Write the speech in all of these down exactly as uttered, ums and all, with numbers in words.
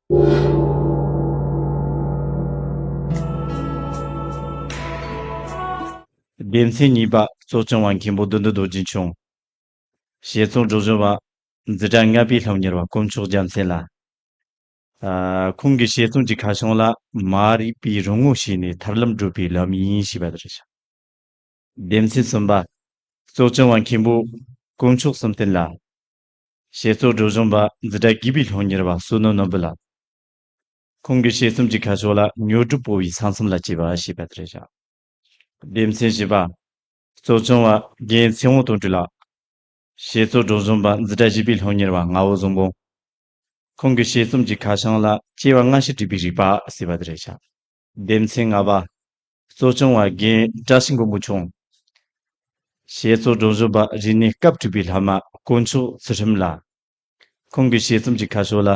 སྡེ་ཚན་གཉིས་པ། གཙོ་སྐྱོང་བ་མཁན་པོ་བདུད་འདུལ་རྡོ་རྗེ་འཆང་། བཤད་རྩོམ་སྒྲོམ་གཞུང་བ་འཛིན་གྲྭ་ལྔ་པའི་སློབ་གཉེར་བ་དཀོན་མཆོག་རྒྱལ་མཚན་ལགས། ཨ། ཁོང་གི་བཤད་རྩོམ་གྱི་ཁ་བྱང་ལ། མ་རིག་པའི་རོགས་ངོ་བྱས་ནས་ཐར་ལམ་བགྲོད་པའི་ལམ་ཡིན་ཞེས་པ་དེ་རེད་ཤག་སྡེ་ཚན་གསུམ་པ། གཙོ་སྐྱོང་བ་མཁན་པོ་དཀོན་མཆོག་གསུམ་ལྡན་ལགས། བཤད་རྩོམ་སྒྲོམ་གཞུང་བ་འཛིན་གྲྭ་བརྒྱད་པའི་སློབ་གཉེར་བ་བསོད་ནམས་ནོར་བུ་ལགས། ཁོང་གི་བཤད་རྩོམ་གྱི་ཁ་ཕྱོགས་ལ། ཉོ་སྒྲུབ་སྤོ་བོའི་ས་མཚམས་ལ་སྐྱེས་པ་ཞེས་པ་དེ་རེད་ཤག་སྡེ་ཚན་བཞི་པ། གཙོ་སྐྱོང་བ་རྒན་ཚེ་དབང་དོན་གྲུབ་ལགས། བཤད་རྩོམ་སྒྲོམ་གཞུང་བ་འཛིན་གྲྭ་བཞི་པའི་སློབ་གཉེར་བ་ངག་དབང་བཟང་པོ། ཁོང་གི་བཤད་རྩོམ་གྱི་ཁ་བྱང་ལ། སྐྱེ་བ་སྔ་ཕྱི་འགྲིག་པའི་རིག་པ་ཞེས་པ་དེ་རེད་ཤག་སྡེ་ཚན་ལྔ་པ། གཙོ་སྐྱོང་བ་རྒན་བཀྲ་ཤིས་མགོན་པོ་མཆོག་བཤད་རྩོམ་སྒྲོམ་གཞུང་བ་རིག་གནས་སྐབས་དྲུག་པའི་སློབ་མ་དཀོན་མཆོག་ཚུལ་ཁྲིམས་ལགས། ཁོང་གི་བཤད་རྩོམ་གྱི་ཁ་ཕྱོགས་ལ།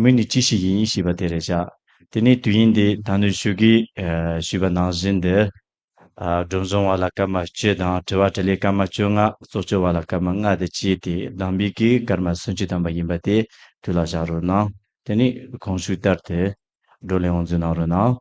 མི་ནི་ཅི་ཞིག་ཡིན་ཞེས་པ་དེ་རེད་ཤག་དེ་ནས་དུས་ཡུན་དེ་ད་ནི་ཞུ་གི་ཨ་ཞུས་པ་ནང་བཞིན་དུ། ཨ། སྒྲོམ་གཞུང་བ་ལ་སྐར་མ་བཅུ་དང་། དྲི་བ་དྲིས་ལན་སྐར་མ་བཅོ་ལྔ། རྩོམ་སྐྱོར་བ་ལ་སྐར་མ་ལྔ་དེ་བཅས་ཏེ། བདམས་པའི་གི་སྐར་མ་སུམ་ཅུ་ཐམ་པ་ཡིན་པ་དེ་དུས་ལ་བཞག་རོགས་གནང་། དེ་ནས་གོང་ཞུས་ལྟར་དུ་བགྲོ་གླེང་དབུ་འཛུགས་གནང་རོགས་གནང་།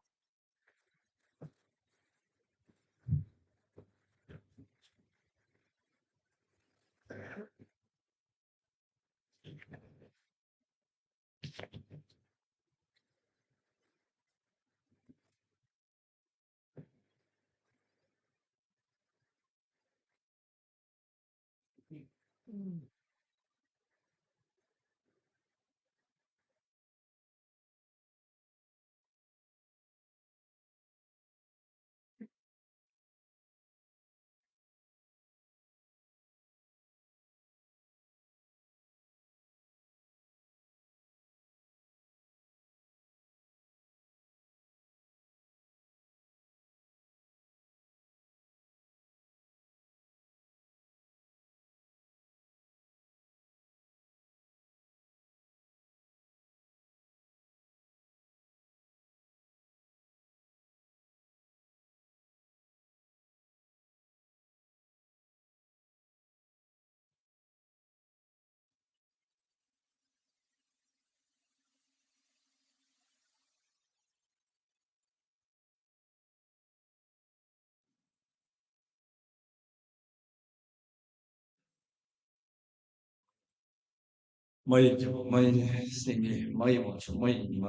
མ་ཡི་རྒྱལ་པོ་མ་ཡི་སེང་གེ། མ་ཡི་དབང་ཕྱུག་མ་ཡི་ཉི་མ།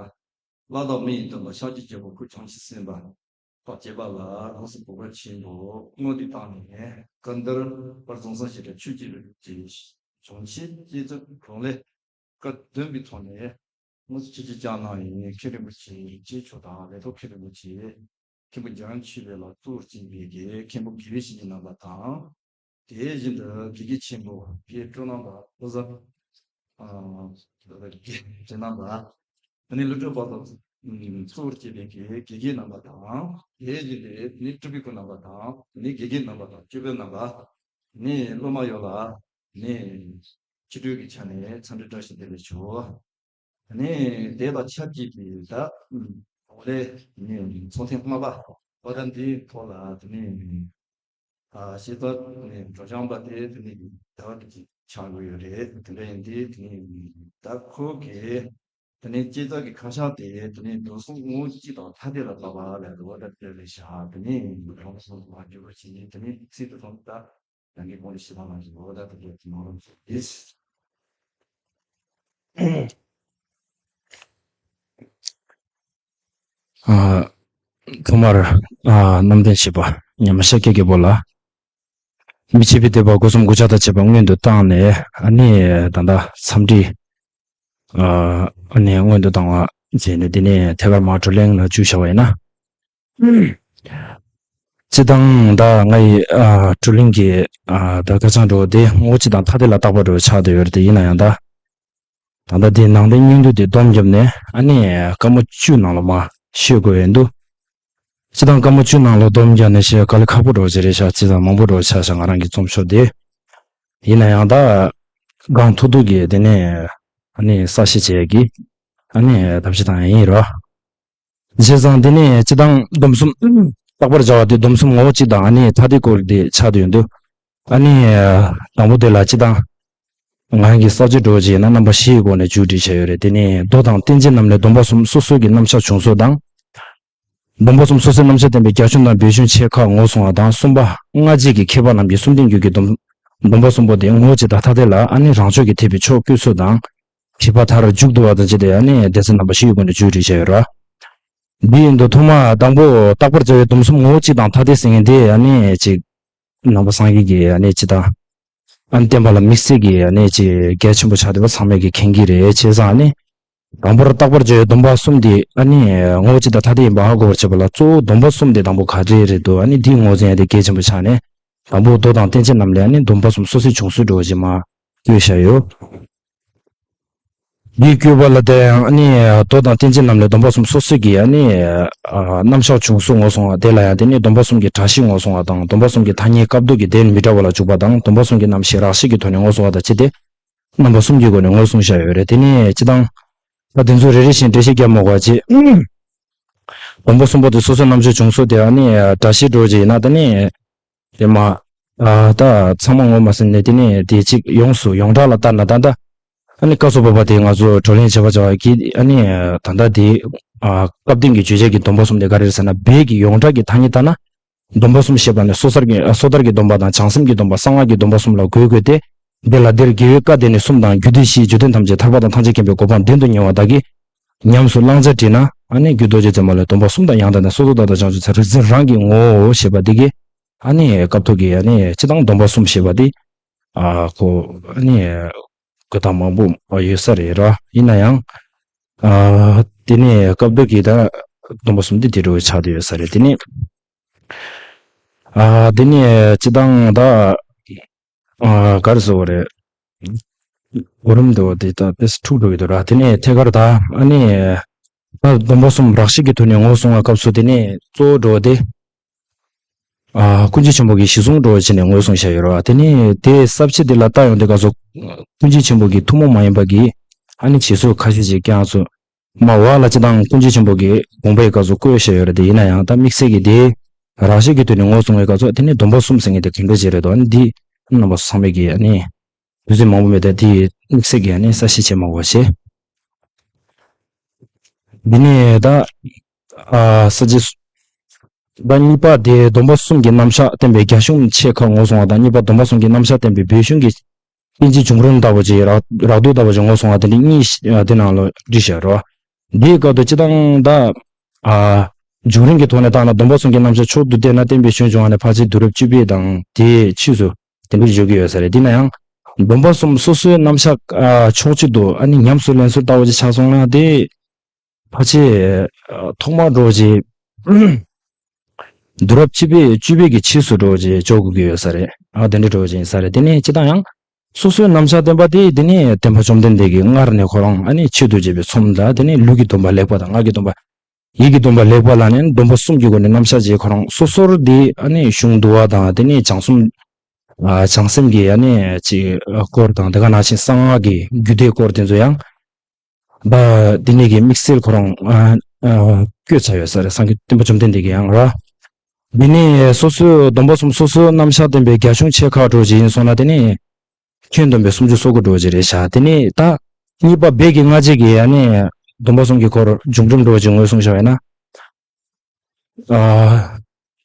ལྷ་དང་མི་ཡི་སྟོན་པ་ཤཱཀྱའི་རྒྱལ་པོ་སྐུ་བྱང་ཆུབ་སེམས་དཔའ། བདག་བསྐྱེད་པ་ལ་རང་སྲིད་བོད་པ་ཆེན་པོ་དངོས་དེ་བཏང་ནས། སྐུ་འདིར་དཔལ་རྫོང་སངས་རྒྱས་གྲགས་ཆོས་ཀྱི་རིགས་ཀྱི་བྱང་ཆེན་བསྐྱེད་རྫོགས་གོང་ལས་བཀའ་བདུན་པའི་ཐོག་ནས། དངོས་སུ་ཆོས་ཀྱི་ལྕགས་ནང་ཡིན། མཁན་རིན་པོ་ཆེ་རིན་པོ་ཆེ་མཆོག་དང་། ལས་ཐོག་མཁན་རིན་པོ་ཆེ། མཁན་པོ་འཇམ་དབྱངས་ཆོས་འཕེལ་ལ་གཙོ་བོར་བྱས་པའི་གི་མཁན་པོ་དགེ་བའི་བཤེས་གཉེན་རྣམ་པ་དང་། དེ་བཞིན་དུ་དགེ་རྒན་ཆེན་པོ་དགེ་སྤྲུལ་རྣམ་པ། ལོ་གསར། ཨ། དགེ་སྤྲུལ་རྣམ་པ། དེ་ནས་སློབ་ཕྲུག་བར་དུ་གཙོ་བོར་བྱས་པའི་གི་དགེ་རྒན་རྣམ་པ་དང་། དེ་བཞིན་དུ་དེ་ནས་སྤྲུལ་པའི་སྐུ་རྣམ་པ་དང་། དེ་ནས་དགེ་རྒན་རྣམ་པ་དང་། སྤྱོད་པའི་རྣམ་པ། དེ་ནས་སློབ་མ་ཡོངས་ལ་ནི་ཆོ་འཕྲུལ་གྱི་ཆ་ནས་འཚམས་འདྲི་བཀྲ་ཤིས་བདེ་ལེགས་ཞུ། ནི་དེ་དང་ཆབས་ཅིག་གི་ད་ཨོ་ལེ་ནི་ཚོགས་ཐེངས་ལྔ་པ་འོ་ད་འདིའི་ཐོག་ལ་དེ་ནི་ཨ་ཤེས་ཚོགས་ནི་སྒྲོག་སྦྱང་པ་དེ་དེ་ནི་ཟླ་བ་དེ་ཅིག་ཆགས་དགོས་ཡོད་རེད། དེ་འདྲ་ཡིན་དུས་དེ་ནི་ད་ཁོ་གི་དེ་ནི་སྐྱེས་རྩ་གི་ཁ་བྱང་དེ་དེ་ནི་མདོ་གསུམ་ངོ་བོ་གཅིག་དང་ཐ་དད་ལ་བཏགས་པ་ལས་འོ་ད་དེ་རེད་ཤག་དེ་ནི་རང་སོ་སོ་མ་འགྱུར་བ་བྱས་ནས་དེ་ནི་ཚིག་ཏུ་སོང་ད། ཡང་གི་དགོངས་ཞེས་པ་ནང་བཞིན་འོ་ད་དེ་འདྲ་གི་ནང་རང་ཚོ་ཡིས། ཨ། ཐོག་མར། ཨ། རྣམ་འདྲེན་བྱེད་པ་ཉི་མ་ཤཱཀྱའི་རྒྱལ་པོ་ལ། མི་ཕྱེད་པའི་བསྟོད་པ་སྒོ་གསུམ་གུས་ཕྱག་དང་བཅས་པ་སྔོན་དུ་བཏང་ནས། ཨ་ནི་ད་ལྟ་འཚམས་འདྲི། ཨ་ནི་སྔོན་དུ་བཏང་བ་བྱས་ནས། དེ་ནས་ཐད་ཀར་མར་བགྲོ་གླེང་ལ་འཇུག་བྱ་བ་ཡིན་ན། སྤྱིར་བཏང་ད་ང་ཡི་ཨ་བགྲོ་གླེང་གི་ཨ་ད་ཁ་བྱང་འདྲ་བོ་དེ་ངོ་བོ་གཅིག་དང་ཐ་དད་ལ་བཏགས་པ་འདྲ་བོ་ཆགས་བསྡད་ཡོད་རེད་དེ། ཡིན་ན་ཡང་ད་ད་ལྟ་དེའི་ནང་དོན་སྙིང་བསྡུས་དེ་སྡོམ་བརྒྱབ་ནས། ཨ་ནི་སྐར་མ་བཅུ་ནང་ལ་མར་ཤོད་དགོས་ཡོད་འདུག་སྤྱིར་བཏང་སྐར་མ་བཅུ་ནང་ལ་སྡོམ་བརྒྱབ་ནས་ཤོད་དཀའ་ལས་ཁག་པོ་འདྲ་བོ་ཅིག་རེད་ཤག་སྤྱིར་བཏང་མང་པོ་འདྲ་བོ་ཆགས་ཤག་ང་རང་གི་རྩོམ་ཤོག་དེ། ཡིན་ན་ཡང་ད་གང་ཐུབ་ཐུབ་ཀྱིས་དེ་ནས་ཨ་ནི་གསལ་བཤད་བྱེད་ཀྱི་ཨ་ནི་ཐབས་ཤེས་བཏང་ཡ་ཡིན་རོ། བྱས་ཙང་དེ་ནས་སྤྱིར་བཏང་སྡོམ་གསུམ་བརྟག་པར་བྱ་བ་དེ་སྡོམ་གསུམ་ངོ་བོ་གཅིག་དང་ཨ་ནི་ཐ་དད་སྐོར་དེ་ཆགས་བསྡད་ཡོད་འདུག་ཨ་ནི་དང་པོ་དེ་ལ་སྤྱིར་བཏང་ ང་གི་ས་བཅད་འགྲོ་བྱས་ན་རྣམ་པ་བཞི་ཡི་སྒོ་ནས་མཇུག་སྒྲིལ་བྱས་ཡོད་རེད། དེ་ནས་མདོ་དང་རྟེན་ཅན་རྣམས་ལས་སྡོམ་པ་གསུམ་སོ་སོའི་གི་རྣམ་གཞག་བྱུང་སྲོལ་དང་། སྡོམ་པ་གསུམ་སོ་སོའི་རྣམ་གཞག་བསྟན་པའི་རྒྱ་གཞུང་དང་སྦས་གཞུང་ཆེ་ཁག་ངོས་བཟུང་བ་དང་། གསུམ་པ་སྔ་རྗེས་ཀྱི་མཁས་པ་རྣམས་ཀྱིས་གསུམ་ལྡན་རྒྱུད་ཀྱི་སྡོམ་སྡོམ་པ་གསུམ་པོ་དེ་ངོ་བོ་ཇི་ལྟར་ཐ་དད་ལ་ཨ་ནི་རང་ཕྱོགས་ཀྱི་འཐད་པའི་ཕྱོགས་བཀོད་ཚུལ་དང་། བྱེད་པ་མཐར་མཇུག་བསྡུ་བ་དང་བཅས་ཏེ་ཨ་ནི་སྡེ་ཚན་རྣམ་པ་བཞི་ཡི་སྒོ་ནས་མཇུག་སྒྲིལ་བྱས་ཡོད་ར། འདི་ཡིན་དུས་ཐོག་མ་དང་པོ་རྟག་པར་བྱ་བའི་སྡོམ་གསུམ་ངོ་བོ་གཅིག་དང་ཐ་དད་ཟེར་མཁན་དེ་ཨ་ནི་ཅིག་ནང་པ་སངས་རྒྱས་ཀྱི་ཨ་ནི་ཅི་དང་། ཨ་ནི་བསྟན་པ་ལ་དམིགས་བསལ་གྱི་ཨ་ནི་ཅིག་གལ་ཆེན་པོ་ཆགས་བསྡད་པ་ཚང་མས་ཀྱི་མཁྱེན་གྱི་རེད། བྱས་ཙང་ཨ་ནི་དང་པོར་རྟག་པར་བྱ་བའི་སྡོམ་པ་གསུམ་དེ་ཨ་ནི་ངོ་བོ་གཅིག་དང་ཐ་དད་ཡིན་པ་ཧ་གོ་བར་བྱེད་པ་ལ་གཙོ་བོ་སྡོམ་པ་གསུམ་དེ་དང་པོ་ག་རེ་རེད་འདུག་ཨ་ནི་འདིའི་ངོས་འཛིན་ཡ་དེ་གལ་ཆེན་པོ་ཆགས་ནས། དང་པོ་མདོ་དང་རྟེན་ཅན་རྣམས་ལས་ཨ་ནི་སྡོམ་པ་གསུམ་སོ་སོའི་བྱུང་ཚུལ་འགྲོ་བཞིན་མ་བཀོད་བཞག་ཡོད། འདིའི་བཀོད་པ་ལ་བལྟས་ཡང་ཨ་ནི་མདོ་དང་རྟེན་ཅན་རྣམས་ལས་སྡོམ་པ་གསུམ་སོ་སོའི་གི་ཨ་ནི་རྣམ་གཞག་བྱུང་སྲོལ་ངོས་བཟུང་བ་དེ་ལ་ཡང་དེ་ནི་སྡོམ་པ་གསུམ་གྱི་དྲ་ཞིག་ངོས་བཟུང་བ་དང་། སྡོམ་པ་གསུམ་གྱི་ཐ་སྙད་སྐབས་འདོད་ཀྱི་དོན་མི་འདྲ་བ་ལ་འཇུག་པ་དང་། སྡོམ་པ་གསུམ་གྱི་རྣམ་བཤད་རགས་བཤད་ཀྱི་ཐོག་ནས་ངོས་བཟུང་བ་དང་བཅས་ཏེ། རྣམ་པ་གསུམ་གྱི་སྒོ་ནས་ངོས་བཟུང་བཞག་ཡོད་རེད། དེ་ནས་སྤྱི་བཏང་ད་དེ་ཚོ་རེ་རེ་བཞིན་འགྲེལ་བཤད་རྒྱབ་མ་དགོས་པ་བྱས། སྡོམ་པ་གསུམ་པོ་དེ་སོ་སོའི་རྣམ་གཞག་བྱུང་སྲོལ་དེ་ཨ་ནི་དྲ་ཞིག་འགྲོ་བྱས་ཡིན་ན་དེ་ནི། དེ་མ། ཨ་ད་ཚང་མ་ངོ་མ་ཟིན་ནས་དེ་ནས་དེ་གཅིག་ཡོངས་སུ་ཡོངས་གྲགས་ལ་ལྟར་ན་ད་ལྟ། ཨ་ནི་སྐབས་སུ་བབ་པ་དེ་ང་ཚོ་བགྲོ་གླེང་བྱེད་པ་བྱ་བ་གི་ཨ་ནི་ད་ལྟ་དེ་ཨ་སྐབས་བསྟུན་གྱི་བརྗོད་བྱ་གི་སྡོམ་པ་གསུམ་དེ་ག་རེ་རེད་ཟེར་ན། སྦས་ཀྱི་ཡོངས་གྲགས་ཀྱི་ཐ་སྙད་ལྟར་ན། སྡོམ་པ་གསུམ་ཞེས་པ་ནི་སོ་སོར་གྱི་ཨ་སོ་ཐར་གྱི་སྡོམ་པ་དང་བྱང་སེམས་ཀྱི་སྡོམ་པ། གསང་སྔགས་ཀྱི་སྡོམ་པ་གསུམ་ལ་གོ་དགོས་ཏེ། འདི་ལ་འདིར་དགེ་བའི་བཀའ་དེ་ནི་གསུམ་དང་། རྒྱུ་དེ་བཞིའི་རྒྱུ་དོན་ཐམས་ཅད་ཐར་པ་དང་ཐམས་ཅད་མཁྱེན་པའི་གོ་འཕང་བདེན་དུ་གཉེར་བ་དག་གིས། ཉམས་སུ་བླང་བྱ་དྲིས་ན། ཨ་ནི་རྒྱུ་རྡོ་རྗེ་རྩེ་མོ་ལས། སྡོམ་པ་གསུམ་དང་ཡང་དག་ལྡན་སོ་སོ་བདག་དང་བྱང་ཆུབ་སེམས། རིག་འཛིན་རང་གི་ངོ་བོའོ་ཞེས་པ་འདི་གིས་ཨ་ནི་སྐབས་ཐོག་གི་ཨ་ནི་སྤྱི་བཏང་སྡོམ་པ་གསུམ་ཞེས་པ་འདི་ཨ་ཁོ་ཨ་ནི་གོ་སྟངས་མང་པོ་ཡོད་ས་རེད་ར། ཡིན་ན་ཡང་ཨ་དེ་ནི་སྐབས་ཐོག་གི་ད་སྡོམ་པ་གསུམ་འདི་དེ་འདྲ་ཆགས་བསྡད་ཡོད་ས་རེད། དེ་ནི་ཨ་དེ་ནི་སྤྱི་བཏང་ད། ཨ་ག་རེ་ཟེར་བ་རེད། གོ་རིམ་འདྲ་བོ་དེ་ད་དཔེ་འཁྲུག་འགྲོ་གི་འདུག་ར། དེ་ནས་ཐད་ཀར་ད་ཨ་ནི་ད་སྡོམ་པ་གསུམ་རགས་བཤད་ཀྱི་ཐོག་ནས་ངོས་བཟུང་བའི་སྐབས་སུ་དེ་ནས་གཙོ་བོ་འདྲ་བོ་དེ་ཨ་ཀུན་མཁྱེན་ཆེན་པོ་གི་གཞི་བཟུང་འདྲ་བོ་བྱས་ནས་ངོས་བཟུང་བཞག་ཡོད་ར། དེ་ནས་དེའི་ས་བཅད་དེ་ལ་ལྟ་ཡོང་དུས་སྐབས་སུ་ཀུན་མཁྱེན་ཆེན་པོ་གི་ཐུན་མོང་མ་ཡིན་པ་གི་ཨ་ནི་བྱེད་སྲོལ་ཁ་ཤས་ཅིག་ཀྱང་ཚུལ། མ་འོག་ལ་སྤྱི་བཏང་ཀུན་མཁྱེན་ཆེན་པོ་གིས་དགོངས་པའི་སྐབས་སུ་བཀོད་བཞག་ཡོད་རེད་དེ། ཡིན་ན་ཡང་ད་དམིགས་བསལ་གྱི་དེ་རགས་བཤད་ཀྱི་དོན་ནས་ངོས་བཟུང་བའི་སྐབས་སུ་དེ་ནི་སྡོམ་པ་གསུམ་ཟེར་མཁན་དེ་གང་འདྲ་ཅིག་རེད་དོ། ཨ་ནི་འདི་རྣམ་པ་ཚང་མས་ཀྱིས་ཨ་ནི་དུས་ཚོད་མང་པོ་མེད་དེ་དེ་དམིགས་བསལ་གྱི་ཨ་ནི་གསལ་བཤད་བྱེད་མ་དགོས་པ་བྱས། འདི་ནི་ད་ཨ་ས་བཅད་ད་གཉིས་པ་དེ་སྡོམ་པ་གསུམ་གྱི་རྣམ་གཞག་བསྟན་པའི་རྒྱ་གཞུང་ཆེ་ཁག་ངོས་བཟུང་བ་དང་། གཉིས་པ་སྡོམ་པ་གསུམ་གྱི་རྣམ་གཞག་བསྟན་པའི་སྦས་གཞུང་གི་རྟེན་གྱི་བྱུང་རིམ་ལྟ་བུ་ཅིག་རགས་རགས་བསྡུས་ལྟ་བུ་ཅིག་ངོས་བཟུང་བ་དེ་འདྲ་གཉིས་ཤ་དེ་ནང་ལ་བསྒྲིགས་བཞག་རོ། འདིའི་སྐབས་དུ་སྤྱི་བཏང་ད་ཨ་བྱུང་རིམ་གྱི་ཐོག་ནས་བལྟས་ན་སྡོམ་པ་གསུམ་གྱི་རྣམ་གཞག་མཆོག་ཏུ་བསྟན་ན་བསྟན་པའི་གཞུང་བྱུང་བ་ནས་ཕལ་ཆེར་དུས་རབས་བཅུ་པའི་དང་དེའི་ཕྱིས་སུ་དེ་འདྲ་བརྗོད་ཀྱི་ཡོད་ས་རེད། དེ་ན་ཡང་སྡོམ་པ་གསུམ་སོ་སོའི་རྣམ་གཞག་ཨ་ཕྱོགས་གཅིག་ཏུ་ཨ་ནི་ཉམས་སུ་ལེན་ཚུལ་ལྟ་བུ་ཅིག་ཆགས་སོང་ན་དེ། ཕལ་ཆེར་ཨ་ཐོག་མར་འགྲོ་རྗེས་དུས་རབས་བཅུ་པའི་བཅུ་པའི་གི་ཕྱིས་སུ་འགྲོ་རྗེས་འཇོག་དགོས་ཀྱི་ཡོད་ས་རེད། ཨ་དེ་འདྲ་འགྲོ་རྗེས་ཡིན་ས་རེད། དེ་ནས་སྤྱི་བཏང་ཡང་སོ་སོའི་རྣམ་གཞག་བསྟན་པ་དེ་དེ་ནས་སྟོན་པ་བཅོམ་ལྡན་འདས་ཀྱིས་སྔར་ནས་ཁོ་རང་ཨ་ནི་ཆོས་སྡུད་བྱས་པའི་ཚོམས་དང་། དེ་ནས་ལུས་ཀྱི་སྡོམ་པ་ལེགས་པ་དང་། ངག་གི་སྡོམ་པ། ཡིད་ཀྱི་སྡོམ་པ་ལེགས་པ་ལ་ནི་སྡོམ་པ་གསུམ་གྱི་སྒོ་ནས་རྣམ་གཞག་བྱས། ཁོ་རང་སོ་སོར་དེ་ཨ་ནི་གཞུང་བསྡུ་བ་དང་། དེ་ནས་བྱང་སེམས་ཨ་བྱང་སེམས་ཀྱི་ཨ་ནི་ཅིག་སྐོར་དང་། དེ་ག་ནང་བཞིན་གསང་སྔགས་ཀྱི་རྒྱུད་སྡེའི་སྐོར་དེ་ཚོ་ཡང་། ད་འདི་ནས་ཀྱི་དམིགས་བསལ་ཁོ་རང་ཨ་ཨ་བཀོད་ཚར་ཡོད་ས་རེད། སངས་རྒྱས་སྟོན་པ་བཅོམ་ལྡན་འདས་ཀྱིས་ཡང་ར། འདི་ནས་སོ་སོའི་སྡོམ་པ་གསུམ་སོ་སོའི་རྣམ་གཞག་བསྟན་པའི་རྒྱ་གཞུང་ཆེ་ཁག་འགྲོ་རྗེས་ཡིན་སོང་ན། དེ་ནས་ཁྱོན་བསྡོམས་པའི་སུམ་ཅུ་སོ་དགུ་འགྲོ་རྗེས་རེད་ཤག་དེ་ནས་ད་གཉིས་པ་སྦས་ཀྱི་སྔ་རྗེས་ཀྱི་ཨ་ནི་སྡོམ་པ་གསུམ་གྱི་སྐོར་བྱུང་རིམ་འགྲོ་རྗེས་ངོས་བཟུང་བྱ་བས་ན། ཨ་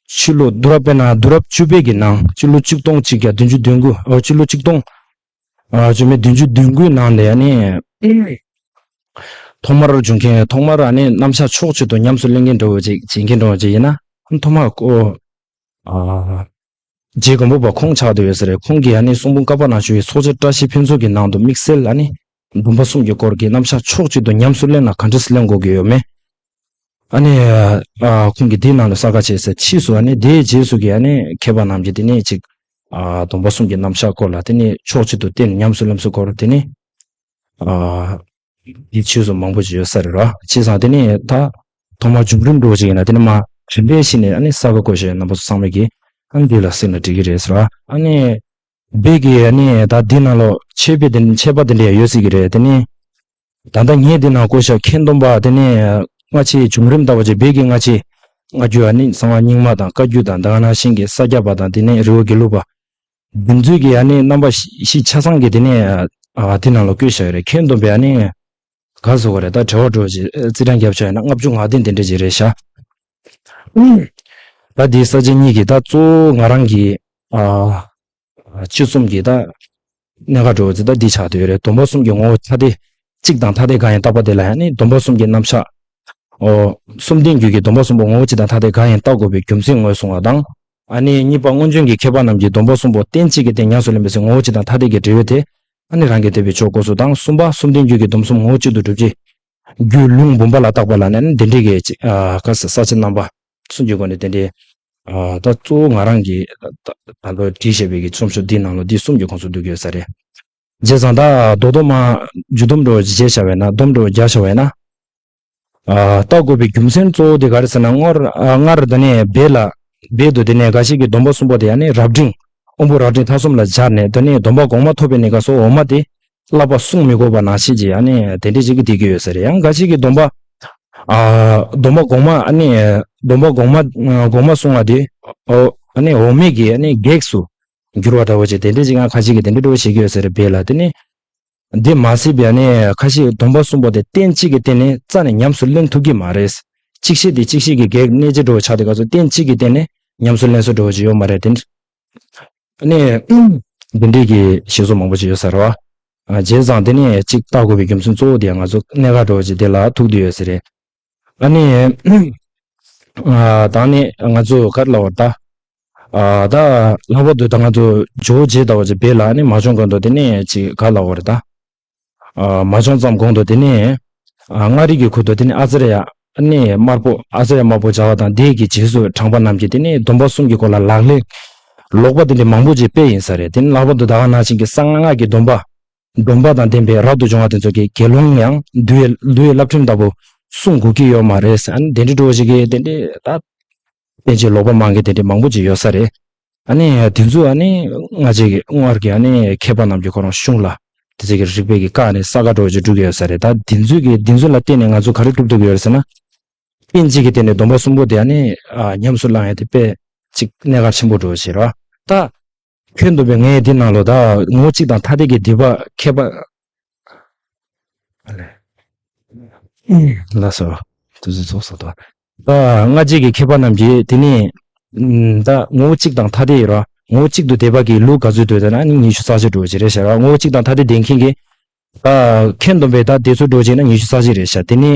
ཕྱི་ལོ་དུས་རབས་དཔེར་ན་དུས་རབས་བཅུ་པའི་གི་ནང་སྤྱི་ལོ་གཅིག་སྟོང་གཅིག་བརྒྱ་བདུན་ཅུ་དོན་དགུ། ཨ་སྤྱི་ལོ་གཅིག་སྟོང་ཨ་བཅོ་མེད་བདུན་ཅུ་དོན་དགུའི་ནང་ལ་ཨ་ནི་ཐོག་མར་བྱུང་མཁན། ཐོག་མར་ཨ་ནི་རྣམ་གཞག་ཕྱོགས་གཅིག་ཏུ་ཉམས་སུ་ལེན་མཁན་འདྲ་བོ་ཅིག་བྱེད་མཁན་འདྲ་བོ་ཅིག་ཡིན་ན། ཐོག་མར་ཁོ་ཨ་རྗེ་སྒམ་པོ་པ་ཁོང་ཆགས་བསྡད་ཡོད་ས་རེད། ཁོང་གིས་ཨ་ནི་གསུང་འབུམ་བཀའ་པ་ན་ཆོས་ཀྱི་ཚོགས་བཅར་བཀྲ་ཤིས་ཕུན་ཚོགས་ཀྱི་ནང་དུ་དམིགས་བསལ་ཨ་ནི་སྡོམ་པ་གསུམ་གྱི་སྐོར་གྱི་རྣམ་གཞག་ཕྱོགས་གཅིག་ཏུ་ཉམས་སུ་ལེན་ན་ག་འདྲ་སེ་ལེན་དགོས་ཀྱི་ཡོད་མེད། ཨ་ནི་ཨ་ཁོང་གིས་དེའི་ནང་ལ་གསལ་ཁ་བྱས་ཟེར། ཕྱིས་སུ་ཨ་ནི་དེའི་རྗེས་སུ་གི་ཨ་ནི་མཁས་པ་རྣམས་ཀྱིས་དེ་ནས་ཅིག་ཨ་སྡོམ་པ་གསུམ་གྱི་རྣམ་གཞག་སྐོར་ལ་དེ་ནས་ཕྱོགས་གཅིག་ཏུ་བསྟན། ཉམས་སུ་ལེན་ཚུལ་སྐོར་དེ་ནས་ཨ་དེའི་ཕྱིས་སུ་མང་པོ་ཞིག་ཡོད་ས་རེད་ར། བྱས་ཙང་དེ་ནས་ད་ཐོག་མར་བྱུང་རིམ་འདྲ་བོ་ཞིག་ཡིན་ན། དེ་ནས་མར་རིམ་པས་ཤིག་ནས་ཨ་ནི་གསལ་ཁ་བཀོད་བཞག་ཡོད། རྣམ་པ་ཚོ་ཚང་མས་ཀྱིས་ཨ་ནི་འདི་ལ་གཟིགས་ན་འགྲིག་གི་རེད་ཟེར་བ། ཨ་ནི་སྦས་ཀྱི་ཨ་ནི་ད་འདི་ནང་ལོགས་ཆད་པ་དེ་ཆད་པ་དེ་འདྲ་ཡང་ཡོད་སྲིད་ཀྱི་རེད། དེ་ནས་ད་ལྟ་ངས་འདི་ནང་བཀོད་བཞག་ཁྱེད་སྡོམ་པ་དེ་ནས་སྔ་ཕྱིའི་བྱུང་རིམ་ལྟ་བུ་ཅིག་སྦས་ཀྱི་སྔ་ཕྱི་སྔ་རྒྱུད་ཨ་ནི་གསང་བ་རྙིང་མ་དང་བཀའ་བརྒྱུད་དང་། དེ་ག་ནང་བཞིན་གྱི་ས་སྐྱ་པ་དང་། དེ་ནས་རི་བོ་དགེ་ལུགས་པ། འདི་ཚོས་ཀྱི་ཨ་ནི་རྣམ་པ་བཞི་ཆ་ཚང་གི་དེ་ནས་ ཨ་དེ་ནང་ལ་བཀོད་བཞག་ཡོད་རེད། ཁྱོན་བསྡོམས་པས་ཨ་ནི་ག་ཟེར་དགོས་རེད། ད་དྲི་བ་འདྲ་བོ་ཅིག་རྩིས་གྲངས་བརྒྱབ་བྱས་ན་ལྔ་བཅུ་ང་བདུན་དེ་འདྲ་ཅིག་རེད་ཤག་ད་འདི་ས་བཅད་གཉིས་ཀྱི་ད་གཙོ་བོ་ང་རང་གི་ཨ་དཔྱད་རྩོམ་གྱི་ད་གནད་འགག་འདྲ་བོ་ཅིག་ད་འདི་ཆགས་བསྡད་ཡོད་རེད། སྡོམ་པ་གསུམ་གྱི་ངོ་བོ་ཐ་དད་གཅིག་དང་ཐ་དད་འགའ་ཡང་བརྟག་པ་དེ་ལ་ཡང་ནི་སྡོམ་པ་གསུམ་གྱི་རྣམ་གཞག་ཨོ། གསུམ་ལྡན་རྒྱུད་ཀྱི་སྡོམ་པ་གསུམ་པོ་ངོ་བོ་གཅིག་དང་ཐ་དད་འགའ་ཡང་བརྟག་དགོས་པའི་རྒྱུ་མཚན་ངོས་བཟུང་བ་དང་། ཨ་ནི་གཉིས་པ་སྔོན་བྱོན་གྱི་མཁས་པ་རྣམས་ཀྱིས་སྡོམ་པ་གསུམ་པོ་རྟེན་གཅིག་གི་སྟེང་ཉམས་སུ་ལེན་པའི་ཚེ་ངོ་བོ་གཅིག་དང་ཐ་དད་ཀྱི་འབྲེལ་ཡོད་དེ་ཨ་ནི་རང་གིས་དེ་བས་ཆོག་དགོས་སོ་དང་། གསུམ་པ་གསུམ་ལྡན་རྒྱུད་ཀྱི་སྡོམ་གསུམ་ངོ་བོ་གཅིག་ཏུ་གྲུབ་ཀྱི་རྒྱུད་ལུང་འབུམ་པ་ལ་བརྟག་པ་ལ་ནི་འདི་འདྲའི་གི་ཅིག་ཨ་ཁ་ས་ས་བཅད་རྣམ་པ་གསུམ་གྱི་སྒོ་ནས་དེ་འདྲའི་ཨ་ད་གཙོ་བོ་ང་རང་གིས་ད་ད་ད་ལོ་བྲིས་བཞག་པའི་གི་རྩོམ་ཤོག་འདིའི་ནང་ལ་འདི་གསུམ་གྱི་ཁོངས་སུ་འདུ་གི་ཡོད་ས་རེད། བྱས་ཙང་ད་རྡོག་རྡོག་མ་འཇུ་སྡོམ་འདྲ་བོ་ཅིག་བྱས་བཞག་པ་ཡིན་ན། སྡོམ་འདྲ་བོ་རྒྱག་བཞག་པ་ཡིན་ན། ཨ་བརྟག་དགོས་པའི་རྒྱུ་མཚན་གཙོ་བོ་དེ་ག་རེ་ཟེར་ན། སྔར་ཨ་སྔར་དེ་ནས་སྦས་ལ་སྦས་དུ་དེ་ནས་འགའ་ཞིག་གིས་སྡོམ་པ་གསུམ་པོ་དེ་ཡང་ནི་རབ་འབྲིང་དབང་པོ་རབ་འབྲིང་ཐ་གསུམ་ལ་སྦྱར་ནས། དེ་ནས་སྡོམ་པ་གོང་མ་ཐོབ་པའི་གནས་སྐབས་སུ་འོག་མ་དེ་བསླབ་པ་གསུང་མི་དགོས་པ་ནང་བཞིན་གྱི་ཨ་ནི་དེ་འདྲས་ཅིག་གིས་བསྡད་ཀྱི་ཡོད་ས་རེད། ཡང་འགའ་ཞིག་གིས་སྡོམ་པ་ཨ་སྡོམ་པ་གོང་མ་ཨ་ནི་སྡོམ་པ་གོང་མ་གོང་མ་གསུང་བ་དེ་ཨོ་ཨ་ནི་འོག་མའི་གི་ཨ་ནི་གེགས་སུ་འགྱུར་བ་འདྲ་བོ་ཅིག་དེ་འདྲས་ཅིག་ཡང་ཁ་ཅིག་གིས་དེ་འདྲས་འདྲ་བོ་བཤད་ཀྱི་ཡོད་ས་རེད། སྦས་ལ་དེ་ནི། འདི་མ་ཟད་པའི་ཨ་ནི་ཁ་ཤས་སྡོམ་པ་གསུམ་པོ་དེ་རྟེན་གཅིག་གི་སྟེང་ནས་རྩ་ནས་ཉམས་སུ་ལེན་ཐུབ་ཀྱི་མ་རེད། གཅིག་ཤེས་དེ་གཅིག་ཤེས་ཀྱི་གེགས་གནོད་བྱེད་འདྲ་བོ་ཆགས་དུས་སྐབས་སུ་རྟེན་གཅིག་གི་སྟེང་ནས་ཉམས་སུ་ལེན་ས་འདྲ་བོ་ཅིག་ཡོད་མ་རེད། དེ་ཨ་ནི་འདི་འདྲས་ཀྱི་བཤད་སྲོལ་མང་པོ་ཅིག་ཡོད་ས་རེད་བ། ཨ་བྱས་ཙང་དེ་ནས་གཅིག་བལྟ་དགོས་པའི་རྒྱུ་མཚན་གཙོ་བོ་དེ་ང་ཚོ་གནད་འགག་འདྲ་བོ་ཅིག་དེ་ལ་ཐུག་བསྡད་ཡོད་ས་རེད། ཨ་ནི། ཨ་ད་ནི་ང་ཚོ་ག་རེ་ལབ་དགོས་རེད་ད། ཨ་ད་ལྷག་པར་དུ་ད་ང་ཚོ་ཇོ་བོ་རྗེ་ཟླ་བ་རྗེ་སྦས་ལ་ནི་མ་བྱོན་གོང་དུ་དེ་ནས་ཅིག་ག་རེ་ལབ་དགོས་རེད་ད། ཨ་མ་བྱོན་ཙམ་གོང་དུ་དེ་ནས་ཨ་མངའ་རིས་ཀྱི་ཁུལ་དུ་དེ་ནས་ཨ་ཙི་རེ་ཡ་ནི་དམར་པོ་ཨ་ཙི་རེ་དམར་པོ་བྱ་བ་དང་། དེ་གི་རྗེས་སུ་འབྲངས་པ་རྣམས་ཀྱིས་དེ་ནས་སྡོམ་པ་གསུམ་གྱི་སྐོར་ལ་ལག་ལེན་ལོག་པ་དེ་འདྲ་མང་པོ་ཅིག་སྤེལ་ཡིན་ས་རེད། དེ་ནི་ལྷག་པར་དུ་ད་ག་ནང་བཞིན་གྱི་གསང་སྔགས་ཀྱི་སྡོམ་པ། སྡོམ་པ་དང་ལྡན་པའི་རབ་ཏུ་བྱུང་བ་དེ་ཚོ་གིས་དགེ་སློང་ཡང་འདུལ་བའི་འདུལ་བའི་བསླབ་ཁྲིམས་ལྟ་བུ་སྲུང་དགོས་ཀྱི་ཡོད་མ་རེད་ཟེར། ཨ་ནི་དེ་འདྲའི་འདྲ་བོ་ཞིག་གིས་དེ་འདྲའི་ད་བསྟན་བཅོས་ལོག་པ་མང་གི་དེ་འདྲའི་མང་པོ་ཅིག་ཡོད་ས་རེད། ཨ་ནི་དེ་ཚོ་ཨ་ནི་སྔ་རྗེས་ཀྱི་སྔར་གྱི་ཨ་ནི་མཁས་པ་རྣམས་ཀྱིས་ཁོ་རང་གཞུང་ལ་དེ་ཚོ་གི་རིགས་པའི་གི་བཀའ་ནི་གསལ་ཁ་འདྲ་བོ་ཅིག་སྒྲུབ་ཀྱི་ཡོད་ས་རེད། ད་དེ་ཚོའི་གི་དེ་ཚོ་ལ་བརྟེན་ནས་ང་ཚོ་ག་རེ་སྒྲུབ་ཐུབ་ཀྱི་ཡོད་རེད་ཟེར་ན། རྟེན་གཅིག་གི་སྟེང་ནས་སྡོམ་པ་གསུམ་པོ་དེ་ཨ་ནི་ཨ་ཉམས་སུ་བླང་ཡ་དེ་དཔེ་ཅིག་གནད་འགག་ཆེན་པོ་འདྲ་བོ་ཞིག་རེད་བ། ད་ཁྱོན་བསྡོམས་པའི་ངས་འདི་ནང་ལོ་ད་ངོ་བོ་གཅིག་དང་ཐ་དད་ཀྱི་སྡིག་པ་མཁས་པ། ཨ་ལས། ལགས་སོ། དུས་ཚོད་ཚོགས་སོ་ད། ད་སྔ་རྗེས་ཀྱི་མཁས་པ་རྣམས་ཀྱིས་དེ་ནི་ད་ངོ་བོ་གཅིག་དང་ཐ་དད་ཡོད་ར། ངོ་བོ་གཅིག་ཏུ་བསྡད་པ་གི་ལུགས་ག་ཚོད་འདུག་ཟེར་ན་ནི་ཉི་ཤུ་རྩ་གཅིག་འདྲ་བོ་ཅིག་རེད་ཤག་ར། ངོ་བོ་གཅིག་དང་ཐ་དད་ལྡན་མཁན་གྱི། ད་ཁྱོན་བསྡོམས་པའི་ད་དེ་ཚོ་འདྲ་བོ་ཅིག་ན་ཉི་ཤུ་རྩ་གཅིག་རེད་ཤག་དེ་ནི་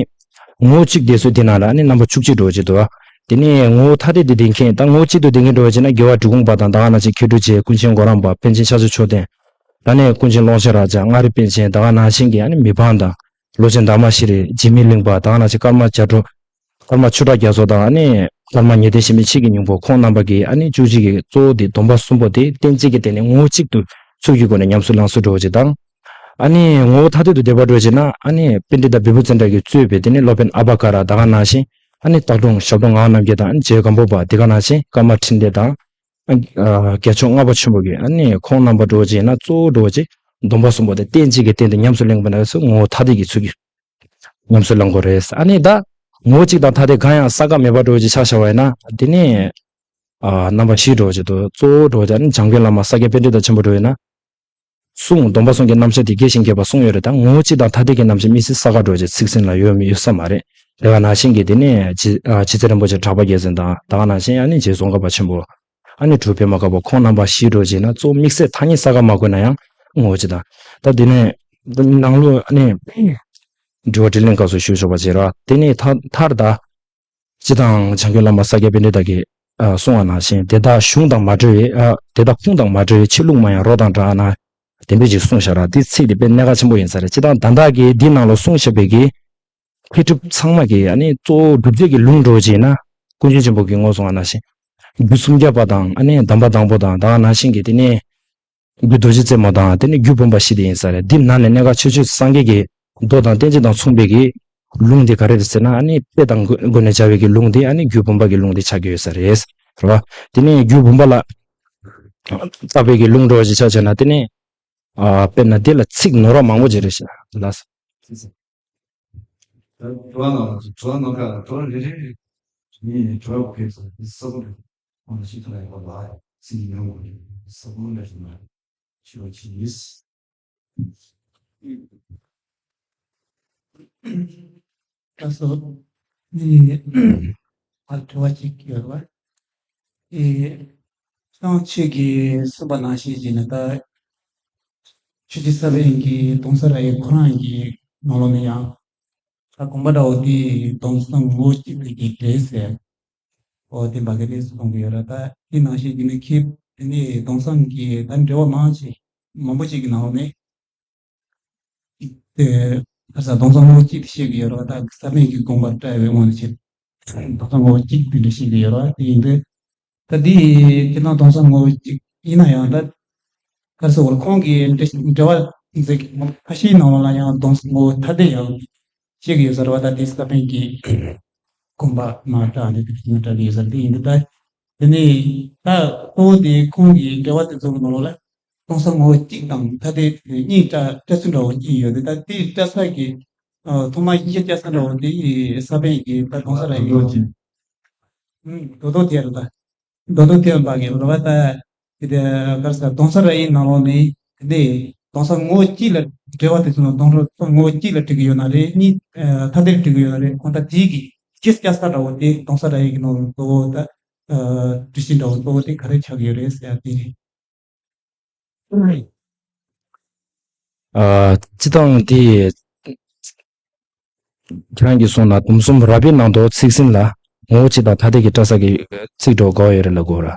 ངོ་བོ་གཅིག་དེ་ཚོ་དེ་ནང་ལ་ནི་རྣམ་པ་བཅུ་གཅིག་འདྲ་བོ་ཅིག་འདུག་བ། དེ་ནི་ངོ་བོ་ཐ་དད་དུ་ལྡན་མཁན། ད་ངོ་བོ་གཅིག་ཏུ་ལྡན་མཁན་འདྲ་བོ་ཅིག་ན་རྒྱལ་བ་འབྲི་གུང་པ་དང་ད་ག་ནང་བཞིན་མཁས་གྲུབ་རྗེ། ཀུན་མཁྱེན་གོ་རམས་པ། པཎ་ཆེན་ཕྱག་མཚན་མཆོག་ལྡན། ད་ནི་ཀུན་མཁྱེན་ཀློང་ཆེན་རབ་འབྱམས། མངའ་རིས་པཎ་ཆེན། ད་ག་ནང་བཞིན་གྱི་ཨ་ནི་མི་ཕམ་དང་། ལོ་ཆེན་དར་མ་ཤྲཱི། འཇིགས་མེད་གླིང་པ། ད་ག་ནང་བཞིན་ཀརྨ་རྒྱ་སྒྲོལ། ཀརྨ་ཆོས་གྲགས་རྒྱ་མཚོ་དང་ཨ་ནི་ཀརྨ་ཉི་སྟེན་ཤེས་མི་ཕྱིས་ཀྱི་སྙིང་པོ། ཁོང་རྣམ་པ་གིས་ཨ་ནི་བཅུ་གཅིག་གི་གཙོ་བོ་དེ་སྡོམ་པ་གསུམ་པོ་དེ་རྟེན་གཅིག་གི་སྟེང་ནས་ངོ་བོ་གཅིག་ཏུ་ཚུལ་གྱི་སྒོ་ནས་ཉམས་སུ་བླང་ཚུལ་འདྲ་བོ་ཅིག་དང་། ཨ་ནི་ངོ་བོ་ཐ་དད་དུ་བསྡད་པ་འདྲ་བོ་ཅིག་ན་ཨ་ནི་པཎྜི་ཏ་བི་བྷུ་ཙནྡྲ་གིས་གཙོས་པའི་དེ་ནི་སློབ་དཔོན་ཨ་བྷ་ཀ་ར། ད་ག་ནང་བཞིན་ཨ་ནི་སྟག་གདོང་ཞབས་དྲུང་ངག་དབང་རྣམ་རྒྱལ་དང་། ཨ་ནི་རྗེ་སྒམ་པོ་པ། དེ་ག་ནང་བཞིན་ཀརྨ་འཕྲིན་ལས་དང་། ཨ་རྒྱལ་མཆོག་ལྔ་པ་ཆེན་པོ་གིས་ཨ་ནི་ཁོང་རྣམ་པ་འདྲ་བོ་ཅིག་ན་གཙོ་བོ་འདྲ་བོ་ཅིག་སྡོམ་པ་གསུམ་པོ་དེ་རྟེན་གཅིག་གི་སྟེང་དུ་ཉམས་སུ་ལེན་པ་ན་སུ་ངོ་བོ་ཐ་དད་ཀྱི་ཚུལ་གྱིས་ཉམས་སུ་བླང་དགོས་རེད། ཨ་ནི་ད་ངོ་བོ་གཅིག་དང་ཐ་དད་གང་ཡང་ས་ཀ་མེད་པ་འདྲ་བོ་ཅིག་ཆ་བཞག་པ་ཡིན་ན་དེ་ནི་ཨ་རྣམ་པ་བཞི་འདྲ་བོ་ཅིག་འདུག་གཙོ་བོ་འདྲ་བོ་ཅིག་ཨ་ནི་འཇམ་མགོན་བླ་མ་ས་སྐྱ་པཎྜི་ཏ་ཆེན་པོ་འདྲ་བོ་ཡིན་ན། གསུང་སྡོམ་པ་གསུམ་གྱི་རྣམ་གཞག་དེ་རྒྱས་ཤིང་རྒྱས་པ་གསུངས་ཡོད་རེད། ད་ངོ་བོ་གཅིག་དང་ཐ་དད་ཀྱི་རྣམ་གཞག་དམིགས་བསལ་ས་ཀ་འདྲ་བོ་ཅིག་ཚིག་ཟིན་ལ་ཡོད་མི་ཡོད་ས་མ་རེད། དེ་ག་ནང་བཞིན་གྱི་དེ་ནས་རྗེ་ཨ་རྗེ་བཙུན་རིན་པོ་ཆེ་གྲགས་པ་རྒྱལ་མཚན་དང་། ད་ག་ནང་བཞིན་ཨ་ནི་རྗེ་ཙོང་ཁ་པ་ཆེན་པོ། ཨ་ནི་གྲུབ་པད་མ་དཀར་པོ། ཁོང་རྣམ་པ་བཞི་འདྲ་བོ་ཅིག་ན་གཙོ་བོ་དམིགས་བསལ་ཐ་སྙད་ས་ཀ་མ་བཀོད་ན་ཡང་ངོ་བོ་གཅིག་དང་། ད་དེ་ནས་ནང་ལོགས་ཨ་ནི་དྲི་བ་དྲིས་ལན་སྐབས་སུ་ཞུ་ཆོག་པ་བྱེད་རོགས། དེ་ནས་མཐར་མཐར་ད། སྤྱིར་བཏང་བྱམས་མགོན་བླ་མ་ས་སྐྱ་པཎྜི་ཏ་གིས་ཨ་གསུངས་པ་ནང་བཞིན། དེ་དག་གཞུང་དང་མ་འབྲེལ་བའི་ཨ་དེ་དག་ཁུངས་དང་མ་འབྲེལ་བའི་ཕྱི་ལུགས་མ་ཡིན་རོ་དང་འདྲ་ན། དེ་འདྲ་ཅིག་གསུངས་བཞག་ར། འདི་ཚིག་དེ་དཔེ་གནད་འགག་ཆེན་པོ་ཡིན་ས་རེད། སྤྱིར་བཏང་ད་ལྟ་གི་འདི་ནང་ལ་གསུངས་བཞག་པའི་གི་མཁས་གྲུབ་ཚང་མ་གི་ཨ་ནི་གཙོ་བོ་སྒྲུབ་བྱེད་ཀྱི་ལུང་འདྲ་བོ་ཅིག་ཡིན་ན། ཀུན་མཁྱེན་ཆེན་པོ་གིས་ངོས་བཟུང་བ་ནང་བཞིན། རྒྱུད་སུམ་བརྒྱ་པ་དང་ཨ་ནི་གདམས་པ་དང་པོ་དང་། ད་ག་ནང་བཞིན་གྱི་དེ་ནས། རྒྱུད་རྡོ་རྗེ་རྩེ་མོ་དང་དེ་ནས་རྒྱུད་བུམ་པ་བཞི་དེ་ཡིན་ས་རེད། འདི་ནང་ནས་གནད་འགག་ཆེ་ཤོས་སངས་རྒྱས་ཀྱི་མདོ་དང་བསྟན་བཅོས་དང་མཚུངས་པའི་གི་ལུང་དེ་ག་རེ་རེད་ཟེར་ན། ཨ་ནི་དཔེ་དང་སྒོ་ནས་སྦྱར་བའི་གི་ལུང་དེ་ཨ་ནི་རྒྱུད་བུམ་པ་གི་ལུང་དེ་ཆགས་ཀྱི་ཡོད་ས་རེད། རེད་བ། དེ་ནས་རྒྱུད་བུམ་པ་ལ་བརྟག་པའི་གི་ལུང་འདྲ་བ་ཞིག་ཆ་བཞག་ན་དེ་ནས་ཨ་དཔེར་ན་དེ་ལ་ཚིག་ནོར་བ་མང་པོ་ཅིག་རེད་ཤག་ལགས། དྲི་བ་ནང་དྲི་བ་ནང་ཁ་དྲི་བ་རེ་རེ་རེ་ནས་དྲི་བ་ཕེབས་སོང་། འདི་ས་བོན་རེད། ཁོང་ལ་ཞིབ་ཕྲ་ཡོད་པ་ལ་ཚིག་ཉུང་བ་རེད། ས་བོན་ལས་བྱུང་བ་རེད། ཞུ་བ་ཅིག་ཡིན། ད་སོ་ནི་ཨ་དྲི་བ་གཅིག་ཡོད་པ། ཨེ། སང་ཆོས་ཀྱིས་གསུངས་པ་ནང་བཞིན་བྱས་ན་ད། ཆོས་རྗེ་ས་པཎ་གྱི་གདུང་སྲས་ར་ཡི་ཁོ་རང་གི་ནང་ལོགས་ནས་ཡང་། ད་དགོངས་པ་འདྲ་བོ་དེ་སྡོམ་བཟུང་ངོ་བོ་གཅིག་པའི་གི་འབྲེལ་ཟེར། ཨོ་དེ་འབའ་གི་རེད་གསུང་གི་ཡོད་ར། ད་དེ་ནང་བཞིན་གྱི་ནི་ཁྱེད་དེ་ནས་སྡོམ་བཟུང་གི་ད་འབྲེལ་བ་མང་ཆེ་མང་པོ་ཅིག་གི་ནང་ལོགས་ནས། དེ་ཁ་སང་སྡོམ་བཟུང་ངོ་བོ་གཅིག་དེ་བཤད་ཀྱི་ཡོད་ར། ད་ས་པཎ་གྱི་དགོངས་པ་བཀྲལ་བའི་ངོ་ནས་བཤད། སྡོམ་བཟུང་ངོ་བོ་གཅིག་དེ་འདྲ་བཤད་ཀྱི་ཡོད་ར། དེ་ཡིན་དུས་ད་དེ་དེ་ནང་སྡོམ་བཟུང་ངོ་བོ་གཅིག་ཡིན་ན་ཡང་ད་ག་རེ་ཟེར་དགོས་རེད། ཁོང་གི་འབྲེལ་འབྲེལ་བ་འཛིན་ཁ་ཤས་ནང་ལ་ཡང་སྡོམ་བཟུང་ངོ་བོ་ཐ་དད་ཡང་བཤད་ཀྱི་ཡོད་ས་རེད་བ། ད་དེ་ས་པཎ་གྱི་དགོངས་པ་མ་བཀྲལ་ནས་དེ་བཞིན་བཀྲལ་གྱི་ཡོད་ས་རེད། དེ་ཡིན་དུས་ད་དེ་ནས་ད་གཙོ་བོ་དེ་ཁོང་གི་འབྲེལ་བ་དེ་ཚོ་གི་ནང་ལོགས་ལ། སྡོམ་བཟུང་ངོ་བོ་གཅིག་དང་ཐ་དད་གཉིས་བཀྲལ་བཀྲལ་ཚུལ་འདྲ་བོ་གཅིག་ཡོད་དེ། ད་དེའི་བཀྲལ་ས་གི་ཨ་ཐོག་མ་གཞི་བཀྲལ་ས་འདྲ་བོ་དེ་ས་པཎ་གྱི་ད་སྡོམ་བཟུང་ར་ཡིན་ནོ། ཨུམ་མདོ་དོན་དེ་རེད། ད་མདོ་དོན་དེ་འབའ་གི་རེད་བ། ད་དེ་དེ་ག་རེ་ཟེར། སྡོམ་བཟུང་ར་ཡི་ནང་ལོགས་ནས་དེ་སྡོམ་བཟུང་ངོ་བོ་གཅིག་ལ་འབྲེལ་བ་དེ་ཚོ་ནང་སྡོམ་བཟུང་ངོ་བོ་གཅིག་ལ་འགྲིག་གི་ཡོད་ན་རེད། གཉིས་ཨ་ཐ་དད་འགྲིག་གི་ཡོད་ན་རེད། ཁོང་ད་དེའི་གི་གཞི་བཀྲལ་ས་འདྲ་བོ་དེ་སྡོམ་བཟུང་ར་ཡི་གི་ནང་ལོགས་གཙོ་བོ་ད། ཨ་སྒྲུབ་བྱེད་འདྲ་བོ་གཙོ་བོ་དེ་ག་རེ་ཆགས་ཀྱི་ཡོད་རེད་ཟེར་ཡ་དེ་རེད། ཨ་སྤྱིར་བཏང་དེ་ཁྱེད་རང་གིས་གསུངས་ན་སྡོམ་གསུམ་རབ་དབྱེ་ནང་དུ་ཚིག་ཟིན་ལ་ངོ་བོ་གཅིག་དང་ཐ་དད་ཀྱི་བཀྲལ་ས་ཀྱི་ཚིག་འགྲོ་དགོས་ཡོད་རེད་ལབ་དགོས་ར།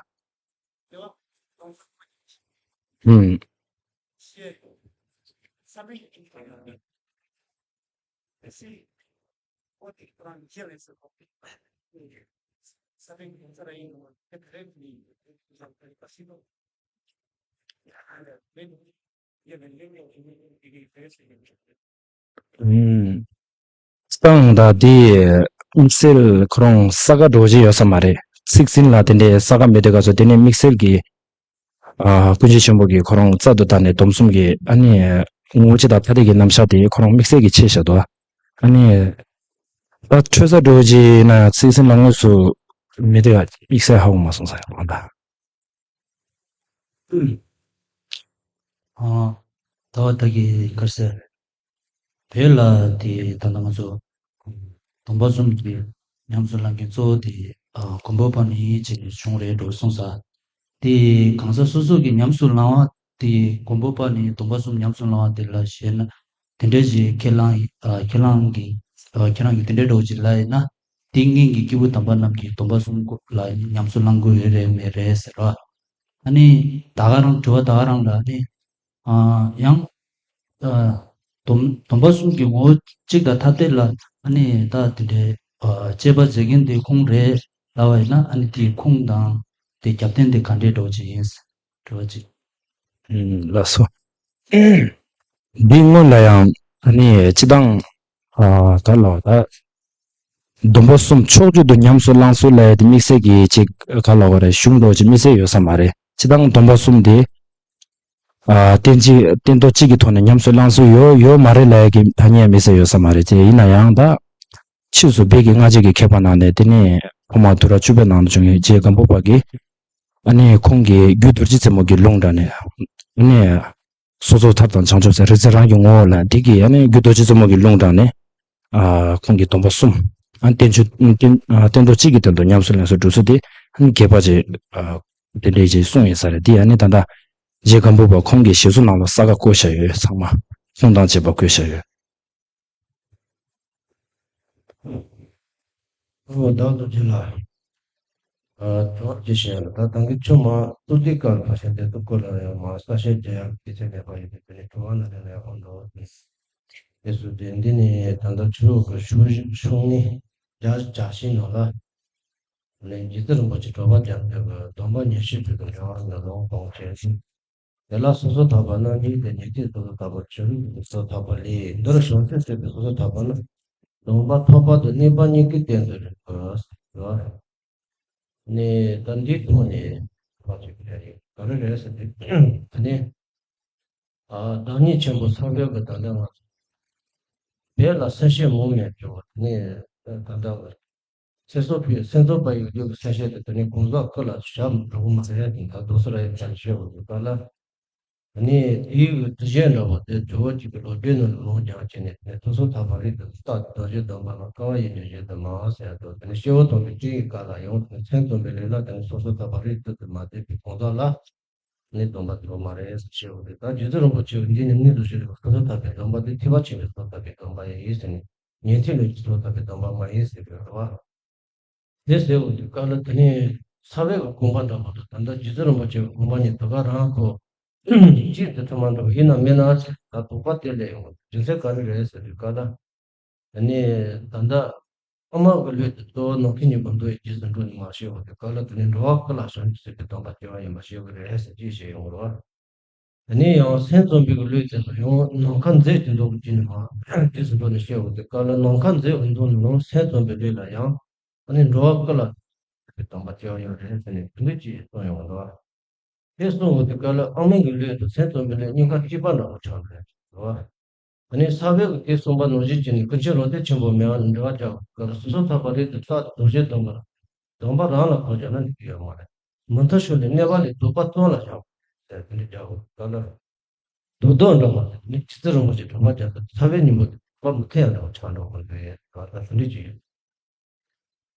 ཨུམ། ཨུམ། སྤྱིར་བཏང་ད་དེ་དམིགས་བསལ་ཁོ་རང་ས་ཀ་འགྲོ་བཞིན་ཡོད་ས་མ་རེད། ཚིག་ཟིན་ལ་དེ་འདྲའི་ས་ཀ་མེད་དུས་སྐབས་སུ་དེ་ནས་དམིགས་བསལ་གྱི་ཨ་ཀུན་མཁྱེན་ཆེན་པོ་གིས་ཁོ་རང་རྩལ་དུ་བཏང་ནས་སྡོམ་གསུམ་གྱི་ཨ་ནི་ངོ་བོ་གཅིག་དང་ཐ་དད་ཀྱི་རྣམ་གཞག་དེ་ཁོ་རང་དམིགས་བསལ་གྱི་ཆེ་བཞག་འདུག་ཨ་ནི་ད་འཕྲོས་ས་འགྲོ་བཞིན་ན་ཚིག་ཟིན་ལ་དངོས་སུ་མེད་དུས་དམིགས་བསལ་ཧ་གོ་མ་སོང་ས་ཡང་ད། ཨ། ད་བར་ད་གི་ག་རེ་ཟེར། བོད་ལ་དེ་ད་ལྟ་ང་ཚོ་སྡོམ་པ་གསུམ་གྱི་ཉམས་སུ་བླང་མཁན་གཙོ་བོ་དེ་ཨ་མགོན་པོ་པཎ་ཉི་ཅིག་བྱུང་རེད་འགྲོ་གསུངས་ས། དེ་གང་ཟག་སོ་སོ་གི་ཉམས་སུ་བླང་བ་དེ་མགོན་པོ་པཎ་ཉི་སྡོམ་པ་གསུམ་ཉམས་སུ་བླང་བ་དེ་ལ་བཤད་ན་དེ་འདྲ་ཞིག་ཁས་བླངས་ཨ་ཁས་བླངས་ཀྱི་ཨ་ཁས་བླངས་ཀྱི་དེ་འདྲ་འགྲོ་ཅིག་ལ་ཡིན་ན། དེ་སྔོན་གྱི་སྐྱེས་བུ་དམ་པ་རྣམས་ཀྱིས་སྡོམ་པ་གསུམ་ལ་ཉམས་སུ་བླང་དགོས་ཡོད་རེད་མེད་རེད་ཟེར་བ། ཨ་ནི་ད་ག་རང་དྲི་བ་ད་ག་རང་ལ་ཨ་ནི་ཨ་ཡང་ཨ་སྡོམ་སྡོམ་པ་གསུམ་གྱི་ངོ་བོ་གཅིག་དང་ཐ་དད་ལ་ཨ་ནི་ད་དེ་འདྲའི་ཨ་དཔྱད་པ་མཛད་མཁན་དེ་ཁོང་རེད་ལབ་པ་ཡིན་ན། ཨ་ནི་དེའི་ཁུངས་དང་དེ་རྒྱབ་རྟེན་དེ་ག་འདྲའི་འདྲ་བོ་ཅིག་ཡིན། དྲི་བ་གཅིག་ཨུམ། ལགས་སོ། འདི་སྔོན་ལ་ཡང་ཨ་ནི་སྤྱིར་བཏང་ཨ་ག་ལ་བ་ད། སྡོམ་པ་གསུམ་ཕྱོགས་བཅུ་དུ་ཉམས་སུ་བླང་ཚུལ་ལ་ཡ་དེ་དམིགས་བསལ་གྱི་ཅིག་ག་ལ་བ་རེད། གཞུང་འདྲ་བོ་ཅིག་དམིགས་བསལ་ཡོད་ས་མ་རེད། སྤྱིར་བཏང་སྡོམ་པ་གསུམ་དེ་ཨ་རྟེན་གཅིག་རྟེན་ཐོག་གཅིག་གི་ཐོག་ནས་ཉམས་སུ་བླང་ཚུལ་ཡོད་ཡོད་མ་རེད་ལབ་ཡ་གི་ཐ་སྙད་དམིགས་བསལ་ཡོད་ས་མ་རེད། དེ་ཡིན་ན་ཡང་ད་ཕྱིས་སུ་བོད་ཀྱི་སྔ་རྗེས་ཀྱི་མཁས་པ་ནང་ནས་དེ་ནས་ཐོག་མར་དུས་རབས་བཅུ་པའི་ནང་དུ་བྱུང་བའི་རྗེ་སྒམ་པོ་པ་གིས་ཨ་ནི་ཁོང་གི་རྒྱུད་རྡོ་རྗེ་རྩེ་མོ་གི་ལུང་དྲངས་ནས་ཨ་ནི། སོ་སོའི་ཐབས་དང་བྱང་ཆུབ་སེམས་རིག་འཛིན་རང་གི་ངོ་བོ་ལ་འདི་གི་ཨ་ནི་རྒྱུད་རྡོ་རྗེ་རྩེ་མོ་གི་ལུང་དྲངས་ནས་ཨ་ཁོང་གིས་སྡོམ་པ་གསུམ་ཨ་རྟེན་གཅིག་རྟེན་ཨ་རྟེན་ཐོག་གཅིག་གི་སྟེང་དུ་ཉམས་སུ་ལེན་སྲོལ་སྒྲུབ་ཚུལ་དེ་ཨ་ནི་རྒྱས་པ་ཅིག་ཨ་དེ་འདྲའི་ཅིག་གསུངས་ཡོད་ས་རེད། འདི་ཨ་ནི་ད་ལྟ་རྗེ་སྒམ་པོ་པ་ཁོང་གི་ཞབས་སོར་ནང་ལ་ས་ཀ་བཀོད་བཞག་ཡོད། ཚང་མ་ཁུངས་དང་བཅས་པ་བཀོད་བཞག་ཡོད། ཨོ་བདག་ཏུ་ཁྱེད་ལ། ཨ་དྲི་བ་ཅི་ཞིག་ཡོད་ན། ད་ད་གིན་ཆུ་མ་ཏུ་ཏི་ཀར་ཕ་ཤ་དེ་ཏུ་ཀོ་ལ་ཡང་མ་ས་ཤེ་རྒྱ་ཡག་གི་ཚེ་ནས་པ་ཡོད་པའི་དེ་ནི་དྲི་བ་ན་དེ་ལ་ཡག་པོ་འདུག་དེ་སུ་དེ་འདི་ནི་ད་ལྟ་ཆུ་གི་ཤུགས་ཤུགས་ནི་རྒྱ་རྒྱ་ཤིང་ནོ་ལ། ནས་རྗེ་བཙུན་རིན་པོ་ཆེ་གྲགས་པ་རྒྱ་མཚོ་གི་སྡོམ་པ་ཉེར་ཞི་པའི་གི་འབྲེལ་བ་ནི་ལོངས་སྤོང་བྱས་ཤིང་། དེ་ལ་སོ་སོ་ཐོབ་པ་ན་གཉིས་ཏེ། ཉིས་ཏེ་སོ་སོ་ཐོབ་པ་ཕྱི་རོལ་གྱི་སོ་སོ་ཐོབ་པ་ལས། འདིར་བྱང་ཆུབ་སེམས་དཔའི་སོ་སོ་ཐོབ་པ་ནི་སྡོམ་པ་ཐོབ་པ་དང་གནས་པ་གཉིས་ཀྱི་སྟེང་དུ་རིགས་པ་ཟེར་བ། ནས་ད་འདིའི་ཐོག་ནས་ཐོག་ཅིག་རེད། ག་རེ་རེད་ཟེར་དུས་ད་ནི་ཨ་བདག་ཉིད་ཆེན་པོ་སངས་རྒྱས་ཀྱི་ད་ལྟ་ང་ཚོ་བོད་ལ་གསལ་བཤད་མང་མེད་ཀྱང་ནི་ད་ལྟ་ཚེ་སྲོག་ཕུལ་སེམས་ཚོགས་པ་ཡི་རྒྱུད་ཀྱི་གསལ་བཤད་དེ་དེ་ནི་གང་ཟག་ཀུན་ལ་བྱ་འགྲོ་གི་མ་རེད། ད་དུང་སོ་ར་ཡི་ཚན་བཤད་འོ་དུས་ག་ལ། ནི་དེའི་འདུ་བྱེད་འདྲ་བོ་དེ་དྲི་བ་གཅིག་གི་ལོག་འགྲེལ་ནང་ལ་ལོག་སྦྱང་བྱས་ནས་དེ་ནས་སོ་སོར་ཐར་པ་རིགས་དང་རྟག་ཏུ་རྡོ་རྗེ་སྡོམ་པ་ལ་དཀའ་བ་ཡིན་དུ་བཞིན་དུ་མ་ཟེར་དུ་དེ་ནས་སྐྱེ་བོ་དོན་དུ་སྤྱི་ཡི་བཀའ་ལ་ཡང་དེ་ནས་མཚན་རྩོམ་པའི་ལུགས་ལ་དེ་ནས་སོ་སོར་ཐར་པ་རིགས་དུ་དུ་མ་བསྡད་པའི་གང་ཟག་ལ་ནི་སྡོམ་པ་དེ་མ་རེད་ཟེར་བཤད་འོ་དེ་ད་རྗེ་བཙུན་རིན་པོ་ཆེ་འདི་ནི་ནི་འདུ་བྱེད་རིགས་སོ་སོར་ཐར་པའི་སྡོམ་པ་དེ་ཐེག་པ་ཆེན་པོའི་སོ་སོར་ཐར་པའི་སྡོམ་པ་ཡང་ཡིན་ཟེར་ནས་ཉན་ཐོས་ལུགས་ཀྱི་སོ་སོར་ཐར་པའི་སྡོམ་པ་མ་ཡིན་ཟེར་བའི་རེད་བ། དེ་ཟེར་འོ་དེ་ག་ལ་དེ་ནས་ས་བོན་གྱི་དགོངས་པ་འདྲ་མ་གཏོགས་ད་ལྟ་རྗེ་བཙུན་རིན་པོ་ཆེ་གི་དགོངས་པ་ཉིད་དེ་ག་རང་ཁོ་གཅིག་དེ་ཐུན་མོང་འདྲ་བོ་ཡིན་ན་མིན་ན་ཟེར་ད་དོགས་པ་དེ་སླེབས་ཡོང་རྒྱུ་མཚན་ག་རེ་རེད་ཟེར་དུས་ག་ལ། དེ་ནས་ད་ལྟ་ཨ་མ་གི་ལུས་དེ་གཙོ་བོ་ནམ་མཁའི་སྙིང་པོ་མདོ་ཡི་རྗེས་སུ་འགྲོ་ནས་མ་བཤད་འོ་དེ་ག་ལ་དེ་ནས་འགྲོ་བ་ཀུན་ལ་བྱང་ཆུབ་སེམས་དཔའི་སྡོམ་པ་སྐྱེ་བ་ཡིན་པ་ཤེས་དགོས་རེད་ཟེར་ཅེས་བཤད་ཡོང་གི་རེད་བ། དེ་ནས་ཡང་མཚན་རྩོམ་པའི་གི་ལུས་དེ་ཚོ་ཡང་ནམ་མཁའ་མཛོད་ཀྱི་མདོ་གི་རྒྱུད་ནས་མར་རྗེས་སུ་འགྲོ་ནས་བཤད་འོ་དེ་ག་ལ་ནམ་མཁའ་མཛོད་ཀྱི་མདོ་ནས་ཡང་མཚན་རྩོམ་པའི་ལུས་ལ་ཡང་ཨ་ནི་འགྲོ་བ་ཀུན་ལ་སྡོམ་པ་སྐྱེ་བ་ཡོད་རེད་ཟེར་ནས་དེ་འདྲ་ཅིག་གསུངས་ཡོང་གི་འདུག་དེ་གསུངས་འོ་དེ་ག་ལ་ཨ་མའི་གི་ལུས་དང་མཚན་རྩོམ་པའི་ལུས་གཉིས་ཀ་གཅིག་པ་འདྲ་བོ་ཆགས་འདུག་རེད་བ། ཨ་ནི་ས་བོན་གྱི་དེ་གསུངས་པ་ནང་བཞིན་བྱས་ནས་ཀུན་མཁྱེན་རོ་ཏི་ཆེན་པོ་མེད་པ་ནི་འབྲེལ་བ་བྱ་བ་སོ་སོར་ཐར་པ་རིགས་དེ་རྟག་ཏུ་རྡོ་རྗེ་སྡོམ་པ་སྡོམ་པ་རང་ལ་གང་བྱ་ན་འགྲིག་གི་ཡོད་མ་རེད། མུ་མཐའ་ཤོར་ནས་གནས་པ་ལས་ལྡོག་པ་སྟོང་ལ་བྱ་བ་ཟེར་དེ་འདྲ་བྱ་བ་ག་ལ། རྡོ་རྡོ་འདྲ་བ་དེ་ནི་རྗེ་བཙུན་རིན་པོ་ཆེ་གྲོང་པ་རྒྱ་མཚོ་ས་བོན་སྙིང་པོ་དེ་བ་མུ་མཐའ་ཡང་འདྲ་བ་ཆགས་འགྲོ་གི་རེད་ག་ལ་དེ་འདྲ་ཅིག་ཡོད།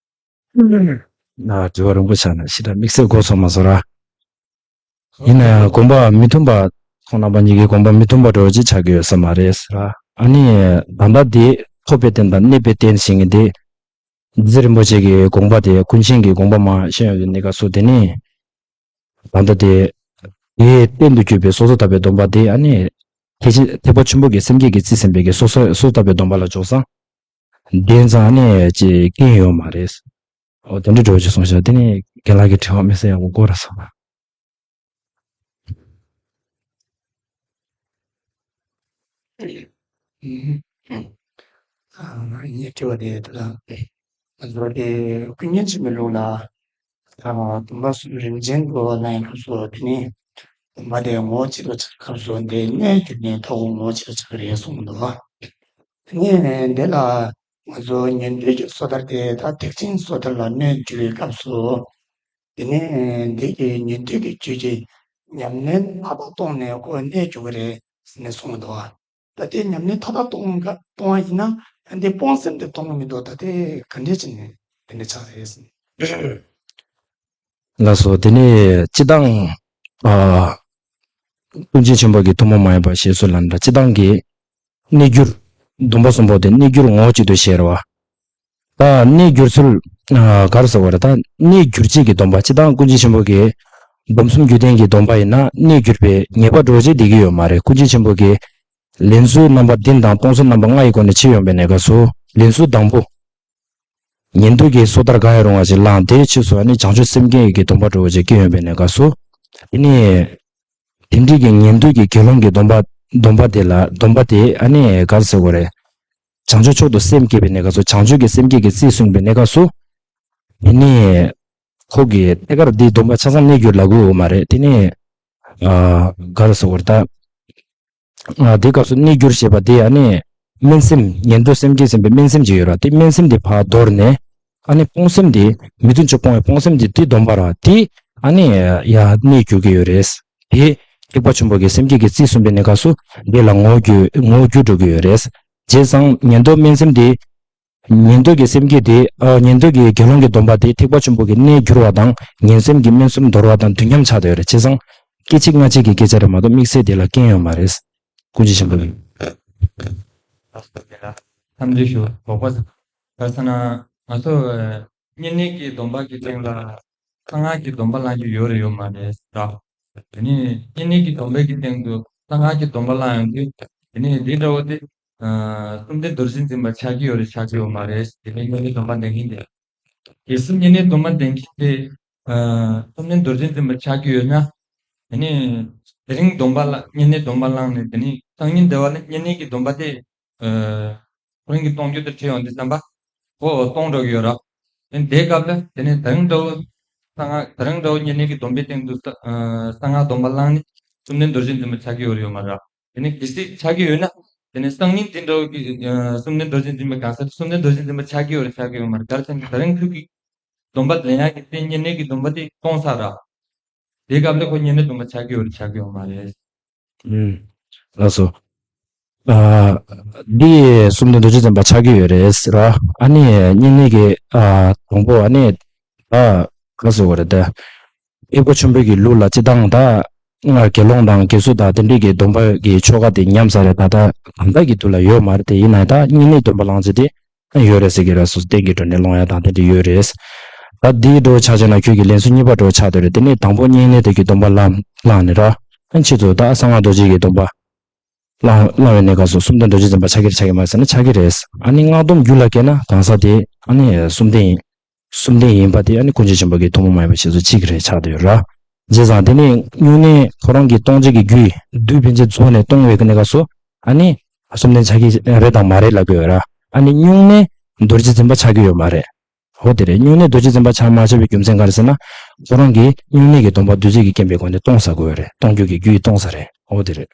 ན་དྲི་བ་རིང་པོ་ཆགས་ན་ཕྱི་དྲ་དམིགས་བསལ་གོ་སོང་མ་སོང་ར། ཡིན་ན་ཡང་དགོངས་པ་མི་མཐུན་པ་ཁོང་རྣམ་པ་གཉིས་ཀྱི་དགོངས་པ་མི་མཐུན་པ་འགྲོ་ཅིག་ཆགས་ཀྱི་ཡོད་ས་མ་རེད་ཟེར་ར། ཨ་ནི་ད་ལྟ་འདི་ཐོབ་པའི་རྟེན་དང་གནས་པའི་རྟེན་ཞིག་ཡིན་ཏེ། རྗེ་རིན་པོ་ཆེ་གི་དགོངས་པ་དེ་ཀུན་མཁྱེན་གྱི་དགོངས་པ་མ་ཤེས་ཡོང་གི་གནས་སྐབས་སུ་དེ་ནི། ད་ལྟ་དེ། དེའི་རྟེན་དུ་གྱུར་པའི་སོ་སོར་ཐར་པའི་སྡོམ་པ་དེ་ཨ་ནི། ཐེག་ཆེན་ཐེག་པ་ཆེན་པོ་གི་སེམས་བསྐྱེད་ཀྱིས་རྩིས་ཟིན་པའི་གི་སོ་སོ་སོ་སོར་ཐར་པའི་སྡོམ་པ་ལ་འཇོག་ས། དེ་ཙང་ནས་ཅིག་རྐྱེན་ཡོད་མ་རེད། འོ་དེ་འདྲ་འགྲོ་ཅིག་གསུངས་ཤག་དེ་ནས་རྒན་ལགས་ཀྱི་དྲི་བ་དམིགས་བསལ་ཡག་པོ་གོ་ར་སོང་། ངའི་དྲི་བ་དེ་ད་ལྟ་ང་ཚོ་དེ་ཀུན་མཁྱེན་ཆེན་པོའི་ལུགས་ལ། ད་སྡོམ་པ་གསུམ་རིམ་ཅན་དུ་གནང་ཡང་སོ་དེ་ནི་སྡོམ་པ་དེ་ངོ་བོ་གཅིག་ཏུ་ཆགས་སྐབས་སུ་དེ་གནས་གྱུར་ནས་ཐོག་ངོ་བོ་གཅིག་ཏུ་ཆགས་རེད་གསུངས་འདུག་དེ་ནས་འདི་ལ་ང་ཚོ་ཉན་ཐོས་ཀྱི་སོ་ཐར་དེ་ད་ཐེག་ཆེན་སོ་ཐར་ལ་སྣོད་འཇུག་པའི་སྐབས་སུ་དེ་ནས་འདི་གི་ཉན་ཐོས་ཀྱི་རྒྱུད་ཀྱི་ཉམས་ལེན་མཐའ་དག་གཏོང་ནས་ཁོ་གནས་འགྱུར་གི་རེད་ཟེར་ནས་གསུངས་འདུག་ད་ལྟའི་ཉམས་ལེན་མཐའ་དག་གཏོང་ག་གཏོང་བ་ཡིན་ན་ཨ་འདི་སྤོང་སེམས་དེ་གཏོང་གི་མི་འདུག་ད་ལྟའི་ག་འདྲས་བྱས་ནས་དེ་འདྲ་ཆགས་རེད། ལགས་སོ་དེ་ནས་སྤྱི་བཏང་ཨ་ཀུན་མཁྱེན་ཆེན་པོ་གི་ཐུན་མོང་མ་ཡིན་པ་ཞེས་སུ་ལབ་འདྲ་སྤྱི་བཏང་གི་གནས་འགྱུར་སྡོམ་པ་གསུམ་པོ་དེ་གནས་འགྱུར་ངོ་བོ་གཅིག་ཏུ་བཤད་རེད་བ། ད་གནས་འགྱུར་ཚུལ་ཨ་ག་རེ་ཟེར་བ་རེད་ད་གནས་འགྱུར་བྱེད་ཀྱི་སྡོམ་པ་སྤྱི་བཏང་ཀུན་མཁྱེན་ཆེན་པོ་གི་སྡོམ་གསུམ་རྒྱུད་ལྡན་གྱི་སྡོམ་པ་ཡིན་ན་གནས་འགྱུར་བའི་ངེས་པ་འགྲོ་བྱེད་བསྡད་ཀྱི་ཡོད་མ་རེད། ཀུན་མཁྱེན་ཆེན་པོ་གིས་ལེན་ཚུལ་རྣམ་པ་བདུན་དང་སྤོང་ཚུལ་རྣམ་པ་ལྔ་ཡི་སྒོ་ནས་ཕྱེ་ཡོང་པའི་གནས་སྐབས་སུ་ལེན་ཚུལ་དང་པོ། ཉན་ཐོས་ཀྱི་སོ་ཐར་གང་ཡང་རུང་བ་ཞིག་བླངས་དེའི་ཕྱིས་སུ་ཨ་ནི་བྱང་ཆུབ་སེམས་བསྐྱེད་ཀྱི་སྡོམ་པ་འགྲོ་བྱེད་སྐྱེ་ཡོང་པའི་གནས་སྐབས་སུ། དེ་ནས། དེ་འདྲའི་གི་ཉན་ཐོས་ཀྱི་དགེ་སློང་གི་སྡོམ་པ་སྡོམ་པ་དེ་ལ་སྡོམ་པ་དེ་ཨ་ནི་ག་རེ་ཟེར་དགོས་རེད། བྱང་ཆུབ་མཆོག་ཏུ་སེམས་བསྐྱེད་པའི་གནས་སྐབས་སུ་བྱང་ཆུབ་ཀྱི་སེམས་བསྐྱེད་ཀྱིས་རྩིས་ཟིན་པའི་གནས་སྐབས་སུ། དེ་ནས་ཁོ་གི་ཐད་ཀར་འདིའི་སྡོམ་པ་ཆ་ཚང་གནས་འགྱུར་ལབ་དགོས་ཡོད་མ་རེད་དེ་ནས་ཨ་ག་རེ་ཟེར་དགོས་རེད་ད། ཨ་དེའི་སྐབས་སུ་གནས་འགྱུར་ཞེས་པ་དེ་ཨ་ནི་སྨོན་སེམས་ཉན་ཐོས་སེམས་བསྐྱེད་ཟིན་པའི་སྨོན་སེམས་ཅིག་ཡོད་རེད་དེ་སྨོན་སེམས་དེ་ཕར་དོར་ནས་ཨ་ནི་སྤོང་སེམས་དེ་མི་མཐུན་ཕྱོགས་སྤོང་བའི་སྤོང་སེམས་དེ་དེ་སྡོམ་པ་རེད་དེ་ཨ་ནི་ཡར་གནས་འགྱུར་གྱི་ཡོད་རེད། དེ་ཐེག་པ་ཆེན་པོ་གི་སེམས་བསྐྱེད་ཀྱིས་རྩིས་ཟིན་པའི་གནས་སྐབས་སུ་དེ་ལ་ངོ་བོ་འགྱུར་ངོ་བོ་འགྱུར་འགྲོ་གི་ཡོད་རེད། བྱས་ཙང་ཉན་ཐོས་སྨོན་སེམས་དེ། ཉན་ཐོས་ཀྱི་སེམས་བསྐྱེད་དེ་ཨ་ཉན་ཐོས་ཀྱི་དགེ་སློང་གི་སྡོམ་པ་དེ་ཐེག་པ་ཆེན་པོ་གི་གནས་འགྱུར་བ་དང་ཉན་སེམས་ཀྱི་སྨོན་སེམས་དོར་བ་དང་དུས་མཉམ་ཆགས་བསྡད་ཡོད་རེད། བྱས་ཙང་སྐད་ཅིག་སྔ་ཕྱི་གི་སྐད་ཆ་རེད་མ་གཏོགས་དམིགས་བསལ་དེ་ལ་རྐྱེན་ཡོད་མ་རེད། ཀུན་མཁྱེན་ཆེན་པོ་ལགས། འཚམས་འདྲི་ཞུ། དོགས་པ་ག་རེ་ཟེར་ན་ང་ཚོ་བསྙེན་གནས་ཀྱི་སྡོམ་པ་གི་སྟེང་ལ་གསང་སྔགས་ཀྱི་སྡོམ་པ་བླང་རྒྱུ་ཡོད་རེད་ཡོད་མ་རེད་ཟེར། དེ་ནས་བསྙེན་གནས་ཀྱི་སྡོམ་པའི་གི་སྟེང་དུ་གསང་སྔགས་ཀྱི་སྡོམ་པ་བླང་ཡོང་དུས་དེ་ནས་འདི་འདྲ་བོ་དེ། ཨ་བཅོམ་ལྡན་རྡོ་རྗེ་འཛིན་པ་ཆགས་ཀྱི་ཡོད་རེད་ཆགས་ཀྱི་ཡོད་མ་རེད། དེ་ནས་བསྙེན་གནས་སྡོམ་པ་ལེན་མཁན་དེ། གལ་སྲིད་བསྙེན་གནས་སྡོམ་པ་ལེན་མཁན་དེ་ཨ་བཅོམ་ལྡན་རྡོ་རྗེ་འཛིན་པ་ཆགས་ཀྱི་ཡོད་ན། དེ་ནས་དེ་རིང་སྡོམ་པ་ལ་བསྙེན་གནས་སྡོམ་པ་བླངས་ནས་དེ་ནས་སང་ཉིན་འདི་བ་ལ་བསྙེན་གནས་ཀྱི་སྡོམ་པ་དེ་ཨ་ཁོ་རང་གིས་གཏོང་རྒྱུ་དེ་ཁྲིད་ཡོང་དུས་ཙམ་པ་ཁོ་གཏོང་འགྲོ་གི་ཡོད་རེད། དེ་ནས་དེའི་སྐབས་ལ་དེ་ནས་དེ་རིང་འདྲ་བོ་གསང་སྔགས་དེ་རིང་འདྲ་བོ་བསྙེན་གནས་ཀྱི་སྡོམ་པའི་སྟེང་དུ་ས་ཨ་གསང་སྔགས་སྡོམ་པ་བླངས་ནས་བཅོམ་ལྡན་རྡོ་རྗེ་འཛིན་པ་ཆགས་ཀྱི་ཡོད་རེད་ཡོད་མ་རེད། དེ་ནས་གལ་སྲིད་ཆགས་ཀྱི་ཡོད་ན། དེ་ནས་སང་ཉིན་དེ་འདྲ་བོ་གི་ཨ་བཅོམ་ལྡན་རྡོ་རྗེ་འཛིན་པའི་གང་ཟག་དེ་བཅོམ་ལྡན་རྡོ་རྗེ་འཛིན་པ་ཆགས་ཀྱི་ཡོད་རེད་ཆགས་ཀྱི་ཡོད་མ་རེད། ག་རེ་ཟེར་ན་དེ་རིང་ཁོ་གི་སྡོམ་པ་ལེན་ཡག་གི་རྟེན་བསྙེན་གནས་ཀྱི་སྡོམ་པ་དེ་གཏོང་ཚར་ར། དེའི་སྐབས་ལ་ཁོ་བསྙེན་གནས་སྡོམ་པ་ཆགས་ཀྱི་ཡོད་རེད་ཆགས་ཀྱི་ཡོད་མ་རེད། ཨུམ། ལགས་སོ། ཨ། འདི་གསུམ་ལྡན་རྡོ་རྗེ་འཛིན་པ་ཆགས་ཀྱི་ཡོད་རེད་ཟེར་བ། ཨ་ནི་བསྙེན་གནས་ཀྱི་ཨ་དང་པོ་ཨ་ནི་ད་ག་ཟེར་བ་རེད་ད། ཐེག་པ་ཆེན་པོའི་གི་ལུགས་ལ་སྤྱི་བཏང་ད་དགེ་སློང་དང་དགེ་ཚུལ་དང་དེ་འདྲའི་གི་སྡོམ་པ་གི་ཆོ་ག་དེ་ཉམས་ས་རེད། ད་ད་ད་ལྟ་གི་དུས་ལ་ཡོད་མ་རེད། དེ་ཡིན་ན་ད་བསྙེན་གནས་སྡོམ་པ་བླང་བྱ་དེ་ཡོད་རེད་ཟེར་གྱི་རེད། སོ་སོ་གཏན་གྱི་འགྲོ་ནས་སློང་ཡ་དང་དེ་འདྲ་ཡོད་རེད། ད་འདིའི་འགྲོ་ཆ་བྱས་ན་ཁྱོད་ཀྱི་ལན་གསུམ་གཉིས་པ་འགྲོ་ཆགས་འདུག་རེད། དེ་ནས་དང་པོ་བསྙེན་གནས་དེ་གི་སྡོམ་པ་བླངས་བླངས་ནས་ར། ཨ་ཕྱིས་སུ་ད་གསང་སྔགས་རྡོ་རྗེ་གི་སྡོམ་པ་བླངས་བླངས་པའི་གནས་སྐབས་སུ་གསུམ་ལྡན་རྡོ་རྗེ་འཛིན་པ་ཆགས་ཀྱི་རེད་ཆགས་ཀྱི་མ་རེད་ཟེར་ན་ཆགས་ཀྱི་རེད། ཨ་ནི་སྔགས་སྡོམ་རྒྱུད་ལ་སྐྱེས་ན་གང་ཟག་དེ་ཨ་ནི་གསུམ་ལྡན་ཡིན། གསུམ་ལྡན་ཡིན་པ་དེ་ཨ་ནི་ཀུན་མཁྱེན་ཆེན་པོ་གི་ཐུན་མོང་མ་ཡིན་པ་ཞེས་སོགས་གཅིག་རེད་ཆགས་བསྡད་ཡོད་ར། བྱས་ཙང་དེ་ནི་སྨྱུང་གནས་ཁོ་རང་གི་སྟོང་ཆེན་གྱི་རྒྱུད་བསྡུས་པའི་རྗེས་རྫོགས་ནས་སྟོང་བའི་གནས་སྐབས་སུ་ཨ་ནི་གསུམ་ལྡན་ཆགས་ཀྱི་རེད་དང་མ་རེད་ལབ་དགོས་ཡོད་ར། ཨ་ནི་སྨྱུང་གནས་རྡོ་རྗེ་འཛིན་པ་ཆགས་ཀྱི་ཡོད་མ་རེད། འོ་དེ་རེད། སྨྱུང་གནས་རྡོ་རྗེ་འཛིན་པ་ཆགས་མ་ཆགས་པའི་རྒྱུ་མཚན་ག་རེ་ཟེར་ན། ཁོ་རང་གིས་སྨྱུང་གནས་ཀྱི་སྡོམ་པ་བདུད་རྩི་གི་རྐྱེན་པའི་སྒོ་ནས་སྟོང་ཟ་དགོས་ཡོད་རེད། སྟོང་རྒྱུ་གི་རྒྱུ་ཡིས་སྟོང་ཟ་རེད། འོ་དེ་རེད།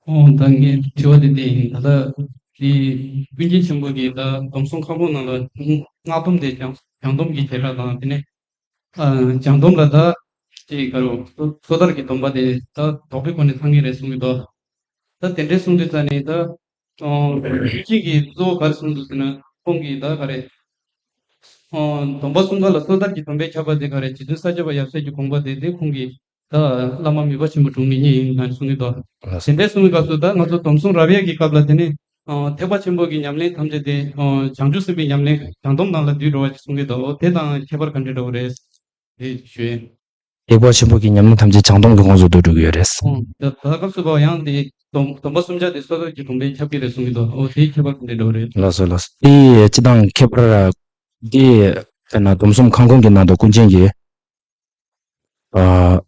ཨོ་ད་ངའི་དྲི་བ་དེ་དེ་ཡིན། ད་ལྟ་དེ་ཀུན་མཁྱེན་ཆེན་པོ་གིས་ད་སྡོམ་གསུམ་ཁ་སྐོང་ནང་ལ་སྔགས་སྡོམ་དེ་བྱང་བྱང་སྡོམ་གྱི་བྱེ་བྲག་དང་དེ་ནས་ཨ་བྱང་སྡོམ་ལ་ད་ཅིག་ག་རེ་སོ་སོ་ཐར་གྱི་སྡོམ་པ་དེ་ད་ལྡོག་པའི་སྒོ་ནས་ཚང་གི་རེད་གསུང་གི་འདུག་ད་དེ་འདྲའི་གསུང་དུས་ཙ་ནས་ད་ཨོ་ཀུན་མཁྱེན་གྱིས་གཙོ་བོ་ག་རེ་གསུང་འདུག་ཟེར་ན་ཁོང་གིས་ད་ག་རེ་ཨོ་སྡོམ་པ་གསུམ་ཀ་ལ་སོ་ཐར་གྱི་སྡོམ་པས་ཁྱབ་པ་དེ་ག་རེ་རྗེ་བཙུན་ས་སྐྱ་པ་ཡབ་སྲས་ཀྱི་དགོངས་པ་དེ་དེ་ཁོང་གིས་ད་བླ་མ་མོས་པ་ཆེན་པོ་དྲུང་ནས་རྙེད་ཡིན་ང་གསུང་གི་འདུག་དེ་འདྲའི་གསུང་གི་སྐབས་སུ་ད་ང་ཚོ་སྡོམ་གསུམ་རབ་དབྱེ་གི་སྐབས་ལ་དེ་ནས་ཨོ་ཐེག་པ་ཆེན་པོ་གི་ཉམས་ལེན་ཐམས་ཅད་དེ་ཨོ་བྱང་ཆུབ་སེམས་དཔའི་ཉམས་ལེན་བྱང་སྡོམ་ནང་ལ་འདུས་འགྲོ་བ་ཞིག་གསུང་གི་འདུག་དེ་དང་ཁྱད་པར་ག་འདྲ་འདྲ་བོ་རེད། དེ་ཞུ་ཡིན། ཐེག་པ་ཆེན་པོ་གི་ཉམས་ལེན་ཐམས་ཅད་བྱང་སྡོམ་གྱི་ཁོངས་སུ་བསྡུ་འགྲོ་གི་ཡོད་རེད། ཨོ། ད་ད་སྐབས་སུ་བ་ཡང་དེ་སྡོམ་སྡོམ་པ་གསུམ་ཆ་དེ་སོ་སོ་ཀྱི་སྡོམ་པས་ཁྱབ་ཀྱི་རེད་གསུང་གི་འདུག་ཨོ་དེའི་ཁྱད་པར་དེ་འདྲ་བོ་རེད། ལགས་སོ་ལགས་སོ། དེ་སྤྱི་དང་ཁྱད་པར་དེ་དཔེར་ན་སྡོམ་གསུམ་ཁ་སྐོང་གི་ནང་དུ་ཀུན་མཁྱེན་གྱིས་ཨ་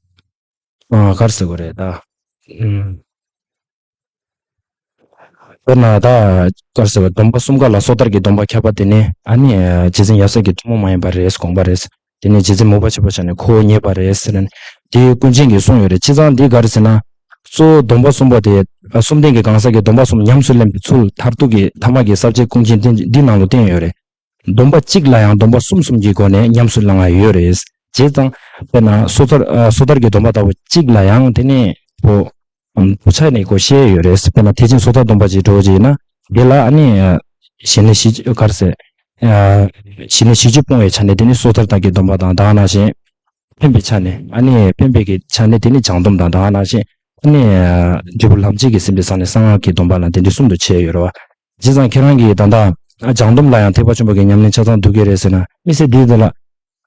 ཨ་ག་རེ་ཟེར་དགོས་རེད་ད། ཨུམ། དཔེར་ན་ད་ག་རེ་ཟེར་བ་སྡོམ་པ་གསུམ་ཀ་ལ་སོ་ཐར་གྱི་སྡོམ་པ་ཁྱབ་པ་དེ་ནི་ཨ་ནི་རྗེ་བཙུན་ཡབ་སྲས་ཀྱི་ཐུན་མོང་མ་ཡིན་པ་རེད་དགོངས་པ་རེད། དེ་ནི་རྗེ་བཙུན་མོས་པ་ཆེན་པོ་ཆགས་ནས་ཁོ་བོ་རྙེད་པ་རེད་ཟེར་ནས་དེའི་ཀུན་མཁྱེན་གྱིས་གསུངས་ཡོད་རེད། བྱས་ཙང་འདི་ག་རེ་ཟེར་ན། གཙོ་བོ་སྡོམ་པ་གསུམ་པོ་དེ་གསུམ་ལྡན་གྱི་གང་ཟག་གིས་སྡོམ་པ་གསུམ་ཉམས་སུ་ལེན་པའི་ཚུལ་མཐར་ཐུག་གི་ཐ་མ་གི་ས་བཅད་ཀུན་མཁྱེན་འདི་ནང་ལ་བསྟན་ཡོད་རེད། སྡོམ་པ་གཅིག་ལ་ཡང་སྡོམ་པ་གསུམ་གསུམ་གྱི་སྒོ་ནས་ཉམས་སུ་བླང་བ་ཡོད་རེད། བྱས་ཙང་དཔེར་ན་སོ་ཐར་སོ་ཐར་གྱི་སྡོམ་པ་ལྟ་བུ་གཅིག་ལ་ཡང་དེ་ནས་ཁོ་བོ་ཆ་ནས་ཁོ་བཤད་ཡོད་རེད། དཔེར་ན་ཐེག་ཆེན་སོ་ཐར་སྡོམ་པ་ཅིག་འགྲོ་བ་ཅིག་ཡིན་ན་དེ་ལ་ཨ་ནི་ཞི་གནས་ཞི་ག་རེ་ཟེར། ཞི་གནས་ཞི་བྱེད་སྤོང་བའི་ཆ་ནས་དེ་ནི་སོ་ཐར་དང་གི་སྡོམ་པ་དང་ད་ག་ནང་བཞིན། ཕན་པའི་ཆ་ནས་ཨ་ནི་ཕན་པའི་གི་ཆ་ནས་དེ་ནི་བྱང་སྡོམ་དང་ད་ག་ནང་བཞིན་ཨ་ནི་འབྲས་བུ་ལམ་བྱེད་ཀྱི་ཟིན་པའི་ས་ནས་གསང་སྔགས་ཀྱི་སྡོམ་པ་ལ་དེ་འདྲའི་གསུམ་དུ་ཕྱེ་ཡོད་རེད་བ། བྱས་ཙང་ཁྱེད་རང་གིས་ད་ལྟ་བྱང་སྡོམ་ལ་ཡང་ཐེག་པ་ཆེན་པོ་གི་ཉམས་ལེན་ཆ་ཚང་འདུག་གི་རེད་ཟེར་ན་མི་སེར་འདིས་དེ་ལ་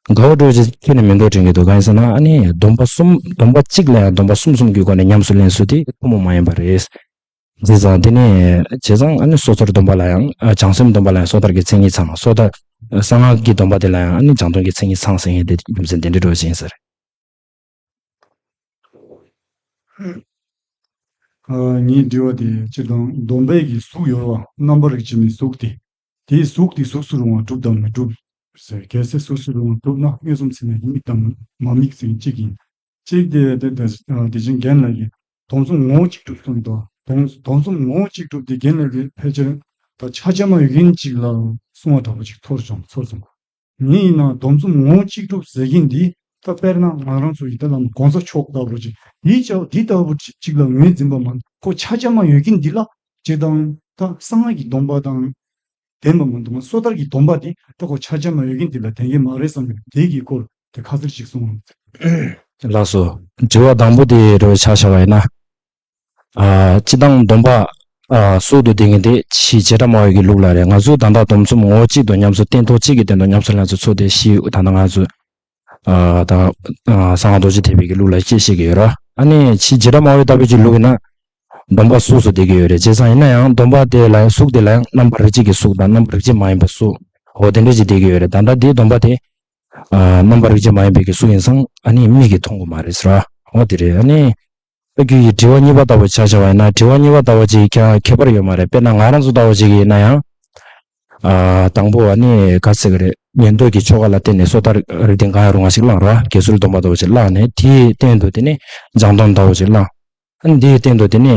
དགའ་བ་སྤྲོ་བྱེད་ཁྱོན་ནས་མི་འདུག་དྲན་གྱི་འདུག་གང་ཡིན་ཟེར་ན་ཨ་ནི་སྡོམ་པ་གསུམ་སྡོམ་པ་གཅིག་ལ་ཡང་སྡོམ་པ་གསུམ་གསུམ་གྱི་སྒོ་ནས་ཉམས་སུ་ལེན་ཚུལ་དེ་ཐུན་མོང་མ་ཡིན་པ་རེད། བྱས་ཙང་དེ་ནས་བྱས་ཙང་ཨ་ནི་སོ་ཐར་སྡོམ་པ་ལ་ཡང་ཨ་བྱང་སེམས་སྡོམ་པ་ལ་ཡང་སོ་ཐར་གྱི་མཚན་ཉིད་ཚང་སོ་ཐར་གསང་སྔགས་ཀྱི་སྡོམ་པ་དེ་ལ་ཡང་ཨ་ནི་བྱང་སྡོམ་གྱི་མཚན་ཉིད་ཚང་ཟེར་མཁན་དེ་རྒྱུ་མཚན་དེ་འདྲའི་འགྲོ་བཞིན་ཟེར། ཨ་ངའི་དྲི་བ་དེ་སྤྱིར་བཏང་སྡོམ་པའི་གི་གཟུགས་ཡོད་རེད་བ། རྣམ་པར་རིག་བྱེད་མའི་གཟུགས་དེ། དེའི་གཟུགས་དེ་གཟུགས་སུ་རུང་བ་གྲུབ་དང་མི་གྲུབ་ཟེར། གལ་སྲིད་གཟུགས་སུ་རུང་བ་གྲུབ་ན་མངོན་སུམ་ཚད་མས་དམིགས་དང་མ་དམིགས་ཟེར་གཅིག་ཡིན། གཅིག་དེ་དེ་དེ་དེ་བཞིན་རྒན་ལགས་ཀྱིས་སྡོམ་གསུམ་ངོ་བོ་གཅིག་གྲུབ་གསུངས་འདུག་སྡོམ་སྡོམ་གསུམ་ངོ་བོ་གཅིག་གྲུབ་དེ་རྒན་ལགས་ཀྱིས་ཕལ་ཆེར་ད་ཕྱག་རྒྱ་མ་ཡོད་མཁན་གཅིག་ལ་གསུང་བ་འདྲ་པོ་ཅིག་ཚོར་བྱུང་ཚོར་སོང་། ངས་ཡིན་ན་སྡོམ་གསུམ་ངོ་བོ་གཅིག་གྲུབ་ཟེར་མཁན་འདི་ད་དཔེར་ན་ང་རང་ཚོ་ཡི་དྭགས་བླ་མ་གོང་ས་མཆོག་ལྟ་བུ་ཅིག་འདི་ཅག་འདི་ལྟ་བུ་ཅིག་ཅིག་ལ་ངོས་འཛིན་པ་མ་ཁོ་ཕྱག་རྒྱ་མ་ཡོད་མཁན་འདི་ལ་སྤྱིར་བཏང་ད་གསང་སྔགས་ཀྱི་སྡོམ་པ་དང་ལྡན་པ་མ་གཏོགས་སོ་ཐར་གྱི་སྡོམ་པ་འདི་ད་ཁོ་ཕྱག་རྒྱ་མ་ཡོད་མཁན་འདི་ལ་ལྡན་གྱི་མ་རེད་བསམ་ཡོད། དེ་གི་སྐོར་དེ་ཁ་གསལ་ཞིག་གསུངས་རོགས། ལགས་སོ། དྲི་བ་དང་པོ་དེ་རེད་ཆ་བཞག་པ་ཡིན་ན། ཨ། སྤྱིར་བཏང་སྡོམ་པ། ཨ། གཟུགས་དང་ལྡན་མཁན་དེ་ཕྱིའི་བྱེ་བྲག་སྨྲ་བའི་གི་ལུགས་ལ་རེད། ང་ཚོས་ད་ལྟ་སྡོམ་གསུམ་ངོ་བོ་གཅིག་ཏུ་ཉམས་སུ་སྟན་ཐོག་གཅིག་གི་སྟེང་དུ་ཉམས་སུ་ལེན་ཚུལ་ཚོ་དེ་ཕྱིའི་ད་ལྟ་ང་ཚོས། ཨ། ད། ཨ། གསང་སྔགས་རྡོ་རྗེ་ཐེག་པའི་གི་ལུགས་ལ་དཔྱད་ཤེས་ཀྱི་ཡོད་ར། ཨ་ནི་ཕྱིའི་བྱེ་བྲག་སྨྲ་བའི་ལྟ་བའི་གི་ལུགས་ཡིན་ན། སྡོམ་པ་གཟུགས་སུ་བསྡད་ཀྱི་ཡོད་རེད། བྱས་ཙང་ཡིན་ན་ཡང་སྡོམ་པ་དེ་ལ་ཡང་གཟུགས་དེ་ལ་ཡང་རྣམ་པར་རིག་བྱེད་ཀྱི་གཟུགས་དང་རྣམ་པར་རིག་བྱེད་མ་ཡིན་པའི་གཟུགས། འོ་དེ་འདྲ་ཞིག་བསྡད་ཀྱི་ཡོད་རེད། ད་ལྟ་དེའི་སྡོམ་པ་དེ། ཨ། རྣམ་པར་རིག་བྱེད་མ་ཡིན་པའི་གི་གཟུགས་ཡིན་ཙང་ཨ་ནི་མིག་གིས་མཐོང་གི་མ་རེད་ཟེར་བ། འོ་དེ་རེད། ཨ་ནི། ད་ཁྱོད་ཀྱིས་དྲི་བ་གཉིས་པ་ལྟ་བུ་ཆ་བཞག་པ་ཡིན་ན་དྲི་བ་གཉིས་པ་ལྟ་བུ་ཅིག་ཁྱད་ཁྱད་པར་ཡོད་མ་རེད། དཔེར་ན་ང་རང་ཚོ་ལྟ་བུ་ཅིག་ཡིན་ན་ཡང་། ཨ། དང་པོ་ཨ་ནི་ག་ཟེར་གི་རེད། ཉན་ཐོས་ཀྱི་ཆོ་ག་ལ་བརྟེན་ནས་སོ་ཐར་རིགས་ལྡན་གང་ཡང་རུང་བ་ཞིག་བླངས་ར། དགེ་ཚུལ་སྡོམ་པ་ལྟ་བུ་ཅིག་བླངས་ནས་དེའི་སྟེང་དུ་དེ་ནི་སྦྱངས་སྡོམ་ལྟ་བུ་ཅིག་བླངས། ཨ་ནི་དེའི་སྟེང་དུ་དེ་ནི་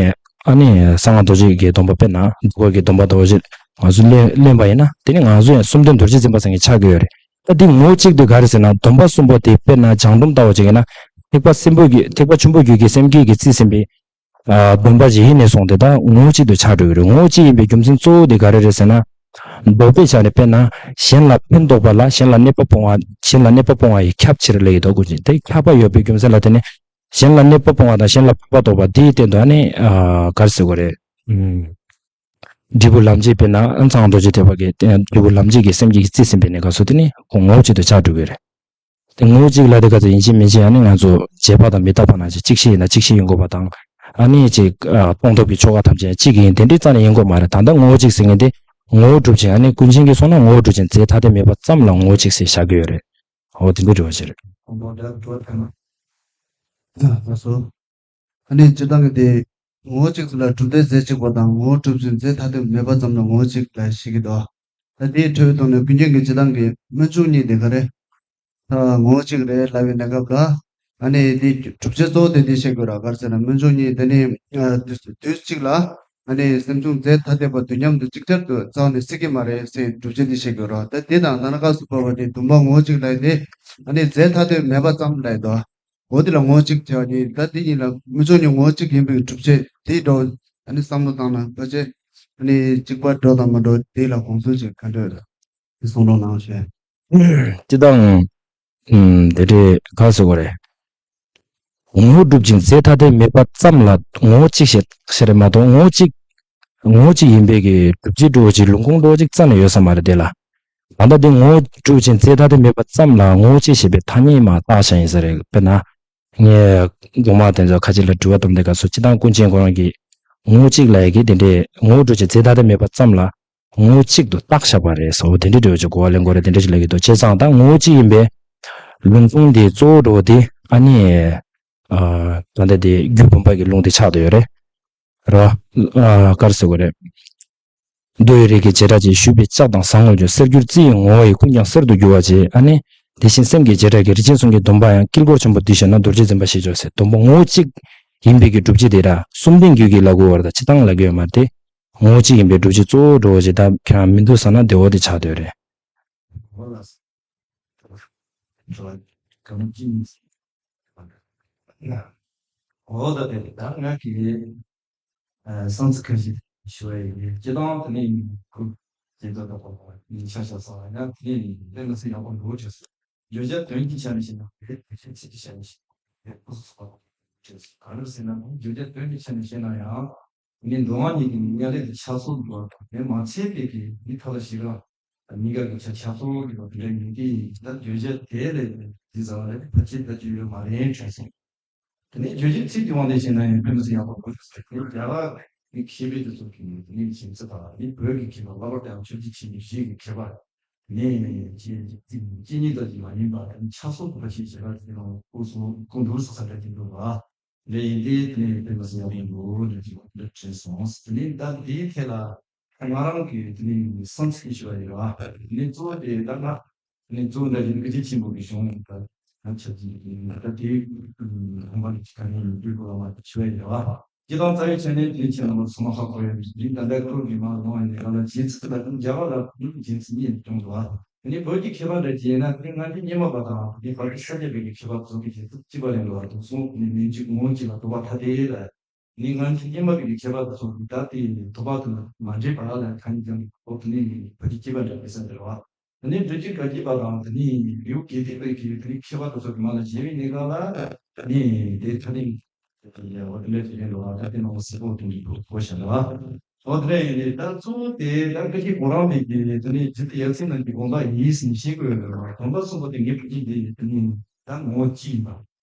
ཨ་ནི་གསང་སྔགས་རྡོ་རྗེ་གི་སྡོམ་པ་དཔེར་ན་འདུལ་བ་གི་སྡོམ་པ་ལྟ་བུ་ཅིག་ང་ཚོ་ལེན་ལེན་པ་ཡིན་ན་དེ་ནི་ང་ཚོ་ཡང་གསུམ་ལྡན་རྡོ་རྗེ་འཛིན་པ་ཟེར་མཁན་ཆགས་ཀྱི་ཡོད་རེད། ད་འདི་ངོ་བོ་གཅིག་ཏུ་ག་རེ་ཟེར་ན་སྡོམ་པ་གསུམ་པོ་དེ་དཔེར་ན་སྦྱངས་སྡོམ་ལྟ་བུ་ཅིག་ཡིན་ན་ ཐེག་པ་སྲིན་པོ་གི་ཐེག་པ་ཆེན་པོ་རྒྱུད་ཀྱི་སེམས་བསྐྱེད་ཀྱིས་རྩིས་ཟིན་པའི་ཨ་སྡོམ་པ་ཞིག་ཡིན་ནས་བཟུང་སྟེ་ད་ངོ་བོ་གཅིག་ཏུ་ཆགས་འགྲོ་གི་རེད། ངོ་བོ་གཅིག་ཡིན་པའི་རྒྱུ་མཚན་གཙོ་བོ་དེ་ག་རེ་རེད་ཟེར་ན། ལྡོག་པའི་ཆ་ནས་དཔེར་ན་གཞན་ལ་ཕན་འདོགས་པ་ལ་གཞན་ལ་གནོད་པ་སྤོང་བ་གཞན་ལ་གནོད་པ་སྤོང་བ་ཡི་ཁྱབ་ཕྱིར་ལབ་ཀྱི་འདུག་ཀུན་གྱིས་དེ་ཁྱབ་པ་ཡོད་པའི་རྒྱུ་མཚན་ལ་བརྟེན་ནས་གཞན་ལ་གནོད་པ་སྤོང་བ་དང་གཞན་ལ་ཕན་པ་འདོགས་པ་དེའི་སྟེང་དུ་ཨ་ནི་ཨ་ག་རེ་ཟེར་དགོས་རེད། ཨུམ། འབྲས་བུ་ལམ་བྱེད་དཔེར་ན་ཨ་ཚང་རྡོ་རྗེ་ཐེག་པ་གི་འབྲས་བུ་ལམ་བྱེད་ཀྱི་སེམས་བསྐྱེད་ཀྱིས་རྩིས་ཟིན་པའི་གནས་སྐབས་སུ་དེ་ནི་ཁོ་ངོ་བོ་གཅིག་ཏུ་ཆགས་འགྲོ་གི་རེད། དེ་ངོ་བོ་གཅིག་ལ་དེ་ག་ཚོད་ཡིན་གཅིག་མིན་གཅིག་ཨ་ནི་ང་ཚོ་རྗེས་དཔག་དང་མི་རྟག་པ་ནང་བཞིན་གཅིག་ཤེས་ཡིན་ན་གཅིག་ཤེས་ཡིན་དགོས་པ་དང་། ཨ་ནི་ཅིག་ཨ་སྟོང་ཐབས་ཀྱི་ཆོ་ག་ཐམས་ཅད་གཅིག་ཡིན་དེ་འདྲའི་རྩ་ནས་ཡིན་དགོས་མ་རེད། ད་ལྟ་ངོ་བོ་གཅིག་ཟེར་མཁན་དེ་ངོ་བོ་གྲུབ་ཅིང་ཨ་ནི་ཀུན་མཁྱེན་གྱིས་གསུངས་ན་ངོ་བོ་གྲུབ་ཅིང་རྫས་ཐ་དད་མེད་པ་ཙམ་ལ་ངོ་བོ་གཅིག་ཟེར་བཞག་གི་ཡོད་རེད། འོ་དེ་འདྲ་འདྲ་བ་ཞིག་རེད། ལགས་སོ། ཨ་ནི་སྤྱིར་བཏང་གི་དེ་ངོ་བོ་གཅིག་ལ་གྲུབ་མཐས་རྫས་གཅིག་པ་དང་ངོ་བོ་གྲུབ་ཅིང་རྫས་ཐ་དད་མེད་པ་ཙམ་ལ་ངོ་བོ་གཅིག་ལ་བཤད་ཀྱི་འདུག་ད་དེའི་འཕྲོས་དོན་ནི་ཀུན་མཁྱེན་གྱིས་སྤྱིར་བཏང་གི་སྨོན་འཇུག་གཉིས་དེ་ག་རེ། ད་ངོ་བོ་གཅིག་རེད་ལབ་པའི་གནས་སྐབས་ལ། ཨ་ནི་དེ་སྒྲུབ་བྱེད་གཙོ་བོ་དེ་འདི་བཤད་དགོས་ར་ག་རེ་ཟེར་ན་སྨོན་འཇུག་གཉིས་དེ་ནི་ཨ་དུས་དུས་གཅིག་ལ་ཨ་ནི་སེམས་བྱུང་རྫས་ཐ་དད་པ་དུས་མཉམ་དུ་ཅིག་ཅར་དུ་རྩ་བ་ནས་སྲིད་ཀྱི་མ་རེད་ཟེར་སྒྲུབ་བྱེད་འདི་བཤད་དགོས་ར། ད་དེ་དང་ད་ནི་སྐབས་སུ་བབ་པ་དེ་བདུན་པ་ངོ་བོ་གཅིག་ལབ་ཡས་དེ་ཨ་ནི་རྫས་ཐ་དད་མེད་པ་ཙམ་ལབ་ཡས་དོ། འོ་དེ་ལ་ངོ་བོ་གཅིག་བྱས་པ་ནི་ད་དེ་གཉིས་ལ་སྨོན་འཇུག་གཉིས་ངོ་བོ་གཅིག་ཡིན་པའི་སྒྲུབ་བྱེད་དེའི་འགྲོ་ཨ་ནི་བསམ་བློ་བཏང་ན་ཕལ་ཆེར་ཨ་ནི་གཅིག་པ་འགྲོ་དང་མ་འགྲོ་དེ་ལ་དགོངས་ཚུལ་ཅིག་ག་འདྲ་ཡོད་དམ། དེ་གསུང་རོགས་གནང་ཞེས། སྤྱིར་བཏང་། ཨུམ། དེ་འདྲའི་ག་ཟེར་དགོས་རེད། ངོ་བོ་གྲུབ་ཅིང་རྫས་ཐ་དད་མེད་པ་ཙམ་ལ་ངོ་བོ་གཅིག་ཞེས་བཤད་རེད་མ་གཏོགས་ངོ་བོ་གཅིག་ངོ་བོ་གཅིག་ཡིན་པའི་གི་སྒྲུབ་བྱེད་འགྲོ་བ་གཅིག་ལུང་ཁུངས་འགྲོ་བ་གཅིག་རྩ་ནས་ཡོད་ས་མ་རེད་དེ་ལ། ད་ལྟ་འདི་ངོ་བོ་གྲུབ་ཅིང་རྫས་ཐ་དད་མེད་པ་ཙམ་ལ་ངོ་བོ་གཅིག་ཞེས་པའི་ཐ་སྙད་མ་བཏགས་བཞག་ཡིན་ས་རེད། དཔེར་ན། ངས་གོང་མ་དེ་ཚོ་ཁ་ཅིག་ལ་དྲི་བ་བཏང་དེ་ག་སོ་སྤྱིར་བཏང་ཀུན་མཁྱེན་ཁོ་རང་གིས་ངོ་བོ་གཅིག་ལབ་ཡ་གི་དེ་འདྲའི་ངོ་བོ་གྲུབ་ཅིང་རྫས་ཐ་དད་མེད་པ་ཙམ་ལ་ངོ་བོ་གཅིག་ཏུ་བཏགས་བཞག་པ་རེད་ཟེར་བ་དེ་འདྲའི་འདྲ་བོ་ཅིག་གོ་བ་ལེན་དགོས་རེད་དེ་འདྲ་ཅིག་ལབ་ཀྱི་འདུག་བྱས་ཙང་ད་ངོ་བོ་གཅིག་ཡིན་པའི་ལུང་ཁུངས་དེ་གཙོ་བོ་འདྲ་བོ་དེ་ཨ་ནི་ཨ་ད་ལྟ་དེ་རྒྱུད་བུམ་པ་གི་ལུང་དེ་ཆགས་བསྡད་ཡོད་རེད། ར། ཨ་ག་རེ་ཟེར་དགོས་རེད། མདོ་ཡི་རིགས་ཀྱི་བྱེ་བྲག་ཅན་ཞུས་པས་ལྕགས་དང་ཟངས་འོང་འགྱུར་གསེར་འགྱུར་རྩི་ཡི་ངོ་བོ་ཡིས་ཀུན་ཀྱང་གསེར་དུ་འགྱུར་བར་བྱེད། ཨ་ནི། དེ་བཞིན་སེམས་ཀྱི་བྱེ་བྲག་གི་རིགས་ཅན་གསུམ་གྱི་སྡོམ་པ་ཡང་དཀྱིལ་འཁོར་ཆེན་པོ་འདི་ཤེས་ན་རྡོ་རྗེ་འཛིན་པ་ཞེས་བརྗོད་ཟེར། སྡོམ་པ་ངོ་བོ་གཅིག་ཡིན་པའི་གི་སྒྲུབ་བྱེད་དེ་ར་གསུམ་ལྡན་རྒྱུད་ཀྱི་ལ་གུ་བར་དང་སྤྱིར་བཏང་ལ་གུ་ཡོད་མ་རེད་དེ། ངོ་བོ་གཅིག་ཡིན་པའི་སྒྲུབ་བྱེད་གཙོ་བོ་འགྲོ་བ་ཞིག་ད་ཁྱོད་རང་མི་འདུག་བསམ་ན་བདེ་བོ་དེ་ཆགས་སྡོད་རེད། འོ་ད་དེ་ད་ང་གི་ཨ་བསམ་ཚུལ་ཁ་ཤས་ཞུ་བ་ཡིན། སྤྱིར་བཏང་དེ་ནས་ཁུ་སྐྱེ་ཚོ་དང་པོ་ཡིན་ཆ་ཤ་ཚང་ཡང་དེ་ནས་དེ་ང་ཚོ་ཡག་པོ་འགྲོ་བྱས་སོང་། བརྗོད་བྱ་དོན་གྱི་ཆ་ནས་བཤད་ན་བེད་ཕལ་ཆེར་ཚིག་གི་ཆ་ནས་བཤད་ན་བེད་ཕུ་སུ་སུ་བ་བྱས་སོང་། ག་རེ་ཟེར་ན་བརྗོད་བྱ་དོན་གྱི་ཆ་ནས་བཤད་ན་ཡང་དེ་ནས་འདོད་པ་གཉིས་ཀྱི་ནི་དམྱལ་ལས་དེ་ཆགས་སོགས་འདུག་པ་དང་དེ་མ་ཚད་པའི་གི་ནི་ཐ་ལ་ཞིག་ར། གཉིས་ཀ་གི་ཆ་ཆགས་སོགས་ཀྱི་བ་དེ་འདྲ་ཡིན་ཏེ་ད་བརྗོད་བྱ་དེ་ལས་དེ་ཟ་བ་ལས་ཕལ་ཆེར་ད་བརྗོད་ཡོད་མ་རེད་དྲན་སོང་། དེ་ནས་རྗོད་བྱེད་ཚིག་གི་དབང་དུ་བྱས་ན་ཡང་ཕན་ཚུན་ཡག་པོ་དགོས་ཤིང་། དེ་རྒྱ་གར་གྱི་མཁས་པའི་དེ་ཚོ་གི་དེ་ནས་བྱིན་ཚུལ་དང་ནི་བོད་ཀྱི་མཁས་པ་བླ་བར་དང་ཆོས་ཀྱི་ཆེན་པོ་བཞི་གི་མཁས་པ་ནས་ཅི་ཅི་ཉིད་དང་ཅི་མ་ཡིན་པ་ཆགས་སོགས་ཀྱི་བ་ཞིག་བྱེད་པ་དེ་རང་སྐུ་གསུང་སྐུ་འདུག་ས་ས་འདྲ་ཅིག་འདུག་པ། འདྲ་ཡིན་ཏེ་དེ་ནས་དཔེ་མི་སྲིད་ཡག་པོ་འདུག་འདྲ་ཅིག་འདྲ་དྲན་སོང་། དེ་ནས་ད་དེའི་ཐད་ལ་ང་རང་གི་དེ་ནས་བསམ་ཚུལ་ཞུ་བ་ཡིན་པ། དེ་ནས་གཙོ་བོ་དེ་ད་ང་དེ་ནས་གཙོ་བོ་འདྲ་ཅིག་ཀི་ཅི་ཆེན་པོ་གི་གཞུང་ད་ང་ཆ་ཅིག་ཡིན་ད་དེའི་ཁང་པ་གི་ཁ་ནས་འདུས་པ་ལ་མ་ཞུ་བ་ཡིན་པ། སྤྱིར་བཏང་རྩ་བའི་ཆ་ནས་དེ་ནས་ཁྱེད་རྣམ་པ་ཚང་མ་ཧ་གོ་ཡ་ཡིན། ད་ལྟ་ཁུལ་གྱི་མ་ལོང་བ་ཡིན་ད་ལ་བྱིན་ཚུལ་ད་རྒྱ་གར་ལ་བྱིན་ཚུལ་གཉིས་བྱུང་འདུག་ཨ། དེ་ནས་བོད་ཀྱི་མཁས་པ་འདྲ་ཅིག་ཡིན་ན་དེ་ནས་སྔ་འགྱུར་རྙིང་མ་པ་དང་དེ་ནས་བར་དུ་ས་སྐྱ་པའི་མཁས་པ་ཚོ་གི་བྱིན་ཚུལ་གཅིག་པ་ཡིན་ལ་དུག་གསུམ་དེ་ནས་མིང་གཅིག་ངོ་བོ་གཅིག་ལ་དུག་པ་ཐ་དད་ལ། དེ་ནས་སྔ་འགྱུར་རྙིང་མ་པའི་མཁས་པ་ཚོ་གི་ད་དེ་དུག་པ་དང་མ་འདྲེས་པ་ལ་ཐ་སྙད་ཀྱང་འོ་དེ་ནས་བར་དུ་སྐྱེས་པ་འདྲ་དེ་ས་འདྲ་བ། དེ་ནས་འབྲི་ཆུ་དགའ་སྐྱིད་པ་དང་དེ་ནས་ལིའུ་དགེ་ལྡན་པའི་གི་དེ་ནས་མཁས་པ་དེ་ཚོ་གི་མ་ལ་བྱས་པའི་གནས་སྐབས་ལ་དེ་ནས་དེ་ཐ་སྙད་འོ་དེ་འདྲ་དེ་ཡིན་ལ་ད་དེ་ནང་གསལ་པོ་དེ་འདྲ་གོ་བྱ་འདྲ་བ། འོ་དེ་འདྲ་ཡིན་ནས་ད་གཙོ་བོ་དེ་ད་སྐད་ཆ་གོ་རམས་པའི་གི་དེ་ནས་ཇི་ལྟར་ཡབ་སྲས་རྣམས་ཀྱི་དགོངས་པ་ཡིན་ཟེར་ནས་བཤད་དགོས་ཡོད་རེད་བ། དགོངས་པ་གསུངས་པ་དེ་ངེས་པར་དུ་དེ་དེ་ནས་ད་ངོ་བོ་གཅིག་ཡིན་པ།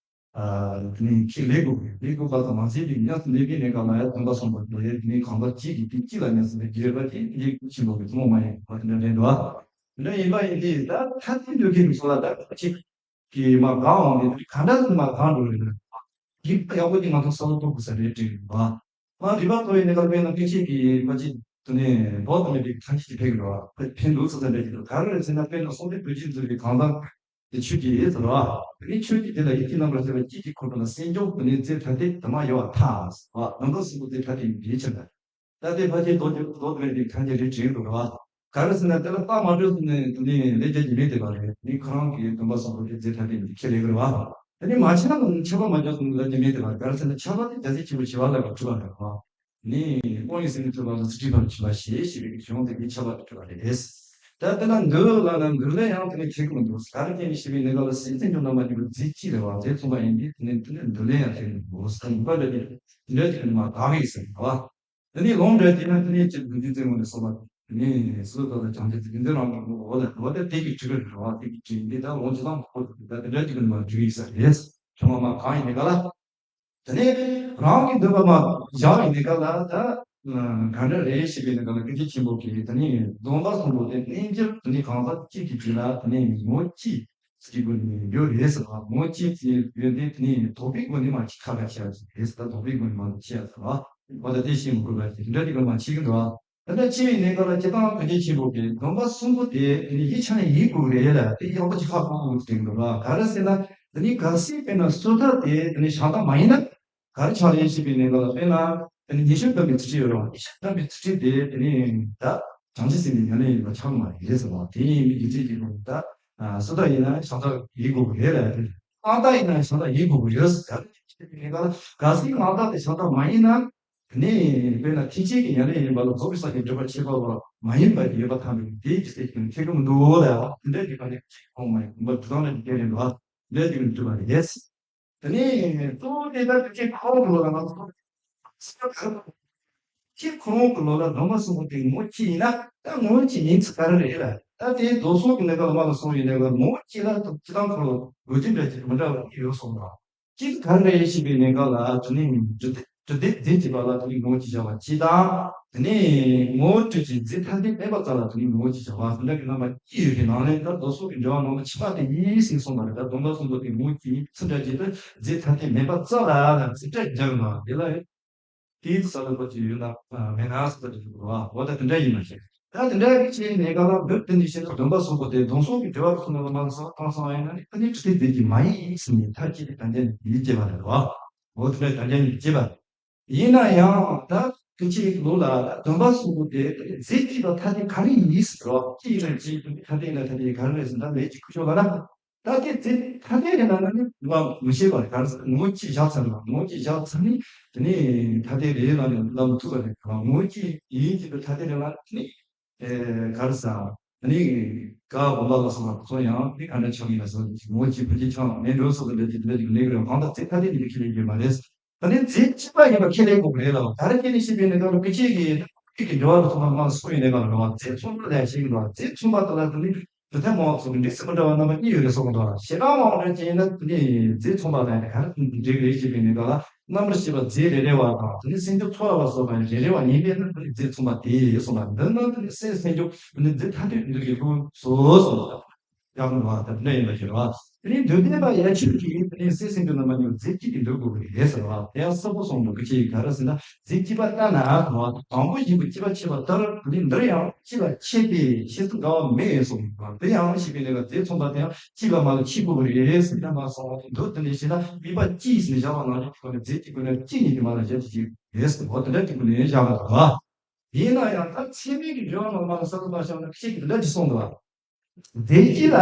ཨ་དེ་ནས་ཁས་ལེན་དགོས་ལེན་དགོས་པ་དང་མ་ཟད་དེ་ཉམས་སུ་ལེན་པའི་གནས་སྐབས་ལ་ཡང་དགོངས་པ་གསུངས་པ་དེ་དེ་ནས་གང་ཟག་གཅིག་གིས་དེ་གཅིག་ལ་ཉམས་སུ་ལེན་རྒྱུ་ཡོད་པ་དེ་ལེགས་ཤོས་ཆེན་པོ་གི་ཐུན་མོང་མ་ཡིན་པ་དེ་འདྲ་འདྲ་འདུག་ཨ། དེ་འདྲ་ཡིན་པ་ཡིན་དུས་ད་ཐ་དད་འདོད་མཁན་ཚོ་ལ་ད་གཅིག་གིས་མ་གང་འོང་ནས་ག་འདྲ་ཟེར་ནས་མ་གང་འགྲོ་རེད་ན། རིག་པ་ཡག་པོ་ཅིག་ང་ཚོ་གསར་གཏོད་དགོས་ས་རེད་དྲན་གི་འདུག་ཨ། ང་རིག་པ་མཐོ་བའི་གནས་སྐབས་དཔེར་ན་སྐད་ཆ་གི་ཕལ་ཆེར་དེ་ནས་འབོར་དང་མེད་པའི་ཐ་སྙད་ཅིག་ཕེབས་ཀྱི་འདུག་ཨ། ཕན་འདུག་ས་ས་འདྲ་ཅིག་འདུག་ག་རེ་རེད་ཟེར་ན་དཔེར་ན་གསུང་སྟེ་བོད་ཀྱི་མཛོད་པའི་གང་ཟག་དེ་ཆོས་ཀྱི་ཡིད་ཟེར་བ། དེ་ནས་ཆོས་ཀྱི་དེ་ལ་ཡིད་ཀྱི་རྣམ་པར་ཤེས་པ་གཅིག་གི་འཁོར་དུ་ལ་སེམས་སྦྱོང་དེ་ནས་རྫས་ཐ་དད་དུ་མ་ཡོད་པ་ཐལ། ནང་དོན་གསུམ་པོ་རྫས་ཐ་དད་ཡིན་པའི་ཕྱིར་ན། ད་ལྟའི་ཕལ་ཆེར་མདོ་མདོ་དེ་འདྲའི་ཐ་སྙད་རེ་དྲན་འདུག་རེད་བ། ག་རེ་ཟེར་ན་དེ་ལ་རྟགས་མ་གྲོལ་སོང་ནས་དེ་ནས་ལས་རྒྱ་ཀྱི་མེད་དེ་བ་རེད། ནི་ཁོ་རང་གི་སྟོན་པ་སོགས་པོ་དེ་རྫས་ཐ་དད་ཡིན་པའི་ཁས་ལེན་གི་རེད་བ། དེ་ནས་མ་ཆགས་ན་ཁྱབ་པ་མ་ཆགས་སོང་ལ་ཉི་མའི་དེ་བར་ག་རེ་ཟེར་ན། ཁྱབ་པ་དེ་རྒྱ་ཚད་ཆེན་པོ་བྱེ་བ་ལ་གྲུབ་པ་འདྲ་བ། ནི་སྤོང་བའི་སེམས་ནི་གྲུབ་པ་ལ་ཚུལ་ཁྲིམས་ཕ་རོལ་ཕྱིན་པ་ཞེས་བྱ་བའི་གཞུང་དེ་གིས་ཁྱབ་པ་དེ་གྲུབ་པ་རེད། ད་དེ་ལ་འདོད་ལབ་ན་འདོད་ལན་ཡང་དེ་ནི་འཁེལ་གྱི་མི་འདུག་ག་རེ་བྱས་ནས་ཞེས་པའི་གནས་སྐབས་ལ་སེམས་ཙམ་ཀྱང་རྣམ་པར་གཉིས་པའི་རྫས་གཅིག་རེད་བ། རྫས་མཚུངས་པ་ཡིན་དུས་དེ་ནི་དེ་ནི་འདོད་ལན་ཡང་འཁེལ་གྱི་མི་འདུག་ད་ཡིན་པ་འདྲ་དེ་འདྲ་དེ་གི་ནི་མ་དག་ཡིན་ཟེར་བ། དེ་ནས་ལུང་འདྲ་དེ་ན་དེ་ནས་ཅི་ལུང་འདྲ་ཙེ་མོ་ནས་གསུངས་པ། དེ་ནས་སུ་དག་ལ་བྱང་ཆུབ་ཏུ་ཡོན་ཏན་རང་གི་ངོ་བོ་ལ་འགྲོ་བ་དེ་དེ་གི་དྲི་བ་རེད་བ། དེ་གི་དྲི་འདི་ད་ལུང་ཅི་ལང་ཁོ་ད་དེ་འདྲ་ཅིག་གི་མ་འཇུག་ཡིག་ས་རེད། ཁྱོད་མ་མ་གང་ཡིན་ནི་ག་ལ། དེ་ནས་རང་གི་འདོད་པ་མ་བཞག་ཡིན་ནི་ག་ལ་ད། ག་འདྲ་རེད་ཞེས་པའི་ནི་ག་ལ་སྐད་ཆ་ཆེན་པོ་གི་དེ་ནས་སྡོམ་པ་གསུམ་པོ་དེ་རྣལ་འབྱོར་དེ་ནས་གང་ཟག་གཅིག་གི་རྒྱུད་ལ་དེ་ནས་ངོ་གཅིག་གི་སྒོ་ནས་ཡོད་རེད་ཟེར་བ། ངོ་གཅིག་གི་ཡོད་དེ་དེ་ནས་དོགས་པའི་སྒོ་ནས་མ་ཅིག་ཁ་ཁ་བཤད་ཅིག་རེད་ཟེར། ད་དོགས་པའི་སྒོ་ནས་མ་ཅིག་བཤད་ཟེར་བ། འོ་ད་དེ་ཤེས་མི་དགོས་པ་དེ་འདྲ་དེ་ག་མ་ཤེས་ཀྱི་འདུག་ད་ལྟ་ཅི་ཡིན་ནའི་ག་ལ་སྤྱིར་བཏང་གལ་ཆེན་ཆེན་པོ་གི་སྡོམ་པ་གསུམ་པོ་དེ་དེ་ནི་ཡིད་ཆེས་ནས་ཡིན་དགོས་རེད་ལ། དེ་ཡག་པོ་ཅིག་ཧ་གོ་དགོས་ཀྱི་འདུག་ལ། ག་རེ་ཟེར་ན་དེ་ནི་གལ་སྲིད་དཔེར་ན་སོ་ཐར་དེ་དེ་ནི་བྱང་ཐབས་མ་ཡིན་ན། ག་རེ་ཆགས་རེད་ཞེས་པའི་གནས་སྐབས་ལ་དཔེར་ན་དེ་ནི་ཉེས་སྤྱོད་བསྡམས་པའི་ཚུལ་ཁྲིམས་ཡོད་རེད་བ། ཉེས་སྤྱོད་བསྡམས་པའི་ཚུལ་ཁྲིམས་དེ་དེ་ནི་ད་བྱང་ཆུབ་སེམས་དཔའི་ཉམས་ལེན་ཡིན་པ་ཆགས་མ་རེད་ཟེར་བ། དེ་ཡིན་མིན་རྒྱུ་མཚན་གྱི་ལུགས་ད་སོ་ཐར་ཡིན་ན་བྱང་ཐབས་ཡིན་དགོས་ཀྱི་རེད་ལ། དེ་སྔགས་བཟླས་ཡིན་ན་བྱང་ཐབས་ཡིན་དགོས་ཀྱི་ཡོད་ཟེར། གལ་སྲིད་སྔགས་བཟླས་དེ་བྱང་ཐབས་མ་ཡིན་ན། དེ་ནས་དཔེར་ན་ཐེག་ཆེན་གྱི་ཉམས་ལེན་ཡིན་པ་ལ་རྫོགས་པའི་སངས་རྒྱས་འགྲུབ་པ་ཁྱད་པར་བ་མ་ཡིན་པ་ཡོད་པ་ཐམས་ཅད་དེའི་རྒྱུ་མཚན་གྱིས་ཁྱད་པར་མི་འདུག་ལ། དེ་འདྲའི་རྒྱུ་མཚན་གྱིས་ཁོང་མ་ཡིན་པ་འདི་དང་ལ་འགལ་རེད་འདུག་འདྲའི་རྒྱུ་མཚན་གྱིས་གྲུབ་པ་རེད། དེ་ནས་གཙོ་བོ་དེ་ལྟར་དུ་ཁྱེད་ཁོང་གི་ལོ་ལ་ང་ཚོ་ཁྱེད་ཁོང་གི་ལོ་ལ་སྡོམ་པ་གསུམ་པོ་དེ་ངོ་གཅིག་ཡིན་ན། ད་ངོ་གཅིག་ཡིན་ཚུལ་ག་རེ་རེད་ལ། ད་དེའི་མདོ་སོགས་ཀྱི་གནས་སྐབས་ལ་མ་ལ་སོང་ཡིན་ནའི་ངོ་གཅིག་ལ་སྤྱིར་བཏང་ཁོ་ལ་དགོས་རྒྱུ་འདྲ་ཅིག་མི་འདྲ་བ་ཡོད་གསུངས་པ། གཅིག་ག་རེ་ཞེས་པའི་གནས་སྐབས་ལ་དེ་ནི་དྲི་དྲི་དེ་རྫས་གཅིག་པ་ལ་དེ་ནི་ངོ་བོ་གཅིག་བཞག་པ་གཅིག་དང་། དེ་ནས་ངོ་བོ་སྤྲོས་ཀྱི་རྫས་ཐ་དད་མེད་པ་རྩ་ལ་དེ་ནི་ངོ་བོ་གཅིག་བཞག་པ། དེ་འདྲ་གི་རྣམ་པ་གཉིས་ཡོད་པའི་ནང་ནས་ད་མདོ་སོགས་ཀྱི་འགྲེལ་པ་ནང་ལ་ཕྱི་མ་དེ་གཉིས་ཟིན་སོང་བ་རེད། ད་སྡོམ་པ་གསུམ་པོ་དེ་ངོ་བོ་གཅིག་ཚུལ་འདྲ་གཅིག་ཏུ་རྫས་ཐ་དད་མེད་པ་རྩ་ལ་ཚིག་ཕྲད་སྦྱར་ན་དེ་ལ་དེའི་ས་ལ་པ་ཅིག་ཡོད་ན་མེད་ན་ས་ལ་ཅིག་ཡོད་པ་འོ་ད་དེ་འདྲ་ཡིན་མ་ཤེས། ད་དེ་འདྲ་ཡི་ཆེད་ནས་ག་ལ་འབུར་དེ་ནི་ཤེས་ན་སྡོམ་པ་གསུམ་པོ་དེ་སྡོམ་གསུམ་གྱི་འགྲེལ་པ་གསུམ་ལ་མ་སོགས་གང་སོང་ཡིན་ན་ནི་ཨ་ནི་དྲི་དེ་རྫས་ཀྱི་མ་ཡིན་ཟེར་ནས་མཐའ་གཅིག་ཏུ་དོན་ལྡན་ཡིད་སྐྱེ་བ་རེད་བ། འོ་དེ་འདྲ་དོན་ལྡན་ཡིད་སྐྱེ་བ། ཡིན་ན་ཡང་ད་དེ་ཆེད་ལོ་ལ་སྡོམ་པ་གསུམ་པོ་དེ་རྫས་གཅིག་ལ་ཐ་དད་ག་རེ་ཡིན་ཟེར་བ། གཅིག་ཡིན་ན་གཅིག་ཐ་དད་ཡིན་ན་ཐ་དད་ག་རེ་རེད་ཟེར་ན་ལས་ཀྱི་ཁུ་ཆོ་ལ་ན། ད་དེ་རྫས་ཐ་དད་རེད་ལབ་ན་ནི་ང་མི་ཤེས་པ་རེད། ག་རེ་ཟེར་ངོ་བོ་གཅིག་བཞག་ཚར་ལ་ངོ་བོ་གཅིག་བཞག་ཚར་ནི་དེ་ནི་ཐ་དད་རེད་ལབ་ནས་ལབ་མི་ཐུབ་པ་རེད། ངོ་བོ་གཅིག་ཡིན་གཅིག་པའི་ཐ་དད་རེད་ལབ་ནི་ཨེ་ག་རེ་ཟེར་ཨ་ནི་ག་བུམ་པ་ལ་སོགས་པ་ཚོ་ཡང་ནི་ག་འདྲ་ཆགས་ཡིན་ལ་སོགས་ངོ་བོ་གཅིག་ཕལ་ཆེར་ཆགས་མེད་འགྲོ་སོགས་ལ་འདྲ་གཅིག་འདྲ་གཅིག་ལེགས་རེད། གང་ལྟར་རྫས་ཐ་དད་ཡིན་པའི་ཁས་ལེན་རྒྱུ་མ་རེད། ད་ནི་རྫས་གཅིག་པ་ཡིན་པ་ཁས་ལེན་དགོས་ཀྱི་རེད་ལ། ད་རེས་ཁྱེད་ནི་ཤེས་པའི་གནས་སྐབས་ལ་སྐད་ཆའི་གི་ཀྱི་འགྲོ་བ་ལ་སོགས་པ་མ་སོགས་ཡིན་ནས་གང་རེད་བ། རྫས་མཚུངས་པ་ལ་ཞིག་འགྲོ་བ། རྫས་མཚུངས་པ་དེ་ལ་དེ་ནི་དྲི་ཐལ་མོ་སོགས་ཀྱི་འབྲས་སུ་མི་འདྲ་བ་རྣམ་པ་གཉིས་ཡོད་རེད་གསུངས་འདུག་ཞེ་དྲག་མང་བ་འདྲ་ཅན་ཡིན་ན་དེ་ནི་རྫས་མཚུངས་པ་དང་ག་རེ་འབྲེལ་རེད་ཅེས་པའི་གནས་སྐབས་ལ་རྣམ་པར་ཤེས་པ་རྫས་རེ་རེ་བ་དང་དེ་ནི་སེམས་རྒྱུད་ཚོར་བ་སོགས་པ་རེ་རེ་བ་ཡིན་པས་ན་དེ་ནི་རྫས་མཚུངས་པ་དེ་གསུངས་པ། འདི་ནི་དེ་ནི་སེམས་སེམས་རྒྱུད་དེ་ནི་རྫས་ཐ་དད་འདུ་བའི་ལུགས་སོ་གསུངས་པ། ཡག་པོ་འདུག་བ། དེ་འདྲ་ཡིན་པ་ཞིག་རེད་བ། དེ་ནས་འདོད་ལྡན་པ་ཡ་ཆོས་ཀྱིས་དེ་ནས་སེམས་སེམས་རྒྱུད་རྣམ་པ་གཉིས་རྫས་གཅིག་གིས་འདོད་དགོས་ཀྱི་རེད་ཟེར་བ། དེ་ཡང་གསལ་པོ་གསུངས་འདུག་སྐད་ཆ་ག་རེ་ཟེར་ན་རྫས་གཅིག་པ་ལྟར་ན་ཟེར་བ། དང་པོ་ཡིན་པ་གཅིག་པ་ཕྱེ་བ་ལྟར་དེ་ནས་འདིར་ཡང་གཅིག་ལ་ཕྱེ་སྟེ་ཕྱེ་ཚུལ་འགལ་བ་མེད་གསུངས་འདུག་དེ་ཡང་ཞེས་པའི་ལས་ཀ་རྫས་མཚུངས་པ་དེ་ཡང་གཅིག་ལ་མ་ལ་ཕྱེ་དགོས་ཀྱི་རེད་ཟེར་ན་མ་གསུངས་པ་འདུག་དེ་ནས་བཤད་ན་དམིགས་པ་གཅིག་ཟེར་བཞག་པ་ནང་བཞིན་ཁོ་ནས་རྫས་གཅིག་པུ་ནས་གཅིག་ཉིད་ཀྱི་མ་ལ་བཞག་ཅིག་རེད་ཟེར་བ། དེ་འདྲ་གཅིག་པུ་ནས་བཞག་པ་དང་། ཡིན་ན་ཡང་ད་ཚད་མའི་གི་འགྲེལ་བ་ནང་མ་ལ་གསལ་པོ་མ་བྱུང་ན་ཁྱེད་ཀྱིས་འདི་འདྲ་ཅིག་གསུངས་འདུག་རྫས་གཅིག་ལ་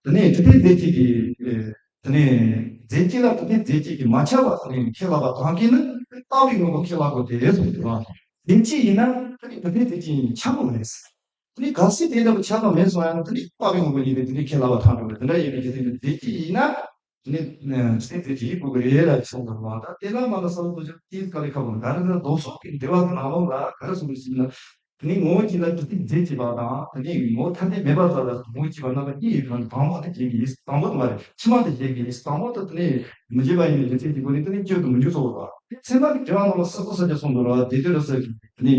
དེ་ནས་དྲི་དེ་རྫས་གཅིག་གི་དེ་ནས་རྫས་གཅིག་ལ་དྲི་དེ་རྫས་གཅིག་གི་མ་ཁྱབ་པ་དེ་ནས་ཁས་བླངས་པ་གང་གིས་ནི་རྟག་པའི་དངོས་པོ་ཁས་བླངས་དགོས་ཏེ་གསུངས་འདུག་རྫས་གཅིག་ཡིན་ན་དེ་ནས་དྲི་དེ་རྫས་གཅིག་ཡིན་ཁྱབ་དགོས་རེད། དེ་ནས་གལ་སྲིད་དེ་འདྲ་བ་ཁྱབ་པ་མེད་སོང་ཡང་དེ་ནས་རྟག་པའི་དངོས་པོ་ཡིན་པས་དེ་ནས་ཁས་བླངས་པ་ཐལ་འགྲོ་རེད། དེ་འདྲ་ཡིན་པའི་རྒྱུ་མཚན་གྱིས་རྫས་གཅིག་ཡིན་ན། དེ་ནི་ཚིག་དེ་ཅིག་གོ་གི་རེད་ལ་ཆོག་གི་རེད་བ། ད་དེ་ལ་མ་ལ་ས་ལ་དོ་ཅོག་དེ་དཀའ་ལས་ཁག་པོ་ག་རེ་ཟེར་ན་ལྡོག་ཕྱོགས་ཀྱི་འགྲེལ་པ་གི་ནང་ལོགས་ལ་ག་རེ་གསུངས་ཡོད་ཟེར་ན། དེ་ནི་ངོ་བོ་གཅིག་ལ་དྲི་དེ་རྫས་གཅིག་པ་དང་དེ་ནི་ངོ་བོ་ཐ་དད་མེད་པ་ཙམ་ལ་ངོ་བོ་གཅིག་པ་རྣམ་པ་གཉིས་ཡོད་པ་དང་པོ་དེ་བྱེད་ཀྱི་ཡིན། དང་པོ་དེ་མ་རེད། ཕྱི་མ་དེ་བྱེད་ཀྱི་ཡིན། དང་པོ་དེ་དེ་ནི་མི་བྱེད་པ་ཡིན་པའི་རྒྱུ་མཚན་གྱི་སྒོ་ནས་དེ་ནི་བཅོས་དུ་མི་འཇུག་ཚོགས་པ། དེ་ཚད་མ་གི་འགྲེལ་བ་ནང་ལ་གསལ་པོ་གསལ་རྐྱང་གསུངས་འདུག་ར་བ། དེ་དུས་ར་ས་གི་དེ་ནི།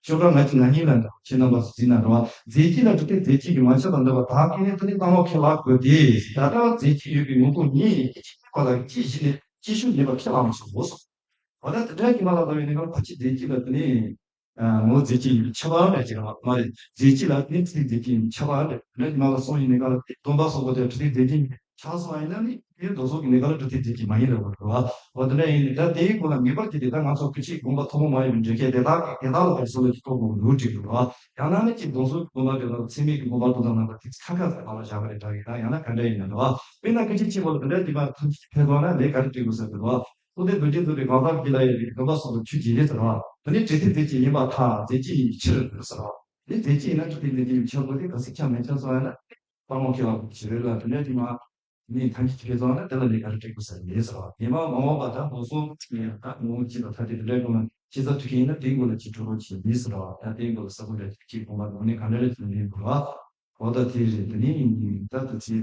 ཤོག་གྲངས་ང་གཅིག་ང་གཉིས་ལ་འདྲ་ཁྱེད་རྣམ་པ་ཚོ་གཟིགས་ན་འདྲ་བ། རྫས་གཅིག་ལ་དྲི་དེ་རྫས་གཅིག་གི་མ་ཁྱབ་པ་འདོད་པ་དག་གིས་ནི་དེ་ནི་སྣང་བ་ཁས་བླངས་དགོས་ཏེ། ད་ལྟ་བ་རྫས་གཅིག་ཡོད་པའི་དངོས་པོ་ཉིད་ཀྱི་ཁྱད་པར་དག་གིས་གཅིག་གཞི་ནས་གཅིག་ཤུགས་ནུས་པ་ཁས་བླངས་མི་ཆོག་གོ་སོ། འོ་ད་དེ་འདྲ་གི་མ་ལ་ལྟ་བའི་གནས་སྐབས་ཕལ་ཆེར་རྫས་གཅིག་ལ་དེ་ནི་ངོ་བོ་རྫས་གཅིག་ཡིན་པའི་ཁྱབ་པ་འདྲ་ཅིག་རེད་བ། མ་རེད། རྫས་གཅིག་ལ་དེ་ནི་དྲི་དེ་རྫས་གཅིག་ཡིན་པའི་ཁྱབ་པ་འདྲ་དེ་འདྲ་གི་མ་ལ་སོང་ཡིན་གནས་སྐབས་ལ་དེ་སྡོམ་པ་སོགས་པ་དེ་དྲི་དེ་རྫས་གཅིག་ཡིན་པའི་ཁྱབ་སོང་བ་ཡིན་ན་ནི། དེ་གདོང་བསུ་གི་ལས་ཀ་ལ་གྲུབ་མཐའི་རྫས་ཀྱི་མ་ཡིན་རེད་བ། འོ་དེ་འདྲ་ཡིན་ད་དེའི་སྐོར་ལ་ངེས་པར་དུ་དེ་ད་ང་ཚོ་སྐུ་མཁྱེན་དགོངས་པ་ཐོག་མ་མ་ཡིན་པའི་འགྲེལ་བཤད་དེ་དག་དེ་དག་ལ་ག་རེ་བཟོ་ལ་ཅིག་གཏོང་དགོས་ལུགས་བྲིས་འདུག་བ། ཡང་ན་ནི་ཅིག་གདོང་བསུ་གི་དགོངས་པ་དེ་དང་ཚད་མའི་གི་དགོངས་པ་དེ་དང་རྣམ་པ་དེ་ཁ་ཁ་ཟེར་བ་ལ་བཞག་པ་རེད་འདྲ་ཡིན་ན། ཡང་ན་ག་འདྲ་ཡིན་ན་འདྲ་བ། དཔེར་ན་སྐུ་མཁྱེན་ཆེན་པོ་ལ་དེ་འདྲ་དེ་མ་ཐམས་ཅད་ཕེབས་སོང་ན་ལས་ག་རེ་བྲིས་དགོས་ཟེར་འདུག་བ། ཐུབ་བསྟན་རྡོ་རྗེ་གདུང་གི་གང་ཟག་གི་ལ་ཡོད་པའི་དགོན་པ་སོགས་ལ་ཆོས་ཀྱི་རེད་ཟེར་བ། དེ་ནི་གྲུབ་མཐའི་རྫས་ཀྱི་ཡིན་པར་ཐལ། རྫས་ཀྱི་ཡིན་པའི་ཕྱིར་ཟེར་བ། དེ་རྫས་ཀྱི་ཡིན་ན་གྲུབ་མཐའི་རྫས་ཀྱི་ཡིན་པའི་ཕྱིར་གོ་དེ་ག་ཟིག་ཆ་མེད་ཆ་སོང་ཡ་ན་དཔང་པོ་ཁེལ་བ་ཞིག་རེད་ལ། དེ་འདྲ་དེ་མ་ནི་ཐམས་ཅད་ཀྱི་ཕེབས་སོང་ན་དེ་ལ་ལས་ག་རེ་བྲིས་དགོས་ཟེར་མེད་ཟེར་བ། ཉི་མ་མ་འོངས་པ་ད་ལོ་སོ་ཡིན་ཡང་ད་ངོ་བོ་གཅིག་ལ་ཐ་དད་དེ་འདྲ་དགོས་ན་ཤེས་ཚད་ཐུག་གི་ཡིན་ན་དེའི་སྒོ་ལ་ཅིག་གྲུབ་རོགས་བྱེད་མི་ཟེར་བ། ད་དེའི་སྒོ་ལ་ས་བོན་འདྲ་ཅིག་གོང་མ་དངོས་གནས་ག་འདྲ་རེད་ཟེར་ན་ཡིན་དགོས་བ། འོ་ད་དེ་རེད། དེ་ནི་ད་དུ་ཚེ།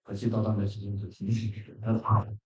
ད་ཅི་ཏག་ཏག་འདྲ་ཞིག་ཡིན་འདུག་ཅི་ནི་ཞིག་རེད་ད།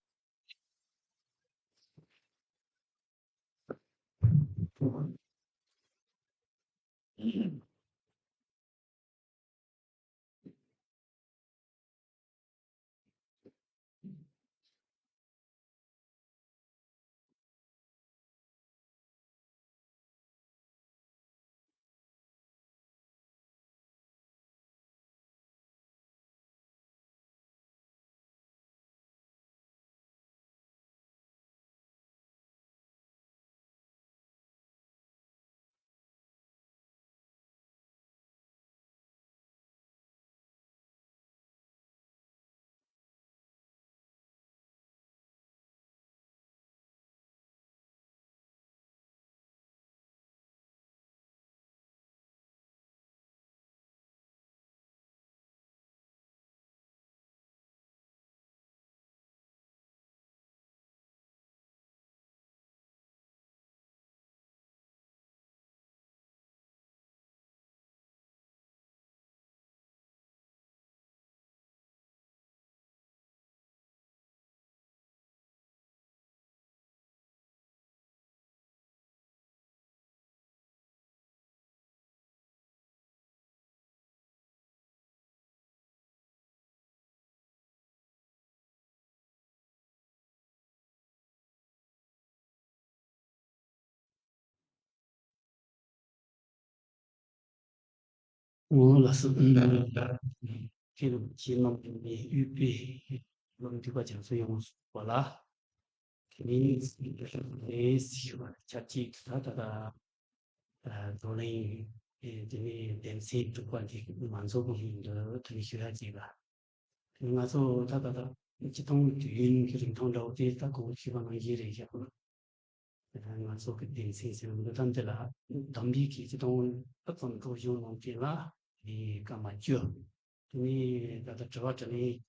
འོ་ལགས་སོ། ཁྱེད་རང་ཁྱེད་རྣམ་པའི་དབུས་པའི་ལོ་འདུས་པ་རྒྱ་མཚོ་ཡོངས་སུ་གོ་ལ། དེ་ནས་ལས་ཞུ་བ་ཆབས་ཅིག་ད་ད་ད་བགྲོ་གླེང་དེ་ནས་དེབ་སེ་དྲུག་པ་འདི་མ་འཛོམས་པ་ཡིན་འདུག་དེ་ནས་ཞུ་ཡ་ཅིག་ལ། ང་ཚོ་ད་ད་ད་སྤྱི་བཏང་དུས་ཡུན་གྱི་རིང་ཐུང་འདྲ་བོ་དེ་ད་གོང་ཞུས་པ་ནང་བཞིན་རེད་ཤག་ང་ཚོ་གི་སྡེ་ཚན་ཟེར་བ་འདི་ད་འདི་ལ་དམ་པའི་གི་སྤྱི་བཏང་ཨ་ཙམ་སྒྲོག་སྦྱང་གནང་མཁན་ལ་ནི་སྐར་མ་བཅུ། དེ་ནས་ད་ལྟ་དྲི་བ་དྲིས་ལན་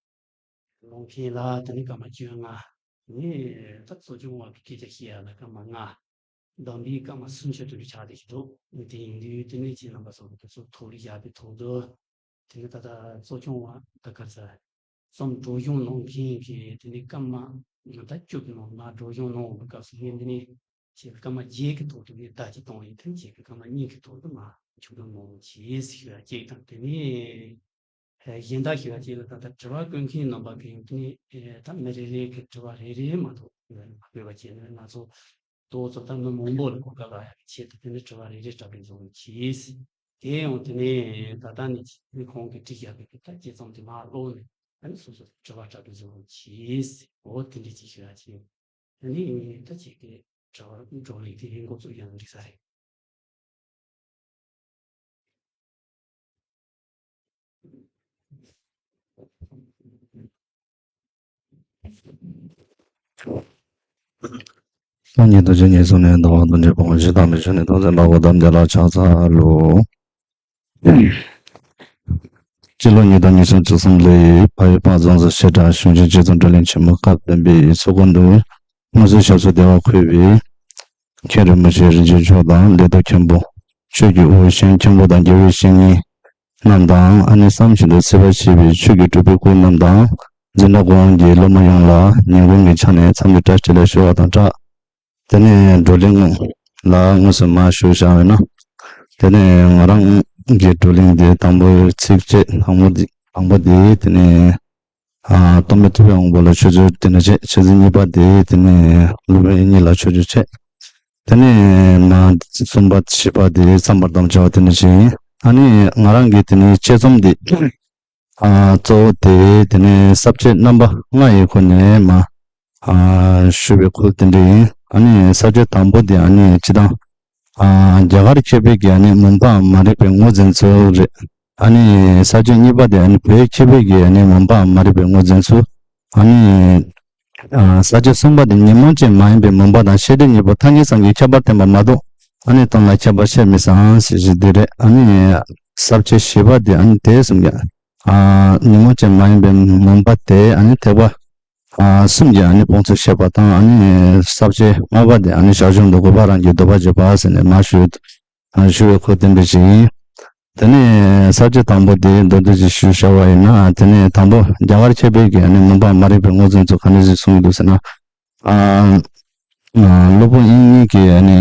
གནང་མཁན་ལ་དེ་ནས་སྐར་མ་བཅོ་ལྔ། དེ་ནས་ད་གཙོ་སྐྱོང་བ་གི་སྐད་ཆ་བཤད་ཡ་ལ་སྐར་མ་ལྔ། བདམས་པའི་སྐར་མ་སུམ་ཅུ་དེ་འདྲ་ཆགས་བསྡད་ཀྱི་འདུག་དེ་ཡིན་དུས་དེ་ནས་ཁྱེད་རྣམ་པ་ཚོ་གི་དེ་ཚོ་ཐོག་ལ་བཞག་པའི་ཐོག་ཏུ། དེ་ནས་ད་ལྟ་གཙོ་སྐྱོང་བ་ད་ག་ཚ་ཙམ་སྒྲོག་སྦྱང་གནང་མཁན་གྱི་དེ་ནས་སྐར་མ་ད་བཅུ་གི་ནང་ན་སྒྲོག་སྦྱང་གནང་བའི་སྐབས་སུ་ངས་འདི་ནས་ཁྱེད་སྐར་མ་བརྒྱད་ཀྱི་ཐོག་ཏུ་ངས་བརྡ་ཅིག་བཏང་ཡིན། ད་ཁྱེད་ཀྱི་སྐར་མ་གཉིས་ཀྱི་ཐོག་ཏུ་མ་མཇུག་སྒྲིལ་གནང་བྱས་ཟེར་ཞུ་ཡ་གཅིག་དང་། དེ་ནས་གཞན་དག་ཞུ་ཡ་གཅིག་ལ་ད་ལྟ་དྲི་བ་བཀོད་མཁན་རྣམ་པ་གིས་དེ་ནས་ད་མི་རེ་རེ་གི་དྲི་བ་རེ་རེ་མ་གཏོགས་མ་བཀོད་པ་བྱས་ནས་ང་ཚོ་ཏོག་ཙམ་ད་མི་མང་པོ་ལ་གོ་སྐབས་རག་ཡག་གི་ཆེད་དུ་དེ་འདྲའི་དྲི་བ་རེ་རེ་སྤྲད་པའི་བཟོ་འདྲ་བྱས། དེ་ཡང་དེ་ནས་ད་ལྟ་ནས་ཁྱེད་ཁོང་གིས་བྲིས་བཞག་པའི་ད་དཔྱད་རྩོམ་དེ་མར་ཀློག་ནས་ཨ་ནི་སོ་སོ་དྲི་བ་སྤྲད་པའི་བཟོ་འདྲ་བྱས། འོ་དེ་འདྲ་ཅིག་ཞུ་ཡག་བྱས། དེ་ནས་ད་ཁྱེད་ཀྱིས་དྲི་བ་བགྲོ་གླེང་དེ་འགོ་བཙུགས་ཡག་འགྲིག་ས་རེད། སངས་རྒྱས་ཐུགས་རྗེ་ཉེར་གསུམ་ནས། ཟླ་བ་ལྟོ་འཕྱེ་ཕོ་མོ་བཞི་དང་མི་ཆུང་ནས། ཐུགས་བརྩེ་ནག་པོ་དམ་བཅའ་ལ་ཕྱག་འཚལ་ལོ། སྤྱི་ལོ་ཉིས་སྟོང་ཉི་ཤུ་རྩ་གསུམ་ལོའི་ཕ་ཡུལ་དཔལ་བཟང་རྩེ་བཤད་གྲྭ་གཞུང་ཆེན་དཔྱད་རྩོམ་བགྲོ་གླེང་ཆེན་མོ་སྐབས་བདུན་པའི་ཚོགས་འཁོར་དུ་སྔོན་སྲོལ་ཞབས་སོར་བདེ་བར་འཁོད་པའི་མཁན་རིན་པོ་ཆེ་རིན་ཆེན་མཆོག་དང་ལས་ཐོག་མཁན་པོ་ཆོས་ཀྱི་དབུ་ཞལ་མཁན་པོ་དང་རྒྱལ་བའི་བཤེས་གཉེན་རྣམས་དང་། ཨ་ནི་བསམ་བཞིན་དུ་སྲིད་པ་ཞེས་པའི་ཆོས་ཀྱི་སྒྲུབ་པའི་སྐུ་རྣམས་དང་། འཛིན་གྲྭ་སྐུ་དབང་གི་སློབ་མ་ཡོངས་ལ་ཉིན་གུང་གི་ཆ་ནས་འཚམས་འདྲི་བཀྲ་ཤིས་བདེ་ལེགས་ཞུ་བ་དང་སྦྲགས། དེ་ནས་བགྲོ་གླེང་ལ་དངོས་སུ་མ་ཞུགས་བཞག་པས་ན། དེ་ནས་ང་རང་གི་བགྲོ་གླེང་དེ་དང་པོའི་ཚིགས་བཅད་དང་པོ་འདི་དང་པོ་དེ་དེ་ནས་ཨ་སྟོན་པའི་ཐུབ་པའི་དབང་པོ་ལ་མཆོད་བརྗོད་དེ་འདྲ་བྱས། མཆོད་ཚིག་གཉིས་པ་དེ་དེ་ནས་སློབ་དཔོན་དབྱིག་གཉེན་ལ་མཆོད་བརྗོད་བྱས། དེ་ནས་མ་གསུམ་པ་བཞི་པ་དེ་བརྩམ་པར་དམ་བཅའ་བ་དེ་འདྲ་བྱས། ཨ་ནི་ང་རང་གི་དེ་ནས་དཔྱད་རྩོམ་འདི་ ཨ་གཙོ་བོ་དེ་དེ་ནས་ས་བཅད་རྣམ་པ་ལྔ་ཡི་སྒོ་ནས་མ་ཨ་ཞུ་བའི་ཁུལ་དེ་འདྲ་ཡིན། ཨ་ནི་ས་བཅད་དང་པོ་དེ་ཨ་ནི་སྤྱིར་བཏང་ཨ་རྒྱ་གར་མཁས་པའི་གི་ཨ་ནི་མུན་པའམ་མ་རིག་པའི་ངོས་འཛིན་ཚུལ་རེད། ཨ་ནི་ས་བཅད་གཉིས་པ་དེ་ཨ་ནི་བོད་མཁས་པའི་གི་ཨ་ནི་མུན་པའམ་མ་རིག་པའི་ངོས་འཛིན་ཚུལ། ཨ་ནི་ཨ་ས་བཅད་གསུམ་པ་དེ་ཉོན་མོངས་ཅན་མ་ཡིན་པའི་མུན་པ་དང་ཤེས་སྒྲིབ་གཉིས་པོ་ཐ་སྙད་ཙམ་གྱིས་ཁྱད་པར་བསྟན་པ་མ་གཏོགས་ཨ་ནི་དོན་ལ་ཁྱད་པར་བཤད་མི་སྲིད་ཟེར་གྱི་འདི་རེད། ཨ་ནི་ས་བཅད་བཞི་པ་དེ་ཨ་ནི་དེ་གསུམ་ཀྱང་ཨ་ཉོན་མོངས་ཅན་མ་ཡིན་པའི་མུན་པ་དེ་ཨ་ནི་ཐེག་པ་ཨ་གསུམ་གྱི་ཨ་ནི་སྤོང་ཚུལ་བཤད་པ་དང་། ཨ་ནི་ས་བཅད་ལྔ་པ་དེ་ཨ་ནི་ཞར་བྱུང་དུ་དགོས་པ་རང་གི་འདོད་པ་བརྗོད་པ་ཟེར་ནས་མ་ཞུ། ཞུ་བའི་ཁུལ་བསྟན་པ་ཞིག་ཡིན། དེ་ནས་ས་བཅད་དང་པོ་དེ་མདོར་བསྡུས་ཤིག་ཞུ་བྱ་བ་ཡིན་ན། དེ་ནས་དང་པོ་རྒྱ་གར་མཁས་པའི་གི་ཨ་ནི་མུན་པ་མ་རིག་པའི་ངོས་འཛིན་ཚུལ་ག་འདྲ་ཞིག་གསུངས་ཀྱི་འདུག་ཟེར་ན། ཨ་ཨ་སློབ་དཔོན་དབྱིག་གཉེན་གྱིས་ཨ་ནི་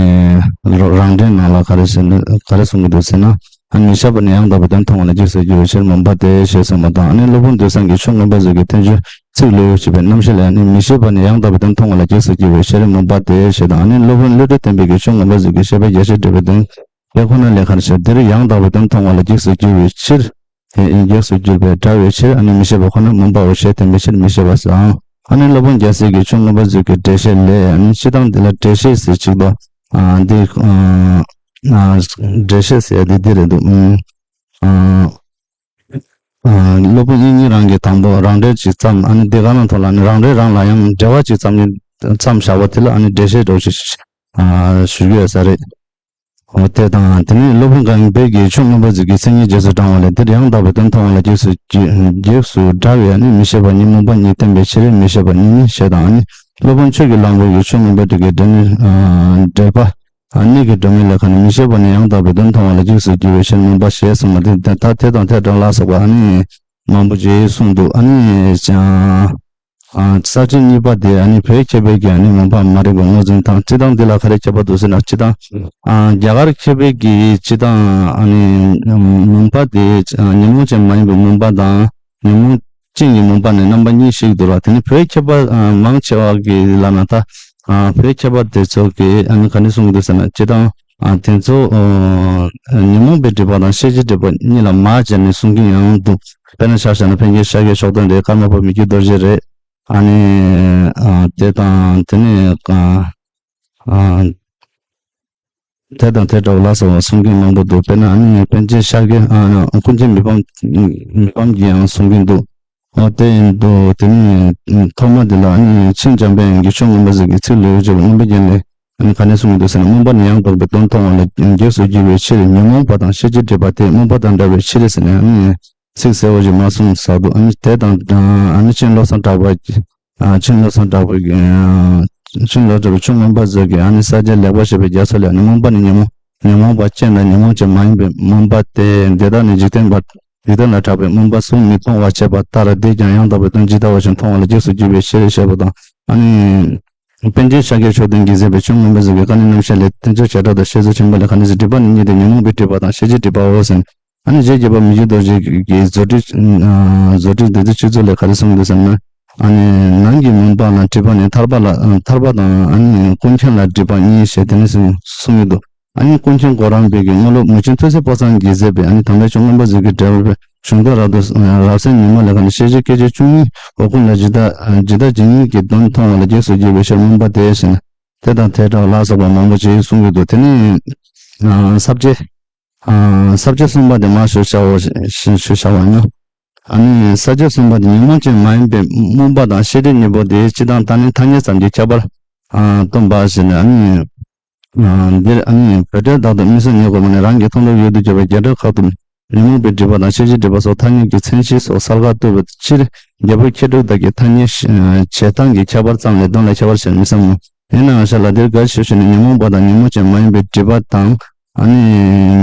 རང་འགྲེལ་ནང་ལ་ག་རེ་ཟེར་ན་ག་རེ་གསུངས་ཀྱི་འདུག་ཟེར་ན། ཨ་མི་ཤེས་པ་ནི་ཡང་དག་པའི་དོན་མཐོང་བ་ལ་རྗེས་སུ་འགྱུར་བའི་ཕྱིར་མུན་པ་སྟེ་ཞེས་གསུངས་པ་དང་། ཨ་ནི་སློབ་དཔོན་འདུས་བཟང་གིས་ཆོས་མངོན་པ་མཛོད་ཀྱི་བསྟན་བཅོས་ཚིག་ལོས་ཡོད་ཅེས་པའི་རྣམ་བཤད་ལས། ཨ་ནི་མི་ཤེས་པ་ནི་ཡང་དག་པའི་དོན་མཐོང་བ་ལ་རྗེས་སུ་འགྱུར་བའི་ཕྱིར་མུན་པ་སྟེ་ཞེས་དང་། ཨ་ནི་སློབ་དཔོན་བློ་གྲོས་ལྡན་པའི་གི་ཆོས་མངོན་པ་མཛོད་ཀྱི་བཤད་པའི་རྒྱས་བཤད་འགྲེལ་པའི་དོན་དེ་ཁོ་ན་ལས་ག་རེ་ཞེ་ན། འདིར་ཡང་དག་པའི་དོན་མཐོང་བ་ལ་རྗེས་སུ་འགྱུར་བའི་ཕྱིར། དེ་རྗེས་སུ་འགྱུར་བའི་འདྲ་བའི་ཕྱིར། ཨ་ནི་མི་ཤེས་པ་ཁོ་ན་མུན་པའོ་ཞེས་བསྟན་པའི་ཕྱིར་མི་ཤེས་པ་ཟེར། ཨ་ནི་སློབ་དཔོན་རྒྱལ་སྲས་ཀྱིས་ཆོས་མངོན་པ་མཛོད་ཀྱི་འགྲེལ་བཤད་ལས། ཨ་ནི་སྤྱིར་བཏང་འདི་ལ་འགྲེལ་བཤད་ཟེར་གཅིག་པ། ཨ་འདི་ཨ་ཨ་འགྲེལ་བཤད་ཟེར་ཡ་འདི་འདི་རེད་འདུག་ཨ་ཨ་སློབ་དཔོན་དབྱིག་གཉེན་རང་གིས་དང་པོ་རང་འགྲེལ་ཅིག་བརྩམས། ཨ་ནི་འདི་ག་རང་ཐོག་ལ་ནི་རང་འགྲེལ་རང་ལ་ཡང་འགྲེལ་པ་ཅིག་བརྩམས་ནས་བརྩམས་བཞག་པ་དེ་ལ་ཨ་ནི་འགྲེལ་བཤད་འདྲ་བོ་ཞིག་ཨ་ཞུ་རྒྱུ་ཡོད་ས་རེད། འོ་དེ་དང་། དེ་ནས་སློབ་དཔོན་གང་པོས་ཀྱིས་ཆོས་མངོན་པ་མཛོད་ཀྱི་མཚན་ཉིད་རྗེས་སུ་འབྲང་བ་ལས། འདིར་ཡང་དག་པའི་དོན་མཐོང་བ་ལ་རྗེས་སུ་རྗེས་སུ་འབྲང་བའི་ཨ་ནི་མི་ཤེས་པ་ཉིད་མུན་པ་ཉིད་བསྟན་པའི་ཕྱིར་མི་ཤེས་པ་ཉིད་ཞེས་དང་། ཨ་ནི་སློབ་དཔོན་ཆོས་ཀྱི་གླང་པོ་གིས་ཆོས་མངོན་པ་མཛོད་ཀྱི་འགྲེལ་ཨ་འགྲེལ་པ། ཨ་གཉིས་ཀྱི་སྒྲོན་མེ་ལས་ཁ་ནས་མི་ཤེས་པ་ནི་ཡང་དག་པའི་དོན་མཐོང་བ་ལ་རྗེས་སུ་འགྱུར་བའི་ཕྱིར་མུན་པ་ཞེས་གསུངས་པ་དེ་ད་དེ་དང་དེ་འདྲ་ལ་སོགས་པ་ཨ་ནི་མང་པོ་ཅིག་གསུངས་འདུག་ཨ་ནི་ཅང་ཨ་ས་བཅད་གཉིས་པ་དེ་ཨ་ནི་བོད་མཁས་པའི་གི་ཨ་ནི་མུན་པ་མ་རིག་པའི་ངོས་འཛིན་དང་། སྤྱིར་བཏང་འདི་ལ་ག་རེ་ཁྱད་པར་འདུག་ཟེར་ན། སྤྱིར་བཏང་ཨ་རྒྱ་གར་མཁས་པའི་གི་སྤྱིར་བཏང་ཨ་ནི་མུན་པ་དེ་ཨ་ཉོན་མོངས་ཅན་མ་ཡིན་པའི་མུན་པ་དང་ཉོན་མོངས་ཅན་གྱི་མུན་པ་ནི་རྣམ་པ་གཉིས་ཤིག་འདུག་ལ། དེ་ནི་བོད་མཁས་པ་ཨ་མང་ཆེ་བ་གི་ལབ་ན་ད་ཨ་བོད་མཁས་པ་དེ་ཚོ་གིས་ཨ་ནི་ག་འདྲ་གསུང་གི་འདུག་ཟེར་ན། སྤྱིར་བཏང་ཨ་དེ་ཚོ་ཨ་ཉོན་མོངས་པའི་སྒྲིབ་པ་དང་ཤེས་བྱའི་སྒྲིབ་པ་གཉིས་ལ་མར་སྦྱར་ནས་གསུང་གིན་ཡང་འདུག་དཔེར་ན་ཆ་བཞག་ན་པཎ་ཆེན་ཤཱཀྱའི་ཕྱོགས་སྟོན་རེད། ཀརྨ་པ་མི་བསྐྱོད་རྡོ་རྗེ་རེད། ཨ་ནི་ཨ་དེ་དང་དེ་ནས་ཨ་ཨ་དེ་དང་དེ་འདྲ་བ་ལ་སོགས་པ་གསུང་མཁན་མང་པོ་འདུག་དཔེར་ན་ཨ་ནི་པཎ་ཆེན་ཤཱཀྱ་ཨ་ཀུན་མཁྱེན་མི་ཕམ་མི་ཕམ་གྱིས་ཡང་གསུང་གིན་འདུག་འོ་དེ་ཡིན་འདུག་དེ་ནས་ཐོག་མ་དེ་ལ་ཨ་ནི་ཆེན་འཇམ་དཔལ་དབྱངས་ཀྱིས་ཆོས་མངོན་པ་མཛོད་ཀྱི་ཚིག་ལོས་ཡོད་ཅེས་པའི་མངོན་པའི་རྒྱན་ལས་ཨ་ནི་ག་ནས་གསུངས་ཀྱི་འདུག་ཟེར་ན། མུན་པ་ནི་ཡང་དག་པའི་དོན་མཐོང་བ་ལ་རྗེས་སུ་འགྱུར་བའི་ཕྱིར། ཉོན་མོངས་པ་དང་ཤེས་བྱའི་སྒྲིབ་པ་སྟེ། མུན་པ་དང་འདྲ་བའི་ཕྱིར་ཟེར་ནས་ཨ་ནི་ཚིག་གསལ་བོ་ཞིག་མ་གསུངས་ཟེར་འདུག་ཨ་ནི་དེ་དང་ཨ་ནི་ཆེན་བློ་བཟང་གྲགས་པ། ཨ་ཆེན་བློ་བཟང་གྲགས་པ་གིས་ཨ་ཆེན་བློ་བཟང་གྲགས་པ་ཆོས་མངོན་པ་མཛོད་ཀྱི་ཨ་ནི་ས་བཅད་ལེགས་པར་བཤད་པའི་རྒྱ་མཚོ་ལས། ཨ་ནི་མུན་པ་ནི་ཉོན་མོངས་ཉོན་མོངས་པ་ཅན་དང་ཉོན་མོངས་ཅན་མ་ཡིན་པའི་མུན་པ་སྟེ། འདི་དག་ནི་འཇིག་རྟེན་པ་འཇིག་རྟེན་ལ་གྲགས་པའི་མུན་པ་གསུམ་མི་མཐོང་བར་བྱེད་པ་ལྟར། འདིས་ཀྱང་ཡང་དག་པའི་དོན་ཇི་ལྟ་བ་བཞིན་མཐོང་བ་ལ་རྗེས་སུ་འགྱུར་བའི་ཕྱིར་ཞེས་པ་དང་། ཨ་ནི་པཎ་ཆེན་ཤཱཀྱའི་ཕྱོགས་སྟོན་གྱིས་མཛད་པའི་ཆོས་མངོན་པ་མཛོད་ཀྱི་བཀའ་ནི་རྣམ་བཤད་ལས། བསྟན་བཅོས་བྱེ་བྲག་དང་བཤད་མཛོད་ཆེན་པོ་ལས། ག་ནི་ཟེར། སྒྲིབ་པ་ནི་གཉིས་ཏེ། ཉོན་མོངས་པའི་སྒྲིབ་པ་དང་ཤེས་བྱའི་སྒྲིབ་པའོ་ཟེར། ཨ་ནི་རྗེ་རྒྱལ་བ་མི་བསྐྱོད་རྡོ་རྗེ་གིས་རྫུ་འཕྲུལ་ཨ་རྫུ་འཕྲུལ་བདུད་རྩིའི་ཆོས་ཚུལ་ལས་ག་རེ་གསུངས་འདུག་ཟེར་ན། ཨ་ནི་ནང་གི་མུན་པ་ལ་སྒྲིབ་པ་ནི་ཐར་པ་ལ་ཨ་ཐར་པ་དང་ཨ་ནི་ཀུན་མཁྱེན་ལ་སྒྲིབ་པ་གཉིས་ཞེས་དེ་ནས་གསུངས་གསུངས་ཡོད་འདུག་ཨ་ནི་ཀུན་མཁྱེན་གོ་རམས་པའི་གི་དངོས་སློབ་མུས་ཆེན་ཐུགས་སྲས་ཕོ་བྲང་གིས་མཛད་པའི་ཨ་ནི་དམ་པའི་ཆོས་མངོན་པ་མཛོད་ཀྱི་འགྲེལ་པའི་གཞུང་དོན་རབ་ཏུ་རབ་གསལ་ཉིན་མོ་ལས། ག་ནི་ཤེས་བྱའི་སྐད་ཅིག་བཅུ་གཉིས་འོག་ཀུན་ལས་ཇི་ལྟ་ཇི་ལྟ་ཇི་སྙེད་ཀྱི་དོན་མཐོང་བ་ལ་རྗེས་སུ་འགྱུར་བའི་ཕྱིར་མུན་པ་སྟེ་ཞེས་ནས། དེ་དང་དེ་འདྲ་ལ་སོགས་པ་མང་པོ་ཅིག་གསུངས་ཡོད་འདུག་དེ་ནི་ཨ་ས་བཅད་ཨ་ས་བཅད་གསུམ་པ་དེ་མར་ཞུ་བྱའོ་ཞེས་ཞུ་བྱ་བ་ཡིན། ཨ་ནི་ས་བཅད་གསུམ་པ་དེ་ཉོན་མོངས་ཅན་མ་ཡིན་པའི་མུན་པ་དང་ཤེས་སྒྲིབ་གཉིས་པོ་དེ་སྤྱིར་བཏང་ད་ནི་ཐ་སྙད་ཙམ་གྱིས་ཁྱད་པར་ཨ་སྟོན་པ་ཞེས་ནས། ཨ་ནི་ཨ་འདིར་ཨ་ནི་བོད་འགྲེལ་དག་ཏུ་དམིགས་བསལ་ཉེ་གོ་མ་ནས་རང་གི་མཐོང་ལོབ་ཡུལ་དུ་གྱུར་པའི་རྒྱལ་སྒྲ་ཁག་ཏུ་ཉོན་མོངས་པའི་སྒྲིབ་པ་དང་ཤེས་བྱའི་སྒྲིབ་པ་སོགས་ཐ་སྙད་ཀྱི་མཚན་གཞི་སོགས་གསལ་ཁ་བཏོད་པའི་ཕྱིར། རྒྱལ་པོ་མཁས་གྲུབ་དག་གིས་ཐ་སྙད་བྱེད་སྟངས་ཀྱི་ཁྱད་པར་ཙམ་ལས་དོན་ལ་ཁྱད་པར་བྱེད་མི་བསམ་མོ། ཡིན་ནའང་ཞར་ལ་འདིར་འགའ་ཞིག་ཞུ་ནས་ཉོན་མོངས་པ་དང་ཉོན་མོངས་ཅན་མ་ཡིན་པའི་སྒྲིབ་པ་དང་། ཨ་ནི་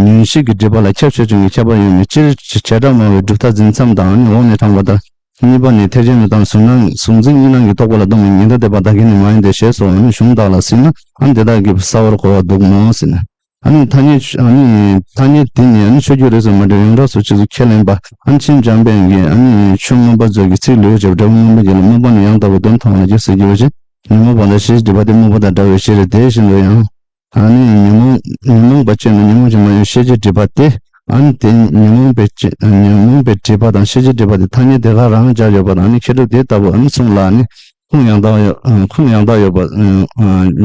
ཉོན་ཤེས་ཀྱི་སྒྲིབ་པ་ལ་ཁྱབ་ཆེ་ཆུང་གི་ཁྱད་པར་ཡོད་མོད། སྤྱིར་བྱེ་བྲག་སྨྲ་བའི་གྲུབ་མཐའ་འཛིན་མཚམས་དང་ཨ་ནི་འོག་ནས་དྲངས་པ་ལྟར། གཉིས་པ་ནི་ཐེག་ཆེན་གཞུང་དང་གཟུང་རྣམ་གཟུང་འཛིན་གཉིས་སྣང་གི་རྟོག་པ་ལ་ལྟོས་མིན་ཉི་ཟླ་འདས་པ་བདག་གིས་ནི་མ་ཡིན་ཏེ་ཞེས་སོགས་ཨ་ནི་གཞུང་དག་ལ་གཟིགས་ན་ཨ་ནི་དེ་དག་གིས་གསལ་བར་གོ་བ་འདུག་མོ་ཟེར་ནས། ཨ་ནི་ཐ་སྙད་ཨ་ནི་ཐ་སྙད་དེ་ནི་ཨ་ནི་ཆོས་བརྒྱུད་རིས་སུ་མ་ཆད་ཡོངས་གྲགས་སུ་ཕྱིས་སུ་ཁས་ལེན་པ་ཨ་ནི་ཆེན་འཇམ་དཔལ་གྱིས་ཨ་ནི་ཆོས་མངོན་པ་མཛོད་ཀྱི་ཚིག་ལོས་ཡོད་ཅེས་པའི་འགྲེལ་པ་མངོན་པ་མཛོད་ལ། མུན་པ་ནི་ཡང་དག་པའི་དོན་མཐོང་བ་ལ་རྗེས་སུ་འགྱུར་བ་ཞེས། ཉོན་མོངས་པ་དང་ཤེས་བྱའི་སྒྲིབ་པ་སྟེ། མུན་པ་དང་འདྲ་བའི་ཕྱིར། དེ་བཞིན་དུ་ཡང་། ཨ་ནི་ཉོན་མོངས་ཉོན་མོངས་པ་ཅན་དང་ཉོན་མོངས་ཅན་མ་ཡིན་ཤེས་བྱའི་སྒྲིབ་པ་སྟེ། ཨ་ནི་དེ་ཉོན་མོངས་པའི་ཅི་ཉོན་མོངས་པའི་སྒྲིབ་པ་དང་ཤེས་བྱའི་སྒྲིབ་པ་དེ་ཐ་སྙད་དེ་ག་རང་སྦྱར་ཡོད་པ་དང་། ཨ་ནི་མཁས་གྲུབ་དེ་ལྟ་བུ་ཨ་ནི་གསུངས་ལ། ཨ་ནི་ཁུངས་ཡང་དག་ཡོད་ཨ་ཁུངས་ཡང་དག་ཡོད་པ་ཨ་ཉེ་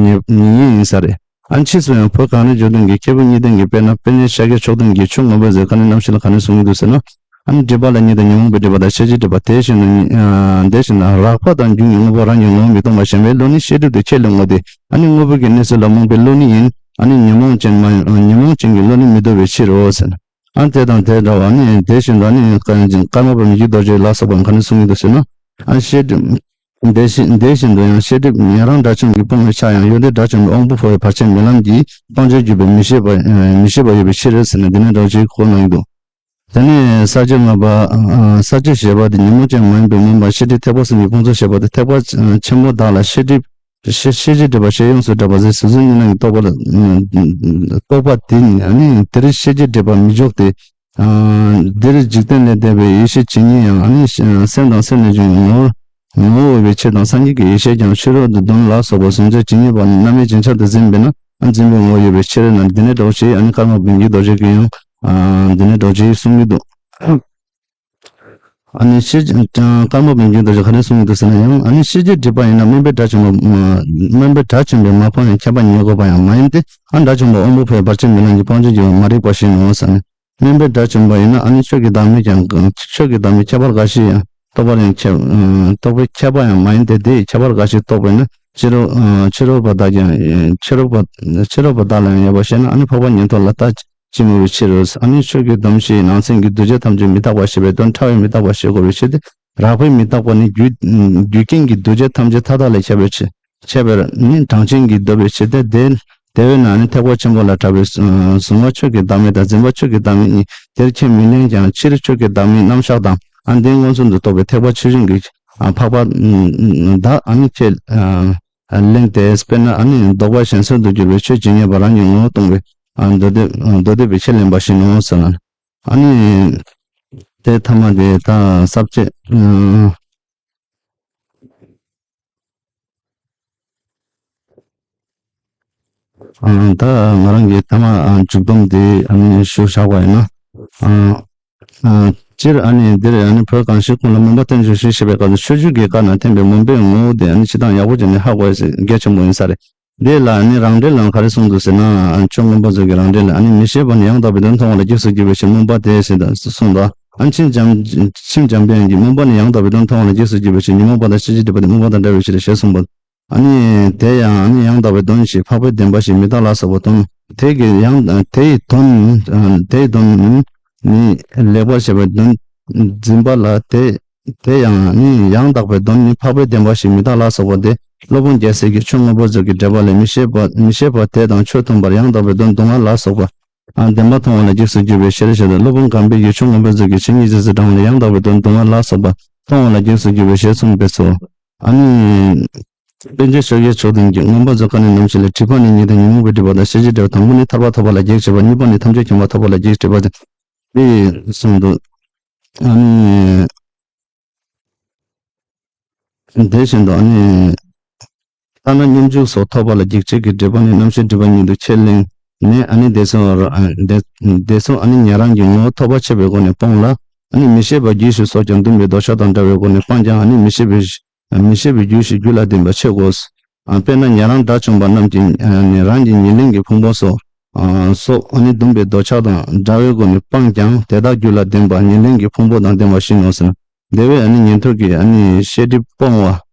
ཉེ་ཉེ་ཡིན་ས་རེད། ཨ་ནི་ཕྱིས་སུ་ཡང་བོད་གངས་རིའི་ལྗོངས་སྟེང་གི་མཁས་པ་གཉིས་ལྡན་གྱི་དཔེར་ན་དཔེ་རྙིང་ཤཱཀྱ་མཆོག་ལྡན་གྱིས་ཆོས་མངོན་པར་མཛད་ཁ་ནས་རྣམ་བཤད་ལ་ག་ནས་གསུང་གི་འདུག་ཟེར་ན། ཨ་ནི་སྒྲིབ་པ་ལ་གཉིས་དང་ཉོན་མོངས་པའི་སྒྲིབ་པ་དང་ཤེས་བྱའི་སྒྲིབ་པ། དེ་བཞིན་དུ་ཨ་དེ་བཞིན་དུ་རགས་པ་དང་རྒྱུ་གཉིས་དངོས་པོ་རང་གི་ངོ་བོ་མི་སྟོང་པར་ཞེན་པའི་བློ་ནི་ཤེས་སྒྲིབ་ཏུ་ཁས་ལེན་ངོ་། དེ་ཨ་ནི་དངོས་པོ་གི་གནས་ཚུལ་ལ་རྨོངས་པའི་བློ་ནི་ཡིན། ཨ་ནི་ཉོན་མོངས་ཅན་མ་ཉོན་མོངས་ཅན་གྱི་བློ་ནི་མི་ལྡོག་པའི་ཕྱིར་རོ་ཟེར། ཨ་ནི་དེ་དང་དེ་འདྲ་བ་ནི་དེ་བཞིན་དུ་ཨ་ནི་ཀརྨ་པ་མི་བསྐྱོད་རྡོ་རྗེ་ལ་སོགས་པ་ག་ནས་གསུང་གི་འདུག་ཟེར་ན། ཨ་ནི་ཤེས་སྒྲིབ། དེ་བཞིན་དེ་བཞིན་དུ་ཡང་ཤེས་སྒྲིབ་ཉན་རང་དགྲ་བཅོམ་གྱིས་སྤོང་བའི་ཆ་ཡང་ཡོན་ཏན་དགྲ་བཅོམ་པའི་དབང་པོ་འཕོ་བའི་བར་ཆད་མེད་ལམ་གྱིས་སྤང་བྱར་གྱུར་པའི་མི་ཤེས་པ་མི་ཤེས་པ་ཡོད་པའི་ཕྱིར་ཟེར་ནས་འདི་ནས་འགྲེལ་བཤད་ཁོ་གནང་གི་འདུག་དེ་ནས་ས་བཅད་ལྔ་པ། ས་བཅད་བཞི་པ་དེ་ཉོན་མོངས་ཅན་མ་ཡིན་པའི་མུན་པ་ཤེས་སྒྲིབ་ཐེག་པ་གསུམ་གྱི་དཔུང་ཚོགས་བཤད་པ་སྟེ། ཐེག་པ་ཆེན་པོ་དག་ལ་ཤེས་སྒྲིབ་ཤེས་ཤེས་བྱའི་སྒྲིབ་པ་ཞེས་ཡོངས་སུ་གྲགས་པ་ཟེར། གཟུགས་གཟུགས་གཉིས་སྣང་གི་རྟོག་པ་ལ་རྟོག་པ་དེ་ནི་དེར་ཤེས་བྱའི་སྒྲིབ་པ་མི་འཇོག་སྟེ། འདིར་འཇིག་རྟེན་ལས་འདས་པའི་ཡེ་ཤེས་ཇི་སྙེད་ཡང་། ཨ་ནི་སེམས་དང་སེམས་ལས་བྱུང་བའི་ངོ་བོ་ངོ་བོ་འོད་པའི་ཕྱིར་དང་། སངས་རྒྱས་ཀྱི་ཡེ་ཤེས་ཀྱང་ཕྱི་རོལ་དུ་གདོན་ལ་སོགས་པ་གཟུང་བྱ་ཇི་སྙེད་པ་རྣམ་སྨིན་ཅན་ཆར་དུ་འཛིན་པས་ན། འཛིན་པའི་ངོ་བོ་ཡོད་པའི་ཕྱིར་ན། འདི་ནས་འགྲེལ་བཤད་ཨ་ནི་ཀརྨ་པ་མི་བསྐྱོད་རྡོ་རྗེ་གིས་ཡང་འདི་ནས་འགྲེལ་བཤད་གསུང་གི་འདུག་ཨ་ནི་ཤེས་ཀརྨ་པ་མི་བསྐྱོད་རྡོ་རྗེ་ག་རེ་གསུང་གི་འདུག་ཟེར་ན། ཡང་ཨ་ནི་ཤེས་བྱའི་སྒྲིབ་པ་ཡིན་ན་སྨོན་པའི་དགྲ་བཅོམ་པ་སྨོན་པའི་དགྲ་བཅོམ་པས་མ་སྤངས་ཡང་ཁྱབ་པ་ཉེ་དགོས་པ་ཡང་མ་ཡིན་ཏེ། ཨ་དགྲ་བཅོམ་པ་དབང་པོ་འཕོ་བའི་བར་ཆད་མེད་ལམ་གྱིས་སྤང་བྱར་གྱུར་པ་མ་རིག་པ་བཞིན་ནོ་ཟེར་ནས། སྨོན་པའི་དགྲ་བཅོམ་པ་ཡིན་ན་ཨ་ནི་ཆོས་ཀྱི་བདག་མེད་ཀྱང་ཆོས་ཀྱི་བདག་མེད་ཁྱད་པར་འགའ་ཞིག་ཡང་རྟོགས་པར་ཡང་ཁྱབ། རྟོགས་པའི་ཁྱད་པར་ཡང་མ་ཡིན་ཏེ། དེ་ཡི་ཁྱད་པར་འགའ་ཞིག་རྟོགས་པས་ན་ཕྱི་རོལ་ཕྱི་རོལ་པ་དག་ཀྱང་ཕྱི་རོལ་པ་ཕྱི་རོལ་པ་དག་ལ་ཡང་ཡོད་པར་ཤེས་ན། ཨ་ནི་འཕགས་པ་ཉན་ཐོས་ལ་ལྟ་ཅི་སྨོས་པའི་ཕྱིར་རོ། ཨ་ནི་ཆོས་ཀྱི་སྡོམ་ཞེས་ནང་གསེས་ཀྱི་འདུས་བྱས་ཐམས་ཅད་མི་རྟག་པ་ཞེས་པའི་དོན་ཕྲ་བའི་མི་རྟག་པ་ཞེས་གོ་བའི་ཕྱིར་ཏེ། རགས་པའི་མི་རྟག་པ་ནི་རྒྱུ་རྒྱུ་རྐྱེན་གྱི་འདུས་བྱས་ཐམས་ཅད་མཐའ་དག་ལས་ཁྱབ་པའི་ཕྱིར། ཁྱད་པར་ནི་གྲངས་ཅན་གྱིས་བསྡུས་པའི་ཕྱིར་ཏེ། དེ་དེ་བས་ན་ནི་ཐེག་པ་ཆེན་པོ་ལ་གྲགས་པའི་གཟུང་བ་ཆོས་ཀྱི་བདག་མེད་དང་འཛིན་པ་ཆོས་ཀྱི་བདག་མེད་གཉིས་དེར་ཁས་མི་ལེན་ཀྱང་། སྤྱིར་ཆོས་ཀྱི་བདག་མེད་རྣམ་གཞག་དང་། ཨ་འདི་མངོན་སུམ་དུ་རྟོགས་པའི་ཐེག་པ་ཆེ་ཆུང་གི་འཕགས་པ་དག་ཨ་ནི་ཁས་ལེན་ཏེ། དཔེར་ན་ཨ་ནི་ལྡོག་པ་གཞན་སེལ་དུ་གྱུར་པའི་ཆོས་ཇི་སྙེད་པ་རང་གི་ངོ་བོ་སྟོང་པའི་མདོ་སྡེ་མདོ་སྡེ་པས་ཁས་ལེན་པ་བཞིན་ནོ་ཟེར་ན། ཨ་ནི་དེ་ཐ་མ་དེ་ད་ས་བཅད། ཨ་ད་ང་རང་གི་ཐ་མ་ཨ་མཇུག་སྡོམ་དེ་ཨ་ནི་ཞུ་བཞག་པ་ཡིན་ན། ཨ་ཨ་སྤྱིར་ཨ་ནི་འདིར་ཨ་ནི་བོད་གངས་ཅན་ཀུན་ལ་སྨོན་པ་བསྟན་བཅོས་ཤིག་ཞེས་པའི་སྐབས་སུ་ཆོས་བརྒྱུད་ཀྱི་བཀའ་ནང་བསྟན་པའི་མུན་པའི་ངོ་བོ་དེ་ཨ་ནི་སྤྱིར་བཏང་ཡག་པོ་བྱས་ནས་ཧ་གོ་ཡ་ཞིག་གལ་ཆེན་པོ་ཡིན་ས་རེད། འདི་ལ་ཨ་ནི་རང་འགྲེལ་ནང་ག་རེ་གསུངས་འདུག་ཟེར་ན། ཨ་ཆོས་མངོན་པ་མཛོད་ཀྱི་རང་འགྲེལ་ལ་ཨ་ནི་མི་ཤེས་པ་ནི་ཡང་དག་པའི་དོན་མཐོང་བ་ལ་འཇིགས་སུ་གྱུར་པའི་ཕྱིར་སྨོན་པ་དེ་ཟེར་གསུངས་འདུག་ཨ་ནི་མཆིམས་འཇམ་མཆིམས་འཇམ་དཔལ་གྱིས་སྨོན་པ་ནི་ཡང་དག་པའི་དོན་མཐོང་བ་ལ་འཇིགས་སུ་གྱུར་པའི་ཕྱིར་ཉོན་མོངས་པ་དང་ཤེས་བྱའི་སྒྲིབ་པ་དེ་སྨོན་པ་དང་བྲལ་བའི་ཕྱིར་ཞེས་གསུངས་པ། ཨ་ནི་དེ་ཡང་ཨ་ནི་ཡང་དག་པའི་དོན་ཞེས་འཕགས་པའི་བདེན་པ་ཞེས་མི་རྟག་ལ་སོགས་པ་སྟོན། དེ་གི་ཡང་དེ་ཡི་དོན་དེ་ཡི་དོན་ནི་ལེགས་པར་བཤད་པའི་དོན་འཛིན་པ་ལ་དེ་དེ་ཡང་ནི་ཡང་དག་པའི་དོན་ནི་འཕགས་པའི་བདེན་པ་ཞེས་མི་རྟག་ལ་སོགས་པ་སྟེ། སློབ་དཔོན་རྒྱལ་སྲས་ཀྱིས་ཆོས་མངོན་པར་མཛོད་ཀྱི་འགྲེལ་པ་ལས་མི་ཤེས་པ་མི་ཤེས་པ་དེ་དང་ཆོས་མཐུན་པར་ཡང་དག་པའི་དོན་སྡུག་བསྔལ་ལ་སོགས་པ། ཨ་བདེན་པ་མཐོང་བ་ལ་འཇིགས་སུ་གྱུར་པའི་ཕྱིར་ཞེས་དང་། སློབ་དཔོན་ཁམས་པའི་ཡུལ་ཆོས་མངོན་པར་མཛོད་ཀྱི་ཆོས་ཉིད་རྗེས་སུ་འབྲང་བ་ལས་ཡང་དག་པའི་དོན་སྡུག་བསྔལ་ལ་སོགས་པ་མཐོང་བ་ལ་འཇིགས་སུ་གྱུར་པའི་ཕྱིར་གསུངས་པས་སོ། ཨ་ནི། པཎ་ཆེན་ཤཱཀྱ་མཆོག་ལྡན་གྱིས་མངོན་པ་མཛོད་བཀའ་ནི་རྣམ་བཤད་ལས། སྒྲིབ་པ་ནི་གཉིས་ཏེ་ཉོན་མོངས་པའི་སྒྲིབ་པ་དང་ཤེས་བྱའི་སྒྲིབ་པ། དང་པོ་ནི་ཐར་པ་ཐོབ་པ་ལ་གེགས་བྱེད་པ། གཉིས་པ་ནི་ཐམས་ཅད་མཁྱེན་པ་ཐོབ་པ་ལ་གེགས་བྱེད་པ་སྟེ། དེ་གསུངས་འདུག་ཨ་ནི། དེ་བཞིན་དུ་ཨ་ནི། ལྟ་ན་སྙོམས་འཇུག་སོགས་ཐོབ་པ་ལ་གེགས་བྱེད་ཀྱི་སྒྲིབ་པ་ནི་རྣམ་ཤེས་སྒྲིབ་པ་ཉིད་དུ་ཁས་ལེན་ནས། ཨ་ནི་དེ་ཚོ་དེ་ཚོ་ཨ་ནི་ཉན་རང་གི་ངོ་བོ་ཐོབ་པ་ཆད་པའི་སྒོ་ནས་སྤོང་ལ། ཨ་ནི་མི་ཤེས་པ་རྒྱུས་ཞེས་སོགས་ཀྱང་འདུན་པའི་འདོད་ཆགས་དང་འདྲ་བའི་སྒོ་ནས་སྤང་ཀྱང་། ཨ་ནི་མི་ཤེས་པའི་མི་ཤེས་པའི་རྒྱུ་ཞིག་རྒྱུད་ལ་ལྡན་པ་ཆད་དགོས། དཔེར་ན་ཉན་རང་དགྲ་བཅོམ་པ་རྣམས་ཀྱིས་ནི་རང་གི་ཉེར་ལེན་གྱི་ཕུང་པོ་སོགས་སོགས་ཨ་ནི་འདུན་པའི་འདོད་ཆགས་དང་འདྲ་བའི་སྒོ་ནས་སྤངས་ཀྱང་། དེ་དག་རྒྱུད་ལ་ལྡན་པ་ཉེར་ལེན་གྱི་ཕུང་པོ་དང་ལྡན་པ་བཞིན་ནོ་ཟེར། དེ་བས་ཨ་ནི་ཉན་ཐོས་ཀྱིས་ཨ་ནི་ཤེས་སྒྲིབ་སྤོང་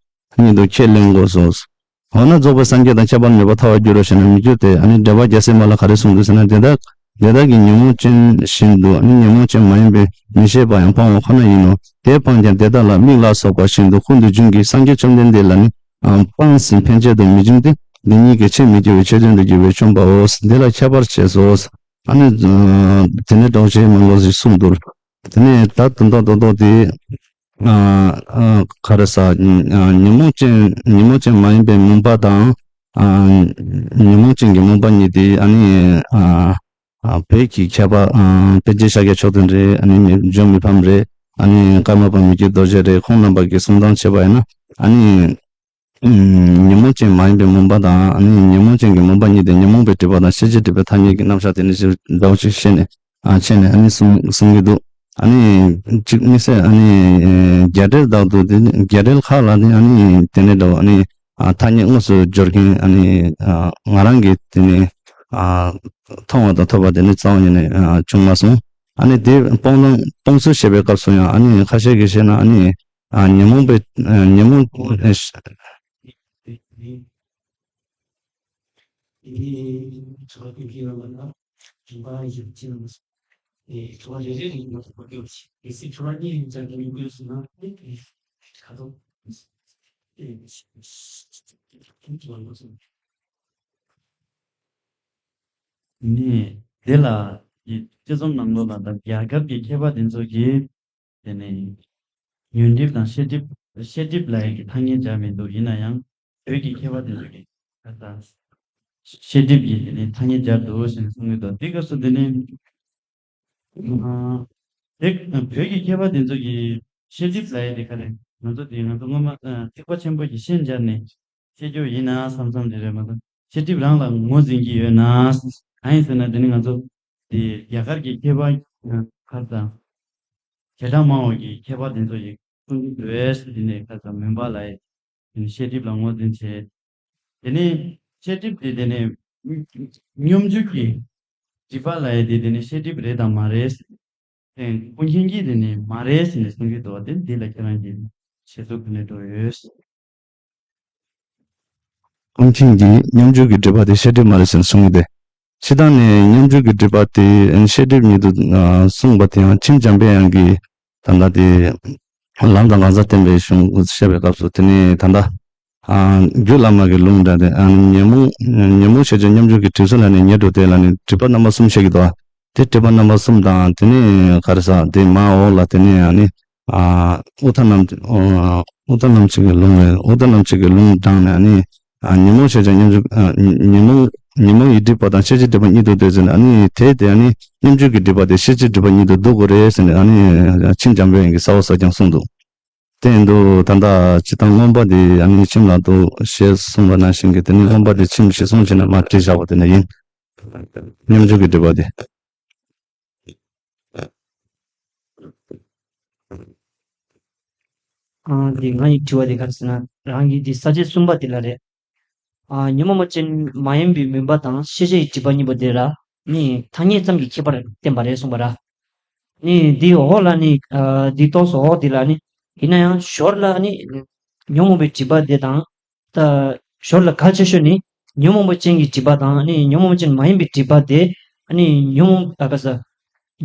བ་ཉིད་དུ་ཁས་ལེན་དགོས་སོ། འོ་ན་རྫོགས་པའི་སངས་རྒྱས་དང་ཁྱད་པར་མེད་པར་ཐལ་བར་འགྱུར་རོ་ཞེ་ན། མི་འགྱུར་ཏེ། ཨ་ནི་འགྲེལ་པ་རྒྱལ་སྲས་མ་ལ་ག་རེ་གསུངས་འདུག་ཟེར་ན། དེ་དག་དེ་དག་གིས་ཉོན་མོངས་ཅན་བཞིན་དུ་ཨ་ནི་ཉོན་མོངས་ཅན་མ་ཡིན་པའི་མི་ཤེས་པ་ཡང་སྤང་བ་ཁོ་ན་ཡིན་ནོ། དེ་སྤངས་ཀྱང་དེ་དག་ལ་མིག་ལ་སོགས་པ་བཞིན་དུ་ཀུན་ཏུ་འབྱུང་གི། སངས་རྒྱས་བཅོམ་ལྡན་འདས་ལ་ནི་སྤངས་ཟིན་ཕན་ཆད་དུ་མི་འབྱུང་སྟེ། འདི་ཉིད་ཀྱི་ཆེད་མི་འགྱུར་བའི་ཆོས་ཅན་དུ་འགྱུར་བས་བཅོམ་པའོ། འདི་ལ་ཁྱད་པར་ཆེ་སོ། ཨ་ནི་དེ་ནས་འགྲེལ་བཤད་མང་པོ་ཞིག་གསུངས་འདུག་དེ་ནས་ད་དོན་དག་རྡོག་རྡོག་དེ། ཨ་ཨ་ག་རེ་ཟ། ཨ་ཉོན་མོངས་ཅན་ཉོན་མོངས་ཅན་མ་ཡིན་པའི་མུན་པ་དང་། ཨ་ཉོན་མོངས་ཅན་གྱི་མུན་པ་གཉིས་དེ་ཨ་ནི་ཨ་ཨ་བོད་ཀྱི་མཁས་པ་ཨ་པཎ་ཆེན་ཤཱཀྱ་མཆོག་ལྡན་རེད། ཨ་ནི་ཇོ་མི་ཕམ་རེད། ཨ་ནི་ཀརྨ་པ་མི་བསྐྱོད་རྡོ་རྗེ་རེད། ཁོང་རྣམ་པ་གིས་གསུང་སྟངས་བྱས་པ་ཡིན་ན། ཨ་ནི་ཨ་ཉོན་མོངས་ཅན་མ་ཡིན་པའི་མུན་པ་དང་། ཨ་ནི་ཉོན་མོངས་ཅན་གྱི་མུན་པ་གཉིས་དེ་ཉོན་མོངས་པའི་སྒྲིབ་པ་དང་ཤེས་བྱའི་སྒྲིབ་པའི་ཐ་སྙད་ཀྱི་རྣམ་གཞག་དེ་ནི་ཞིག་འདྲ་བོ་ཞིག་བཤད་ནས། ཨ་བྱས་ནས་ཨ་ནི་གསུང་གསུང་གི་འདུག་ཨ་ནི་གཅིག་དམིགས་བསལ་ཨ་ནི་རྒྱ་འགྲེལ་དག་ཏུ་དེ་རྒྱ་འགྲེལ་ཁག་ལ་ནི་ཨ་ནི་དེ་ནས་འདྲ་བོ་ཨ་ནི་ཨ་ཐ་སྙད་དངོས་སུ་སྦྱོར་མཁན་ཨ་ནི་ཨ་ང་རང་གིས་དེ་ནི་ཨ་མཐོང་བ་དང་ཐོས་པ་དེ་ནི་རྩ་བ་ཉིད་ནས་ཨ་བྱུང་མ་སོང་། ཨ་ནི་དེ་སྤོང་ལུང་སྤོང་ཚུལ་བཤད་པའི་སྐབས་སུ་ཡང་ཨ་ནི་ཁ་ཤས་ཀྱིས་བཤད་ན་ཨ་ནི་ཨ་ཉོན་མོངས་པའི་ཨ་ཉོན་མོངས་ཨ་ནས་དེ་ལ་ཡི་དཔྱད་རྩོམ་ནང་ལོགས་ལ་དང་རྒྱལ་ཁབ་ཀྱི་མཁས་པ་དེ་ཚོ་གིས་དེ་ནས་ཉོན་སྒྲིབ་དང་ཤེས་སྒྲིབ་ཤེས་སྒྲིབ་ལ་ཡི་གི་ཐ་སྙད་སྦྱར་མི་འདུག་ཡིན་ན་ཡང་བོད་ཀྱི་མཁས་པ་དེ་ཚོ་གིས་ད་ལྟ་ཤེས་སྒྲིབ་ཀྱི་དེ་ནས་ཐ་སྙད་སྦྱར་འདུག་ཟེར་ནས་གསུང་གི་འདུག་དེ་སྐབས་སུ་དེ་ནས་ཨ་དེ་བོད་ཀྱི་མཁས་པ་དེ་ཚོ་གིས་ཤེས་སྒྲིབ་ལ་ཡི་དེ་ག་རེ་ང་ཚོ་དེ་ང་ཚོ་སྔོན་མ་ཨ་ཐེག་པ་ཆེན་པོ་གི་ཤན་སྦྱར་ནས། ཤེས་རྒྱུ་ཡིན་ན་བསམ་བསམ་དེ་རེད་མ་གཏོགས་ཤེས་སྒྲིབ་རང་ལ་ངོས་འཛིན་གྱི་ཡོད་ན། གང་ཡིན་ཟེར་ན་དེ་ནི་ང་ཚོ་དེ་རྒྱ་གར་གྱི་མཁས་པ་ཁ་དང་། བྱེ་བྲག་སྨྲ་བ་གི་མཁས་པ་དེ་ཚོ་ཡི་གསུང་གི་འདུག་ཟེར་དེ་ནས་ཁ་དང་མུན་པ་ལ་ཡི་དེ་ནི་ཤེས་སྒྲིབ་ལ་ངོས་འཛིན་བྱེད། དེ་ནི་ཤེས་སྒྲིབ་དེ་དེ་ནི་སྙོམས་འཇུག་གི་སྒྲིབ་པ་ལ་ཡི་དེ་དེ་ནི་ཤེས་སྒྲིབ་རེད་དང་མ་རེད། ཀུན་མཁྱེན་གྱིས་དེ་ནི་མ་རེད་ཟེར་ནས་གསུང་གི་འདུག་བ་དེ་འདི་ལ་ཁྱེད་རང་གིས་ཞེ་ཚོགས་ཀུན་ནས་འགྲོ་ཡོད། ཀུན་མཁྱེན་གྱིས་སྙོམས་འཇུག་གི་སྒྲིབ་པ་དེ་ཤེས་སྒྲིབ་མ་རེད་ཟེར་ནས་གསུང་གི་འདུག་སྤྱིར་བཏང་ནས་སྙོམས་འཇུག་གི་སྒྲིབ་པ་དེ་ཤེས་སྒྲིབ་ཉིད་དུ་གསུངས་པ་དེ་ཡང་མཆིམས་འཇམ་དཔལ་དབྱངས་ཀྱིས་ད་ལྟ་དེ་ལམ་དང་གང་ཟག་བསྟན་པའི་གཞུང་བཤད་པའི་སྐབས་སུ་དེ་ནས་ད་ལྟ། ཨ་རྒྱུད་བླ་མ་གི་ལུང་འདྲ་སྟེ་ཨ་ཉོན་མོངས་ཉོན་མོངས་ཤེས་བྱ་སྙོམས་འཇུག་གི་དྲི་གཟུགས་ལ་ནི་ཉེར་བསྡོགས་ཏེ་ལ་ནི་སྒྲིབ་པ་རྣམ་པ་གསུམ་བཤད་ཀྱི་འདུག་དེ་སྒྲིབ་པ་རྣམ་པ་གསུམ་དང་དེ་ནི་ག་རེ་ཟ་དེ་མ་འོག་ལ་དེ་ནི་ཨ་ནི་ཨ་ཨུ་ཐ་ནམ་ཨུ་ཐ་ནམ་ཅིག་གི་ལུང་རེད། ཨུ་ཐ་ནམ་ཅིག་གི་ལུང་དྲངས་ནས་ཨ་ནི་ཨ་ཉོན་མོངས་ཤེས་བྱ་སྙོམས་འཇུག་ཨ་ཉོན་མོངས་ཉོན་མོངས་ཡིད་སྒྲིབ་པ་དང་ཤེས་བྱའི་སྒྲིབ་པ་ཉིད་དུ་འདོད་ཟེར་ནས་ཨ་ནི་དེ་དེ་ཨ་ནི་སྙོམས་འཇུག་གི་སྒྲིབ་པ་དེ་ཤེས་བྱའི་སྒྲིབ་པ་ཉིད་དུ་འདོད་དགོས་རེད་ཟེར་ནས་ཨ་ནི་མཆིམས་འཇམ་དཔལ་དབྱངས་ཀྱིས་གསལ་བོ་གསལ་རྐྱང་གསུངས་འདུག་དེ་ཡིན་དུས་ད་ལྟ་སྤྱིར་བཏང་མངོན་པ་འདི་ཨ་ནི་མཆིམས་ལ་འདུག་ཞེས་གསུངས་པ་ནང་བཞིན་གྱི་དེ་ནི་མངོན་པ་འདི་མཆིམས་ཞེས་གསུངས་བྱས་ནས་མར་བྲིས་བཞག་པ་དེ་འདྲ་ཡིན། སྙོམས་འཇུག་གི་སྒྲིབ་པ་དེ། ཨ་འདི་ང་ཡི་དྲི་བ་འདི་ག་རེ་ཟེར་ན་རང་གི་འདི་ས་བཅད་གསུམ་པ་འདི་ལ་རེད། ཨ་ཉོན་མོངས་པ་ཅན་མ་ཡིན་པའི་མུན་པ་དང་ཤེས་བྱའི་སྒྲིབ་པ་གཉིས་པོ་དེ་ལ་ནི་ཐ་སྙད་ཙམ་གྱི་ཁྱད་པར་བསྟན་པ་རེད་གསུངས་པ་ར། ནི་འདིའི་འོག་ལ་ནི་ཨ་འདིའི་ཏོག་ཙམ་འོག་འདི་ལ་ནི་ཡིན་ན་ཡང་ཞོར་ལ་ནི་ཉོན་མོངས་པའི་སྒྲིབ་པ་དེ་དང་། ད་ཞོར་ལ་གལ་ཆེ་ཤོས་ནི་ཉོན་མོངས་པ་ཅན་གྱི་སྒྲིབ་པ་དང་ནི་ཉོན་མོངས་པ་ཅན་མ་ཡིན་པའི་སྒྲིབ་པ་དེ་ནི་ཉོན་མོངས་ཨ་ག་ས་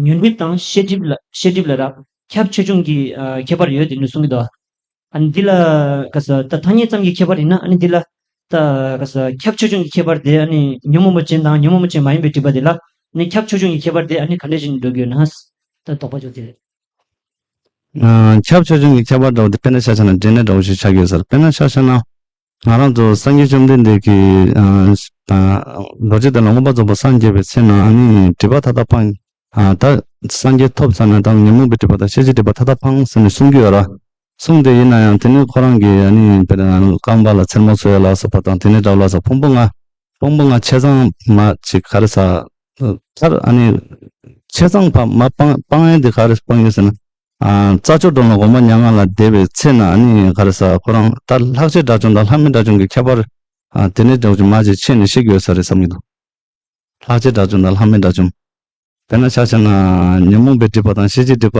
ཉོན་སྒྲིབ་དང་ཤེས་སྒྲིབ་ལ་ཤེས་སྒྲིབ་ལ་ར་ཁྱབ་ཆེ་ཆུང་གི་ཨ་ཁྱད་པར་ཡོད་དེ་ནི་གསུང་གི་འདུག་ཨ་ནི་འདི་ལ་ག་ས་ད་ཐ་སྙད་ཙམ་གྱི་ཁྱད་པར་ཡིན་ན་ཨ་ནི་འདི་ལ་ད་ག་ས་ཁྱབ་ཆེ་ཆུང་གི་ཁྱད་པར་དེ་ཨ་ནི་ཉོན་མོངས་པ་ཅན་དང་ཉོན་མོངས་པ་ཅན་མ་ཡིན་པའི་སྒྲིབ་པ་དེ་ལ་ནི་ཁྱབ་ཆེ་ཆུང་གི་ཁྱད་པར་དེ་ཨ་ནི་ག་འདྲ་ཞིག་འགྲོ་གི་ཡོད་ན་ད་དོགས་པ་ཅོག་དེ་རེད། ཨ་ཁྱབ་ཆེ་ཆུང་གི་ཁྱད་པར་འདྲ་བོ་དེ་དཔེར་ན་ཆ་བཞག་ན་འབྲས་གནས་འདྲ་བོ་ཞིག་ཆགས་ཀྱི་ཡོད་ས་རེད། དཔེར་ན་ཆ་བཞག་ན་ང་རང་ཚོ་སངས་རྒྱས་བཅོམ་ལྡན་འདས་ཀྱིས་ཨ་ཨ་རྡོ་རྗེ་གདན་ལ་མངོན་པར་རྫོགས་པར་སངས་རྒྱས་པའི་ཚེ་ན་ཨ་ནི་སྒྲིབ་པ་མཐའ་དག་སྤངས། ཨ་ད་སངས་རྒྱས་ཐོབ་ཚར་ན་ད་ཉོན་མོངས་པའི་སྒྲིབ་པ་དང་ཤེས་བྱའི་སྒྲིབ་པ་མཐའ་དག་སྤངས་ཟེར་ནས་གསུང་གི་ཡོད་ར། གསུངས་དེ་ཡིན་ན་ཡང་དེ་ནི་ཁོ་རང་གིས་ཨ་ནི་དཔེར་ན་རྐང་པ་ལ་མཚེར་མོ་འཚོལ་ཡ་ལ་སོགས་པ་དང་དེ་ནི་འདྲ་བ་ལ་སོགས་ཕུང་པོ་ལྔ་ཕུང་པོ་ལྔ་ཆ་ཚང་མ་ཅིག་ག་རེ་ཟ། མཐར་ཨ་ནི་ཆ་ཚང་ཕ་མ་སྤང་སྤང་ཡས་དེ་ག་རེ་སྤང་ཡས་ཟེར་ན། ཨ་རྩྭ་མཆོག་སྒྲོལ་མ་དགོངས་པ་མྱ་ངན་ལས་འདས་པའི་ཚེ་ན་ཨ་ནི་ག་རེ་ཟ་ཁོ་རང་ད་ལྷག་བཅས་དགྲ་བཅོམ་དང་ལྷག་མེད་དགྲ་བཅོམ་གྱི་ཁྱད་པར་ཨ་དེ་ནས་འདྲ་བོ་ཅིག་མ་ཅིག་ཕྱེ་ནས་བཤད་ཀྱི་ཡོད་ས་རེད་བསམ་གྱི་འདུག་ལྷག་བཅས་དགྲ་བཅོམ་དང་ལྷག་མེད་དགྲ་བཅོམ། དཔེར་ན་ཆ་བཞག་ན་ཉོན་མོངས་པའི་སྒྲིབ་པ་དང་ཤེས་བྱའི་སྒྲིབ་པ།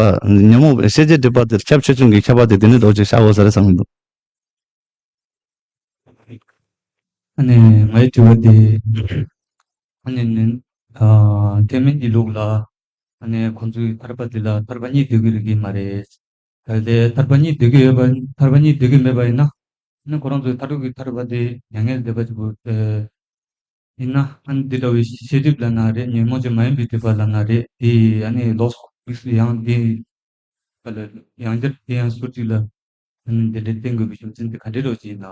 ཉོན་མོངས་པའི་ཤེས་བྱའི་སྒྲིབ་པ་དེ་ཁྱབ་ཆེ་ཆུང་གི་ཁྱད་པར་དེ་དེ་ནས་འདྲ་བོ་ཅིག་བཞག་དགོས་ས་རེད་བསམ་གྱི་འདུག་ཨ་ནི་ངའི་དྲི་བ་དེ་ཨ་ནི་ནི་ཨ་ཐེག་དམན་གྱི་ལུགས་ལ་ཨ་ནི་ཁོང་ཚོའི་ཐར་པ་དེ་ལ་ཐར་པ་གཉིས་འདོད་ཀྱི་རིགས་མ་རེད། གལ་ཏེ་ཐར་པ་གཉིས་འདོད་ཀྱི་ཡོད་པ་ཐར་པ་གཉིས་འདོད་ཀྱི་མེད་པ་ཡིན་ན་ཨ་ནི་ཁོ་རང་ཚོའི་མཐར་ཐུག་གི་ཐར་པ་དེ་མྱ་ངན་ལས་འདས་པ་གཅིག་པུ་ཨེ་ཡིན་ན་ཨ་ནི་འདི་འདྲ་བའི་ཤེས་སྒྲིབ་ལབ་ན་རེད། ཉོན་མོངས་ཅན་མ་ཡིན་པའི་སྒྲིབ་པ་ལབ་ན་རེད། དེ་ཨ་ནི་ལོགས་སུ་དམིགས་སུ་ཡང་དེ་ཡང་བསྐྱར་དེ་ཡང་ཟུར་གཅིག་ལ་ཨ་ནི་འདི་འདྲའི་བསྟན་དགོས་པའི་རྒྱུ་མཚན་དེ་ག་འདྲ་རོ་ཅིག་ཡིན་ན།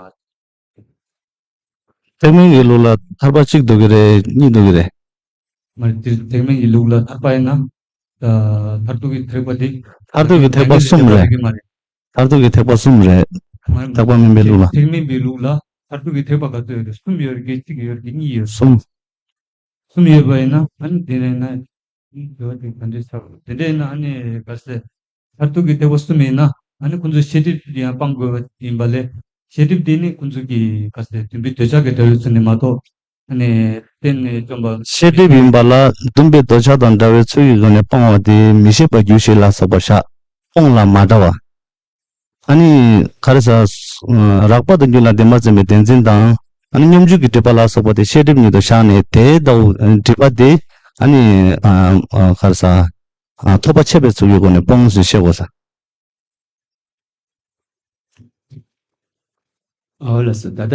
ཐེག་དམན་གྱི་ལུགས་ལ་ཐར་པ་གཅིག་འདོད་ཀྱི་རེད་གཉིས་འདོད་ཀྱི་རེད། མ་རེད། དེ་ཐེག་དམན་གྱི་ལུགས་ལ་ཐར་པ་ཡིན་ན་ཨ་མཐར་ཐུག་གི་ཐེག་པ་དེ་མཐར་ཐུག་གི་ཐེག་པ་གསུམ་རེད། མ་རེད། མཐར་ཐུག་གི་ཐེག་པ་གསུམ་རེད། མ་རེད། ཐེག་པ་དམན་པའི་ལུགས་ལ། ཐེག་དམན་པའི་ལུགས་ལ་མཐར་ཐུག་གི་ཐེག་པ་ག་ཚོད་ཡོད་རེད། གསུམ་ཡོད་རེད། གཅིག་ཡོད་རེད། གཉིས་ཡོད་རེད། གསུམ། གསུམ་ཡོད་པ་ཡིན་ན་ཨ་ནི་དེ་ནས་ན་ དེ་འདྲ་ཡིན་ན་ཨ་ནི་ག་ཟེར། མཐར་ཐུག་གི་ཐེག་པ་གསུམ་ཡིན་ན་ཨ་ནི་ཁོང་ཚོས་ཤེས་སྒྲིབ་དེ་ཡང་སྤང་དགོས་པ་ཡིན་པ་ལས། ཤེས་སྒྲིབ་དེ་ནི་ཁོང་ཚོ་གི་ག་ཟེར་བདུན་པའི་འདོད་ཆགས་ཀྱི་དགྲ་བོའི་ཚུལ་ནི་མ་གཏོགས། ཨ་ནི་གཏན་ནས་བཅོམ་པ། ཤེས་སྒྲིབ་ཡིན་པ་ལ་བདུན་པའི་འདོད་ཆགས་དང་འདྲ་བའི་ཚུལ་གྱི་སྒོ་ནས་སྤང་བ་དེ་མི་ཤེས་པར་འགྱུར་ཞིང་ལ་སོགས་པ་བཞག་སྤོང་ལ་མ་འདྲ་བ། ཨ་ནི་ག་རེ་ཟ། རགས་པ་དང་རྒྱུད་ལ་བདེན་པར་འཛིན་པའི་བདེན་འཛིན་དང་། ཨ་ནི་སྙོམས་འཇུག་གི་སྒྲིབ་པ་ལ་སོགས་པ་དེ་ཤེས་སྒྲིབ་ཉིད་དུ་བཞག་ནས་དེའི་ལྟ་བུ་སྒྲིབ་པ་དེ་ཨ་ནི་ག་རེ་ཟ། ཐོབ་པ་ཆད་པའི་ཚུལ་གྱི་སྒོ་ནས་སྤོང་ཟེར་བཤད་དགོས་ས། ཨོ་ལགས་སོ། ད་ལྟ་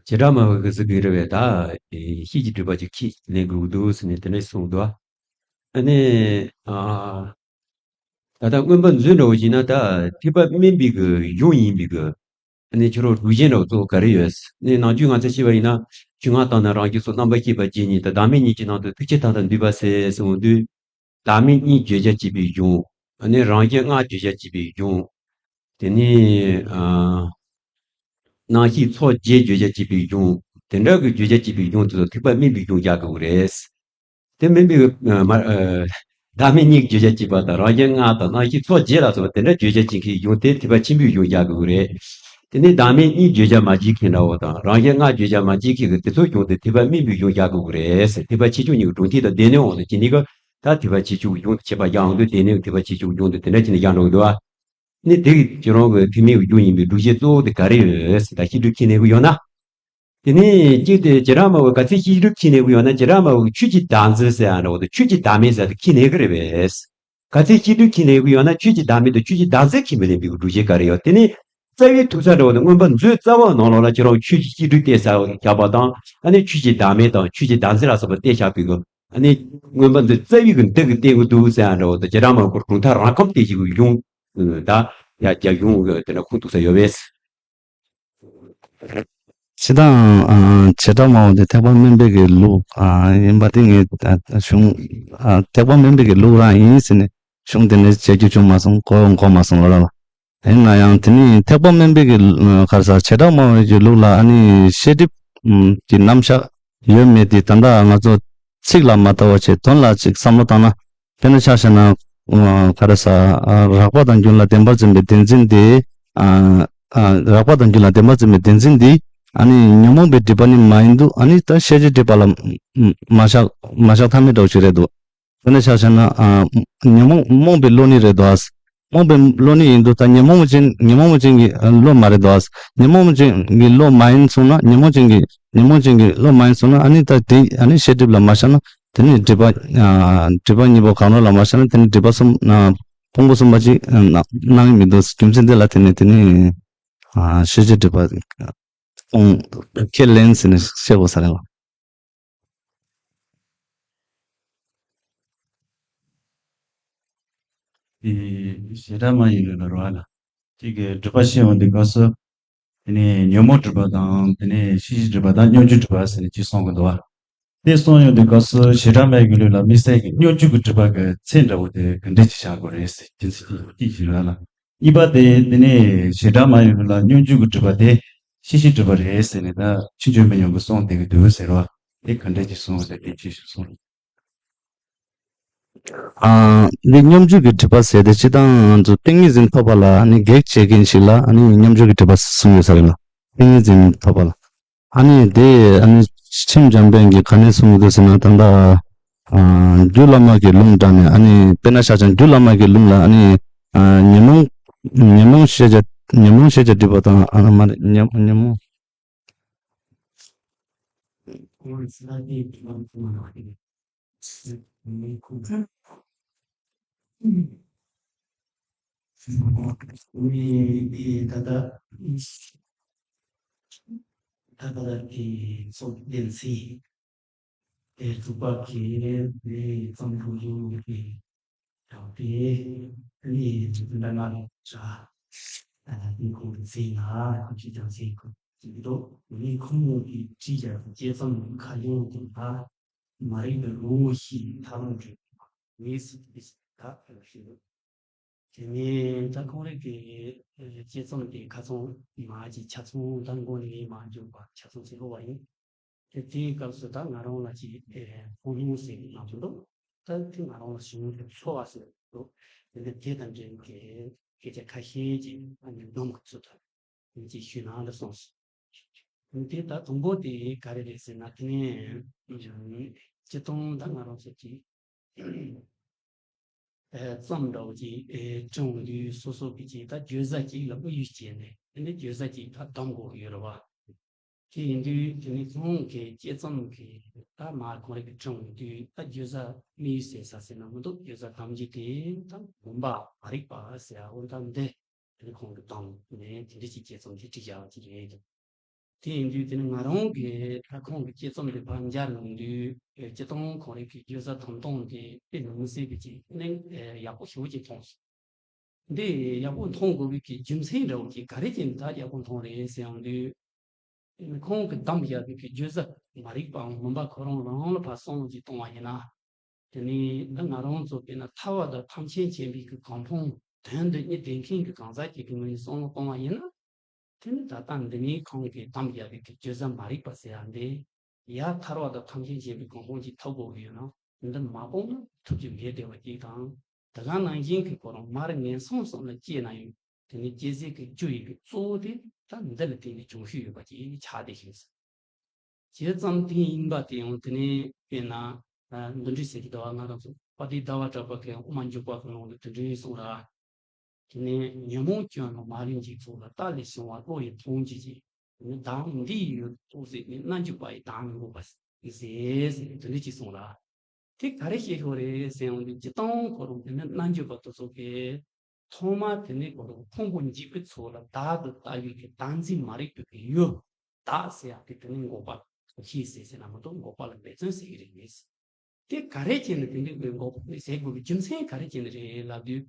བྱེ་བྲག་སྨྲ་བའི་གི་ཟིག་གི་རེ་བས་ད་ཤེས་ཀྱི་སྒྲིབ་པ་ཅིག་ཁས་ལེན་དགོས་འདུག་ཟེར་ནས་དེ་འདྲ་གསུངས་འདུག་ཨ་ནི་ད་ལྟ་མངོན་པ་མཛོད་འདྲ་བོ་ཞིག་ན་ད་ཐེག་པ་དམན་པའི་གི་གཞུང་ཡིན་པའི་གི་ཨ་ནི་ཕྱི་རོལ་སྒྲུབ་ཆེན་འདྲ་བོ་གཙོ་བོ་ག་རེ་ཡོད། ཨ་ནི་ནང་རྒྱུད་ང་ཚོས་ཤེས་པ་ཡིན་ན་ཆོས་སྔགས་དང་ནི་རང་རྒྱུད་སོགས་རྣམ་པར་ཤེས་པ་བརྒྱད་གཉིས་དང་བདག་མེད་གཉིས་ཀྱི་ནང་དུ་ཐུགས་བསྐྱེད་དང་དང་འདུས་པ་ཟེར་གསུངས་དུས། བདག་མེད་གཉིས་བརྗོད་བྱར་བྱེད་པའི་གཞུང་། ཨ་ནི་རང་རྒྱལ་ལྔ་བརྗོད་བྱར་བྱེད་པའི་གཞུང་། དེ་ནས་ཨ་རྣམ་ཤེས་ཚོགས་བརྒྱད་བརྗོད་བྱར་བྱེད་པའི་གཞུང་། དེ་འདྲ་གི་བརྗོད་བྱར་བྱེད་པའི་གཞུང་དེ་ཚོ་ཐེག་པ་དམན་པའི་གཞུང་རྒྱག་དགོས་ཀྱི་རེད། དེ་མིན་པའི་ཨ་མ་ཨ་བདག་མེད་གཉིས་བརྗོད་བྱར་བྱེད་པ་དང་རང་རྒྱལ་ལྔ་དང་རྣམ་ཤེས་ཚོགས་བརྒྱད་ལ་སོགས་པ་དེ་འདྲ་བརྗོད་བྱར་བྱེད་མཁན་གཞུང་དེ་ཐེག་པ་ཆེན་པོའི་གཞུང་རྒྱག་དགོས་ཀྱི་རེད། དེ་ནས་བདག་མེད་གཉིས་བརྗོད་བྱར་མ་བྱེད་མཁན་འདྲ་བོ་དང་རང་རྒྱལ་ལྔ་བརྗོད་བྱར་མ་བྱེད་མཁན་གྱི་དེ་ཚོ་གཞུང་དེ་ཐེག་པ་དམན་པའི་གཞུང་རྒྱག་དགོས་ཀྱི་རེད་ཟེར། ཐེག་པ་ཆེ་ཆུང་གཉིས་ཀྱི་གྲུབ་མཐའ་དང་སྡེ་སྣོད་འོག་ཏུ་བྱེད་ནི་གི། ད་ཐེག་པ་ཆེ་ཆུང་གི་གཞུང་དུ་ཁྱད་པར་རྒྱག་འོང་དུས་སྡེ་སྣོད་ཀྱི་ཐེག་པ་ཆེ་ཆུང་གི་གཞུང་དུ་དེ་འདྲ་བྱས་ནས་བཞག་འགྲོ་གི་འདུག་བ། ནི་དེ་གི་ཁྱེད་རང་གི་ཐེག་དམན་གྱི་རྒྱུ་ཡིན་པའི་སྒྲུབ་བྱེད་གཙོ་བོ་དེ་ག་རེ་ཡོད་ཟེར་ད་ཤེས་སྒྲིབ་ཁས་ལེན་གི་ཡོད་ན། དེ་ནས་གཅིག་དེ་བྱེ་བྲག་སྨྲ་བས་ག་ཚད་ཤེས་སྒྲིབ་ཁས་ལེན་གི་ཡོད་ན་བྱེ་བྲག་སྨྲ་བས་ཆོས་ཀྱི་བདག་འཛིན་ཟེར་ཡ་འདྲ་བོ་དང་ཆོས་ཀྱི་བདག་མེད་ཟེར་དེ་ཁས་ལེན་གི་རེད་པས། ག་ཚད་ཤེས་སྒྲིབ་ཁས་ལེན་གི་ཡོད་ན་ཆོས་ཀྱི་བདག་མེད་དང་ཆོས་ཀྱི་བདག་འཛིན་ཁས་མི་ལེན་པའི་སྒྲུབ་བྱེད་ག་རེ་ཡོད། དེ་ནས་རྩ་བའི་ཐུག་ས་འདྲ་བོ་དང་མངོན་པ་མཛོད་རྩ་བ་ནང་ལོགས་ལ་ཁྱེད་རང་ཆོས་ཀྱི་སྤྱི་སྒྲོས་གཏད་ས་བཞག་པ་དང་ཨ་ནི་ཆོས་ཀྱི་བདག་མེད་དང་ཆོས་ཀྱི་བདག་འཛིན་ལ་སོགས་པ་གཏད་བཞག་པའི་གི་ཨ་ནི་མངོན་པ་མཛོད་རྩ་བའི་གི་འདི་གི་གཏད་གི་འདུག་ཟེར་ཡ་འདྲ་བོ་དང་བྱེ་བྲག་སྨྲ་བས་གྲུབ་མཐའ་རང་ཁམས་གཏད་བྱེད་ཀྱི་གཞུང་ད་ཡ་རྒྱ་གཞུང་གི་དེ་འདྲ་ཁུངས་གཏུགས་ས་ཡོད་པས། སྤྱིར་བཏང་ཨ་བྱེ་བྲག་སྨྲ་བ་འདི་ཐེག་པ་དམན་པའི་གི་ལུགས་ཨ་ཡིན་པ་དེ་ངས་ཨ་གཞུང་ཨ་ཐེག་པ་དམན་པའི་གི་ལུགས་རང་ཡིན་ཟེར་ནས་གཞུང་དེ་འདྲ་བྱེད་རྒྱུ་བྱུང་མ་སོང་གོ་གོ་མ་སོང་ལ་ར་ལ། ཡིན་ན་ཡང་དེ་ནི་ཐེག་པ་དམན་པའི་གི་ཨ་ག་རེ་ཟ་བྱེ་བྲག་སྨྲ་བའི་གི་ལུགས་ལ་ཨ་ནི་ཤེས་སྒྲིབ་ཨམ་གི་རྣམ་གཞག་ཡོད་མེད་དེ་ད་ལྟ་ང་ཚོ་ཚིག་ལ་མ་ལྟ་བ་བྱས་དོན་ལ་ཅིག་བསམ་བློ་བཏང་ན། དཔེར་ན་ཆ་བཞག་ན། ཨ་ག་རེ་ཟ། ཨ་རགས་པ་དང་རྒྱུད་ལ་བདེན་པར་འཛིན་པའི་བདེན་འཛིན་དེ། ཨ་ཨ་རགས་པ་དང་རྒྱུད་ལ་བདེན་པར་འཛིན་པའི་བདེན་འཛིན་དེ། ཨ་ནི་ཉོན་མོངས་པའི་སྒྲིབ་པ་ནི་མ་ཡིན་འདུག་ཨ་ནི་ད་ཤེས་བྱའི་སྒྲིབ་པ་ལ་མ་བཞག་མ་བཞག་ཐབས་མེད་འདྲ་བོ་ཞིག་རེད་འདུག་དཔེར་ན་ཆ་བཞག་ན། ཨ་ཉོན་མོངས་རྨོངས་པའི་བློ་ནི་རེད་འདུག་ཨ། རྨོངས་པའི་བློ་ནི་ཡིན་འདུག་ད་ཉོན་མོངས་ཅན་ཉོན་མོངས་ཅན་གྱི་ཨ་བློ་མ་རེད་འདུག་ཨ། ཉོན་མོངས་ཅན་གྱི་བློ་མ་ཡིན་སོང་ན་ཉོན་མོངས་ཅན་གྱི་ཉོན་མོངས་ཅན་གྱི་བློ་མ་ཡིན་སོང་ན་ཨ་ནི་ད་དེ་ཨ་ནི་ཤེས་སྒྲིབ་ལ་མ་བཞག་ན། དེ་ནི་སྒྲིབ་པ། ཨ་སྒྲིབ་པ་གཉིས་པོ་གང་རུང་ལ་མ་བཞག་ན་དེ་ནི་སྒྲིབ་པ་གསུམ། ཨ་ཕུང་པོ་གསུམ་པ་ཅིག་ཨ་སྣང་གི་མི་འདུག་རྒྱུ་མཚན་འདི་ལ་བརྟེན་ནས་དེ་ནི་ཨ་ཤེས་བྱའི་སྒྲིབ་པ་སྤོང་ཁས་ལེན་ཟེར་ནས་བཤད་དགོས་ས་རེད་བ། དེ་བྱེ་བྲག་སྨྲ་བའི་ལུགས་ལ་རོ་ཨ་ལ། གཅིག་གི་སྒྲིབ་པ་ཤེས་ཡོང་དུས་སྐབས་སུ། དེ་ནས་ཉོན་མོངས་སྒྲིབ་པ་དང་དེ་ནས་ཤེས་བྱའི་སྒྲིབ་པ་དང་སྙོམས་འཇུག་སྒྲིབ་པ་ཟེར་ནས་གཅིག་གསུང་གི་འདུག་བ། དེ་གསུང་ཡོང་དུས་སྐབས་སུ་བྱེ་བྲག་སྨྲ་བའི་ལུགས་ལ་དམིགས་བསལ་གྱི་སྙོམས་འཇུག་གི་སྒྲིབ་པ་གི་ཚད་འདྲ་བོ་དེ་ག་འདྲས་ཅིག་བཞག་དགོས་རེད་ཟེར་རྒྱུ་མཚན་གཅིག་ཞིག་རེད་ལ། གཉིས་པ་དེ་དེ་ནས་བྱེ་བྲག་སྨྲ་བའི་ལུགས་ལ་སྙོམས་འཇུག་གི་སྒྲིབ་པ་དེ་ཤེས་བྱའི་སྒྲིབ་པ་རེད་ཟེར་ནས་ད་ཕྱིན་ཅི་མི་ཉུང་གི་གསུང་བསྡད་ཀྱི་འདུག་ཟེར་བ། དེ་ག་འདྲས་ཅིག་གསུང་ཟེར་དེ་ཅིག་ཞིག་གསུང་། ཨ་འདི་སྙོམས་འཇུག་གི་སྒྲིབ་པ་ཟེར་ཏེ་སྤྱིར་བཏང་ང་ཚོ་ཏིང་ངེ་འཛིན་ཐོབ་པ་ལ་ནི་གེགས་བྱེད་མཁན་ཞིག་ལ་ནི་སྙོམས་འཇུག་གི་སྒྲིབ་པ་གསུངས་ཡོད་ས་རེད་ལ། ཏིང་ངེ་འཛིན་ཐོབ་པ་ལ། ཨ་ནི་དེ་ཨ་ནི་སེམས་འཇམ་དཔལ་གྱིས་ག་ནས་གསུངས་འདུག་ཟེར་ན་ད་ལྟ་ཨ་རྒྱུད་བླ་མ་གི་ལུང་དྲངས་ནས་ཨ་ནི་དཔེར་ན་ཆ་བཞག་རྒྱུད་བླ་མ་གི་ལུང་ལ་ཨ་ནི་ཨ་ཉོན་མོངས་ཉོན་མོངས་ཤེས་བྱ་ཉོན་མོངས་ཤེས་བྱ་སྒྲིབ་པ་དང་ཨ་མ་རེད་ཉོན་ཉོན་མོངས། ད་ལྟ་ད་ལྟ་གི་ཚོགས་བདེན་ཚིག་དེ་རྫོགས་པ་གི་ནས་ཙམ་དུ་ཡོད་པའི་དྲངས་ཏེ་ནི་འདི་ལ་ང་ལ་བྱ། ཨ་ནི་ཁོང་གི་ཚེ་ན་ཁོང་གི་ཀྱང་ཚེ་ཁོང་གི་འདུག་ནི་ཁོང་གི་ཁྲིད་ཀྱང་སྐྱེ་ཙམ་ཁ་ཡོང་དུ་ན་མ་རིག་པའི་ངོ་བོ་ཞིག་ཐར་འགྲོ་བའི་ངེས་སུ་ད་ཞེས། དེ་ནས་ད་ཁོང་རང་གི་དཔྱད་རྩོམ་དེ་ཁ་ཚོན་མ་གཅིག་ཆ་ཚང་ད་མགོ་ནས་མ་འཇོག་པ་ཆ་ཚང་ཞིག་ཀློག་པ་ཡིན། དེ་དེའི་སྐབས་སུ་ད་ང་རང་ལ་ཅིག་ཨེ་ཕོ་ཉུང་ཟེར་གྱི་མ་འདུག་ད་དེ་ང་རང་ལ་བྱུང་བའི་ཚོར་བ་ཟེར་འདུག་དེ་ནས་དེ་དང་འབྲེལ་བའི་སྐད་ཆ་ཁ་ཤས་ཅིག་ཨ་ནི་སྡོམ་གྱི་ཚུལ་དུ་ཅིག་ཞུས་ན་ལ་སོང་ཟིན། དེ་ད་དང་པོ་དེ་ག་རེ་རེད་ཟེར་ན། དེ་ནས་སྤྱིར་བཏང་ད་ང་རང་ཚོ་ཅིག་ཨེ་རྩོམ་འདྲ་བོ་ཅིག་ཨེ་བྲིས་འོང་དུས་སོ་སོ་གི་ཅིག་ད་བརྗོད་བྱ་ཅིག་ལ་དམིགས་ཡུལ་བྱས་ནས་དེ་ནས་བརྗོད་བྱ་ཅིག་ད་གདམ་དགོས་ཀྱི་ཡོད་རེད་བ། དེ་ཡིན་དུས་དེ་ནས་ཁོང་གི་དཔྱད་རྩོམ་གི་ད་མར་ཁོང་རང་གིས་བྲིས་འོང་དུས་ད་བརྗོད་བྱ་དམིགས་ཡུལ་ཟེར་ས་ཟེར་ན་མི་འདུག་བརྗོད་བྱ་གདམ་རྒྱུ་དེ་ད་མུན་པ་མ་རིག་པ་ཟེར་འོ་ད་འདི་དེ་ནས་ཁོང་གིས་གདམ་ནས་དེ་འདྲ་ཅིག་དཔྱད་རྩོམ་དེ་བྲིས་བཞག་པ་ཅིག་རེད། དེ་ཡིན་དུས་དེ་ནི་ང་རང་གིས་ད་ཁོང་གི་དཔྱད་རྩོམ་དེ་ཕར་མཇལ་ཡོང་དུས་སྤྱིར་བཏང་ཁོང་རང་གི་བརྗོད་བྱ་གདམ་སྟངས་དེ་དཔེ་མི་སྲིད་པའི་ཅིག་གནད་ཡག་པོ་ཞེ་པོ་ཅིག་མཐོང་སོང་། འདི་ཡག་པོ་མཐོང་དགོས་པའི་གི་རྒྱུ་མཚན་འདྲ་བོ་ཅིག་ག་རེ་བྱས་ནས་ད་ཡག་པོ་མཐོང་རེད་ཟེར་ཡོང་དུས། ཁོང་གིས་གདམས་བཞག་པའི་གི་བརྗོད་བྱ་མ་རིག་པའམ་མུན་པ་ཁོ་རང་རང་ལ་ཕར་བསམ་བློ་ཅིག་གཏོང་བ་ཡིན་ན། དེ་ནི་འདི་ང་རང་ཚོ་དཔེར་ན་ཐར་བ་དང་ཐམས་ཅད་མཁྱེན་པའི་གི་གོ་འཕང་དོན་དུ་གཉེར་བསྡད་མཁན་གྱི་གང་ཟག་ཅིག་གི་ངོས་ནས་བསམ་བློ་གཏོང་བ་ཡིན་ན། དེ་ནི་ད་ལྟ་འདི་ནས་ཁོང་གིས་གདམས་བཞག་པའི་གི་བརྗོད་བྱ་མ་རིག་པ་ཟེར་ཡ་འདི། ཡར་ཐར་བ་དང་ཐམས་ཅད་མཁྱེན་པའི་གོ་འཕང་ཅིག་ཐོབ་དགོས་ཀྱི་ཡོད་ན། འདི་མ་སྤོང་ན་ཐོབ་རྒྱུ་མེད་བསྡད་པ་ཅིག་དང་། དེ་ག་ནང་བཞིན་གྱི་ཁོ་རང་མར་ངན་སོང་གསུམ་ལ་སྐྱེས་ན་ཡང་དེ་ནི་སྐྱེ་ཟད་ཀྱི་རྒྱུ་ཡིན་པའི་གཙོ་བོ་དེ་ད་འདི་ལ་བརྟེན་ནས་བྱུང་ཤུལ་ཡོད་པ་ཅིག་ཆགས་བསྡད་ཤིང་། བྱས་ཙང་དེ་ཡིན་པ་དེ་ཡང་དེ་ནས་དཔེར་ན་འདི་འདྲའི་ཟེར་གྱི་འདུག་བ། ང་རང་ཚོ་དཔལ་ལྡན་ཟླ་བ་གྲགས་པ་གི་དབུ་མ་འཇུག་པ་གི་ནང་དུ་དེ་འདྲའི་གསུངས་ར། དེ་ནས་ཉོན་མོངས་སྐྱོན་ལ་མ་རིག་འཇིག་ཚོགས་ལ་བརྟགས་ལས་བྱུང་བ་བློ་ཡིས་མཐོང་བགྱིད་ཅིང་། དེ་ནས་བདག་འདི་ཡི་ཡུལ་དུ་རྟོགས་ཟད་ནས། རྣལ་འབྱོར་པ་ཡིས་བདག་མི་འགོག་པ་ཟད་ཟེར་དེ་འདྲ་ཅིག་གསུངས་ར། དེ་ག་རེ་བཤད་ཤོག་རེད་ཟེར་ཡོང་དུས་སྤྱིར་བཏང་ཁོ་རང་དེ་ནི་རྣལ་འབྱོར་པ་དེ་ཚོ་གིས་ཐོག་མ་དེ་ནི་ཁོ་རང་ཕུང་པོ་འཇིག་པའི་ཚོགས་ལ་བདག་ཏུ་ལྟ་བའི་གི་བདག་འཛིན་མ་རིག་པའི་གི་ཡུལ་བདག་ཟེར་ཡག་དེ་དེ་ནི་འགོག་པ་ཐབས་ཤེས་ཟེར་ཟེར་ན་མ་གཏོགས་འགོག་པ་ལ་འབད་བརྩོན་ཟེར་གི་རེད་མེད། དེ་ག་རེ་བྱས་ནས་དེ་འདྲའི་དགོས་འགོག་ཟེར་དགོས་པའི་རྒྱུ་མཚན་ག་རེ་བྱས་ནས་རེད་ལབ་དུས།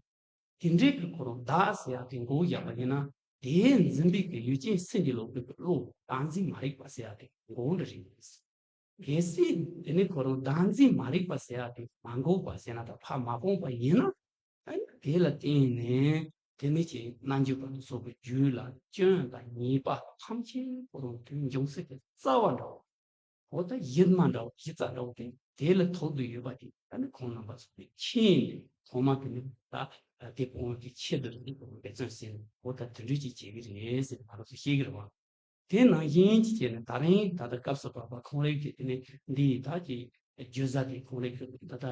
དེ་འདྲའི་གི་ཁོ་རང་བདག་ཟེར་ཡག་དེ་འགོག་བཞག་པ་ཡིན་ན། དེའི་འཛིན་པའི་གི་ཡུལ་ཅན་སེམས་ཀྱི་ལོག་པའི་གི་བློ་བདག་འཛིན་མ་རིག་པ་ཟེར་ཡག་དེ་འགོག་འདྲ་རེད། གལ་སྲིད་དེ་ནི་ཁོ་རང་བདག་འཛིན་མ་རིག་པ་ཟེར་ཡག་དེ་མ་འགོག་པ་ཟེར་ན། ད་ཕར་མ་སྤངས་པ་ཡིན་ན། ཨ་ནི་དེ་ལ་བརྟེན་ནས་དེ་ནི་ཅིག་རྣལ་འབྱོར་པ་ཚོ་གི་རྒྱུད་ལ་སྐྱོན་དང་ཉེས་པ་ཐམས་ཅད་ཁོ་རང་དོན་འབྱུང་སྲིད་པའི་རྩ་བ་འདྲ་བོ། འོ་ད་གཞི་མ་འདྲ་བོ་གཞི་རྩ་འདྲ་བོ་དེ་དེ་ལ་ཐོགས་འདོད་ཡོད་པ་དེ་ད་ནི་ཁོང་རྣམ་པ་ཚོ་གིས་མཁྱེན་ནས་ཐོག་མ་དེ་ནི་ད་དེ་སྤོང་བའི་ཆེད་དུ་འབད་བརྩོན་ཟེར་ནས། འོ་ད་དེ་འདྲ་ཅིག་བྱེད་ཀྱི་རེད་ཟེར་ནས་ང་རང་ཚོ་ཤེས་ཀྱི་རེད་བ། དེ་ནང་བཞིན་གྱི་བྱས་ནས་ད་རིང་ད་ལྟ་སྐབས་སུ་བབ་པ་ཁོང་རང་གི་དེ་ནི་འདི་ཡི་ད་ཀྱི་བརྗོད་བྱ་དེ་ཁོང་རང་གི་ད་ལྟ་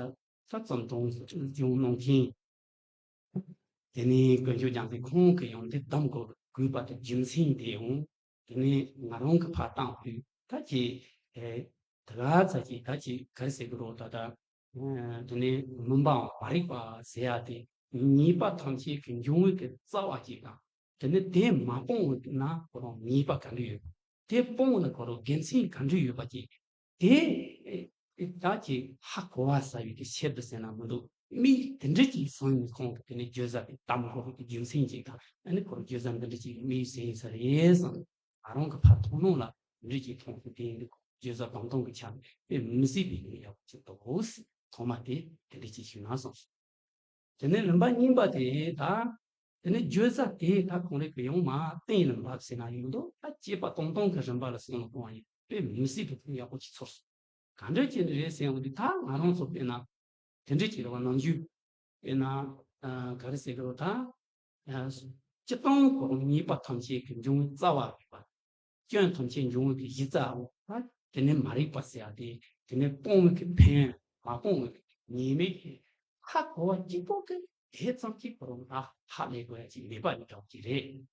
ས་ཙམ་དྲུང་སུ་བྱུང་གནང་མཁན། དེ་ནས་དཀོན་མཆོག་རྒྱལ་མཚན་ཁོང་གིས་ཡང་འདི་གདམ་དགོས་དགོས་པ་དེ་རྒྱུ་མཚན་དེ་ཡང་དེ་ནས་ང་རང་གི་ཕར་བཏང་དུས་ད་ཀྱི་ཨེ་ད་ག་ཚ་ཀྱི་ད་ཀྱི་ག་རེ་ཟེར་གི་རོ། ད་ད་དེ་ནས་མུན་པའམ་མ་རིག་པ་ཟེར་ཡག་དེ་ཉེས་པ་ཐམས་ཅད་ཀྱི་འབྱུང་བའི་གི་རྩ་བ་ཅིག་དང་། དེ་ནས་དེ་མ་སྤོང་བ་ན་ཁོ་རང་ཉེས་པ་ག་འདྲ་ཡོད། དེ་སྤོང་བ་ན་ཁོ་རང་དགེ་མཚན་ག་འདྲ་ཡོད་པ་ཅིག་དེ་ཨེ་ད་ཅིག་ཧ་གོ་བ་ཟ་བའི་གི་ཆེད་དུ་ཟེར་ན་མི་འདུག་དམིགས་དེ་འདྲ་ཅིག་བཟུང་ནས་ཁོང་གིས་དེ་ནས་བརྗོད་བྱ་དེ་གདམ་དགོས་པའི་རྒྱུ་མཚན་ཅིག་དང་། ཨ་ནི་ཁོ་རང་བརྗོད་བྱ་འདི་འདྲ་ཅིག་དམིགས་ཟིན་ས་རེད་བསམ། ང་རང་གི་ཕར་མཐོང་སྣང་ལ་འདི་འདྲ་ཅིག་མཐོང་སོང་། དེ་ཡིན་དུས་ཁོ་བརྗོད་བྱ་གདམ་སྟངས་ཀྱི་ཆ་ནས་དཔེ་མི་སྲིད་པའི་ཡག་པོ་ཅིག་འདུག་ཐོག་མ་དེ་དེ་འདྲ་ཅིག་ཞུས་ན་བསམ་སོང་། དེ་ནས་རིམ་པ་གཉིས་པ་དེ་ད། དེ་ནས་བརྗོད་བྱ་དེ་ད་གང་རེད་གི་ཡོང་མ་གཏན་ལ་འབབ་ཟེར་ན་ཡོང་དུས། ད་དཔྱད་པ་གཏོང་སྟངས་ཀྱི་རིམ་པ་ལ་བསམ་བློ་གཏོང་བ་ཡིན་དཔེ་མི་སྲིད་པའི་ཕན་ཡག་པོ་ཅིག་ཚོར་སོང་། ག་འདྲ་བྱས་ནས་རེད་ཟེར་ཡོང་དུས། ད་ང་རང་ཚོ་དཔེར་ན་དེ་འདྲ་ཅིག་རེད་བ། ནམ་རྒྱུན་དཔེར་ན་ག་རེ་ཟེར་གི་རེད། ད་སྤྱིར་བཏང་ཁོ་རང་ཉེས་པ་ཐམས་ཅད་ཀྱི་འབྱུང་བའི་རྩ་བ་རེད་བ། སྐྱོན་ཐམས་ཅད་འབྱུང་བའི་གི་གཞི་རྩ་བོ་ད་དེ་ནས་མ་རིག་པ་ཟེར་ཡ་དེ། དེ་ནས་སྤོང་བའི་གི་ཕན། མ་སྤོང་བའི་གི་ཉེས་དམིགས་ཀྱི་ཧ་གོ་བ་གཅིག་པོ་གི་དེ་ཙམ་གྱིས་ཁོ་རང་ལ་ཧ་ལས་དགོས་ཡ་ཅིག་མེད་པ་ཡིན་འདྲ་བོ་ཅིག་རེད།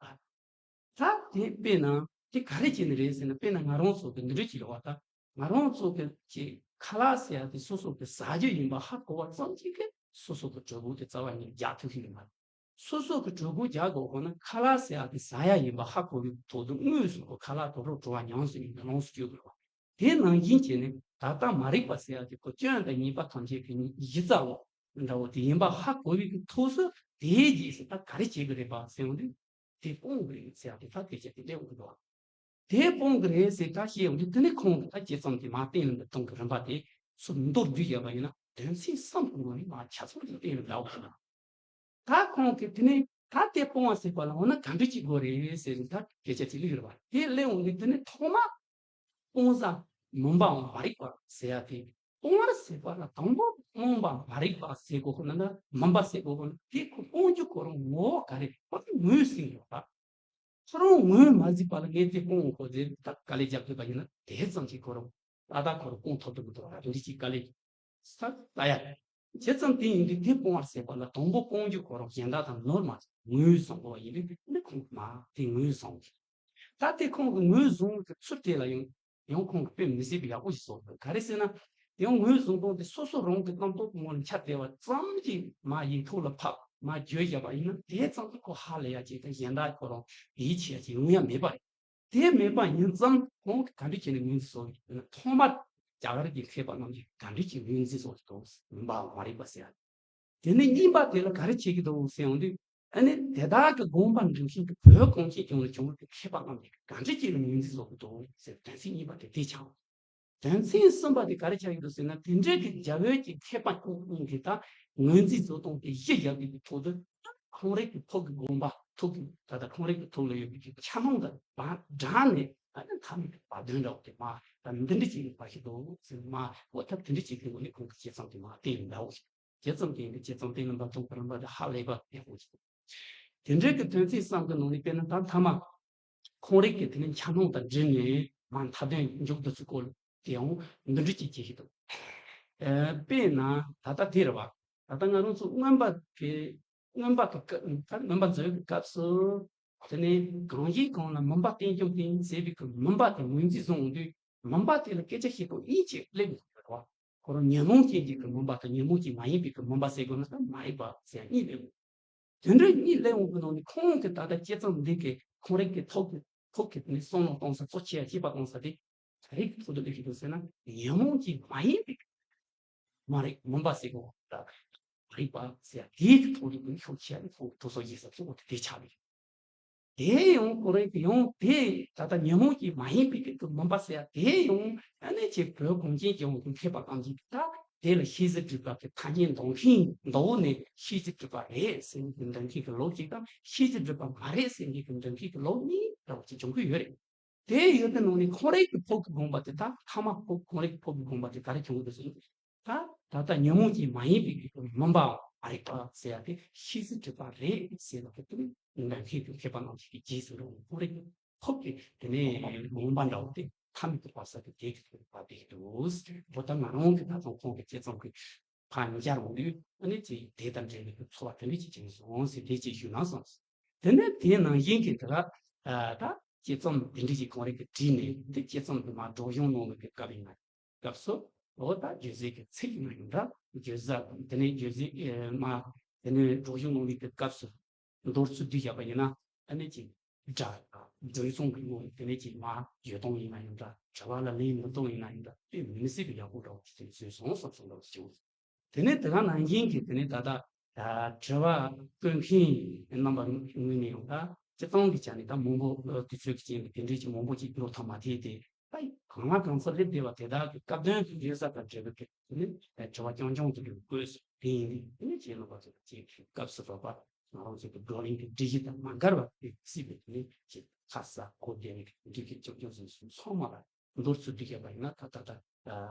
ད་དེ་དཔེར་ན་དེ་ག་རེ་བྱས་ནས་རེད་ཟེར་ན། དཔེར་ན་ང་རང་ཚོ་གི་འདི་འདྲ་ཅིག་རེད་བ། ད་ང་རང་ཚོ་གི་ཅིག་ཁ་ལག་ཟེར་ཡ་དེ་སོ་སོ་གི་ཟ་རྒྱུ་ཡིན་པ་ཧ་གོ་བ་ཙམ་གྱིས་གི་སོ་སོ་གི་གྲོད་ཁོག་དེ་རྩ་བ་ཉིད་རྒྱག་ཐུབ་ཀྱི་ཡོད་མ་རེད། སོ་སོ་གི་གྲོད་ཁོག་རྒྱག་དགོས་ཁོ་ན་ཁ་ལག་ཟེར་ཡ་དེ་ཟ་ཡ་ཡིན་པ་ཧ་གོ་བའི་ཐོག་ཏུ་དངོས་སུ་ཁོ་ཁ་ལག་དོག་རོགས་བྲོ་བ་མྱངས་སུ་ཡིན་པ་ལོངས་སུ་སྤྱོད་དགོས་པ། དེ་ནང་བཞིན་བྱས་ནས་ད་ལྟ་མ་རིག་པ་ཟེར་ཡ་དེ་ཁོ་སྐྱོན་དང་ཉེས་པ་ཐམས་ཅད་ཀྱི་གཞི་རྩ་བོ་འདྲ་བོ་དེ་ཡིན་པ་ཧ་གོ་བའི་གི་ཐོག་སུ་དེའི་རྗེས་སུ་ད་ག་རེ་བྱེད་དགོས་རེད་པ་ཟེར་ཡོང་དུས། དེ་སྤོང་དགོས་རེད་ཟེར་ཡ་དེ་ད་སྐད་ཆ་དེ་སླེབས་འོང་གི་འདུག་དེ་སྤོང་གི་རེད་ཟེར་ད་བཤད་ཡོང་དུས། དེ་ནས་ཁོང་གིས་ད་དཔྱད་རྩོམ་དེ་མར་གཏན་ལ་འབེབས་གཏོང་གི་རིམ་པ་དེ་ཚུར་མདོར་བསྡུས་བརྒྱབ་པ་ཡིན་ན། དོན་ཚན་གསུམ་གྱི་ངོས་ནས་མར་ཆ་ཚང་གི་གཏན་ལ་འབེབས་པ་ཡིན་ན། ད་ཁོང་གིས་དེ་ནས་ད་དེ་སྤོང་བ་ཟེར་བ་ལ་འོ་ན་ག་འདྲ་ཅིག་དགོས་རེད་ཟེར་ནས་ད་སྐད་ཆ་དེ་སླེབས་ཡོད་རེད་བ། དེ་སླེབས་འོང་དུས་དེ་ནས་ཐོག་མ་སྤོང་བྱ་ མུན་པའང་མ་རིག་པ་ཟེར་ཡ་དེ། སྤོང་བར་ཟད་པ་ལ་དང་པོ་སྤོང་བ་མ་རིག་པ་ཟེར་དགོས་ཁོ་ན་ན་མུན་པ་ཟེར་དགོས་ཁོ་ན་དེ་ཁོ་སྤོང་རྒྱུ་ཁོ་རང་ངོ་བོ་ག་རེ་ཁོ་ངོས་ཟིན་ཡོད་པ། ཁོ་རང་ངོས་མ་ཟིན་པ་ལ་ངས་དེ་སྤོང་ཁོ་དེ་ད་དཀའ་ལས་རྒྱག་དགོས་པ་ཡིན་ན་དེ་ཙམ་གྱིས་ཁོ་རང་ད་ལྟ་ཁོ་རང་སྤོང་ཐུབ་ཏུ་མི་འདུག་ར་འདི་གཅིག་དཀའ་ལས་ས་ལྟ་ཡ། བྱས་ཙང་དེ་ཡིན་དུས་དེ་སྤོང་བར་ཟད་པ་ལ་དང་པོ་སྤོང་རྒྱུ་ཁོ་རང་གཞན་དག་དང་ནོར་མ་ངོས་བཟུང་དགོས་པ་ཡིན་དུས་འདི་ཁོང་མ་དེ་ངོས་བཟུང་། ད་དེ་ཁོང་གི་ངོས་བཟུང་གི་ཚུལ་དེ་ལ་ཡང་ཡང་ཁོང་གི་དཔེ་མི་སྲིད་པའི་ཡག་པོ་ཞིག་བཟོ་དགོས། ག་རེ་ཟེར་ན། དེ་ཡང་ངོས་བཟུང་སྟངས་དེ་སོ་སོ་རང་གི་རྣམ་རྟོག་ངོ་ལ་འཆར་བསྡད་པ་ཙམ་གྱིས་མ་ཡིག་ཐོག་ལ་ཕབ་མ་བརྗོད་བཞག་པ་ཡིན་ན་དེ་ཙམ་གྱིས་ཁོ་ཧ་ལས་ཡ་ཅིག་དང་གཞན་དག་ཁོ་རང་ཡིད་ཆེས་ཡ་ཅིག་ཡོང་ཡ་མེད་པ་རེད། དེ་མེད་པ་ཡིན་ཙང་ཁོང་གིས་ག་འདྲ་བྱས་ནས་ངོས་འཛིན་བཟོ་གི་ཡོད་ན་ཐོག་མར་རྒྱ་གར་གྱི་མཁས་པ་རྣམས་ཀྱིས་ག་འདྲ་བྱས་ངོས་འཛིན་བཟོ་གི་འདུག་མུན་པ་མ་རིག་པ་ཟེར་ཡ། དེ་ནས་གཉིས་པ་དེ་ལ་ག་རེ་བྱེད་ཀྱི་འདུག་ཟེར་ཡོང་དུས། ཨ་ནི་དེ་དག་གི་དགོངས་པ་འགྲེལ་མཁན་གྱི་བོད་གངས་ཅན་ལྗོངས་ལ་བྱུང་བའི་མཁས་པ་རྣམས་ཀྱིས་ག་འདྲ་བྱས་ནས་ངོས་འཛིན་བཟོ་གི་འདུག་ཟེར་དོན་ཚན་གཉིས་པ་དེ་དེ་ཆགས། དོན་ཚན་གསུམ་པ་དེ་ག་རེ་ཆགས་ཡོད་འདུག་ཟེར་ན་དེ་འདྲའི་གི་རྒྱ་བོད་ཀྱི་མཁས་པ་གཉིས་ཀྱིས་ད་ངོས་འཛིན་བཟོ་སྟངས་དེ་གཞི་བཞག་པའི་ཐོག་ཏུ་ཁོང་རང་གི་ཐུགས་ཀྱི་དགོངས་པ་ཐུགས་ཀྱི་ད་ལྟ་ཁོང་རང་གི་ཐུགས་ལ་ཡོད་པའི་གི་ཆ་སྣང་དང་བག་སྦྲགས་ནས་ཨ་ནི་མཐའ་མའི་བར་དོན་འདྲ་བོ་དེ་མ་ད་འདི་འདྲ་ཅིག་ཡིན་པ་ཞིག་འདུག་ཟེར་མ་འོ་ད་དེ་འདྲ་ཅིག་གི་ངོས་ནས་ཁོང་གི་བྱས་ཙང་དེ་མ་བསྟན་འདྲ་བོ་ཞིག་བྱས་ཙང་དེ་ཡིན་དུས་བྱས་ཙང་དེ་རྣམ་པ་སྟོང་པ་རྣམ་པ་དེ་ཧ་ལས་པ་ཡག་པོ་ཞིག་དེ་འདྲའི་གི་དོན་ཚན་གསུམ་གི་ནང་ནས་དཔེར་ན་ད་མཐའ་མ་ཁོང་རང་གི་དེ་ནས་འཆར་སྣང་དང་འབྲེལ་ནས་མ་མཐའ་དོན་མཇུག་བསྡུ་ཚུལ་སྐོར་དེ་ཡང་འདི་འདྲ་ཅིག་བྱེད་ཀྱི་འདུག་ཨ་དཔེར་ན་ད་ལྟ་དེ་རེད་བ། ད་ལྟ་ང་རང་ཚོ་མངོན་པ་གི་མངོན་པ་གི་སྐབས་ད་མངོན་པ་མཛོད་ཀྱི་སྐབས་སུ་དེ་ནས་གང་ཞིག་གང་ལ་མུན་པ་བསྟན་ཀྱང་བསྟན་ཟེར་བའི་གི་མུན་པ་དེ་ངོས་འཛིན་བཟུང་དུས་མུན་པ་དེ་ལ་སྐད་ཆ་བཤད་སྟངས་གཉིས་ཅིག་སླེབས་ཡོང་གི་རེད་བ། ཁོ་རང་ཉོན་མོངས་ཅན་གྱི་གི་མུན་པ་དང་ཉོན་མོངས་ཅན་མ་ཡིན་པའི་གི་མུན་པ་ཟེར་དགོས་ན་ད་མ་རིག་པ་ཟེར་ཡ་གཉིས་སླེབས་ཡོང་། དེ་འདྲ་གཉིས་སླེབས་ཡོང་གི་ནང་ནས་ཁོང་གིས་ད་ལྟ་དཔྱད་རྩོམ་འདི་གི་ཁོང་རང་གི་ཐོག་གི་ཐོག་གི་ནས་བསམ་བློ་གཏོང་ས་གཙོ་ཆེ་བ་བྱེད་པ་གཏོང་ས་དེ་ག་རེ་གི་ཐོག་ཏུ་སླེབས་ཀྱི་འདུག་ཟེར་ན་ཉོན་མོངས་ཀྱིས་མ་ཡིན་པའི་མ་རིག་མུན་པ་ཟེར་གོ་ད་མ་རིག་པ་ཟེར་ཡ་དེའི་གི་ཐོག་ཏུ་ཤུགས་ཆེ་བ་ཁོང་གི་ཐུགས་སྲོག་བཞེས་ས་གཙོ་བོ་དེ་དེ་ཆགས་པས། དེ་ཡང་ཁོ་རང་གི་ཡང་དེ་ད་ལྟ་ཉོན་མོངས་ཀྱིས་མ་ཡིན་པའི་གི་མུན་པ་ཟེར་ཡ་དེ་ཡང་ཨ་ནི་ཅིག་བོད་གངས་ཅན་གྱི་ཡང་མཁས་པ་རྣམས་ཀྱིས་ད་དེ་ལ་ཤེས་བྱའི་སྒྲིབ་པ་གི་ཐ་སྙད་འདོགས་མཁན་འདོགས་ནས་ཤེས་བྱའི་སྒྲིབ་པ་རེད་ཟེར་མཁན་གྱི་འདོན་མཁན་གྱི་ལུགས་གཅིག་དང་ཤེས་བྱའི་སྒྲིབ་པ་མ་རེད་ཟེར་མཁན་གྱི་འདོན་མཁན་གྱི་ལུགས་གཉིས་འདྲ་བོ་ཅིག་འབྱུང་གི་ཡོད་རེད། དེ་ཡོད་པའི་ནང་ནས་ཁོང་རང་གི་ཐུགས་ཀྱི་དགོངས་པ་དེ་ད་ཐ་མ་ཁོ་ཁོང་རང་གི་ཐུགས་ཀྱི་དགོངས་པ་དེ་ག་རེ་བྱུང་འདུག་ཟེར་ན། ད་ད་ལྟ་ཉོན་མོངས་ཀྱིས་མ་ཡིན་པའི་གི་མུན་པའམ་མ་རིག་པ་ཟེར་ཡ་དེ་ཤེས་བྱའི་སྒྲིབ་པ་རེད་ཟེར་བ་དེ་ནི་འདོན་མཁན་གྱི་མཁས་པ་རྣམས་ཀྱི་རྗེས་སུ་འགྲོ་ཁོང་རང་གི་ཐུགས་ཀྱི་དེ་ནས་དགོངས་པ་འདྲ་བོ་དེ་ཐ་མི་དད་པ་ཟེར་དེ་དེ་གི་ཐུགས་པ་དེ་གི་འདུག་འོ་ད་ང་རང་གི་ད་དུང་ཁོང་གི་དཔྱད་རྩོམ་གི་ཕར་མཇལ་འོང་དུས་ཨ་ནི་ཅིག་དེ་དང་འབྲེལ་བའི་ཚོར་བ་དེ་འདྲ་ཅིག་བྱུང་སོང་ཟེར་དེ་ཅིག་ཞུས་ན་བསམ། དེ་ནས་དེའི་ནང་བཞིན་གྱི་དེ་ལ་ད་དཔྱད་རྩོམ་དེ་འདྲ་ཅིག་ཁོང་རང་གིས་བྲིས་ནས་དེ་དཔྱད་རྩོམ་དེ་མར་སྒྲོག་སྦྱང་གནང་བའི་སྐབས་ཡིན་ན་སྐབས་སུ་འོ་ད་བརྗོད་གཞི་གི་ཚིག་ཡིན་ན་ཡང་འདྲ་བརྗོད་བྱ་དེ་ནས་བརྗོད་གཞི་མ་དེ་ནས་སྒྲོག་སྦྱང་གནང་བའི་སྐབས་སུ་མདོར་ཚུར་བསྡུས་བཞག་པ་ཡིན་ན་ཨ་ནི་ཅིག་སྒྲ་སྒྲོལ་གསུང་གི་ངོ་དེ་ནས་ཅིག་མ་བརྗོད་སྟངས་ཡིན་ན་ཡང་འདྲ་དྲི་བ་ལ་ལན་འདོན་སྟངས་ཡིན་ན་ཡང་འདྲ་དཔེ་མི་སྲིད་པའི་ཡག་པོ་འདྲ་བོ་ཅིག་བཟོས་སོང་བསམ་སོང་འདྲ་བོ་ཅིག་བྱུང་། དེ་ནས་དེ་ག་ནང་བཞིན་གྱི་དེ་ནས་ད་ལྟ་དྲི་བ་བཀོད་མཁན་རྣམ་པ་ངོས་ནས་ཡང་ད་སྤྱིར་བཏང་གི་ཆ་ནས་ད་མང་པོ་དུས་ཚོད་ཀྱི་རྐྱེན་པས་དེ་འདྲས་ཀྱི་མང་པོ་ཅིག་འགྲོ་ཐུབ་མ་ཐུབ་དེ་ད་གང་ལ་གང་འཚམ་སླེབས་བསྡད་པ་དེ་དག་གི་སྐབས་དོན་གྱི་ཡོད་ས་དང་འབྲེལ་བའི་དེ་ནས་དྲི་བ་རྐྱང་རྐྱང་དུ་བཀོད་སོང་། དེ་ཡིན་དུས་དེ་ནས་ཁྱེད་རྣམ་པ་ཚོ་ཀྱི་སྐབས་སུ་བབ་པ་ང་རང་ཚོ་གི་བགྲོ་གླེང་གི་སྒྲིག་གཞི་དང་མ་འགལ་བར་དེ་སྲིད་པའི་དེ་ནས་ཀྱི་ཁ་ས་གོ་བདེ་བའི་སྒྲིག་གཞི་རྐྱང་རྐྱང་སོ་སོ་ཚང་མ་ལ། མདོར་ཚུར་བསྡུས་བཞག་པ་ཡིན་ན་ད་ད་ད་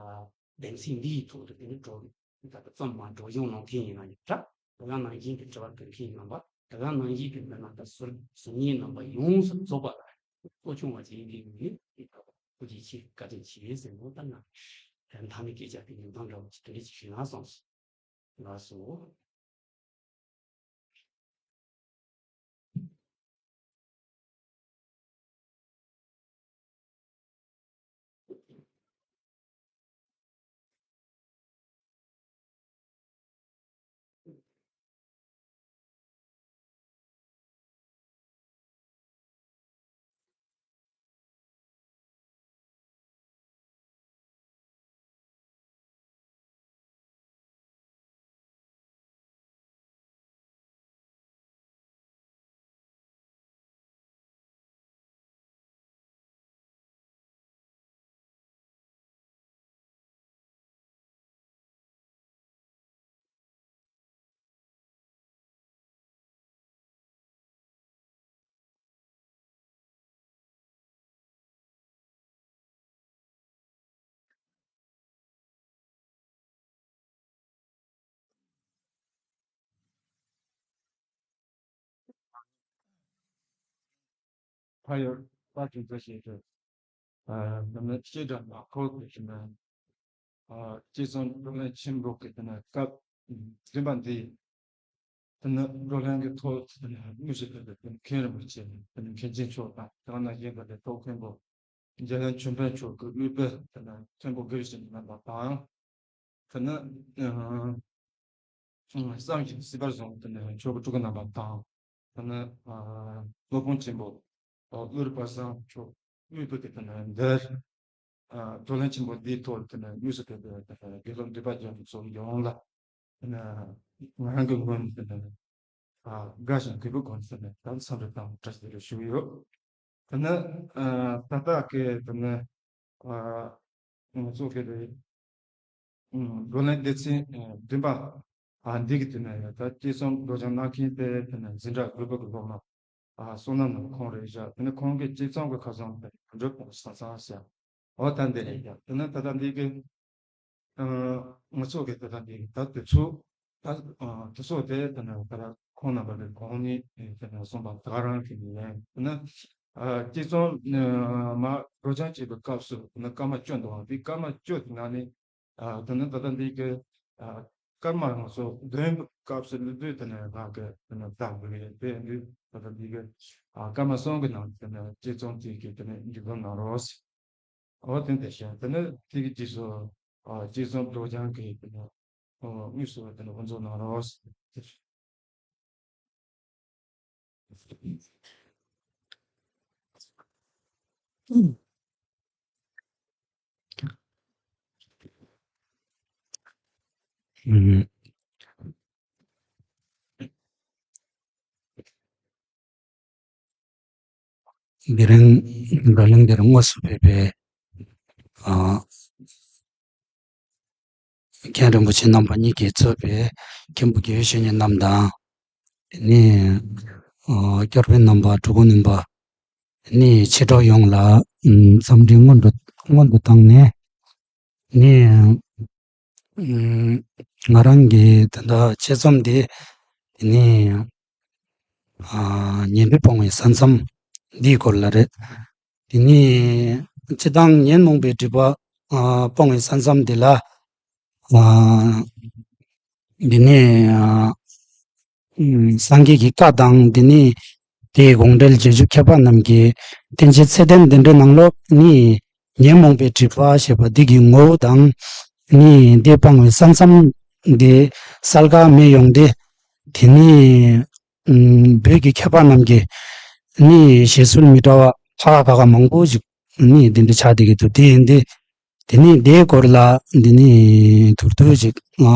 སྡེ་ཚན་འདིའི་ཐོག་ཏུ་དེ་ནི་སྒྲོག་ད་ལྟ་རྩོམ་མ་སྒྲོག་སྦྱང་གནང་མཁན་ཡིན་ན་ཡང་འདྲ། དེ་ག་ནང་བཞིན་གྱི་དྲི་བ་འདོན་མཁན་ཡིན་ན་འདྲ། དེ་ག་ནང་བཞིན་གྱི་མི་སྣ་དང་ཟུར་ཟུར་ཉན་རྣམ་པ་ཡོངས་སུ་རྫོགས་པ་ལ་གཙོ་སྐྱོང་བ་ཅིག་ཡིན་པའི་ངོས་ནས་ཐུགས་རྗེ་ཆེ་བཀའ་དྲིན་ཆེ་ཟེར་ནོ། ད་ང་མཐའ་མའི་སྐད་ཆ་དེ་ཉུང་མཐའ་འདྲ་བོ་ཅིག་དེ་འདྲ་ཅིག་ཞུས་ན་བསམ་སོང་། ལགས་སོ། ཕ་ཡུལ་པ་དེ་ཚོ་ཞིག་ཏུ། ཨ་ནི་བཤད་གྲྭ་ནག་ཁོག་གི་དེ་ནས་ཨ་དཔྱད་རྩོམ་བགྲོ་གླེང་ཆེན་པོ་གི་དེ་ནས་སྐབས་བདུན་པ་འདི་དེ་ནས་བགྲོ་གླེང་གི་ཐོག་དེ་ནས་དངོས་སུ་ཕེབས་པའི་དེ་ནས་མཁན་རིན་པོ་ཆེ་དེ་ནས་མཁན་ཆེན་མཆོག་དང་དེ་ནང་བཞིན་པ་དེ་ཐོག་མཁན་པོ་རྒྱལ་བློན་ཆོས་འཕེལ་མཆོག་གི་དབུས་པའི་དེ་ནས་མཁན་པོ་དགེ་བཤེས་རྣམ་པ་དང་། དེ་ནས་ཨ་བསམ་ཤིང་སྲིད་པར་བཟུང་དེ་ནས་ཆོས་སྐུ་སྤྲུལ་སྐུ་རྣམ་པ་དང་། དེ་ནས་ཨ་སློབ་དཔོན་ཆེན་པོ་ཨ་ཀླུ་རི་པ་སངས་མཆོག་དབུས་པའི་དེ་ནས་འདིར་ཨ་བགྲོ་གླེང་ཆེན་པོ་འདིའི་ཐོག་དེ་ནས་དངོས་སུ་ཕེབས་པའི་དེ་ནས་དགེ་སློབ་འདུས་པ་རྒྱ་མཚོ་ཡོངས་ལ་དེ་ནས་ང་རང་གི་ངོས་ནས་དེ་ནས་ཨ་དགའ་ཞིང་གུས་པའི་སྒོ་ནས་དེ་ནས་ད་འཚམས་འདྲི་དང་བཀྲ་ཤིས་བདེ་ལེགས་ཞུ་གི་ཡོད། དེ་ནས་ཨ་ད་ལྟ་གི་དེ་ནས་ཨ་ང་ཚོ་གི་རེད། ཨུམ། བགྲོ་གླེང་སྡེ་ཚན་ཨ་བདུན་པ་ཨ་འདི་གི་དེ་ནས་ཡོད། ད་དཔྱད་རྩོམ་སྒྲོག་སྦྱང་གནང་མཁན་དེ་དེ་ནས་འཛིན་གྲྭ་དགུ་པ་གི་སློབ་མ་ཨ་བསོད་ནམས་ནོར་བུ་ཁོང་རེད་བཞག་དེ་ནས་ཁོང་གི་དཔྱད་རྩོམ་གི་ཁ་བྱང་དེ་འགྲོ་གོང་ས་ཚང་ཟེར། འོ་ད་འདི་རེད་བཞག་དེ་ནས་ད་ལྟ་འདི་གི་ཨ་ང་ཚོ་གི་ད་ལྟ་འདི་གི་ད་དུས་ཚོད་ད་ཨ་དུས་ཚོད་དེ་དེ་ནས་ད་ལྟ་ཁོང་རྣམ་པ་གི་གོང་ནས་དེ་ནས་གསུངས་པ་ད་ག་རང་གི་ནས་ཡིན། དེ་ནས་ཨ་དཔྱད་རྩོམ་ཨ་མ་སྒྲོག་སྦྱང་བྱེད་པའི་སྐབས་སུ་དེ་ནས་སྐར་མ་བཅུ་འདུག་ཨང་། དེ་སྐར་མ་བཅུ་དེ་ནང་ནས་ཨ་དེ་ནས་ད་ལྟ་འདི་གི་ཨ་སྐར་མ་ང་ཚོ་འདོན་སྐབས་སུ་སླེབས་དུས་དེ་ནས་ང་གི་དེ་ནས་བདག་དགོས་ཡོད། དེ་འདི་ད་ལྟ་འདི་གི་ཨ་སྐར་མ་གསུམ་གི་ནང་དེ་ནས་དཔྱད་རྩོམ་དེ་གི་དེ་ནས་མཇུག་སྡོམ་གནང་རོགས། འོ་དེ་འདྲ་ཞིག་དེ་ནས་དེ་གི་རྗེས་སུ་ཨ་དཔྱད་རྩོམ་སྒྲོག་སྦྱང་གི་དེ་ནས་ཨོ་དངོས་སུ་དེ་ནས་དབུ་འཛུགས་གནང་རོགས། དེ་རིང་བགྲོ་གླེང་འདིར་དངོས་སུ་ཕེབས་པའི་ཨ་མཁན་རིན་པོ་ཆེ་རྣམ་པ་གཉིས་ཀྱིས་གཙོས་པའི་མཁན་པོ་དགེ་བའི་བཤེས་གཉེན་རྣམས་དང་། དེ་ནས་ཨ་སྐྱོར་དཔོན་རྣམ་པ་གྲོགས་པོ་རྣམ་པ། དེ་ནས་མཆེད་གྲོགས་ཡོངས་ལ་ཨམ་འཚམས་འདྲི་སྔོན་དུ་སྔོན་དུ་བཏང་ནས། དེ་ནས་ཨམ་ང་རང་གི་ད་ལྟ་དཔྱད་རྩོམ་འདི་དེ་ནས་ཨ་ཉན་ཐོས་སྤོང་བའི་ས་མཚམས་འདིའི་སྐོར་ལ་རེད། དེ་ནས་སྤྱིར་བཏང་ཉོན་མོངས་པའི་སྒྲིབ་པ་ཨ་སྤོང་བའི་ས་མཚམས་འདི་ལ་ཨ་འདི་ནས་ཨ་ཨུམ་སངས་རྒྱས་ཀྱི་བཀའ་དང་། དེ་ནས་དེའི་དགོངས་འགྲེལ་རྗེས་འཇུག་མཁས་པ་རྣམས་ཀྱི་བསྟན་བཅོས་ཚད་ལྡན་འདི་འདྲའི་ནང་ལོགས་ནས་ཉོན་མོངས་པའི་སྒྲིབ་པ་ཞེས་པ་འདི་གི་ངོ་བོ་དང་། ནི་འདི་སྤང་བའི་ས་མཚམས་འདི་གསལ་ཁ་མེད་ཡོང་སྟེ། དེ་ནས་ཨུམ་བོད་ཀྱི་མཁས་པ་རྣམས་ཀྱིས་ནི་བཞེད་སྲོལ་མི་འདྲ་བ་ཁ་ཁ་ཁ་ཁ་མང་པོ་ཞིག་ནི་འདི་འདྲ་ཆགས་བསྡད་ཀྱི་འདུག་དེ་ཡིན་ཏེ། དེ་ནས་དེའི་སྐོར་ལ་འདི་ནི་མདོར་བསྡུས་ཅིག་ཨ་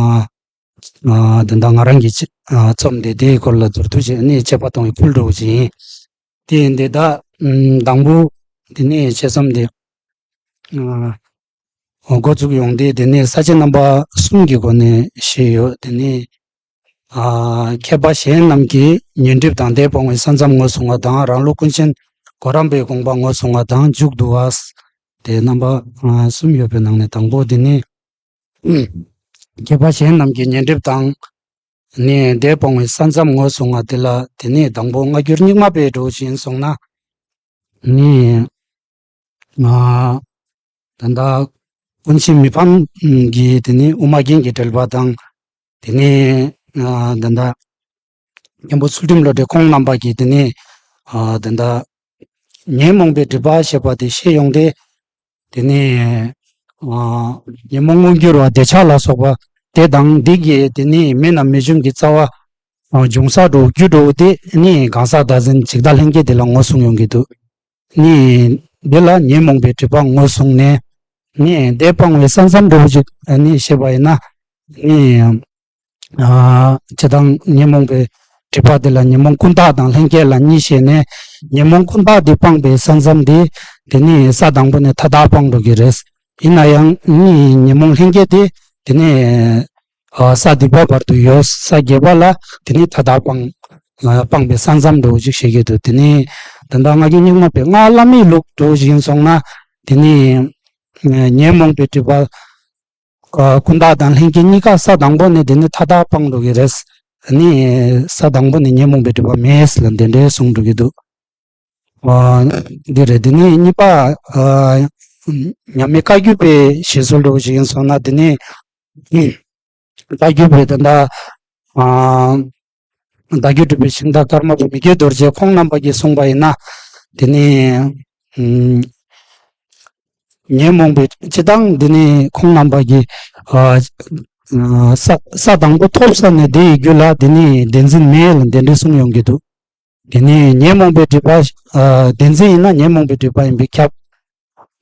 ཨ་འདི་འདྲ་ང་རང་གི་ཅི་ཨ་རྩོམ་དེ་དེའི་སྐོར་ལ་མདོར་བསྡུས་ཅིག་ནི་དཔྱད་པ་གཏོང་བའི་ཁུལ་འགྲོ་བཞིན་ཡིན། དེ་ཡིན་ཏེ་ད་ཨུམ་དང་པོ་འདི་ནི་དཔྱད་རྩོམ་འདི་ཨ་འགོ་བཙུགས་ཡོང་སྟེ། དེ་ནས་ས་བཅད་རྣམ་པ་གསུམ་གྱི་སྒོ་ནས་བཤད་ཡོད། དེ་ནས་ཨ་མཁས་པ་གཞན་རྣམས་ཀྱིས་ཉོན་སྒྲིབ་དང་དེ་སྤོང་བའི་ས་མཚམས་ངོས་བཟུང་བ་དང་། རང་ལུགས་ཀུན་མཁྱེན་གོ་རམས་པའི་དགོངས་པ་ངོས་བཟུང་བ་དང་། མཇུག་བསྡུ་བ། དེ་རྣམ་པ་ཨ་གསུམ་ཡོད་པའི་ནང་ནས་དང་པོ་འདི་ནི། མཁས་པ་གཞན་རྣམས་ཀྱིས་ཉོན་སྒྲིབ་དང་ནི་དེ་སྤོང་བའི་ས་མཚམས་ངོས་བཟུང་བ་དེ་ལ། དེ་ནི་དང་པོ་སྔ་འགྱུར་རྙིང་མ་པའི་འགྲོ་བཞིན་སོང་ན་ནི། ང་ད་ལྟ་ཀུན་མཁྱེན་མི་ཕམ་གྱིས་དེ་ནི་དབུ་མ་རྒྱན་གྱི་འགྲེལ་པ་དང་། དེ་ནས་ཨ་ད་ལྟ་མཁན་པོ་ཚུལ་ཁྲིམས་བློ་གྲོས་ཁོང་རྣམ་པ་གིས་དེ་ནས་ཨ་ད་ལྟ་ཉོན་མོངས་པའི་སྒྲིབ་པ་ཞེས་པ་དེ་བཤད་ཡོང་སྟེ། དེ་ནས་ཨ་ཉོན་མོངས་མངོན་གྱུར་བ་འདོད་ཆགས་ལ་སོགས་པ་དེ་དང་། འདི་གིས་དེ་ནས་མེད་ན་མེད་བྱུང་གི་རྩ་བ་ཨ་འབྱུང་ས་འགྲོ་རྒྱུ་འགྲོ་དེ་ནི་གང་ཟག་བདག་འཛིན་འཇིག་ལྟ་ལྷན་སྐྱེས་དེ་ལ་ངོས་བཟུང་ཡོང་གི་འདུག་ནི་འདི་ལ་ཉོན་མོངས་པའི་སྒྲིབ་པ་ངོས་བཟུང་ནས། ནི་དེ་སྤང་བའི་ས་མཚམས་འདྲ་བོ་ཅིག་ནི་བཤད་པ་ཡིན་ན། ནི་ཨ་སྤྱིར་བཏང་ཉོན་མོངས་པའི་སྒྲིབ་པ་དེ་ལ་ཉོན་མོངས་ཀུན་བརྟགས་དང་ལྷན་སྐྱེས་ལ་གཉིས་བཤད་ནས། ཉོན་མོངས་ཀུན་བརྟགས་དེ་སྤངས་པའི་ས་མཚམས་དེ། དེ་ནི་ས་དང་པོ་ནས་མཐའ་དག་སྤང་འགྲོ་གི་རེད། ཡིན་ན་ཡང་ནི་ཉོན་མོངས་ལྷན་སྐྱེས་དེ་དེ་ནི་ཨ་ས་བདུན་པ་བར་དུ་ཡོད། ས་བརྒྱད་པ་ལ་དེ་ནི་མཐའ་དག་སྤང་སྤངས་པའི་ས་མཚམས་འདྲ་བོ་ཅིག་བཤད་ཀྱི་འདུག་དེ་ནི་ད་ལྟ་སྔ་འགྱུར་རྙིང་མ་པའི་སྔགས་བླ་མེད་ལུགས་འདྲ་བོ་ཞིག་ཡིན་སོང་ན། དེ་ནི་ཉོན་མོངས་པའི་སྒྲིབ་པ་ཨ་ཀུན་བརྟགས་དང་ལྷན་སྐྱེས་གཉིས་ཀ་ས་དང་པོ་ནས་དེ་ནི་མཐའ་དག་སྤང་འགྲོ་གི་རེད། ནི་ས་དང་པོ་ནས་ཉོན་མོངས་པའི་སྒྲིབ་པ་མེད་ལ་འདི་འདྲའི་གསུང་འགྲོ་གི་འདུག་ཨ་འདི་རེད། དེ་ནས་གཉིས་པ་ཨ་མཉམ་མེད་བཀའ་བརྒྱུད་པའི་བཞེད་སྲོལ་འདྲ་བོ་ཞིག་ཡིན་སོང་ན། དེ་ནས་བཀའ་བརྒྱུད་པའི་ད་ལྟ་ཨ་བརྡ་བརྒྱུད་གྲུབ་པའི་ཤིང་རྟ་ཀརྨ་པ་མི་བསྐྱོད་རྡོ་རྗེ་ཁོང་རྣམ་པ་གིས་གསུངས་པ་ཡིན་ན། དེ་ནས་ཨ་ཉོན་མོངས་པའི་སྤྱི་དང་། དེ་ནས་ཁོང་རྣམ་པ་གིས་ཨ་ས་ས་དང་པོ་ཐོབ་ས་ནས་དེ་ཡི་རྒྱུད་ལ་དེ་ནས་བདེན་འཛིན་མེད་ལ་དེ་འདྲ་གསུངས་ཡོང་གི་འདུག་དེ་ནས་ཉོན་མོངས་པའི་སྒྲིབ་པ། ཨ་བདེན་འཛིན་ཡིན་ན་ཉོན་མོངས་པའི་སྒྲིབ་པ་ཡིན་པས་ཁྱབ།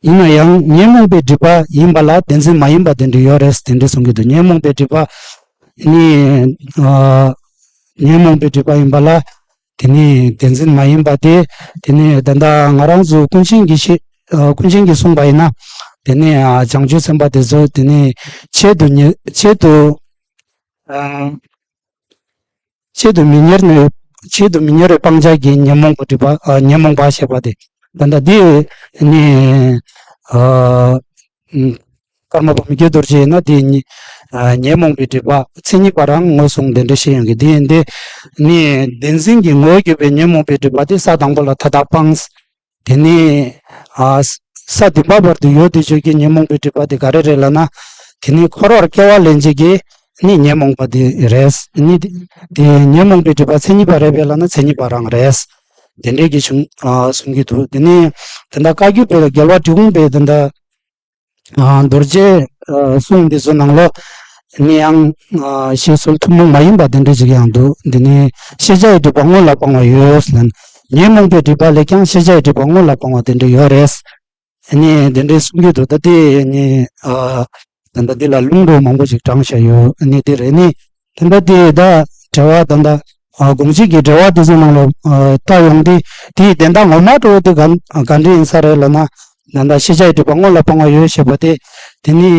ཡིན་ན་ཡང་ཉོན་མོངས་པའི་སྒྲིབ་པ་ཡིན་པ་ལ་བདེན་འཛིན་མ་ཡིན་པ་དེ་འདྲ་ཡོད་རེད། དེ་འདྲ་གསུང་གི་འདུག་ཉོན་མོངས་པའི་སྒྲིབ་པ་ནི། ཨ་ཉོན་མོངས་པའི་སྒྲིབ་པ་ཡིན་པ་ལ་དེ་ནི་བདེན་འཛིན་མ་ཡིན་པ་དེ། དེ་ནི་ད་ལྟ་ང་རང་ཚོ་ཀུན་མཁྱེན་གྱིས་བཤད། ཨ་ཀུན་མཁྱེན་གྱིས་གསུངས་པ་ཡིན་ན། དེ་ནི་ཨ་བྱང་ཆུབ་སེམས་དཔའ་དེ་ཚོ་དེ་ནི་ཆེད་དུ་ཉེ་ཆེད་དུ་ཨ། ཆེད་དུ་མི་གཉེར་ནས། ཆེད་དུ་མི་གཉེར་བའི་སྤང་བྱ་གི་ཉོན་མོངས་པ་སྒྲིབ་པ། ཨ་ཉོན་མོངས་པ་ཞེས་པ་དེ། ད་ལྟ་འདི་ནི་ཨ་ཀརྨ་པ་མི་བསྐྱོད་རྡོ་རྗེ་ཡིན་ན་དེ་ཉི་ཨ་ཉོན་མོངས་པའི་སྒྲིབ་པ་མཚན་ཉིད་པ་རང་ངོས་བཟུང་དེ་འདྲ་བཤད་ཡོང་གི། དེ་ཡིན་དེ་ནི་བདེན་འཛིན་གྱི་ངོ་བོར་གྱུར་པའི་ཉོན་མོངས་པའི་སྒྲིབ་པ་དེ་ས་དང་པོ་ལ་མཐའ་དག་སྤངས། དེ་ནས་ཨ་ས་བདུན་པ་བར་དུ་ཡོད་དེ་ཆོས་ཀྱི་ཉོན་མོངས་པའི་སྒྲིབ་པ་དེ་ག་རེ་རེད་ལབ་ན། དེ་ནི་འཁོར་བར་སྐྱེ་བ་ལེན་བྱེད་ཀྱི་ནི་ཉོན་མོངས་པ་དེ་རེད། ནི་དེ་ཉོན་མོངས་པའི་སྒྲིབ་པ་མཚན་ཉིད་པ་རེད་པས་ལབ་ན་མཚན་ཉིད་པ་རང་རེད། དེ་འདྲས་ཀྱི་བྱུང་ཨ་གསུང་གི་འདུག་དེ་ནས་ད་ལྟ་བཀའ་བརྒྱུད་པའི་རྒྱལ་བ་འབྲི་གུང་པའི་ད་ལྟ་ཨ་རྡོ་རྗེ་ཨ་གསུང་འདི་ཚོ་ནང་ལོགས་ནི་ཡང་ཨ་བཤད་སྲོལ་ཐུན་མོང་མ་ཡིན་པ་དེ་འདྲ་ཅིག་ཡང་འདུག་འདི་ནི་ཤེས་བྱ་ཡི་སྒྲིབ་པ་སྔོན་ལ་སྤང་བ་ཡོད་ཟེར་ན། ཉོན་མོངས་པའི་སྒྲིབ་པ་ལས་ཀྱང་ཤེས་བྱ་ཡི་སྒྲིབ་པ་སྔོན་ལ་སྤང་བ་དེ་འདྲ་ཡོད་རེད། ནི་དེ་འདྲའི་གསུང་གི་འདུག་ད་དེ་ནི་ཨ་ད་ལྟ་འདི་ལ་ལུང་འདྲ་མང་པོ་ཞིག་དྲངས་བཞག་ཡོད། ནི་དེ་རེད། ནི་ད་ལྟ་དེ་ད་འགྲེལ་བ་ད་ལྟ་ཨ་དགོངས་གཅིག་གི་འགྲེལ་བ་དེ་ཚོ་ནང་ལ་ཨ་ལྟ་ཡོང་དུས། དེའི་བདེན་མཐའ་ངོ་མ་འདྲ་བོ་དེ་ག་ག་འདྲ་ཡིན་ས་རེད་ལབ་ན། ད་ལྟ་ཤེས་བྱ་ཡི་སྒྲིབ་པ་སྔོན་ལ་སྤང་བ་ཡོད་ཞེས་པ་དེ། དེ་ནི་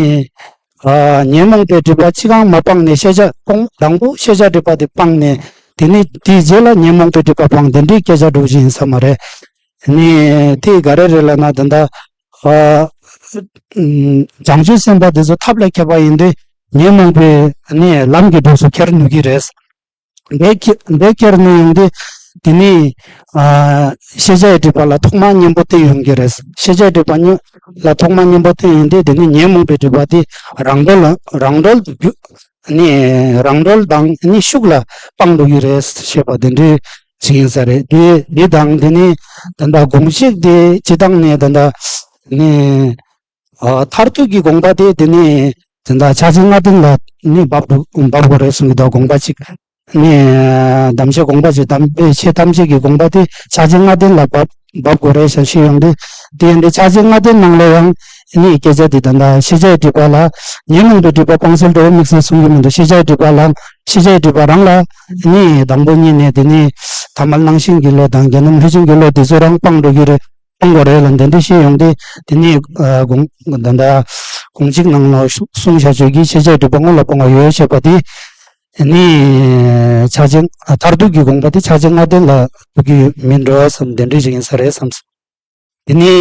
ཨ་ཉོན་མོངས་པའི་སྒྲིབ་པ་ཅི་གང་མ་སྤངས་ནས་ཤེས་བྱ་སྤོང་། དང་པོ་ཤེས་བྱ་སྒྲིབ་པ་དེ་སྤངས་ནས། དེ་ནི་དེའི་རྗེས་ལ་ཉོན་མོངས་པའི་སྒྲིབ་པ་སྤངས། དེ་འདྲའི་སྐད་ཆ་འདྲ་བོ་ཞིག་ཡིན་ས་མ་རེད། ནི་དེ་ག་རེ་རེད་ལབ་ན། ད་ལྟ་ཨ་ཨམ་བྱང་ཆུབ་སེམས་དཔའ་དེ་ཚོ་ཐབས་ལ་མཁས་པ་ཡིན་དུས། ཉོན་མོངས་པའི་ནི་ལམ་གྱི་གྲོགས་སུ་འཁྱེར་ནུས་ཀྱི་རེད། འདས་འཁྱེར་འདས་འཁྱེར་ནས་ཡོང་དུས། དེ་ནི་ཨ་ཤེས་བྱའི་སྒྲིབ་པ་ལ་ཐོག་མར་གཉེན་པོ་བསྟེན་ཡོང་གི་རེད། ཤེས་བྱའི་སྒྲིབ་པ་ཉོན་ལ་ཐོག་མར་གཉེན་པོ་བསྟེན་ཡོང་དུས། དེ་ནི་ཉོན་མོངས་པའི་སྒྲིབ་པ་དེ་རང་གྲོལ་ལ་རང་གྲོལ་དུ་རྒྱུ། ནི་རང་གྲོལ་དང་ནི་ཤུགས་ལ་སྤང་འགྲོ་གི་རེད་ཞེས་པ་དེ་འདྲའི་ཅིག་ཡིན་ས་རེད། དེ་དེ་དང་དེ་ནི་ད་ལྟ་དགོངས་གཅིག་དེ་སྤྱི་བཏང་ནས་ད་ལྟ་ནི་ཨ་མཐར་ཐུག་གི་དགོངས་པ་དེ་དེ་ནི་ད་ལྟ་ཕྱག་ཆེན་ལྔ་ལྡན་ལ་ནི་འབབ་འགྲོ་འབབ་དགོས་རེད་གསུང་གི་འདུག་དགོངས་པ་གཅིག་ནི་དམ་བཅའི་དགོངས་པ་གཅིག་དམ་པའི་ཆོས་ཐམས་ཅད་ཀྱི་དགོངས་པ་དེ་ཕྱག་ཆེན་ལྔ་ལྡན་ལ་འབབ་འབབ་དགོས་རེད་ཟེར་བཤད་ཡོང་དུས། དེ་ཡིན་དུས་ཕྱག་ཆེན་ལྔ་ལྡན་ནང་ལ་ཡང་ནི་སྐད་ཆ་དེ་ད་ལྟ་ཤེས་བྱའི་སྒྲིབ་པ་ལ་ཉོན་མོངས་པའི་སྒྲིབ་པ་སྤངས་ཚུལ་འདྲ་བོ་དམིགས་བསལ་གསུང་གི་མི་འདུག་ཤེས་བྱའི་སྒྲིབ་པ་ལ་ཤེས་བྱའི་སྒྲིབ་པ་རང་ལ་ནི་དང་པོ་ཉིད་ནས་དེ་ནི་ཐ་མལ་སྣང་ཞེན་གྱི་བློ་དང་། རྒྱ་ནམ་ལྷས་བྱིན་གྱི་བློ་དེ་ཚོ་རང་སྤང་འགྲོ་གི་རེད། སྤང་དགོས་རེད་ལ་འདི་འདྲ་བཤད་ཡོང་དུས། དེ་ནི་ཨ་དགོངས་ད་ལྟ་དགོངས་གཅིག་ནང་ལ་གསུངས་བཞག་ཆོས་ཀྱི་ཤེས་བྱའི་སྒྲིབ་པ་སྔོན་ལ་སྤོང་བ་ཡོད་ཅེས་པ་དེ་ནི་ཕྱག་ཆེན་མཐར་ཐུག་གི་དགོངས་པ་དེ་ཕྱག་ཆེན་ལྔ་ལྡན་ལ་ཐུག་གི་ཡོད་མིན་འགྲོ་བསམ། འདི་འདྲ་ཞིག་ཡིན་ས་རེད་བསམ། དེ་ནི་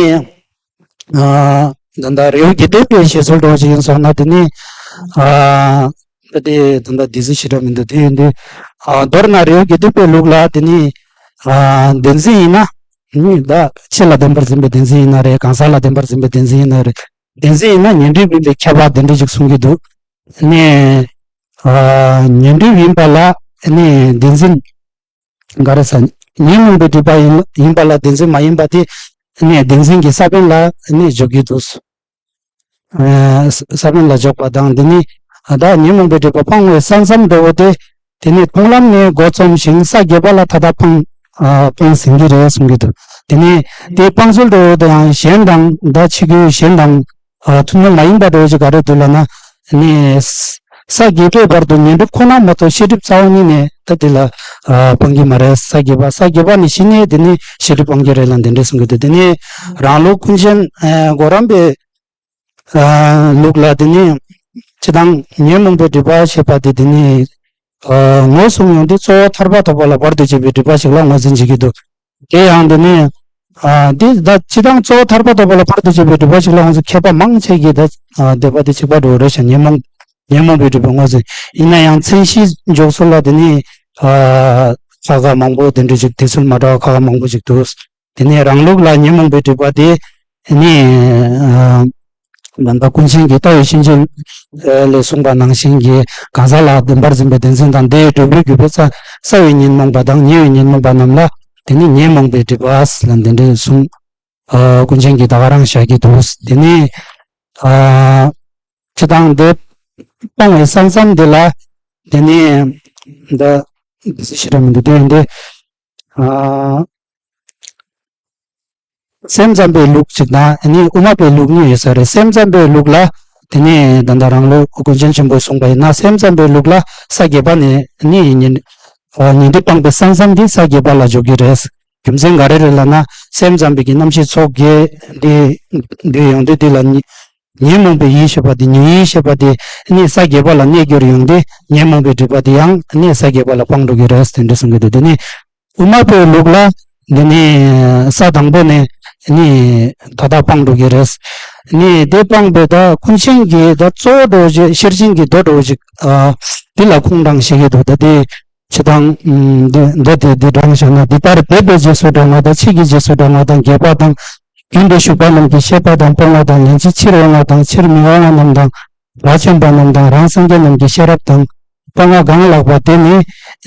ཨ་ད་ལྟ་རི་བོ་དགེ་ལྡན་པའི་བཤད་སྲོལ་འདྲ་བོ་ཞིག་ཡིན་སོང་ན། དེ་ནི་ཨ་ད་དེ་ད་ལྟ་དེ་ཚོ་ཞེ་དྲག་མི་འདུག་དེ་ཡིན་དུས་ཨ་མདོར་ན་རི་བོ་དགེ་ལྡན་པའི་ལུགས་ལ་དེ་ནི་ཨ་བདེན་འཛིན་ཡིན་ན། ནི་ད་ཆོས་ལ་བདེན་པར་འཛིན་པའི་བདེན་འཛིན་ཡིན་ན་རེད། གང་ཟག་ལ་བདེན་པར་འཛིན་པའི་བདེན་འཛིན་ཡིན་ན་རེད། བདེན་འཛིན་ཡིན་ན་ཉོན་སྒྲིབ་ཡིན་པའི་ཁྱད་པར་དེ་འདྲ་ཞིག་གསུང་གི་འདུག་ནི་ཨ་ཉོན་སྒྲིབ་ཡིན་པ་ལ་ནི་བདེན་འཛིན་ག་རེ་ཟེར། ཉོན་མོངས་པའི་སྒྲིབ་པ་ཡིན་ཡིན་པ་ལ་བདེན་འཛིན་མ་ཡིན་པ་དེ་ནི་བདེན་འཛིན་གྱི་ས་བོན་ལ་ནི་འཇོག་གི་འདུག་ཨ་ས་བོན་ལ་འཇོག་པ་དང་། འདི་ནི་ཨ་ད་ཉོན་མོངས་པའི་སྒྲིབ་པ་སྤང་བའི་ས་མཚམས་འདྲ་བོ་དེ། དེ་ནི་མཐོང་ལམ་ནས་འགོ་རྩོམ་ཞིང་ས་བརྒྱད་པ་ལ་མཐའ་དག་སྤང་ཨ་སྤང་ཟིན་གྱི་རེད་གསུང་གི་འདུག་དེ་ནི་དེའི་སྤང་ཚུལ་འདྲ་བོ་དེ་ཡང་གཞན་དང་ད་ཕྱི་རྒོལ་གཞན་དང་ཨ་ཐུན་མོང་མ་ཡིན་པ་འདྲ་བོ་ཞིག་ག་རེ་འདུག་ལབ་ན། ནི་ས་བརྒྱད་པའི་བར་དུ་ཉོན་སྒྲིབ་ཁོ་ན་མ་གཏོགས་ཤེས་སྒྲིབ་རྩ་བ་ཉིད་ནས་ད་དེ་ལ་ཨ་སྤང་གི་མ་རེད། ས་བརྒྱད་པ་ས་བརྒྱད་པ་ནས་གཞི་ནས་དེ་ནི་ཤེས་སྒྲིབ་སྤང་གི་རེད་ལབ་འདི་འདྲས་གསུང་གི་འདུག་དེ་ནི་རང་ལུགས་ཀུན་མཁྱེན་ཨ་གོ་རམས་པའི་ཨ་ལུགས་ལ་དེ་ནི་སྤྱི་བཏང་ཉོན་མོངས་པའི་སྒྲིབ་པ་ཞེས་པ་དེ་དེ་ནི་ཨ་ངོས་བཟུང་ཡོང་དུས་གཙོ་བོ་ཐར་པ་ཐོབ་པ་ལ་བར་དུ་གཅད་པའི་སྒྲིབ་པ་ཞིག་ལ་ངོས་འཛིན་བྱེད་ཀྱི་འདུག་དེ་ཡང་དེ་ནི་ཨ་འདི་ད་སྤྱི་བཏང་གཙོ་བོ་ཐར་པ་ཐོབ་པ་ལ་བར་དུ་གཅད་པའི་སྒྲིབ་པ་ཞིག་ལ་ང་ཚོ་མཁས་པ་མང་ཆེ་གིས་ད་ཨ་འདོད་པ་དེ་གཅིག་པ་འགྲོ་རེད་ཤག་ཉོན་མོངས་ཉོན་མོངས་པའི་སྒྲིབ་པ་ངོས་འཛིན། ཡིན་ན་ཡང་མཚན་གཞི་འཇོག་སྲོལ་ལ་དེ་ནི་ཨ་ཁ་ཁ་མང་པོ་དེ་འདྲ་ཞིག་དེ་ཚུལ་མ་འདྲ་བ་ཁ་ཁ་མང་པོ་ཞིག་འདུག་དེ་ནས་རང་ལུགས་ལ་ཉོན་མོངས་པའི་སྒྲིབ་པ་དེ་ནི། ད་ལྟ་ཀུན་མཁྱེན་གྱིས་ལྟ་བའི་ཤེས་བྱེད་ལས་གསུངས་པ་ནང་བཞིན་གྱི་གང་ཟག་ལ་བདེན་པར་འཛིན་པའི་བདེན་འཛིན་དང་དེའི་སྒྲུབ་བྱེད་གྱུར་པའི་རྩ་རྩ་བའི་ཉོན་མོངས་པ་དང་ཉེ་བའི་ཉོན་མོངས་པ་རྣམས་ལ་དེ་ནི་ཉོན་མོངས་པའི་སྒྲིབ་པ་ལ་འདི་འདྲའི་གསུངས། ཀུན་མཁྱེན་གྱིས་ད་ག་རང་བཞག་གི་འདུག་དེ་ནི་སྤྱི་དང་འདི་སྤང་བའི་ས་མཚམས་འདི་ལ་དེ་ནི་འདི་ཤི་ར་མི་འདུག་དེ་འདི། སེམས་ཙམ་པའི་ལུགས་གཅིག་དང་ནི་དབུ་མ་པའི་ལུགས་གཉིས་ཡོད་ས་རེད། སེམས་ཙམ་པའི་ལུགས་ལ་དེ་ནས་ད་ལྟ་རང་ལུགས་ཀུན་མཁྱེན་ཆེན་པོས་གསུངས་པ་ཡིན་ན། སེམས་ཙམ་པའི་ལུགས་ལ་ས་བརྒྱད་པ་ནས་ནི་ཉན་ཉན་འདི་སྤངས་པའི་ས་མཚམས་འདི་ས་བརྒྱད་པ་ལ་འཇོག་གི་རེད། རྒྱུ་མཚན་ག་རེ་རེད་ལབ་ན། སེམས་ཙམ་པའི་གི་རྣམ་ཤེས་ཚོགས་བརྒྱད་འདི་འདི་ཡོང་དུས་འདི་ལ་ཉི་ཉོན་མོངས་པའི་ཡིད་ཤེས་པ་དེ་ཉོན་ཡིད་ཤེས་པ་དེ་ནི་ས་བརྒྱད་པ་ལ་གནས་གྱུར་ཡོང་དུས་ཉོན་མོངས་པའི་སྒྲིབ་པ་དེ་ཡང་ནི་ས་བརྒྱད་པ་ལ་སྤང་འགྲོ་གི་རེད་དེ་འདྲ་གསུང་གི་འདུག་དེ་ནི། དབུ་མ་པའི་ལུགས་ལ་འདི་ནི་ས་དང་པོ་ནས་ནི་ད་ལྟ་སྤང་འགྲོ་གི་རེད། ནི་དེ་སྤངས་པའི་ད་ཀུན་མཁྱེན་གྱི་ད་གཙོ་བོ་འགྲོ་བཞི་ཤེར་ཕྱིན་གྱི་མདོ་འགྲོ་བཞི་ཨ་འདི་ལ་ཁུངས་དྲངས་བཤད་ཀྱི་འདུག་ད་དེ་ཕྱི་དང་འདི་མདོ་དེ་འདི་དྲངས་བཞག་ན། འདི་ལྟར་འབད་པའི་རྗེས་སུ་འབྲང་བ་དང་། ཕྱིས་ཀྱི་རྗེས་སུ་འབྲང་བ་དང་། རྒྱས་པ་དང་། རྒྱུན་དུ་ཞུགས་པ་རྣམས་ཀྱི་ཤེས་པ་དང་སྤོང་བ་དང་། ལན་ཅིག་ཕྱིར་འོང་བ་དང་། ཕྱིར་མི་འོང་བ་རྣམས་དང་། རབ་བྱུང་པ་རྣམས་དང་། རང་སངས་རྒྱས་རྣམས་ཀྱི་ཤེས་རབ་དང་། སྤོང་བ་གང་ལགས་པ་དེ་ནི་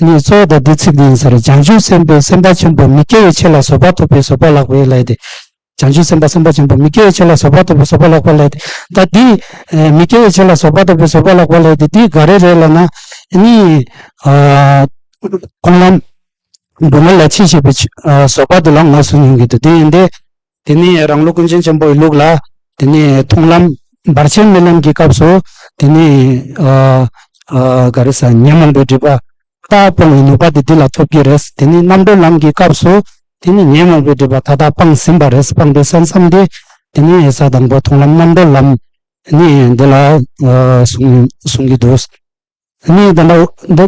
ནི་གཙོ་བོ་དང་འདི་ཚིག་འདི་ཡིན་ས་རེད། བྱང་ཆུབ་སེམས་དཔའི་སེམས་དཔའ་ཆེན་པོ་མི་སྐྱེ་བའི་ཆོས་ལ་བཟོད་པ་ཐོབ་པའི་བཟོད་པ་ལགས་པས་ལབ་ཡས་དེ། བྱང་ཆུབ་སེམས་དཔའ་སེམས་དཔའ་ཆེན་པོ་མི་སྐྱེ་བའི་ཆོས་ལ་བཟོད་པ་ཐོབ་པའི་བཟོད་པ་ལགས་པ་ལབ་ཡས་དེ། ད་འདི་མི་སྐྱེ་བའི་ཆོས་ལ་བཟོད་པ་ཐོབ་པའི་བཟོད་པ་ལགས་པ་ལབ་ཡས་དེ་འདི་ག་རེ་རེད་ལབ་ན། ནི་མཐོང་ལམ་སྡུག་བསྔལ་ལ་ཆེས་ཆེ་བའི་བཟོད་པ་དེ་ལ་ངོས་བཟུང་ཡོང་གི་འདུག་དེ་ཡིན་ཏེ། དེ་ནས་རང་ལུགས་ཀུན་མཁྱེན་ཆེན་པོའི་ལུགས་ལ་དེ་ནས་མཐོང་ལམ་བར་ཆད་མེད་ལམ་གྱི་སྐབས་སུ་དེ་ནས་ཨ་ཨ་ག་རེ་ཟ་ཉོན་མོངས་པའི་སྒྲིབ་པ་མཐའ་སྤོང་བའི་ནུས་པ་དེ་འདི་ལ་ཐོབ་ཀྱི་རེད། དེ་ནས་རྣམ་གྲོལ་ལམ་གྱི་སྐབས་སུ་དེ་ནས་ཉོན་མོངས་པའི་སྒྲིབ་པ་མཐའ་དག་སྤངས་ཟིན་པ་རེད། སྤངས་པའི་ས་མཚམས་དེ་དེ་ནས་ས་དང་པོ་མཐོང་ལམ་རྣམ་གྲོལ་ལམ་ནས་འདི་ལ་ཨ་གསུང་གསུང་གི་འདུག་ནས་ད་ལྟ་འདི།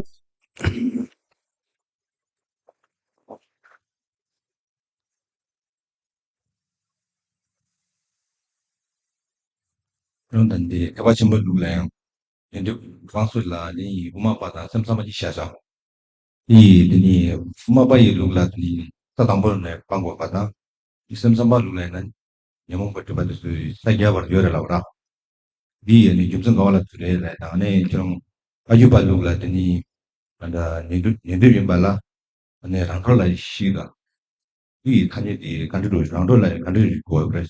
ཡང་དང་འདི་ཐེག་པ་ཆེན་པོའི་ལུགས་ལ་ཡང་ཉན་ཐོས་གྲངས་སུ་ལ་ནི་དབུ་མ་པ་དང་སེམས་ཙམ་པ་གཉིས་བཞག་ཅིང་། དེ་ཡིས་དེ་ནི་དབུ་མ་པ་ཡི་ལུགས་ལ་དེ་ནི་ས་དང་པོ་ནས་སྤང་དགོས་པ་དང་། དེ་སེམས་ཙམ་པ་ལུགས་ལ་ཡིན་ན་ཉོན་མོངས་པ་སྒྲིབ་པ་དེ་ཚོས་ས་བརྒྱ་བར་ཡོད་རེད་ལབ་ར། འདི་ཡི་ནི་རྒྱུ་མཚན་ག་བ་ལ་ཐུག་རེད་ལབ་དང་ནས་ཁྱོད་རང་ཨ་རྒྱུད་པ་ལུགས་ལ་དེ་ནི་ད་ལྟ་ཉན་ཐོས་ཉན་ཐོས་ཡིན་པ་ལ་ནས་རང་གྲོལ་ལ་ཤེས་དང་། འདི་ཡི་ཐ་སྙད་དེ་ག་འདྲ་རུ་རང་གྲོལ་ལ་ག་འདྲ་རུ་གོ་བ་རེད།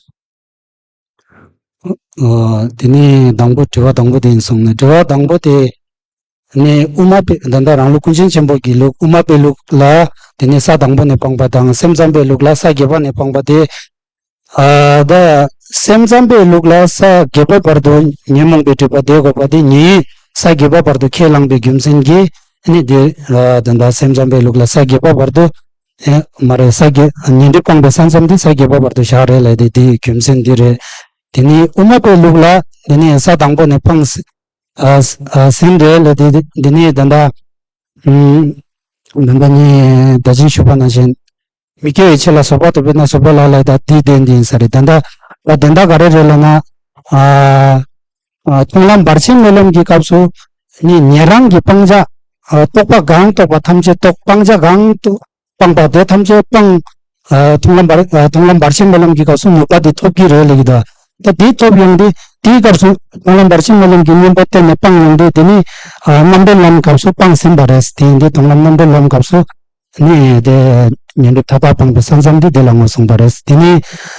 ཨ་དེ་ནས་དང་པོ་དྲི་བ་དང་པོ་དེ་ཡིན་སོང་ནས། དྲི་བ་དང་པོ་དེ་ནས་དབུ་མ་པའི་ད་ལྟ་རང་ལུགས་ཀུན་མཁྱེན་ཆེན་པོ་གི་ལུགས་དབུ་མ་པའི་ལུགས་ལ་དེ་ནས་ས་དང་པོ་ནས་སྤངས་པ་དང་། སེམས་ཙམ་པའི་ལུགས་ལ་ས་བརྒྱད་པ་ནས་སྤངས་པ་དེ། ཨ་ད་སེམས་ཙམ་པའི་ལུགས་ལ་ས་བརྒྱད་པ་བར་དུ་ཉོན་མོངས་པའི་སྒྲིབ་པ་བསྡད་དགོས་པ་དེ་ཉེ་བའི་ས་བརྒྱད་པ་བར་དུ་ཁས་བླངས་པའི་རྒྱུ་མཚན་གྱིས་ནི་དེ་ཨ་ད་ལྟ་སེམས་ཙམ་པའི་ལུགས་ལ་ས་བརྒྱད་པ་བར་དུ་ཨེ་མ་རེད། ས་བརྒྱད་ཉོན་སྒྲིབ་སྤངས་པའི་ས་མཚམས་དེ་ས་བརྒྱད་པ་བར་དུ་བཞག་རེད་ལབ་དེ་དེའི་རྒྱུ་མཚན་འདི་རེད། དེ་ནི་དབུ་མ་པའི་ལུགས་ལ་དེ་ནི་ས་དང་པོ་ནས་སྤངས་ཨ་ཨ་ཟིན་རེད་ལབ་དེ་དེ་ནི་ད་ལྟ་ཨུམ་ད་ལྟ་ནི་ད་ཅི་ཞུས་པ་ནང་བཞིན། མི་སྐྱེ་བའི་ཆོས་ལ་བཟོད་པ་ཐོབ་པས་ན་བཟོད་པ་ལགས་ལབ་ད་དེའི་དོན་དེ་ཡིན་ས་རེད། ད་ལྟ་ད་དོན་དག་ག་རེ་རེད་ལབ་ན། ཨ་ཨ་མཐོང་ལམ་བར་ཆད་མེད་ལམ་གྱི་སྐབས་སུ་ནི་ཉན་རང་གི་སྤང་བྱ་ཨ་རྟོག་པ་གང་རྟོགས་པ་ཐམས་ཅད་རྟོགས། སྤང་བྱ་གང་རྟོགས་སྤངས་པ་དེ་ཐམས་ཅད་སྤངས། ཨ་མཐོང་ལམ་བར་ཨ་མཐོང་ལམ་བར་ཆད་མེད་ལམ་གྱི་སྐབས་སུ་ནུས་པ་དེ་ཐོབ་ཀྱི་རེད་ལབ་ཀྱི་འདུག་ད་དེ་ཐོབ་ཡོང་དུས་དེའི་སྐབས་སུ་མཐོང་ལམ་བར་ཆད་མེད་ལམ་གྱི་གཉེན་པོ་བསྟེན་ནས་སྤངས་ཡོང་དུས་དེ་ནི་ཨ་རྣམ་གྲོལ་ལམ་སྐབས་སུ་སྤངས་ཟིན་པ་རེད། དེ་ཡིན་དུས་མཐོང་ལམ་རྣམ་གྲོལ་ལམ་སྐབས་སུ། ནི་དེ་ཉོན་སྒྲིབ་མཐའ་དག་སྤངས་པའི་ས་མཚམས་འདི་དེ་ལ་ངོས་བཟུང་བ་རེད། དེ་ནི་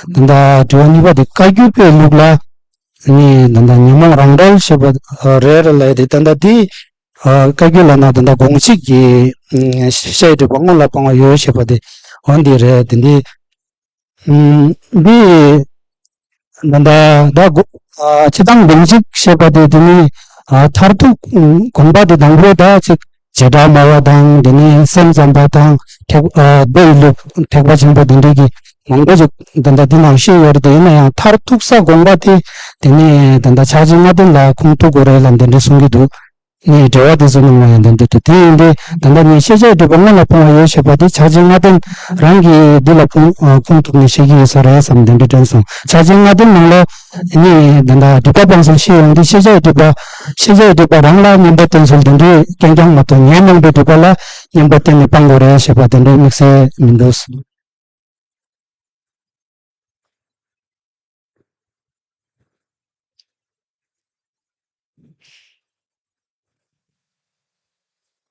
ད་ལྟ་དྲི་བ་གཉིས་པ་དེ་བཀའ་བརྒྱུད་པའི་ལུགས་ལ་ནི་ད་ལྟ་ཉོན་མོངས་རང་གྲོལ་ཞེས་པ་རེད་རེད་ལབ་དེ། ད་ལྟ་འདི་བཀའ་བརྒྱུད་ལ་ན་ད་ལྟ་དགོངས་གཅིག་གི་ཤེས་སྒྲིབ་པ་སྔོན་ལ་སྤང་བ་ཡོད་ཞེས་པ་དེ་འོ་འདི་རེད། དེ་འདི་འདི་ད་ལྟ་ད་སྒོ་ཨ་སྤྱི་དང་དགོངས་གཅིག་ཞེས་པ་དེ་དེ་ནི་ཨ་མཐར་ཐུག་དགོངས་པ་དེ་དང་པོ་ད་ཅིག་བྱེ་བྲག་སྨྲ་བ་དང་དེ་ནས་སེམས་ཙམ་པ་དང་ཐེག་ཨ་མདོའི་ལུགས་ཐེག་པ་ཆེན་པོ་དེ་འདྲས་ཀྱི་མང་པོ་ཞིག་ད་ལྟ་འདི་ནང་བཤད་ཡོད་རེད། དེ་ཡིན་ན་ཡང་མཐར་ཐུག་ས་དགོངས་པ་དེ་དེ་ནི་ད་ལྟ་ཕྱག་ཆེན་ལྔ་ལྡན་ལ་ཁུངས་གཏུག་དགོས་རེད་ལབ་འདི་འདྲས་གསུང་གི་འདུག་ནས་འགྲེལ་བ་དེ་ཚོ་གནང་བ་ཡང་དེ་འདྲ་འདུག་དེ་ཡིན་དུས་ད་ལྟ་ངས་ཤེས་བྱའི་སྒྲིབ་པ་སྔོན་ལ་སྤོང་བ་ཡོད་ཞེས་པ་དེ་ཕྱག་ཆེན་ལྔ་ལྡན་རང་གིས་འདི་ལ་ཁུངས་ཁུངས་གཏུགས་ནས་བཤད་ཀྱི་ཡོད་ས་རེད་བསམ་དེ་འདྲ་དྲན་སོང་། ཕྱག་ཆེན་ལྔ་ལྡན་ནང་ལ་ནི་ད་ལྟ་སྒྲིབ་པ་སྤངས་ཟིན་ཤེས་ཡོང་དུས་ཤེས་བྱའི་སྒྲིབ་པ་ཤེས་བྱའི་སྒྲིབ་པ་རང་ལ་གཉེན་པོ་བསྟེན་ཚུལ་དེ་འདྲའི་རྐྱང་རྐྱང་མ་གཏོགས་ཉོན་མོངས་པའི་སྒྲིབ་པ་ལ་གཉེན་པོ་བསྟེན་ནས་སྤང་དགོས་རེད་ཞེས་པ་དེ་འདྲའི་དམིགས་བསལ་མི་འདུག་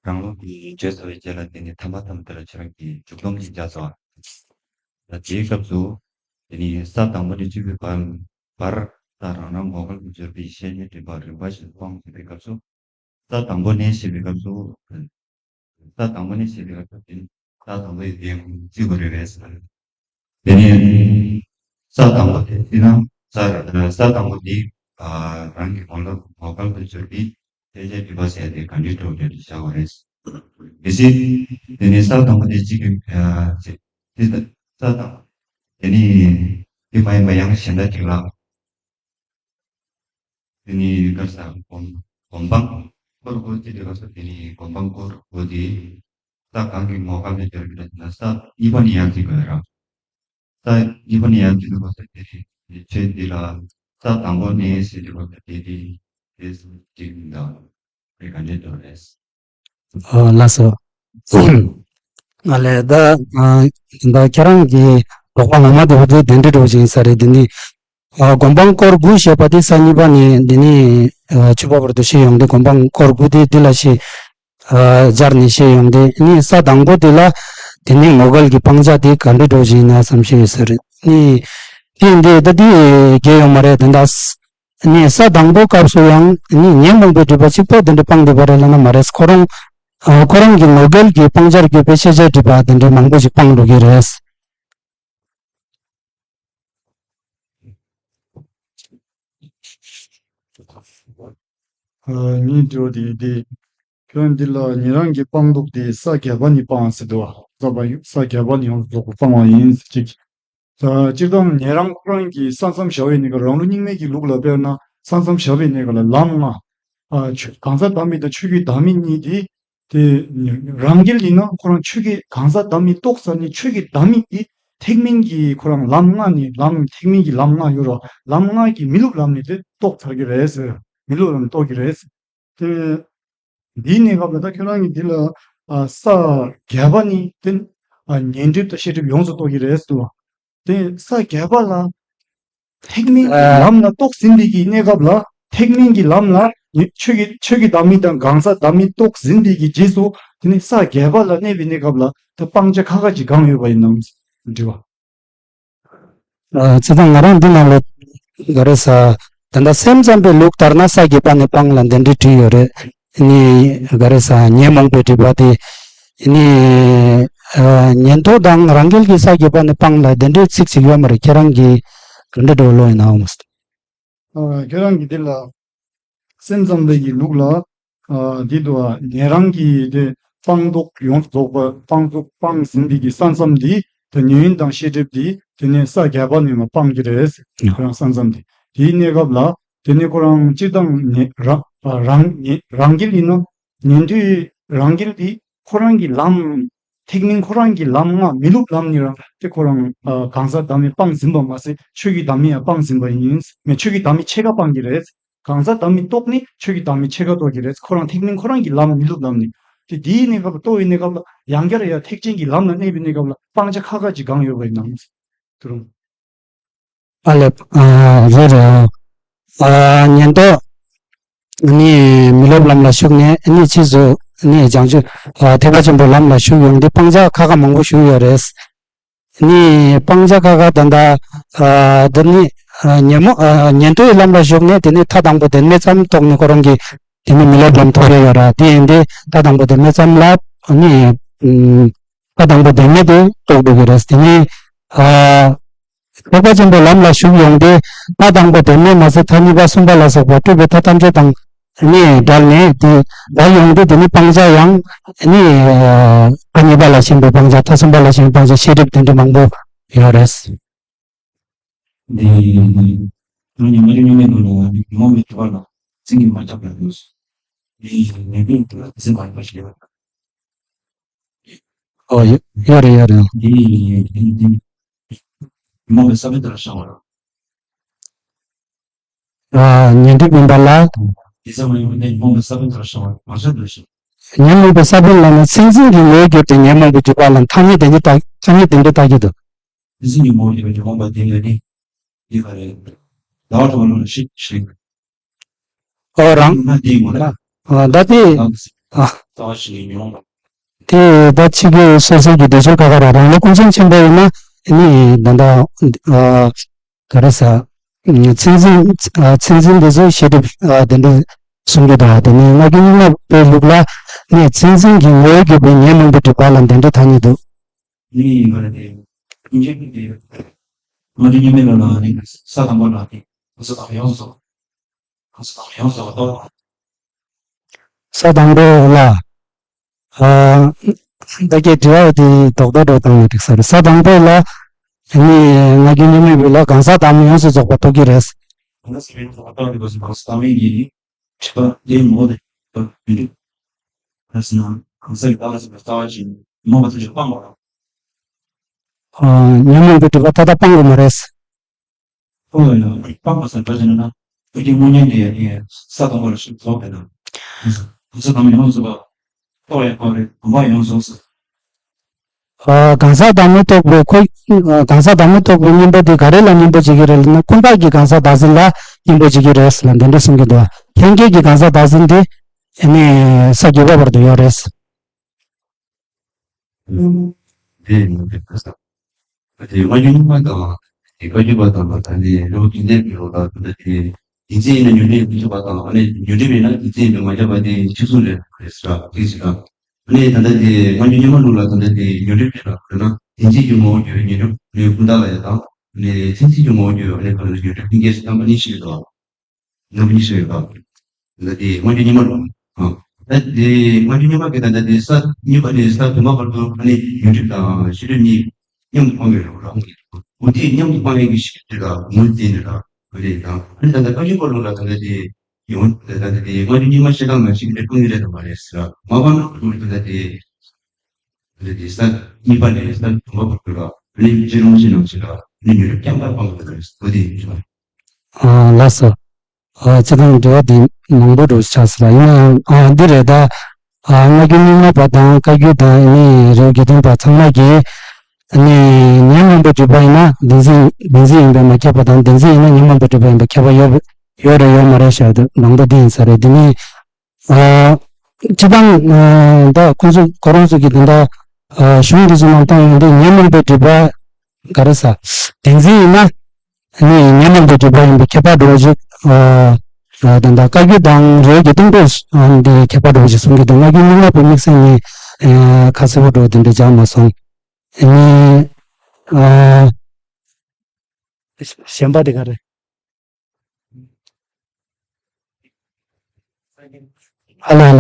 རང་ལུགས་ཀྱི་བརྗོད་ཚར་བའི་རྗེས་ལ་དེ་ནི་ཐ་མ་ཐ་མ་དེ་ལ་ཁྱེད་རང་གིས་མཇུག་སྡོམ་ཅིག་བརྒྱབ་སོང་། ད་དེའི་སྐབས་སུ་དེ་ནི་ས་དང་པོ་ནས་བཅུ་པའི་བར་བར་ས་རང་རང་ངོ་སྐལ་དུ་གྱུར་པའི་བཤད་ཉན་འདྲེན་པ་རིམ་པ་བཞིན་སྤང་ཟིན་པའི་སྐབས་སུ། ས་དང་པོ་ནས་ཞེས་པའི་སྐབས་སུ། ས་དང་པོ་ནས་ཞེས་པའི་སྐབས་སུ་དེ་ནི་ས་དང་པོ་ཡི་དེ་བརྩི་དགོས་རེད་པས། དེ་ནས་ས་དང་པོ་དེ་བརྩིས་ན་ས་ས་དང་པོ་འདི་རང་གི་ངོ་ལ་ངོ་སྐལ་དུ་གྱུར་པའི་ཤེས་བྱའི་སྒྲིབ་པ་ཟེར་ཏེ་ག་འདྲའི་འགྲོ་འདྲ་དུ་བྱ་བ་རེད། གལ་སྲིད་དེ་ནས་ས་དང་པོ་དེ་གཅིག་གི་ས་དང་དེ་ནས་དེ་མ་ཡིན་པ་ཡང་གཞན་དག་ཅིག་ལ། དེ་ནི་ག་ས་སྒོམ་སྒོམ་སྤང་སྐོར་དགུ་དེ་དེ་ག་ས་དེ་ནི་སྒོམ་སྤང་སྐོར་དགུ་དེ་ས་གང་གི་ངོ་སྐལ་ནས་སྦྱར་གྱི་ན་ས་གཉིས་པ་ནི་ཡང་གཅིག་ག་ར། ས་གཉིས་པ་ནི་ཡང་གཅིག་ག་ས་དེ་དེ་ཆོས་འདི་ལ་ས་དང་པོ་ནས་ཟེར་དེ་ག་ས་དེ་དེ་དེ་སུ་གཅིག་འདའ་རེ་ག་འདྲེ་དོ་རེད། ཨ་ལགས་སོ། ཨ་ལས་ད་ཨ་ད་ཁྱེད་རང་གི་དོགས་པ་ངོ་མ་དེ་བ་དེ་དེ་འདྲ་འགྲོ་བཞིན་ས་རེད། དེ་ནི་ཨ་སྒོམ་སྤང་སྐོར་དགུ་ཞེས་པ་དེ་ས་གཉིས་པ་ནས་དེ་ནི་ཨ་བཅུ་པ་བར་དུ་བཤད་ཡོང་དུས་སྒོམ་སྤང་སྐོར་དགུ་དེ་དེ་ལ་ཞེས་ཨ་སྦྱར་ནས་བཤད་ཡོང་དུས་ནི་ས་དང་པོ་དེ་ལ་དེ་ནི་ངོ་སྐལ་གྱི་སྤང་བྱ་དེ་ག་འདྲ་འགྲོ་བཞིན་ན་བསམ་ཤེས་ཡོད་ས་རེད། ནི་དེ་འདི་ད་དེ་རྒྱས་ཡོད་མ་རེད། དེ་འདྲ་ནས་ས་དང་པོ་སྐབས་སུ་ཡང་ནི་ཉོན་མོངས་པའི་སྒྲིབ་པ་གཅིག་པོ་དེ་འདྲ་སྤངས་བསྡད་པ་རེད་ལབ་ན་མ་རེད། ཁོ་རང་ཨ་ཁོ་རང་གི་ངོ་སྐལ་གྱི་སྤང་བྱར་གྱུར་པའི་ཤེས་བྱའི་སྒྲིབ་པ་དེ་འདྲ་མང་པོ་ཞིག་སྤངས་འགྲོ་གི་རེད། ཨ་ངའི་དྲི་བ་དེ་འདི། ཁྱོད་འདི་ལ་ཉན་རང་གི་སྤངས་རྟོགས་དེ་ས་བརྒྱད་པ་ནས་སྤངས་ཟེར་འདུག་བ། ས་བ་ས་བརྒྱད་པ་ནས་ཡོངས་སུ་རྫོགས་པ་སྤངས་པ་ཡིན་ཟེར་གཅིག་ད་སྤྱིར་བཏང་ཉན་རང་ཁོ་རང་གིས་ས་མཚམས་བཞག་པའི་གནས་སྐབས་རང་ལུགས་རྙིང་མའི་གི་ལུགས་ལ་དཔེར་ན་ས་མཚམས་བཞག་པའི་གནས་སྐབས་ལ་ལམ་ལྔ། ཨ་ཆོས་གང་ཟག་བདག་མེད་དང་ཆོས་ཀྱི་བདག་མེད་གཉིས་དེ། དེ་རང་རྒྱལ་ཡིན་ན་ཁོ་རང་ཆོས་ཀྱི་གང་ཟག་བདག་མེད་རྟོགས་ཚར་ནས་ཆོས་ཀྱི་བདག་མེད་དེ་ཐེག་དམན་གྱི་ཁོ་རང་ལམ་ལྔ་ནས་ལམ་ཐེག་དམན་གྱི་ལམ་ལྔ་ཡོད་ར། ལམ་ལྔ་གི་མི་སློབ་ལམ་ནས་དེ་རྟོགས་ཚར་གྱི་རེད་ཟེར། མི་སློབ་ལམ་རྟོགས་ཀྱི་རེད་ཟེར། དེ། འདིའི་གནས་སྐབས་ལ་ད་ཁྱོད་རང་གིས་འདི་ལ་ཨ་ས་བརྒྱད་པ་ནི་དེ་ཨ་ཉན་སྒྲིབ་དང་ཤེས་སྒྲིབ་ཡོངས་སུ་རྟོགས་ཀྱི་རེད་ཟེར་བ། དེ་ས་བརྒྱད་པ་ལ་ཐེག་དམན་གྱི་ཨ་ལམ་ལ་རྟོགས་ཟིན་པའི་གི་གནས་སྐབས་ལ་ཐེག་དམན་གྱི་ལམ་ལ་ཉི་ཆོས་ཀྱི་ཆོས་ཀྱི་བདག་མེད་དང་གང་ཟག་བདག་མེད་རྟོགས་ཟིན་པའི་གི་རྗེས་སུ་དེ་ནི་ས་བརྒྱད་པ་ལ་གནས་པའི་གནས་སྐབས་ལ་ད་སྤང་བྱ་ཁ་ཁ་ཅིག་གང་ཡོད་པ་ཡིན་ནམ་དྲི་བ། ཨ་བྱས་ཙང་ང་རང་འདི་ནང་ལ་ག་རེ་ཟ། ད་ལྟ་སེམས་ཙམ་པའི་ལུགས་ལྟར་ན་ས་བརྒྱད་པ་ནས་སྤང་ལ་འདི་འདྲའི་བྲིས་ཡོད་རེད། ནི་ག་རེ་ཟ་ཉོན་མོངས་པའི་སྒྲིབ་པ་དེ། ནི་ཨ་ཉན་ཐོས་དང་རང་རྒྱལ་གྱི་ས་བརྒྱད་པ་ནས་སྤང་ལ་འདི་འདྲའི་ཚིག་ཅིག་ཡོད་མ་རེད། ཁྱེད་རང་གིས་ག་འདྲ་འགྲོ་ལོ་ཡིན་ནའང་། ཨ་ཁྱེད་རང་གིས་འདི་ལ་སེམས་ཙམ་པའི་གི་ལུགས་ལ་ཨ་འདི་དུ་ཉན་རང་གི་དེ་སྤངས་རྟོགས་ཡོངས་སུ་རྫོགས་པ་སྤངས་རྟོགས་སྤངས་ཟིན་པའི་གི་ས་མཚམས་འདི་དེ་ཉན་དང་ཤེས་སྒྲིབ་འདི་དེ་ནས་ས་བརྒྱད་པ་ནས་མ་སྤངས་ཀྱི་རེད། ཁོ་རང་ས་མཚམས་འདི་དེའི་གནས་སྐབས་ལ་དེ་ནས་ཁོ་རང་སྤྱིར་བཏང་ཉན་རང་རང་ཉན་རང་རྒྱལ་ཡིན་ན་ཉན་ཐོས་རང་རྒྱལ་འདི་ཁོ་རང་གི་ལམ། ཐེག་དམན་ཁོ་རང་གི་ལམ་ལྔ་མི་སློབ་ལམ་ནི་རང་དེ་ཁོ་རང་ཨ་གང་ཟག་བདག་མེད་སྤངས་ཟིན་པ་མ་ཟད་ཆོས་ཀྱི་བདག་མེད་ཡང་སྤངས་ཟིན་པ་ཡིན། མི་ཆོས་ཀྱི་བདག་མེད་ཕྱེད་ཀ་སྤངས་ཀྱི་རེད། གང་ཟག་བདག་མེད་རྟོགས་ནི་ཆོས་ཀྱི་བདག་མེད་ཕྱེད་ཀ་རྟོགས་ཀྱི་རེད། ཁོ་རང་ཐེག་དམན་ཁོ་རང་གི་ལམ་མི་སློབ་ལམ་ནི་དེ་དེའི་གནས་སྐབས་ལ་རྟོགས་པའི་གནས་སྐབས་ལ་ཡང་བསྐྱར་ཡང་ཐེག་ཆེན་གྱི་ལམ་ལ་གནས་པའི་གནས་སྐབས་ལ་སྤང་བྱ་ཁ་ཁ་ཅིག་གང་ཡོད་པ་ཡིན་ནམ། དུ་རུང་། ཨ་ལེ། ཨ་རེད་རེད། ཨ་ཉན་ཐོས་ནི་མི་སློབ་ལམ་ལ་ཞུགས་ནས་ནི་ཕྱིས་སུ་ནི་བྱང་ཆུབ་ཨ་ཐེག་པ་ཆེན་པོའི་ལམ་ལ་ཞུགས་ཡོང་དུས་སྤང་བྱ་ཁ་ཁ་མང་པོ་ཞུགས་ཡོད་རེད། ནི་སྤང་བྱ་ཁ་ཁ་ད་ལྟ་ཨ་འདི་ནི་ཨ་ཉན་མོ་ཨ་ཉན་ཐོས་ལམ་ལ་ཞུགས་ནས་དེ་ནི་མཐའ་དང་པོ་དོན་མེད་ཙམ་རྟོགས་ནས་ཁོ་རང་གི་དེ་ནི་མི་སློབ་ལམ་ཐོབ་ཡོད་ཡོད་ར། དེ་ཡིན་དུས་མཐའ་དང་པོ་དོན་མེད་ཙམ་ལ་ནི་ཨ་མཐའ་དང་པོ་དོན་མེད་དེ་རྟོགས་འགྲོ་གི་རེད། དེ་ནི་ཨ། ཐེག་པ་ཆེན་པོའི་ལམ་ལ་ཞུགས་ཡོང་དུས་མཐའ་དང་པོ་དོན་མེད་མ་ཟད་མཐའ་གཉིས་པ་གསུམ་པ་ལ་སོགས་པ་སྤྲོས་པའི་མཐའ་ཐམས་ཅད་དང་ནི་བྲལ་ནས་དེ་བྲལ་ཡོང་དུས་དེ་ནི་སྤང་བྱ་ཡང་ནི་མཐའ་གཉིས་པ་ལ་ཞེན་པའི་སྤང་བྱ། མཐའ་གསུམ་པ་ལ་ཞེན་པའི་སྤང་བྱ། ཤེས་སྒྲིབ་དེ་འདྲ་མང་པོ་ཡོད་རེད། འདི་ཉི་མ་རིང་མིན་ནོ་ལ་ཉོན་མོངས་པའི་སྒྲིབ་པ་ལ་བརྩི་གིན་མ་ཆགས་པར་འདུག་འདི་ཉོན་མོངས་དེ་ལ་བརྩི་མ་ཡིན་པ་ཞིག་ཡོད། ཨོ་ཡོད་ཡོད་རེད་ཡོད་རེད། འདི་འདི་འདི་ཉོན་མོངས་པའི་ས་བོན་དེ་ལ་བཞག་པ་རེད། ཨ་ཉོན་སྒྲིབ་མིན་པ་ལ། དེ་ཙམ་མ་ཡིན་པ་ནི་ཉོན་མོངས་པའི་ས་བོན་དེ་ལ་བཞག་པ་རེད། མ་བཞག་འདུག་ཞིང་། ཉོན་མོངས་པའི་ས་བོན་ལ་ནི་སེམས་ཅན་གྱི་ངོ་བོར་གྱུར་ཏེ་ཉོན་མོངས་པའི་སྒྲིབ་པ་ལ་ཐ་སྙད་དེ་འདྲ་བཏགས་ཐ་སྙད་དེ་འདྲ་བཏགས་ཀྱི་འདུག་སེམས་ཅན་གྱི་ངོ་བོར་གྱུར་པའི་ཉོན་མོངས་པ་དེ་ལ་ནི་འདི་ག་རེ། ཟླ་བ་གྲོལ་བ་ལ་ཤི་ཤི། ཨོ་རང་། ང་དེའི་ངོ་ལ། ཨ་ད་དེ། ཨ་ ཨ། རྩ་བ་ཞིག་ཡིན་མྱོང་། དེ་ད་ཕྱི་རྒྱལ་སོ་སོ་གི་སྡེ་ཚོགས་ཁག་ཁག་ར་རང་ལོ་ཀུན་མཁྱེན་ཆེན་པོ་ཡིན་ན་ནི་ད་ལྟ་ཨ། ག་རེ་ཟ། ཚད་འཛིན་ཚད་འཛིན་འདི་ཚོ་ཤེས་སྒྲིབ་དེ་འདྲ་གསུང་གི་འདུག་དེ་ནས་སྔ་རྒྱུན་རྙིང་མ་པའི་ལུགས་ལ་ནི་ཚད་འཛིན་གྱི་ངོ་བོ་གྱུར་པའི་ཉོན་མོངས་པའི་སྒྲིབ་པ་ལ་འདི་འདྲའི་ཐ་སྙད་འདུག་ནི་ཡིན་པ་རེད་དེ། སྙིང་རྗེ་ཀུན་གྱི་སྔ་རྒྱུན་རྙིང་མའི་ལུགས་ལ་ནི་ས་དང་པོ་ལ་ནི་ས་དང་ཡོངས་སུ། ས་དང་ཡོངས་སུ་རྟོག་ས་དང་པོ་ལ། ཨ། ད་གའི་དྲི་བ་དེ་རྡོག་རྡོག་འགྲོ་བཏང་ནས་འགྲིག་ས་རེད། ས་དང་པོ་ལ། ནི་སྔ་རྒྱུན་རྙིང་མའི་ལུགས་ལ་གང་ཟག་དང་པོ་ཡོངས་སུ་རྫོགས་པ་རྟོགས་ཀྱི་རེད། གང་ཟག་དང་པོ་ཡོངས་སུ་རྫོགས་པ་རྟོགས་ཀྱི་རེད་ཟེར་བ་ནི་སྒྲིབ་པ་དེའི་ངོ་བོ་དེ་མི་འགྲུབ། ད་ཟེར་ན་གང་ཟག་གི་བདག་ལ་སོགས་པའི་རྩ་བ་ཅན་མོས་པ་ཐམས་ཅད་སྤངས་པ་རེད། ཨ། ཉོན་མོངས་པའི་སྒྲིབ་པ་ད་ལྟ་སྤང་དགོས་མ་རེད། སྤོང་བ་ཡང་སྤངས་པ་ཟེར་བ་ཅི་ན་ན། ཁོ་ཀྱི་དངོས་གཉེན་དེ་ཡང་ས་དང་པོ་ལ་ཞིག་རྫོགས་པས་ན། ས་དང་པོ་ཡོངས་སུ་རྫོགས། རྟོགས་ཡང་ཁོ་རེ་བུམ་པ་ཡོངས་སུ་རྫོགས། ཨ། གང་ཟག་དང་པོ་རྟོགས་པའི་ཁོ། གང་ཟག་དང་པོ་རྟོགས་པའི་གཉེན་པོ་དེ་ག་རེ་ལ་གཉེན་པོ་བྱེད་ཀྱི་རེད་ལབ་ན་ཀུན་བརྟགས་ཀྱི་གང་ཟག་བདག་འཛིན་ལ་གཉེན་པོ་བྱེད་ཀྱི་རེད་ལ་འདི་འདྲ་གསུང་གི་འདུག་ལྷན་སྐྱེས་ཀྱི་གང་ཟག་བདག་འཛིན་དེ་ནི་ས་བརྒྱད་པ་བར་དུ་ཡོད་རེད། དེ་ཡིན་པས་ས། དེ་སྔ་རྒྱུན་རྙིང་མ་དང་དེ་བཀའ་བརྒྱུད་པ་དང་ད་ནི་རི་བོ་དགེ་ལྡན་པའི་ལུགས་ལ་ད་དེ་བདེན་འཛིན་ཡིན་ན་ཉོན་སྒྲིབ་མི་འཇུག་པ་དང་ཨ་ནི་ཉོན་སྒྲིབ་ཡིན་ན་བདེན་འཛིན་ཡིན་པས་མ་ཁྱབ་པ་དེ་ཕྱི་གསུང་རེད་རེད་ཟེར་ར་དེ་ཟེར་ར། ཨ་ནི་ད་ལྟ་དེ་སྔ་རྒྱུན་རྙིང་མ་ལུགས་ལ་ད་ལྟ་དེ་ཉོན་སྒྲིབ་མེད་ལ་དཔེར་ན་བདེན་འཛིན་གྱི་ངོ་བོ་གྱུར་པའི་ཉོན་སྒྲིབ་ནི་ཀུན་བརྟགས་ལ་ཡང་དང་ནི་མཚན་འཛིན་གྱི་ངོ་བོ་གྱུར་པ་ནི་ཁོ་ན་ཉོན་སྒྲིབ་ཀུན་དགའི་རྣམ་པ་གཉིས་ཤིག་ཡོད་དོ། རྣམ་པ་གཉིས་ཤིག་ཡོད་པ། ད་དེ་སྔ་རྒྱུན་རྙིང་མ་ལུགས། ཨ། ད་དེ་སྔ་རྒྱུན་རྙིང་མ་གི་ད་ལྟ་དེ་ས་གཉིས་པ་ནས་ས་བདུན་པ་བར་དུ་ཨ་ནི་ཉོན་སྒྲིབ་དང་ཤེས་སྒྲིབ་གཉིས་མཉམ་དུ་སྤང་གི་རེད་ར། འོ་དེ་མཉམ་དུ་སྤང་ཡས་ཀྱི་ཤེས་སྒྲིབ་ལ་ངོས་འཛིན་ནས་ར་ཨ་རེད་དང་ཨ་ནི་ད་ལྟ་བཀའ་བརྒྱུད་པ་ལུགས་ལ་ད་ལྟ་དེ་ཡོང་ད་ལྟ་དེ་སྔ་རྒྱུན་རྙིང་མ་བཤད་སྟངས་ལ་ཤེས་སྒྲིབ་སྤང་གི་རེད་དམ་མ་རེད་ཟེར་ར་མ་སྤང་ན་ད་ལྟ་དེ། རེད་དེ་ས་གཉིས་པ་ནས་ས་དུམ་པ་བར་དུ་ལ་ནི་ཅི་རུང་ཞིག་ནང་ཞིག་ལ་ནི་ཉོན་སྐྱོན་པ་སྤང་དགོས་པ་རེད་འོ་དེ་ཡིན་ཞུ་བ། ཨ་ལགས་སོ། ཨ་སྤྱིར་བཏང་དྲི་བ་དེ་མང་པོ་འགྲོ་ཆགས་སོང་ལ་ཡིན་ནའང་ཨ་འདི་རེད་ད། ཨ་སྔ་རྒྱུན་རྙིང་མ་པ་དང་བཀའ་བརྒྱུད་དང་ནི་རི་བོ་དགེ་ལྡན་པ་ཚང་མ་གིས་ནི་ཉོན་མོངས་པའི་སྒྲིབ་པ་ཡིན་ན་བདེན་འཛིན་བདེན་འཛིན་ཡིན་པས་མ་ཁྱབ་པ་དང་བདེན་འཛིན་ཡིན་ན་ཉོན་མོངས་པའི་སྒྲིབ་པ་ཡིན་པས་ཁྱབ་པ་ཡོད་ཡོད་རེད་ཡོད་མ་རེད་བཤད་དུས་མང་པོ་འདི་ཡིན་ས་རེད་འདི་ནི། ཨ། སྤྱིར་བཏང་ཨ་ད་ཁོང་ཚོ་ཁོ་རང་ཚོ་གི་དེ་འདྲ་ཨ་གཞུང་འདི་ཚོ་ནང་བཏང་ཡོང་དུས་ཉོན་མོངས་པའི་སྒྲིབ་པ་ག་རེ་ཟ། བདེན་འཛིན་ཡིན་ན་ནི་ཉོན་མོངས་པའི་སྒྲིབ་པ་ཡིན་པའི་ཁྱད་པར་འདྲ་བོ་ཞིག་ཨ་ད་ལྟ་བཀའ་བརྒྱུད་དང་རི་བོ་དགེ་ལྡན་པས་ཨ་འདི་ཁྱད་པར་འདྲ་བོ་ཞིག་གསུང་གི་འདུག་སྔ་རྒྱུན་རྙིང་མ་པའི་དམིགས་བསལ་ནི་ཨ་ཁ་གསལ་པོ་འདྲ་བོ་དེ་འདྲ་སྦྱར་མ་སོང་། ནི་ཨ་གཞན་པ་དེ་ག་རེ། ཧ་ལ་ཧ་ལ།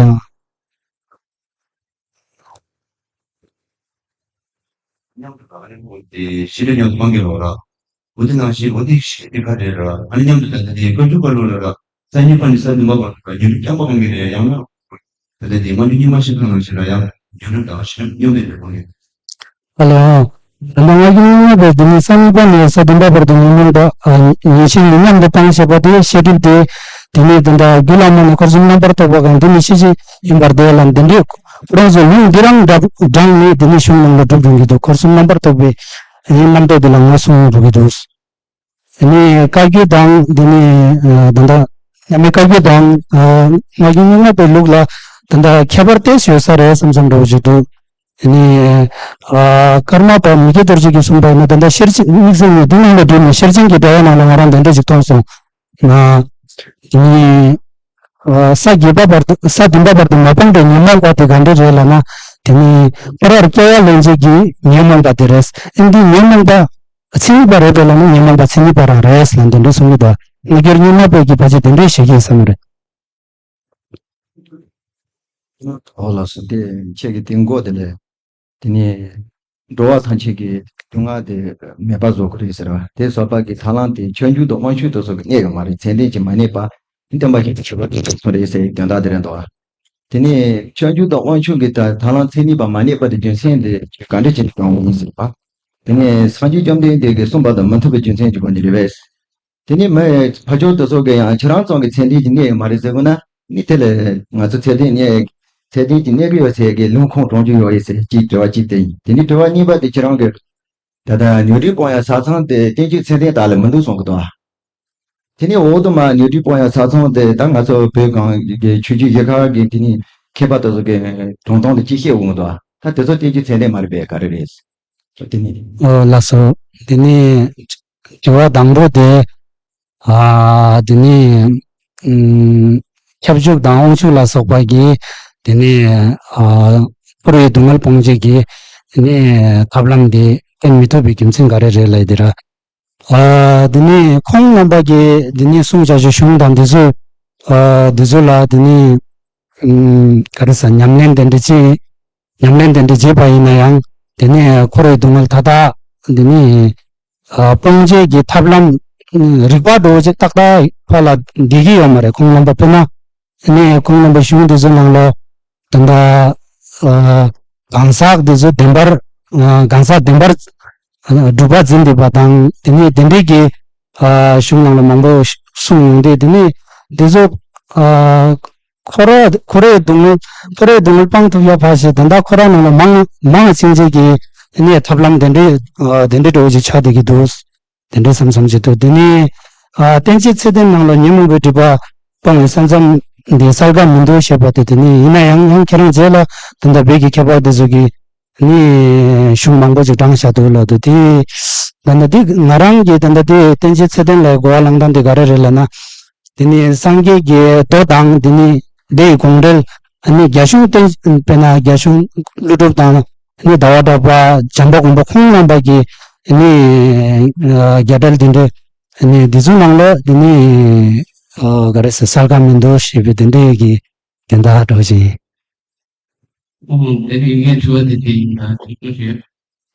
མཉམ་དུ་ག་རེ་འོ་དེ་ཤི་ལ་མཉམ་དུ་སྤང་གི་རོགས་ར། འོ་དེ་ནང་བཞིན་འོ་དེ་ཤི་དེ་ག་རེ་ར་ཨ་ནི་མཉམ་དུ་ད་ལྟ་དེ་བཀའ་བརྒྱུད་པ་ལོ་ལ་ར་ས་གཉིས་པ་ནས་ས་བདུན་པ་བར་དུ་ཉོན་སྒྲིབ་རྐྱང་པ་སྤང་གི་རེད་ཡང་ན། ད་ལྟ་དེ་སྔ་རྒྱུན་རྙིང་མ་ཤེས་སྟངས་ནང་བཞིན་ལ་ཡང་ཉོན་སྒྲིབ་དང་ཤེས་རབ་མཉམ་པའི་འབྲེལ་བ་ངེས། ཨ་ལས། ད་ལྟ་སྔ་རྒྱུན་རྙིང་མ་པས་དེ་ནི་ས་གཉིས་པ་ནས་ས་བདུན་པ་བར་དུ་ཉོན་མོངས་པ་ཨ་ཉེར་ཞི་ཉིད་མཉམ་དུ་སྤང་ཞེས་པ་དེ་ཤེས་སྒྲིབ་དེ་དེ་ནི་དེ་འདྲ་རྒྱུད་བླ་མ་ནས་འཁོར་གསུམ་རྣམ་པར་རྟོག་པ་གང་དེ་ནི་ཤེས་བྱེད་ཡིན་པར་དེ་ལ་འདི་འདྲའི་ཁོ་རང་ཚོ་ལུང་འདི་རང་འདྲ་དྲངས་ནས་དེ་ནི་གཞུང་ནང་ལ་སྒྲུབ་འགྲོ་གི་འདུག་འཁོར་གསུམ་རྣམ་པར་རྟོག་པའི་རྣམ་རྟོག་དེ་ལ་ངོས་བཟུང་འགྲོ་གི་འདུག་དེ་ནས་བཀའ་བརྒྱུད་དང་དེ་ནས་ཨ་ད་ལྟ་སྔ་མའི་བཀའ་བརྒྱུད་དང་ཨ་སྔ་རྒྱུན་རྙིང་མ་པའི་ལུགས་ལ་ད་ལྟ་ཁྱད་པར་ཏོག་ཙམ་ཡོད་ས་རེད་བསམ་བསམ་འདྲ་བོ་ཞིག་འདུག་དེ་ནས་ཨ་ཀརྨ་པ་མི་བསྐྱོད་རྡོ་རྗེ་གིས་གསུངས་པ་ཡིན་ན་ད་ལྟ་ཤེར་ཕྱིན་དམིགས་བསལ་ནས་འདི་ནང་ལ་བསྒྲིལ་ནས་ཤེར་ཕྱིན་གྱི་འགྲེལ་པ་ནང་ལ་ང་རང་དེ་འདྲ་ཞིག་མཐོང་སོང་། ཨ་དེ་ནས་ཨ་ས་བརྒྱད་པ་བར་དུ་ས་བདུན་པ་བར་དུ་མ་སྤངས་པའི་ཉོན་མོངས་པ་དེ་ག་འདྲ་རེད་ལབ་ན་དེ་ནས་ཕ་རོལ་སྐྱེ་བ་ལེན་བྱེད་ཀྱི་ཉོན་མོངས་པ་དེ་རེད། ཨ་འདི་ཉོན་མོངས་པ། མཚན་ཉིད་པ་རེད་པས་ལབ་ན་ཉོན་མོངས་པ་མཚན་ཉིད་པ་རང་རེད་ལབ་འདི་འདྲ་གསུང་གི་འདུག་སྔ་རྒྱུན་རྙིང་མ་པས་ཀྱི་ཕལ་ཆེར་དེ་འདྲ་ཞིག་ཡིན་བསམ་གྱི་རེད། ཨོ་ལགས་སོ། དེ་ཁྱེད་ཀྱི་དེ་མགོ་དེ་ལས་དེ་ནས་འགྲོ་བ་ཐམས་ཅད་ཀྱི་སྡུག་བསྔལ་དེ་མེད་པ་བཟོ་དགོས་རེད་ཟེར་བ་དེ་བཟོ་བ་གི་ཐབས་ལམ་དེ་ཆོས་འབྱུང་དང་དབང་ཕྱུག་དེ་ཚོ་གི་གནས་ཡོད་མ་རེད། མཚན་ལྡན་གྱི་མ་གནས་པ་སྟོན་པ་ཞིག་ཏུ་གྱུར་པ་དེ་ཚོ་རེད་ཟེར་དོན་དག་དེ་རེད་འདུག་དེ་ནས་ཆོས་འབྱུང་དང་དབང་ཕྱུག་གི་ཐབས་ལམ་མཚན་ཉིད་པ་མ་གནས་པ་དེ་རྒྱུ་མཚན་དེ་ག་འདྲ་བྱས་ནས་བྱུང་བ་ཡིན་ཟེར་བ། དེ་ནས་སངས་རྒྱས་བཅོམ་ལྡན་འདས་ཀྱིས་གསུངས་པ་དང་མི་མཐུན་པའི་རྒྱུ་མཚན་གྱི་སྒོ་ནས་རེད་པས། དེ་ནས་མི་ཕར་ཕྱོགས་དེ་ཚོ་གིས་ཡང་ཁྱེད་རང་ཚོ་གི་མཚན་ལྡན་གྱི་གནས་ཡོད་མ་རེད་ཟེར་དགོས་ན་ནི་དེ་ལས་ང་ཚོ་མཚན་ལྡན་གནས་མཚན་ལྡན་གྱི་གནས་ཀྱི་ཡོད་ཚད་ཀྱི་ལུང་ཁུངས་དྲངས་རྒྱུ་ཡོད་ཡིན་ཟེར་གཅིག་དྲི་བ་གཅིག་དེ་ཡིན། དེ་ནས་དྲི་བ་གཉིས་པ་དེ་ཁྱེད་རང་གིས་ད་ལྟ་ཉོན་སྒྲིབ་སྤོང་ཡ་ས་མཚམས་དེ་བསྟན་བཅོས་མཚན་ལྡན་དག་ལ་མི་འདུག་གསུང་གི་འདུག་དེ་ནས་འོག་ཏུ་མར་ཉོན་སྒྲིབ་སྤོང་ཡ་ས་མཚམས་དེ་ད་ང་ཚོ་བོད་གངས་ཀྱི་ཆོས་བརྒྱུད་བཞི་ཁག་གི་དེ་ནས་ མཁས་པ་དེ་ཚོ་གི་དྲུང་དོན་དེ་ཅི་བཤད་འོང་འདུག་ད་དེ་ཚོ་བསྟན་བཅོས་ཚད་ལྡན་མ་རེད་པས། ག་རེ་རེད། དེ་ནི། ཨོ་ལགས་སོ། དེ་ནི་དྲི་བ་དང་པོ་དེ། ཨ་དེ་ནི་ཨམ་ཁྱབ་འཇུག་དང་དབང་ཕྱུག་ལ་སོགས་པ་གིས་དེ་ནི་ཨ་འཁོར་བའི་སྡུག་བསྔལ་སྤོང་བྱེད་ཀྱི་དེ་ནི་ཐབས་ལམ་དེ་བསྟན་མི་ཐུབ་པའི་རྒྱུ་མཚན་ག་རེ་རེད་ལབ་ཡ་དེ་ར། ཨ་དེ་ནི་ཁོང་རྣམ་པ་གིས་དེ་ནི་གསུང་བྱ་རྒྱུ་གཞུང་དང་འདི་ཚོ་ཨ་འདི་ཚོ་ལ་དེ་ནི་ཨམ་ག་རེ་ཟེར། ཉམས་ལེན་དེ་འདྲ་ཅིག་ཉམས་ལེན་དེ་འདྲ་བྱས་པ་ཡིན་ན་ཡང་དེ་ནི་འཁོར་བའི་སྡུག་བསྔལ་མཐའ་དག་དེ་ནི་ཨ་སྤོང་བྱེད་ཀྱི་ཐབས་ལམ་རིགས་པ་འདྲ་བོ་ཅིག་ཏག་ཏག་ཕར་ལ་འགྲིག་གི་ཡོད་མ་རེད། ཁོང་རྣམ་པ་དཔེར་ན་ནས་ཁོང་རྣམ་པ་གཞུང་འདི་ཚོའི་ནང་ལོགས་ད་ལྟ་ཨ་གང་ཟག་འདི་ཚོ་བདེན་པར་ཨ་གང་ཟག་བདེན་པར་ཨ་གྲུབ་པ་འཛིན་བསྡད་པ་དང་དེ་ནས་དེ་འདྲའི་གི་ཨ་གཞུང་ནང་ལ་མང་པོ་གསུངས་ཡོང་དུས་དེ་ནས་འདི་ཚོ་ཨ་འཁོར་བ་འཁོར་བའི་སྡུག་བསྔལ་འཁོར་བའི་སྡུག་བསྔལ་སྤང་ཐུབ་ཡ་ཕར་བཞག་ད་ལྟ་ཁོ་རང་ནང་ལ་མང་མང་ཕྱིན་ཆད་ཀྱི་དེ་ནས་ཐབས་ལམ་དེ་འདྲའི་ཨ་དེ་འདྲའི་འདྲ་བོ་ཅིག་ཆགས་བསྡད་ཀྱི་འདུག་དེ་འདྲའི་བསམ་བསམ་བྱེད་དུས་དེ་ནས་ཨ་བསྟན་བཅོས་ཚད་ལྡན་ནང་ལ་ཉོན་མོངས་པའི་སྒྲིབ་པ་སྤོང་བའི་ས་མཚམས་འདི་གསལ་ཁ་མི་འདུག་ཞེས་པ་དེ། དེ་ནས་ཡིན་ན་ཡང་ཡང་ཁྱེད་རང་རྗེས་ལ་ད་ལྟ་བོད་ཀྱི་མཁས་པ་དེ་ཚོ་གིས་ནི་གཞུང་མང་པོ་ཅིག་བགྲངས་བཞག་འདུག་ལབ་འདུག་དེ་ད་ལྟ་འདི་ང་རང་གིས་ད་ལྟ་དེ་བསྟན་བཅོས་ཚད་ལྡན་ལ་གོ་བ་བླངས་སྟངས་དེ་ག་རེ་རེད་ལབ་ན། དེ་ནས་སངས་རྒྱས་ཀྱི་མདོ་དང་དེ་ནས་དེ་ཡི་དགོངས་འགྲེལ། ཨ་ནི་རྒྱ་གཞུང་བསྟན་དཔེར་ན་རྒྱ་གཞུང་ཀླུ་སྒྲུབ་དང་ཨ་ནི་ཟླ་བ་གྲགས་པ་བྱམས་པ་མགོན་པོ་ཁོང་རྣམ་པ་གི་ཨ་ནི་ཨ་རྒྱ་འགྲེལ་དེ་འདྲ་ཨ་ནི་འདི་ཚོ་ནང་ལ་དེ་ནི་ཨ་ག་རེ་ཟེར་གསལ་ཁ་མི་འདུག་ཞེས་པའི་དེ་འདྲའི་གི་དོན་དག་འགྲོ་བཞིན། ཨོ་དེ་ནི་ངས་དྲི་བ་དེ་དེ་ཡིན་ན་དྲི་རྒྱུ་ཞུ།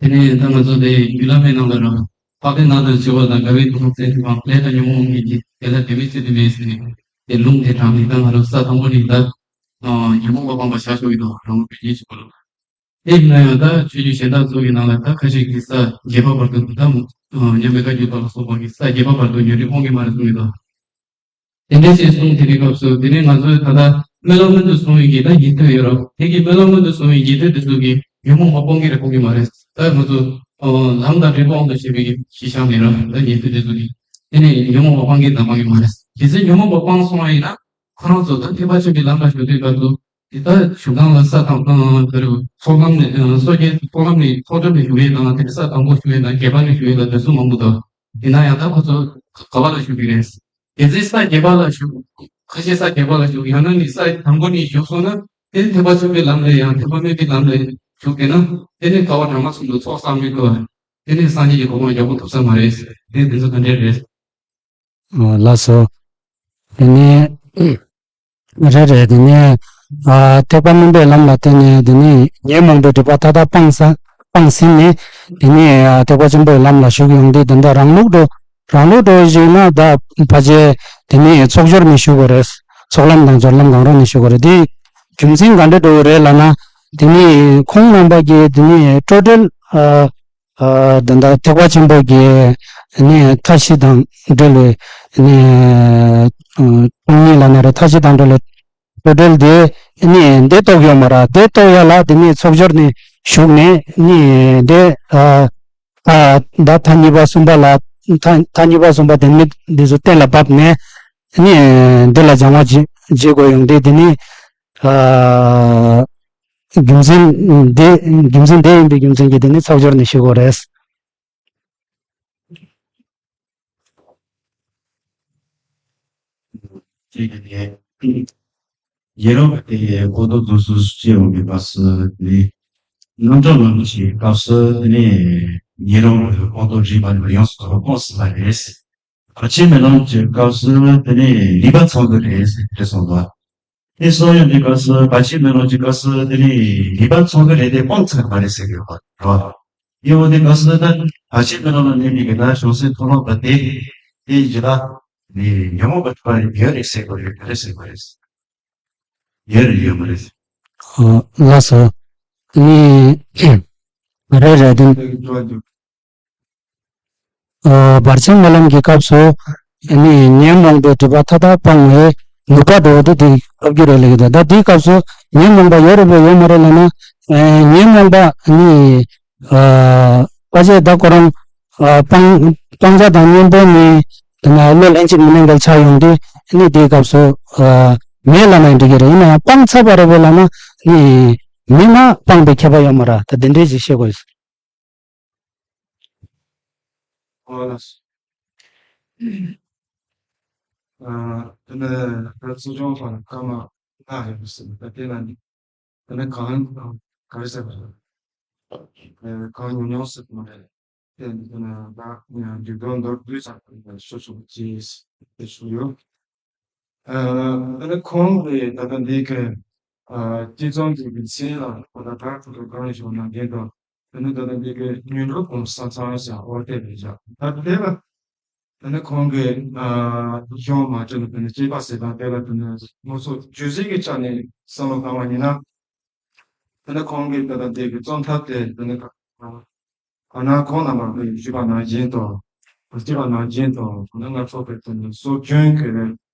དེ་ནས་ད་ང་ཚོ་དེ་བརྒྱུད་ལམ་མའི་ནང་ལ་རང་དཔག་ལྡན་ནགས་དང་བྱེ་བ་དང་དགའ་བའི་དུག་ལྔ་བཙན་ཐིག་དང་ལས་དང་ཉོན་མོངས་ཀྱི་རྒྱུ་དེ་ལ་དེ་མི་ཚེ་དུ་མེད་ཟེར་ནས་དེ་ལུང་དེ་དྲངས་ནས། ད་ང་རང་ས་དང་པོ་ནས་ད་ཉོན་མོངས་པ་སྤངས་པ་བྱ་ཆོག་གི་དང་རང་ལུགས་པའི་རྒྱུན་ཞིག་པ་ལ། དེ་ཡིན་ན་ཡང་ད་ཆོས་བརྒྱུད་གཞན་དག་ཚོ་གི་ནང་ལ་ད་ཁ་ཤས་ཀྱིས་ས་བརྒྱད་པ་བར་དུ་ད་མཉམ་མེད་བཀའ་བརྒྱུད་པ་ལ་སོགས་པ་གིས་ས་བརྒྱད་པ་བར་དུ་ཉོན་སྒྲིབ་སྤོང་གི་མ་རེད་གསུང་གི་དང་། དེ་འདྲའི་ཅིག་གསུངས་དེ་རིང་སྐབས་སུ་དེ་ནས་ང་ཚོས་ད་ལྟ་སྨོན་ལམ་སྨོན་དུ་སོང་བའི་གི་ད་ཉན་ཐོས་ཡོད་རེད། དེ་གི་སྨོན་ལམ་སྨོན་དུ་སོང་བའི་ཉན་ཐོས་དེ་ཚོ་གིས་ཉོན་མོངས་པ་སྤོང་གི་རེད་སྤོང་གི་མ་རེད། ད་ང་ཚོ་ཨ་ལམ་དང་འབྲས་བུ་དབང་དུ་བྱས་པའི་གི་གཞི་བཞག་ནས་རེད། ད་ཉན་ཐོས་དེ་ཚོ་གིས་དེ་ནས་ཉོན་མོངས་པ་སྤང་གི་དང་སྤང་གི་མ་རེད། གལ་སྲིད་ཉོན་མོངས་པ་སྤངས་སོང་བ་ཡིན་ན་ཁོ་རང་ཚོ་ད་ཐེག་པ་ཆེན་པོའི་ལམ་ལ་ཞུགས་དུས་སྐབས་སུ་དེ་ལྟར་བཞུགས་སྟངས་ལ་ས་དང་ཨ་ག་རེ་ཚོགས་ལམ་ནས་ཨ་སོ་སྐྱེ་ཚོགས་ལམ་ནས་ཚོགས་སྦྱོར་ནས་བཞུགས་ཡས་དང་དེ་ནས་ས་དང་པོ་བཞུགས་ཡས་དང་བརྒྱད་པ་ནས་བཞུགས་ཡས་དང་དོན་ཚུལ་མང་པོ་འདུག་ཡིན་ན་ཡང་ད་ཁོ་ཚོ་ག་བ་ལ་བཞུགས་ཀྱི་རེད། གལ་སྲིད་ས་བརྒྱད་པ་ལ་བཞུགས། ཁ་ཤས་ས་བརྒྱད་པ་ལ་བཞུགས། ཡང་ན་ནི་ས་དང་པོ་ནས་བཞུགས་སོང་ན་དེ་ནི་ཐེག་པ་ཆེན་པོའི་ལམ་ལ་ཡང་ཐེག་པ་དམན་པའི་ལམ་ལ་བཞུགས་པས་ན་དེ་ནི་དཀའ་བ་གྲངས་མེད་གསུམ་དུ་ཚོགས་བསགས་མི་ཐུབ་པ། དེ་ནི་སངས་རྒྱས་ཀྱི་གོ་འཕང་ཡག་པོ་ཐོབ་ས་མ་རེད། དེ་དེ་ཚོ་ག་འདྲས་རེད། ཨོ་ལགས་སོ། དེ་ནས་རེད་རེད། དེ་ནས་ཨ་ཐེག་པ་དམན་པའི་ལམ་ལ་བརྟེན་ནས་དེ་ནས་ཉོན་མོངས་པའི་སྒྲིབ་པ་མཐའ་དག་སྤངས་ས་སྤངས་ཟིན་ནས་དེ་ནས་ཨ་ཐེག་པ་ཆེན་པོའི་ལམ་ལ་ཞུགས་ཡོང་དུས་དེ་འདྲ་རང་ལུགས་འགྲོ་རང་ལུགས་འགྲོ་བཞིན་ན་ད་ཕལ་ཆེར་དེ་ནས་ཚོགས་སྦྱོར་ནས་ཞུགས་པ་རེད། ཚོགས་ལམ་དང་སྦྱོར་ལམ་གང་རུང་ནས་ཞུགས་པ་རེད། དེ་རྒྱུ་མཚན་ག་འདྲ་འགྲོ་གི་རེད་ལབ་ན། དེ་ནས་ཁོང་རྣམ་པ་གིས་དེ་ནས་སྤྲོས་བྲལ་ཨ། ཨ་ད་ལྟ་ཐེག་པ་ཆེན་པོ་གི་ནི་མཐའ་བཞི་དང་འབྲེལ་བའི་ནི་ཨ་སྟོང་ཉིད་ལབ་ན་རེད། མཐའ་བཞི་དང་འབྲེལ་བའི་སྤྲོས་བྲལ་དེ་ནི་དེ་རྟོགས་ཡོད་མ་རེད། དེ་རྟོགས་ཡ་ལ་དེ་ནི་ཚོགས་སྦྱོར་ནས་ཞུགས་ནས་ནི་དེ་ཨ་ཨ་ད་མཐའ་གཉིས་པ་གསུམ་པ་ལ་མཐའ་མཐའ་གཉིས་པ་གསུམ་པ་དེ་ནི་འདི་ཚོ་གཏན་ལ་ཕབ་ནས་ནི་འདི་ལ་སྦྱང་བ་བྱེད་བྱེད་དགོས་ཡོང་དུས་དེ་ནི་ཨ། རྒྱུ་མཚན་དེ་རྒྱུ་མཚན་དེ་ཡིན་པའི་རྒྱུ་མཚན་གྱིས་དེ་ནི་ཚོགས་སྦྱོར་ནས་ཞུ་དགོས་རེད། ཅེས་ནས་ཡེ་རོ་པ་དེ་གོ་ཏོ་དུ་སུ་ཅེས་འོ་མི་པ་སུ་ནི་རྣམ་གྲངས་ལམ་གྱི་སྐབས་སུ་དེ་ནི་ཡེ་རོ་པ་གོ་ཏོ་རིག་པ་ནི་ཡོངས་སུ་རྫོགས་པ་སྤོང་ཟིན་པ་རེད། བར་ཆད་མེད་ལམ་གྱི་སྐབས་སུ་དེ་ནས་ནུས་པ་ཚང་གི་རེད་ཟེར་གྱི་རེད་གསུངས་པ། དེ་གསུངས་ཡོང་དུས་སྐབས་སུ་བར་ཆད་མེད་ལམ་གྱི་སྐབས་སུ་དེ་ནས་ནུས་པ་ཚང་གི་རེད་དེ་སྤོང་ཚར་མ་རེད་ཟེར་གྱི་ཡོད་པ་རེད་བ། ཡིན་འོང་དུས་སྐབས་སུ་ད་བར་ཆད་མེད་ལམ་ལ་གནས་པའི་གི་ད་བྱང་སེམས་མཐོང་ལམ་པ་དེ་དེ་ཡི་ད་ནི་ཉོན་མོངས་པ་ཐུབ་པ་རེད་ཡོད་རེད་ཟེར་གྱི་རེད། ག་རེ་ཟེར་གྱི་རེད། ཡོད་རེད་ཡོད་མ་རེད། ཨོ་ལགས་སོ། ནི་རེད་རེད་དེ། ཨ་བར་ཆད་སྨོན་ལམ་གྱི་སྐབས་སུ་ནི་ཉོན་མོངས་པའི་སྒྲིབ་པ་མཐའ་དག་སྤང་བའི་ནུས་པ་འདྲ་བོ་དེ་དེ་ཐོབ་རྒྱུ་རེད་ལབ་ཀྱི་འདུག་ད་དེའི་སྐབས་སུ་ཉོན་མོངས་པ་ཡོད་རེད་པས་ཡོད་མ་རེད་ལབ་ན། ཨ་ཉོན་མོངས་པ་ནི་ཨ་ཕལ་ཆེར་ད་ཁོ་རང་ཨ་སྤང་སྤང་བྱ་དང་གཉེན་པོ་ནི་དེ་ན་བློ་ལྷན་ཅིག་མི་གནས་འགལ་ཆགས་ཡོང་དུས་ནི་དེའི་སྐབས་སུ་ཨ་ མེད་ལབ་ན་ཡང་འགྲིག་གི་རེད། ཡིན་ན་ཡང་སྤངས་ཚར་བ་རེད་པས་ལབ་ན་ནི་མེད་ན་སྤངས་པའི་ཁྱད་པར་ཡོད་མ་རེད། ད་དེ་འདྲའི་ཞིག་བཤད་དགོས། ཨོ་ལགས་སོ། ཨ། དེ་ནས་ད་གཙོ་སྐྱོང་པ་ལ་སྐར་མ་ལྔ་ཡོད་ཟེར་ནས་ད་དེ་ལ་ནི་དེ་ནས་གང་ག་རེ་ཟེར་བ་རེད། ཨ། གང་ཉུང་ཉུང་ཟེར་བ་རེད། དེ་ནས་ད་འགྱུར་ལྡོག་མདོར་བསྡུས་ཙམ་ཞུ་ཆོག་ཅེས་དེ་ཞུ་ཡོད། ཨ། དེ་ནས་ཁོང་གིས་ད་ལྟ་འདི་གི་ཨ། སྤྱི་ཚོགས་ཀྱི་མི་ཚེ་ལ་ཁོ་ད་ལྟ་ཁོ་ཚོ་གང་ཞུ་ན་འདི་དང་། དེ་ནས་ད་ལྟ་འདི་གི་ཉིན་རེའི་གུང་ས་མཚམས་ཟེར་འོ་དེ་རེད་བཞག་ད་དེ་ལ་དེ་ནས་ཁོང་གིས་ཨ། གཞུང་མ་བྱས་ན་དེ་ནས་སྐྱེས་པ་ཟེར་དང་དེ་ལ་དེ་ནས་ང་ཚོ་བརྗོད་གཞི་གི་ཆ་ནས་བསམ་བློ་བཏང་བ་ཡིན་ན། དེ་ནས་ཁོང་གིས་ད་ལྟ་དེ་གི་རྩོམ་ཐབས་དེ་དེ་ནས་ད་ནང་ཁོང་རྣམ་པ་གིས་ཞུས་པ་ནང་བཞིན་དུ་ཞུས་པ་ནང་བཞིན་དུ་དེ་ནས་ང་ཚོ་གི་དེ་ནས་སྲོལ་རྒྱུན་གྱི་དེ་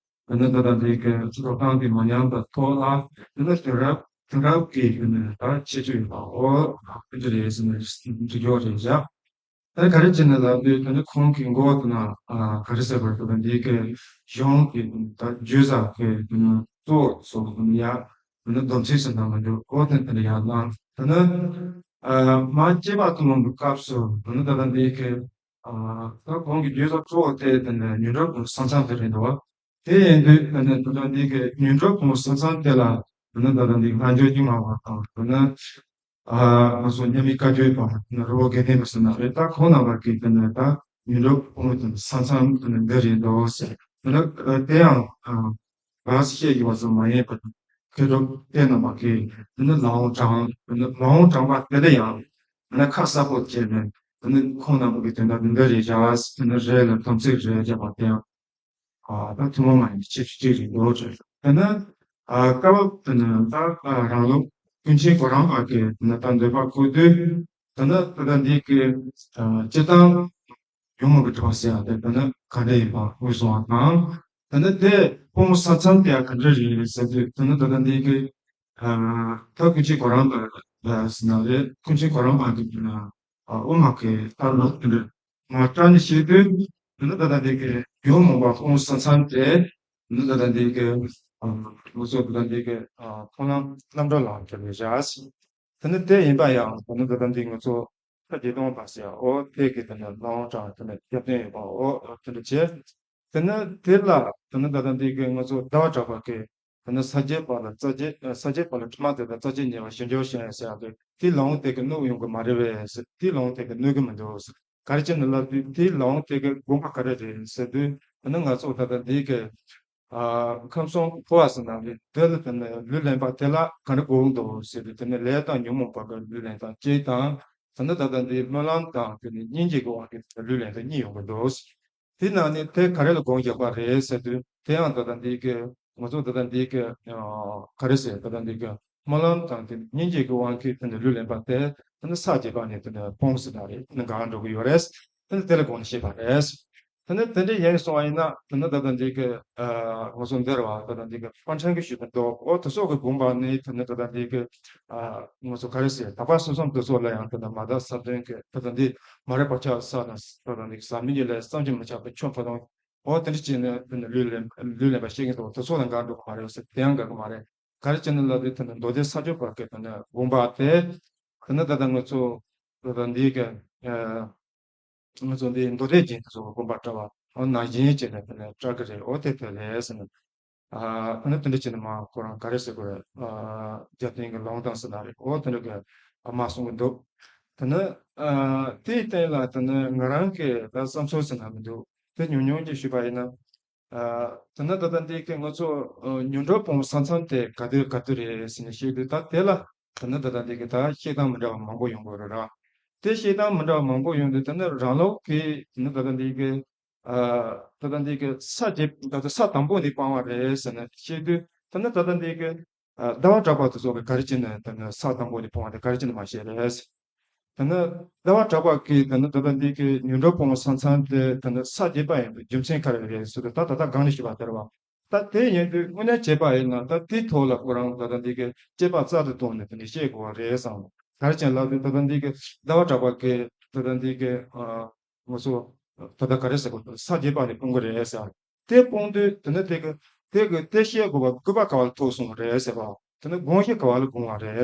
ནས་ད་ལྟ་དེ་གི་སྤྱི་ཚོགས་ཏང་གི་མ་ཉམས་པ་ཐོག་ལ་དེ་ནས་དེང་རབས་དེང་རབས་ཀྱི་དེ་ནས་ད་ཁྱད་ཆོས་ཡོད་པའོ། དེ་འདྲ་རེད་ཟེར་ནས་འགྲིག་ཡོད་རེད་བཞག་ད་ག་རེ་བྱས་ནས་ལབ་དུས་དེ་ནི་ཁོང་གི་མགོ་དེ་ན་ཨ། ག་རེ་ཟེར་བར་དུ་འདི་གི་གཞུང་གི་ད་བརྗོད་བྱ་གི་དེ་ནི་གཙོ་བོ་སོགས་དེ་ནི་ཡ་དེ་ནི་སྡོམ་ཚིག་ཟེར་ན་མི་འདུག་ཨོ་དེ་དེ་ནི་ཡ་ལ་དེ་ནི་ཨ། མ་སྐྱེས་པ་དུ་མ་གི་སྐབས་སུ་དེ་ནི་ད་ལྟ་འདི་གི་ཨ། ད་ཁོང་གི་བརྗོད་བྱ་གཙོ་བོ་དེ་དེ་ནི་ཉིན་རེའི་གུང་ས་མཚམས་དེ་རེད་འདུག་དེ་ཡིན་དུས་དེ་ནི་ད་ལྟ་འདི་གི་ཉིན་རེའི་གུང་ས་མཚམས་དེ་ལ་དེ་ནི་ད་ལྟ་འདི་སྔ་འགྱུར་རྙིང་མ་བ་དང་དེ་ནི། ཨ། ང་ཚོ་མཉམ་མེད་བཀའ་བརྒྱུད་པ་ནི་རི་བོ་དགེ་ལྡན་པ་ཟེར་ན་རེད། ད་ཁོང་རྣམ་པ་གིས་དེ་ནས་ད་ཉིན་རེའི་གུང་དེ་ནས་ས་མཚམས་དེ་ནས་འདི་རེད་འདུག་ཟེར། དེ་ནས་དེ་ཡང་ཨ། རང་བཤད་ཡོད་པ་ཙམ་མ་ཡིན་པར་མཁས་གྲུབ་དེ་རྣམ་པ་གིས་དེ་ནས་ལམ་དབང་དྲངས། དེ་ནས་ལམ་དབང་དྲངས་པ་དེ་ལ་ཡང་དེ་ནས་ཁ་གསལ་པོ་བྱས་ནས་དེ་ནས་ཁོང་རྣམ་པ་གིས་དོན་དག་འདི་འདྲ་རེད་བཞག་དེ་ནས་རེད་ལ་སྡོམ་ཚིག་རེད་བརྒྱབ་པ་དེ་ཡང་། ཨ། ད་ཐུན་མོང་མ་ཡིན་པའི་ཁྱད་ཆོས་གཅིག་རེད་འདུག་ཟེར། དེ་ནས་ཨ། སྐབས་དེ་ནས་ད་ཨ། རང་ལུགས་ཀུན་མཁྱེན་གོ་རམས་པ་གིས་དེ་ནས་ད་འདོད་པ་བསྐུལ་དུས་དེ་ནས་ད་ལྟ་འདི་གི་ཨ། སྤྱིར་བཏང་ཉོན་མོངས་ཀྱི་དྲི་མ་ཟེར་ཡག་དེ་དེ་ནས་ག་འདྲ་ཡིན་པ་དངོས་སུ་བ་དང་། དེ་ནས་དེ་སྤོང་ས་མཚམས་དེ་ཡང་ག་འདྲ་རེད་ཟེར་དུས་དེ་ནས་ད་ལྟ་འདི་གི་ཨ། ད་ཀུན་མཁྱེན་གོ་རམས་པ་ཟེར་ན་རེད། ཀུན་མཁྱེན་གོ་རམས་པ་གིས་དེ་ནས་ཨ། དབུ་མ་གི་ལྟར་ལ་དེ་འདྲ་མ་དྲངས་ནས་བཤད་དུས་དེ་ནི་ད་ལྟ་འདི་གི་ཉོན་མོངས་པ་སྤོང་ས་མཚམས་དེ་ནི་ད་ལྟ་འདི་གི་ང་ཚོ་ད་ལྟ་འདི་གི་མཐོང་ལམ་རྣམ་གྲོལ་ལམ་དེ་ལས་བཞག་དེ་ནི་དེ་ཡིན་པ་ཡང་དེ་ནི་ད་ལྟ་འདི་ང་ཚོ་ས་བརྒྱད་སྟོང་པ་ཟེར་ཨོ་དེ་གི་དེ་ནི་ལམ་དྲངས་དེ་ནི་རྒྱབ་རྟེན་ཡོད་པ་ཨོ་དེ་འདྲ་བྱས། དེ་ནི་དེ་ལ་དེ་ནི་ད་ལྟ་འདི་གི་ང་ཚོ་ཟླ་བ་གྲགས་པ་གི་དེ་ནི་ས་བརྒྱད་པ་ལ་རྩ་བརྒྱད། ས་བརྒྱད་པ་ལ་དྲི་མ་དེ་དག་རྩ་བརྒྱད་ཉེ་བར་ཞི་འགྱུར་ཞེས་ཟེར་ཡག་དེ་དེའི་ལམ་དེ་གི་གནོད་ཡོང་གི་མ་རེད་པས་ཟེར། དེའི་ལམ་དེ་གི་གནོད་གི་མི་འདུག་ཟེར། ག་རེ་བྱས་ནས་ལབ་དུས་དེའི་ལམ་དེ་གི་དགོངས་པ་ག་རེ་རེད་ཟེར་དུས་དེ་ནི་ང་ཚོ་ད་ལྟ་འདི་གི་ཨ། ཁམས་གསུམ་འཁོར་བ་ཟེར་ན་རེད། དེ་ལ་དེ་ནི་ལུས་ལེན་པ་དེ་ལ་ག་རེ་དགོངས་འདུག་ཟེར་དུས་དེ་ནི་ལས་དང་ཉོན་མོངས་པ་གི་ལུས་ལེན་སྟངས་གཅིག་དང་། དེ་ནི་ད་ལྟ་འདི་སྨོན་ལམ་དང་དེ་ནི་སྙིང་རྗེ་གི་དབང་གིས་ལུས་ལེན་སྟངས་གཉིས་ཡོང་གི་འདུག་དེ་ནང་ནས་དེ་ག་རེ་ལ་དགོངས་བཞག་པ་རེད་ཟེར་དུས་དེ་ཡང་ད་ལྟ་འདི་གི་ང་ཚོ་ད་ལྟ་འདི་གི་ཨ། ག་རེ་ཟེར། ད་ལྟ་འདི་གི་སྨོན་ལམ་དང་དེ་སྙིང་རྗེ་གི་དབང་གིས་དེ་ནི་ལུས་ལེན་པ་དེ་དེ་ནི་ས་བརྒྱད་པ་ནས་དེ་ནི་སྤོང་ཟེར་ན་རེད། དེ་ནི་འགག་འགྲོ་གི་ཡོད་རེད། དེ་ནི་དེ་ལ་དགོངས་ནས་བཤད་པ་རེད། དེ་ནི་དེ་འདྲ་ཡིན་སོང་བ་ཡིན་ན་དེ་ནི་ད་ལྟ་འདི་གི་ཨ། ང་ཚོ་འདིར་བ་ད་ལྟ་འདི་གི་པཎ་ཆེན་གྱིས་ཞུས་པ་འདུག་ཨོ་དེ་ཚོ་གི་དགོངས་པ་ནི་དེ་ནི་ད་ལྟ་འདི་གི་ཨ། ང་ཚོ་ག་རེ་ཟེར། དག་པ་གསུམ་གསུམ་དེ་ཚོ་ལ་ཡང་དེ་ནི་མ་དག་ས་བདུན་གྱི་ད་ལྟ་འདི་མ་རིག་པ་ཆགས་ས་ན་ད་ལྟ་འདི་གི་ཟག་མེད་ཀྱི་ལས་བསམ་གྱིས་མི་ཁྱབ་པའི་ཆོས་ཕ་དང་། འོ་དེ་འདྲ་བྱས་ནས་དེ་ནི་ལུས་ལེན་ལུས་ལེན་པ་བཤད་ཀྱི་འདུག་དེ་ཚོ་ལ་འགལ་འགྲོ་གི་མ་རེད་ཟེར། དེ་ཡང་འགལ་གི་མ་རེད། ག་རེ་བྱས་ནས་ལབ་དུས་དེ་ནི་མདོ་སྡེ་ས་སྐྱོབ་པ་གི་དེ་ནི་དགོངས་པ་དེ་དེ་ནི་ད་ལྟ་ང་ཚོ་ད་ལྟ་འདི་གི་ཨ། ང་ཚོ་འདི་མདོ་སྡེ་རྒྱན་དེ་ཚོ་གི་དགོངས་པ་འདྲ་བ་འོ་ནང་བཞིན་བྱས་ནས་དེ་ནི་བཀྲལ་གི་རེད། འོ་དེ་དེ་རེད་ཟེར་ནས། ཨ། ཨ་ནི་དེ་འདྲ་བྱས་ནས་མ་ཁོ་རང་ག་རེ་ཟེར་དགོས་རེད། ཨ། རྒྱབ་རྟེན་གྱི་ལུང་དང་ཟེར་ན་རེད། འོ་དེ་འདྲ་གི་ཨ་མ་གསུང་གི་འདུག་དེ་ནི་ཨ། དེའི་སྟེང་ལ་དེ་ནི་ང་རང་གི་ད་བསམ་ཚུལ་ཟེར་ན་མི་འདུག་དེ་ཉུང་ཉུང་ཅིག་ཞུས་པ་ཡིན་ན། ཨ། དེ་ནི་ད་ལྟ་འདི་གི་ང་ཚོ་ཨ། ཉོན་སྒྲིབ་སྤོང་ས་མཚམས་དེ་ག་དུས་ག་དུས་རེད་ཟེར་ནས་བཤད་དུས་ད་དེ་ལ་དེ་ནི་ད་ལྟ་འདི་གི་ད་བཤད་སྟངས་མི་འདྲ་བ་མང་པོ་ཡོང་གི་རེད་ར། དེ་བཤད་སྟངས་མི་འདྲ་བ་མང་པོ་ཡོང་དུས་དེ་ནི་རང་ལུགས་ཀྱི་དེ་ནི་ད་ལྟ་འདི་གི་ཨ། ད་ལྟ་འདི་གི་ས་བརྒྱད་ད་ལྟ་ས་དང་པོ་འདི་སྤང་བ་རེད་ཟེར་ནས་བཤད་དུས་ད་ནི་ད་ལྟ་འདི་གི་ཨ། ཟླ་བ་གྲགས་པ་དེ་ཚོ་གི་ག་རེ་བྱས་ནས་ད་ནི་ས་དང་པོ་འདི་སྤོང་བ་དེ་ག་རེ་བྱས་ནས་མ་བཤད་རེད། ད་ནི་ཟླ་བ་གྲགས་པ་གིས་ད་ནི་ད་ལྟ་འདི་གི་ཉོན་སྒྲིབ་སྤོང་བའི་ས་མཚམས་དེ་ད་ནི་ས་བརྒྱད་པ་ཡིན་པའི་རྒྱུ་མཚན་ག་རེ་རེད་ཟེར་དུས་ད་ད་ལྟ་སྒང་ནས་ཞུས་པ་དེ་རེད་བ། ད་དེ་ཡིན་དུས་དངོས་གནས་བྱས་པ་ཡིན་ན་ད་དེའི་ཐོག་ལ་ཁོ་རང་ད་ལྟ་འདི་གི་དཔྱད་པ་རྩལ་དུ་བཏོན་ནས་དེ་ནས་བཤད་དགོས་པ་རེད་བསམ། ག་རེ་བྱས་ལབ་དུས་ད་ལྟ་འདི་གི་ཟླ་བ་གྲགས་པ་གིས་ད་ལྟ་འདི་གི་ཨ། ང་ཚོ་ད་ལྟ་ག་རེ་ཟེར་དགོས། ས་བརྒྱད་པ་ནས་སྤོང་གི་རེད་ཟེར། དེ་སྤོང་དུས་དེ་ནི་དེ་གི་ དེ་གི་དེ་ཤེས་དགོས་པ་དགོས་པ་ག་བ་ལ་ཐུག་སོང་བ་རེད་ཟེར་བ། དེ་ནི་དགོངས་གཞི་ག་བ་ལ་དགོངས་པ་རེད།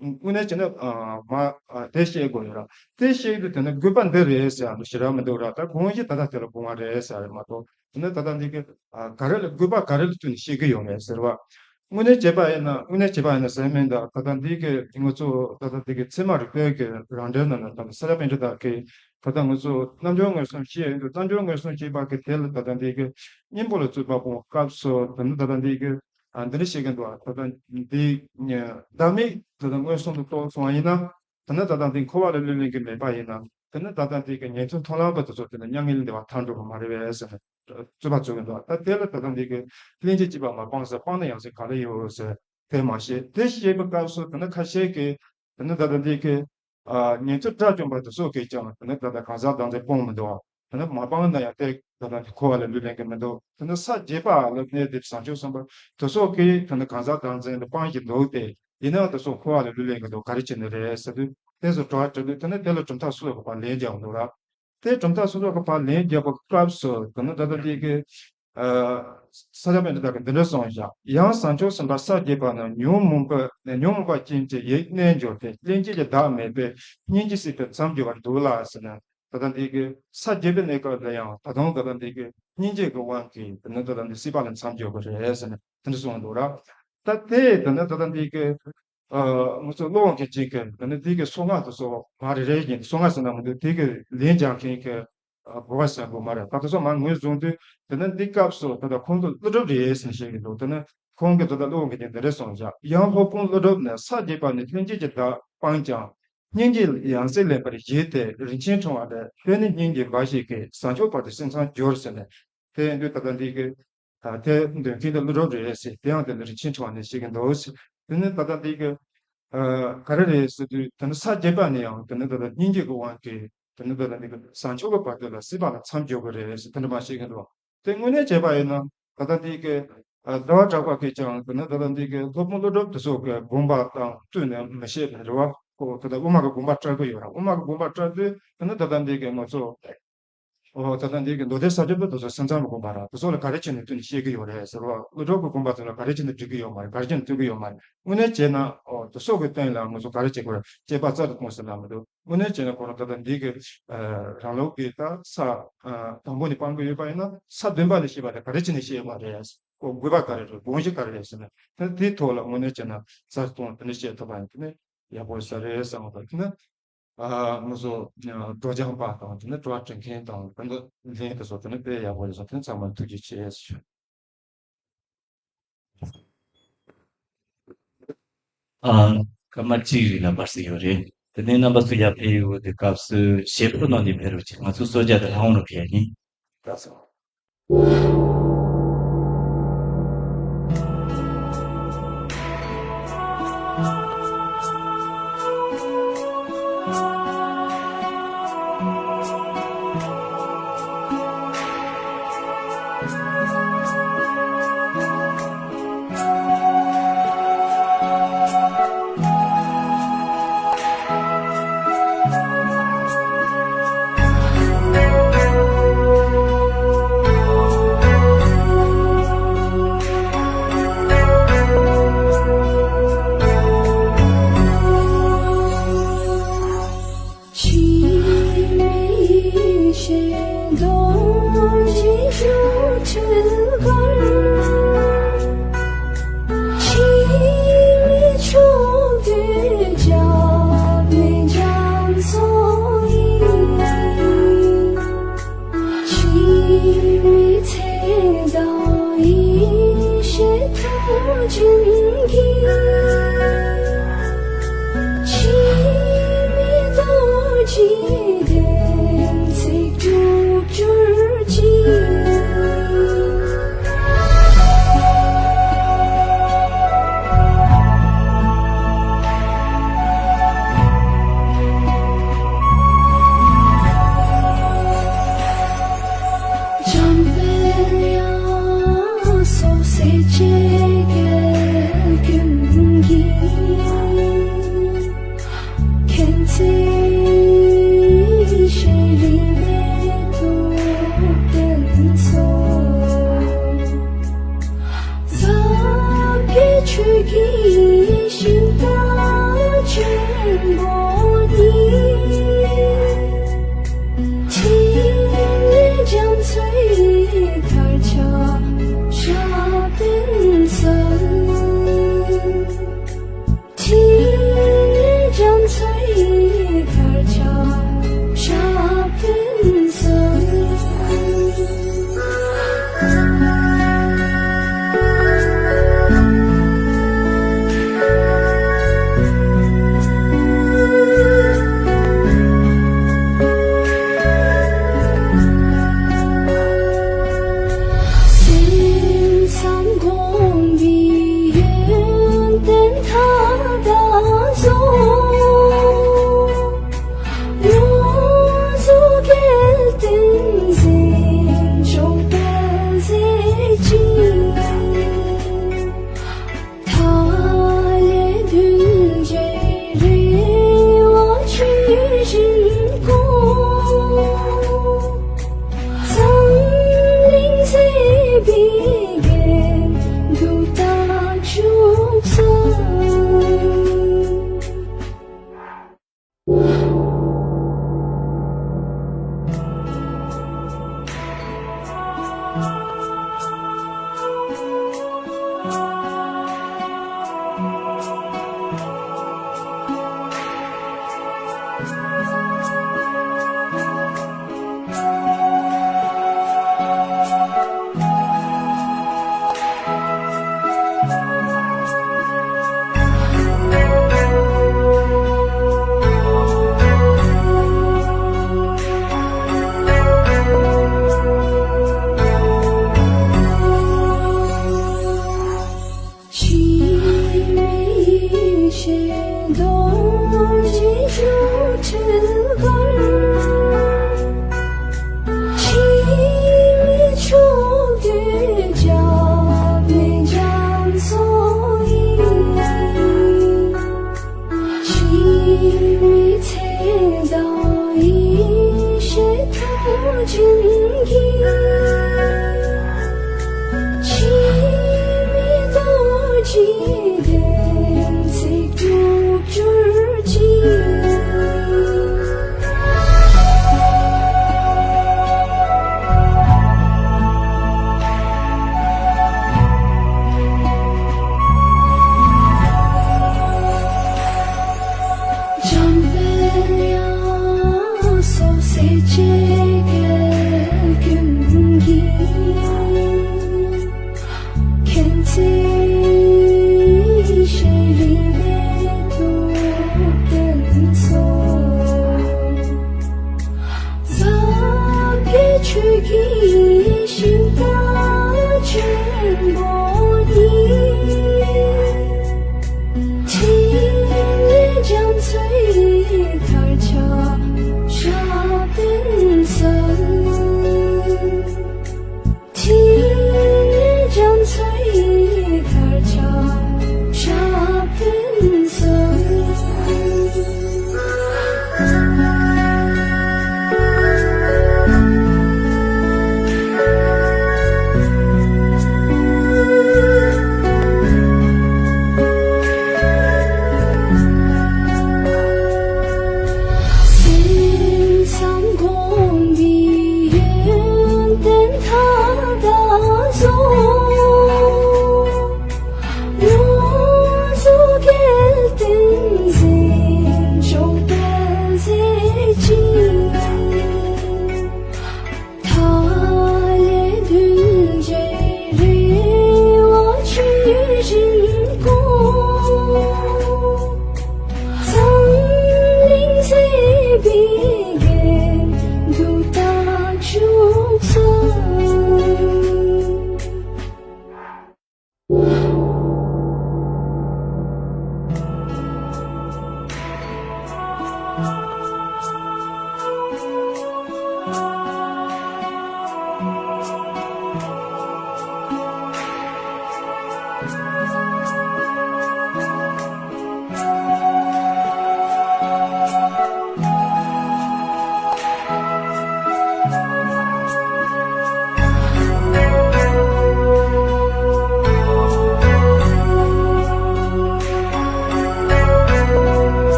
དངོས་གནས་བྱས་ན་ཨ་མ་ཨ་དེ་ཤེས་དགོས་ཡོད་ར། དེ་ཤེས་དུས་དེ་ནི་དགོས་པ་འདི་རེད་ཟེར་ཡ་ཞེ་དྲག་མི་འདུག་ར། ད་དགོངས་གཞི་ད་ལྟ་དེ་ལ་དགོངས་པ་རེད་ཟེར་ཡ་རེད་མ་གཏོགས། དེ་ནི་ད་ལྟ་འདི་གི་ཨ་ག་རེ་ལ་དགོས་པ་ག་རེ་ལ་བསྟུན་ནས་ཤེས་ཀྱི་ཡོད་རེད་ཟེར་བ། དངོས་གནས་བྱས་པ་ཡིན་ན་དངོས་གནས་བྱས་པ་ཡིན་ན་ཟེར་མིན་ད་ད་ལྟ་འདི་གི་ང་ཚོ་ད་ལྟ་འདི་གི་ཚད་མ་རིག་པའི་གི་རང་འགྲེལ་ནང་ལ་ད་ལྟ་ས་སྐྱ་པཎྜི་ཏ་གི་ད་ལྟ་ང་ཚོ་རྣལ་འབྱོར་མངོན་སུམ་བཤད་ཡོད་འདུག་རྣལ་འབྱོར་མངོན་སུམ་བཤད་པ་གི་དེ་ལ་ད་ལྟ་འདི་གི་སྙིང་པོ་ལ་བཙུད་པ་སྤོང་སྐབས་སུ་དེ་ནི་ད་ལྟ་འདི་གི་ཨ་འདི་འདྲ་བཤད་གི་འདུག་ད་ལྟ་འདི་བདག་མེད་ད་ལྟ་མངོན་སུམ་དུ་རྟོགས་སོང་བ་ཡིན་ན། དེ་ནི་ད་ལྟ་འདི་འཁོར་བ་ལས་ལུས་ལེན་གྱི་མེད་པ་ཡིན་ན། དེ་ནི་ད་ལྟ་འདི་གི་ཉན་ཐོས་མཐོང་ལམ་པ་དེ་ཚོ་དེ་ནི་མྱ་ངན་ལས་འདས་པ་ཐར་འགྲོ་གི་མ་རེད་པས་ཟེར་ནས་རྩོད་པ་རྩོད་གི་འདུག་ད་དེ་ལ་ད་ལྟ་འདི་གི་ལྷན་ཅིག་སྐྱེས་པ་མ་སྤངས་ཟེར། སྤངས་ན་ཡང་སྲིད་ག་ལ་ཡོད་ཟེར་དེ་མ་བཤད། དེ་བཤད་པའི་སྐབས་སུ་དེ་ནི་ཁ་ཤས་ཀྱིས་དེ་ནི་ད་ལྟ་འདི་གི་ཨ་ཉན་ཐོས་དགྲ་བཅོམ་པ་དེ་ཚོ་གིས་ཀྱང་དེ་ནི་ད་ལྟ་གང་ཟག་བདག་འཛིན་སྤོང་མི་འདུག་དེ་ནི་མ་སྤངས་ན་ཡང་དེ་ད་ལྟ་འདི་འཁོར་བ་ལས་ལུས་ལེན་གི་མི་འདུག་དེ་ནི་ས་བརྒྱད་པ་ལ་གནས་ཏེ་བཟང་སྤྱོད་གསུམ་པ་དེ་ཚོ་གིས་དེ་ནི་གང་ཟག་བདག་འཛིན་དེ་སྤངས་ཀྱི་འདུག་སྟེ། ཡིན་ནའང་དེ་ཚོ་འཁོར་བ་ལས་ལུས་ལེན་གྱི་འདུག་ག་རེ་བྱས་ནས་རེད་ཟེར་དུས་དེ་ཚོ་དྲི་བ་དྲིས་དུས་དེ་ནི་དེ་ལ་གྲུབ་མཐའ་སུ་ཡོད་པ་ལན་རྒྱག་འདུག་ར། དེ་གྲུབ་མཐའ་སུ་ཡོད་པ་ལན་རྒྱག་པའི་སྐབས་སུ་དེ་ནི་ད་ལྟ་འདི་གི་ཨ་ས་སྐྱ་པཎྜི་ཏ་གིས་འདི་འདྲ་གསུངས་བཞག་ཡང་བཟང་སྤྱོད་གསུམ་པ་ས་བརྒྱད་པ་ནི་ཉོན་མོངས་པ་ཉོན་མོངས་པ་ཅན་གྱི་ཡིད་རྣལ་འབྱོར་ཏེ། ལྷན་སྐྱེས་ཀྱི་བདག་མེད་པས་སྙིང་རྗེ་སྲིད་པའི་མཚམས་སྦྱོར་བར་འདུག་ལ་ཟེར་ནས། ད་ལྟ་འདི་གི་ས་བརྒྱད་པའི་གནས་སྐབས་ལ་ཡང་ད་དུང་ད་ལྟ་འདི་གི་སྙིང་རྗེ་གི་དབང་གིས་དེ་ནི་ད་ལྟ་འདི་སྲིད་པ་ལ་མཚམས་སྦྱོར་གི་རེད་ཟེར་ནས་དེ་འདྲ་གསུངས་འདུག་ར། ད་དེ་དེ་ནི་ད་ལྟ་འདི་གི་ཨ་ང་ཚོ་བློ་དབང་གིས་ཅིག་གི་དེ་ནི་འདི་གི་གསུང་ངག་དེ་ཚོ་མ་རེ་རེ་བཞིན་གསུང་ངག་ཟེར་ན་མི་འདུག་དེ་གི་ལན་རྒྱག་མཁན་གི་ཨ་གོ་བ་ཟེར་དགོས་མ་རེད། ད་དེ་ཚོ་མ་ངོས་བཟུང་དུས་དེ་ནི་འདི་སྐབས་སུ་ད་ལྟ་ཁོང་ཚོ་ཀླུ་སྒྲུབ་རེད་ཟེར་བཤད་ཀྱི་འདུག་དེ་ནི་ཁོང་གིས་ད་ལྟ་བློ་དབང་གིས་ཅིག་འདི་འདྲ་གསུངས་བཞག་ཡང་སློབ་དཔོན་ཀླུ་སྒྲུབ་ནི་ས་བརྒྱད་པ་ནི་ལྷན་སྐྱེས་ཀྱི་བདག་སྤངས་ཀྱང་། སྙིང་རྗེ་ཡང་སྲིད་ལེན་པར་བཞེད་དེ་རིན་ཆེན་ཕྲེང་བ་ལས། དེ་ནི་སྙིང་རྗེ་འབའ་ཞིག་གིས་བཟང་སྤྱོད་བར་དུ་སྲིད་མཚམས་སྦྱོར་ཟེར་ནས། དེ་ཡིན་དུས་ད་ལྟ་འདི་གི་ད་དེ་འདོན་མཁན་དེ་ཀླུ་སྒྲུབ་རེད་ཟེར། དེ་ཡང་དེ་ནི་རིན་ཆེན་ཕྲེང་བ་ནས་བཤད་ཀྱི་འདུག་ཟེར། དེ་ནི་ད་ལྟ་འདི་གི་ཨ་ག་རེ་རེད་ཟེར་དུས་དེ་ནི་ས་བརྒྱད་པ་ནས་ཡང་དེ་ནི་ད་ལྟ་སྙིང་རྗེ་གི་དབང་གིས་དེ་ནི་ད་ལྟ་འདི་གི་བཟང་སྤྱོད་ཀྱི་བར་དུ་ལ་སྲིད་པ་ལ་མཚམས་སྦྱོར་གྱི་རེད་ཟེར་དེ་འདྲ་མ་བཤད་ཀྱི་འདུག་དེ་དངོས་གནས་བྱས་པ་ཡིན་ན་ད་ལྟ་འདི་གི་ཨ་ཟླ་བ་གྲགས་པ་གིས་ཀྱང་དེ་ནི་ད་ལྟ་འདི་གི་སློབ་དཔོན་ཀླུ་སྒྲུབ་དེ་ཚོ་གི་དགོངས་པ་དང་བསྟུན་ནས་མི་བཤད་པའི་རེད་བ། ཁོ་ད་ལྟ་དབུ་མ་གི་དགོངས་པ་བཀྲལ་གི་ཡོད་ར། དབུ་མ་གི་དགོངས་པ་བཀྲལ་དུས་དེ་ནི་ད་ལྟ་འདི་གི་ང་ཚོ་ཨོ་ད་ལྟ་འདི་གི་མདོ་སྡེ་ས་བཅད་པོ་དེ་ཚོ་སེམས་ཙམ་གི་དགོངས་པ་ར་དེ་ཚོ་ལ་ག་རེ་བྱས་ནས་བསྟུན་ནས་བཤད་ཀྱི་ཡོད་རེད་ཟེར་བ། ཀླུ་སྒྲུབ་ཀྱི་དགོངས་པ་དེ་ལ་ག་རེ་བྱས་ནས་འགྲིག་གི་ཡོད་མ་རེད། ག་རེ་བྱས་ནས་བསྟུན་གི་ཡོད་མ་རེད། དངོས་གནས་བྱས་ན་ཨོ་དེ་ཚོ་གི་སྟེང་ལ་ང་ཚོ་ག་རེ་བྱེད་དགོས་རེད། དཔྱད་པ་རྩལ་དུ་གཏོང་ཟེར་ན་མི་འདུག་དངོས་གནས་བྱས་ན་ཁོ་རང་ད་ལྟ་འདི་གི་རང་ལུགས་ཀྱི་ད་ས་དང་པོ་ནས་སྤང་གི་ཡོད་པ་ཡིན་ན་ས་བདུན་པ་ནས་བཤད་པ་དེ་ག་རེ་བྱས་ནས་བཤད་ཡོད་མ་རེད། ཁོ་དགོས་པ་ག་རེ་རེད། དགོངས་གཞི་ག་རེ་རེད་ཟེར་ན་ད་དེའི་ཐོག་ལ་དངོས་གནས་བྱས་ན་རྩལ་གཏོང་དེ་འདྲ་བཤད་ཐུབ་པ་ཡིན་དེ་ནི་ཡག་པོ་ས་རེད་བསམ་པ་དེ་ནི། ཨ་ང་ཚོ་སྒྲོག་སྦྱང་པ་དང་དེ་ནས་དྲི་བ་དྲི་མཁན་དང་དེ་འདྲ་ལྷན་དུ་སོགས་དེ་ནས་དཔེ་ཡག་པོ་རེད་སོང་། དེ་ཚང་མ་ཐུགས་རྗེ་ཆེ་ཞུ། ཨ་སྐར་མ་གཅིག་རིང་ལ་འབར་ས་ཡོད་རེད། དེ་ནས་རྣམ་པ་ཚོ་ཡར་ཕེབས་ཡོང་དུས་སྐབས་སུ་ཞེ་པོ་གནང་ནས་ཕེབས་རོགས་གྱིས། ང་ཚོ་གསོལ་ཇ་དེ་ལྷག་འོང་རོགས་ཕེབས་ཡིན། ལགས་སོ།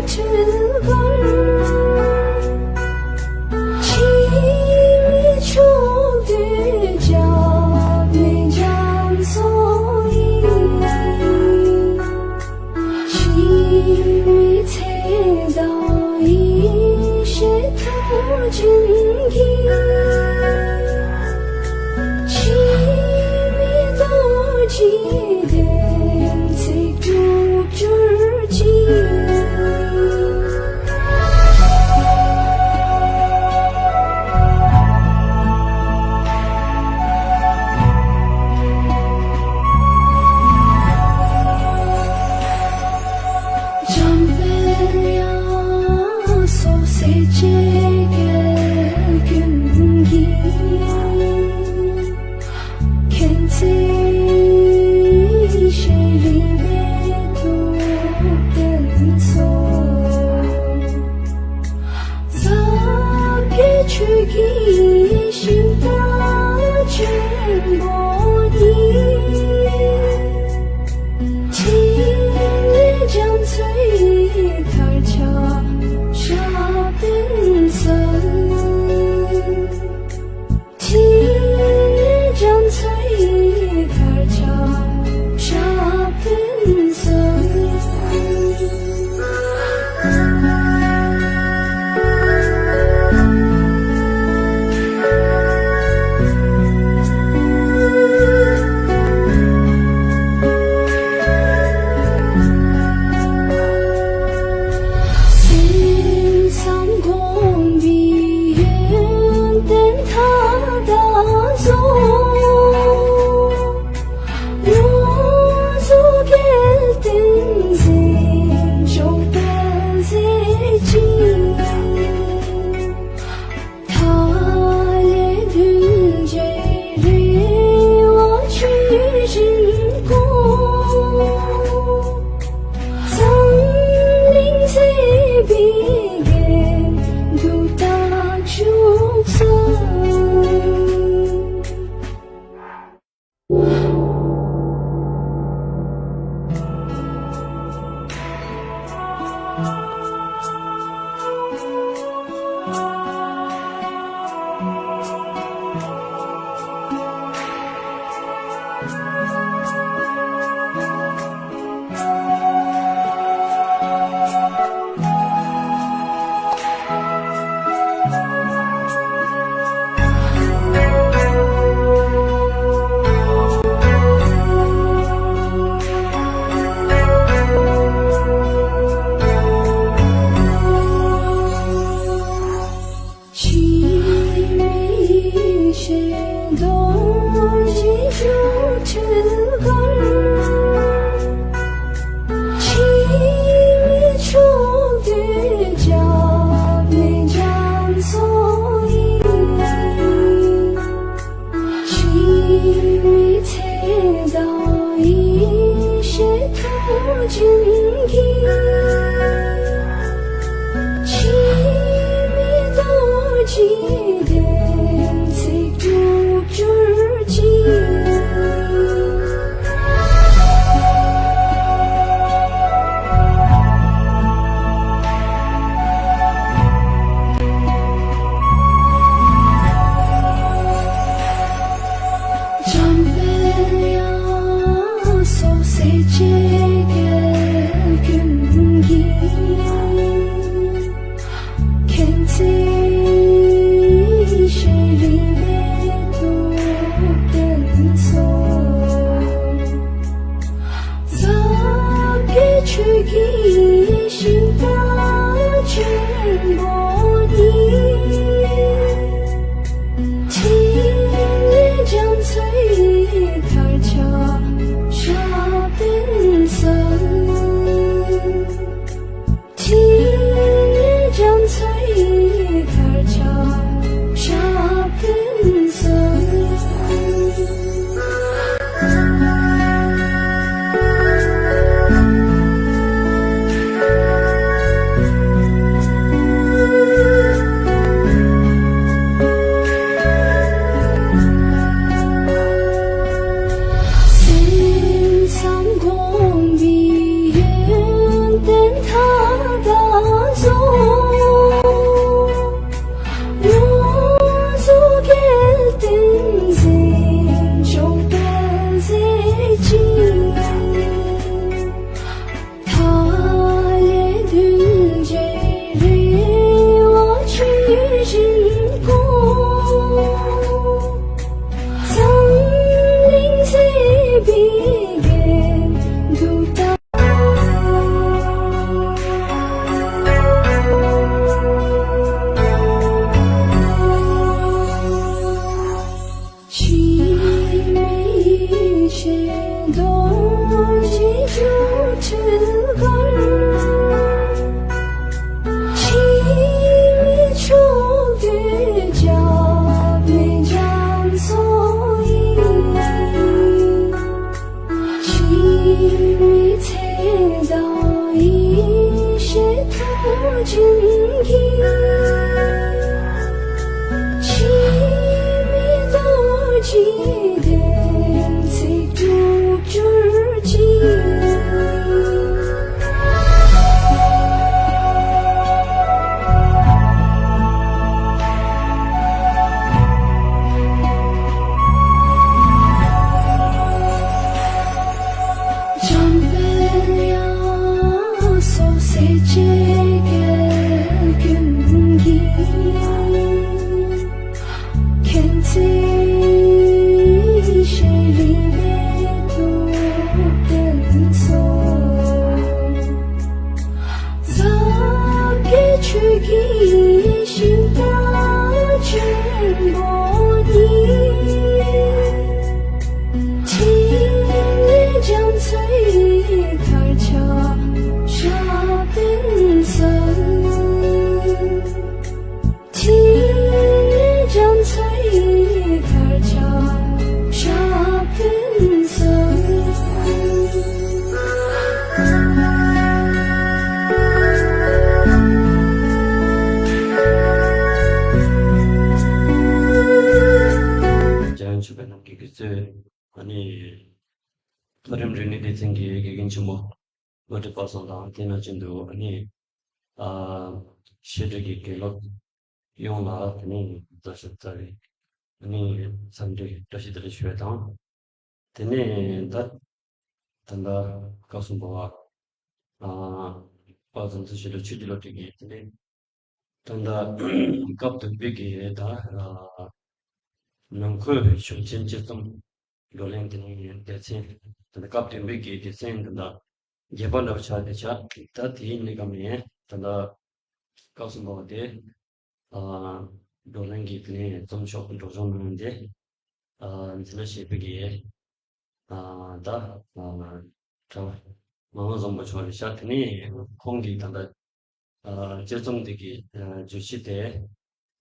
འཁྲིལ་བར། འཆི་མེད་མཆོག་ཏུ་སྐྱབས་གནས་རྒྱ་མཚོ་ཡི། འཆི་མེད་ཚེ་དང་ཡེ་ཤེས་ཐུགས་རྒྱུད་ཀྱིས། འཆི་མེད་རྡོ་རྗེའི་བདེན་ཚིག་འགྲུབ་གྱུར་ཅིག། འཇམ་དཔལ་དབྱངས་སོགས་སྲས་བཅས་དགེ་ཀུན་གྱི། མཁྱེན་བརྩེ་ཤེས་རིག་པའི་ཐུགས་རྟེན་སོགས། ཟབ་རྒྱས་ཆོས་ཀྱི་ཤིང་རྟ་ཆེན་པོ་ཉིད། ཕྲིན་ལས་རྒྱ་མཚོའི་མཐར་ཁྱབ་ཞབས་བརྟན་གསོལ། ཕྲིན་ལས་རྒྱ་མཚོའི་མཐར་ཁྱབ་ཞབས་བརྟན་གསོལ། སེམས་ཙམ་དགོངས་པའི་ཡོན་ཏན་མཐའ་དག་རྫོགས། བློ་རྫོགས་སྐལ་ལྡན་འཛིན་སྐྱོང་དཔལ་མཛད་ཅིང་། མཐའ་ཀླས་མདུན་བསྐྱེད་རེ་བ་ཇི་བཞིན་སྐོང་། འཛམ་གླིང་མཛེས་པའི་རྒྱན་དུ་རྟག་བཞུགས་སོ། འཆི་མེད་ཡེ་ཤེས་རྡོ་རྗེ་སྤྲུལ་སྐར། འཆི་མེད་མཆོག་ཏུ་སྐྱབས་གནས་རྒྱ་མཚོ་ཡི། འཆི་མེད་ཚེ་དང་ཡེ་ཤེས་ཐུགས་རྒྱུད་ཀྱིས། འཆི་མེད་རྡོ་རྗེའི་བདེན་ཚིག་འགྲུབ་གྱུར་ཅིག། འཇམ་དཔལ་དབྱངས་སོགས་སྲས་བཅས་དགེ་ཀུན་གྱི། མཁྱེན་བརྩེ་ འཇམ་དབྱངས་ཆོས་འཕེལ་རྣམ་རྒྱལ་གྱིས་གཙོས་ཨ་ནི་མཐོ་རིམ་རིག་གནས་སྡེ་ཚན་གྱི་དགེ་རྒན་ཆེན་མོ་བློ་གྲོས་དཔལ་བཟང་དང་དེ་ནང་བཞིན་དུ་ཨ་ནི་ཨ་བཤད་སྒྲིག་གི་དགེ་སློབ་ཡོངས་ལ་དེ་ནས་བཀྲ་ཤིས་བདེ་ལེགས་ཨ་ནི་འཚམས་འདྲི་བཀྲ་ཤིས་བདེ་ལེགས་ཞུ་བ་དང་། དེ་ནས་ད་ད་ལྟ་སྐབས་སུ་འབུལ་བ་ཨ་དཔལ་བཟང་ཚེ་ཞལ་ལུ་ཆོས་ཀྱི་བློ་གྲོས་ཀྱིས་དེ་ནས་ད་ལྟ་སྐབས་བདུན་པའི་གི་ད་ཨ་ནང་ཁུལ་ཤུགས་ཆེན་དཔྱད་རྩོམ་བགྲོ་གླེང་དེ་ནས་སྡེ་ཚན་ད་ལྟ་སྐབས་བདུན་པའི་གི་སྡེ་ཚན་ད་ལྟ་བརྒྱད་པ་འདྲ་བོ་ཆགས་ཏེ་ཆགས། ད་དེའི་གནས་སྐབས་ནས་ད་ལྟ་སྐབས་སུ་འབུལ་བ་དེ་ཨ་བགྲོ་གླེང་གི་དེ་ནས་རྩོམ་ཤོག་སྒྲོག་སྦྱང་གནང་སྟེ་ཨ་འཛིན་གྲྭ་བཞི་པའི་གི་ཨ་ད་ཨ་གྲྭ་པ་ངག་དབང་བཟང་པོ་མཆོག་རེད་ཤག་དེ་ནས་ཁོང་གིས་ད་ལྟ་ཨ་དཔྱད་རྩོམ་འདི་གི་ཨ་བརྗོད་གཞི་དེ་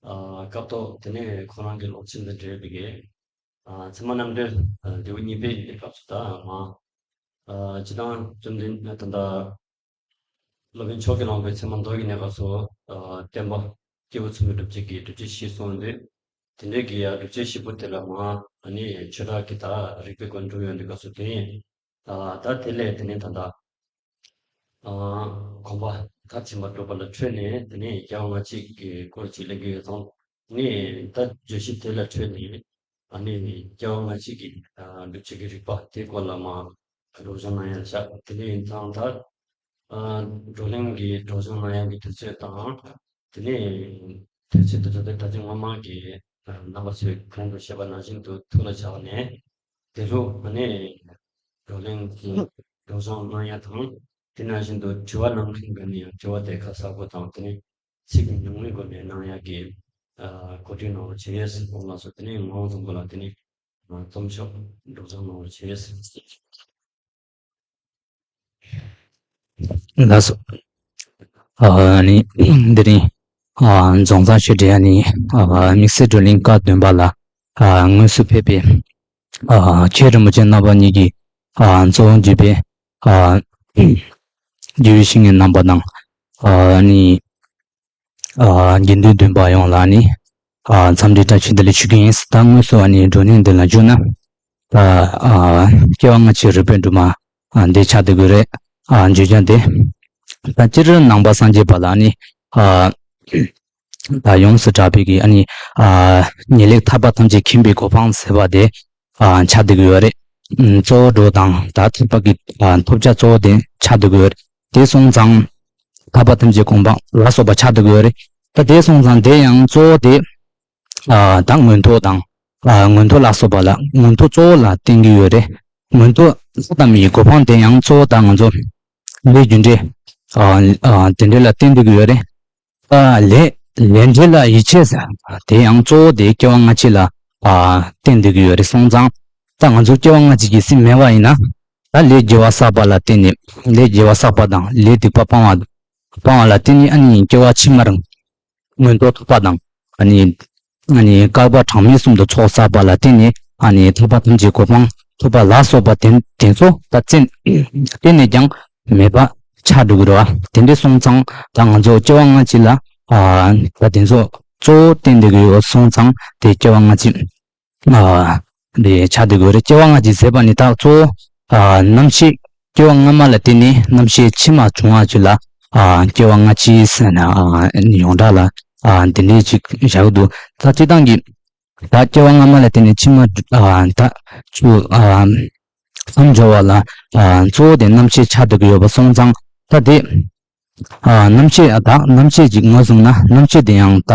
ཨ་སྐབས་ཐོག་དེ་ནས་ཁོ་རང་གི་སློབ་ཚན་དང་འབྲེལ་བའི་གི་ཨ་ཚད་མ་རྣམ་འགྲེལ་ཨ་ལེའུ་གཉིས་པའི་གནས་སྐབས་སུ་ད་མ་ཨ་སྤྱི་བཏང་བཅོམ་ལྡན་ད་ལྟ་སློབ་དཔོན་མཆོག་གི་ལུང་པའི་ཚད་མ་མདོ་ཡི་གནས་སྐབས་སུ་ཨ་བསྟན་པ་སྐྱེས་བུ་ཚོགས་མའི་སྒྲུབ་བྱེད་ཀྱི་སྒྲུབ་བྱེད་བཞི་གསུངས་ཏེ། དེ་འདྲའི་གི་ཡ་སྒྲུབ་བྱེད་བཞི་པོ་དེ་ལ་མ་ཨ་ནི་ཆོས་གྲགས་ཀྱི་ད་རིགས་པའི་སྒོ་ནས་གྲུབ་ཡོང་དུས་སྐབས་སུ་དེ་ཡིན། ཨ་ད་དེ་ལས་དེ་ནས་ད་ལྟ་ཨ་གོམས་པ་མཐར་ཕྱིན་པ་སྒྲུབ་པ་ལ་འཕྲོས་ནས་དེ་ནས་སྐྱེ་བ་སྔ་ཕྱི་གི་སྐོར་ཅིག་གླེང་གི་ཡོད་ཙང་། ནས་ད་བརྗོད་གཞི་དེ་ལ་འཕྲོས་ནས་ཨ་ནི་སྐྱེ་བ་སྔ་ཕྱི་གི་ཨ་སྒྲུབ་བྱེད་ཀྱི་རིགས་པ་དེའི་སྐོར་ལ་མ་སྒྲོག་སྦྱང་གནང་ཡ་བཞག་དེ་ནས་ཡིན་ཙང་ད་ཨ་བགྲོ་གླེང་གི་སྒྲོག་སྦྱང་གནང་ཡ་གི་དུས་ཚོད་དང་། དེ་ནས་དུས་ཚོད་དེ་ཚོ་དེ་ད་ཅི་སྔོན་མ་གི་རྣམ་པ་ཚོས་གོང་དུ་བཤད་པ་ནང་བཞིན་དུ་ཐུགས་ལ་བཞག་ནས་དེ་རུ་ཨ་ནི་བགྲོ་གླེང་གི་སྒྲོག་སྦྱང་གནང་ཡ་དང་། དེ་ནང་བཞིན་དུ་དྲི་བ་གནང་མཁན་འགའ་ནས་ཡང་དྲི་བ་དེ་ཁ་གསལ་པོ་དང་དེ་ནས་ཚིག་གི་ཉུང་ངུའི་སྒོ་ནས་གནང་ཡག་གི་ཨ་གོ་སྒྲིག་གནང་རོགས་བྱེད་ཟེར། གོང་ལ་སོགས་དེ་ནས་ངག་དབང་བཟང་པོ་ལགས་དེ་ནས་ཨ་རྩོམ་ཤོག་སྒྲོག་སྦྱང་གནང་རོགས་བྱེད་ཟེར། ལགས་སོ། ཨ་ནི་འདི་རིང་ཨ་རྫོང་གཙང་ཆོས་སྡེ་ཨ་ནི་ཨ་དམིགས་བསལ་བགྲོ་གླེང་སྐབས་བདུན་པ་ལ་ཨ་དངོས་སུ་ཕེབས་པའི་ཨ་མཁན་རིན་པོ་ཆེ་རྣམ་པ་གཉིས་ཀྱིས་ཨ་གཙོ་བོ་བརྒྱུད་པའི་ཨ་དགེ་བའི་བཤེས་གཉེན་རྣམ་པ་དང་ཨ་ནི་ཨ་དགེ་འདུན་བདུན་པ་ཡོངས་ལ་ནི་ཨ་འཚམས་འདྲི་བཀྲ་ཤིས་བདེ་ལེགས་ཞུ་གི་ཡིན། ད་དངོས་སུ་ཨ་ནི་བགྲོ་གླེང་འདི་ལ་འཇུག་ན་ད་ཨ་སྐྱེ་བ་སྔ་ཕྱི་རིགས་པའི་སྒྲོན་མ་ཨ་འདི་ཆགས་བསྡད་དགོས་རེད། ཨ་བརྗོད་བྱ་འདི་ད་སྤྱིར་ནང་པ་སངས་རྒྱས་པ་ལ་ནི་ ཨ་ད་ཡོངས་སུ་གྲགས་པའི་གི་ཨ་ནི་ཨ་ངེས་ལེགས་ཐར་པ་ཐམས་ཅད་མཁྱེན་པའི་གོ་འཕང་ཟེར་བ་དེ་ཨ་ཆགས་བསྡད་ཀྱི་ཡོད་རེད། ཨ་གཙོ་བོ་འགྲོ་དང་ད་ཐར་པ་གི་ཨ་ཐོབ་བྱ་གཙོ་བོ་དེ་ཆགས་བསྡད་ཀྱི་ཡོད་རེད། དེ་སོང་ཙང་ཐར་པ་ཐམས་ཅད་གོ་འཕང་ལ་སོགས་པ་ཆགས་བསྡད་ཀྱི་ཡོད་རེད། ད་དེ་སོང་ཙང་དེ་ཡང་གཙོ་བོ་དེ་ཨ་ད་མངོན་མཐོ་དང་ཨ་མངོན་མཐོ་ལ་སོགས་པ་ལ་མངོན་མཐོ་གཙོ་བོ་ལ་བརྟེན་གྱི་ཡོད་རེད། མངོན་མཐོ་ལ་སོགས་པའི་གོ་འཕང་དེ་ཡང་གཙོ་བོ་ད་ང་ཚོ་ལས་རྒྱུ་འབྲས་ཨ་ཨ་དེ་འདྲ་ལ་བརྟེན་བསྡད་ཀྱི་ཡོད་རེད། ཨ་ལས་ལས་འབྲས་ལ་ཡིད་ཆེས་ཟེར་དེ་ཡང་གཙོ་བོ་དེ་སྐྱེ་བ་སྔ་ཕྱི་ལ་ཨ་བརྟེན་བསྡད་ཀྱི་ཡོད་རེད། སོང་ཙང་ད་ང་ཚོ་སྐྱེ་བ་སྔ་ཕྱི་གི་སེམས་མེད་པ་ཡིན་ན་ད་ལས་དགེ་བ་བསགས་པ་ལ་བརྟེན་ནས་ལས་དགེ་བ་བསགས་པ་དང་ལས་སྡིག་པ་སྤང་བ་སྤང་བ་ལ་བརྟེན་ནས་ཨ་ནི་སྐྱེ་བ་ཕྱི་མར་མངོན་མཐོ་ཐོབ་པ་དང་ཨ་ནི་ཨ་ནི་བསྐལ་པ་གྲངས་མེད་གསུམ་དུ་ཚོགས་བསགས་པ་ལ་བརྟེན་ནས་ཨ་ནི་ཐར་པ་ཐམས་ཅད་གོ་འཕང་ཐོབ་པ་ལ་སོགས་པ་དེ་དེ་ཚོ་ད་བཙན་གཏན་ནས་ཀྱང་མེད་པ་ཆགས་འགྲོ་གི་རེད་བ། དེ་འདྲ་སོང་ཙང་ད་ང་ཚོ་སྐྱེ་བ་སྔ་ཕྱི་ལ་ཨ་ད་དེ་ཚོ་གཙོ་བོ་བརྟེན་བསྡད་ཀྱི་ཡོད་སོང་ཙང་དེ་སྐྱེ་བ་སྔ་ཕྱི་ཨ་དེ་ཆགས་བསྡད་ཀྱི་ཡོད་རེད། སྐྱེ་བ་སྔ་ཕྱི་ཟེར་བ་ནི་ད་གཙོ་བོ་ཨ་རྣམ་ཤེས་སྐྱེ་བ་སྔ་མ་ལ་བརྟེན་ནས་རྣམ་ཤེས་ཕྱི་མ་བྱུང་བ་ཅིག་ལ་ཨ་སྐྱེ་བ་སྔ་ཕྱི་ཟེར་ན་ཨ་ཡོངས་གྲགས་ལ་ཨ་འདི་འདྲའི་ཅིག་བཞག་གི་འདུག་ད་སྤྱིར་བཏང་གི་ད་སྐྱེ་བ་སྔ་མ་ལ་བརྟེན་ནས་ཕྱི་མ་ཨ་ད་ཚུར་ཨ་མཚམས་སྦྱོར་བ་ལ་ཨ་གཙོ་བོ་དེ་རྣམ་ཤེས་ཆགས་བསྡད་ཀྱི་ཡོད་པ་སོང་ཙང་ད་དེ་ཨ་རྣམ་ཤེས་ཨ་ད་རྣམ་ཤེས་ཅིག་ངོས་བཟུང་ན་རྣམ་ཤེས་དེ་ཡང་ད་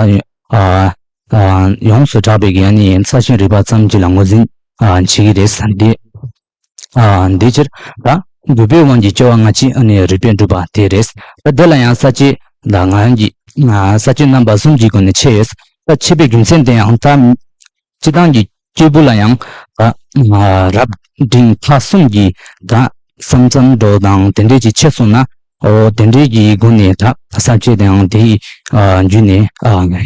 ཨ་ཨ་ཡོངས་སུ་གྲགས་པའི་གི་ཨ་ནི་ས་ཞིང་རིག་པ་ཙམ་ཅིག་ལ་ངོས་འཛིན་ཨ་བྱེད་ཀྱི་རེད་ཟེར་འདི། ཨ་འདི་ཕྱིར་ད་རྒོད་པའི་དབང་གིས་སྐྱེ་བ་སྔ་ཕྱི་ཨ་ནི་རིགས་པས་འགྲུབ་པ་དེ་རེད། ད་འདི་ལ་ཡང་ས་བཅད་ད་ང་རང་གི་ས་བཅད་རྣམ་པ་གསུམ་གྱི་སྒོ་ནས་ཕྱེ་ཡོད། ད་ཕྱེ་བའི་རྒྱུ་མཚན་དེ་ཡང་ད་སྤྱིར་བཏང་གི་སྐྱེས་བུ་ལ་ཡང་ད་རབ་འབྲིང་ཐ་གསུམ་གྱི་ད་ས་མཚམས་འགྲོ་དང་དེ་འདྲས་ཀྱི་ཕྱེ་སོང་ན་ཨོ་དེ་འདྲས་ཀྱི་སྒོ་ནས་ད་ས་བཅད་དེ་ཡང་དེའི་བརྒྱུད་ནས་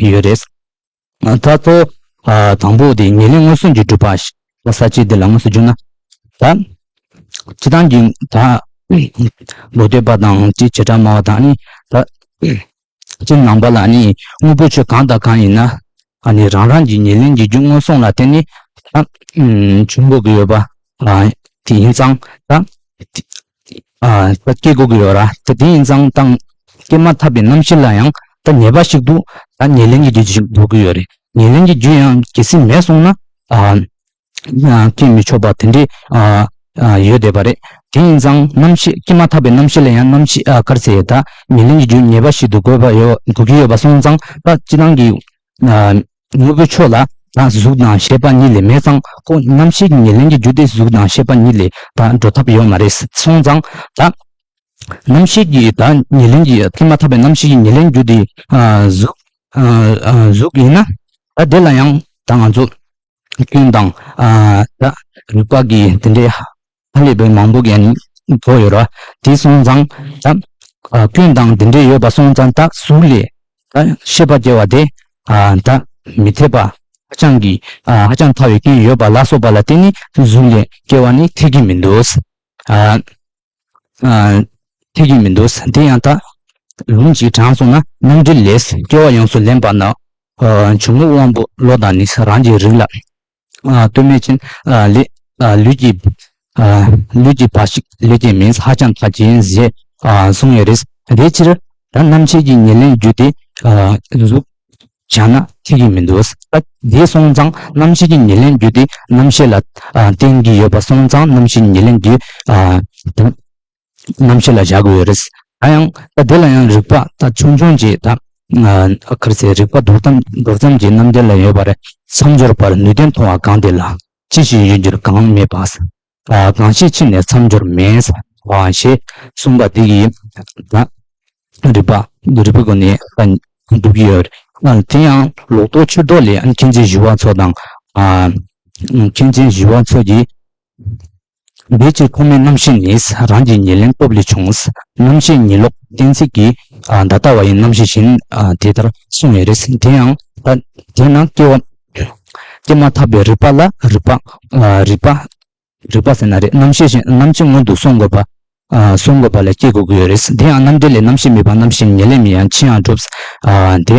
ཡོད་རེད། ད་གཙོ་བོ་དང་པོ་དེ་ཉེར་ལེན་མངོན་སུམ་གྱིས་གྲུབ་པ་ཞེས་པ་ས་བཅད་འདི་ལ་དངོས་སུ་བསྒྱུར་ན། ད་སྤྱིར་བཏང་གི་ད་མདོ་སྡེ་པ་དང་སྤྱིར་བྱེ་བྲག་སྨྲ་བ་དང་ནི་ད་སྤྱིར་ནང་པ་ལ་ནི་དངོས་པོའི་ཆོས་གང་དང་གང་ཡིན་ན་ཨ་ནི་རང་རང་གི་ཉེར་ལེན་གྱི་རྒྱུ་མངོན་སུམ་ལ་བརྟེན་ནས་ད་བྱུང་དགོས་ཀྱི་ཡོད་པ་དེ་ཡིན་ཙང་ད་ཨ་ད་སྐྱེ་དགོས་ཀྱི་ཡོད་ར། ད་དེ་ཡིན་ཙང་ད་སྐྱེས་མ་ཐག་པའི་རྣམ་ཤེས་ལ་ཡང་ད་ངེས་པ་ཞིག་འདུག་ད་ཉེར་ལེན་གྱི་རྒྱུ་ཞིག་འདུག་གི་ཡོད་རེད། ཉེར་ལེན་གྱི་རྒྱུ་ཡང་གལ་སྲིད་མེད་སོང་ན་ཨ་སྐྱེ་མི་ཆོག་པ་དེ་འདྲའི་ཨ་ཨ་ཡོད་བསྡད་པ་རེད། དེ་ཡིན་ཙང་རྣམ་ཤེས་སྐྱེས་མ་ཐག་པའི་རྣམ་ཤེས་ལ་ཡང་རྣམ་ཤེས་ཨ་ག་རེ་ཟེར་ད་ཉེར་ལེན་གྱི་རྒྱུ་ངེས་པ་ཞིག་འདུག་དགོས་པ་ཡོད་དགོས་ཀྱི་ཡོད་པ་སོང་ཙང་ད་སྤྱིར་བཏང་གི་ཨ་དངོས་པོའི་ཆོས་ལ་ད་གཟུགས་དང་ཤེས་པ་གཉིས་ལས་མེད་ཙང་ཁོ་རྣམ་ཤེས་ཀྱི་ཉེར་ལེན་གྱི་རྒྱུ་དེ་གཟུགས་དང་ཤེས་པ་གཉིས་ལས་ད་འགྲོ་ཐབས་ཡོད་མ་རེད་སོང་ཙང་ད་རྣམ་ཤེས་ཀྱི་ད་ཉེར་ལེན་གྱི་སྐྱེས་མ་ཐག་པའི་རྣམ་ཤེས་ཀྱི་ཉེར་ལེན་རྒྱུ་དེ་ཨ་གཟུགས་ཨ་ཨ་གཟུགས་ཡིན་ན་ད་དེ་ལ་ཡང་ད་ང་ཚོ་སྐྱོན་དང་ཨ་ད་རིགས་པ་གི་དེ་འདྲའི་ཧ་ལས་པའི་མང་པོ་གི་ཨ་ནི་བོ་ཡོད་ར། དེ་སོང་ཙང་ད་ཨ་སྐྱོན་དང་དེ་འདྲའི་ཡོད་པ་སོང་ཙང་ད་གཟུགས་ལས་ད་ཤེས་པ་སྐྱེ་བ་དེ་ཨ་ད་མི་འཐད་པ་ཧ་ཅང་གི་ཨ་ཧ་ཅང་ཐལ་བའི་སྐྱོན་ཡོད་པ་ལ་སོགས་པ་ལ་བརྟེན་ནས་གཟུགས་ལས་སྐྱེ་བ་ནི་འཐད་ཀྱི་མི་འདུག་ཨ་ཨ་འཐད་ཀྱི་མི་འདུག་དེ་ཡང་ད་ལུང་གཅིག་དྲངས་སོང་ན་རྣམ་འགྲེལ་ལས། སྐྱེ་བ་ཡོངས་སུ་ལེན་པ་ན། ཨ་ཆུང་ངུ་དབང་པོ་བློ་དང་ནི། རང་གི་རིགས་ལ་ཨ་ལྟོས་མེད་ཅིང་། ཨ་ལས་ཨ་ལུས་ཀྱི་ཨ་ལུས་ཀྱི་བ་ཞིག་ལས་སྐྱེས་མིན། ཧ་ཅང་ཐལ་ཅན་ཞེས་ཨ་གསུངས་ཡོད་རེད། དེའི་ཕྱིར་ད་རྣམ་ཤེས་ཀྱི་ཉེར་ལེན་རྒྱུ་དེ་ཨ་གཟུགས་བྱས་ན་འཐད་ཀྱི་མི་འདུག་ད་དེ་སོང་ཙང་རྣམ་ཤེས་ཀྱི་ཉེར་ལེན་རྒྱུ་དེ་རྣམ་ཤེས་ལ་ཨ་བརྟེན་གྱི་ཡོད་པ་སོང་ཙང་རྣམ་ཤེས་ཉེར་ལེན་རྒྱུ་ཨ་དང་རྣམ་ཤེས་ལ་བཞག་དགོས་ཡོད་རེད། ད་ཡང་ད་དེ་ལ་ཡང་རིགས་པ་ད་ཆུང་ཆུང་གཅིག་ད་ཨ་ག་རེ་ཟེར་རིགས་པ་མདོར་ཙམ་མདོར་ཙམ་གྱི་རྣམ་འགྲེལ་ལ་ཡོད་པ་རེད། མཚམས་སྦྱོར་བར་ནུས་ལྡན་མཐོང་བ་གང་དེ་ལ། ཅི་ཞིག་ཡོད་འགྱུར་གང་མེད་པ། ཨ་གང་ཞིག་ཕྱིས་ནས་མཚམས་སྦྱོར་མེད། ཨ་ཞེས་གསུངས་པ་འདི་ཡིས་ད་རིགས་པ་རིགས་པའི་སྒོ་ནས་ད་སྒྲུབ་ཀྱི་ཡོད་རེད། ཨ་དེ་ཡང་ལོག་རྟོག་ཆོས་ལྡོག་ལས་ཨ་མཁྱེན་བརྩེ་ཞི་བ་འཚོ་དང་ཨ་མཁྱེན་བརྩེ་ཞི་བ་འཚོ་གིས། དེ་ཕྱིར་ཐོག་མའི་རྣམ་ཤེས་ནི། རང་གི་ཉེར་ལེན་སྟོབས་ལས་བྱུང་། རྣམ་ཤེས་ཉེར་ལོག་གཏན་ཚིགས་ཀྱིས། ཨ་ད་ལྟ་བ་ཡི་རྣམ་ཤེས་བཞིན། ཨ་དེ་ལྟར་གསུངས་ཡོད་རེད། དེ་ཡང་ད་དེས་ན་སྐྱེ་བ་སྐྱེས་མ་ཐག་པའི་རིགས་པ་ལ་རིགས་པ། ཨ་རིགས་པ་རིགས་པ་ཟེར་ན་རེད། རྣམ་ཤེས་བཞིན་རྣམ་ཤེས་སྔོན་དུ་སོང་དགོས་པ། ཨ་སོང་དགོས་པ་ལ་སྐྱེ་དགོས་ཀྱི་ཡོད་རེད། དེ་ཡང་རྣམ་འགྲེལ་ལས། རྣམ་ཤེས་མེད་པར་རྣམ་ཤེས་ཉེར་ལེན་མིན་ཡང་ཕྱིར་ཡང་གྲུབ། ཨ་དེ།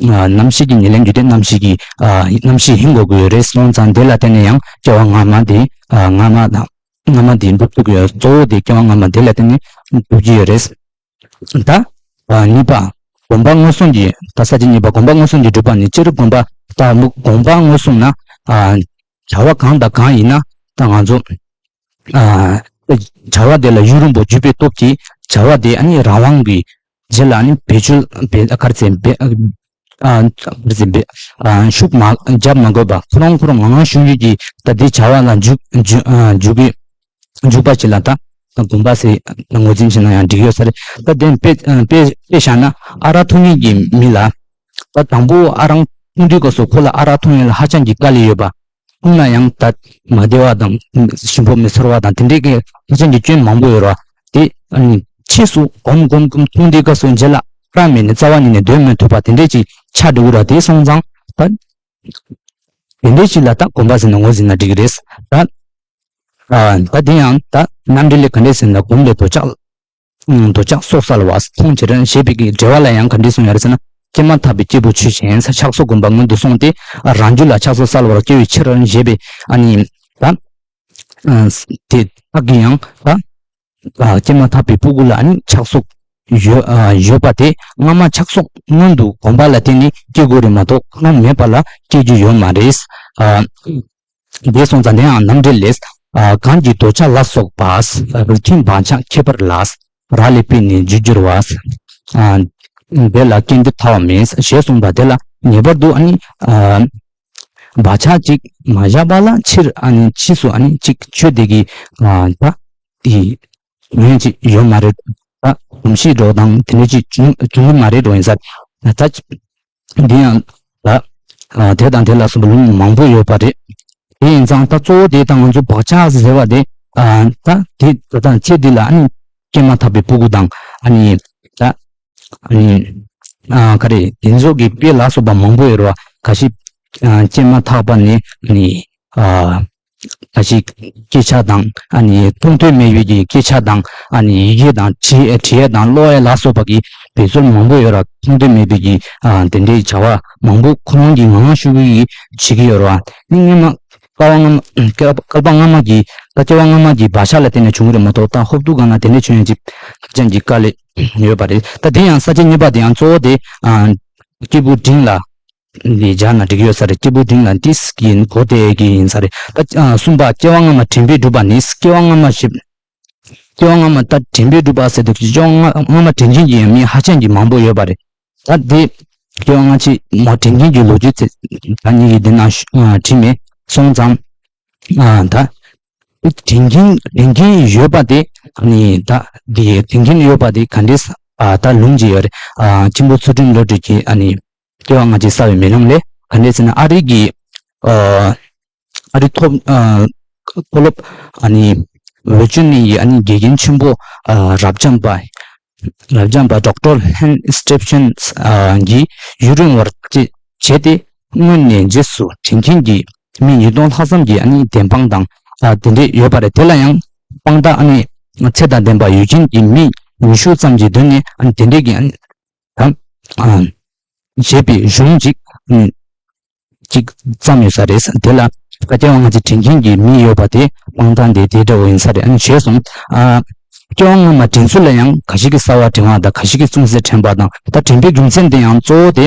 ཨ་རྣམ་ཤེས་ཀྱི་ཉེར་ལེན་རྒྱུ་དེ་རྣམ་ཤེས་ཀྱི་ཨ་རྣམ་ཤེས་ཡིན་དགོས་ཀྱི་ཡོད་རེད། སོང་ཙང་དེ་ལ་བརྟེན་ནས་ཡང་སྐྱེ་བ་སྔ་མ་དེ་ཨ་སྔ་མ་དང་སྔ་མ་དེ་འགྲུབ་ཐུབ་ཀྱི་ཡོད། གཙོ་བོ་དེ་སྐྱེ་བ་སྔ་མ་དེ་ལ་བརྟེན་ནས་འགྲུབ་ཀྱི་ཡོད་རེད། ད་ཨ་གཉིས་པ། སྒོམ་པ་མངོན་སུམ་གྱི་ད་ས་བཅད་གཉིས་པ་སྒོམ་པ་མངོན་སུམ་གྱིས་སྒྲུབ་པ་ནི། སྤྱིར་སྒོམ་པ་ད་སྒོམ་པ་མངོན་སུམ་ན། ཨ། བྱ་བ་གང་དང་གང་ཡིན་ན་ད་ང་ཚོ། ཨ། བྱ་བ་དེ་ལ་ཡུན་རིང་པོ་འཇུག་པའི་སྟོབས་ཀྱིས་བྱ་བ་དེ་ཨ་ནི་རང་དབང་གི་རྗེས་ལ་ཨ་ནི་བེད་སྤྱོད་བེད་ག་རེ་ཟེར་བེད། ཨ། ག་རེ་ཟེར་བེད། ཨ། ཤུགས་མ་རྒྱབ་མ་དགོས་པ་ཁོ་རང་ཁོ་རང་ངང་ངམ་ཤུགས་ཀྱིས་ད་དེ་བྱ་བ་ལ་འཇུག་འཇུག་ཨ། འཇུག་གི་འཇུག་པ་ཅིག་ལ་ད་སྒོམ་པ་ཟེར་ངོས་འཛིན་བྱས་ན་ཡང་འགྲིག་ཡོད་ས་རེད། ད་དེ་དཔེ་དཔེ་དཔེ་བཞག་ན་ཨ་རག་འཐུང་མཁན་གྱི་མི་ལ། ད་དང་པོ་ཨ་རག་འཐུང་དུས་སྐབས་སུ་ཁོ་ལ་ཨ་རག་འཐུང་ཡས་ལ་ཧ་ཅང་གི་དཀའ་ལས་ཡོད་པ། འཐུང་ན་ཡང་ད་མ་བདེ་བ་དང་ཞིམ་པོ་མི་ཚོར་བ་དང་དེ་འདྲའི་གི་ཧ་ཅང་གི་སྐྱོན་མང་པོ་ཡོད་རེད་བ། དེ་ཨ་ནི་ཕྱིས་སུ་སྒོམ་སྒོམ་སྒོམ་འཐུང་དུས་སྐབས་སུ་རྗེས་ལ་ཨ་རག་མེད་ནས་རྩ་བ་ཉིད་ནས་སྡོད་མི་ཐུབ་པ་དེ་འདྲས་ཅིག་ཆགས་འགྲོ་གི་རེད། དེ་སོང་ཙང་ད་དེ་འདྲས་ཅིག་ལ་ད་སྒོམ་པ་ཟེར་ནས་ངོས་འཛིན་ན་འགྲིག་གི་རེད། ད་ཨ་ད་དེ་ཡང་ད་རྣམ་འགྲེལ་ལས་ག་འདྲས་ཟེར་ན། སྒོམ་ལས་འདོད་ཆགས། འདོད་ཆགས་སོགས་བསལ་བ། མཐོང་བྱེད་རང་ཞེས་པའི་གི་འགྲེལ་བ་ལ་ཡང་ག་འདྲས་གསུངས་ཡོད་རེད་ཟེར་ན། སྐྱེས་མ་ཐག་པའི་སྐྱེས་བུ་ཆོས་ཅན། ཕྱག་སོགས་སྒོམ་པ་སྔོན་དུ་སོང་སྟེ། རང་རྒྱུད་ལ་ཆགས་སོགས་བསལ་བར་སྐྱེ་བའི་ཕྱིར་ཞེས་པའི་ཨ་ནི་ད་དེ་དག་གི་ཡང་ད་སྐྱེས་མ་ཐག་པའི་སྤུ་གུ་ལ་ཨ་ནི་ཆགས་སོགས་ཡོད་ཡོད་པ་དེ་སྔ་མ་ཆགས་སོགས་སྔོན་དུ་གོམས་པ་ལ་བརྟེན་ནས་སྐྱེ་དགོས་རེད་མ་གཏོགས་ཁོ་རང་མེད་པ་ལ་སྐྱེ་རྒྱུ་ཡོད་མ་རེད། དེ་སོང་ཙང་དེའང་རྣམ་འགྲེལ་ལས། གང་གིས་འདོད་ཆགས་ལ་སོགས་པ། རིགས་མཐུན་བག་ཆགས་ཁྱད་པར་ལ། རག་ལས་པས་ནི་རྒྱུར་འགྱུར་བ། དེ་ལ་སྐྱེ་འདོད་ཐ་བ་མེད། ཞེས་གསུངས་པ་དེ་ལ་ངེས་པར་དུ་ཨ་ནི། བག་ཆགས་ཅིག་མ་བཞག་པ་ལ་ཕྱིར་ཨ་ནི་ཕྱིས་སུ་ཨ་ནི་ཅིག་ཆོས་དེ་གི་ད་དེ་ཡོན་ཅིག་ཡོད་མ་རེད། ད་གོམས་གཤིས་འགྲོ་དང་དེ་འདྲ་ཅིག་བྱུང་བྱུང་གི་མ་རེད་འགྲོ་ཡིན་ས། ད་འདི་ཡང་ལ། དེ་དང་དེ་ལ་སོགས་པ་ལུང་མང་པོ་ཡོད་པ་རེད། དེ་ཡིན་ཙང་ད་གཙོ་བོ་དེ་དང་ང་ཚོ་བག་ཆགས་ཟེར་བ་དེ། ད་དེ་ད་ལྟ་ཚེ་འདི་ལ་ཨ་ནི་སྐྱེས་མ་ཐག་པའི་སྤུ་གུ་དང་ཨ་ནི་ད་ཨ་ནི་ག་རེ་དེ་ཚོ་གི་དཔེ་ལ་སོགས་པ་མང་པོ་ཡོད་རེད་བ། ག་ཞིག་སྐྱེས་མ་ཐག་པ་ནས་ཨ་ནི། ད་ཅིག་སྐད་ཆ་དང་ཨ་ནི་མཐོང་ཐོས་མེད་པའི་གི་སྐད་ཆ་དང་ཨ་ནི་ཡི་གེ་དང་བྲིས་བྲིས་ཡས་དང་ཀློག་ཡས་ལ་སོགས་པ་གི་འབད་རྩོལ་མང་པོ་ཡོད་ར། མཐོང་ཐོས་མེད་པའི་གི་ཨ་དེ་འདྲའི་བྱ་བ་མང་པོ་ཁོ་རང་གི་ངང་ངམ་ཤུགས་ཀྱིས་བྱེད་ཀྱི་ཡོད་ར། ནི་སྔ་མ་བསྐལ་པ་སྔ་མ་བསྐལ་པ་སྔ་མ་གི་ད་སྐྱེ་བ་སྔ་མ་གི་བག་ཆགས་ལ་བརྟེན་ནས་བྱུང་གི་རེད་མ་གཏོགས་ད་ཧོབ་ཏུ་གང་ན་དེ་འདྲའི་བྱུང་ཡས་ཅིག་ཧ་ཅང་གི་དཀའ་ལས་ཡོད་པ་རེད། ད་དེ་ཡང་ས་བཅད་གཉིས་པ་དེ་ཡང་གཙོ་བོ་དེ་ཨ་སྐྱེས་བུ་འབྲིང་ལ། འདི་སྦྱར་ན་འགྲིག་ཡོད་ས་རེད། སྐྱེས་བུ་འབྲིང་ལ་འདི་གི་གོ་དེ་གི་ཡིན་ས་རེད། ད་གསུམ་པ་སྐྱེ་བ་སྔ་མ་དྲན་པས་གྲུབ་པ་ནི། སྐྱེ་བ་སྔ་མ་ཞེས། སྐྱེ་བ་སྔ་མ་ད་དྲན་པས་གྲུབ་པ་ཟེར་དུས་སྐྱེ་བ་སྔ་མ་དྲན་མཁན་གྱི་ཡང་མི་ཧ་ཅང་གི་མང་པོ་ཡོད་པ་རེད། ད་འདི་སྐྱེ་བ་སྔ་ཕྱི་མ་དྲན་མཁན་གྱི་ལོ་རྒྱུས་ཚེ་ད་ཉིད་ཀྱི་འདི་ནང་བྲིས་མེད་སོང་ཙང་། ད་དྲན་མཁན་དྲན་མཁན་ཡོད་པ་དེ་ནི་ད་འདི་དྲན་མཁན་ཡོད་པ་དེ་ག་འདྲས་ད་ལུང་ཅིག་ཡོད་རེད། མཆིམས་ཕུ་ཚུལ་ཁྲིམས་བློ་གྲོས་ཀྱིས་ཨ་ནི། སྐྱེ་བ་སྔ་ཕྱི་གསལ་བའི་མེ་ལོང་ལས། ག་འདྲས་ཟེར་ན་ཨ་རི་གི་ཨ་རི་ཐོབ་ཨ་མཐོ་སློབ་ཨ་ནི་འོས་སྦྱོར་གནང་ཡི་ཨ་ནི་དགེ་རྒན་ཆེན་པོ་ཨ་རབ་འབྱམས་པ་རབ་འབྱམས་པ་ཌོག་ཊར་ཧན་སི་ཊི་ཕི་སན་ཨ་གིས་ཡུན་རིང་བར་ཅི་བྱས་ཏེ་སྔོན་ནས་རྗེས་སུ་དྲན་མཁན་གྱི་མི་ཉིས་སྟོང་ལྷག་ཙམ་གྱིས་ཨ་ནི་བདེན་དཔང་དང་ཨ་དེ་འདྲས་ཡོད་པ་རེད། དེ་ལ་ཡང་དཔང་རྟགས་ཨ་ནི་ཚད་དང་ལྡན་པ་ཡོད་མཁན་གྱི་མི་ཉི་ཤུ་ཙམ་གྱིས་བསྡུས་ནས་ཨ་ནི་དེ་འདྲས་ཀྱི་ཨ་ནི་དང་ཨ་ཞེས་པའི་གཞུང་ཅིག་ཨ་ནི་ཅིག་བརྩམས་ཡོད་ས་རེད། དེ་ལ་སྐྱེ་བ་སྔ་ཕྱི་དྲན་མཁན་གྱི་མི་ཡོད་པ་དེ་དཔང་རྟགས་འདི་དེ་འདྲ་བོ་ཡིན་ས་རེད། ཨ་ནི་ཞེས་གསུངས། ཨ་སྐྱེ་བ་སྔ་མ་དྲན་ཚུལ་ལ་ཡང་ཁ་ཅིག་གིས་གསར་བ་དྲན་པ་དང་ཁ་ཅིག་གིས་ཅུང་ཟད་དྲན་པ་དང་ད་དྲན་པའི་རྒྱུ་མཚན་དེ་ཡང་གཙོ་བོ་དེ་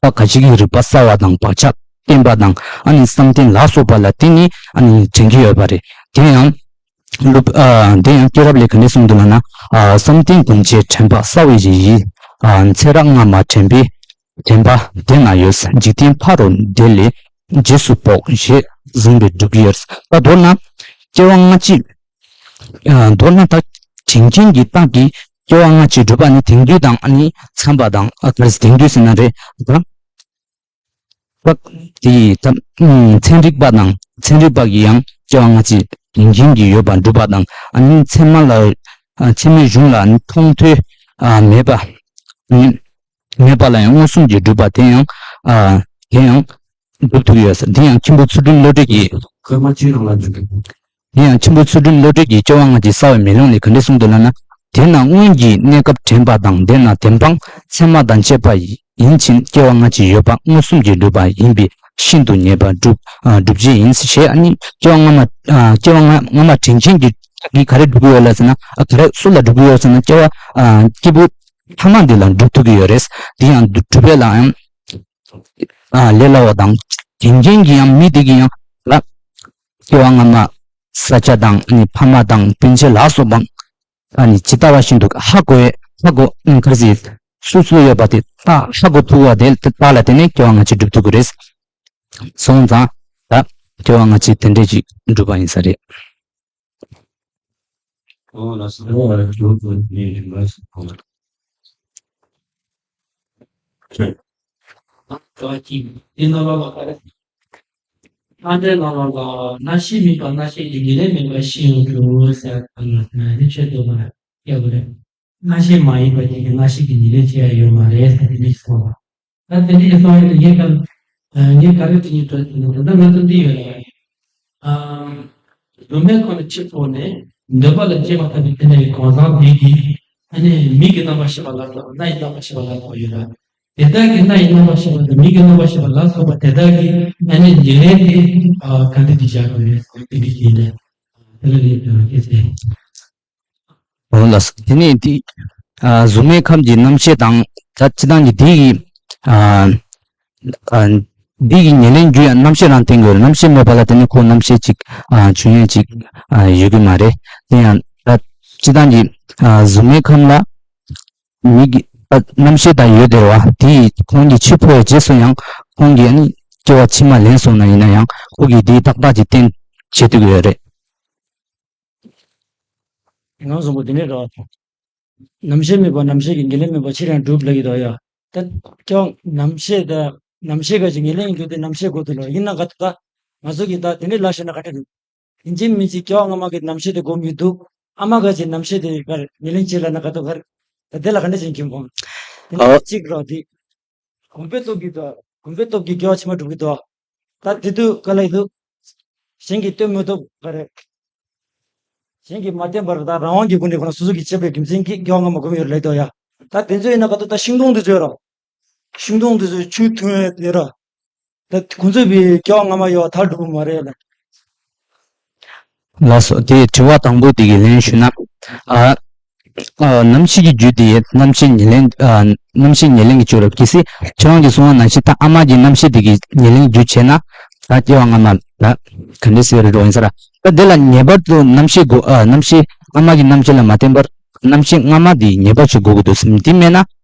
ད་ཁ་ཅིག་གིས་རིག་པ་གསར་བ་དང་བག་ཆགས་བརྟན་པ་དང་ཨ་ནི་བསམ་གཏན་ལ་སོགས་པ་ལ་བརྟེན་ནས་ཨ་ནི་དྲན་གྱི་ཡོད་པ་རེད། དེ་ཡང་སློབ་ཨ་དེ་ཡང་སྐྱེས་རབས་ལས་ག་འདྲ་གསུངས་འདུག་ལབ་ན། ཨ་བསམ་གཏན་སྒོམ་བྱེད་དྲན་པ་གསར་བའི་གཞི་ཡིས། ཨ་ཚེ་རབས་སྔ་མ་དྲན་པའི་དྲན་པ་དེ་ན་ཡོད། འཇིག་རྟེན་ཕ་རོལ་འདི་ལས་རྗེས་སུ་དཔོག་ཞེས་གསུངས་པའི་སྒྲུབ་ཀྱི་ཡོད། ད་མདོར་ན་སྐྱེ་བ་སྔ་ཕྱི་ཨ་མདོར་ན་ད་དྲན་མཁན་གྱི་རྟགས་ཀྱིས་སྐྱེ་བ་སྔ་ཕྱི་སྒྲུབ་པ་ནི་དེང་དུས་དང་ཨ་ནི་མཚན་པ་དང་ཨ་ག་རེ་ཟེར་དེང་དུས་ཟེར་ན་རེད་ད། སྐབས་དེའི་ད་ཚན་རིག་པ་དང་ཚན་རིག་པ་གིས་ཡང་སྐྱེ་བ་སྔ་ཕྱི་དྲན་མཁན་གྱི་ཡོད་པ་སྒྲུབ་པ་དང་ཨ་ནི་ཚད་མ་ལ་ཨ་ཚད་མའི་གཞུང་ལ་ཨ་ནི་མཐོང་ཐོས་ཨ་མེད་པ་ཨ་ནི་མེད་པ་ལ་ཡང་མངོན་སུམ་གྱིས་སྒྲུབ་པ་དེ་ཡང་ཨ་དེ་ཡང་སྒྲུབ་ཐུབ་ཡོད་ས། དེ་ཡང་མཆིམས་ཕུ་ཚུལ་ཁྲིམས་བློ་གྲོས་ཀྱིས། དེ་ཡང་མཆིམས་ཕུ་ཚུལ་ཁྲིམས་བློ་གྲོས་ཀྱིས་སྐྱེ་བ་སྔ་ཕྱི་གསལ་བའི་མེ་ལོང་ལས་ག་འདྲ་གསུངས་འདུག་ལབ་ན། དེས་ན་སྔོན་གྱི་གནས་སྐབས་དྲན་པ་དང་དེས་ན་བདེན་དཔང་ཚད་མ་དང་བཅས་པ་ཡིན་ཕྱིན་སྐྱེ་བ་སྔ་ཕྱི་ཡོད་པ་མངོན་སུམ་གྱིས་གྲུབ་པ་ཡིན་པས་ཤིན་ཏུ་ཉེས་པར་གྲུབ་ཨ་གྲུབ་བྱེད་ཡིན་ཞེས། ཨ་ནི་སྐྱེ་བ་སྔ་མ་ཨ་སྐྱེ་བ་སྔ་སྔ་མ་དྲན་མཁན་གྱི་གིས་ག་རེ་སྒྲུབ་ཀྱི་ཡོད་ལབ་ཟེར་ན། ཨ་ག་རེ་སུ་ལ་སྒྲུབ་ཀྱི་ཡོད་ཟེར་ན། སྐྱེ་བ་ཨ་སྐྱེས་བུ་ ཐ་མ་འདི་ལ་འགྲུབ་ཐུབ་ཀྱི་ཡོད་རེད། འདི་ཡང་འགྲུབ་པའི་ལ་ཡང་ལས་སླ་བ་དང་། རྒན་རྒན་གྱི་ཡང་མི་དེ་གི་ཡང་ལ་སྐྱེ་བ་སྔ་མ་ས་ཆ་དང་ཕ་མ་དང་སྤུན་མཆེད་ལ་སོགས་པ་ཇི་ལྟ་བ་བཞིན་དུ་ཧ་གོ་ཧ་གོ་ག་རེ་ཟེར། སོ་སོ་ཡོད་པ་དེ་ད་ཧ་གོ་ཐུབ་པ་དེ་ད་ལ་བརྟེན་ནས་སྐྱེ་བ་སྔ་ཕྱི་འགྲུབ་ཐུབ་ཀྱི་རེད། སོང་ཙང་ད་སྐྱེ་བ་སྔ་ཕྱི་དེ་འདྲས་ཅིག་འགྲུབ་པ་ཡིན་ས་རེད། ཨ་འདྲའི་ལ་ལ་ལ་རྣམ་ཤེས་མེད་པ་རྣམ་ཤེས་ཀྱི་ཉེར་ལེན་མེད་པ་ཤེས་ཡོང་གི་ཟེར་བ་ལ་ནི་ཆོས་སྟོན་པ་ཡག་པོ་རེད། རྣམ་ཤེས་མ་ཡིན་པ་ཅིག་གི་རྣམ་ཤེས་ཀྱི་ཉེར་ལེན་བྱེད་ཡ་ཡོད་མ་རེད་ཟེར་དེ་འདྲ་ཞིག་གསུངས་པ། ད་དེ་འདྲ་ཞིག་གསུངས་ཡོད་དུས་ངས་ཀྱང་ངས་ག་རེ་དྲི་ཉེ་དྲི་ད་ལྟ་ང་ཚོ་འདི་ཡོད་རེད། གཟུགས་མེད་ཁམས་ལ་ཕྱིར་ལྡོག་ནས་འདོད་པ་ལ་སྐྱེས་པ་ལྟ་བུའི་དེ་འདྲའི་གང་ཟག་དེ་གིས་ཨ་ནི་མིག་གི་རྣམ་པར་ཤེས་པ་ལ་སོགས་རྣ་ཡི་རྣམ་པར་ཤེས་པ་ལ་སོགས་ཡོད་ལ། དེ་དག་གི་རྣ་ཡི་རྣམ་པར་ཤེས་པ་དང་མིག་གི་རྣམ་པར་ཤེས་པ་ལ་སོགས་པ་དེ་དག་གི་ཨ་ནི་ཉེར་ལེན་དེ་ག་འདྲ་ཅིག་བྱ་དགོས་རེད་ཟེར་དེ་འདྲ་ཞིག་ཡིན་ནས་དེ་ལ་ནི་སྐད་ཆ། འོ་ལགས་སོ། དེ་ནས་དེ་ཨ་གཟུགས་མེད་ཁམས་ཀྱི་རྣམ་ཤེས་དང་ད་སྤྱིར་བཏང་གི་དེ་ཡི་ཨ་ཨ་འདི་ཡི་ཉེར་ལེན་རྒྱུ་ཡང་རྣམ་ཤེས་རང་བསྟན་དགོས་རེད། རྣམ་ཤེས་མེད་པ་ལ་བརྟེན་ནས་ཁོ་རྣམ་ཤེས་ཅིག་ཨ་བྱུང་ཡས་ཅིག་ཨ་ཡོད་ཀྱི་མ་རེད། དེ་ཡང་ད་སྤྱིར་བཏང་གི་ཨ་གཟུགས་མེད་ཁམས་ལ་མིག་གི་ཨ་རྣམ་ཤེས་དང་ཡོད་དེ་རེད་བ། དེ་ཡི་ཁོང་གི་འཆི་འཕོ་བའི་རྗེས་སུ་ཡང་ཁོང་གིས་ཨ་ནི་སྐྱེ་བ་ཕྱི་མ་ལེན་སོང་ན་ཡིན་ན་ཡང་ཁོ་གིས་དེ་ཏག་ཏག་ཅིག་བསྟན་བྱེད་ཐུབ་ཀྱི་ཡོད་རེད། ང་གསུངས་པ་དེ་ནས་རེད་བ། རྣམ་ཤེས་མེད་པ་རྣམ་ཤེས་ཀྱི་ཉེར་ལེན་མེད་པ་ཕྱིར་ཡང་འགྲུབ་ལབ་ཀྱི་འདུག་ཡ། ད་ཀྱང་རྣམ་ཤེས་དང་རྣམ་ཤེས་ག་ཅིག་ཉེར་ལེན་ཡིན་རྒྱུ་དེ་རྣམ་ཤེས་དགོས་འདུག་ལ། ཡིན་ན་ག་ད་ང་ཚོ་གིས་ད་དེ་འདྲའི་ལ་བཤད་ན་ག་འདྲ་འདུག་ཡིན་གཅིག་མིན་གཅིག་སྐྱེ་བ་སྔ་མ་གི་རྣམ་ཤེས་དེ་སྒོམ་ཡོད་འདུག་ཨ་མ་ག་ཅིག་རྣམ་ཤེས་དེ་གར་ཉེར་ལེན་བྱེད་ལ་ན་ག་ད་གར་ད་དེ་ལ་ག་འདྲ་བྱེད་ཀྱིན་གོ། དེ་ཨ་འདྲ་གཅིག་ར་དེ། གོམས་པའི་སྟོབས་ཀྱིས་དང་། གོམས་པའི་སྟོབས་ཀྱིས་སྐྱེ་བ་ཕྱི་མ་འགྲུབ་ཀྱི་འདུག་ད་དེ་དུས་ག་ལ་ཡིན་འདུག་གཞན་གྱིས་སྟོན་མི་ཐུབ་ག་རེད། གཞན་གྱིས་མ་བསྟན་པར་ད་རང་དབང་གི་སྒོ་ནས་ཁོ་ན་སོ་སོ་གིས་བྱས་པའི་རྒྱུ་མཚན་གྱིས་སྐྱེ་བ་སྔ་མ་སྒོམ་ཡོད་རེད་ལབ་འདུག་ཡ། ད་དེ་ཚོ་ཡིན་ན་ག་ད་ད་ཤིང་སྡོང་དེ་ཚོ་ར། ཤིང་སྡོང་དེ་ཚོ་ཆུ་འཐུང་ཡས་དེ་ར། ད་ཁོང་ཚོས་པའི་སྐྱེ་བ་སྔ་མ་ཡོད་པ་ད་འགྲུབ་མ་རེད་ལ། ལགས་སོ། དེ་དྲི་བ་དང་པོ་དེ་གི་ལན་ཞུ་ན། ཨ། ཨ། རྣམ་ཤེས་ཀྱི་རྒྱུ་དེ་རྣམ་ཤེས་ཉེར་ལེན། ཨ། རྣམ་ཤེས་ཉེར་ལེན་གྱི་རྒྱུ་རེད། གལ་སྲིད་ཁྱེད་རང་གིས་གསུངས་པ་ནང་བཞིན་ད་ཨ་མ་གྱི་རྣམ་ཤེས་དེ་གི་ཉེར་ལེན་རྒྱུ་བྱས་ན་ད་སྐྱེ་བ་སྔ་མ་ད་ག་འདྲ་ཟེར་རེད་འགྲོ་ཡིན་ས་ར། ད་དེ་ལ་ངེས་པར་དུ་རྣམ་ཤེས་དགོས། ཨ། རྣམ་ཤེས་ཨ་མ་གི་རྣམ་ཤེས་ལ་མ་བརྟེན་པར་རྣམ་ཤེས་སྔ་མ་དེ་ངེས་པར་ཅིག་དགོས་ཀྱི་འདུག་སེམས་དེ་མེད་ན།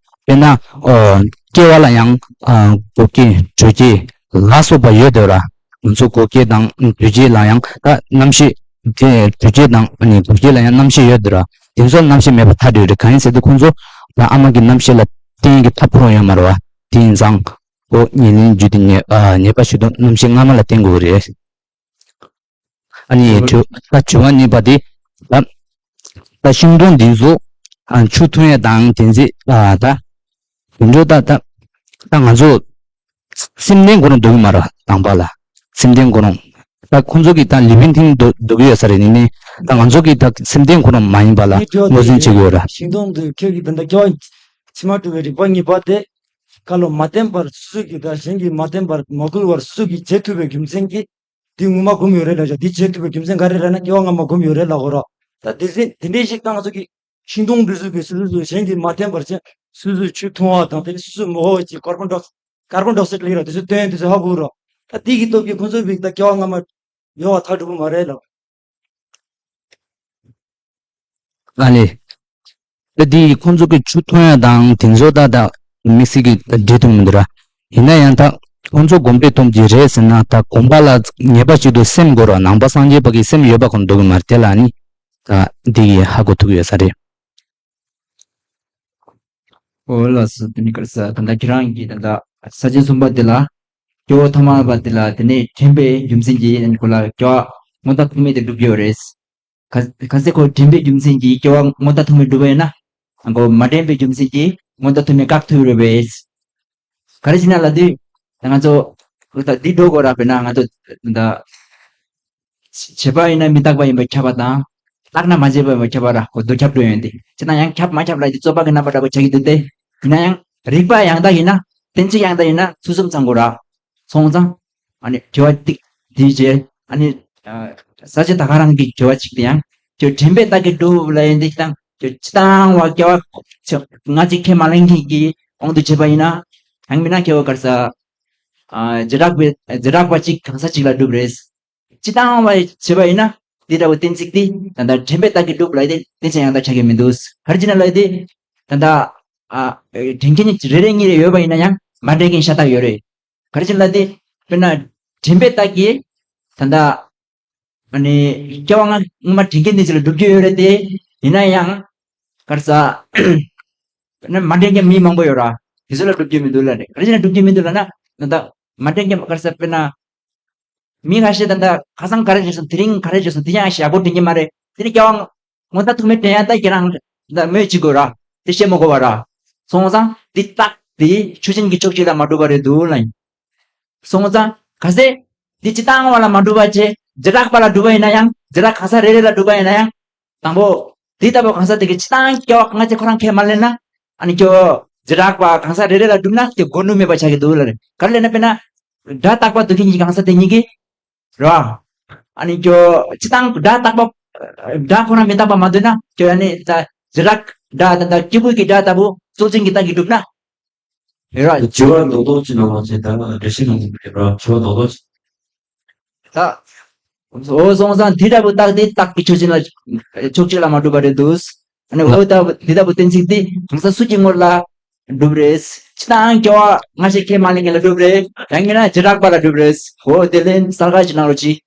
དཔེར་ན། ཨོ། སྐྱེ་བ་ལ་ཡང་། ཨ། འགོག་སྐྱེ་གྲོལ་སྐྱེ་ལ་སོགས་པ་ཡོད་དེ་ར། ང་ཚོ་འགོག་སྐྱེ་དང་གྲོལ་སྐྱེ་ལ་ཡང་ད་རྣམ་ཤེས། དེ་གྲོལ་སྐྱེ་དང་ཨ་ནི་འགོག་སྐྱེ་ལ་ཡང་རྣམ་ཤེས་ཡོད་དེ་ར། དེ་ཚོ་རྣམ་ཤེས་མེད་པར་ཐལ་འགྲོ་རེད། གང་ཡིན་ཟེར་དུས་ཁོང་ཚོ་ད་ཨ་མ་གི་རྣམ་ཤེས་ལ་བརྟེན་གྱི་ཐབས་ཁོ་ཡོད་མ་རེད་བ། དེ་ཡིན་ཙང་། ཨོ། ཉེར་ལེན་རྒྱུ་དེ་ངེས། ཨ། ངེས་པ་ཞིག་ཏུ་རྣམ་ཤེས་སྔ་མ་ལ་བརྟེན་དགོས་རེད། ཨ་ནི་དྲི་ད་དྲི་བ་གཉིས་པ་དེ། ད་ད་ཤིང་སྡོང་འདི་ཚོ་ཨ་ཆུ་འཐུང་ཡས་དང་དེ་ཚེ་ཨ་ད་དེ་འདྲ་ད་ད་ད་ང་ཚོ་སེམས་ལྡན་ཁོ་རང་འདུག་གི་མ་ར། དང་པ་ལ་སེམས་ལྡན་ཁོ་རང་ད་ཁོང་ཚོ་གིས་ད་ལི་བིང་ཐིང་འདུག་འདུག་གི་ཡོད་ས་རེད། ནི་ནི་ད་ང་ཚོ་གིས་ད་སེམས་ལྡན་ཁོ་རང་མ་ཡིན་པ་ལ་ངས་དྲི་བ་ངོས་འཛིན་དེ་བྱེད་དགོས་ར། ཤིང་སྡོང་འདི་ཁྱོད་ཀྱིས་ད་ལྟ་སྐྱེ་བ་ཕྱི་མ་འགྲོ་བའི་རིག་པ་གཉིས་པ་དེ་ཁ་ལོ་མ་བསྟན་པར་སུ་གིས་ད་གཞན་གྱིས་མ་བསྟན་པར་མ་བསྐུལ་བར་སུ་གིས་བྱེད་ཐུབ་པའི་རྒྱུ་མཚན་གྱིས། འདི་ངོ་མ་སྒོམ་ཡོད་རེད་ལབ་ཤག་འདི་བྱེད་ཐུབ་པའི་རྒྱུ་མཚན་ག་རེ་རེད་ན་སྐྱེ་བ་སྔ་མ་སྒོམ་ཡོད་རེད་ལབ་དགོས་རོགས། ད་དེ་ཚེ་དེ་འདྲའི་ཞིག་ང་ཚོ་གི་ཤིང་སྡོང་འདི་ཚོ་གི་སོ་སོ་སོ་གཞན་གྱིས་མ་བསྟན་པར་བྱས་སོ་སོས་ཆུ་འཐུང་བ་དང་དེ་ནས་སོ་སོས་མོ་ཧོ་ཅིག་ཀར་བོན་ཌའི་ཀར་བོན་ཌའི་ཨོག་སའིཌ་ལབ་ཀྱི་ར། དེ་ཚོ་བཏོན་དེ་ཚོ་ཧ་གོ་རོགས། ད་དེ་གི་སྟོབས་ཀྱིས་ཁོང་ཚོའི་བིག་ད་སྐྱེ་བ་སྔ་མ་ཡོད་པ་ཐག་གྲུབ་པ་མ་རེད་ལབ། ཨ་ལེ། ད་འདི་ཁོང་ཚོ་གི་ཆུ་འཐུང་ཡ་དང་དེ་ཚོ་ད་ད་དམིགས་བསལ་གྱི་འབྲེལ་ཐུག་མི་འདུག་ར། ཡིན་ན་ཡང་ད་ཁོང་ཚོ་གོམས་པའི་སྟོབས་ཀྱིས་རེད་ཟེར་ན་ད་གོམས་པ་ལ་ངེས་པ་ཞིག་ཏུ་སེམས་དགོས་ར། ནང་པ་སངས་རྒྱས་པ་གི་སེམས་ཡོད་པ་ཁོ་འདུག་གི་མ་རེད། དེ་ལ་ནི་ད་འདི་གི་ཧ་གོ་ཐུག་ཡོད་ས་རེད། ཨོ་ལགས་སོ། དེ་ནི་ག་རེ་ཟེར། ད་ལྟ་ཁྱེད་རང་གིས་ད་ལྟ་ས་བཅད་གསུམ་པ་དེ་ལ་སྐྱེ་བ་ཐ་མ་པ་དེ་ལ་དེ་ནས་དྲན་པའི་རྒྱུ་མཚན་གྱིས་ཁོ་ལ་སྐྱེ་བ་སྔོན་དང་ཐོག་མེད་དུ་འགྲུབ་ཀྱི་ཡོད་རེད། གལ་གལ་སྲིད་ཁོ་དྲན་པའི་རྒྱུ་མཚན་གྱིས་སྐྱེ་བ་སྔོན་དང་ཐོག་མེད་འགྲུབ་པ་ཡིན་ན། ཁོ་མ་དྲན་པའི་རྒྱུ་མཚན་གྱིས་སྔོན་དང་ཐོག་མེད་བཀག་ཐུབ་ཡོད་རེད་པས། ག་རེ་བྱས་ན་ལབ་དུས། ད་ང་ཚོ་ད་འདི་འགྲོ་དགོས་ར། དཔེར་ན་ང་ཚོ་ད་བྱས་པ་ཡིན་ན་མི་རྟག་པ་ཡིན་པ་ཁྱབ་པ་དང་། བརྟགས་ན་མ་བྱས་པ་ཡིན་པ་ཁྱབ་པ་ར། ཁོ་འདུ་ཁྱབ་འགྲོ་ཡོང་དེ། བྱས་ན་ཡང་ཁྱབ་མ་ཁྱབ་ལབ་དུས་རྩོད་པ་གི་རྣམ་པ་འདྲ་པོ་ཆགས་ཀྱི་འདུག་སྟེ། ཡིན་ན་ཡང་རིགས་པ་ཡང་དག་ཡིན་ན། གཏན་ཚིགས་ཡང་དག་ཡིན་ན་ཚུལ་གསུམ་ཚང་དགོས་ར། སོང་ཙང་། ཨ་ནི་དྲི་བ་ཏིག་དེའི་རྗེས་ཨ་ནི། ས་བཅད་ད་ག་རང་གི་དྲི་བ་གཅིག་དེ་ཡང་། ཁྱོད་དྲན་པའི་རྟགས་ཀྱིས་གྲུབ་ལབ་ཡོང་དེ་དང་ ཁྱོད་སྤྱི་བཏང་བ་སྐྱེ་བ་ཆ་སྔ་ཕྱི་ཁས་མ་ལེན་མཁན་གྱི་དབང་དུ་བྱས་པ་ཡིན་ན། ཡང་མིན་ན་ཁྱོད་ག་རེ་ཟ། ཨ་བྱེ་བྲག་པའི་བྱེ་བྲག་པ་གཅིག་གང་ཟག་གཅིག་ལ་གྲུབ་རེད། སྤྱི་བཏང་བ་བྱས་པ་ཡིན་ན། འདི་འདྲ་བོ་གཏན་ཚིགས་འདི་ད་ལྟ་དྲན་པའི་རྟགས་ཀྱིས་གྲུབ་ལབ་དེ་གཏན་ཚིགས་ཡང་དག་ཆགས་ཀྱི་མི་འདུག་ག་རེ་བྱས་ན་ལབ་དེ། ད་ལྟ་ཨ་དྲན་མཁན་རེ་རེ་གཉིས་རེ་ཡོད་པ་ཡིན་ན་ཡང་མ་དྲན་མཁན་ཤ་སྟག་ཡོད་རེད། ག་རེ་བྱས་ན་ལབ་དེ། དཔེར་ན་དྲན་པའི་རྟགས་ཀྱིས་ད་ལྟ་ཨ་ནི་སྐྱེ་བ་སྔ་སྔོན་མ་དྲན་མཁན་དེ་ཅིག་ལ་གྲུབ་ཀྱི་ཡོད་རེད་དེ། ཡིན་ན་ཡང་ག་རེ་ཟ། ན་མ་དྲན་མཁན་མི་མང་པོ་ཡོད་ར། དེ་ཚོ་ལ་གྲུབ་ཀྱི་མི་འདུག་ལབ་རེད། ག་རེ་བྱས་ན་གྲུབ་ཀྱི་མི་འདུག་ལབ་ན། ད་ལྟ་མ་དྲན་མཁན་ག་རེ་ཟ། དཔེར་ན། མི་ཁ་ཤས་ད་ལྟ་ཁ་སང་ག་རེ་བྱས་སོང་། དེ་རིང་ག་རེ་བྱས་སོང་། དེ་ཡང་ཞེ་པོ་དྲན་གྱི་མ་རེད། དེ་ནི་སྐྱེ་བ་སྔོན་མ་ཐུག་མེད་དྲན་ཡ་ད་ཁྱེད་རང་ད་མོས་བྱེད་དགོས་ར། དེ་བཤད་མི་དགོས་པ་ར། སོང་ཙང་འདི་རྟགས་དེ་ཆོས་ཅན་གྱི་ཕྱོགས་གཅིག་ལ་མ་གྲུབ་པ་རེད་འདུག་ལབ་ཡིན། སོང་ཙང་གལ་སྲིད་འདི་སྤྱི་བཏང་བ་ལ་མ་གྲུབ་པ་བྱས། བྱེ་བྲག་པ་ལ་གྲུབ་པ་ཡིན་ན་ཡང་། བྱེ་བྲག་གང་ཟག་རེ་རེ་ལ་གྲུབ་པ་ཡིན་ན་ཡང་། དང་པོ། དེ་ལྟ་བུ་གང་ཟག་དེ་གི་སྤྱི་བཏང་སྐྱེ་བ་སྔ་ཕྱི་ཁོ་རང་ཁས་མ་ལེན་ན། ཨ་ནི་ཁྱོད་བྱེ་བྲག་པ་གང་ཟག་རེ་རེ་ལ་གྲུབ་ན་དེ་གོ་ནུས་མེད་པ་ཆགས་ཀྱི་འདུག་ལབ་རེད། ག་རེ་ལབ་ན། དཔེར་ན་སྒྲ་རྟག་པ་འདོད་མཁན་གྱི་གང་ཟག་དེ་གཉིས་ཀྱིས་རེད་བ། ཨ་ནི་ཁྱོད་སྤྱི་བཏང་སྒྲ་རྟག་པ། སྒྲ་ཁོ་རང་མི་རྟག་པ་མ་འདོད་ན། ཁྱོད་ཨ་ནི་ད་བྱེ་བྲག་སྒྲ་ད་ད་སྐྱེས་བུ་གི་སྒྲ་ལྟ་བུ་རྩོལ་བྱེད་ཀྱི་རྟགས་ཀྱིས་གྲུབ་ན། རེད་བ། དྲི་བ་རྡོག་རྡོག་ཅིག་གནང་བ་བྱས། ད་འགྲེལ་བཤད་གནང་གི་མེད་པར་དྲི་བ་རྡོག་རྡོག་ཅིག་ད། འོ་སོང་ཙང་དེ་འདྲ་བོ་རྟགས་དེ་རྟགས་ཀྱི་ཆོས་ཅན་ལ་ཕྱོགས་གཅིག་ལ་མ་གྲུབ་པ་རེད་འདུག་ཨ་ནི་འོ་ད་དེ་འདྲ་བོ་གཏན་ཚིགས་དེ་གང་ཟག་སུ་གཅིག་ངོ་ལ་གྲུབ་རེད། སྤྱི་བཏང་སྐྱེ་བ་སྔ་ཕྱི་ཁས་མ་ལེན་མཁན་ལ་གྲུབ་རེད། ཡང་མིན་ན་བྱེ་བྲག་པ་ལ་གྲུབ་རེད། འོ་དེ་ལན་གསལ་ཁ་ཅིག་གནང་རོགས་གྱིས།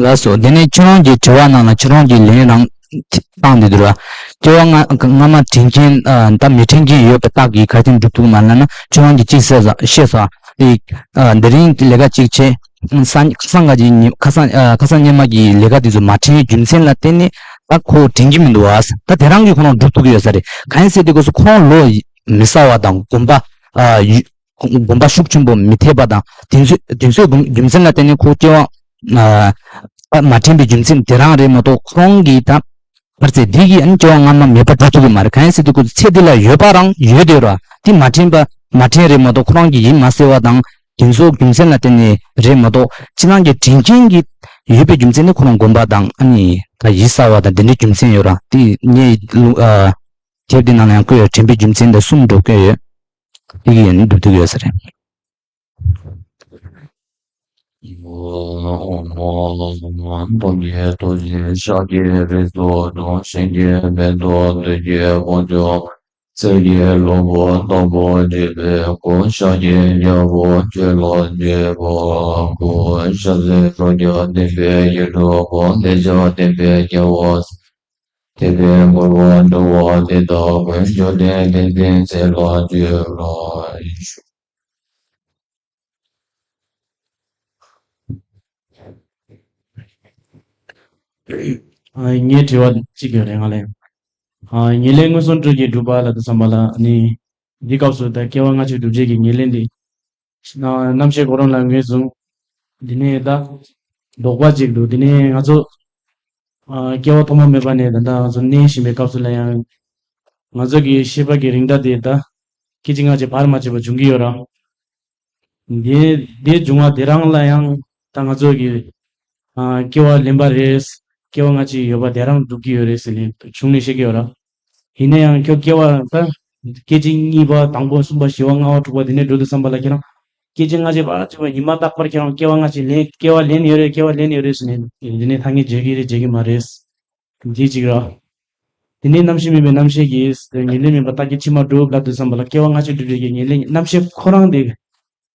ལགས་སོ། དེ་ནས་ཁྱོད་རང་གི་དྲི་བ་ནང་ལ་ཁྱོད་རང་གིས་ལན་རང་བཏང་བསྡད་འདུག་ར། སྐྱེ་བ་སྔ་སྔ་མ་དྲན་མཁན། ཨ་ད་མི་དྲན་མཁན་ཡོད་པའི་རྟགས་ཀྱིས་ག་རེ་བྱས་ནས་གྲུབ་ཐུབ་མ་ལབ་ན། ཁྱོད་རང་གིས་གཅིག་བཤད་ས་བཤད་ས་དེ། ཨ་དེ་རིང་གི་ལས་ཀ་གཅིག་བྱས། ཁ་སང་ཁ་སང་ག་ཅིག་ཉི་ཁ་སང་ཨ་ཁ་སང་སྔོན་མ་གི་ལས་ཀ་དེ་ཚོ་མ་དྲན་རྒྱུ་མཚན་ལ་བརྟེན་ནས་ད་ཁོ་དྲན་གྱི་མི་འདུག་བ། ད་དེ་རང་གིས་ཁོ་རང་སྒྲུབ་ཐུབ་ཀྱི་ཡོད་ས་རེད། གང་ཡིན་ཟེར་དུས་སྐབས་སུ་ཁོ་རང་ལོ་མི་གསར་བ་དང་གོམས་པ་ཨ་ཡུ་གོམས་པ་ཤུགས་ཆེན་པོ་མི་ཐེབས་པ་དང་། དེ་ཚོ་དེ་ཚོའི་རྒྱུ་མཚན་ལ་བརྟེན་ནས་ཁོ་སྐྱེ་བ་ཨ་མ་དྲན་པའི་རྒྱུ་མཚན་དེ་རང་རེད་མ་གཏོགས། ཁོ་རང་གིས་ད་ག་རེ་ཟེར། འདི་གིས་ཨ་ནི་སྐྱེ་བ་སྔ་མ་མེད་པ་འགྲོ་ཐུབ་ཀྱི་མ་རེད། གང་ཡིན་ཟེར་དུས་ཁོ་ཚེ་འདི་ལ་ཡོད་པ་རང་ཡོད་དེ་ར། དེ་མ་དྲན་པ་མ་དྲན་རེད་མ་གཏོགས། ཁོ་རང་གི་ཡིད་མ་གསལ་བ་དང་དེ་ཚོའི་རྒྱུ་མཚན་ལ་བརྟེན་ནས་རེད་མ་གཏོགས། ཕྱི་ནང་གི་དྲན་རྐྱེན་གྱི་ཡོད་པའི་རྒྱུ་མཚན་ནི་ཁོ་རང་གོམས་པ་དང་། ཨ་ནི་ད་ཡིད་གསལ་བ་དང་དེ་འདྲའི་རྒྱུ་མཚན་ཡོད་ར། དེ་ངས་ལུ་ཨ་དེབ་འདི་ནང་ལ་ཡང་བཀོད་ཡོད། དྲན་པའི་རྒྱུ་མཚན་དེ་གསུམ་འགྲོ་བཀོད་ཡོད། དེ་གི་ཡང་སྒྲུབ་ཐུབ་ཡོད་ས་རེད། ཕོ་ཉའི་ཐོག་ཆེན་ཤཱཀྱའི་རིགས་སུ་འཁྲུངས། གཤིན་རྗེའི་མེ་ཏོག་བདུད་ཀྱི་དཔུང་འཇོམས། གསེར་གྱི་ལྷུན་པོ་དམ་པོར་བརྗིད་པའི་སྐུ། ཤཱཀྱའི་རྒྱལ་པོ་ཁྱོད་ལ་འདུད་པར་བསྐུལ། ཕྱག་འཚལ་རོ་བརྒྱ་ལྡན་པའི་ཡིད་འཕྲོག་པ། ལེགས་སྦྱར་བསྟན་པའི་རྒྱལ་པོ། དད་པས་མགུར་མ་འདུ་བ་དེ་དག་ཀུན། འབྱུང་ལྡན་བསྟན་འཛིན་རྩེ་ལ་སྤྱོད་པར་ཞུ། ཨ་ངའི་དྲི་བ་གཅིག་ཡོད་རེད་ང་ལ། ཨ་ཉེར་ལེན་མངོན་སུམ་སྤྲུལ་གྱི་སྒྲུབ་པ་ལ་དུ་བསམ་པ་ལ་ནི། འདི་སྐབས་སུ་ད་སྐྱེ་བ་སྔ་ཕྱི་སྒྲུབ་བྱེད་ཀྱི་ཉེར་ལེན་འདི། རྣམ་ཤེས་ཁོ་རང་ལ་ངོས་བཟུང་། འདི་ནས་ད་དོགས་པ་གཅིག་འདུག་འདི་ནས་ང་ཚོ་ཨ་སྐྱེ་བ་ཐོག་མ་མེད་པ་ནས་ད་ལྟ་ང་ཚོ་གནས་བཞིན་པའི་སྐབས་སུ་ལ་ཡང་ང་ཚོ་གི་ཤེས་པ་གི་རིགས་འདྲ་དེ་ད་སྐད་ཅིག་སྔ་ཕྱི་བར་མ་ཆད་པར་འབྱུང་གི་ཡོད་ར། འདི་འདི་འབྱུང་བ་དེ་རང་ལ་ཡང་ད་ང་ཚོ་གི་ཨ་སྐྱེ་བ་ལེན་པ་རེད། སྐྱེ་བ་སྔ་ཕྱི་ཡོད་པ་དེ་རང་སྒྲུབ་ཀྱི་ཡོད་རེད་ཟེར་ནས་གཞུང་ནས་བཤད་ཀྱི་ཡོད་ར། ཡིན་ན་ཡང་ཁྱོད་སྐྱེ་བ་ད་སྐད་ཅིག་གཉིས་པ་དང་པོ་གསུམ་པ་བཞི་པ་ལྔ་པ་དྲུག་པ་དེ་ནས་འགྲོ་དུས་ཙམ་པ་ལ་ཁྱེད་རང་སྐད་ཅིག་སྔ་ཕྱི་བར་ཆད་པ་ཉི་མ་རྟག་པར་ཁྱེད་རང་སྐྱེ་བ་སྔ་ཕྱི་ལེན་སྐྱེ་བ་ལེན་ཡོད་རེད། སྐྱེ་བ་ལེན་ཡོད་རེད་ཟེར་ནས་འདི་ནས་ཐ་སྙད་བརྗོད་ཀྱི་རེད་བརྗོད་ཀྱི་མ་རེད། འདི་གཅིག་ར། དེ་ནས་རྣམ་ཤེས་མེད་པའི་རྣམ་ཤེས་ཀྱིས་ཉེར་ལེན་མིན་པ་རྟགས་ཀྱི་ཕྱི་མ་སྒྲུབ་ལབ་དུས་ཙམ་པ་ལ་སྐྱེ་བ་སྔ་ཕྱི་སྒྲུབ་བྱེད་ཀྱི་ཉེར་ལེན་རྣམ་ཤེས་ཁོ་རང་དེ།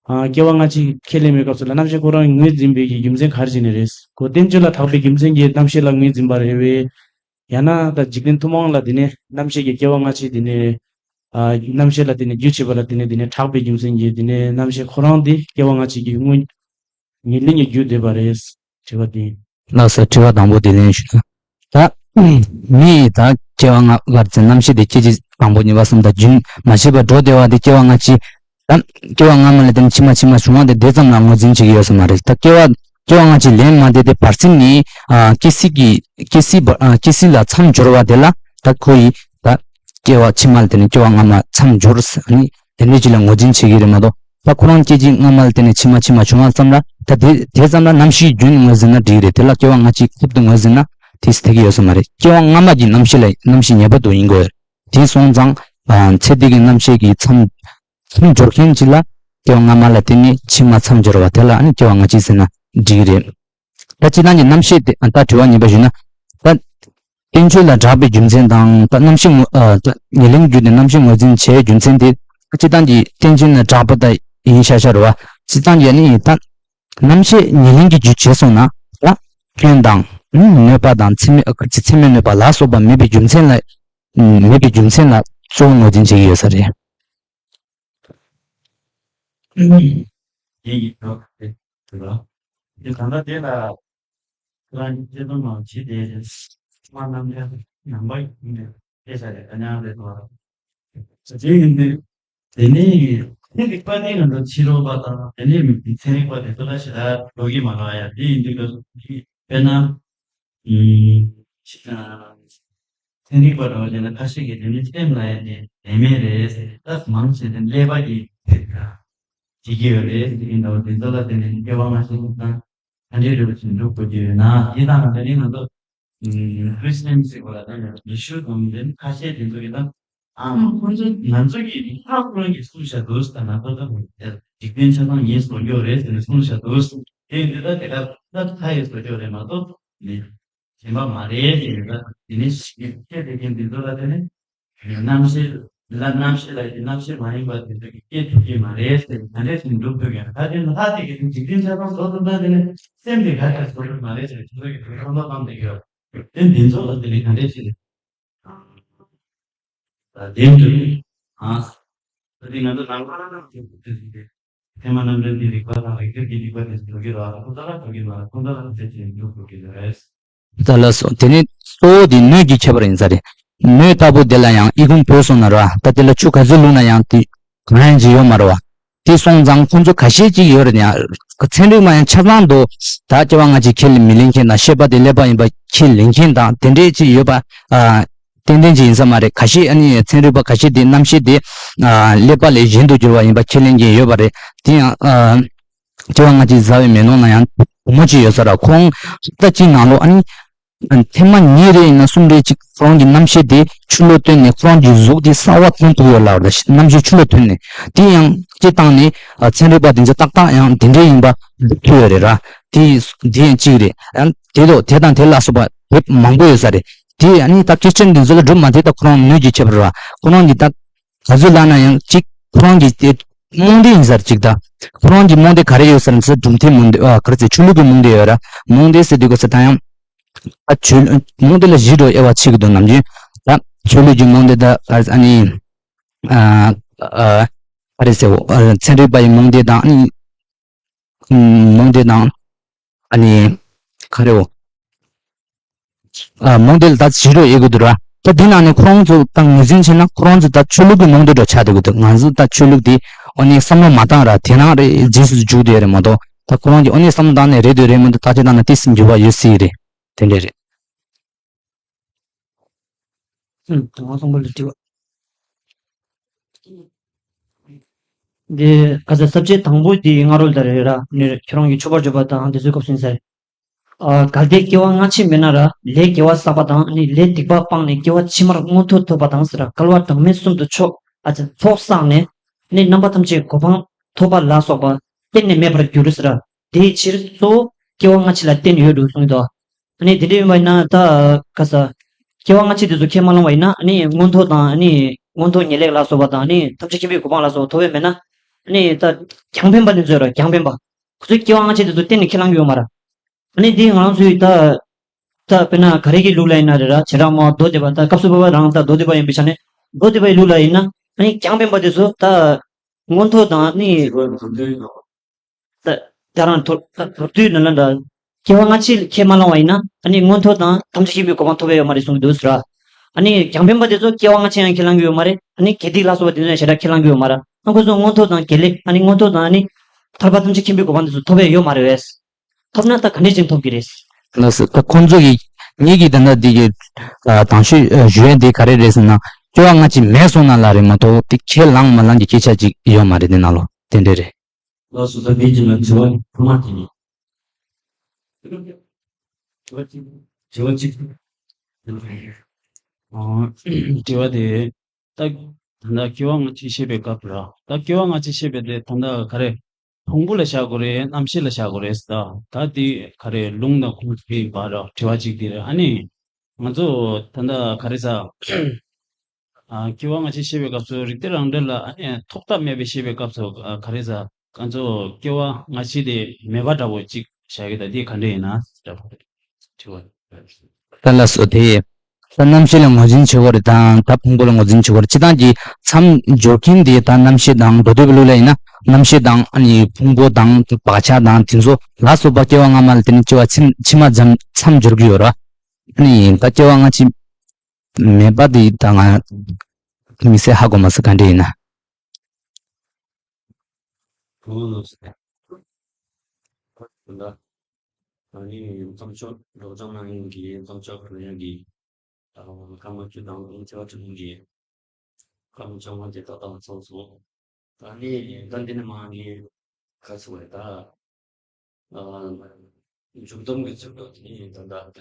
ཨ་སྐྱེ་བ་སྔ་ཕྱི་ཁས་ལེན་པའི་སྐབས་སུ་ལ་རྣམ་ཤེས་ཁོ་རང་ངོས་འཛིན་པའི་གི་རྒྱུ་མཚན་ག་རེ་བྱས་ནས་རེད། ཁོ་བསྟན་བཅོས་ལ་གྲགས་པའི་རྒྱུ་མཚན་གྱིས་རྣམ་ཤེས་ལ་ངོས་འཛིན་པ་རེད་བས། ཡང་ན་ད་འཇིག་རྟེན་ཐུན་མོང་ལ་དེ་ནས་རྣམ་ཤེས་ཀྱི་སྐྱེ་བ་སྔ་ཕྱི་དེ་ནས། ཨ་རྣམ་ཤེས་ལ་དེ་ནས་རྒྱུ་བྱེད་པ་ལ་དེ་ནས་དེ་ནས་གྲགས་པའི་རྒྱུ་མཚན་གྱིས་དེ་ནས་རྣམ་ཤེས་ཁོ་རང་དེ་སྐྱེ་བ་སྔ་ཕྱི་གི་སྔོན། ཉེར་ལེན་གྱི་རྒྱུ་བསྡུས་པ་རེད། དྲི་བ་དེ། ལགས་སོ། དྲི་བ་དང་པོ་དེ་ལན་ཞུ། ད་མི་ཡིས་ད་སྐྱེ་བ་སྔ་བར་ཚེ་རྣམ་ཤེས་དེ་སྐྱེ་མཆེད་དང་པོ་གཉིས་པ་གསུམ་དང་རྒྱུན་མ་ཆད་པར་འགྲོ་བདེ་བ་དེ་སྐྱེ་བ་སྔ་ཕྱི། ད་སྐྱེ་བ་སྔ་མ་ལ་བརྟེན་ཕྱི་མ་ཕྱི་མ་བྱུང་བ་དེ་དེ་ཙམ་ལ་ངོས་འཛིན་བྱེད་ཀྱི་ཡོད་ས་མ་རེད། ད་སྐྱེ་བ་སྐྱེ་བ་སྔ་ཕྱི་ལན་མ་འདེབས་ཏེ་བར་ཚིག་ནི་ཨ་སྐྱེ་སྲིད་ཀྱི་སྐྱེ་སྲིད་པ་ཨ་སྐྱེ་སྲིད་ལ་མཚམས་སྦྱོར་བ་དེ་ལ་ད་ཁོ་ཡིས་ད་སྐྱེ་བ་ཕྱི་མ་ལ་བརྟེན་ནས་སྐྱེ་བ་སྔ་མ་མཚམས་སྦྱོར་ཟེར་ནི་དེ་འདྲའི་ཅིག་ལ་ངོས་འཛིན་བྱེད་ཀྱི་རེད་མ་གཏོགས། ད་ཁོ་རང་སྐྱེ་སྲིད་སྔ་མ་ལ་བརྟེན་ནས་ཕྱི་མ་ཕྱི་མ་བྱུང་བ་ཙམ་ལ་ད་དེ་དེ་ཙམ་ལ་རྣམ་ཤེས་རྒྱུན་ངོས་ཟིན་ན་འགྲིག་རེད། དེ་ལ་སྐྱེ་བ་སྔ་ཕྱི་ཁོབ་ཏུ་ངོས་ཟིན་ན་ དེ་སྟེ་གི་ཡོད་ས་མ་རེད། སྐྱེ་བ་སྔ་མ་གི་རྣམ་ཤེས་ལ་རྣམ་ཤེས་ངེས་པར་དུ་ཡིན་དགོས། དེ་སོང་ཙང་། ཨ། ཚེ་འདི་གི་རྣམ་ཤེས་ཀྱི་མཚམས་མཚམས་སྦྱོར་མཁན་ཅིག་ལ་སྐྱེ་བ་སྔ་མ་ལ་བརྟེན་ནས་ཕྱི་མ་མཚམས་སྦྱོར་བ་དེ་ལ་ཨ་ནི་སྐྱེ་བ་སྔ་ཕྱི་ཟེར་ན་འགྲིག་གི་རེད། ད་སྤྱིར་བཏང་གི་རྣམ་ཤེས་དེ། ད་དྲི་བ་གཉིས་པ་ཞུས་ན། ད་བསྟན་བཅོས་ལ་གྲགས་པའི་རྒྱུ་མཚན་དང་། ད་རྣམ་ཤེས་ངོ་། ཨ། ད་ཉེར་ལེན་རྒྱུ་དེ་རྣམ་ཤེས་ངོས་འཛིན་བྱེད་རྒྱུ་མཚན་དེ། སྤྱིར་བཏང་གི་བསྟན་བཅོས་ལ་གྲགས་པ་ད་ཡིན་ཤག་ཤག་རེད་བ། སྤྱིར་བཏང་གི་ནི་ད་རྣམ་ཤེས་ཉེར་ལེན་གྱི་རྒྱུ་བྱས་སོང་ན། ད་སྐྱོན་དང་། ཨ། གནོད་པ་དང་། ཚད་མེད། ཨ། ཚད་མེད་གནོད་པ་ལ་སོགས་པ་མེད་པའི་རྒྱུ་མཚན་ལ། མེད་པའི་རྒྱུ་མཚན་ལ་གཙོ་བོ་ངོས་འཛིན་བྱེད་ཀྱི་ཡོད་ས་རེད། ཡིན་གྱི་འགྲོ་དེ་རེད། དེ་ད་ལྟ་དེ་ལ་ཁོ་རང་གི་སྐྱེ་ཚོམ་མང་བྱེད་དེ་ཕྱི་མ་རྣམ་འགྲེལ་ནང་པ་ཡིན་ནས་སྐད་ཆ་རེད། ཨ། མྱང་རེད་དོ། དེ་ཡིན་དུས་དེ་ནས་ཚན་རིག་པ་ནི་ང་ཚོ་ཕྱི་རོལ་པ་དང་། དེ་ནས་མི་ཚན་རིག་པ་དེ་ཚོ་ལ་ཞེ་དྲག་འགྲོ་གི་མ་རེད་ཡ། དེ་ཡིན་དུས་སྐབས་སུ་དེ་དཔེར་ན། ཨུམ། ཕྱི། ཨ། ཚན་རིག་པ་འདྲ་བོ་བྱས་ན་ཁ་ཤས་ཀྱིས་དེ་ནི་སེམས་ལ་ཡང་དེ་ནད་མེད་རེད་ཟེར། ད་མང་ཆེ་དེ་ཀླད་པ་གི་ཚིག་དང་བྱེད་ཀྱི་ཡོད་རེད་ཟེར་གྱི་འདུག་དེ་ཚོ་ལ་དེ་ནི་སྐྱེ་བ་སྔ་ཕྱི་དང་ག་འདྲའི་འདྲ་བོ་ཞིག་འགྲོ་དགོས་ཀྱི་ཡོད་ན། དེ་དང་དེ་ནི་ང་ཚོ་ཁྲིས་ཊན་ཟེར་བ་ལ་ད་ཡང་ཡེ་ཤུ་དང་དེ་ནི་ཁ་ཤས་དེ་ཚོ་གིས་ད། ཨ། ཁོང་ཚོ་ང་ཚོ་གིས་ཧ་ཁོ་རང་གིས་གསུངས་བཞག་འདུག་ད་ང་ཚོ་ད་འཇིག་རྟེན་ཆ་ཚང་ངས་བཟོ་རྒྱུ་རེད་ཟེར་ནས་གསུངས་བཞག་འདུག་དེ་འདི་ད་དེ་ག་ད་ཁ་ཡིས་བཟོ་རྒྱུ་རེད་མ་གཏོགས་ནི་གཞན་པ་མ་རེད་ཟེར་ནས། ད་དེ་ནས་ཤི་སྐད་དེ་གིན་འདི་ཚོ་ལ་དེ་ནས་རྣམ་ཤེས་ལ། རྣམ་ཤེས་ལ་ཡི་རྣམ་ཤེས་མ་ཡིན་པ་དེ་ཚོ་གིས་སྐྱེ་ཐུབ་ཀྱི་མ་རེད་ཟེར། ད་འདྲས་ཟེར་འདུག་ཕུག་ཡང་ད་དེ་ལྷ་དེ་གིས་འཇིག་རྟེན་ཆ་ཚང་བཟོ་ཐུབ་ན་དེ་ནས་སེམས་དེ་ག་ལ་བཟོ་ཐུབ་མ་རེད་ཟེར། དེ་ཚོ་གིས་དེ་ཚོ་བསམ་བློ་བཏང་བསྡད་ཀྱི་ཡོད། དེ་འདི་ཚོ་ལ་དེ་ནས་ག་འདྲས་ཟེར། ལྡན་དུ། ཨ། ད་དེ་ང་ཚོ་ནང་པ་རང་རང་གི་ཐེག་པ་རྣམ་འགྲེལ་གྱི་རིགས་པ་དང་རིགས་གཏེར་གྱི་རིགས་པ་དེ་ཚོ་འགྲོ་གི་རེད། ཁོ་ཚོ་ལ་འགྲོ་གི་མ་རེད། ཁོ་ཚོ་ལ་ཚད་ཅིག་འགྲོ་དགོས་ཀྱི་རེད། ད་ལགས་སོ། དེ་ནི་གཙོ་བོ་དེ་སྣོད་ཀྱི་ཁྱད་པར་ཡིན་ས་རེད། སྣོད་ལྟ་བུ་དེ་ལ་ཡང་ཨི་ཁུང་བོས་སོང་ན་ར། ད་དེ་ལ་ཆུ་ག་ཚོད་བླུགས་ན་ཡང་དེ་གང་ཡང་ཅིག་ཡོད་མ་རེད་བ། དེ་སོང་ཙང་ཁོང་ཚོ་ཁ་ཤས་ཅིག་ཡོད་རེད་ཡ། ཚན་རིག་མ་ཡང་ཆ་ཚང་དུ་ད་སྐྱེ་བ་སྔ་ཕྱི་ཁས་མི་ལེན་མཁན་དང་། ཤེས་པ་དེ་ཀླད་པ་ཡིན་པ་ཁས་ལེན་མཁན་དང་དེ་འདྲས་ཅིག་ཡོད་པ། ཨ། ཏན་ཏན་ཅིག་ཡིན་ས་མ་རེད། ཁ་ཤས། ཨ་ནི་ཚན་རིག་པ་ཁ་ཤས་དེ་རྣམ་ཤེས་དེ། ཨ། ཀླད་པ་ལས་གཞན་དུ་གྱུར་བ་ཡིན་པ་ཁས་ལེན་མཁན་ཡོད་པ་རེད། དེ་ཡང་། ཨ། སྐྱེ་བ་སྔ་ཕྱི་ཟ་བའི་མེ་ནོར་ན་ཡང་བུ་མོ་ཅིག་ཡོད་ས་ར། ཁོང་ད་ཅིག་ནང་ལོགས། ཨ་ནི་ཐེངས་མ་གཉིས་རེ་ཡིན་ན་གསུམ་རེ་ཅིག་ཁོ་རང་གི་རྣམ་ཤེས་དེ་ཆུ་ལོག་བཏོན་ནས་ཁོ་རང་གི་གཟུགས་དེ་གསར་པ་མཐོང་ཐུབ་ཡོད་ལབ་ར། རྣམ་ཤེས་ཆུ་ལོག་ཐོན་ནས། དེ་ཡང་སྤྱིར་བཏང་ནས། ཨ། ཚན་རིག་པ་དེ་ཚོ་ཏག་ཏག་ཡང་དེ་འདྲའི་ཡིན་པ་སྒྲུབ་ཐུབ་ཡོད་རེད་ར། དེ་དེ་ཡང་གཅིག་རེད། ཡང་དེ་དོ་དེ་དང་དེ་ལ་སོགས་པ་དེ་མང་པོ་ཡོད་ས་རེད། དེ་ཨ་ནི་ད་ཁྲིས་ཊན་དེ་ཚོ་ལ་སྒྲུབ་མ་ཐུབ། ད་ཁོ་རང་སྣོད་ཀྱི་ཁྱད་པར་ར། ཁོ་རང་གི་ད་ག་ཚོད་ལབ་ན་ཡང་གཅིག་ཁོ་རང་གི་དེ་རྨོངས་དད་ཡིན་ས་རེད། གཅིག་ད་ཁོ་རང་གི་རྨོངས་དད་ག་རེ་ཡོད་ས་རེད་ཟེར། གྲུབ་མཐའི་རྨོངས་དད། ཨ། ག་རེ་ཟེར། ཆོས་ལུགས་ཀྱི་རྨོངས་དད་ཡོད་ར། རྨོངས་དད་ཟེར་དུས་ག་ས་ད་ཡང་ཨ་ཆོས་རྨོངས་དད་ལ་བཞི་འགྲོ་དབྱེ་བ་ཕྱེ་གི་འདུག་ནམ་རྒྱུན། ད་ཆོས་ལུགས་ཀྱི་རྨོངས་དད་དང་། ཨ་ནི། ཨ། ཨ། ག་རེ་ཟེར། ཨ། ཚན་རིག་པ་ཡི་རྨོངས་དད་དང་། ཨ་ནི་རྨོངས་དད་དང་། ཨ་ནི་ག་རེའོ། ཨ། རྨོངས་དད་ལ་ད་བཞི་འགྲོ་དབྱེ་གི་འདུག་ར། ད་འདི་ནང་ནས་ཁོ་རང་ཚོ་ད་ངོས་འཛིན་བྱས་ན། ཁོ་རང་ཚོ་ད་ཆོས་ལུགས་ཀྱི་རྨོངས་དད་འདྲ་ཆགས་བསྡད་ཀྱི་འདུག་ང་ཚོ་ད་ཆོས་ལུགས་དེ་དངོས་གནས་བསམ་བློ་མ་བཏང་ར། དེ་ནང་རེ་རྗེས་སུ་འཇུག་བསྡད་ཡོད་རེད་མ་གཏོགས། ད་ཁོ་རང་གིས་དངོས་གནས་བསམ་བློ་བཏང་ནས་རེད་འདོད་རེད་མི་འདོད་བརྟག་དཔྱད་བཏང་ན་ཏོག་ཙམ་འགྱུར་བ་ཡོད་སྲིད་རེད། དེ་འདྲ་རེད། ཨུམ། དང་པོ་ལ་དྲི་བ། འདི་ག་ས་ས་བཅད་དང་པོ་དེ་སྔ་རོལ་ད་རེད་ར། ནི་ཁྱོད་རང་གིས་མཆོད་པར་བརྗོད་པ་དང་དེ་ཚོའི་སྐབས་སུ་ཡིན་ས་རེད། ཨ། གལ་ཏེ་སྐྱེ་བ་སྔ་ཕྱི་མེད་ན་ར། ལས་དགེ་བ་བསགས་པ་དང་། ནི་ལས་སྡིག་པ་སྤངས་ནས་སྐྱེ་བ་ཕྱི་མར་མངོན་མཐོ་ཐོབ་པ་དང་ཟེར་ར། སྐལ་བ་གྲངས་མེད་གསུམ་དུ་ཚོགས། ཨ་ཙི། ཚོགས་བསགས་ནས་ནི་རྣམ་པ་ཐམས་ཅད་གོ་འཕང་ཐོབ་པ་ལ་སོགས་པ་གཏན་ནས་མེད་པར་འགྱུར་ཟེར་ར། དེའི་ཕྱིར་གཙོ་བོ་སྐྱེ་བ་སྔ་ཕྱི་ལ་བརྟེན་ཡོད་འདུག་གསུངས་འདུག་ཨ་ནི་དེ་འདྲ་ཡིན་པ་ཡིན་ན། ད་ག་ས་སྐྱེ་བ་སྔ་ཕྱི་དེ་ཚོ་ཁས་མ་བླངས་པ་ཡིན་ན། ཨ་ནི་མངོན་མཐོ་དང་། ཨ་ནི་མངོན་མཐོ་ངེས་ལེགས་ལ་སོགས་པ་དང་། ཨ་ནི་ཐམས་ཅད་མཁྱེན་པའི་གོ་འཕང་ལ་སོགས་པ་ཐོབ་པ་མེད་ན། ཨ་ནི་ད་རྒྱང་འཕེན་པ་དེ་ཚོ་ཡོད་ར། རྒྱང་འཕེན་པ། ཁོ་ཚོས་སྐྱེ་བ་སྔ་ཕྱི་དེ་ཚོ་གཏན་ནས་ཁས་བླངས་ཀྱི་ཡོད་མ་རེད། ཨ་ནི་དེ་ང་རང་ཚོའི་ད་ད་དཔེར་ན་ག་རེ་གི་ལུགས་ལ་ཡིན་ན་རེད་ར། བྱེ་བྲག་སྨྲ་བ་མདོ་སྡེ་པ། ད་སྐབས་སུ་བབ་པ་རང་ད་མདོ་སྡེ་པ་ཡིན་པའི་ཆ་ནས། མདོ་སྡེ་པའི་ལུགས་ལ་ཡིན་ན། ཨ་ནི་རྒྱང་འཕེན་པ་དེ་ཚོ་ད་མངོན་མཐོ་དང་། ཨ་ནི། ད་ད་རང་ཐོ་ད་མདོར་བསྡུས་ནང་ལ་འདྲ། སྐྱེ་བ་སྔ་ཕྱི་ཁས་མ་བླངས་པ་ཡིན་ན། ཨ་ནི་མངོན་མཐོ་དང་ཐམས་ཅད་མཁྱེན་པའི་གོ་འཕང་ཐོབ་ཡ་ཡོད་མ་རེད་གསུངས་འདུག་ཟེར་ར། ཨ་ནི་རྒྱང་འཕེན་པ་དེ་ཚོ་སྐྱེ་བ་སྔ་ཕྱི་ཡང་ཁས་བླངས་ཀྱི་ཡོད་མ་རེད། ཨ་ནི་དགེ་སྡིག་ལ་སོགས་པ་དེ་ཚོ་ཡང་ཞེ་དྲག་ཁས་བླངས་ཀྱི་ཡོད་མ་རེད། ཨ་ཁོ་ཚོ་མངོན་མཐོ་དང་དགེ་ལེགས། ཨ་ནི་མངོན་མཐོ་དང་། ཨ་ནི་ཐར་པ་ཐམས་ཅད་མཁྱེན་པའི་གོ་འཕང་དེ་ཚོ་ཐོབ་ཡ་ཡོད་མ་རེད་བས། ཐོབ་ན་ད་ག་འདྲས་ཅིག་ཐོབ་ཀྱི་རེད། ལགས་སོ། ད་ཁོང་ཚོ་གི་ངེད་ཀྱི་ད་ལྟ་འདི་གི་ཨ་དང་ཤོས་ཨ་ཞུ་ཡ་འདི་ག་རེ་རེད་ཟེར་ན། སྐྱེ་བ་སྔ་ཕྱི་མེད་སོང་ན་ལ་རེད་མ་གཏོགས། དེ་ཁས་བླངས་མ་བླངས་ཀྱི་སྐད་ཆ་ཅིག་ཡོད་མ་རེད། དེ་ནང་ལོགས་དེ་འདྲས་རེད། ལགས་སོ། ད་ངེད་ཀྱི་ལ་དྲི་བ་ཐོག་མ་དེ་ཡིན། དྲི་བ་གཅིག། དྲི་བ་གཅིག་ཨ། དྲི་བ་དེ། ད་ད་ལྟ་སྐྱེ་བ་སྔ་ཕྱི་བཤད་པའི་སྐབས་ལ། ད་སྐྱེ་བ་སྔ་ཕྱི་བཤད་པའི་དེ་ད་ལྟ་ག་རེ། ཕུང་པོ་ལ་བཞག་དགོས་རེད། རྣམ་ཤེས་ལ་བཞག་དགོས་རེད་ཟེར། ད་ད་དེ་ག་རེ། ལུང་དང་ཁུངས་དེ་ཡིན་པ་ར། དྲི་བ་གཅིག་དེ་རེད། ཨ་ནི་ང་ཚོ་ད་ལྟ་ག་རེ་ཟ། ཨ། སྐྱེ་བ་སྔ་ཕྱི་བཤད་པའི་སྐབས་སུ་རིགས་གཏེར་རང་འགྲེལ་ལ། ཨ་ནི་ཐོག་མཐའ་མེད་པའི་བཤད་པའི་སྐབས་སུ། ཨ། ག་རེ་ཟ། ང་ཚོ་སྐྱེ་བ་སྔ་ཕྱི་དེ་མེད་པ་འདྲ་བོ་གཅིག་བཞག་གི། ད་འདི་ག་འདྲ་ཡིན་ན་འདྲ་བོ་དྲི་བ། ད་ལགས་སོ། དེ་ད་རྣམ་ཤེས་ལ་ངོས་འཛིན་བྱེད་དགོས་རེད་དང་། ད་ཕུང་པོ་ལ་ངོས་འཛིན་བྱེད་དགོས་རེད། སྤྱིར་བཏང་གི་མཚམས་སྦྱོར་མཁན་དེ་ད་རྣམ་ཤེས་དང་། མདོ་སྡེ་པའི་ལུགས་ལ་ཡིན་ན་རྣམ་ཤེས་དང་། ཨ་ནི་ཕུང་པོ་དང་། བག་ཆགས་དང་། དེ་ཚོ་ལ་སོགས་པ་སྐྱེ་བ་སྔ་མ་ལ་དེ་ནི་སྐྱེ་བ་ཕྱི་ཕྱི་མ་མཚམས་མཚམས་སྦྱོར་གྱི་ཡོད་རེད། ཨ་ནི་ད་སྐྱེ་བ་སྔ་ཕྱི་མེད་པ་དེ་ད་ང་དམིགས་བསལ་ཧ་གོ་མ་སོང་། ག་འདྲ་ཡིན་ན། ཨོ་ལགས་སོ། ད་ཨ་ནི་བསམ་ཤོག་སྒྲོག་སྦྱང་གནང་མཁན་གྱི་བསམ་ཤོག་གནང་མཁན་གྱི་ཨ་སྐར་མ་བཅུ་དང་ལུང་ཆེ་བ་ཆུང་གི་སྐར་མ་བཅོ་ལྔ་དེ་ད་ལྟ་ཚང་སོང་། ད་ནི་ད་འདི་ནས་མར་ནི་ག་ཚོད་རེད་ད། ཨ། མཇུག་སྡོམ་གྱི་ཚིག་ཐོ་དེ་ནི་ད་ལྟ་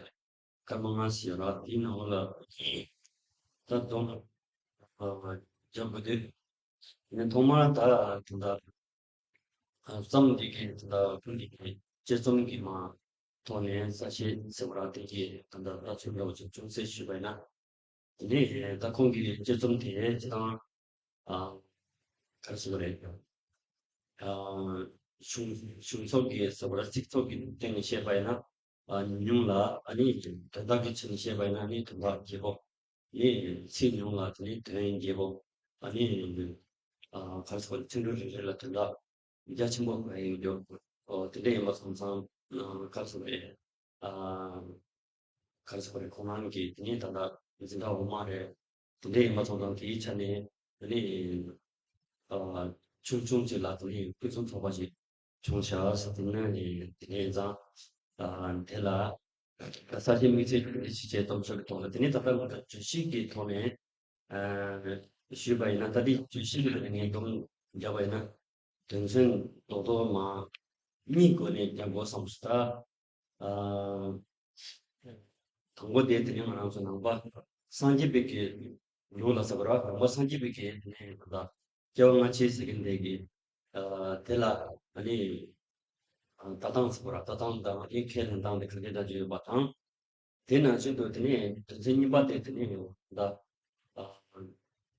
སྐར་མ་ལྔ་ཞིག་ཡོད་ར། དེའི་ནང་ལ་ད་དོན་ཨ་རྒྱབ་དགོས་དུས། ནི་ཐོག་མར་ད་ད་ལྟ་ཨ་བརྩམས་འདི་གའི་ད་ལྟ་ཀུན་འདི་གའི་དཔྱད་རྩོམ་གྱི་མ་ཐོག་ནས་གསལ་བཤད་ཟེར་བ་ར། དེ་གའི་ད་ལྟ་ལྟ་ཚུལ་འདྲ་བོ་ཅིག་ཅུང་ཟད་ཞུས་པ་ཡིན་ན། དེ་ནས་ད་ཁོང་གིས་དཔྱད་རྩོམ་དེ་སྤྱིར་བཏང་ཨ་ག་རེ་ཟེར་དགོས་རེད། ཨ་གཞུང་གཞུང་ཚོགས་ཀྱི་ཟེར་བ་ར། ཚིག་ཚོགས་ཀྱི་སྟེང་ནས་བཤད་པ་ཡིན་ན། ཨ་ཉུང་ཉུང་ལ་ཨ་ནི་དོན་དག་གི་ཆ་ནས་བཤད་པ་ཡིན་ན་ཨ་ནི་དོན་དག་བརྒྱད་པོ། ཨ་ནི་ཚིག་ཉུང་ལ་དེ་ནི་དོན་བརྒྱད་པོ། ཨ་ནི་ཨ་ག་རེ་ཟེར་དགོས་རེད། ཚིག་འབྲུ་རེ་རེ་ལ་དོན་དག་རྒྱ་ཆེན་པོ་ཡོད་རྒྱུ། ཨོ་དེ་འདྲ་ཡིན་པ་སོང་ཙང་། ཨ་ག་རེ་ཟེར་དགོས་རེད། ཨ་ག་རེ་ཟེར་དགོས་རེད། ཁོང་རང་གི་དེ་ནས་ད་ལྟ་འཛིན་གྲྭ་འོག་མ་རེད། དེ་འདྲ་ཡིན་པ་སོང་ཙང་དེའི་ཆ་ནས་དེ་ནས་ཨ་ཆུང་ཆུང་ཅིག་ལ་དེ་ནས་ཕུན་སུམ་ཚོགས་པ་ཞིག་བྱུང་ཤག་ཟེར། དེ་ནས་དེ་ནས་ཡིན་ཙང་ཨ་དེ་ལ་གསར་བརྗེའི་དམིགས་བསལ་གྱི་ཞིབ་དཔྱད་རྩོམ་སོགས་ཀྱི་ཐོག་ལ། དེ་ནས་ད་ལྟ་ང་ཚོ་བརྗོད་གཞི་གི་ཐོག་ནས་ཨ་ཞུས་པ་ཡིན་ན། ད་ལྟའི་བརྗོད་གཞི་གི་ཐོག་ནས་ངས་སྡོམ་བརྒྱབ་པ་ཡིན་ན། དོན་ཚན་རྡོག་རྡོག་མ་གཉིས་སྒོ་ནས་རྒྱག་དགོས་བསམ་སོང་། ད་ཨ་དང་པོ་དེ་དེ་ནི་ང་རང་ཚོ་ནང་པ་སངས་རྒྱས་པའི་གི་ལུགས་ལ་ཟེར་བ་ར། ནང་པ་སངས་རྒྱས་པའི་གི་དེ་ནས་ད་ལྟ་སྐྱེ་བ་སྔ་ཕྱི་ཟེར་མཁན་དེ་གི་ཨ་དེ་ལ་ཨ་ནི་ཨ་ལྟ་སྟངས་ཟེར་བ་ར། ལྟ་སྟངས་དང་ཨ་ནི་ཁས་ལེན་སྟངས་དེ་ག་འདྲ་འདྲ་ཅིག་ཡོད་པ་དང་། དེ་ནང་བཞིན་དུ་དེ་ནས་དོན་ཚན་གཉིས་པ་དེ་དེ་ནས་ད་ཨ་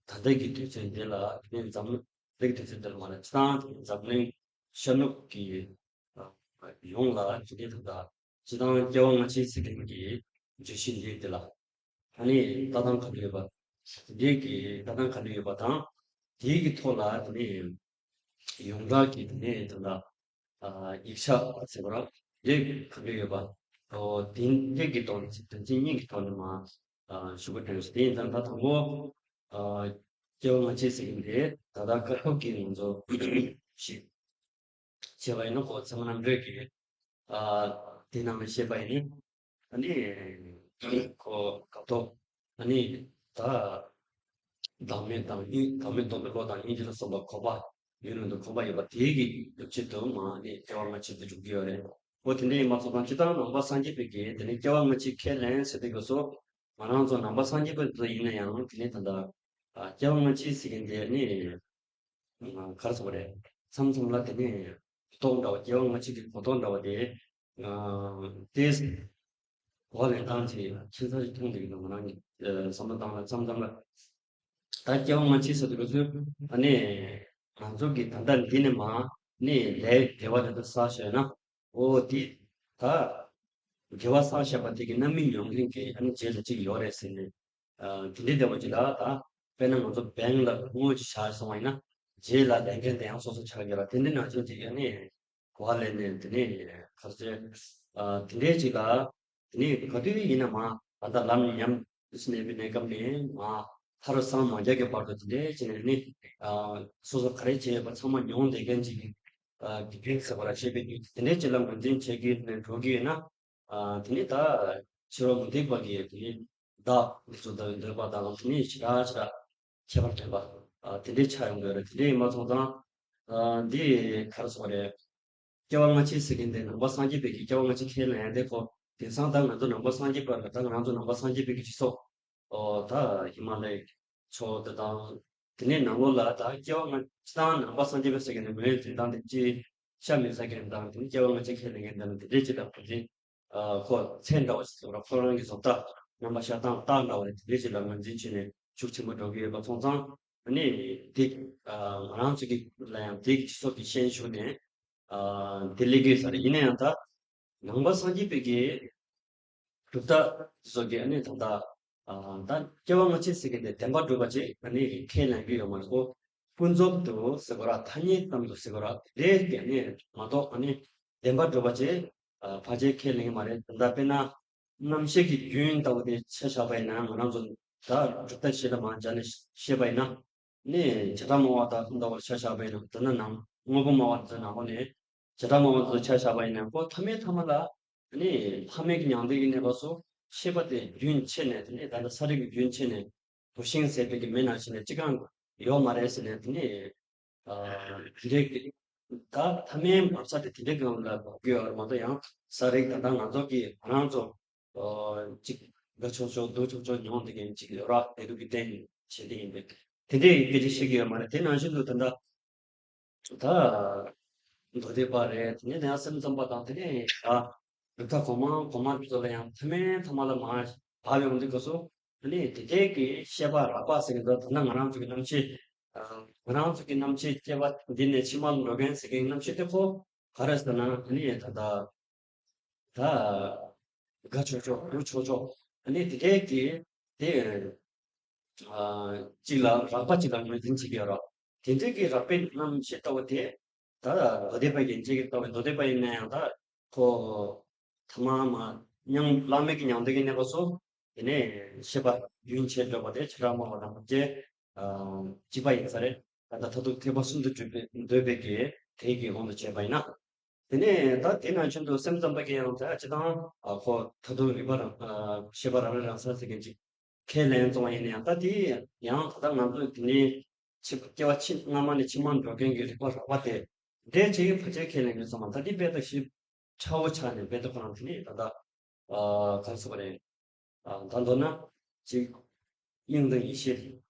ད་ལྟའི་གི་དུས་ཚོད་འདི་ལ། དེ་ནས་འཛམ་གླིང་དེ་གི་དུས་ཚོད་འདི་ལ་མ་རེད། སྤྱིར་བཏང་འཛམ་གླིང་ཤར་ནུབ་ཀྱི་ཨ་ཡོངས་ལ་དེ་ནས་ད་ལྟ་སྤྱིར་བཏང་སྐྱེ་བ་སྔ་ཕྱི་ཟེར་མཁན་གྱི་བརྗོད་གཞི་འདི་དེ་ལ་ཨ་ནི་ལྟ་སྟངས་ག་འདྲ་ཡོད་པ། འདི་གི་ལྟ་སྟངས་ག་འདྲ་ཡོད་པ་དང་། དེའི་གི་ཐོག་ལ་དེ་ནས་ཡོངས་གྲགས་ཀྱི་དེ་ནས་ད་ལྟ་ཨ་ཡིག་ཆ་ཟེར་བ་ར། དེ་ག་འདྲ་ཡོད་པ། ཨོ་དེ་འདྲ་གི་ཐོག་ནས་དོན་ཚན་གཉིས་ཀྱི་ཐོག་ནས་མ་ཨ་ཞུ་དགོས་དྲན་སོང་། དེ་ཡིན་ཙང་ད་དང་པོ་ཨ་སྐྱེ་བ་སྔ་ཕྱི་ཟེར་གྱི་འདི་ད་ལྟ་སྐབས་ཐོག་གི་ང་ཚོ་ཞིག་བྱས་པ་ཡིན་ན། ཁོ་ཚད་མ་རྣམ་འགྲེལ་གྱི་ཨ་དེ་ནང་ནས་བཤད་པ་ཡིན་ན། ཨ་ནི་ཁོ་སྐབས་ཐོག་ཨ་ནི་ད་བདག་མེད་དང་། སྙིང་བདག་མེད་རྟོགས་པའི་བློ་དང་། སྙིང་རྗེ་ལ་སོགས་པ་འཁོར་བ་ཡུན་རིང་དུ་འཁོར་བ་ཡོད་པ་དེའི་གི་ཡོ་བྱད་དུ་མ་ནི་སྐྱེ་བ་སྔ་ཕྱི་དུ་འཇུག་གི་ཡོད་རེད། འོ་དེ་འདྲ་ཡིན་པ་སོང་ཙང་། སྤྱིར་བཏང་ནང་པ་སངས་རྒྱས་པའི་གི་དེ་ནས་སྐྱེ་བ་སྔ་ཕྱི་ཁས་ལེན་ཟེར་དུས་སྐབས་སུ། ང་རང་ཚོ་ནང་པ་སངས་རྒྱས་པ་ཚོ་ཡིན་ན་ཡང་དེ་ནས་ད་ལྟ་ཨ་སྐྱེ་བ་སྔ་ཕྱི་ཟེར་མཁན་དེ་ནི་ག་རེ་ཟེར་དགོས་རེད། མཚམས་མཚམས་ལ་དེ་ནས་གོ་རྟོགས་འདྲ་བ། སྐྱེ་བ་སྔ་ཕྱི་གི་གོ་རྟོགས་འདྲ་བ་དེ་ཨ་དེ་གོ་ལེན་སྟངས་ཅིག་ཁྱད་མཚར་ཞིག་མཐོང་བསྡད་ཀྱི་འདུག་ང་རང་གི་ཨ་བསམ་བློ་བཏང་ན། མཚམས་མཚམས་ལ་ད་སྐྱེ་བ་སྔ་ཕྱི་ཟེར་དུས་སྐབས་སུ་ཨ་ནི་ང་ཚོ་གི་ད་ལྟ་འདི་ནས་མར་ནི་ལས་དགེ་བ་དེ་ཚོ་བསགས་བཞག་ན། འོ་དེ་ད་དགེ་བ་བསགས་བཞག་པ་དེ་གི་རྣམ་སྨིན་མྱོང་མཁན་གྱི་ཨ་ནི་རྗེས་ལ་གཅིག་ཡོད་རེད་ཟེར་ནས། ཨ་དེ་འདྲའི་བདེ་བ་ཅིག་ལ། ད་དཔེར་ན་ང་ཚོ་བེང་ལ་དངུལ་ཅིག་བཞག་སོང་བ་ཡིན་ན། རྗེས་ལ་ལེན་མཁན་དེ་ཡང་སོ་སོ་ཆགས་ཀྱི་ར། དེ་འདྲ་ནང་བཞིན་ཅིག་ཨ་ནི་གོ་བ་ལེན་ནས་དེ་ནས་ག་ཚོད་ཨ་དེ་འདྲའི་ཅིག་ལ། དེ་ནས་ག་དུས་ཡིན་ན་མ་ད་ལྟ་ལམ་ཉམས་སུ་གནས་པའི་གནས་སྐབས་ནས་མ་མཐར་སངས་མ་རྒྱས་ཀྱི་བར་དུ་དེ་འདྲའི་བྱས་ནས་ནི་ཨ་སོ་སོ་ག་རེ་བྱས་ཡོད་པ་ཚང་མ་མྱོང་བསྡད་མཁན་ཅིག་གི་ཨ་དགེ་རྒན་ཟེར་བ་ར་བཤད་པའི་དུས་དེ་འདྲའི་ཅིག་ལ་ངོས་འཛིན་བྱེད་ཀྱི་ནས་འགྲོ་གི་ཡོད་ན། ཨ་དེ་ནི་ད་ཕྱི་རོལ་མུ་སྟེགས་པ་གི་དེ་ནི་བདག་འདི་ཚོ་ལྟ་བུའི་འདོད་པ་དང་། དེ་ནི་ཞེ་དྲག་ཞེ་དྲག་ཁྱད་པར་ལྡན་པ་ཨ་དེ་འདྲའི་ཆགས་ཡོང་གི་ཡོད་རེད། དེ་འདྲའི་ཡིན་པ་སོང་ཙང་ཨ་འདི་ག་རེ་ཟེར་དགོས་རེད། སྐྱེ་བ་སྔ་ཕྱི་ཟེར་མཁན་དེ་ནང་པ་སངས་རྒྱས་པའི་གི་སྐྱེ་བ་སྔ་ཕྱི་ཁས་ལེན་ཡ་དེ་ཁོ་ དེང་སང་ད་ང་ཚོ་ནང་པ་སངས་རྒྱས་པ་ལ་ད་ང་ཚོ་ནང་པ་སངས་རྒྱས་པའི་གི་སྤྱི་ཚོགས་ཨོ་ད་ཧི་མ་ལ་ཡའི་ཕྱོགས་དེ་དང་དེ་ནས་ནང་ལོགས་ལ་ད་སྐྱེ་བ་སྔ་སྤྱི་དང་ནང་པ་སངས་རྒྱས་པ་ཟེར་གི་ནི་མོའི་འཛིན་སྟངས་དེ་ཅི་ཤ་མི་ཟ་མཁན་དང་དེ་ནས་སྐྱེ་བ་སྔ་ཕྱི་ཁས་ལེན་མཁན་དང་དེ་འདྲས་ཅི་དང་དེ་འདྲས་ཨ་ཁོ་ཚེ་འདྲ་བ་ཞིག་ཟེར་བ་ཁོ་རང་གི་བཟོ་ལྟ་རྣམ་པ་ཤ་སྟངས་རྟགས་འདྲ་བ་རེད། དེ་འདྲས་ཅི་ལ་ངོས་འཛིན་བྱས་ནས་ཤུགས་ཆེན་པོ་འགྲོ་གི་ཡོད་པ་སོང་ཙང་ཨ་ནི་དེ་ཨ་ང་རང་ཚོ་གི་ལ་ཡང་དེ་གི་སྤྱི་ཚོགས་ཀྱི་ཤན་ཞུགས་ནས་ཨ་དེ་ལས་དགོས་ས་རེད། ཡིན་ན་ཡང་ད་ནང་པ་སངས་རྒྱས་པའི་གི་གྲུབ་མཐའ་སོགས་ཀྱི་ཨ་ནི་ད་ལྟ་ཨ་ད་སྐྱེ་བ་སྔ་ཕྱི་ཟེར་གི་དེ་བདེན་པར་གྲུབ་པ་ཅིག་ཨ་ནི་ཁས་ལེན་གི་ཡོད་མ་རེད་གོ། ཀུན་རྫོབ་ཏུ་ཟེར་གོ་ར་ཐ་སྙད་ཙམ་དུ་ཟེར་གོ་ར་དེ་གི་ཨ་ནི་མ་གཏོགས་ཨ་ནི་བདེན་པར་གྲུབ་པ་ཅིག་ཨ་ཕལ་ཆེར་ཁས་ལེན་གི་མ་རེད། ད་ལྟ་དཔེར་ན་རྣམ་ཤེས་ཀྱི་རྒྱུན་ལྟ་བུ་དེ་ཆ་བཞག་པ་ཡིན་ན་ང་རང་ཚོ་ད་གྲུབ་མཐའ་བཞི་ལ་མར་སྦྱར་ནས་བཤད་པ་ཡིན་ན། ནས་བྱེ་བྲག་སྨྲ་བ་དང་ལྟ་བུར་ཆ་བཞག་པ་ཡིན་ན་དེ་ནི་ནང་དངོས་པོ་སྨྲ་བ་དེ་ནང་ལོགས་ནས་བྱེ་བྲག་སྨྲ་བ་དེ་ཆ་བཞག་པ་ཡིན་ན་ཁོ་ཐ་མའི་ཐ་མ་ལ་ནི་ལྷག་མེད་ཀྱི་མྱང་འདས་ཀྱི་གནས་སྐབས་སུ་ཤེས་པ་དེ་རྒྱུན་ཆད་ནས་དེ་ནས་ད་ལྟ་ས་རིག་གི་རྒྱུན་ཆད་ནས་དུ་ཤིང་ཟད་པའི་གི་མེ་ནང་བཞིན་ནས་ཅི་གང་ཡོད་མ་རེད་ཟེར་ནས་དེ་ནས་ཨ་དེ་འདྲའི་གི་ད་ཐ་མའི་མ་རྩ་དེ་དེ་འདྲའི་གི་ལ་འགོག་གི་ཡོད་རེད་མ་གཏོགས་ཡང་ས་རིག་ད་ལྟ་ང་ཚོ་གི་ང་རང་ཚོ་ཨོ་ཅིག་དགའ་ཆོག་ཆོག་སྡུག་ཆོག་ཆོག་མྱོང་བསྡད་མཁན་ཅིག་ཡོད་ར། བདེ་སྡུག་གི་རྟེན་བྱེད་དེ་ཡིན་པས་དེ་འདྲའི་སྐད་ཆ་བཤད་ཀྱི་ཡོད་མ་རེད། དེ་ནང་བཞིན་དུ་ད་ལྟ་ད་མདོ་སྡེ་པ་རེད། དེ་ནས་ཡང་སེམས་ཙམ་པ་དང་དེ་ནས་ད་རིགས་ཐ་གོང་མ་གོང་མ་ཚོ་ལ་ཡང་ཐ་མའི་ཐ་མ་ལ་མར་བབས་ཡོང་དུས་སྐབས་སུ་དེ་ནས་དེ་འདྲའི་གི་ཤེས་པ་རགས་པ་ཟེར་གི་འདུག་ད་ལྟ་ང་རང་ཚོ་གི་རྣམ་ཤེས་ང་རང་ཚོ་གི་རྣམ་ཤེས་སྐྱེ་བ་འདི་ནས་ཕྱི་མར་འགྲོ་མཁན་ཟེར་མཁན་རྣམ་ཤེས་དེ་ཁོ་ག་རེ་ཟེར་ན་དེ་ནས་ད་ལྟ། ད་དགའ་ཆོག་ཆོག་སྡུག་ཆོག་ཆོག་ཨ་ནི་དེ་འདྲའི་གི་དེ་ཨ་གཅིག་ལ་རགས་པ་གཅིག་ལ་ངོས་འཛིན་བྱེད་ཀྱི་ཡོད་རེད། དེ་འདྲའི་གི་རགས་པའི་རྣམ་ཤེས་ལྟ་བུ་དེ་ད་མདོ་སྡེ་པ་ཡིན་གཅིག་གི་ལྟ་བུ་མདོ་སྡེ་པ་ཡིན་ན་ཡང་ད་ཁོ་ཐ་མ་མ་མྱང་བླ་མེད་ཀྱི་མྱང་འདས་ཀྱི་གནས་སྐབས་སུ་དེ་ནས་ཤེས་པ་རྒྱུན་ཆད་འགྲོ་བ་དེ་བྱེ་བྲག་སྨྲ་བ་དང་བཅས་ཨ་གཅིག་པ་ཡིན་ས་རེད། ད་ལྟ་མཐར་ཐུག་ཐེག་པ་གསུམ་དུ་གྲུབ་པའི་འདོད་པའི་གི་དེ་གི་དབང་དུ་བྱས་པ་ཡིན་ན། དེ་ནས་ད་དེ་ནང་བཞིན་དུ་སེམས་ཙམ་པ་གིས་ཡང་ད་སྤྱི་དང་ཨ་ཁོ་ད་དུང་རིག་པ་རང་ཨ་ཤེས་པ་རང་རིག་རང་གསལ་ཟེར་མཁན་ཅིག་ཁས་ལེན་བཙོང་བ་ཡིན་ན་ཡང་ད་དེ་ཡང་ད་ལྟ་ང་ཚོས་དེ་ནས་ཕྱི་སྐྱེ་བ་ཕྱི་སྔ་མ་ནས་ཕྱི་མར་འགྲོ་མཁན་གྱི་རིག་པ་རགས་པ་དེ་འདྲའི་ཅིག་ཕལ་ཆེར་ཁས་ལེན་དགོས་ཙང་མ་ད་དེ་དཔེ་ད་ཞིབ་ཕྲ་བོ་ཆགས་ནས་དཔེ་ད་ཁོ་རང་དེ་ནས་ད་ལྟ་ཨ་ག་རེ་ཟེར་བ་རེད། ཨ་ད་མདོར་ན་ཅིག་དབྱིངས་དང་ཡེ་ཤེས་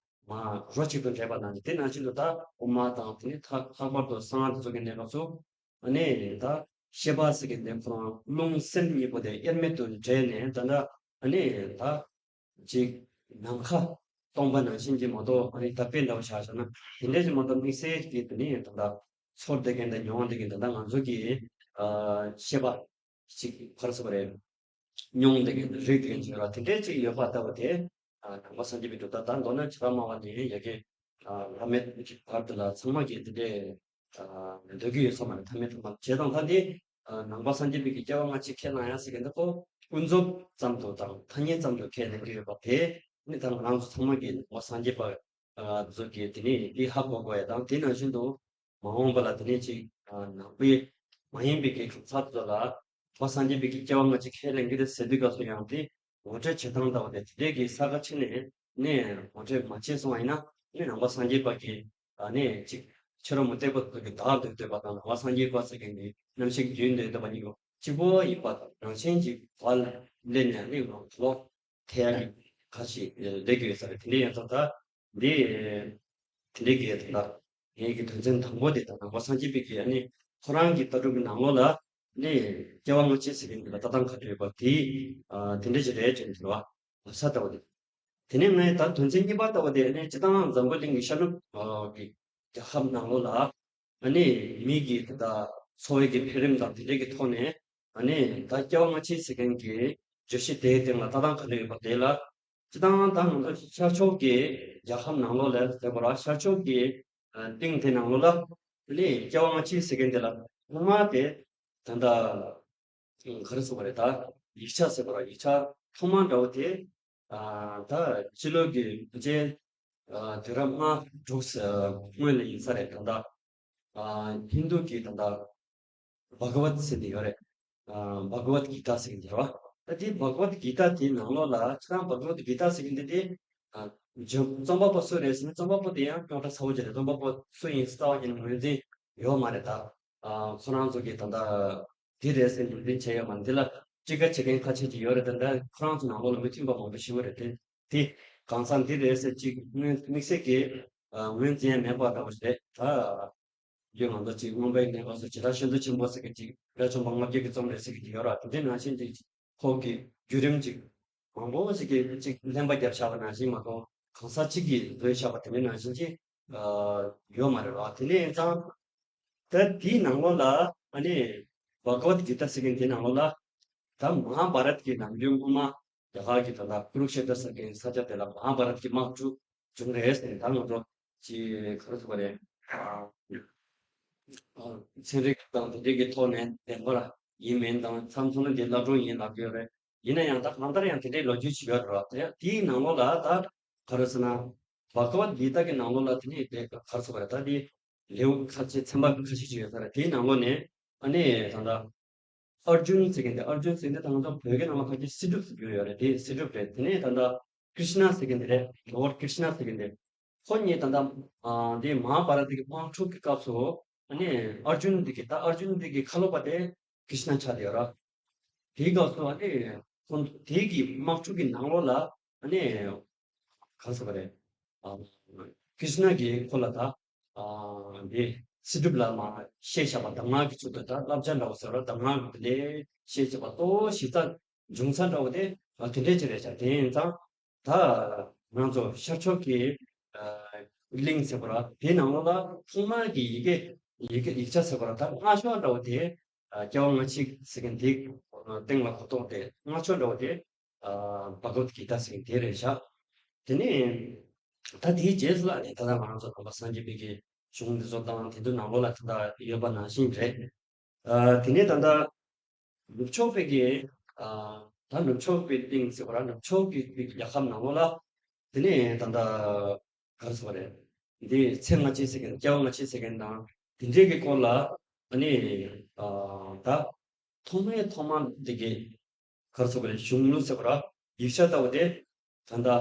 མ་རོ་གཅིག་ཏུ་འདྲེས་པ་ན་དེ་ནང་བཞིན་དུ་ད་དབུ་མ་དང་དེ་ནས་ལྷག་ལྷག་པར་དུ་གསང་སྔགས་དེ་ཚོ་གི་གནས་སྐབས་སུ་ཨ་ནི་ད་ཤེས་པ་ཟེར་གི་འདི་ཁོ་རང་རླུང་སེམས་གཉིས་པོ་དེ་དབྱེར་མེད་དུ་འདྲེས་ནས་ད་ལྟ་ཨ་ནི་ད་ཅིག་ནམ་མཁའ་སྟོང་པ་ནང་བཞིན་གྱི་མ་གཏོགས་ཨ་ནི་ད་དཔེ་འདྲ་བོ་ཆ་བཞག་ན་དེ་འདྲ་ཞིག་མ་གཏོགས་དམིགས་བསལ་གྱི་དེ་ནི་ད་ལྟ་ཚོར་བསྡད་མཁན་དང་མྱོང་བསྡད་མཁན་ད་ལྟ་ང་ཚོ་གི་ཨ་ཤེས་པ་ཅིག་ག་རེ་ཟེར་བ་རེད། མྱོང་བསྡད་མཁན་རིག་བསྡད་མཁན་ཅིག་ཡོད་ར་དེ་འདྲའི་ཅིག་ཡོད་པ་ལྟ་བུ་དེ་ཨ་ནང་པ་སངས་རྒྱས་པའི་གྲུབ་མཐའ་ད་མདོར་ན་བྱེ་བྲག་སྨྲ་བ་ནས་ཡ་གི་ཨ་བླ་མེད་ཀྱི་བར་དུ་ལ་ཚང་མ་གིས་དེ་འདྲའི་ཨ་འདོད་ཀྱི་ཡོད་ས་མ་རེད། ཐ་མའི་ཐ་མ་བྱས་དང་ད་འདི་ཨ་ནང་པ་སངས་རྒྱས་པའི་གི་སྐྱེ་བ་སྔ་ཕྱི་ཁས་བླངས་ཡ་ཟེར་མཁན་འདི་ཁོ་ཀུན་རྫོབ་ཙམ་དུ་དང་ཐ་སྙད་ཙམ་དུ་ཁས་ལེན་གྱི་ཡོད་པ་དེ་ནི་ད་ང་རང་ཚོ་ཚང་མ་གིས་ནང་པ་སངས་རྒྱས་པ་ཨ་ཚོ་གིས་དེ་ནི་འདི་ཧ་གོ་དགོས་ཡ་དང་དེ་ནང་བཞིན་དུ། མ་འོངས་པ་ལ་དེ་ནས་ཅིག་ཨ་ནང་པའི་མ་ཡིན་པའི་གི་གྲུབ་མཐའ་དེ་ཚོ་ལ་ནང་པ་སངས་རྒྱས་པའི་གི་སྐྱེ་བ་སྔ་ཕྱི་ཁས་ལེན་གྱི་རེད་ཟེར་དུས་སྐབས་སུ་ཡང་དེ་ངོ་སྤྲོད་བྱེད་སྟངས་ལྟ་བུ་དེ་དེ་འདྲའི་གི་ས་ཁ་ཕྱེ་ནས་ནས་ངོ་སྤྲོད་མ་བྱས་སོང་བ་ཡིན་ན་ནི་ནང་པ་སངས་རྒྱས་པ་གི་ཨ་ནས་ཅིག་ཕྱི་རོལ་མུ་སྟེགས་པ་ཚོ་གི་བདག་འདོད་འདོད་པ་དང་ནང་པ་སངས་རྒྱས་པ་ཟེར་མཁན་གྱི་རྣམ་ཤེས་རྒྱུན་འདོད་འདོད་པ་གཉིས་ཀ་གཅིག་པོ་ཡིན་པ་དང་རང་བཞིན་གྱིས་བར་ལེན་ནས་ནི་ངོ་ལོག་ཐེ་ཡ་གི་ཁ་ཞིག་ལས་ཀྱི་ཡོད་ས་རེད། དེ་འདྲའི་ཡོད་ཙང་ད་འདི་དེ་འདྲའི་གི་ད་ངའི་གི་དོན་ཚན་དང་པོ་དེ་དང་ནང་པ་སངས་རྒྱས་པའི་གི་ཨ་ནི་ཁོ་རང་གི་ལྟ་གྲུབ་ཀྱི་ནང་ལོགས་ལ་ནི་སྐྱེ་བ་སྔ་ཕྱི་ཟེར་མཁན་འདི་ལ་ལྟ་སྟངས་ག་འདྲ་ཡོད་པ་དེ་ཨ་དེ་འདྲ་ཞིག་རེད་ཅེས་འདྲི་བ་ལབ་ས་ལྟ་བུ་དེ། དེ་ནས་ངས་ད་དོན་ཚན་གཉིས་པ་ལྟ་བུ་དེ་ཨ་ནི་སྤྱི་བཏང་འཛམ་བུ་གླིང་གི་ཤར་ནུབ་ཨ་གི་རྒྱལ་ཁབ་ནང་ལོགས་ལ་ཨ་ནི་མི་གི་ད་ལྟ་འཚོ་བའི་གི་འཕེལ་རིམ་དང་དེ་འདྲའི་གི་ཐོག་ནས་ཨ་ནི་ད་སྐྱེ་བ་སྔ་ཕྱི་ཟེར་མཁན་གྱི་བརྗོད་གཞི་དེའི་སྟེང་ལ་ལྟ་སྟངས་ག་འདྲ་ཡོད་པ་དེ་ལ་སྤྱི་བཏང་ད་ང་ཚོ་ཤར་ཕྱོགས་ཀྱི་རྒྱལ་ཁབ་ནང་ལོགས་ལ་ཟེར་བ་ལ་ཤར་ཕྱོགས་ཀྱི་ཨ་གཏིང་དེ་ནང་ལོགས་ལ་ཨ་ནི་སྐྱེ་བ་སྔ་ཕྱི་ཟེར་མཁན་དེ་ལ་ཐོག་མ་དེ་ད་ལྟ་ག་རེ་ཟེར་བ་རེད། ད་ཡིག་ཆ་ཟེར་བ་ར་ཡིག་ཆ་ཐོག་མ་འདྲ་བོ་དེ་ཨ་ད་ཕྱི་ལོགས་ཀྱི་ཕལ་ཆེར་ཨ་དུས་རབས་ལྔ་དྲུག་སྔོན་ལ་ཡིན་ས་རེད། ད་ལྟ་ཨ་ཧིན་རྡུ་གི་ད་ལྟ་བྷ་ག་ཝད་ཟེར་ནས་ཡོད་རེད། ཨ་བྷ་ག་ཝད་གི་ཏཱ་ཟེར་གི་འདུག་ར། ད་དེ་བྷ་ག་ཝད་གི་ཏཱ་དེའི་ནང་ལོགས་ལ་ཁྱེད་རང་བྷ་ག་ཝད་གི་ཏཱ་ཟེར་གི་འདི་དེ་ཨ་རྩོམ་པ་པོ་སུ་རེད་ཟེར་ན་རྩོམ་པ་པོ་དེ་ཡང་རྙོག་དྲ་ཚ་བོ་ཅིག་རེད། རྩོམ་པ་པོ་སུ་ཡིན་རྩ་བ་ཉིད་ནས་ངོས་འཛིན་ཡོད་མ་རེད། ད་ཨ་ཁོ་རང་ཚོ་གི་ད་ལྟ་འདི་རེད་ཟེར་ངོས་འཛིན་བྱས་ཡོད་མ་རེད། འདི་ལ་ དཀྲིག་ཁ་བྱེད་མཁན་ཁ་ཤས་ཅིག་ཡོད་རེད་དེ། འདྲ་ཁོ་རང་ཚོ་ནང་ལོགས་ལ་མི་མཐུན་པ་མང་པོ་ཞིག་ཡོད་རེད་དེ། དེ་གང་ཟག་འདི་རེད་ཟེར་ཅིག་དངོས་དམིགས་བསལ་གྱི་ཨ་ངོས་འཛིན་ཡ་མེད་པ་འདྲ་བོ་ཞིག་རེད། ད་རྒྱུ་ང་ཚོ་ཅིག་མངོན་པའི་གནས་སྐབས་སུ་ཇི་ལྟར་ཤིན་ཏུ་ཆེན་པོ་ཟེར་གི་ཅིག་རས་ཆུང་པ་ལྔ་བརྒྱ་གི་རྩོམ་རེད་ཟེར་གི་ཅིག་ཡོད་ར། དེ་འདྲའི་ནང་བཞིན་ཅིག་ཁོ་གི་བརྒྱུད་རིམ་ཅིག་མང་པོ་ཞིག་གིས་ཅིག་ལྷན་པ་བརྒྱབ་བཞག་པ་ནང་བཞིན་མ་གཏོགས་གང་ཟག་གཅིག་གིས་བཟོས་བཞག་པ་དེ་འདྲའི་ནང་བཞིན་ཅིག་ཨ་ཡོད་མ་རེད་བ། དེ་ནས་ཡིན་ཙང་ད་དེའི་ནང་ལོགས་ལ་ཨ་ནི་བྷ་ག་ཝད་གི་ཏཱ་ཟེར་མཁན་དེའི་ནང་ལོགས་ལ་ད་མ་ཧཱ་བྷ་རད་ཀྱི་ནམ་རྒྱུན་སྔོན་མ་རྒྱ་གར་གྱི་ད་ལྟ་ཀུ་རུ་ཤེ་ཏྲ་ཟེར་མཁན་ས་ཆ་དེ་ལ་མ་ཧཱ་བྷ་རད་ཀྱི་དམག་འཁྲུག་བྱུང་རེད་ཟེར་ནས། ད་ང་ཚོ་ཅིག་ག་རེ་ཟེར་བ་རེད། ཚན་རིག་དང་དེ་འདྲའི་གི་ཐོག་ནས་བདེན་པར་ཡིན་མིན་དང་མཚམས་མཚམས་ལ་འདི་བླ་བྲང་ཡིན་ལབ་ཀྱི་ཡོད་རེད། ཡིན་ན་ཡང་ད་གང་ལྟར་ཡང་དེ་འདྲའི་ལོ་རྒྱུས་ཤིག་ཡོད་རེད་བ། དེ་དེའི་ནང་ལོགས་ལ་ད་ག་རེ་ཟེར་ན་བྷ་ག་ཝད་གི་ཏཱ་གི་ནང་ལོགས་ལ་དེ་ནས་དེ་ག་རེ་ཟེར་བ་རེད། ད་དེ་ལེའུ་ཁ་ཤས་ཚན་པ་ཁ་ཤས་ཤིག་ཡོད་ས་རེད། དེའི་ནང་ལོགས་ནས་ཨ་ནི་ད་ལྟ་ཨར་ཇུན་ཟེར་མཁན་དེ། ཨར་ཇུན་ཟེར་མཁན་དེ་ད་ང་ཚོ་བོད་སྐད་ནང་ལ་ཕལ་ཆེར་སྲིད་སྒྲུབ་ཟེར་གྱི་ཡོད་རེད། དེ་སྲིད་སྒྲུབ་རེད། དེ་ནས་ད་ལྟ་ཀྲིཤ་ན་ཟེར་མཁན་དེ་རེད། ལོར་ཌ་ཀྲིཤ་ན་ཟེར་མཁན་དེ། ཁོ་གཉིས་ད་ལྟ་ཨ་འདི་མ་ཧཱ་བྷ་རད་ཀྱི་དམག་འཁྲུག་གི་སྐབས་སུ་ཨ་ནི་ཨར་ཇུན་འདི་གི་ད་ཨར་ཇུན་འདི་གི་ཁ་ལོ་པ་དེ་ཀྲིཤ་ན་ཆགས་བསྡད་ཡོད་ར། དེའི་སྐབས་སུ་ཨ་ནི་ཁོང་དེ་གི་དམག་འཁྲུག་གི་ནང་ལོགས་ལ་ཨ་ནི་ག་རེ་ཟེར་བ་རེད། ཨ་ཀྲིཤ་ན་གིས་ཁོ་ལ་ད་ཨ་འདི་སྲིད་སྒྲུབ་ལ་མར་བཤད་བཞག་པ། གདམས་ངག་གི་ཚུལ་དུ་ད་བསླབ་བྱ་འདྲ་བོ་ཟེར་བ། གདམས་ངག་གི་དེ་འདྲའི་བཤད་བཞག་པ་ཏོག་ཞིག་ད་འབྱུང་ས་འདྲ་བོ་དེ་ཨ་དེ་འདྲའི་ཅིག་རེད་ཤག་དེ་ཡིན་ཙང་ད་ང་ཚོ་ཤར་ཕྱོགས་ཀྱི་ཨ་གླིང་ཟེར་བ་ར། དེའི་ནང་ལོགས་ལ་ཐོག་མར་གྱི་ཡི་གེ་ཡི་གེ་ཡིག་ཆ་ཟེར་བ་ར། ད་སྔ་ཤོས་འདྲ་བོ་དེ་ཨ་སྐྱེ་བ་སྔ་ཕྱི་ཟེར་མཁན་དེ་སྟེང་ལ་གོ་རྟོགས་དེ་སྔ་ཤོས་འདྲ་བོ་དེ་ཨ་བྷ་ག་ཝད་གི་ཏཱ་ཟེར་མཁན་དེ་རེད་ཤག་དེ་ནས་ད་དེའི་རྗེས་ལ་ནི་ད་ལྟ་ང་རང་ཚོ་ནང་པ་སངས་རྒྱས་པའི་གི་གཞུང་འདི་ཚོ་དང་དེ་ཚོའི་ནང་ལོགས་ལ་ད་ལྟ་ཡོད་པ་ནང་བཞིན་རེད། ཨ་དེ་ནས་ད་ལྟ་ནུབ་ཕྱོགས་པའི་གི་ཨ་ད་ནུབ་ཕྱོགས་པའི་གླིང་ཟེར་བ་ར། ནུབ་ཕྱོགས་ཀྱི་རྒྱལ་ཁབ་ནང་ལོགས་ལ་དེ་ནས་ད་ལྟ་ག་རེ་ཟེར་བ་རེད། འདི་ཚེ་སྔ་ཕྱི་ཟེར་མཁན། སྐྱེ་བ་སྔ་ཕྱི་ཟེར་མཁན་དང་དེ་འདྲའི་གི་སྐོར་ལ་ཨ་ནི་ཨ་ད་ཐོག་མའི་ཐོག་མ་འདི་གི་ག་རེ་ཟེར་བ་རེད། གཞུང་ལུགས་ཟེར་བ་ར། ཡིག་ཆ་ལྟ་བུ་དེ་ད་ལྟ་ཨ་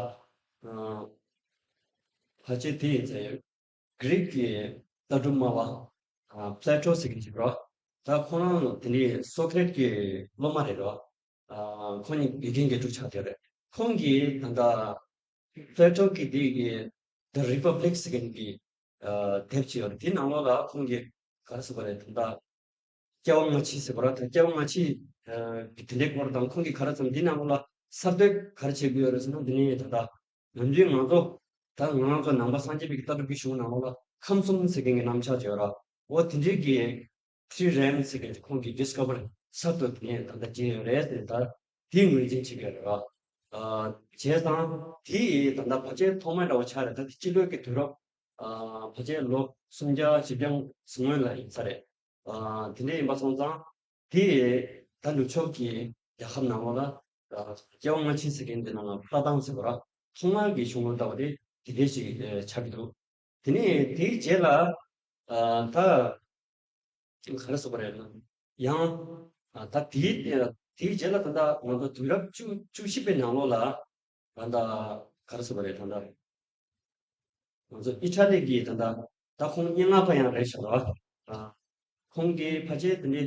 ཕལ་ཆེར་དེ་ཡིན་ཚེ་གྷི་རིག་གི་ལྟ་གྲུབ་སྨྲ་བ་ཨ་པླེ་ཊོ་ཟེར་མཁན་ཅིག་ར། ད་ཁོ་རང་དེ་ནི་སོ་ཀ་རེ་ཊི་གི་སློབ་མ་རེད་ར། ཨ་ཁོ་གཉིས་དགེ་རྒན་དགེ་ཕྲུག་ཆགས་བསྡད་རེད། ཁོང་གིས་ད་ལྟ་པླེ་ཊོ་གི་དེ་གི་The Republic ཟེར་མཁན་གྱི་ཨ་དེབ་ཅིག་ཡོད་རེད། དེའི་ནང་ལོགས་ལ་ཁོང་གིས་ག་རེ་ཟེར་བ་རེད། ད་ལྟ་སྐྱེ་བ་སྔ་ཕྱི་ཟེར་བ་ར། ད་སྐྱེ་བ་སྔ་ཕྱི་ཨ་གི་དེ་འདྲའི་སྐོར་དང་། ཁོང་གིས་ག་རེ་ཟེར་ན་འདི་ནང་ལོགས་ལ་གསར་གཏོད་ག་རེ་བྱེད་དགོས་ཡོད་རེད་ཟེར་ན། འདི་ནི་ད་ལྟ་ནམ་རྒྱུན་ང་ཚོ་ད་ང་རང་ཚོ་ནང་པ་སངས་རྒྱས་པའི་ལྟ་གྲུབ་ཀྱི་གཞུང་ནང་ལོགས་ལ་ཁམས་གསུམ་ཟེར་མཁན་གྱི་རྣམ་གཞག་ཅིག་ཡོད་ར། འོ་དེ་འདྲའི་གི་ཐི་རི་རེལམ་ཟེར་མཁན་ཁོང་གིས་ཌིས་ཁ་བར་གསར་དུ་དེ་ནས་ད་ལྟ་བྱས་ཡོད་རེད་ཟེར། ད་དེའི་ངོས་འཛིན་བྱེད་ཀྱི་ཡོད་རེད་བ། ཨ་བྱས་ཙང་དེ་ད་ལྟ་ཕལ་ཆེར་ཐོག་མ་འདྲ་བོ་ཆགས་རེད། ད་དེ་སྤྱི་ལོའི་གི་དུས་རབས་ཨ་ཕལ་ཆེར་ལོ་སུམ་བརྒྱ་བཞི་བརྒྱ་སྔོན་ལ་ཡིན་ས་རེད། ཨ་དེ་འདྲ་ཡིན་པ་སོང་ཙང་དེ་ད་ནུབ་ཕྱོགས་ཀྱི་རྒྱལ་ཁབ་ནང་ལོགས་ལ་ཨ་སྐྱེ་བ་སྔ་ཕྱི་ཟེར་མཁན་དེ་ནང་ལ་ལྷ་ཐང་ཟེར་བ་ར། ཐོག་མར་གྱི་གཞུང་ལུགས་ལྟ་བུ་དེ་དེ་འདྲ་ཞིག་ཨ་ཆགས་ཀྱི་འདུག་དེ་ནས་དེའི་རྗེས་ལ་ཨ་ད་ག་རེ་ཟེར་དགོས་རེད་ན། ཡང་ཨ་ད་དེའི་དེའི་རྗེས་ལ་ད་ལྟ་ང་ཚོ་དུས་རབས་བཅུ་བཅུ་བཞི་པའི་ནང་ལོགས་ལ་ད་ལྟ་ག་རེ་ཟེར་དགོས་རེད། ད་ལྟ་ང་ཚོ་ཨི་ཊ་ལི་གི་ད་ལྟ་ད་ཁོང་སྙན་ངག་པ་ཡང་རེད་ཤག་ར། ཨ་ཁོང་གིས་ཕལ་ཆེར་དེ་འདྲའི་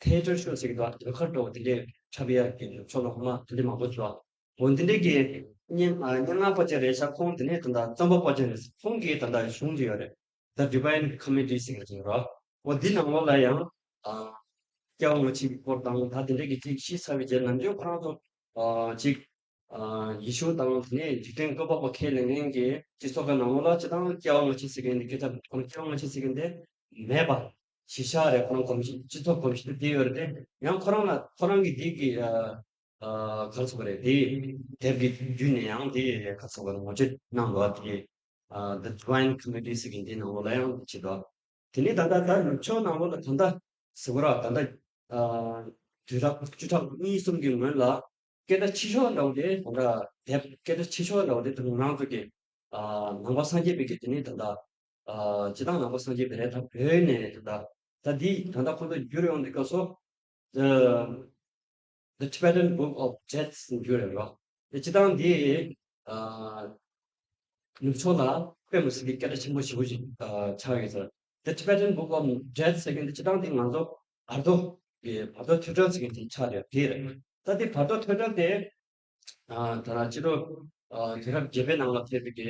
ཐེ་ཨེ་ཊར་ཤོ་ཟེར་གྱི་འདུག་ཟློས་གར་འདྲ་བོ་དེ་འདྲའི་འཁྲབ་ཡག་གི་ཕྱོགས་ལ་ཧོ་མ་དེ་འདྲའི་མང་པོ་བྱུང་བ། འོ་འདི་འདྲའི་གི་སྙན་ཨ་སྙན་ངག་པ་ཅིག་རེད་ཤག་ཁོང་དེ་ནས་ད་ལྟ་རྩོམ་པ་པོ་ཅིག་རེད། ཁོང་གིས་ད་ལྟ་གཞུང་ཅིག་ཡོད་རེད། The Divine Comedy ཟེར་གྱི་ཅིག་ར། འོ་འདི་ནང་ལོགས་ལ་ཡང་ཨ་སྐྱེ་བ་སྔ་ཕྱི་གི་སྐོར་དང་། ད་དེ་འདྲའི་གི་ཅིག་ཤི་ཚར་བའི་རྗེས་ནམ་རྒྱུན་ཁོ་རང་ཚོ་ཨ་ཅིག་ཨ་ཡེ་ཤུ་དང་དེ་ནས་འཇིག་རྟེན་བཀོད་པ་པོ་ཁས་ལེན་མཁན་གྱི་སྤྱི་ཚོགས་ཀྱི་ནང་ལོགས་ལ་སྤྱིར་བཏང་སྐྱེ་བ་སྔ་ཕྱི་ཟེར་མཁན་དེ་སྐད་ཆ་ཁོང་སྐྱེ་བ་སྔ་ཕྱི་ཟེར་མཁན་དེ་མེད་པ། གཞི་བཞག་རེད། ཁོ་རང་གོམས་གཤིས་སྤྱི་ཚོགས་གོམས་གཤིས་དེ་ཡོད་རེད་དེ། ཡང་ཁོ་རང་ལ་ཁོ་རང་གི་དེ་གི་ཨ་ཨ་ག་རེ་ཟེར་དགོས་རེད། དེ་དེབ་ཀྱི་བརྒྱུད་ནས་ཡང་དེ་ག་རེ་ཟེར་དགོས་རེད། ངོ་སྤྲོད་གནང་འདུག་དེ་ཨ་The Divine Comedy ཟེར་མཁན་དེ་ནང་ལོགས་ལ་ཡང་བྲིས་འདུག་དེ་ནས་ད་ལྟ་ད་ནུབ་ཕྱོགས་ནང་ལོགས་ལ་ད་ལྟ་ཟེར་དགོས་ར། ད་ལྟ་ཨ་དུས་རབས་བཅུ་ཕྲག་གཉིས་གསུམ་གྱི་སྔོན་ལ་སྐད་གྲགས་ཆེ་ཤོས་འདྲ་བོ་དེ་ད་ལྟ་དེབ་སྐད་གྲགས་ཆེ་ཤོས་འདྲ་བོ་དེ་ད་ང་རང་ཚོ་གི་ཨ་ནང་པ་སངས་རྒྱས་པའི་གི་དེ་ནས་ད་ལྟ་ཨ་སྤྱིར་བཏང་ནང་པ་སངས་རྒྱས་པའི་རེད། ད་བོད་ནས་ད་ལྟ་ད་འདི་ད་ལྟ་ཁོ་ཚོ་བསྒྱུར་ཡོང་དུས་སྐབས་སུ་The The Tibetan Book of Death ཟེར་བསྒྱུར་ཡོད་རེད་བ། དེ་སྤྱིར་བཏང་འདི་ཨ་ནུབ་ཕྱོགས་ལ་དཔེ་མི་སྲིད་པའི་སྐད་གྲགས་ཆེན་པོ་ཞེ་པོ་ཞིག་ཨ་ཆགས་ཡོད་ཟེར། The Tibetan Book of Death ཟེར་མཁན་དེ་སྤྱིར་བཏང་དེ་ང་ཚོ་བར་དོ་གི་བར་དོ་ཐོས་གྲོལ་ཟེར་མཁན་དེ་ཆགས་ཡོད་དེ་རེད། ད་དེ་བར་དོ་ཐོས་གྲོལ་དེ། ཨ་ད་ལྟ་སྤྱི་ལོ་ཨ་དུས་རབས་བརྒྱད་པའི་ནང་ལ་ཕེབས་པའི་གི་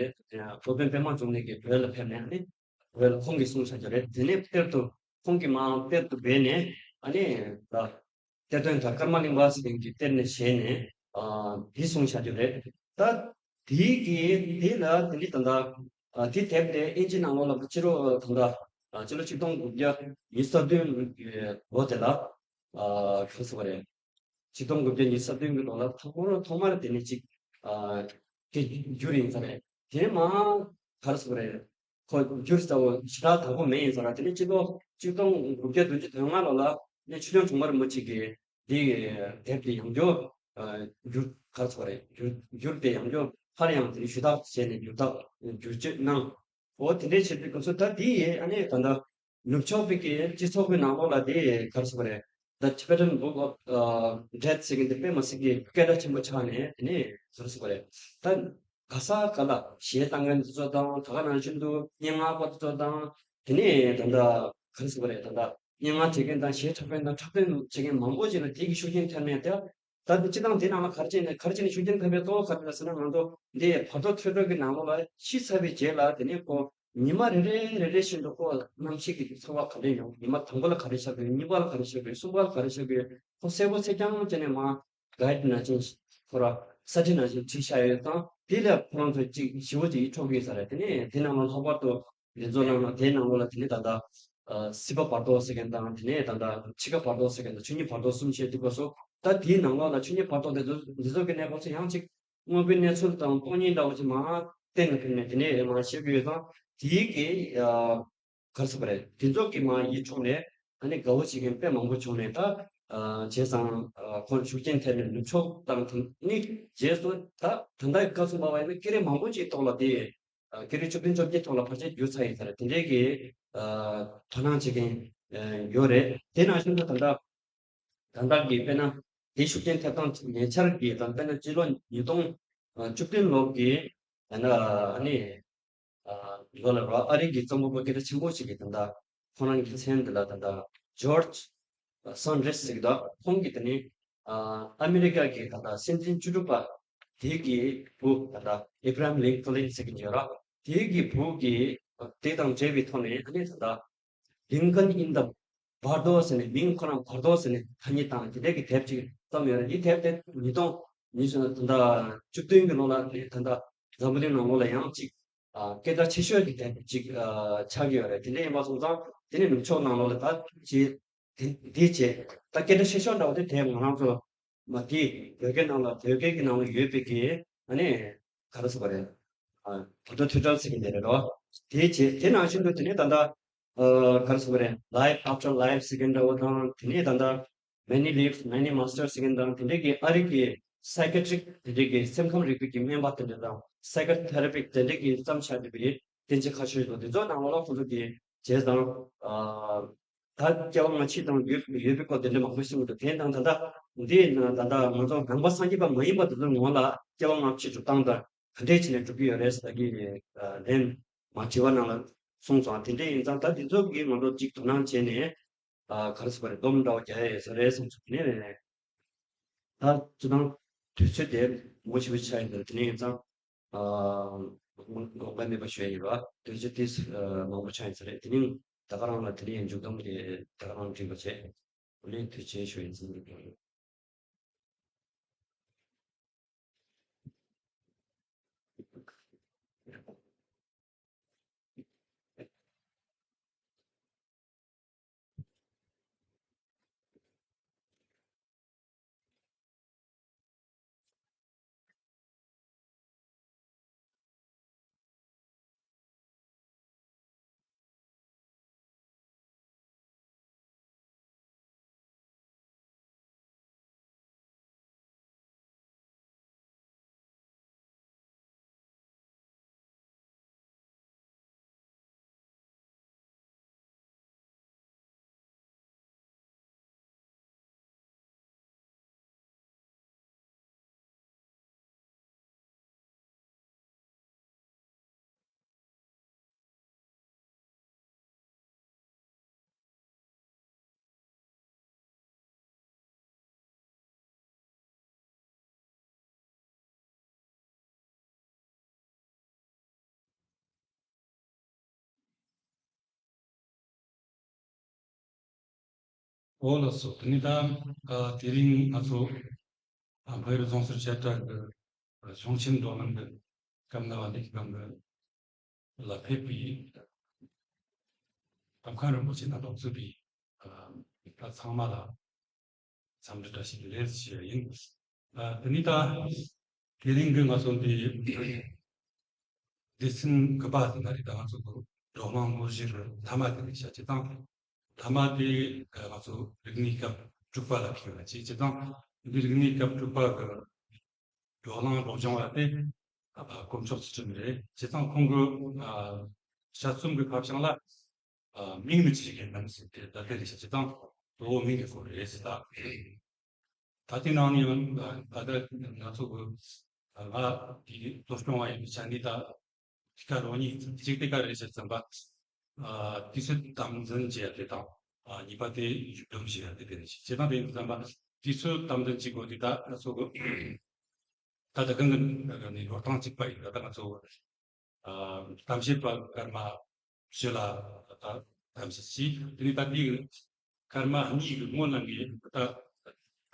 སློབ་དཔོན་པདྨ་འབྱུང་གནས་ཀྱིས་བོད་ལ་ཕེབས་ནས་ཨ་ནི་བོད་ལ་ཁོང་གིས་གསུངས་བཞག་རྒྱུ་རེད། དེ་ནས་གཏེར་དུ་ཁོང་གིས་མར་གཏེར་དུ་སྦས་ནས་ཨ་ནི་ད་གཏེར་སྟོན་དང་ཀརྨ་གླིང་པ་ཟེར་མཁན་གྱི་གཏེར་ནས་བཞེས་ནས་ཨ་དེ་གསུངས་བཞག་རྒྱུ་རེད། ད་དེའི་གི་དེ་ལ་དེ་ནི་ད་ལྟ་ཨ་དེ་དེབ་དེ་ཨིན་ཇི་ནང་ལོགས་ལ་ཕྱི་ལོ་ད་ལྟ་ཨ་ཕྱི་ལོ་ཆིག་སྟོང་དགུ་བརྒྱ་ཉི་ཤུ་རྩ་བདུན་གྱི་ལོ་དེ་ལ་ཨ་ག་རེ་ཟེར་བ་རེད། ཆིག་སྟོང་དགུ་བརྒྱ་ཉི་ཤུ་རྩ་བདུན་གྱི་ལོ་ལ་ཐོག་མར་ཐོག་མར་དེ་ནས་ཅིག་ཨ་དེ་བསྒྱུར་ཡིན་ས་རེད། དེ་མ་ག་རེ་ཟེར་བ་རེད། ཁོ་བསྒྱུར་ས་བོ་ཞེ་དྲག་དག་པོ་མེད་ཡིན་ས་རེད། དེ་ནས་སྤྱི་ལོ་ཆིག་སྟོང་དགུ་བརྒྱ་བདུན་ཅུ་དོན་ལྔ་ལོ་ལ་ནས་ཆོས་སྐྱོང་བྱུང་བ་རིན་པོ་ཆེ་གིས་འདི་དེབ་དེ་ཡང་བསྐྱར་ཨ་བསྒྱུར་ག་རེ་ཟེར་བ་རེད། བསྒྱུར་བསྒྱུར་ཏེ་ཡང་བསྐྱར་སླར་ཡང་དེ་ནས་ཞུ་དག་བྱས་ནས་བསྒྱུར་དག་བསྒྱུར་བཅོས་གནང་། འོ་དེ་འདྲའི་བྱེད་པའི་སྐབས་སུ་ད་དེ་ཡིས་ཨ་ནི་ད་ལྟ་ནུབ་ཕྱོགས་པའི་གི་སྤྱི་ཚོགས་ཀྱི་ནང་ལོགས་ལ་དེ་ག་རེ་ཟེར་བ་རེད། The Tibetan Book of uh, Death ཟེར་མཁན་དེ་དཔེ་མ་སྲིད་ཀྱི་སྐད་གྲགས་ཆེན་པོ་ཆགས་ནས་དེ་ནས་ག་རེ་ཟེར་བ་རེད། ད་ག་ས་ག་ལ་གཞས་བཏང་མཁན་དེ་ཚོ་དང་ད་ག་ནང་བཞིན་དུ་སྙན་ངག་པ་དེ་ཚོ་དང་དེ་ནས་ད་ལྟ་ག་རེ་ཟེར་བ་རེད། ད་ལྟ་སྙན་ངག་བྲིས་མཁན་དང་གཞས་འཁྲབ་མཁན་དང་འཁྲབ་སྟོན་བྱེད་མཁན་མང་པོ་ཅིག་ལ་དེ་གི་ཤུགས་རྐྱེན་ཐེབས་ནས་དེ། ད་དེ་སྤྱི་བཏང་དེ་ནང་ལ་ག་རེ་བྱས་ནས་ག་རེ་བྱས་ནས་ཤུགས་རྐྱེན་ཐེབས་པའི་གཙོ་བོ་ག་རེ་རེད་ཟེར་ན། ང་ཚོ་འདི་བར་དོ་ཐོས་གྲོལ་གྱི་ནང་ལོགས་ལ་ཤི་ཚར་བའི་རྗེས་ལ་དེ་ནས་ཁོ་ཉི་མ་རེ་རེ་རེ་རེ་བཞིན་དུ་ཁོ་རྣམ་ཤེས་ཀྱི་ཚོར་བ་ག་འདྲ་ཡོང་། ཉི་མ་དང་པོ་ལ་ག་རེ་ཤར་དགོས། གཉིས་པ་ལ་ག་རེ་ཤར་དགོས། གསུམ་པ་ལ་ག་རེ་ཤར་དགོས། ཁོ་གསལ་པོ་གསལ་རྐྱང་བྱས་ནས་མ་གའི་ཌི་ནང་བཞིན་ཁོ་ར་ས་ཁྲི་ནང་བཞིན་བྲིས་བཞག་ཡོད་ཙང་དེ་ལ་ཁོ་རང་ཚོ་ཅིག་ཞེ་པོ་ཅིག་ཡིད་འཕྲོག་གི་ཡོད་ས་རེད། དེ་ནས་དེ་ནང་ལ་ལྷག་པར་དུ་དེ་ཚོ་ནང་ལ་དེའི་ནང་ལོགས་ལ་དེ་ནས་ད་ལྟ་ཨ་སྲིད་པ་བར་དོ་ཟེར་མཁན་དང་དེ་ནས་ད་ལྟ་འཆི་ཁ་བར་དོ་ཟེར་མཁན་དང་ཆོས་ཉིད་བར་དོ་གསུམ་བཤད་དུས་སྐབས་སུ། ད་དེའི་ནང་ལོགས་ལ་ཆོས་ཉིད་བར་དོ་དེ་ཚོ་འདི་ཚོ་གི་གནས་སྐབས་སུ་ཡང་ཅིག་དངོས་པོའི་གནས་ཚུལ་དང་སྟོང་ཉིད་འདྲ་བོ་ཅིག་མར་གཏན་ལ་ཕབ་ནས་དེ་ནས་མར་བཤད་ཀྱི་ཡོད་ཙང་དེའི་གི་ཨ་ག་རེ་ཟེར་བ་རེད། དེ་ཚོ་གི་མར་ཡིད་འཕྲོག་ནས་ཨ་ནི་དགའ་བོ་བྱེད་མཁན་དཔེ་མང་པོ་བྱུང་ནས། ད་ཨ་བྱས་ཙང་ཨ་ཁོར་ཤུགས་རྐྱེན་ཐེབས་ནས་ནུབ་ཕྱོགས་དང་དེ་ནི་རྗེས་སུ་ད་ད་ལྟ་གི་སྐབས་སུ་བབས་པ་ཡིན་ན་སྐད་རིགས་མང་པོ་ཅིག་ཐོག་ལ་དེ། ཨ་སྐད་རིགས་བཅུ་བདུན་བཅོ་བརྒྱད་ཐོག་ལ་ཕལ་ཆེར་བསྒྱུར་ཚར་ཡིན་ས་རེད། དེ་འདྲའི་གི་ཨ་དོ་སྣང་བྱེད་མཁན་ཨ་ཡོད་རེད། དེ་ནང་བཞིན་དུ་ད་ལྟ་ད་ལྟ་གི་དཔེར་ན་དེ་ཤུགས་རྐྱེན་ཐེབས་སྟངས་ཉེ་ཆར་གྱི་དང་དཔེར་ན་སྤྱི་ལོ་ཉིས་སྟོང་བཅུ་བདུན་ལོ་གི་ད་ལྟ་ཨ་ནི་ཨ་ལོ་ལ་རོ་ཨ་རི་གི་རྩོམ་པ་པོ་སྐད་གྲགས་ཆེན་པོ་ཞིག་གིས་ད་ལྟ་ཁོ་རང་གི་མཚན་འདི་ལ་ད་ལྟ་ཇོརྗ་སན་རིས་ཟེར་གྱི་འདུག་ཁོང་གིས་དེ་ནི་ཨ་ཨ་མི་རི་ཀ་གི་ད་ལྟ་སྲིད་འཛིན་བཅུ་དྲུག་པ་དེ་གི་བུ་ད་ལྟ་ཨེ་བྷ་རམ་ལིང་ཀོ་ལིན་ཟེར་གྱི་ཡོད་ར། དེ་གི་བུ་གི་དེ་དང་འབྲེལ་བའི་ཐོག་ནས་ཨ་ནི་ད་ལྟ་Lincoln in the Bardo ཟེར་ནས་མིང་ཁོ་རང་བར་དོ་ཟེར་ནས་ཐ་སྙད་བཏང་དེ་འདྲ་གི་དེབ་ཅིག་བརྩམས་ཡོད་རེད། འདི་དེབ་དེ་ཉིས་སྟོང་ཉི་ཤུ་ད་ལྟ་བཅུ་བདུན་གྱི་ལོ་ལ་ནས་ད་ལྟ་འཛམ་བུ་གླིང་ནང་ལོགས་ལ་ཡང་ཅིག་ཨ་སྐད་གྲགས་ཆེ་ཤོས་ཀྱི་དེབ་ཅིག་ཨ་ཆགས་ཀྱི་ཡོད་རེད། དེ་འདྲ་ཡིན་པ་སོང་ཙང་དེ་ནས་ནུབ་ཕྱོགས་ནང་ལོགས་ལ་ད་ཅིག་དེ་འདི་བྱས་ད་སྐད་གྲགས་ཆེ་ཤོས་འདྲ་བོ་དེ་དེབ་ང་རང་ཚོ་མ་དེ་བོད་སྐད་ནང་ལ་བོད་སྐད་ཀྱི་ནང་ལ་ཡོད་པའི་གི་ཨ་ནི་ག་རེ་ཟེར་བ་རེད། ཨ་བར་དོ་ཐོས་གྲོལ་ཟེར་གྱི་འདི་རེད་རོ། དེ་བྱས་དེ་ནང་བཞིན་དུ་དེ་ནས་ད་ལྟ་ཨ་ག་རེ་ཟེར་བ་རེད། Life After Life ཟེར་གྱི་འདྲ་བོ་དང་དེ་ནས་ད་ལྟ་Many Lives, Many Masters ཟེར་མཁན་དང་དེ་འདྲའི་གི་ཨ་རི་གི་སའི་ཀེ་ཊི་རིག་དེ་འདྲའི་གི་སེམས་ཁམས་རིག་པའི་གི་སྨན་པ་དེ་འདྲ་དང་སའི་ཀོ་ཐེ་ར་པི་དེ་འདྲའི་གི་བརྩམས་བཞག་འདུག་པའི་བསྟན་བཅོས་ཁ་ཤས་ཤིག་འདུག་དེ་ཚོ་ནང་ལོགས་ལ་ཁོང་ཚོ་གི་བྱས་ཙང་ཨ་ད་སྐྱེ་བ་སྔ་ཕྱི་དང་ཡོད་ཡོད་པའི་སྐོར་དེ་འདྲ་མང་པོ་ཞིག་འདུག་དེ་དང་ད་ལྟ་འདི་ན་ད་ལྟ་ང་ཚོ་ནང་པ་སངས་རྒྱས་པ་མ་ཡིན་པ་དེ་ཚོའི་ངོ་ལ་སྐྱེ་བ་སྔ་ཕྱི་སྒྲུབ་སྟངས་དང་ག་འདྲས་བྱས་ནས་སྒྲུབ་ཀྱི་ཡོད་རེད་ཟེར་གི་ལན་མ་དྲི་བ་ནང་ལ་གསུངས་སོང་། དེ་འདྲས་ཡིན་ཙང་ད་དེ་ཚོ་གི་ང་ཚོ་གཅིག་དོ་སྣང་བྱས་ནས། ཨ་ག་རེ་ཟེར་བ་རེད། སྡོམ་འདྲ་བོ་རྒྱག་ཡ་ཡོད་ས་རེད་བསམ་སོང་། དེ་ནས་ད་སྤྱིར་བཏང་དུས་ཚོད་དེ་མང་པོ་ཞེ་པོ་ཅིག་ཆགས་ཡིན་འདུག་དེ་ནས་ཡིན་ཙང་ཨ་དགོངས་པ་མེད་པ་ཞུ་ཡ་ཡིན་པ། དུས་ཚོད་དེ་ཨ་མང་པོ་ཆགས་ཡིན་ས་རེད། དེ་ནས་ད་ག་རང་ལ་དེ་ནས་མཇུག་སྡོམ་དེ་ད་ག་རང་བྲིས་པ་བྱས། དེ་ནས་དུས་ཆེན་ཞུ་ཡིན་ཙང་། འོ་ལགས་སོ། དེ་ནས་ད་ཨ་དེ་རིང་ང་ཚོ་ཨ་བོད་རིགས་རྫོང་སར་བཤད་གྲྭ་གི་གཞུང་ཆེན་འགྲོ་ལམ་གྱི་སྐབས་ན་བ་ལས་ཀྱི་སྒང་གི་ལ་ཕེབས་པའི་གཏམ་མཁན་རིན་པོ་ཆེ་དང་ཏོག་ཙམ་པའི་ཨ་ད་ཚང་མ་ལ་འཚམས་འདྲི་བཀྲ་ཤིས་བདེ་ལེགས་ཞུ་ཡ་ཡིན། ཨ་དེ་ནས་ད་དེ་རིང་གི་ང་ཚོ་འདི་སྡེ་ཚན་དགུ་པ་ཟེར་ན་རེད། ད་ང་ཚོ་གི་བགྲོ་གླེང་དངོས་གཞིའི་ཐ་མ་དེ་རེད་བྱ་བྱེད་དང་། ཐ་མ་དེ་ང་ཚོ་རིག་གནས་སྐབས་དྲུག་པ་ལ་འཁེལ་བ་བྱས་བྱེད་དང་། འདི་རིག་གནས་སྐབས་དྲུག་པ་གི་བགྲོ་གླེང་སློབ་སྦྱོང་བ་དེ་ཨ་དཀོན་མཆོག་ཚུལ་ཁྲིམས་རེད། བྱས་ཙང་ཁོང་གི་ཨ་དཔྱད་རྩོམ་གྱི་ཁ་བྱང་ལ་ཨ་མིང་ནི་ཅི་ཞིག་ཡིན་ནམ་ཟེར་ཏེ་ད་ལྟ་རེད་བྱ་བྱེད་དང་གཙོ་བོ་མིང་གི་སྐོར་རེད་ཟེར། ད་ད་ལྟའི་ནང་ནས་ཡང་ད་ལྟ་ང་ཚོ་གི་ང་དེའི་གཙོ་སྐྱོང་བ་ཡིན་པའི་ཆ་ནས་ད་དེ་ག་རང་ཉིད་གཅིག་དེ་ག་རེད་བྱས་ཙམ་པ། ཨ་དུས་ཚོད་དམ་འཛིན་བྱེད་ཡ་དེ་དང་། ཨ་གཉིས་པ་དེ་མཇུག་སྡོམ་བྱེད་ཡ་དེ་དེ་རེད། བྱས་ཙང་དེ་ཡིན་ཙམ་པ་དུས་ཚོད་དམ་འཛིན་བྱེད་དགོས་དུས་ད་ང་ཚོ་གི་ད་ལྟ་གང་གི་ནས་འགྲོ་སྟངས་གཅིག་པ་ཡིན། ད་ལྟ་ང་ཚོ་ཨ་གཏམ་བཤད་པ་སྐར་མ་བཞི་ལ་ད་གཏམ་བཤད་བྱས། དེ་ནས་ད་དེའི་སྐར་མ་གཉིས་ཀྱི་སྔོན་ལ་ངས་ད་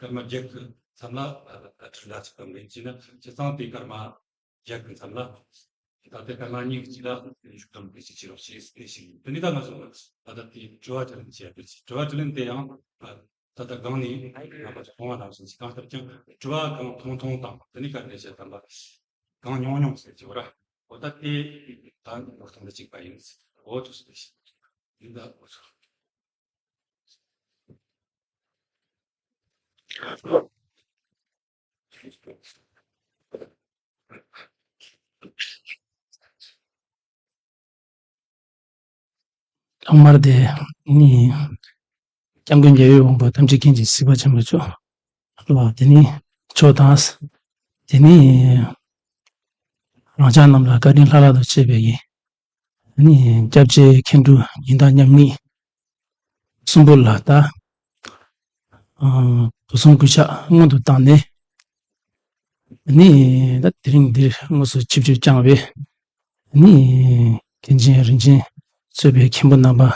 སྐར་མ་བརྒྱད་ཀྱི་མཚམས་ལ་ད་དྲིལ་བསྒྲགས་ཅིག་གཏོང་གི་ཡིན། བྱས་ན་བྱས་ཙང་དེ་སྐར་མ་བརྒྱད་ཀྱི་མཚམས་ལ་ད་ལྟའི་སྐར་མ་གཉིས་ཀྱི་རྗེས་ལ་ཞུགས་གཏམ་དཔེ་ཅིག་བྱེད་རོགས་ཞེས་དེ་ཞིག་ཡིན། དེ་ནས་ད་ང་ཚོ་ད་ལྟ་དེ་དྲི་བ་དྲིས་ལན་བྱེད་ཡ་དེ་ཅིག་དྲི་བ་དྲིས་ལན་དེ་ཡང་ད་ལྟ་སྒང་ནས་རྣམ་པ་ཚོ་མཐོང་བ་ནང་བཞིན་ཞིག་གང་ལྟར་ཀྱང་དྲི་བ་གང་མཐོང་མཐོང་དང་དེ་ནས་ག་རེ་བཤད་དམ་པ་གང་མྱོང་མྱོང་ཟེར་གྱི་བར་འོ་ད་དེ་ད་ནོར་ཐང་ལ་གཅིག་པ་ཡིན། འོ་ཐུགས་སུ་དེ་ཞིག་ཡིན། ད་འོ་ཚོ། ཐོག་མར་དེ་ནི་སྐྱབས་མགོན་རྒྱལ་བའི་དབང་པོ་ཐམས་ཅད་མཁྱེན་ཅིང་གཟིགས་པ་ཆེན་པོ་མཆོག་ལ་དེ་ནི་མཆོག་དང་། དེ་ནི་རང་ཅག་རྣམས་ལ་བཀའ་དྲིན་ལྷག་ལྷག་ཏུ་ཆེ་བའི་ནི་སྐྱབས་རྗེ་མཁན་སྤྲུལ་ཉི་ཟླ་མཉམ་ཉིད་གསུམ་པོ་ལ་ད་ཨ་དུས་གསུམ་གུས་ཕྱག་སྔོན་དུ་བཏང་ནས་ནི་ད་དེ་རིང་འདིར་དངོས་སུ་ཆིབས་བསྒྱུར་བསྐྱངས་པའི་ནི་མཁན་ཆེན་རིན་ཆེན་གཙོས་པའི་མཁན་པོ་རྣམ་པ།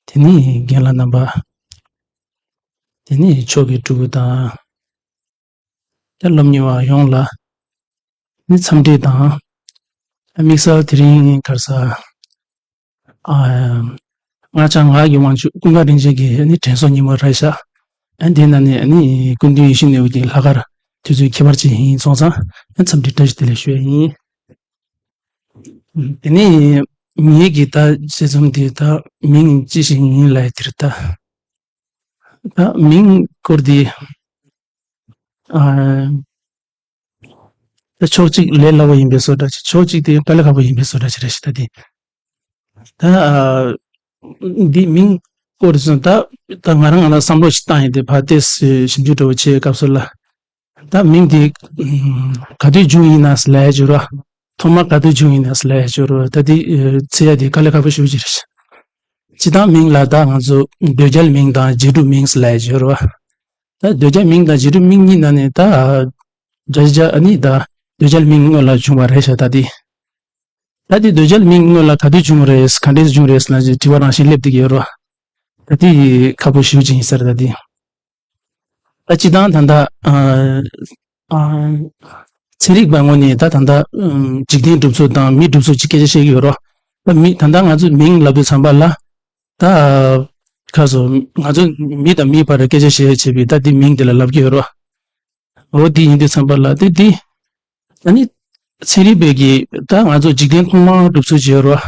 དེ་ནི་རྒན་ལགས་རྣམ་པ། དེ་ནི་ཕྱོགས་ཀྱི་སྤྲུལ་སྐུ་དང་། ད་སློབ་གཉེར་བ་ཡོངས་ལ་ནི་འཚམས་འདྲི་དང་། དམིགས་བསལ་དེ་རིང་གར་ས་ཨ་སྔགས་འཆང་ངག་གི་དབང་ཕྱུག་ཀུན་དགའ་རིན་ཆེན་གྱི་ནི་དྲན་གསོ་ཉིན་མོ་རེད་ཤག་ཨ་འདི་ན་ནི་ནི་སྐུ་མདུན་ཡིད་བཞིན་ནོར་བུ་གི་ལྷག་དཀར་དུས་ཚོད་ཁྱད་པར་ཅན་ཡིན་སོང་ཙང་ཨ་འཚམས་འདྲི་བཀྲ་ཤིས་བདེ་ལེགས་ཞུ་ཡ་ཡིན། དེ་ནས་ངེད་ཀྱི་ད་དཔྱད་རྩོམ་འདི་ད་མིང་ཅི་ཞིག་ཡིན་ལབ་དེར་ད་ད་མིང་སྐོར་འདི་ཨ་ད་ཕྱོགས་གཅིག་ལས་སླ་བོ་ཡིན་པའི་བཟོ་འདྲ་ཅིག་ཕྱོགས་གཅིག་དེ་དཀའ་ལས་ཁག་པོ་ཡིན་པའི་བཟོ་འདྲ་ཅིག་རེད་ཤག་ད་འདི་ད་ཨ་འདི་མིང་སྐོར་དེ་ད་ད་ང་རང་ང་ལ་བསམ་བློ་ཞིག་བཏང་ཡིན་ཏེ་ཕར་ཏོག་ཙམ་ཞིབ་འཇུག་འདྲ་བོ་བྱེད་སྐབས་སུ་ལ། ད་མིང་དེ་ག་དུས་བྱུང་ཡིན་ན་ལབ་ཡ་ཅིག་ཡོད་རེད། ཐོག་མ་ག་དུས་བྱུང་ཡིན་ན་ལབ་ཡ་ཅིག་ཡོད་རེད། ད་དེ་འཚོལ་ཡ་དེ་དཀའ་ལས་ཁག་པོ་ཞེ་པོ་ཅིག་རེད། སྤྱིར་བཏང་མིང་ལ་ད་ང་ཚོ་ཟློས་སྐྱེལ་མིང་དང་རྗེས་གྲུབ་མིང་ལབ་ཡ་ཅིག་ཡོད་རེད། ད་ཟློས་སྐྱེལ་མིང་དང་རྗེས་གྲུབ་མིང་གཉིས་ནང་ནས་ད་བརྒྱ་ཆ་བརྒྱ་ཨ་ནི་ད་ཟློས་སྐྱེལ་མིང་སྔོན་ལ་བྱུང་བ་རེད་ཤག་ད་དེ་ད་དེ་ཟློས་སྐྱེལ་མིང་སྔོན་ལ་ག་དུས་བྱུང་རེད། ག་འདྲས་བྱུང་རེད་ལབ་ཅིག་དྲི་བ་རང་བཞིན་སླེབས་བསྡད་ཀྱི་ཡོད་རེད། ད་དེ་ཁག་པོ་ཞེ་པོ་ཅིག་ཡིན་ས་རེད་ད་དེ། ད་སྤྱིར་བཏང་ད་ལྟ་ཨ་ཨ་ཚན་རིག་པའི་ངོས་ནས་ད་ད་ལྟ་ཨ་འཇིག་རྟེན་གྲུབ་ཚུལ་དང་མི་གྲུབ་ཚུལ་གྱི་སྐད་ཆ་བཤད་ཀྱི་ཡོད་རེད། ད་མི་ད་ལྟ་ང་ཚོས་མིང་ལབ་དུས་ཙམ་པ་ལ་ད་ཁ་སོ་ང་ཚོ་མི་དང་མིའི་བར་སྐད་ཆ་བཤད་བྱེད་པའི་ད་འདི་མིང་འདི་ལ་ལབ་ཀྱི་ཡོད་རེད། འོ་འདི་ཡིན་དུས་ཙམ་པ་ལ་དེ་འདི་ཨ་ནི་ཚན་རིག་པས་ཀྱི་ད་ང་ཚོ་འཇིག་རྟེན་ཐོག་མར་གྲུབ་ཚུལ་བྱེད་རོགས།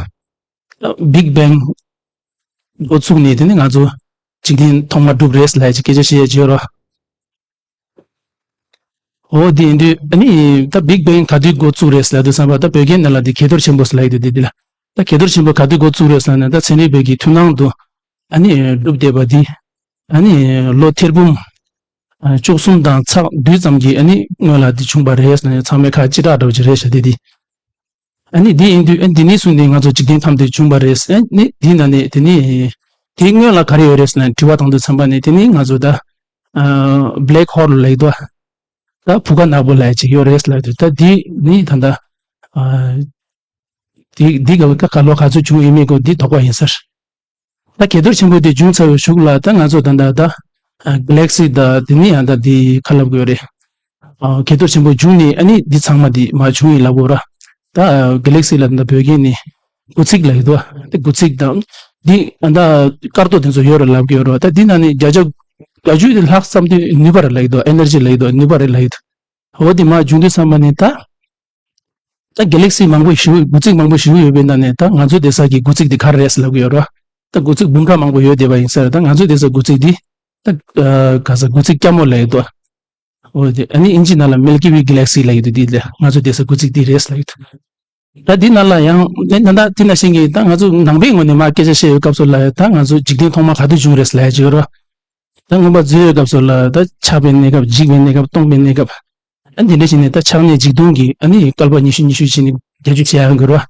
ད་Big Bang་འགོ་ཚུགས་ནས་དེ་ནི་ང་ཚོ་འཇིག་རྟེན་ཐོག་མར་གྲུབ་རེད་ལབ་ཀྱི་སྐད་ཆ་བཤད་བྱེད་རོགས། འོ་འདི་ཡིན་དུས་ཨ་ནི་ད་Big Bang་ག་དུས་འགོ་བཙུགས་རེད་ལབ་དུས་ཙམ་པ་ད་བོད་སྐད་ནང་ལ་འདི་གས་གཏོར་ཆེན་པོ་ལབ་ཀྱི་འདུག་འདི་འདི་ལ་ད་གས་གཏོར་ཆེན་པོ་ག་དུས་འགོ་བཙུགས་རེད་ལབ་ན་ད་ཚན་རིག་པས་ཀྱི་ཐུན་མོང་དུ་ཨ་ནི་གྲུབ་བསྡད་པ་འདི་ཨ་ནི་ལོ་ཐེར་འབུམ་བཅུ་གསུམ་དང་ཚེག་བདུན་ཙམ་གྱི་ཨ་ནི་སྔོན་ལ་འདི་བྱུང་བ་རེད་ཟེར་ནས་ཚང་མས་ཁ་ལྕེ་བྲག་འདྲ་བོ་ཅིག་རེད་ཤག་འདི་འདི། ཨ་ནི་འདི་ཡིན་དུས་ཨ་འདི་ནས་བཟུང་ནས་ང་ཚོ་འཇིག་རྟེན་ཐམས་ཅད་བྱུང་བ་རེད། ཨ་ནི་འདི་ན་ནས་དེ་ནས་དེའི་སྔོན་ལ་ག་རེ་ཡོད་རེད་ཟེར་ནས་དྲི་བ་བཏང་དུས་ཙམ་པ་ནས་དེ་ནས་ང་ཚོ་ད་Black Hole་ལབ་ཀྱི་འདུག་ད་བུ་ག་ནག་པོ་ལབ་ཡ་ཅིག་ཡོད་རེད་ལབ་དུས་ད་འདི་ནི་ད་ལྟ་འདི་འདི་ག་ག་ལོ་ག་ཚོད་བྱུང་ཡོད་མེད་སྐོར་འདི་དོགས་པ་ཡིན་ས་རེད། ད་གས་གཏོར་ཆེན་པོ་དེ་བྱུང་ཚར་བའི་གཞུག་ལ་ད་ང་ཚོ་ད་ལྟ་ད་ གྷེ་ལེག་སི་དང་དེ་ནས་ཡང་ད་དེ་ཁ་ལབ་དགོས་རེད། ཨ་གྱེས་རྡོ་ཆེན་པོ་བྱུང་ནས་ཨ་ནི་འདི་ཚང་མ་འདི་མར་བྱུང་ཡིན་ལབ་དགོས་ར། ད་གྷེ་ལེག་སི་ལ་ད་བོད་སྐད་ནས་དགུ་ཚིགས་ལབ་ཡོད་དོ། དེ་དགུ་ཚིགས་དང་འདི་ཨ་ད་སྐར་རྡོ་དེ་ཚོ་ཡོད་ར་ལབ་ཀྱི་ཡོད་ར། ད་འདི་ནང་ནས་བརྒྱ་ཆ་བརྒྱད་ཅུ་དེ་ལྷག་ཙམ་དེ་ནུས་པ་རེད་ལབ་ཡོད་དོ། ཨེ་ནར་ཇི་ལབ་ཡོད་དོ། ནུས་པ་རེད་ལབ་ཡོད་དོ། འོ་དེ་མར་བྱུང་དུས་ཙམ་པ་ནས་ད། ད་གྷེ་ལེག་སི་མང་པོ་ཞིག་དགུ་ཚིགས་མང་པོ་ཞིག་ཡོད་པའི་ནང་ནས་ད་ང་ཚོ་བསྡད་ས་གི་དགུ་ཚིགས་འདི་ག་རེ་རེད་ལབ་ཀྱི་ཡོད་རེད། ད་དགུ་ཚིགས་འབུམ་ཕྲག་མང་པོ་ཡོད་བསྡད་པ་ཡིན་ས་རེད། ད་ང་ཚོ་བསྡད་ས་དགུ་ཚིགས་འདི་ད་ག་ས་དགུ་ཚིགས་སྐྱ་མོ་ལབ་ཡོད་དོ། འོ་དེ་ཨ་ནི་ཨིན་ཇི་ནང་ལ་མིལ་ཀི་ཝེ་གྷེ་ལེག་སི་ལབ་ཡོད་དོ། འདི་ལ་ང་ཚོ་བསྡད་ས་དགུ་ཚིགས་འདི་རེད་ལབ་ཡོད་དོ། ད་འདི་ནང་ལ་ཡང་ད་ད་དེ་ནང་བཞིན་གྱི་ད་ང་ཚོ་ནང་པའི་ངོས་ནས་མར་སྐད་ཆ་བཤད་ཡོད་སྐབས་སུ་ལ་ད་ང་ཚོ་འཇིག་རྟེན་ཐོག་མ་ག་དུས་བྱུང་རེད་ལབ་ཡོད་རེད། ད་མངོན་པ་མཛོད་ཡོད་སྐབས་སུ་ལ་ད་ཆགས་པའི་གནས་སྐབས། འཇིག་པའི་གནས་སྐབས། སྟོང་པའི་གནས་སྐབས། ཨ་འདི་འདྲ་བྱས་ནས་ད་ཆགས་གནས་འཇིག་སྟོང་གི་ཨ་ནི་བསྐལ་པ་ཉི་ཤུ་ཉི་ཤུ་བྱས་ནས་བརྒྱད་ཅུ་བྱས་ཡོང་གི་རེད་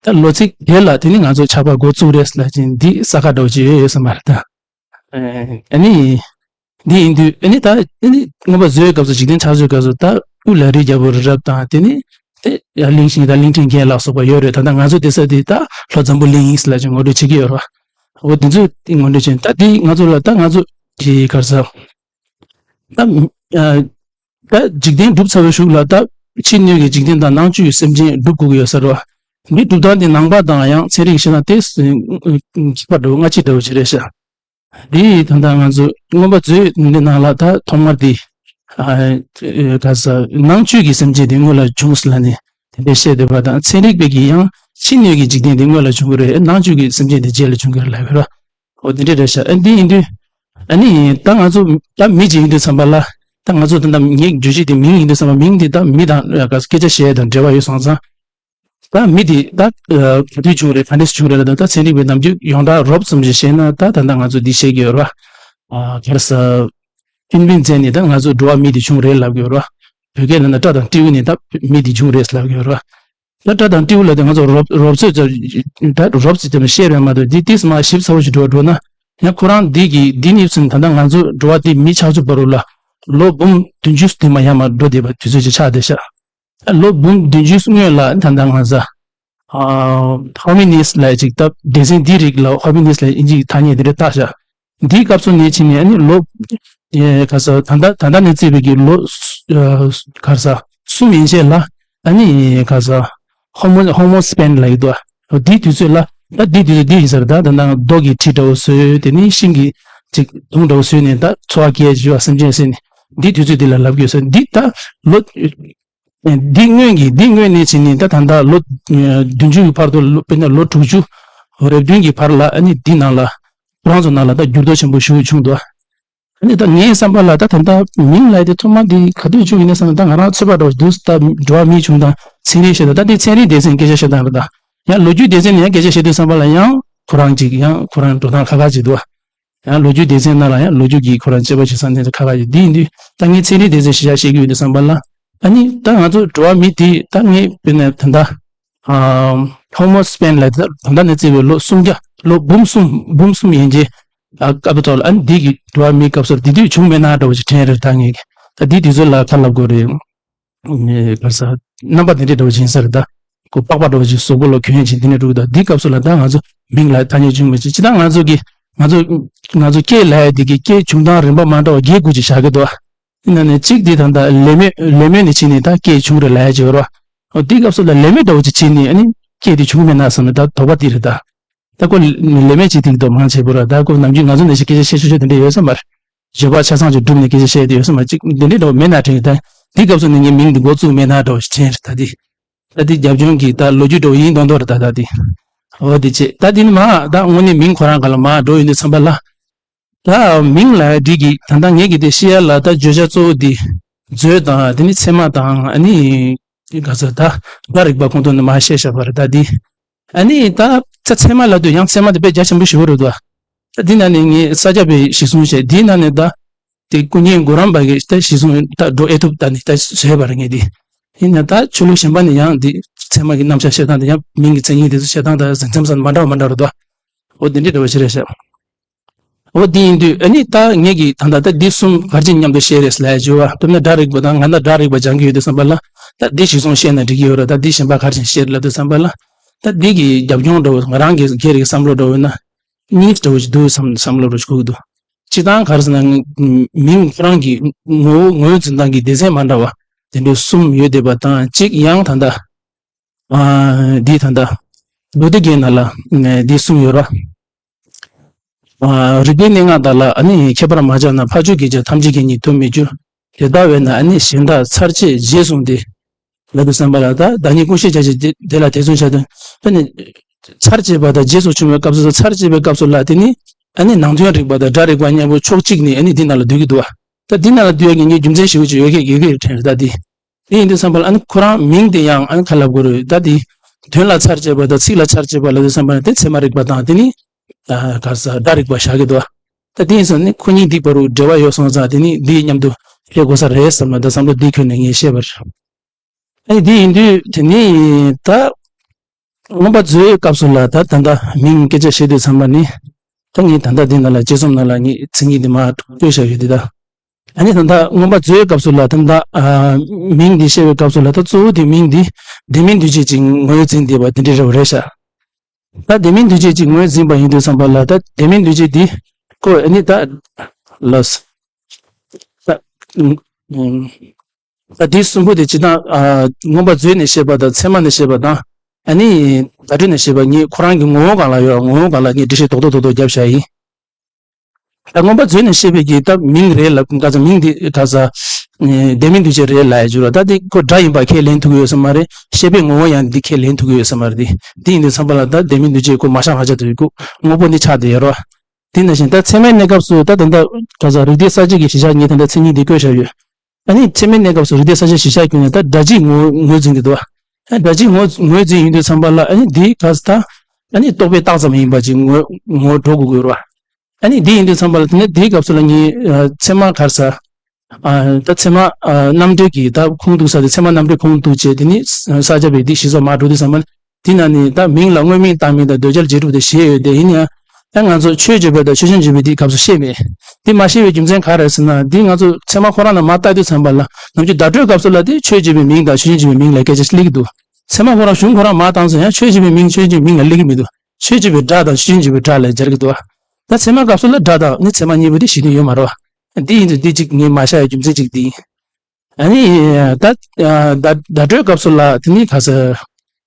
བ། ད་ལོ་ཚིགས་དེ་ལ་དེ་ནི་ང་ཚོ་ཆགས་པ་འགོ་བཙུགས་རེད་ལབ་ཅིང་འདི་ས་ཁ་འདྲ་བོ་ཅིག་ཡོད་ཡོད་བསམ་པ་རེད་ད། ཨ་ནི་འདི་ཡིན་དུས་ཨ་ནི་ད་ཨ་ནི་མངོན་པ་མཛོད་ཡོད་སྐབས་སུ། འཇིག་རྟེན་ཆགས་ཚུལ་སྐབས་སུ་ད་དབུ་ལ་རི་རྒྱལ་པོ་རི་རབ་དང་། དེ་ནི་དེ་ཡང་གླིང་ཆེན་དང་གླིང་ཕྲན་རྒྱལ་ལ་སོགས་པ་ཡོད་རེད། ད་ལྟ་ང་ཚོ་བསྡད་ས་འདི་ད་ལྷོ་འཛམ་བུ་གླིང་ཡིན་ལབ་ཅིང་ངོ་སྤྲོད་བྱེད་ཀྱི་ཡོད་རེད་བ། འོ་དེ་ཚོས་དེ་ངོ་སྤྲོད་བྱས། ད་དེ་ང་ཚོ་ལ་ད་ང་ཚོ་གི་ག་རེ་ཟ། ད་ཨ་ད་འཇིག་རྟེན་གྲུབ་ཚར་བའི་གཞུག་ལ་ད་ཕྱི་སྣོད་ཀྱི་འཇིག་རྟེན་དང་ནང་བཅུད་ཀྱི་སེམས་ཅན་སྒྲུབ་དགོས་ཀྱི་ཡོད་ས་རེད་བ། འདི་སྒྲུབ་སྟངས་དེ་ནང་པ་དང་ཡང་ཚན་རིག་བཤད་སྟངས་དེ་ཁྱད་པར་འདྲ་བོ་སྔ་ཕྱི་འདྲ་བོ་ཅིག་རེད་ཤག་འདི་ད་ལྟ་ང་ཚོ་མངོན་པ་མཛོད་འདི་ནང་ལ་ད་ཐོག་མར་འདི་ཨ་ག་ས་ནང་བཅུད་ཀྱི་སེམས་ཅན་དེ་སྔོན་ལ་བྱུང་ཟེར་ལབ་ནས་དེ་འདྲ་བཤད་བསྡད་པ་དང་། ཚན་རིག་པས་ཀྱིས་ཡང་ཕྱི་སྣོད་ཀྱི་འཇིག་རྟེན་དེ་སྔོན་ལ་བྱུང་གི་རེད། ནང་བཅུད་ཀྱི་སེམས་ཅན་དེ་རྗེས་ལ་བྱུང་གི་རེད་ལབ་ཡོད་རེད། འོ་དེ་འདྲ་རེད་ཤག་ཨ་འདི་ཡིན་དུས་ཨ་ནི་ད་ང་ཚོ་ད་མི་ཅིག་ཡིན་དུས་ཙམ་པ་ལ། ད་ང་ཚོ་ད་ལྟ་ངའི་བརྗོད་གཞི་དེ་མིང་ཡིན་དུས་ཙམ་པ། མིང་དེ་ད་མི་དང་ག་ས་སྐད་ཆ་བཤད་དང་འབྲེལ་བ་ཡོད་སོང་ཙང་། ད་མི་དེ་ད་ག་དུས་བྱུང་རེད། ག་འདྲས་བྱུང་རེད་ལབ་དུས། ད་ཚན་རིག་པས་ནམ་རྒྱུན་ཡོངས་གྲགས་རོབ་ཙམ་ཞིག་བཤད་ན། ད་ད་ལྟ་ང་ཚོ་འདི་བཤད་ཀྱི་ཡོད་རེད་བ། ག་རེ་ཟ། ཧྥིན་པིན་ཙན་ནས་ད་ང་ཚོ་འགྲོ་བ་མི་དེ་བྱུང་རེད་ལབ་ཀྱི་ཡོད་རེད་བ། བོད་སྐད་ནང་ན་སྤྲ་དང་སྤྲེའུ་ནས་ད་མི་དེ་བྱུང་རེད་ལབ་ཀྱི་ཡོད་རེད་བ། ད་སྤྲ་དང་སྤྲེའུ་ལ་དེ་ང་ཚོ་རོབ་རོབ་ཚོད་ཙམ། ད་རོབ་ཙམ་བཤད་རེད་མ་གཏོགས། འདི་ཏིས་མ་ཞིབ་ཚགས་པོ་ཞིག་འགྲོ་འགྲོ་ན། ཡང་ཁོ་རང་འདི་གི་འདི་ནས་ཚུན་ད་ལྟ་ང་ཚོ་འགྲོ་བ་འདི་མི་ཆགས་ཚུལ་བར་དུ་ལ་ལོ་འབུམ་བདུན་ཅུ་དེ་མ་ཡར་མར་འགྲོ་བསྡད་པ་དུས་ཚོད་ཅིག་ཆགས་བསྡད་ཤག་ད་ལོ་འབུམ་བདུན་ཅུ་སྔོན་ལ་ད་ལྟ་ང་ཚོ་ཧོ་མི་ནིས་ལབ་ཅིག་ད་སྡེ་ཚན་འདིའི་རིགས་ལ་ཧོ་མི་ནིས་ལབ་ཨིན་ཇིའི་ཐ་སྙད་དེ་འདྲ་བཏགས་ཤག་འདིའི་སྐབས་སུ་ནས་ཕྱིན་ནས་ཨ་ནི་ལོ་ཨེ་ག་ས་ད་ལྟ་ད་ལྟ་ནས་བརྩིས་པའི་གི་ལོ་ཨ་ག་ས་གསུམ་ཡན་ཆད་ལ་ཨ་ནི་ག་ས་ཧོ་མོ་ཧོ་མོ་སི་པེན་ལབ་ཀྱི་འདུག་འདིའི་དུས་ཚོད་ལ། ད་འདིའི་དུས་ཚོད་འདི་ཡིན་ས་རེད། ད་ད་ལྟ་རྡོ་གི་གྲི་འདྲ་བོ་བཟོས། དེ་ནས་ཤིང་གི་ཅིག་དུང་འདྲ་བོ་བཟོས་ནས་ད་འཚོ་བ་སྐྱེལ་བྱེད་པ་སེམས་ཅན་ཟེར་ནས་འདིའི་དུས་ཚོད་འདི་ལ་ལབ་ཀྱི་ཡོད་ས། འདི་ད་ལོ། འདི་སྔོན་གྱི་འདི་སྔོན་ནས་བྱས་ནས་ད་ད་ལྟ་ལོ་བདུན་ཅུ་གི་བར་དུ། ལོ་དཔེར་ན་ལོ་དྲུག་ཅུ་རེ་བདུན་གྱི་བར་ལ་ཨ་ནི་འདི་ནང་ལ་ཁོ་རང་ཚོ་ནང་ལ་ད་འགྱུར་ལྡོག་ཆེན་པོ་ཞིག་བྱུང་འདུག་ཨ་ནི་ད་ངའི་བསམ་པ་ལ་ད་ད་ལྟ་མིང་ལབ་དེ་ཐོག་མ་འདི་ག་དུས་བྱུང་ཡིན་ན་བསམ་ན། ད་ང་རང་ཚོད་དཔག་འདྲ་བོ་འདུག་ད་འགྲོ་བ་མིའི་བྱུང་སྟངས་ཚན་རིག་བྱས་ན། ད་འདི་ཚན་རིག་སྡེ་ཚན་སྐད་ཆ་བཤད་སྟངས་རེད། ད་ཡང་ལོ་རྒྱུས་སྡེ་ཚན་ནས་ཡང་སྐད་ཆ་བཤད་དུས་ཙམ་པ་ལ་ཡང་ཁོ་རང་ཅིག་ཡང་ཁོ་རང་འགྲོ་སྟངས་ཁ་ཁ་ཅིག་འདུག་ཡང་ལོ་རྒྱུས་སྡེ་ཚན་ནང་ལ་ཡང་ལོ་རྒྱུས་ཀྱི་ཁོ་རང་དཔྱད་པ་བྱེད་ས་ནས་ཁ་ཁ་ཡོད། འདི་ཡིན་དུས་ད་ངས་ཚན་རིག་སྡེ་ཚན་ཞིག་ཡར་བཤད་ཀྱི་ཡོད་དུས་ཙམ་པ་ལ། ཨ་ནི་ད་ང་ཚོ་འགྲོ་བ་མི་དེ་ད་ངས་དཔེར་ན་ད་ལྟ་ཧོ་མོ་སི་པེན་ལ་ད་ད་ལྟ་ནས་བརྩིས་པའི་ལོ་སུམ་བརྒྱ། ལོ་འབུམ་གསུམ་འབུམ་གསུམ་ཡན་ཆད་ཨ་སྐབས་ཐོག་ལ། ཨ་ནི་འདི་གི་འགྲོ་བ་མིའི་སྐབས་སུ་འདི་དུས་བྱུང་མེད་ན་འདྲ་བོ་ཞིག་དྲན་རེད། ད་ངས་ད་འདི་དུས་ཚོད་ལ་ཁ་ལབ་དགོས་རེད། ཨེ་ག་ས་རྣམ་པ་དེ་འདྲའི་འདྲ་བོ་ཅིག་ཡིན་ས་རེད། ད་ཁོ་པགས་པ་འདྲ་བོ་ཅིག་གཟུགས་པོ་ལ་གྱོན་ཅིང་དེ་འདྲ་འདུག་ད་འདི་སྐབས་སུ་ལ་ད་ང་ཚོ་མིང་ལ་ཐ་སྙད་བྱུང་མེད་ཅིག་ཅི་ད་ང་ཚོ་གི་ང་ཚོ་ང་ཚོ་སྐད་ལབ་ཡ་དེ་གི་སྐད་བྱུང་སྟངས་རིམ་པ་མ་འདྲ་བ་བརྒྱད་དགུ་ཅིག་བཞག་གི་འདུག་ཡིན་ན་ནི་གཅིག་དེ་ད་ལྟ་ལེབ་མོ་ལེབ་མོ་ནས་ཕྱིན་ནས་ད་སྐད་བྱུང་རེད་ལབ་ཡ་ཅིག་ཡོད་རེད། འོ་འདི་སྐབས་སུ་ལ་ལེབ་མོ་འདྲ་བོ་ཅིག་ཕྱིན་ནས་ཨ་ནི་སྐད་དེ་བྱུང་མེད་ན་བསམ་ནས་ད་དོགས་པ་དེ་རེད་ད། ད་ཁོ་ལེབ་མོ་བྱེད་ཐིག་དོ་མང་ཆེ་བོ་ར། ད་ཁོ་ནམ་རྒྱུན་ང་ཚོ་ནང་བཞིན་སྐད་ཆ་བཤད་ཤོད་ཤོད་དེ་འདྲ་ཡོད་ས་མ་རེད། བརྗོད་པ་ཆ་ཚང་ཅིག་བསྒྲུབས་ནས་སྐད་ཆ་བཤད་དེ་ཡོད་ས་མ་གཅིག་འདི་འདྲའི་འདྲ་བོ་མེད་ན་དྲན་གི། ད་འདི་སྐབས་སུ་ནི་ངའི་མིང་འདི་འགོ་བཙུགས་མེད་ན་འདྲ་བོ་ཞིག་དྲན་རེད། ད་འདི་ད་འདི་རྒྱབ་ལྗོངས་ཀྱི་ད་ལོ་རྒྱུས་འདྲ་བོ་ཡིན་མདོག་མདོག་རེད། ད་ད་འདི་འོ་འདི་བྱས། ད་འདི་ནི་མ་ད་དངོས་གནས་མིང་ཁོ་རང་ག་ལ་མ་འགྲོ་ཡོད་འདུག་བསམ་པ་ལ། ད་མིང་ལ་འགྲིག་གི། ད་ལྟ་ངེད་ཀྱི་དེ་བཤད་ཡ་ལ་ད་བརྗོད་བྱ་གཙོ་བོ་འདི་མཛོད་དང་དེ་ནི་ཚད་མ་དང་ཨ་ནི་ག་ཚོད་ད་སྒྲ་རིག་པ་ཁོང་ཚོ་ནི་མ་བཤད་བཞག་པ་རེད། ད་འདི་ཨ་ནི་ད་ཚ་ཚད་མ་ལབ་དུས་ཡང་ཚད་མ་དེ་དཔེ་རྒྱ་ཆེན་པོ་ཞེ་པོ་རེད་འདུག་ད་འདི་ན་ནི་ངས་ས་སྐྱ་པའི་གཞི་བཟུང་བྱས། འདི་ན་ནི་ད་དེ་སྐུ་བརྙན་གོ་རམས་པ་གི་ད་གཞི་བཟུང་ད་འགྲོ་ཨེ་ཐུབ་ད་ནི་ད་བཟོས་པ་རེད། ངས་འདི་ཡིན་ན་ད་ཆོས་ལུགས་གཞན་པ་ནི་ཡང་འདི་ཚད་མ་གི་རྣམ་གཞག་བཤད་སྟངས་དེ་ཡང་མིང་གི་མཚན་ཉིད་དེ་ཚོ་བཤད་སྟངས་ད་ཟིན་མཚམས་སུ་མ་འདྲ་བ་མ་འདྲ་རེད་འདུག་འོ་དེ་འདྲའི་འདྲ་བ་ཞིག་རེད་ཤག་འོ་དེ་ཡིན་དུས་ཨ་ནི་ད་ངེད་ཀྱིས་ད་ལྟ་ད་འདི་གསུམ་ག་རེ་བྱས་མཉམ་དུ་བཤད་རེད་ལབ་ཡ་བྱས་པ། དཔེར་ན་སྒྲ་རིག་པ་དང་། ང་ད་སྒྲ་རིག་པ་སྦྱང་གི་ཡོད་དུས་ཙམ་པ་ལ་ད་འདི་གཞི་བཟུང་བཤད་ན་འགྲིག་གི་ཡོད་རེད། ད་འདི་གཞན་པ་ག་རེ་བྱས་བཤད་ལབ་དུས་ཙམ་པ་ལ་ད་འདི་གི་རྒྱབ་ལྗོངས་འདྲ་བོ་ང་རང་གི་སྒེར་གྱི་བསམ་བློ་འདྲ་བོ་ཡིན་ན་གཉིས་འདྲ་བོ་ཞིག་འདུག་བསམ་བསམ་བློ་འདྲ་ཞིག་འཁོར་གི་འདུག་སྤྱིར་བཏང་ག་རེ་ཟེར་ན། མིང་ཁོ་རང་གི་ངོ་བོ་ངོས་འཛིན་སྟངས་ཀྱི་སྡེ་ཚན་མ་འདྲ་བ་དེ་འདྲའི་གསུམ་ཡོད་བསྡད་པ་དང་གཅིག་ཡང་ད་ལྟ། ཨ། འདི་ད་ལྟ་མདོ་སྡེ་རྒྱན་ནང་ལ་འདི་གསུམ་ཡོད་ར། ཨ། རིགས་པའི་གནས་ལྔ་དག་ལ་ཨ་ནི་ཁྱད་པར་མ་ཆགས་ན། ཕ་ཆོས་གི་ཆ་ཐམས་ཅད་ཀྱི་ཉིད་དུ་མི་འགྱུར། དེ་ལྟ་བས་ན་ཨ་ནི་གཞན་དག་ཚར་བཅད་རྗེས་བཟུང་སྟེ། ལབ་པའི་བསམ་པ་ལ་ད་བདག་ཉིད་ཀུན་ཤེས་བྱ་ཕྱིར་དེ་ལ་དེ་མཚོན་བྱ་སྟེ། ཨ་ནི་ཚར་བཅད་པ་དང་རྗེས་སུ་བྱུང་བའི་སྐབས་སུ། ཚར་བཅད་པའི་སྐབས་སུ་ལ་དེ་ནི་ཨ་ནི་ནང་དོན་རིག་པ་དང་སྒྲ་རིག་པ་མཉམ་པོ་ཕྱོགས་གཅིག་ནས་ཨ་ནི་འདི་ནང་ལ་འདུས་ཀྱི་འདུག་བ། ད་འདི་ནང་ལ་འདུས་ཡག་གི་ངའི་རྒྱུ་མཚན་ཞིག་ཅིག་ཡོད་ཀྱི་ཡོད་ཀྱི་དྲན་རེད་ད་འདི། དེ་ཡིན་དུས་ཙམ་པ་ལ་ཨ་ནི་ཁོ་རང་མིང་དེ་ཡང་ཨ་ནི་ག་ལབ་དགོས་རེད་ད་འདི། དོན་ལ་ཚར་བཅད་པ་དང་ཚིག་ལ་ཚར་བཅད་པ་ལབ་དུས་ཙམ་པ་ལ་དེ་ཚད་མ་རིག་པ་དང་དེ་ནི་ད་ག་ས་སྒྲ་རིག་པ་བཞག་གི་འདུག་ད་དེ་ཡིན་ཙང་ནི་ཁོ་གཉིས་འདི་བར་དུ་འབྲེལ་བ་ཡོད་སོང་ཙང་དེ་ནི་འདི་མཉམ་དུ་ཤེས་དགོས་ས་རེད་བསམ་ན་ད་བསམ་བློ་འདི་ཁྱོན་ནས་ངས་བཤད་པ་རེད། ཨ་ནི་འདི་ཡིན་དུས་དེ་ནི་ད་མངོན་པ་མཛོད་སྐབས་སུ་ལ་ད་ད་ལྟ་མིང་སྐད་ཆ་བཤད་དུས་ཙམ་པ་ནི་ད་ངས་ད་ལྟ་འདི་ནང་ལ་དཔྱད་རྩོམ་ནང་ལ་ངས་མཚན་ཉིད་འདི་མར་བཀོད་བཞག་ཡོད་འདི་ད། ཨ་ནི་ད་ལྟ་མངོན་པ་མཛོད་སྐབས་སུ་ལ་ད་ལྟ་ཨ་མིང་འདི་བཤད་པའི་སྐབས་སུ་ལ་ད་གཙོ་བོ་དེ་མིང་འདི་ལྡན་མིན་འདུས་བྱས་ཀྱི་ངོས་འཛིན་བསྡད་པ་དེ་འདྲ་རེད་བ་རེད་ཤག་ད་ལྡན་མིན་འདུས་བྱས་ཀྱི་ངོས་འཛིན་པ་ཡིན་དུས་ཙམ་པ་ལ་ད་ལྡན་མིན་འདུས་བྱས་འདི་ཁོ་ཨ་ནི་ད་ལ་ད་ཨུམ། ད་འདི་གསུམ་པོ་དེ་སྤྱིར་བཏང་ཨ་མངོན་པ་མཛོད་ནས་བཤད་པ་དང་ཚད་མ་ནས་བཤད་པ་དང་ཨ་ནི་བརྡ་སྤྲོད་ནས་བཤད་པ་གཉིས་ཁོ་རང་གི་ངོ་བོ་སྒང་ལ་ཡོད། ངོ་བོ་སྒང་ལ་ངས་འགྲེལ་བཤད་རྡོག་རྡོག་རྡོག་རྡོག་བརྒྱབ་བཞག་ཡིན། ད་མངོན་པ་མཛོད་ནས་བཤད་པའི་གི་ད་མིང་རེད་ལབ་ག་ས་མིང་འདི་ག་ས་ལྡན་མིན་འདུས་བྱས་རེད་ལབ་ཡ་བྱུང་ར། ད་འདི་ཁོ་སྒྲ་ཡིན་པ་ཁས་ལེན་ཐུབ་ཀྱི་ཡོད་ས་མ་རེད། བཤད་པའི་ངོ་བོ་ཡང་འདི་ཁས་ལེན་ཐུབ་ཀྱི་ཡོད་ས་མ་རེད། འདི་འདི་ཡིན་དུས་ཙམ་པ་ལ་ད་ལྡན་མིན་འདུས་བྱས་ཁོ་མ་བཞག་ཧ་ཅང་དུ་ཡོད་ཁོ་དངོས་པོ་འདི་ཆགས་བསྡད་ཡོད་ར། དེ་ནང་བཞིན་ད་ཚད་མའི་གནས་སྐབས་སུ་ད་ད་ལྟ་ག་ས་རིགས་གཏེར་གསལ་བྱེད་ཀྱི་གཞི་བཞག་ངས་ད་ལྟ་མཚན་ཉིད་འདི་བཀོད་བཞག་ཡོད། ཨ་ནི་ཚད་མའི་གནས་སྐབས་སུ་རིགས་གཏེར་གསལ་བྱེད་གཞི་བཞག་བརྒྱུད་ནས་ད་སྒྲ་སྤྱིའི་ངོ་ངོས་འཛིན་གྱི་འདུག་ཨ་སྒྲ་སྤྱིའི་ངོས་ངོས་འཛིན་ཡིན་དུས་ཙམ་པ་ལ་ཨ་ནི་འདི་ག་ས་ད་ཨ་ནི་རྟོག་པས་བཏགས་ཙམ་ཡིན་པ་ཅིག་ངོས་ངོས་འགྲོ་དགོས་ཀྱི་ཡོད་རེད་བ། ཨ་ནི་འདི་ཡིན་དུས་ཙམ་པ་ལ་དེ་ནས་འདིའི་སྐབས་སུ་ལ་ངས་ཨ་ཚད་མ་ག་ས་ཨ་ད་ཚད་མ་ཨ་རྣམ་འགྲེལ་གྱི་ད་ཁུངས་གཏུགས་ས་དེ་ཚད་མ་རྣམ་འགྲེལ་ཁུངས་གཏུགས་བྱས་དེ་ནི་ས་སྐྱ་པའི་འདི་གཞི་རྩ་མར་འགྲོ་དུས་ཙམ་པ་ལ་དེ་ན་ནི་ད་མིང་ལ་དངོས་མིང་བཏགས་མིང་དང་འདོད་རྒྱལ་རྗེས་གྲུབ་དེ་བཞེས་ཡོད་དེ་ཡིན་ཡང་། ད་ང་ཚོ་ཆོས་བརྗོད་པ་དང་ཆོས་ཅན་བརྗོད་པའི་འདིའི་སྐབས་སུ་བཤད་མེད། འདི་མ་བཤད་པའི་རྒྱུ་མཚན་ག་རེ་ཟེར་ན་འདི་ང་ཚོ་ཚད་མ་ཁོ་རང་ལ་མ་བལྟ་དུས་ཙམ་པ་ལ་ནམ་རྒྱུན་བརྡ་སྤྲོད་སྐབས་སུ་ལ་དེ་ཆོས་བརྗོད་པའི་མིང་དང་ཆོས་ཅན་བརྗོད་པའི་མིང་ལ་སྐད་ཆ་སླེབས་ཀྱི་འདུག་ཚད་མ་ཁོ་རང་གཞུང་ཁོ་རང་མ་བཏང་ཚེ་ཡང་ཆོས་བརྗོད་པའི་མིང་ཆོས་ཅན་བརྗོད་པའི་མིང་ལ་སླེབས་ཀྱི་མི་འདུག་ཆོས་བརྗོད་པའི་སྒྲ་དང་ཆོས་ཅན་བརྗོད་པའི་སྒྲ་ལ་སྦྱར་གྱི་འདུག་ད་ཚད་མ་ག་སུ་ལ་སྒྲ་དང་ནི་ཚད་མ་གཉིས་པོ་དེ་ཞིག་ཏུ་ཡོད་མ་རེད་བ། འདི་ཡིན་དུས་འདི་གཅིག་ངས་མ་བཤད་ཡ་རྒྱུ་མཚན་གཅིག་འདི་ཡིན། ཨ་ནི་ད་བརྡ་བརྡ་སྤྲོད་སྐབས་སུ་ལ་དེ་ནི་ག་ས་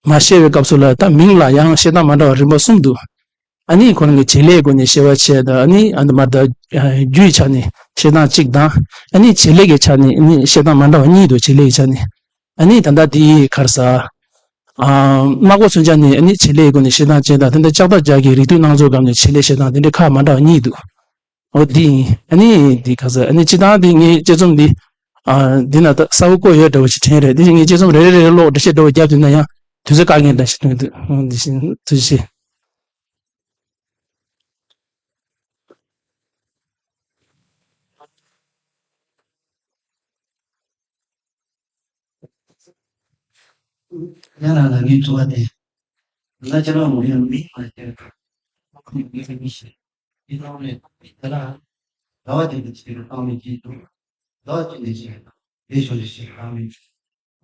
མ་བཤད་པའི་སྐབས་སུ་ལ་ད་མིང་ལ་ཡང་བཤད་སྟངས་མ་འདྲ་བ་རིམ་པ་གསུམ་འདུག་ཨ་ནི་ཁོ་རང་གི་བྱེད་ལས་སྒོ་ནས་བཤད་པ་བྱས་དང་ཨ་ནི་ཨ་ནི་མ་ད་རྒྱུའི་ཆ་ནས་བཤད་སྟངས་གཅིག་དང་ཨ་ནི་བྱེད་ལས་ཀྱི་ཆ་ནས་ཨ་ནི་བཤད་སྟངས་མ་འདྲ་བ་གཉིས་འདུག་བྱེད་ལས་ཀྱི་ཆ་ནས། ཨ་ནི་ད་ལྟ་དེའི་ག་རེ་ཟ། ཨ་སྨྲ་སྒོ་མཚོན་ཆ་ནས་ཨ་ནི་བྱེད་ལས་སྒོ་ནས་བཤད་སྟངས་བྱས་དང་དེ་འདྲ་ལྕགས་རྟ་རྒྱ་གི་རིགས་རྡུལ་སྣང་ཚོགས་སྒང་ནས་བྱེད་ལས་བཤད་སྟངས་དེ་འདྲའི་ཁག་མ་འདྲ་བ་གཉིས་འདུག་འོ་འདི་ཡིན། ཨ་ནི་འདི་ག་ས་ཨ་ནི་སྤྱིར་བཏང་འདི་ངའི་དཔྱད་རྩོམ་འདི་ཨ་འདི་ན་ད་གསལ་པོ་བཀོད་ཡོད་འདྲ་བོ་ཞིག་དྲན་རེད། འདི་ངའི་དཔྱད་རྩོམ་རེ་རེ་རེ་རེ་ཀློག་འགྲེལ་བཤད་འདྲ་བོ་བརྒྱབ་དུས་ན་ཡང་དུས་ཚོད་བཀག་མཁན་འདྲ་ཞིག་མཐོང་གི་འདུག་འདི་བཞིན་ཐུགས་རྗེ་ཆེ། ཡང་ན་ལ་ངའི་ཐུ་བ་དེ། ང་ཅ་ལག་མོ་ཡང་མི་མ་སྟེར། ཁོང་གི་མི་ཤེས། འདི་ནང་ནས་དེ་ལ། ཟླ་བ་དེ་འདི་ཕྱིར་བཏང་མི་གྱིས་འདུག་ཟླ་བ་གཅིག་ནས་ཕྱིར་བཏང་། དེ་ཕྱོགས་ནས་ཕྱིར་བཏང་མི་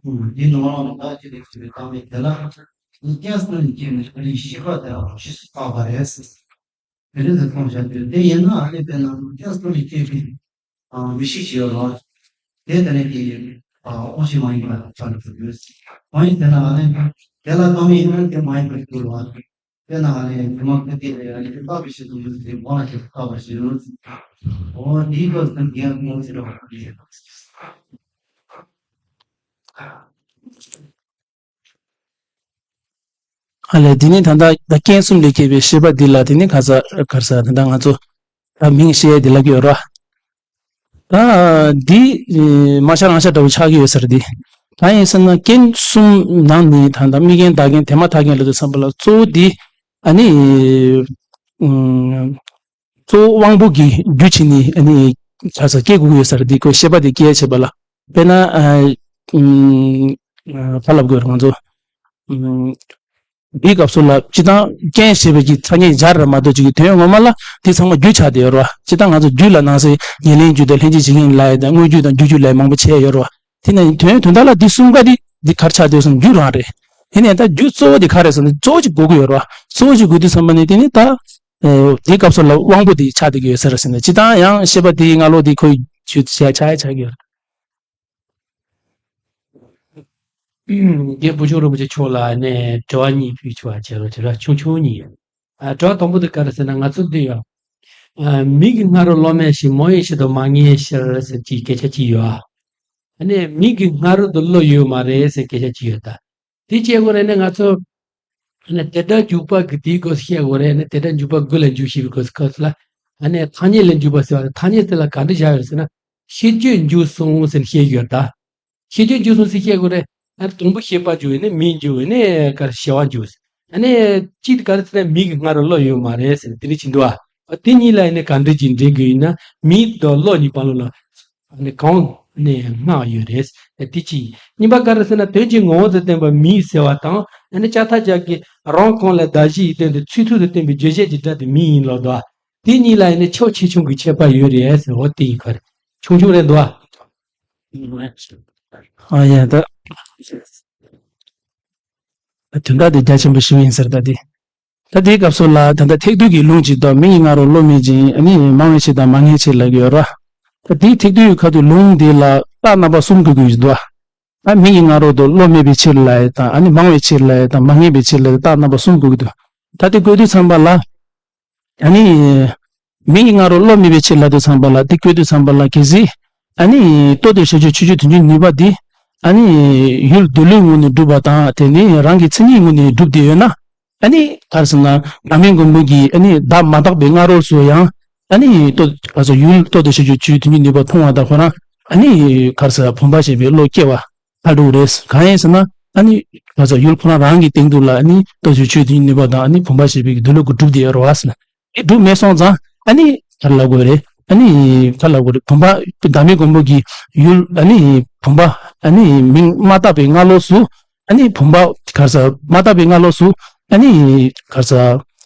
འདུག་འདི་ནང་ལ་ཟླ་བ་གཅིག་ནས་ཕྱིར་བཏང་མི་དེ་ལ། ངས་ཀྱང་སོང་ནས་ཀྱེ་ནས་ཁ་ལི་ཤི་ཁ་དེ་ལ་ཤི་སུ་བཏང་བ་རེད་ཟེར། དེ་འདྲ་ཟེར་གསུངས་བཞག་དུས་དེ་ཡིན་ན་ཨ་ནི་དཔེར་ན་ཀྱང་སོང་ནས་ཀྱེ་གི། མི་ཤེས་ཀྱི་ཡོད་རེད། དེ་ལྟ་ནས་དེ་དབང་ཤེས་མ་ཡིན་པ་ཆགས་འགྲོ་ཐུབ་ཡོད། མ་ཡིན་དེ་ན་ཨ་ནི་དེ་ལ་གཏོང་མི་ཡིན་ན་དེ་མ་ཡིན་པར་འགྱུར་བ། དེ་ན་ཨ་ནི་དེ་མ་ཁ་དེ་ལས་ཨ་ནི་དེ་བཏགས་པའི་ཆེད་དུ་ཡོད་དེ་དབང་ལ་ཁྱེད་བཏགས་པར་བྱེད་རུང་། འོ་དེའི་སྐབས་སུ་འགན་ཁུར་ཟེར་བ་དེ། ཨ་ལས་འདི་ནི་ད་ལྟ་ད་རྐྱེན་གསུམ་ལས་སྐྱེས་པའི་ཤེས་པ་འདི་ལ་དེ་ནི་ག་ས་ག་ས་ད་ལྟ་ང་ཚོ་ད་མིང་ཤེས་ཡས་འདི་ལབ་ཀྱི་ཡོད་ར། ད་འདི་མ་ཤ་རང་ཤ་འདྲ་བོ་ཆགས་ཀྱི་ཡོད་ས་རེད་འདི། ད་ཡིན་ཟེར་ན་རྐྱེན་གསུམ་ནང་ནས་ད་ལྟ་དམིགས་རྐྱེན་བདག་རྐྱེན་དེ་མ་ཐག་རྐྱེན་ལ་དུ་བསམ་པ་ལ་གཙོ་བོ་འདི་ཨ་ནི། གཙོ་བོ་དབང་པོ་གི་རྒྱུ་བྱས་ནས་ཨ་ནི་ག་ས་སྐྱེ་དགོས་ཀྱི་ཡོད་ས་རེད་འདི་ཁོའི་ཤེས་པ་དེ་སྐྱེ་བྱེད་པ་ལ་དཔེར་ན་ཨ་ཨུམ་ག་ལབ་དགོས་རེད་ང་ཚོ་ཨུམ་འདིའི་སྐབས་སུ་ལ་སྤྱི་བཏང་རྐྱེན་ཞེས་པའི་གི་ཐ་སྙད་སྦྱར་ར་མ་གཏོགས་ཅིག་གི་དོན་ངོ་མ་ལ་འདི་ཚང་མ་རྒྱུ་ཆགས་བསྡད་ཡོད་རེད་བ། སྤྱི་བཏང་ང་ཚོ་རྒྱུད་ལ་ནང་གསེས་ཉེར་ལེན་རྒྱུ་དང་ལྷན་ཅིག་བྱེད་མཁན་ལབ་ཡ་དང་དངོས་རྒྱུ་དང་རྒྱུ་རྒྱུད་ལབ་ཡ་མང་པོ་བྱས་ཡོད་རེད་བ། དེ་ནས་དོན་དོན་དག་ལ་འདི་གསུམ་ཀ་འདི་འདི་གར་ཆགས་བསྡད་སོང་རྒྱུ་རང་རེད། དེ་ནས་ད་རྒྱུ་གཙོ་བོ་འདི་ག་རེད་ཟེར་ན་གཙོ་བོ་ཅིག་དགོས་ཀྱི་ཡོད་རེད་བ། གཙོ་བོ་ཅིག་དགོས་དུས་ཙམ་པ་ནས་དེ་ནི་ད། དེའི་སྐབས་སུ་ལ་དབང་པོ་དེ་ཆགས་བསྡད་ཀྱི་ཡོད་ས་རེད་ཟེར་ནས། སྤྱིར་བཏང་ཡང་ཤེས་པ་དེའི་སྔ་ལོགས་དེ་ཁོའི་ཆོས་ཆགས་ཆགས་ཆགས་ཀྱི་ཡོད་རེད། རྒན་བུ་ཆུང་རིན་པོ་ཆེ་མཆོག་ལ་ནས་དྲི་བ་གཉིས་ཕུལ་ཆོག་པ་བྱས་རོགས་བྱེད་ར། ཆུང་ཆུང་གཉིས་ཡོད། ཨ། དྲི་བ་དང་པོ་དེ་ག་རེ་ཟེར་ན། ང་ཚོ་འདི་ཡོད། ཨ། མིག་གི་སྔ་རོལ་གློག་མེད་ཕྱིར། མིག་མངས་པའི་ཕྱིར་དང་མ་མངས་པའི་ཕྱིར་ཟེར་གྱི་སྐད་ཆ་གཅིག་ཡོད། ཨ་ནི་མིག་གི་སྔ་རོལ་དུ་བློ་ཡོད་མ་རེད་ཟེར་སྐད་ཆ་གཅིག་ཡོད་ད། དེ་བྱེད་དགོས་རེད་ན་ང་ཚོ་ཨ་ནི་དེ་སྒྲ་འཇུག་པ་གི་དེའི་སྐོར་བཤད་དགོས་རེད། ཨ་ནི་དེ་སྒྲ་འཇུག་པ་དགུ་ལ་འཇུག་ཤེས་པའི་སྐོར་སྐབས་ལ། ཨ་ནི་ཐ་སྙད་ལ་འཇུག་པ་ཟེར་བ་རེད། ཐ་སྙད་དེ་ལ་ག་འདྲ་བཞག་ཡོད་ཟེར་ན། ཤེས་བརྗོད་འཇུག་སོང་ཟེར་བཤད་ཡོད་ད། ཤེས་བརྗོད་འཇུག་སོང་ཟེར་བཤད་དགོས་རེད། ཨ་ནི་དང་པོ་ཤེས་པ་འཇུག་ཡིན་ན་མིག་འཇུག་ཡིན་ནའི་ག་རེ་ཤེས་པ་འཇུག་ཨ་ནི་གཅིག་དེ་ག་རེ་ཟེར་ན། མིག་གི་སྔ་རོལ་གློ་ཡོད་མ་རེད་ཟེར་དེ་འདྲ་བྱེད་འདུག་ཨ། དེ་གཉིས་ལ་ཡིན་ན་ག་འདྲ་ཅིག་འབྲེལ་དགོས་ཡིན་ན། མིག་དང་གློ་གཉིས་བར་ལ་ལ་ཨ་ནི་གང་ནས་སྔ་ཡོད་རེད། དེ་གཅིག་གཉིས་པ་ག་རེ་ཟེར་ན། དོན་གྱི་ངོ་བོ་དང་ལྡན་པ་མིག་ཟེར་བ་དང་། ཨ་ནི་ལྕགས་ཐག་སྦྱར་གྱི་རང་གང་ལས་གདགས་གཞི་ཡི་སྟེང་དུ་ཚིག་ཐོག་ཏུ་བསྟན་པའི་རྗོད་བྱེད་ཀྱི་སྒྲ་དེ་མིག་ཡིན་ལབ་འདུག་ཨ། དེ་གཉིས་ལ་ཡིན་ན་ཁྱབ་ཆེ་ཆུང་གི་ཁྱད་པར་ཡོད་རེད་ཟེར། འོ་དེ་ཡིན་ག་རེད། ཆུང་ཆུང་རེད་འདུག་ཨ། ཨ་ཡ་ད། དོན་དག་དེ་རྒྱ་ཆེན་པོ་ཞིག་ཡིན་ཟེར་ད་དེ། ད་དེའི་སྐབས་སུ་ལ་ད་ལྟ་ཐེག་བསྡུས་ཀྱི་ལུང་གཅིག་ཏུ། མིག་གི་སྔ་རོལ་གློ་མེད་ཅིང་། ཨ་ནི་མངས་པའི་ཕྱིར་དང་མ་མངས་པའི་ཕྱིར་ལབ་ཀྱི་ཡོད་ར། ད་དེའི་ཐེག་བསྡུས་ཀྱི་ཁ་ཐུག་ལུང་འདི་ལ་རྟགས་རྣམ་པ་གསུམ་བཀོད་ཀྱི་ཡོད་འདུག་ཨ། མིག་གི་སྔ་རོལ་དུ་གློ་མེད་པའི་ཕྱིར་ལབ་ཡས་དང་། ཨ་ནི་མངས་པའི་ཕྱིར་ལབ་ཡས་དང་། མ་མངས་པའི་ཕྱིར་ལབ་ཡས། རྟགས་རྣམ་པ་གསུམ་བཀོད་ཀྱི་འདུག་ད་དེ་བཀོད་དུས་ཙམ་པ་ལ། ཨ་ནི། མིག་གི་སྔ་རོལ་གློ་མེད་པའི་ཕྱིར་ལབ་དུས་ཙམ་པ་ལ། དེ་བཀོད་དུས་ཙམ་པ་ལ་གལ་སྲིད། ཨ་ནི། ལྟོ་ལྡིར་ཞབས་ཀྱུ་ཆོས་ཅན། དོན་གྱི་ནུས་པ་འདི། ཨ་ནི། ཡུལ་འདོད་ལུགས་ངོས་ནས་གྲུབ་པ་དང་། དེ་ནི་རང་གི་མཚན་ཉིད་ངོས་ནས་གྲུབ་བསྡད་ཡོད་ན། ཨ་ནི། ག་རེ་ཟེར་ན། བདག་མེད་མགོན་པོ་གིས་ཨ་ནི་བདག་མ་བརྟགས་པའི་སྔ་རོལ་སུ་ཡང་། ཨ་ནི། ལྟོ། ག་རེ་ཟེར། ཡུལ་ལྟོ་ལྡིར་ཞབས་ཀྱུ་ཆོས་ཅན། དོན་གྱི་ནུས་པ་མཐོང་བ་དང་ཁོ་རང་། ཨ་ནི། ག་རེ་ཟེར། བུམ་པ་ཞེས་པའི་བློ་སྐྱེ་བ། ལྟ་གྲུབ་རེད། གང་ཡིན་ཟེར་ན། ཨ་ནི། ག་རེ་ཟེར། ཡུལ་ཁོ་རང་རང་གི་སྟེང་དུ་ལ། ཨ་ནི། ལྟོ་ལྡིར་ཆོས་ཅན་དོན་གྱི་ནུས་པ་དང་། ཨ་ནི། བུམ་པ་ཞེས་པའི་འདོད་ལུགས་ཀྱིས་གྲུབ་བསྡད་ཡོད་རེད་བ་ཟེར་ན། དེ་གྲུབ་མེད་སོང་ཙང་། ཨ་ནི། ག་རེ་ལབ་དགོས་རེད། ཨ་ནི། ག་རེ་ལབ་དགོས་རེད། བུམ་པ། བདག་མེད་མགོན་པོ་གིས་ཡུལ། ཨ་ནི། བུམ་པ། ཨ་ནི། མིང་མ་བཏགས་པའི་སྔ་ལོགས་སུ། ཨ་ནི། བུམ་པ། ག་རེ་ཟེར། མ་བཏགས་པའི་སྔ་ལོགས་སུ། ཨ་ནི། ག་རེ་ཟེར།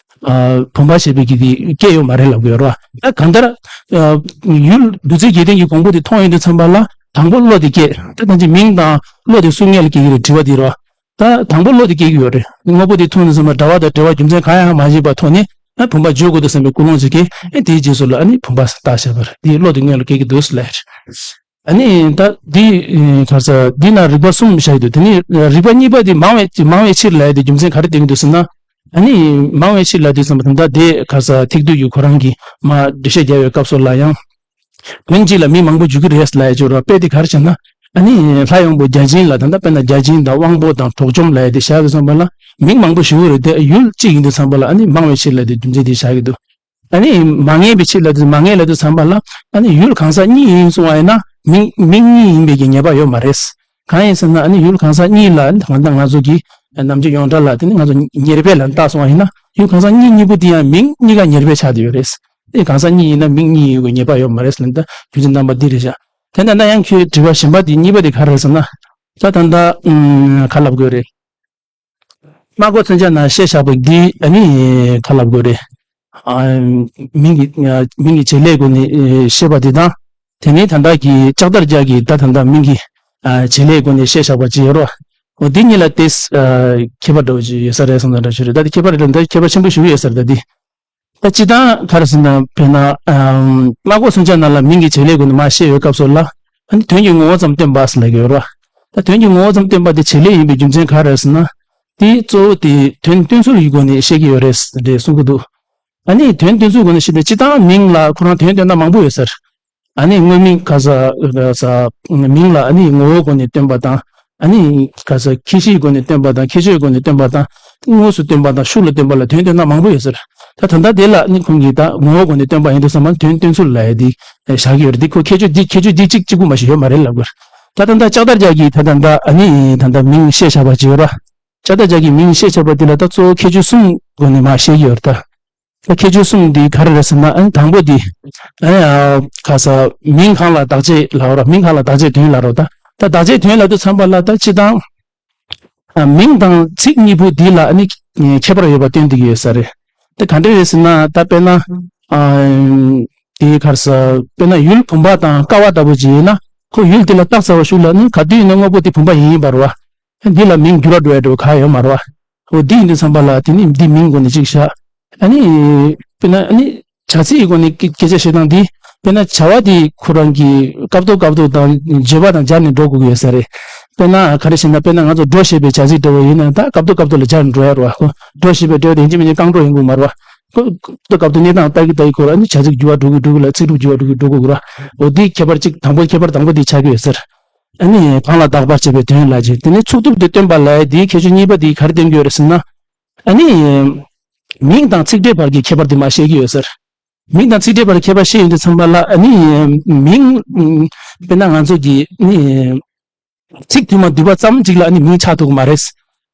ཨ། བུམ་པ་ཞེས་པའི་གི་དེ་སྐྱེ་ཡོད་མ་རེད་ལབ་དགོས་རེད་བ། ད་གང་ལྟར། ཨ། ཡུལ་བདུད་རྩི་གི་སྟེང་གི་གོང་བུ་དེ་མཐོང་ཡོང་དུས་ཙམ་པ་ལ། དང་པོ་བློ་དེ་སྐྱེ། ད་ད་ཅི་མིང་དང་བློ་དེ་སུ་སྔོན་ལ་སྐྱེ་གི་རེད། དྲི་བ་དེ་རེད་བ། ད་དང་པོ་བློ་དེ་སྐྱེ་གི་ཡོད་རེད། དངོས་པོ་དེ་མཐོང་དུས་ཙམ་པ་འདྲ་བ་དང་འབྲེལ་བ་རྒྱུ་མཚན་གང་ཡང་མ་བྱས་པར་མཐོང་ནས། ཨ། བུམ་པ་བརྗོད་དགོས་འདུག་བསམ་པའི་ཀུན་སློང་ཅིག་སྐྱེས། ཨ། དེའི་རྗེས་སུ་ལ། ཨ་ནི། བུམ་པ་བཏགས་བཞག་པ་རེད། དེའི་བློ་དེ་སྔོན་ལ་སྐྱེ་གི་འདུག་ཟེར་ལབ་ཡ་རེད། ཨ་ནི། ད་འདི། ཨེ། ག་རེ་ཟེར། འདི་ན་རིགས་པ་གསུམ་བཞག་ཡོད་དུས། དེ་ནས་རིགས་པ་གཉིས་པ་དེ་མངས་པའི། མངས་པའི་ཕྱིར་ལབ་ཡ་དེ་རྒྱུ་མཚན་ག་རེ་བསྟན་གྱི་འདུག་ཟེར་ན། ཨ་ནི། མངས་པའི་ཕྱིར་ལབ་དུས་ཙམ་པ། ད་ལྟ་དེ་ག་རེ་ཟེར། ཐེག་བསྡུས་ཀྱི་ཁོ་རང་གིས་མར་འགྲེལ་བཤད་རྒྱག་པའི་སྐབས་སུ་ལ་ཡང་། དོན་གཅིག་ལ་མིང་མང་པོ་འཇུག་གི་རེད་ལབ་ཡ་ཅིག་ཡོད་རེད་བ། དཔེ་དེ་ག་རེ་བྱས་ན། ཨ་ནི། ལྷ་ཡངས་པོ་བརྒྱ་བྱིན་ལ། ད་ལྟ་དཔེར་ན་བརྒྱ་བྱིན་དང་དབང་པོ་དང་གྲོགས་བཅོམ་ལབ་ཡ་དེ་བཞག་དུས་ཙམ་པ་ལ། མིང་མང་པོ་ཞིག་ཡོད་རེད་དེ། ཡུལ་གཅིག་ཡིན་དུས་ཙམ་པ་ལ། ཨ་ནི། མངས་པའི་ཕྱིར་ལབ་དེ་རྒྱུ་མཚན་དེ་བཞག་གི་འདུག་ཨ་ནི། མ་ངེས་པའི་ཕྱིར་ལབ་དུས། མ་ངེས་ལབ་དུས་ཙམ་པ་ལ། ཨ་ནི། ཡུལ་གང་ཟག་གཉིས་ཡིན་གསུངས་པ་ཡིན་ན། མིང་། མིང་གཉིས་ཡིན་པའི་གི་ངེས་པ་ཡོད་མ་རེད། གང་ཡིན་ཟེར་ན། ཨ་ནི། ཡུལ་གང་ཟག་གཉིས་ལ། ཨ་ནི། ད་ལྟ་ང་ཚོ་གི་ནམ་རྒྱུན་ཡོངས་གྲགས་ལ། དེ་ནི་ང་ཚོ་ཉེར་སྦས་ལ་བཏགས་སོང་བ་ཡིན་ན། ཡུལ་གང་ཟག་གཉིས་གཉིས་པོ་དེ་ཡང་མིང་གཉིས་ཀ་ཉེར་སྦས་ཆགས་བསྡད་ཡོད་རེད། དེ་གང་ཟག་གཉིས་ཡིན་ན་མིང་གཉིས་ཡོད་པའི་ངེས་པ་ཡོད་མ་རེད་ཟེར་ལབ་ན། ད་རྒྱུ་མཚན་རྣམ་པ་འདི་རེད་བཞག་དེ་ནས་ད་ཡང་ཁྱོད་དྲི་བ་གཞན་པ་དེ་གཉིས་པ་དེ་ག་རེ་རེད་ཟེར་ན། ད་ད་ལྟ་ཨུམ་ག་ལབ་དགོས་རེད། སྨྲ་སྒོ་མཚོན་ཆ་ནང་བཤད་བཞག་པ་འདི། ཨ་ནི། ག་ལབ་དགོས་རེད། ཨ། མིང་གི། ཨ། མིང་གི་བྱེད་ལས་སྒོ་ནས། ཨེ། བཤད་པ་འདི་དང་། དེ་ནས་ད་ལྟ་གི་ལྕགས་ཐག་སྦྱར་གྱི་ད་ད་ལྟ་མིང་གི། ཨ། བྱེད་ལས་སྒོ་ནས་བཤད་བཞག་པ་ཅིག་ཡོད་རེད། འོ་འདི་གཉིས་ལ་དེ། ཨ། ཁྱད་པར་འདྲ་བོ་ཅིག་ཡོད་ས་རེད་བསམ་ན་འདྲ་ཞིག་རེད། ད་དེ་ཁྱད་པར་རེད། ད་ཁྱད་པར་ཆེན་པོ་ཞིག་ཡོད་ས་རེད། ད་འདི། ད་སྤྱིར་བཏང་ག་རེ་ཟེར་ན། དཔེར་ན། ཨམ། སྨྲ་སྒོ་མཚོན་ཆ་ནང་ལ་མིང་གི་བྱེད་ལས་སྒོ་ནས་མར་བཤད་ཡོད་སྐབས་སུ་ལ། ཨ་ནི། དོན་གྱི་ངོ་བོ་ཙམ་སྟོན་པ་ཟེར་ལབ་ཀྱི་ཡོད་རེད་བ། ད་དོན་གྱི་ངོ་བོ་ཙམ་སྟོན་པ་དེ་བྱེད་ལས་ཡིན་པའི་རྒྱུ་མཚན་ག་རེ་རེད་ཟེར་ན། དེ་གཙོ་བོ་དེ་དོན་སྟོན་ཚུལ་གྱི་སྒོ་ནས་བཤད་ཀྱི་ཡོད་རེད་ཟེར་གསུང་གི་འདུག་ཨ་ནི། དོན་སྟོན་ཚུལ་སྒོ་ནས་བཤད་དེ། སྤྱིར་བཏང་མིང་ལ་ཁོ་རང་དོན་སྟོན་སྟངས་མང་པོ་ཡོད་ས་རེད། ཨ་ནི། དངོས་མིང་ག་ས་ས། མིང་ལ། ཨ་ནི། ངོ་བོའི་སྒོ་ནས་སྟོན་པ་དང་། ཨ་ནི། ག་ས། ཁྱད་གཞིའི་སྒོ་ནས་སྟོན་པ་དང་། ཁྱད་ཆོས་སྒོ་ནས་སྟོན་པ་དང་། དངོས་སུ་སྟོན་པ་དང་ཤུགས་ལ་སྟོན་པ་ལ་དོན་སྟོན་སྟངས་མང་པོ་ཡོད་ཟེར། ད་ད་ལྟ་དེ་ལ་ནི་ཁོང་གིས་ད་ངོ་བོའི་སྒོ་ནས་སྟོན་པ་ཡིན་དུས་ཙམ་པ་དོན་སྟོན་ཚུལ་ལབ་ཡ་དེ་བཞག་གི་ཡོད་རེད། དེ་ཁོ་ཁྱད་ཆོས་འདི། ཁྱད་ཆོས་འདི་གཅིག་གཅིག་པུ་མ་ཞིག་ཡོད་མ་རེད་ལབ་དགོས་རེད། ད་ད་ལྟ་ལྕགས་ཐག་སྦྱར་གྱིས་ད་ད་ལྟ། ཨ་ནི། ད་ལྟ་མིང་བཤད་བཞག་པ་ཅིག་ཡོད་ར། ལྕགས་ཐག་སྦྱར་གྱིས་མིང་བཤད་བཞག་པ་དེ་ལ་ད་གཙོ་བོ་ཁྱད་ཆོས་གསུམ་སྒོ་ནས་མར་བཤད་ཀྱི་ཡོད་རེད་ད། ད་ཁྱད་ཆོས་གསུམ་འདི་ག་རེ་རེད་ཟེར་ན། ཨ་ནི་དང་པོ་འདི། ཨ་ནི། ཨ། ག་ས། མིང་གང་ལ་བདག་བྱེད་ལབ་ར། མིང་གང་ལ་བདག་བྱེད་དོན་ལབ་ར། ད་ད་བདག་བྱེད་དོན་ལབ་དུས་ཙམ་པ་ལ་ད་སྤྱིར་བཏང་། ཨ། མིང་དང་ཚིག་གཉིས་པོ་འདི་ལ་ཨ་ནི་ཁྱད་པར་ཡོད་པ་སྟོན་བསྡད་ཀྱི་ཡོད་ས་རེད། ད་ག་འདྲ་རེད་ཟེར་ན། ད་དཔེར་ན། ཨ། དེ་ག་རེ་ཟེར། དཔེར་ན་ཡུལ་བུམ་པ་དང་ཀ་བ་ལྟ་བུ་ཅིག་ཡིན་ན། ཁོ་ཡུལ་དེ་ལ་བཏགས་ཚར་བ་ཤུགས་ལ་ནི་ག་དུས་ཡིན་ན་དངོས་པོ་དེ་བུམ་པ་ཡིན་ཡིན་པ་རེད་བ། འདི་ལ་མིང་འགྱུར་བ་འགྲོ་ཡ་འགྲོ་ག་ཡོད་མ་རེད་བ། འོ་འདི་ཡིན་དུས་ཙམ་པ་ལ་དེ་ནི་འདི་མིང་སྒོ་ནས་གཅིག་བཞག་ཨ་ནི། དཔེར་ན་ཨ་ནི་བྱ་ཚིག་གི་སྒོ་ནས་སྐད་སྐད་ཆ་བཤད་སྟངས་འདི། དཔེར་ན་བྱ་བ་འདི་ཁོ་རང་གི་སྐབས་ཐོག་སྐབས་ཐོག་དང་བརྗོད་པ་དང་སྦྱར་ནས་འགྲོ་དགོས་ཀྱི་ཡོད་ས་རེད། དཔེར་ན་ག་རེ་བཤད་ན། དཔེར་ན་ང་ཚོ་འགྲོ་ཞེས་པའི་བྱ་ཚིག་འདྲ་བོ་ཡིན་ན། ད་སྐབས་ཐོག་སྐབས་ཐོག་ལ་སྦྱར་ནས་འགྲོ་ཡ་རེད་བ། ཁོ་འགྲོ་ཞེས་པའི་འབྲེལ་བ་དེ་ཡིན་གཅིག་མིན་གཅིག་རྐང་འགྲོ་ཡིན་དགོས་མ་རེད་བ། ཁོ་སྐབས་ཐོག་སྐབས་ཐོག་གནས་སྟངས་ལྟ་གི་ལྟ་གི་ཁོ་རང་ནི་བྱ་ཚིག་འགྱུར་བ་འགྲོ་གི་འགྲོ་གི་ལ། ཚིག་གྲུབ་འགྱུར་བ་འགྲོ་གི་འགྲོ་གི་ར། འོ་འདི་ཁྱད་པར་གཅིག་དང་པོ། ཁྱད་པར་དང་པོ་འདི་ཆགས་ཀྱི་ཡོད་ཟེར། ཨ་ནི་གང་ལ་བདག་པར་བྱེད་པའི་དོན་ལ་ཅིག་དེ་ནས་ཚུགས་ཐུབ་དེ་སྟོན་པ་ལ་ཡ་འདིའི་ཁྱད་ཆོས་གཉིས་པ་འདི་ག་རེ་སྟོན་གྱི་ཡོད་རེད་ཟེར་ན། ཨ་ནི་མིང་དང་ཚིག་ཕྲད་བར་གྱི་ཁྱད་པར་འདི་མར་བཤད་ཀྱི་ཡོད་ཟེར། མིང་དང་ཚིག་ཕྲད་བར་ཁྱད་པར་བཤད་ཡོང་དུས་ཙམ་པ་ལ། ཨ་ནི་མིང་དཔེར་ན་ང་ཚོ་གི་ནི་ཚིག་དུ་མ་འདུས་པ་ཙམ་ཅིག་ལ་ཨ་ནི་མིང་ཆགས་ཐུབ་ཀྱི་མ་རེད།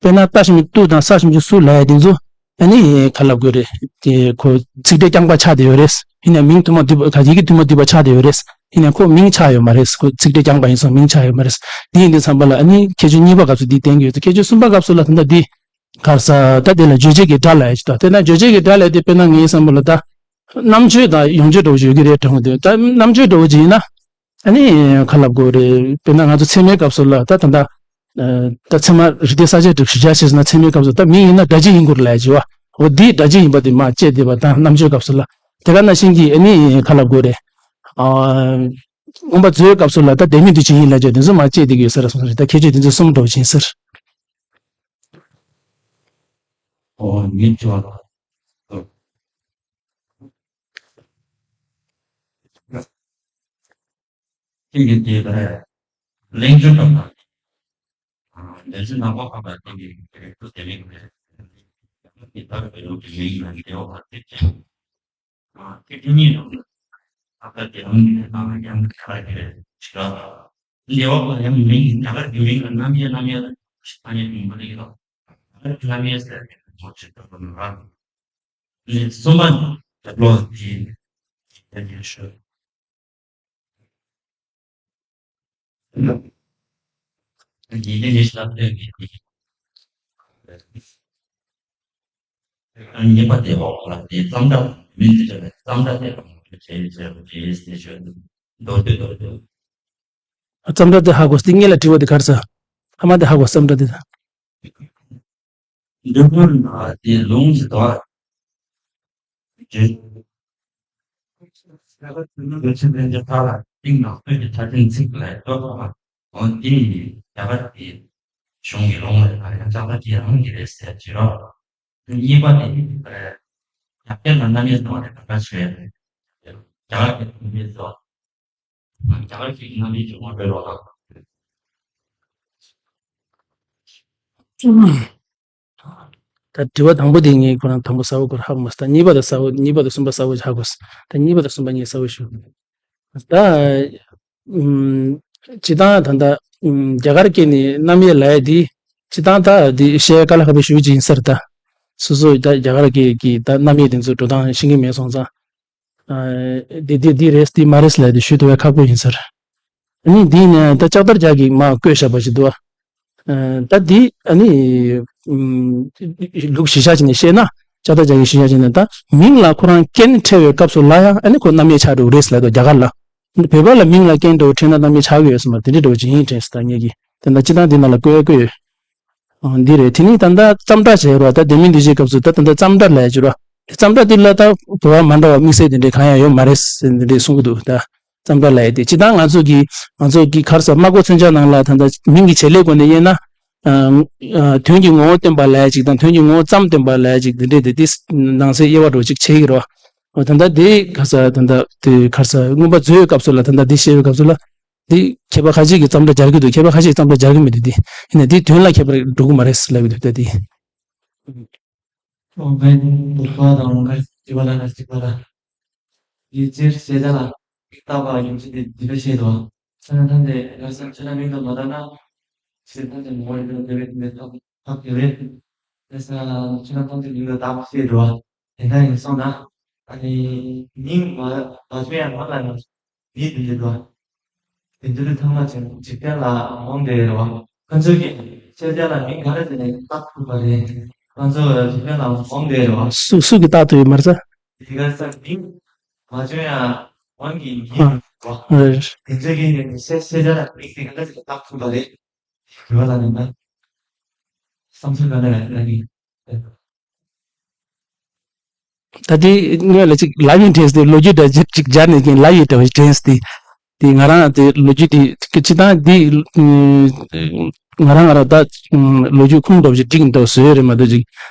དཔེར་ན་ཏ་ཞབས་ཀྱུ་ཏུ་དང་ས་ཞབས་ཀྱུ་སུ་ལབ་ཡ་དེ་ཚོ་ཨ་ནི་ག་ལབ་དགོས་རེད། དེ་ཁོ་ཚིག་ཕྲད་རྐྱང་པ་ཆགས་བསྡད་ཡོད་རེད། ཡིན་ནའི་མིང་དུ་མ་འདུས་པ། ཡི་གེ་དུ་མ་འདུས་པ་ཆགས་བསྡད་ཡོད་རེད། ཡིན་ནའི་ཁོ་མིང་ཆགས་ཡོད་མ་རེད། ཁོ་ཚིག་ཕྲད་རྐྱང་པ་ཡིན་སོང་། མིང་ཆགས་ཡོད་མ་རེད། དེ་ཡིན་དུས་ཙམ་པ་ལ་ཨ་ནི་ཁྱད་ཆོས་གཉིས་པ་སྐབས་སུ་འདི་བསྟན་གྱི་ཡོད། ཁྱད་ཆོས་གསུམ་པ་སྐབས་སུ་ལ་ད་ལྟ་འདི་ག་རེ་ཟེར། ད་དེ་ལ་རྗོད་བྱེད་ཀྱི་སྒྲ་ལབ་ཡ་ཅིག་དང་། དེ་ན་རྗོད་བྱེད་ཀྱི་སྒྲ་ལབ་ཡ་དེ་དཔེར་ན་ངའི་བསམ་པ་ལ་ད་རྣམ་དཔྱོད་དང་ཡོངས་དཔྱོད་འདྲ་བོ་ཅིག་ཡོད་ཀྱི་རེད་དྲན་གྱི་འདུག་ད་རྣམ་དཔྱོད་འདྲ་བོ་ཅིག་ཡིན་ན། ཨ་ནི་ག་ལབ་དགོས་རེད། དཔེར་ན་ང་ཚོ་ཚད་མའི་སྐབས་སུ་ལ་ད་ད་ལྟ་ད་ཚད་མ་རིགས་གཏེར་གསལ་བྱེད་སྒྲུབ་ཞིབ་ཆ་བྱས་ཟེར་ན། ཚད་མའི་སྐབས་སུ་ད་མིང་ཡིན་ན་སྒྲ་སྤྱི་ཡིན་དགོས་རེད་ལབ་ཡ་ཅིག་བ། འོ་འདི་སྒྲ་སྤྱི་ཡིན་པ་དེ་མར་བཅད་བསྡད་པ་དང་། རྣམ་དཔྱོད་སྐབས་སུ་ལ། དེ་ག་ནང་བཞིན་གྱི་ཨ་ནི་ག་ལབ་དགོས་རེད། ཨ་མངོན་པ་མཛོད་སྐབས་སུ་ལ་ད་ལྡན་མིན་འདུས་བྱས་ཡིན་ལབ་ཡ་དེ་ཚོ་མར་བཅད་བསྡད་ཀྱི་ཡོད་ས་རེད་སོང་རེད། ད་ཁྱད་ཆོས་དེ་ཚོ་གསུམ་འདྲ་བོ་ཅིག་ཡིན་ཟེར། ཨོ་ཉིད་ཅོ་ལ། ཏིང་གི་དེ་ལ་གླེང་བརྗོད་དང་། ལས་བྱེད་ནང་པ་ཁག་ལ་ཏིང་གི་དེ་རིགས་དེ་མིན་གྱི་དེ་ལྟར་དུ་ཡོང་གི་མིང་ལ་འདེབས་པ་དེ་ཅན། ཨ་དེ་དེ་ཉིད་ནང་ལ་ཨ་ད་དེ་རང་གི་ནང་ལ་ཡང་ཁ་གི་ཕྱི་ར། འདེབས་པ་ཡང་མིང་རྒྱ་གར་གྱི་མིང་ལ་རྣམ་དབྱེ། རྣམ་དབྱེ་ལ་ཐ་སྙད་མིང་མ་ལས་ལ་རྣམ་དབྱེ་ཟེར་ཏེ་ཐོག་ཆེད་དུ་ནོར་ར། ནས་གསུམ་པ་ནི་ལོ་དེ་དེ་ཉིད་ཤོད། ཡིན་ནས་ནི་ལབ་ལས་མེད་དེ། གཉིས་པ་དེ་འོག་ལ་དེ་ཙམ་སྒྲ་མིན་ཏེ་བྱ་བའི་ཙམ་སྒྲ་དེ་དང་དུ་བྱས་བྱས་པ་དེ་ཞེས་ཤོད། མདོར་བསྡུས་མདོར་བསྡུས། ཙམ་སྒྲ་དེ་ཧ་གོ་སྟེ་སྔོན་ལ་དྲི་བ་དེ་ག་རེ་ཟེར། ཨ་མ་དེ་ཧ་གོ་ཙམ་སྒྲ་དེ་དང་། འདོད་པར་ན་དེ་ལུང་ཟེར་དོ། རྗོད། རྗོད་བྱེད་ལས་འཇོག་ཐ་ལ་སྟེང་ནང་དཔོན་གྱི་ཐ་ཆེན་ཚིག་ལ་ལྟོས་པ། འོན་ཏེ་ནི་རྒྱ་གར་གྱི་གཞུང་གི་ལུང་ལ་ཡང་ལྕགས་རྟ་གཅིག་རང་གི་རེད་ཟེར་གྱི་རོ། གཉིས་པ་ནི་རྒྱ་སྐད་ལ་རྣམ་དབྱེ་བཏང་བ་རེད། ག་འདྲ་བྱས་རྒྱ་གར་གྱི་རྣམ་དབྱེ་བཏང་། རྒྱ་གར་གྱི་རྣམ་དབྱེ་གྱི་དབང་པོའི་ལོག་ལྟ། ད་དྲི་བ་དང་པོ་དེ་ངས་ཁོ་རང་དང་པོ་གསལ་པོ་ཁོ་རང་ཧ་གོ་མ་སོང་། ད་གཉིས་པ་དེ་གསལ་པོ། གཉིས་པ་དང་གསུམ་པ་གསལ་པོ་ཧ་གོ་སོང་། ད་གཉིས་པ་དང་གསུམ་པ་ངས་གསལ་པོ་ཞུ། ད་ཨུམ། སྤྱིར་བཏང་ད་ལྟ་ཨུམ་རྒྱ་གར་སྐད་ནས་རྣམ་དབྱེ་ལབ་ཡ་དེ། སྤྱིར་བཏང་ད་དེ་བཤད་དཀའ་ལས་ཁག་པོ་ཞེ་པོ་ཅིག་ཡིན་ས་རེད། ད་སོ་སོ་ད་རྒྱ་གར་སྐད་ཀྱི་ད་རྣམ་དབྱེ་དེ་ཚོ་འགྲོ་སྟངས་ཤེས་ཀྱི་མེད་སོང་ཙང་། ཨ་འདི་འདི་འདི་རེད་འདི་མ་རེད་ལབ་དེ་ཞུ་ཐུབ་པ་ཁག་པོ་ཡིན་ས་རེད། ཨ་ནི་འདི་ནས་ད་ལྕགས་ཐར་རྒྱག་གི་མ་བཀོད་བཞག་པ་ཞིག་འདུག་ཨ་ད་འདི་ཨ་ནི་ཨུམ་ལུགས་གཞི་བཞག་བྱས་ནས་བཤད་ན། ལྕགས་ཐར་རྒྱག་གི་གཞི་བཞག་བྱས་ན། ད་མིང་ལ་ཁོ་རང་རྐྱེན་འཕྲད་པའི་སྐབས་སུ་ལ་ཡང་ཨ་ནི་ཁོ་རྣམ་དབྱེ་ཆགས་འགྲོ་གི་རེད་ལབ་འདུག་རྒྱ་གར་ལ། བོད་པ་ལ་མིང་ལ་རྐྱེན་འདྲ་བོ་འཕྲད་ན་རྣམ་དབྱེ་ཆགས་ཀྱི་ཡོད་ས་མ་རེད། དེ་འདྲ་འདྲ་བོ་ཅིག་ཡིན་དྲན་སོང་། ད་ངེད་ཀྱིས་དེ་འདྲ་སྤྱིར་བཏང་འདི་ནང་ལ་བཀོད་བཀོད་ཡོད། ཨ་འདི་རེད། དེ་ནི་ད་ལྟ་ཙམ་སྒྲ་བྱས་རོགས། ད་ལྡན་མིན་འདུས་བྱས་སྐབས་སུ་ད་ད་ལྟ་ཙམ་སྒྲ་ལབ་ཡ་ཅིག་རོགས། དེ་ཙམ་སྒྲ་འདི་ལ་ད་བོད་པ་མ་འདྲ་བ་དམིགས་བསལ་དེ་འདྲས་གང་ཡང་ཡོད་མ་རེད་ཟེར་འདི་འདྲས་གསུང་གི་འདུག་ད་ཙམ་སྒྲ་ལབ་ཡ་དེ་སྤྱིར་བཏང་ང་ཚོ་གི་ང་ཚོ་གི་ག་རེ་ཟེར། སྨྲ་སྒོ་མཚོན་ཆ་ནང་ལ་ད་ལྟ་མིང་གི་བྱེད་ལས་སྒོ་ནས་དབྱེ་ན། ཨ་ཨ་དོན་གྱི་ངོ་བོ་སྟོན་པ་ལབ་ཡ་ཅིག་དང་། དོན་གྱི་ངོ་བོ་ཙམ་སྟོན་པ་ལབ་ཡ་ཅིག་འདི་འདྲས་དེ་དེ་ནང་གསེས་དབྱེ་བ་འདྲ་བོ་ཅིག་བྱེད་ཀྱི་རོགས། འོ་ད་ལྟ་དེ་ག་རེ་ཟེར། ད་ལྟ་དེ་ག་རེ་ཟེར། མངོན་པ་མཛོད་སྐབས་སུ་ལ་ད་ལྟ་འདི་བཤད་པའི་སྐབས་སུ་ལ། འདི་མཁས་པ་ཁ་ཤས་ཀྱིས་ཙམ་སྒྲ་སྦྱར་གྱི་འདུག་མཁས་པ་ཁ་ཤས་ཀྱིས་ཙམ་སྒྲ་སྦྱར་གྱི་མི་འདུག་དེ་ཡིན་ན་འདིའི་དོན་ལ་ཁྱད་པར་འགྲོ་གི་མ་རེད་ལབ་ཀྱི་འདུག་ད་འདི། ཨོ་ངས་འདི་པ་དང་ངས་སྤྱི་པ་ལ་ན་སྤྱི་པ་ལ། ཡིད་ཕྱིར་ཤེས་བྱ་ལ་མིང་བཏགས་པ་ཡིན་ཕྱིར་ཏེ་འདི་འདྲ་བཤད་དོ། ཆོས་རྣམས་ཐམས་ཅད་ཡང་སེམས་ཆོས་རྣམས་མིང་དུ་མ་བཏགས་ན། ཆོས་ཐམས་ཅད་ངོ་བོ་ཉིད་དུ་འབྲེལ་བའི་དོན་དེ་ཐབས་ཐབས་ཀྱི་རེད། དེ་ས་ཆོས་རྣམས་ཐམས་ཅད་མིང་དུ་བཏགས་པ་ཞེས་འགྲོ་བ། དེ་འདྲ་ཡིན་སོང་ན། ཨ་ནི་མིང་མ་མ་བྱུང་ཡང་ནང་ལ་ནི་མི་དེ་འདྲ་འགྲོ་བ། དེ་འདྲ་ལས་ཐ་མ་ཅན་འཇིག་རྟེན་ལ་འོང་བསྡད་རེད་བ། ཁོ་ཚོས་ཀྱི་ཤེས་བྱ་ལ་མིང་ག་འདྲ་བྱས་ནས་བཏགས་ཐུབ་པ་རེད། ཁོ་ཚོ་འཇིག་རྟེན་ལ་འོང་བསྡད་རེད་བ། སུ་སུ་གིས་བཏགས་ཐུབ་ཡོད་མ་རེད་ས། དེ་ག་ས་མིང་མ་བྱུང་ཡང་འོང་གི་མི་ཨ་རེད་བ། རེད། དེ་ཚོས་ཀྱི་ཤེས་ཤེས་བྱ་ལ་མིང་དེ་ག་འདྲ་བྱས་ནས་བཏགས་ཐུབ་པ་རེད། རེད་བ་ལ་ནི་ན། བསམ་ཚུལ་ག་འདྲ་ཡང་ན་ནི། ད་དེ་སྔོན་ལ་ཅིག་ལབ་ཡིན་དྲན་སྟེ་ལོ་རྒྱུས་འདྲ་ཅིག་སྦྱར་ནས་ཀྱང་ལབ་ཡོད་འདྲ་བ་ཞིག་དྲན་སྟེ། དེ་ང་རང་དེ་ལོ་རྒྱུས་དེ་ཅིག་སྤྱི་བཏང་དེ་ང་རང་ང་རང་ད་ལོ་རྒྱུས་ཁུངས་འདྲ་བ་ཞིག་འགྲིག་འདུག་བཟོས་རེད་མ་གཏོགས་ཅིག་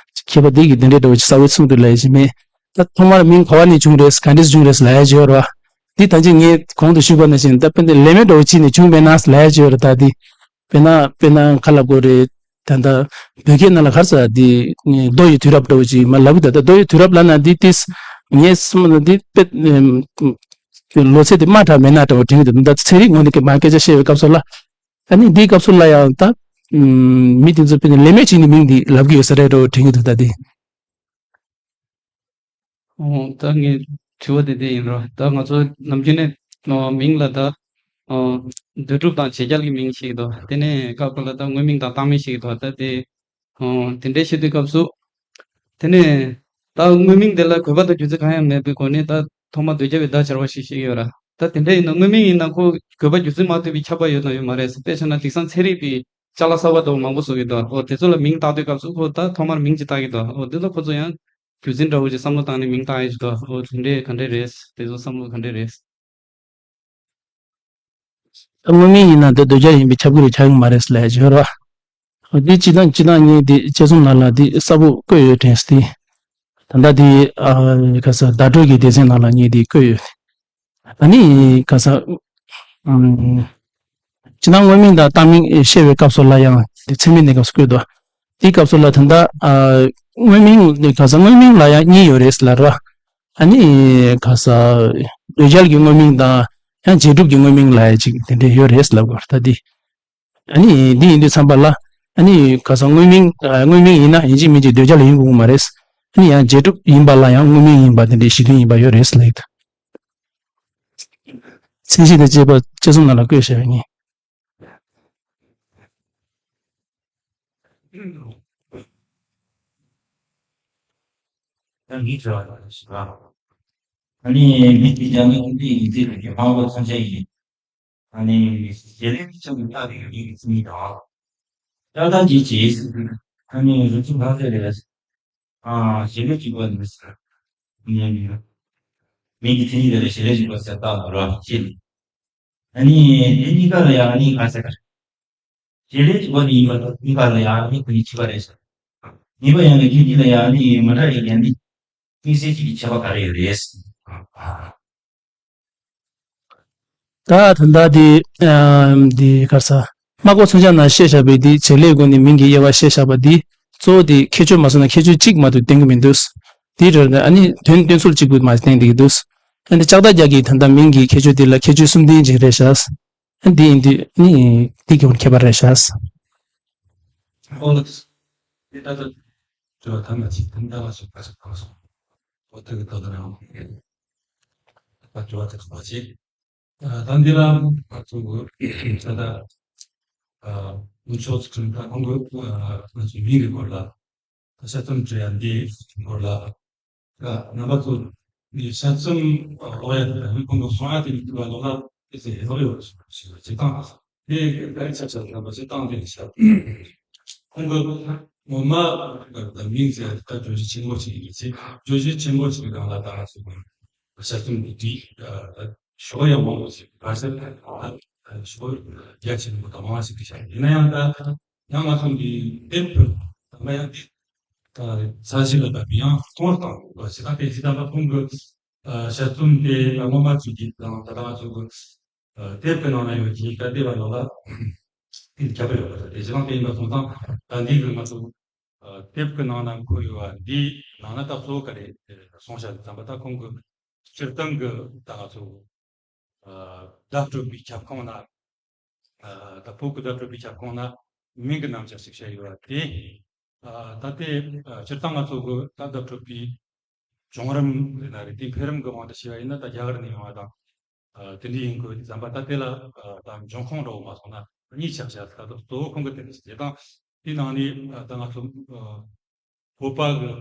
མཁས་པ་དེ་གི་དེ་འདྲའི་འདྲ་བ་ཞིག་གསལ་བོ་ཚིག་ཏུ་ལབ་ཡ་ཞིག་མེད། ད་ཐོག་མར་མིང་ག་བ་ནས་བྱུང་རེད། ག་འདྲས་བྱུང་རེད་ལབ་ཡ་ཅིག་ཡོད་རེད་བ། འདི་ད་ཅི་ངས་གོང་དུ་ཞུས་པ་ནང་བཞིན་ད་དཔེ་འདི་ལས་མེད་འདྲ་བོ་ཅིག་ནས་བྱུང་མེད་ན་ལབ་ཡ་ཅིག་ཡོད་རེད། ད་འདི་དཔེར་ན་དཔེར་ན་ག་ལབ་དགོས་རེད། ད་ལྟ་བོད་སྐད་ནང་ལ་ག་རེ་ཟེར། འདི་རྡོ་ཡི་དུས་རབས་འདྲ་བོ་ཅིག་མ་ལབ་གི། ད་ལྟ་རྡོ་ཡི་དུས་རབས་ལབ་ན་འདི་ཏིས་ངས་སེམས་ལ་འདི་དཔེ་ལོ་ཚད་འདི་དམའ་དྲགས་མེད་ན་འདྲ་བོ་དྲན་གི་འདུག་ད་ཚན་རིག་ངོས་ནས་མ་སྐད་ཆ་བཤད་པའི་སྐབས་སུ་ལ། ཨ་ནི་འདིའི་སྐབས་སུ་ལ་ཡང་ད་མི་དེ་ཚོ་དཔེར་ན་ལས་མེད་ཅིག་ནས་མིང་འདི་ལབ་གི་ཡོད་ས་རེད་འདྲ་བོ་དྲན་གི་འདུག་ད་འདི། ཨོ། ད་ངའི་དྲི་བ་དེ་དེ་ཡིན་རོ། ད་ང་ཚོ་ནམ་རྒྱུན་ནས་ཨོ་མིང་ལ་ད་ཨོ་འདོད་སྒྲུབ་དང་བྱེད་རྒྱལ་གྱི་མིང་ཞིག་འདུག་དེ་ནས་སྐབས་སྐབས་ལ་ད་དངོས་མིང་དང་བཏགས་མིང་ཞིག་འདུག་ད་དེ་ཨོ་དེ་འདྲའི་བཤད་དུས་སྐབས་སུ། དེ་ནས་ད་དངོས་མིང་དེ་ལ་དགོས་པ་དང་རྒྱུ་མཚན་གང་ཡང་མེད་པའི་སྒོ་ནས་ད་ཐོག་མ་འདོད་རྒྱལ་བའི་བརྡ་སྦྱར་བ་ཞིག་བཤད་ཀྱི་ཡོད་ར། ད་དེ་འདྲ་ཡིན་ན་དངོས་མིང་ཡིན་ན་ཁོ་དགོས་པ་རྒྱུ་མཚན་མ་ཐོན་པའི་ཁྱབ་པ་ཡོད་ན་ཡོད་མ་རེད། དཔེ་བྱས་ན་དེང་སང་ཚན་རིག་པའི་ཅ་ལག་གསར་པ་དང་མང་པོ་བཟོ་གི་འདུག་ཨོ་དེ་ཚོ་ལ་མིང་བཏགས་དུས་སྐབས་སུ་ཁོ་ད་ཐོག་མར་མིང་ཅིག་བཏགས་ཀྱི་འདུག་ཨོ་དེ་ཚོ་ཁོ་ཚོ་ཡང་རྒྱུ་མཚན་འདྲ་བོ་ཅིག་བསམ་བློ་བཏང་ནས་མིང་བཏགས་ཡ་ཅིག་འདུག་ཨོ་དེ་འདྲས་ག་འདྲས་རེད། དེ་ཚོ་བསམ་བློ་ག་འདྲས་རེད། དངོས་མིང་ཡིན་ན་དེ་འདོད་རྒྱལ་ཡིན་པས་ཁྱབ་ཀྱི་རེད་ཁྱབ་ཀྱི་མ་རེད་ལབ་ཡ་ཅིག་ཡོད་རེད་བ། འོ་དེ་སྤྱི་བཏང་སྤྱི་བཏང་ངས་དེ་དཔྱད་རྩོམ་ནང་ལ་དེ་གསལ་པོ་བཀོད་ཡོད་དྲན་སྟེ། ད་ལྟ་དེ་ཨ་ག་ས་བརྡ་སྤྲོད་ཀྱི་སྡེ་ཚན་ནང་ལ་ངས་དེ་བཀོད་ཡོད། ཨ་ནི་ག་ས་ཨམ། སྤྱིར་བཏང་དངོས་མིང་དང་བཏགས་མིང་བཤད་པའི་སྐབས་སུ་ལ་ཡང་དེ་ཚད་མིན་གནས་སྐབས་སུ་བཀོད་དོ། དེའི་སྐབས་སུ་ལ་ད་ལྟ་ཨ་དངོས་མིང་ག་ས་དངོས་མིང་ལ་ཡང་གཉིས་ཡོད་རེད་ལབ་ར། ཨ་ནི་ག་ས་འདོད་རྒྱལ་གྱི་དངོས་མིང་དང་ཡང་རྗེས་གྲུབ་ཀྱི་དངོས་མིང་ལབ་ཡ་ཅིག་དེ་འདྲས་ཡོད་རེད་ལབ་དགོས་རེད་ད་འདི། ཨ་ནི་འདི་ཡིན་དུས་ཙམ་པ་ལ་ཨ་ནི་ག་ས་དངོས་མིང་ཨ་དངོས་མིང་ཡིན་ན་ཡིན་གཅིག་མིན་གཅིག་འདོད་རྒྱལ་ཡིན་དགོས་མ་རེད། ཨ་ནི་ཡང་རྗེས་གྲུབ་ཡིན་པ་ལ་ཡང་དངོས་མིང་ཡིན་པ་དེ་འདྲའི་གཞི་མཐུན་ཡིན་པ་ཡོད་རེད་ལབ་ཡོད། མཚན་གཞི་དང་བཅས་པ་དཔྱད་རྩོམ་ནང་ལ་བཀོད་བཞག་ཡོད་ངེས། ད་ངའི་དྲི་བ་དང་ཞིག་ལ། ཨ་ནི་མི་དེ་རྒྱ་མི་ཨིན་ཇི་ཡིན་ཚུལ་དེ་མང་པོ་མཚོན་ཆ་ཡིན། ཨ་ནི་ཞལ་ལས་ཀྱི་ཆེད་དུ་བཏགས་པའི་མིང་གི་མཚན་ཉིད་དང་། ཏག་ཏག་ཅིག་བྱས། ཨ་ནི་རུ་ཆུ་ལྷ་ཚེ་རེད། ཨ་ཞལ་ལས་གཅིག་པ་ནི། ཨ་ནི་མིང་གི་མཚན་ཉིད་དེ་ལ་ཞལ་ལས་གཅིག་པ་ཟེར་བཏགས་པ་རེད་བ་ཅེས། ཨ་ནི་དེ་གཉིས་ཀ་ལ་ཡང་ཨ་ནི་ག་ཟེར། ཞལ་ལས་གཅིག་པ་ནི་ཡིན་པ་དང་གཉིས་ཀ་ལ་ཡང་ཨ་ནི་ཁོ་གཉིས་གཅིག་པ་རེད་ཟེར། ཡིན་པ་ཡང་ན་རྒྱུད་འདི་ལ་ཡང་ཨ་ནི་མི་འདྲ་བའི་ཡང་ནི་དམིགས་བསལ་གཅིག་གི་ཁྱད་པར་ག་རེ་ཡོད་རེད། ད་ད་ལྟ་དེ་ཨམ་དེ་ག་རེ་ཟ། སྨྲ་སྒོ་མཚོན་ཆ་ནང་བཤད་བཞག་པའི་དེ་བྱེད་ལས་སྒོ་ནས་མིང་གི་དབྱེ་བ་བཤད་བཞག་པ་དེ་གཙོ་བོ་དེ་ཁྱད་ཆོས་མ་སོང་ན་ཁྱད་ཆོས་གཅིག་མ་གཏོགས་ལྡན་གྱི་མི་འདུག་དེའི་འཕྲོས་ནས་ཨ་ནི་དོན་སྟོན་ཚུལ་གཅིག་པུ་མ་བསྟན་བསྡད་ཀྱི་འདུག་ཨ་ནི་ལྕགས་རྟ་རྒྱ་གིས་ད་ལྟ་མིང་གི་ཁྱད་ཆོས་དེ་ལ་ཁྱད་ཆོས་གསུམ་ལྡན་ཅིག་རེད་བཞག་ཨ་འདི་ཡིན་དུས་ནི་འདི་གི་ཁྱད་པར་རེད་བཞག་ཨོ་ལགས། དེ་ལྟར་དུ་དྲི་བ་ཐ་མ་གཅིག་དང་ད་ལ་སོགས་པ་ཞིག་གང་སོང་། ཨོ་ཐུག་གི་ཐོག་ཏུ་རང་ད་དྲི་བ་དེ་ག་པ་ཞིག་ད་འདི་ལ་ང་ཚོ་གི་ད་ལྟ་ཨ་དངུལ་ཕྱོགས་སུ་ཁྲིམས་ཁང་ཁོང་གི་ཨ་ང་ཚོའི་མིང་གི་སྐོར་ལ་ད་དཔྱད་རྩོམ་བྲིས་ཡ་འདིའི་སྐོར་ལ་ད་རྣམ་པ་ཚོ་ནི་དཔྱད་རྩོམ་ཀློག་ཡ་དེ་དང་ཁོང་གི་གསུང་ཡ་དེ་ནི་ཐུབ་པ་ལོག་ལ་དེ་ཚོ་ཧེ་ལོག་ཡོད་ཞེས་པ་ཅིག་དང་དེ་ག་རེ་ཆ་ཆ་རྣམ་པ་ཚོས་བཏང་དེ་ནི་ཤར་ཁོང་གི་ངོ་མ་མིང་ཟེར་ད་བརྗོད་གཞི་ཆེན་པོ་ཅིག་ཡིན་ཚེ་བརྗོད་གཞི་ཆེན་པོ་ཅིག་གི་སྒང་ལ་ད་ང་ཚོ་དཔྱད་རྩོམ་འདི་བྲིས། ད་ཞོགས་ཡང་མང་པོ་ཞིག་ག་ཚད་ཞོགས་རྒྱ་ཆེན་པོ་དང་མང་ཞིག་གི་ཤར། ཡིན་ན་ཡང་ད་ཡང་ང་ཚོ་འདི་དེབ་ཕུལ་དང་པ་ཡང་འདི་ད་ས་གཞི་ལ་ད་མི་ཡང་གཏོང་བཏང་བ་ཞིག་ད་དེ་ཞིག་ད་ད་ཁོང་གི་དཔྱད་རྩོམ་དེ་ད་ངོ་མ་ཚུལ་གྱི་དང་ད་ད་ང་ཚོ་གི་དེབ་ཀྱི་ནང་ན་ཡོད་ཀྱི་ད་དེ་བ་ལ་ལ་ཁྱབ་པ་ཡོད་པ་དང་དེ་ཞིག་དང་དེ་ཡིན་པ་སོང་ཙང་ད་འདི་གི་ང་ཚོ་ཨ་དེབ་ཀྱི་ནང་ན་འཁོད་ཡོད་པ་འདིའི་ནང་ན་ད་གཙོ་བོ་ག་རེ་གསུངས་བཞག་ཙམ་པ་ད་ཁོང་གི་སྤྱིར་བཏང་གི་ད་ང་ཚོ་ཨ་བརྡ་སྤྲོད་པའི་ཁྱབ་ཁོངས་ན་ཨ་ད་བོད་ཀྱི་བརྡ་སྤྲོད་པའི་ཁྱབ་ཁོངས་ན་མིང་གི་རྣམ་གཞག་ཅིག་བཤད་ཡོད་པ་དེ་ཨ་ད་ལྟའི་ཨ་སྤྱིར་བཏང་ང་ཚོ་གི་ད་བརྡ་སྤྲོད་པའི་བྱུང་རིམ་ཡིན་ན་རེད། དེའི་འཕེལ་རིམ་གྱི་དབང་དུ་བྱས་པ་ཡིན་ན་ད་རྒྱ་གར་ནས་ཡོང་བ་དང་། ཨ་དེ་འདྲ་ཡིན་དགོས་ཙམ་པ་ད་དེ་ལ་ཨ་ད་འབྱུང་ཁུངས་འདྲ་བོ་མ་སོང་ན་གཉིས་ཆགས་བྱ་ད་དུ་གཙོ་བོ་ཁོང་གི་དེ་འདྲ་བྱེད་སྟངས་དེའི་ནང་ནས་ཨ་ད་ང་ཚོ་ཨ་བོད་པ་གི་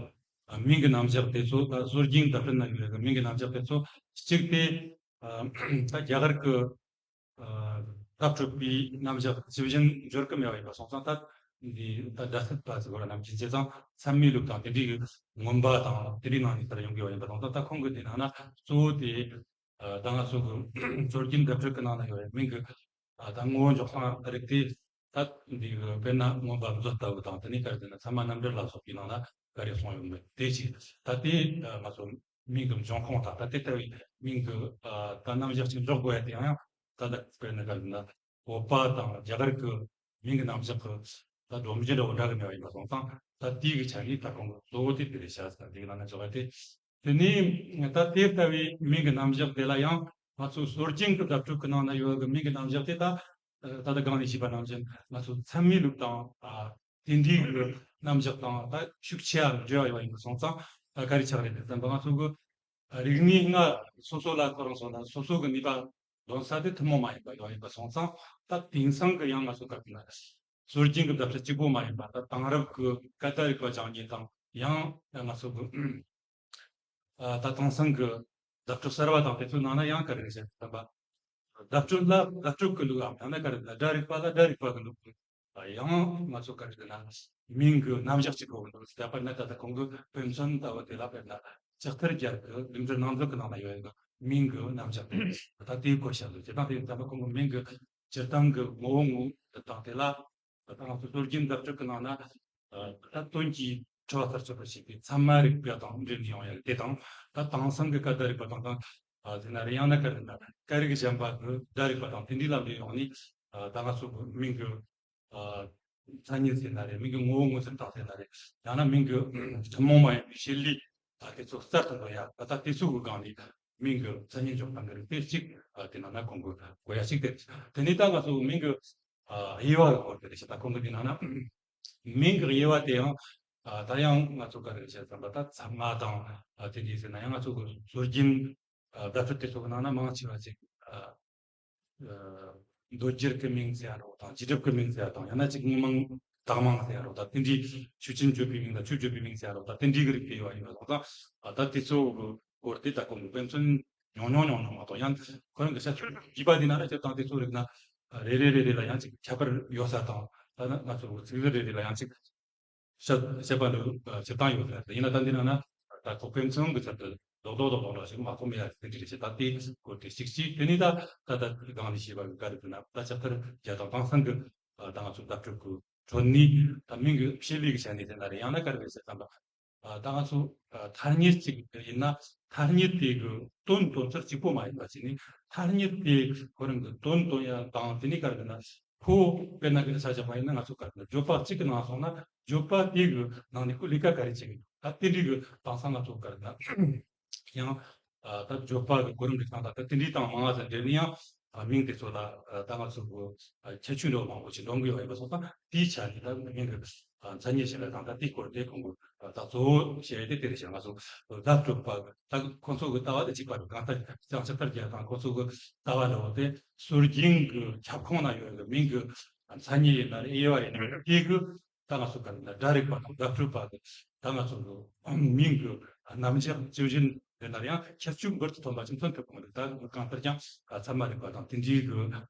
ཨ་མིང་གི་རྣམ་གཞག་དེ་ཚོ་ད་སྲོལ་རྒྱུན་བརྡ་སྤྲོད་ནང་ཡོད་པའི་མིང་གི་རྣམ་གཞག་དེ་ཚོ་གཅིག་དེ་ཨ་ད་རྒྱ་གར་གི་ཨ་བརྡ་སྤྲོད་པའི་རྣམ་གཞག་ཇི་བཞིན་འབྱོར་གི་མེད་པ་ཡིན་པ་སོང་ཙང་ད་ འདི་ད་སྒྲ་ཚད་པ་ཟེར་བ་རྣམས་ཀྱི་བྱས་ཙང་མཚན་མའི་ལུགས་དང་དེ་འདྲའི་མངོན་པ་དང་དེ་འདྲའི་ནང་ནས་ལྟར་ཡོང་དགོས་པ་ཡིན་པ་དང་། ད་ད་ཁོང་གི་དེ་ནང་ན་གཙོ་བོ་དེ་ད་ང་ཚོ་གི་སྲོལ་རྒྱུན་བརྡ་སྤྲོད་ཀྱི་ནང་ན་ཡོད་པའི་མིང་གི་ད་ངོ་བོ་འཇོག་སྟངས་རིགས་དེ། ད་འདི་གི་དཔེར་ན་མངོན་པ་མཛོད་ལྟ་བུ་དང་དེ་ནས་ག་རེ་ཟེར་ན་ཚད་མ་རྣམ་འགྲེལ་ལ་སོགས་པའི་ནང་ན་ག་རེ་གསུངས་ཡོད་མེད་དེ་གཅིག་ད་དེ་ང་ཚོ་མིང་གི་འབྱུང་ཁུངས་དང་ད་དེ་ལྟ་བུའི་མིང་གི་ད་རྣམ་གཞག་ཅིག་འཇོག་དགོས་ཡ་དེ་ཡང་ཡང་ད་ད་དཔེར་ན་ག་རེ་ཟེར་ན་བོད་པ་དང་རྒྱ་གར་གི་མིང་གི་རྣམ་གཞག་གི་ད་སྒྲོམ་གཞི་འདྲ་བོ་འདྲ་གི་མེད་པ་ཡིན་པ་སོང་ཙང་ད་དེའི་གི་ཆ་ནས་ད་ཁོང་གི་གཙོ་བོ་དེ་དེ་རེད་ཤག་ད་དེ་གི་ནང་ན་འཇོག་ཡ་དེ། དེ་ནས་ད་དེ་ལྟ་བུའི་མིང་གི་རྣམ་གཞག་དེ་ལ་ཡང་ང་ཚོའི་སྲོལ་རྒྱུན་གྱི་བརྡ་སྤྲོད་ཀྱི་ནང་ན་ཡོད་པའི་མིང་གི་རྣམ་གཞག་དེ་ད་ད་ལྟ་སྒང་ནས་ཞུས་པ་ནང་བཞིན་ང་ཚོ་ཚད་མའི་ལུགས་དང་ཨ་དེ་འདྲའི་གི་རྣམ་གཞག་དང་ད་ཤུགས་ཆེ་བ་འབྲེལ་བ་ཡོད་པ་ཡིན་པ་སོང་ཙང་ད་ག་རེ་ཆགས་རེད་དེ་བསམ་པ་ང་ཚོ་གི་རིག་གནས་ལྔ་སོ་སོ་ལ་ཁོ་རང་སོ་ལ་སོ་སོ་གི་ནུས་པ་འདོན་ས་དེ་ཐུན་མོང་མ་ཡིན་པ་ཡོད་ཡིན་པ་སོང་ཙང་ད་དེང་སང་གི་ཡང་ང་ཚོ་ག་རེ་ན་སྲོལ་རྒྱུན་གྱི་བརྡ་སྤྲོད་གཅིག་པོ་མ་ཡིན་པ་ད་དེང་རབས་ཀྱི་སྐད་བརྡ་རིག་པ་སྦྱང་མཁན་དང་ཡང་ང་ཚོ་གི་ཨ་ད་དེང་སང་གི་བརྡ་སྤྲོད་གསར་བ་དང་དེ་ཚོའི་ནང་ན་ཡང་ག་རེ་རེད་ཟེར་བསམ་པ། བརྡ་སྤྲོད་ལ་བརྡ་སྤྲོད་ཀྱི་ལུགས་འམ་ཡང་ན་ག་རེ་ཟེར་ན་སྒྲ་རིག་པ་ལ་སྒྲ་རིག་པ་གི་ལུགས། ཡང་ང་ཚོ་ག་རེ་ཟེར་ན་མིང་གི་རྣམ་གཞག་ཅིག་དགོས་ཀྱི་འདུག་ད་དཔེར་ན་ད་ལྟ་ཁོང་གི་དཔེ་མཚོན་ལྟ་བུ་དེ་ལ་དཔེར་ན་ལྕགས་ཐར་རྒྱལ་གྱི་ལུང་འདྲེན་རྣམ་འབྱོར་གྱི་ནང་ན་ཡོད་ཡོད་མིང་གི་རྣམ་གཞག་དེ་ད་དེའི་སྐོར་བཤད་འདུག་སྤྱིར་བཏང་དེ་ཡིན་ཙང་ཁོང་གི་མིང་གི་སྤྱིར་བཏང་གི་ངོ་བོ་ངོ་བོ་དང་དེ་ལ་ད་ང་ཚོ་སྲོལ་རྒྱུན་བརྡ་སྤྲོད་ཀྱི་ནང་ན་ད་དོན་གྱི་འཁྲུལ་བ་ཐག་གཅོད་པར་བྱེད་པའི་ཚད་མ་རིག་པ་དང་འབྲེལ་ནས་ཡོང་ཡ་དེ་དང་ད་དེང་སང་གི་སྐད་བརྡ་རིག་པ་དང་དང་དེ་ན་རེ་ཡང་ན་སྐད་རིགས་ན་སྐད་རིགས་གཞན་པ་གི་སྒྲ་རིག་པ་དང་དེ་འདྲའི་ལམ་ལས་ཡོང་ནས་ད་ང་ཚོ་གི་མིང་གི་ཨ་མཚན་ཉིད་ཟེར་ན་རེད། མིང་གི་ངོ་བོ་ངོས་ཟིན་སྟངས་ཟེར་ན་རེད། ཡང་ན་མིང་གི་ཐུན་མོང་མ་ཡིན་པའི་བྱེད་ལས་ཨ་དེ་ཚོ་གསར་དུ་འགྲོ་ཡ་ད་ལྟ་དེ་ཚོ་གི་སྒང་ནས་མིང་གི་མཚན་ཉིད་འཇོག་སྟངས་ཀྱི་རིགས་དེ་གཅིག་ཨ་དེ་ནང་ན་གོང་གི་གོ་ཡ་གཅིག་དེ་རེད། དེ་ནས་ད་ང་ཚོ་མིང་གི་ཨ་དབྱེ་བ་གི་སྐོར་དེ་རེད་ཤག་ད་གོང་གི་དེ་ནང་ན་མིང་གི་དབྱེ་བ་དེ་ཡང་ཨ་ད་ཡང་ང་ཚོ་ག་རེ་བྱས་ཙམ་པ་ད་ཚད་མ་དང་ཨ་དེ་འདྲ་ཟེར་ན་ཡང་ང་ཚོ་གི་སྲོལ་རྒྱུན་ཨ་བརྡ་སྤྲོད་དེ་ཚོ་གི་ནང་ན་མང་ཆེ་བ་ཅིག་ཨ། ཨ་མདོ་སྒྱུར་གྱི་མིང་ཟེར་ཡ་རོ་དང་རྗེས་གྲུབ་ཀྱི་མིང་ཟེར་ཡ་དང་ཡང་ན་ཅིག་དངོས་མིང་བདག་མིང་ཟེར་ཡ་རོ་ད་དེ་འདྲའི་ཆོས་ཅན་བརྗོད་པའི་མིང་དང་ཆོས་བརྗོད་པའི་མིང་ཟེར་ཡ་རོ་ད་དེ་འདྲའི་གི་རིགས་དེ་ཡོད་ཡིན་པ་སོང་ཙང་ད་དེ་ཚོ་གི་སྐོར་དེ་ད་གོང་གི་དཔེ་མཚོན་ཉུང་ཉུང་ཉུང་ཉུང་མ་གཏོགས་ཡང་ཁོ་རང་གི་ཤ་ཚུལ་བགྱིས་པ་དེ་ན་ལ་སྤྱིར་བཏང་དེ་ཚོ་རིགས་ན་རེ་རེ་རེ་རེ་ལ་ཡང་ཅིག་ཁྱད་པར་ཡོད་ས་དང་ད་ནི་ང་ཚོ་གི་ཚིག་གཞི་རེ་རེ་ལ་ཡང་ཅིག་བཤད་བཤད་པ་འདི་ཨ་བྱེད་སྟངས་ཡོད་རེད། ཡིན་ན་ད་འདི་ནང་ན་ད་ཁོ་དཔེ་མཚོན་གྱི་ཚུལ་དུ་རྡོག་རྡོག་རྡོག་རྡོག་འདྲ་ཞིག་མ་གཏོགས་མེད་ཡ་དེ་འདྲ་རེད་ཤག་ད་དེ་སྐོར་དེ་གཅིག་གཅིག་དེ་ནས་ད་ད་ད་སྒང་ནས་བཤད་པ་གི་ག་རེ་ཟེར་ན་ད་ལྕགས་ཐར་རྒྱལ་དང་དེང་སང་གི་ཨ་ད་ང་ཚོ་བརྡ་སྤྲོད་ཀྱི་ཁྲོད་ནས་ད་མིང་གི་བྱེད་ལས་ཀྱི་ཆ་ནས་དེ་འདྲ་རེད། ཡང་ན་ག་རེ་རེད་ཟེར་ཙམ་པ་ཨ་ད་ང་ཚོ་ཨ་ཐ་སྙད་ཅིག་ཡིན་ན་ཐ་སྙད་དེ་གི་དོན་དོན་ཚུལ་གཅིག་པོ་མ་ཡིན་པ་ཅིག་ནི་ཐ་སྙད་དེ་ཁོ་རང་གི་དོན་དོན་ཡ་དང་དེ་ནས་ག་རེ་ཟེར་ན། ཁོ་དཔེར་ན་གི་ཆ་བཞག་པ་ཡིན་ན་ང་ཚོ་ག་རེ་ན་བརྗོད་པ་གཅིག་གི་ནང་སོང་ན་བརྗོད་པ་དེ་གི་ནང་ནས་ཁོ་ལས་ཀ་ག་རེ་བྱེད་ཀྱི་འདུག་ད་དེ་འདྲའི་གི་དེང་སང་ང་ཚོ་ག་རེ་ན་ཡང་ཨ་ད་བརྗོད་པ་གི་གོ་རིམ་རིགས་དང་ད་ད་དེ་འདྲའི་དང་མང་བ་ཟེར་འདྲེས་ནས་ཡང་ཨ་མིང་དེ་ཚོ་ལ་ཨ་ད་ང་ཚོ་གི་ཨ་ཁྱད་ཆོས་འདྲ་བོ་མང་པོ་ཞིག་འདོན་གི་ཡོད་ཡིན་པ་སོང་ཙང་དེའི་ཆ་ནས་ད་མིང་གི་ཨ་མཚན་ཉིད་ཞིག་ལ་དང་ད་དེའི་སྐོར་དེ་ཁོང་གི་ཨ་ད་གཙོ་བོ་བཤད་དེ་དེ་རེད་ཤག་ང་ཚོ་བརྡ་སྤྲོད་པ་ད་ཁོང་ཚོ་གི་ལྟ་བ་དེ་གཅིག་པ་རེད། གང་ལྟར་ལྕགས་ཐར་རྒྱལ་དང་ཁོང་ཚོ་གི་ལྟ་བ་འདྲ་བོ་དེ། སྲོལ་རྒྱུན་གྱི་ཁྱབ་ཁོངས་ན་ཡོད་པའི་མིང་གི་མཚན་ཉིད་ཡིན་ན་རེད། དབྱེ་བ་ཡིན་ན་རེད། དེ་གི་ད་ང་ཚོ་ག་རེ་ན་སྒྲ་རིག་པ་དང་བརྡ་སྤྲོད་པ་གི་ད་ང་ཚོ་གི་མིང་གི་རྣམ་གཞག་ཇི་བཞིན་རེད་ན་ཡང་ཁྱད་ཆོས་འབུར་དུ་ཐོན་པ་ཅིག་མཚོན་ཐུབ་ཀྱི་མི་འདུག་ད་གང་ལྟར་ཀྱང་ཚད་མ་རིག་པ་དང་དེ་འདྲའི་གི་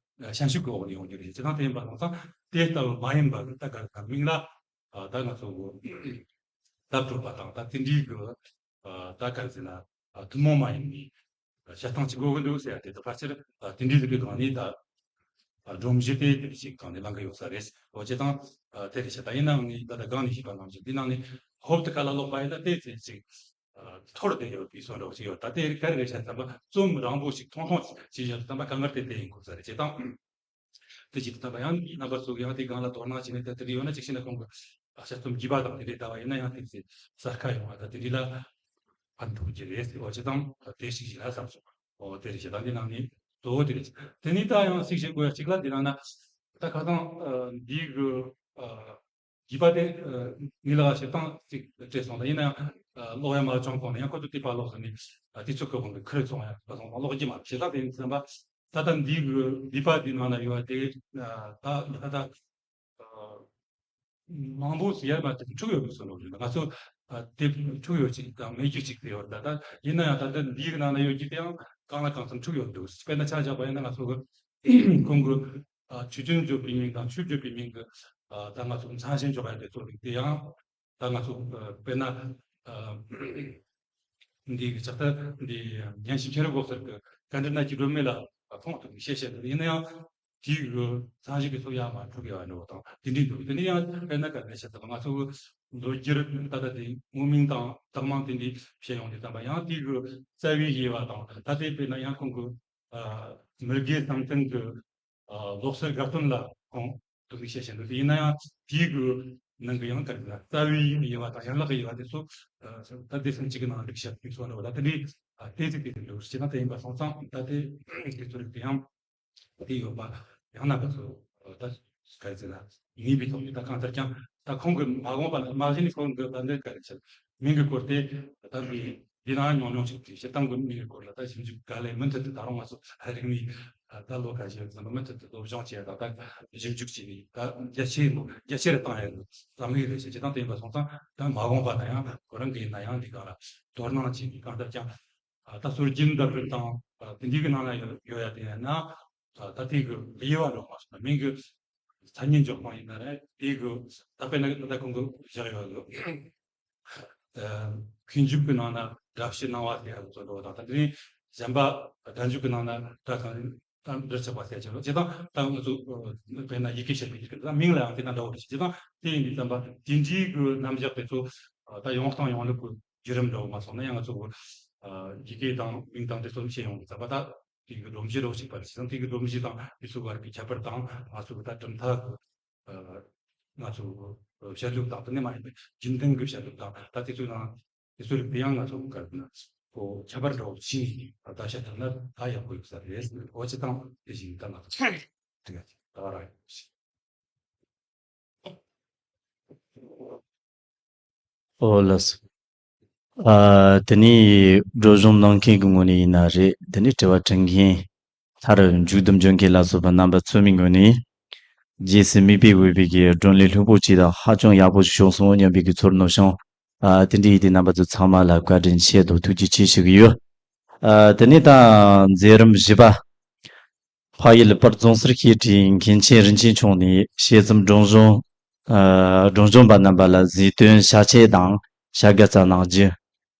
ཞན་ཞུགས་ཀྱི་འོག་ནས་ཡོང་རྒྱུ་རེད། བྱས་ཙང་དེ་ཡིན་པ་སོང་ཙང་དེ་ལྟ་བུ་མ་ཡིན་པ་གི་ད་ག་རེ་ན་མིང་ལ་ད་ང་ཚོ་གི་བརྡ་སྤྲོད་པ་དང་ད་དེ་འདྲའི་གི་ད་ག་རེ་ཟེར་ན། ཐུན་མོང་མ་ཡིན་པའི་བྱེད་སྟངས་ཅིག་དགོས་ཀྱི་འདུག་ཟེར་ཡ་དེ་ད་ཕལ་ཆེར་དེ་འདྲའི་ཟིག་གི་སྒང་ནས་ད་སྒྲོམ་གཞི་དེ་དེ་ཞིག་སྒང་ནས་ལངས་ཀྱི་ཡོད་ས་རེད། འོ་བྱས་ཙང་དེ་རེད་ཤག་ད་ཡིན་ནའང་ངས་ད་ལྟ་སྒང་ནས་ཞུས་པ་ནང་བཞིན་འདི་ནང་ནས་ཧོབ་ཏེ་ཁ་ལ་ལོག་པ་ཡིན་ན་དེ་ཚེ་ཅིག་འཐོར་བསྡད་ཡོད་པའི་བཟོ་འདྲ་ཅིག་ཡོད། ད་དེ་ག་རེ་རེད་ཤག་བསམ་པ་རྩོམ་རིང་པོ་ཞིག་ཐུང་ཐུང་ཞིག་བྱས་ཡོད་བསམ་པ་དཀའ་ངལ་དེ་དེ་ཡིན་དགོས་ས་རེད། བྱས་ཙང་། དེ་ཅིག་ལྟ་བ་ཡང་རྣམ་པ་ཚོ་ཡང་དེ་སྒང་ལ་དོ་སྣང་བྱས་ནས་ད་དེ་འདྲ་ཡོད་ན་ཅིག་བྱས་ན་ཁོང་གི་དཔྱད་རྩོམ་བགྱིས་པ་དང་དེ་འདྲའི་ལྟ་བ་ཡིན་ན་ཡང་དེ་ཚེ་གསར་ཁ་ཡོང་བ་ད་དེ་འདྲའི་ལ་ཕན་ཐོགས་ཀྱི་རེད་ཟེར་བ་ཅི་དང་དེ་ཞིག་ཞིག་ལ་བསམ་སོང་། འོ་དེ་རེད་ཤག་ད་འདི་ནང་ནས་གཙོ་བོ་དེ་རེད། དེ་ནས་ད་ཡང་ཞིག་བྱེད་དགོས་ཡ་ཅིག་ལ་འདི་ནང་ན་ད་ཁ་སང་འདི་གི་བགྱིས་པ་དེ་ངའི་ལ་བྱེད་སྟངས་ཅིག་སྤྲད་སོང་། ད་ཡིན་ན་ཡང་ཀློག་ཡ་མ་བྱུང་གོང་ནས་ཡང་ཁོ་ཚོ་དེ་པར་ཀློག་ཟེར་ནས་དུས་ཚོད་ཁོ་གོང་གི་ཁུར་སོང་ཡ་པ་སོང་ཀློག་རྒྱུ་མ་བྱེད་སྟངས་དེ་ཡིན་བསམ་པ། ད་ལྟ་འདི་གི་འདི་པ་འདི་ནང་ན་ཡོད་དེ་ད་ད་ད་མང་པོ་ཟེར་ཡ་མ་ཐུབ་འཁྲུག་ཡོད་པའི་བཟོ་འདྲ་ཡོད། ང་ཚོ་དེ་འཁྲུག་ཡོད་ཅིག་དང་མེད་རྒྱུ་ཅིག་ཟེར་ཡོད། ད་ད་ཡིན་ན་ཡང་ད་ལྟ་འདི་གི་ནང་ན་ཡོད་རྒྱུ་དེ་ཡང་གང་ལ་གང་འཚམ་འཁྲུག་ཡོད་འདུག་དཔེར་ན་ཆ་བཞག་པ་ཡིན་ན་ང་ཚོ་གི་ཁོང་གི་ཆོས་ཅན་བརྗོད་པའི་མིང་དང་ཆོས་བརྗོད་པའི་མིང་གི་ ཨ་ད་ང་ཚོ་མཚན་གཞི་འཇོག་ཡ་དེ་ཚོ་རིགས་དེ་ཡང་ད་ང་ཚོ་ཨ་དཔེར་ན་ཨ་འདི་གི་ལྕགས་རྟ་འདི་ཉན་ཞིབ་ཁྱེད་རང་གོ་ཟེར་གི་ག་འདྲ་ན་ཅི་སྒྲོན་མེད་ལ་ཁོང་དུ་བཤད་བཤད་འདུག་ཡིན་ན་ཡང་དེའི་གི་མཚན་གཞི་གི་ཚོ་ཡང་མ་འཁྲུག་ཡ་འགྲོ་བ་དང་དེ་འདྲའི་འདུག་དེ་ནས་ཡང་དཔེར་ན་ག་འདྲ་བཤད་ཐུབ་ང་ཚོ་ལོ་རྒྱུས་ད་ལྟ་དེ་དངོས་མིང་དང་རྟགས་མིང་དེ་འདྲའི་བཤད་ཡོང་དུས་ཙམ་པ་ཡང་དེའི་གི་རྩ་བའི་དབྱེ་བ་དང་ད་ལྟའི་དཔེར་ན་ཡང་ཁོང་གི་ཨ་མི་དགེ་བསམ་གཏན་གྱི་ཨ་ལོག་སྲོལ་དགའ་སྟོན་ལ་ཁོང་དུ་མི་བཤད་བཞིན་འདུག་ཡིན་ན་ཡང་དེའི་གི་ནང་གི་ཡང་ག་རེ་ལ་རྩ་བའི་དབྱེ་བ་དང་ཡན་ལག་གི་དབྱེ་བ་དེ་ཚོ་ཨ་ད་སྡེ་ཚན་གཅིག་གི་ནང་འདུག་བཤད་དུས་སོ་འདྲ་བ་ད་དེ་འདྲའི་ཨ་ཏོག་ཙམ་ཏོག་ཙམ་འདུག་ཅེ་ན་དེ་ཡིན་པ་སོང་ཙང་ད་དེ་དེ་ཚོ་རིགས་དེ་ཡང་དེ་ཡོད་པ་ཡང་ན་ག་ཚོད་ད་ག་རེ་ཟེར་ན་ངེས་པའི་ཐོག་ནས་ད་གང་ལྟར་ཀྱང་ད་ཁོང་གི་མ་འོངས་པ་ལ་མ་གཞི་ནས་ཁོང་གི་ད་འདི་ག་རེ་ཟེར་མིང་གི་སྐོར་དེ་ད་འདི་འདི་ན་ཉུང་ཉུང་ཞིག་དེ་སྤྱིར་བཏང་གི་མིང་གི་སྐོར་ལ་ད་ཞིབ་འཇུག་ག་ལས་མུ་མཐུད་དུ་ད་རུང་ང་ཚོ་རིག་གནས་ད་ལོ་ཁ་ཤས་ཙམ་མུ་མཐུད་དུ་སློབ་སྦྱོང་བྱས་ད་ད་ཞིབ་འཇུག་བྱས་ནས་ད་རྒྱ་ཆེ་རུ་རྒྱ་ཆེ་རུ་བཏང་ཡ་བསམ་ཡོད་རེད་ཟེར་སྤྱིར་བཏང་དེ་ཡིན་པ་སོང་ཙང་ད་མ་འོངས་པ་ན་ཡང་ཁོ་རང་གི་ཡིན་ན་ཡང་འདི་ག་ལ་དོ་སྣང་བྱས་ནས་གང་ལྟར་ཀྱང་། ཨ་ད་སྲོལ་རྒྱུན་འདི་རིགས་དང་ཨ་དེ་འདྲའི་གི་ནང་ན་ཡོད་ཡོད་ཡ་དེ་ཡིན་ན་ཨ་ད་དེ་གི་དབྱེ་བ་འགྲོ་མ་སོང་ན་མིང་གི་མཚན་ཉིད་འཇོག་སྟངས་ཡིན་ན་རེད་དེ་གི་ད་དཔེར་ན་ད་ཁོང་གི་བཞག་ཡོད་གི་ཨ་མཁས་འཇུག་གི་ནང་ན་སྒྲ་བཤད་སྣང་བ་ཟེར་ཡ་གི་ཚོ་འགྲོ་དང་ད་དེ་ནས་གཞན་པ་སྒྲ་འཇུག་གི་ནང་ན་སྒྲ་དང་ད་འདིར་ཆགས་པ་ཟེར་ཡ་ཅིག་འགྲོ་བྱེད་སྟངས་ད་ང་ཚོ་དཔེར་ན་ཡི་གེ་བཤད་པའི་ཡི་གེ་ད་མིང་ལ་ཡང་དེ་ན་འདྲ་བོ་རེད་བྱེད་སྟངས་དེ་ཡིན་དུས་ཙམ་པ་དེ་འདྲའི་གི་རྣམ་གཞག་དེ་ཚོ་ད་ཡོང་སྟངས་ཡོང་ལུགས་གི་བརྒྱུད་རིམ་འདྲ་བོ་མ་སོང་ན་ཡང་ང་ཚོ་ཨ་ཡི་གེ་དང་མིང་དང་དེ་ཚོ་བཤད་ཡོང་གི་ཙམ་པ་ད་དེ་གི་སྒྲོམ་གཞི་རོ་གཅིག་པ་རེད་ཙང་དེ་གི་སྒྲོམ་གཞི་དང་དེ་ཚོ་བར་གྱི་ཁྱད་པར་དང་ང་ཚོ་གི་ད་གྲུབ་མཐའ་གི་ཨ་ང་ཚོ་བཤད་ལུགས་དང་དེ་ནས་མ་ཡིན་པའི་རྒྱུན་ལྡན་གྱི་བཤད་ལུགས་དང་ད་དེ་ཚོའི་ནང་དེ་ཚོའི་རིགས་དེ་ཡང་ང་ཚོ་གི་ག་རེ་ན་ཁོ་ཁྱད་པར་འདྲ་བོ་ཕྱིན་ནས་ད་བཤད་ཐུབ་ན་ད་ཡག་པོ་ཡོད་ས་རེད། འོ་ཅི་དང་དེ་བཞིན་ད་ང་ཚོ་དེ་ག་ད་ར་ཡོད་ཞིག་ཨོ་ལགས་སོ། ཨ་དེ་ནས་སྒྲོག་སྦྱང་གནང་མཁན་གྱི་ངོས་ནས་ཡིན་ན་རེད། དེ་ནས་དྲི་བ་དྲི་མཁན་མཐར་མཇུག་བསྡོམས་འཇོག་མཁན་ལ་སོགས་པ་རྣམ་པ་ཚོ་མའི་ངོས་ནས་རྗེས་སུ་མིག་དཔེ་འོས་པའི་གི་བགྲོ་གླེང་ལྷུག་པོ་ཅིག་དང་ཧ་ཅང་ཡག་པོ་ཞིག་བྱུང་སོང་སྙམ་པའི་གི་ཚོར་སྣང་བྱུང་། ཨ་དེ་འདྲ་ཡིན་དུས་རྣམ་པ་ཚོ་ཚང་མ་ལ་བཀའ་དྲིན་ཆེ་དང་ཐུགས་རྗེ་ཆེ་ཞུ་གི་ཡོད། ཨ་དེ་ནས་ད་མཛད་རིམ་བཞི་པ། འཕགས་ཡུལ་དཔལ་རྫོང་སར་གཤེགས་པའི་མཁན་ཆེན་རིན་ཆེན་མཆོག་ནས་དཔྱད་རྩོམ་སྒྲོམ་གཞུང་། ཨ་སྒྲོམ་གཞུང་པ་རྣམ་པ་ལ་གཟིགས་སྟོན་ཞལ་ཆད་དང་བྱ་དགའ་སྩལ་གནང་རྒྱུ།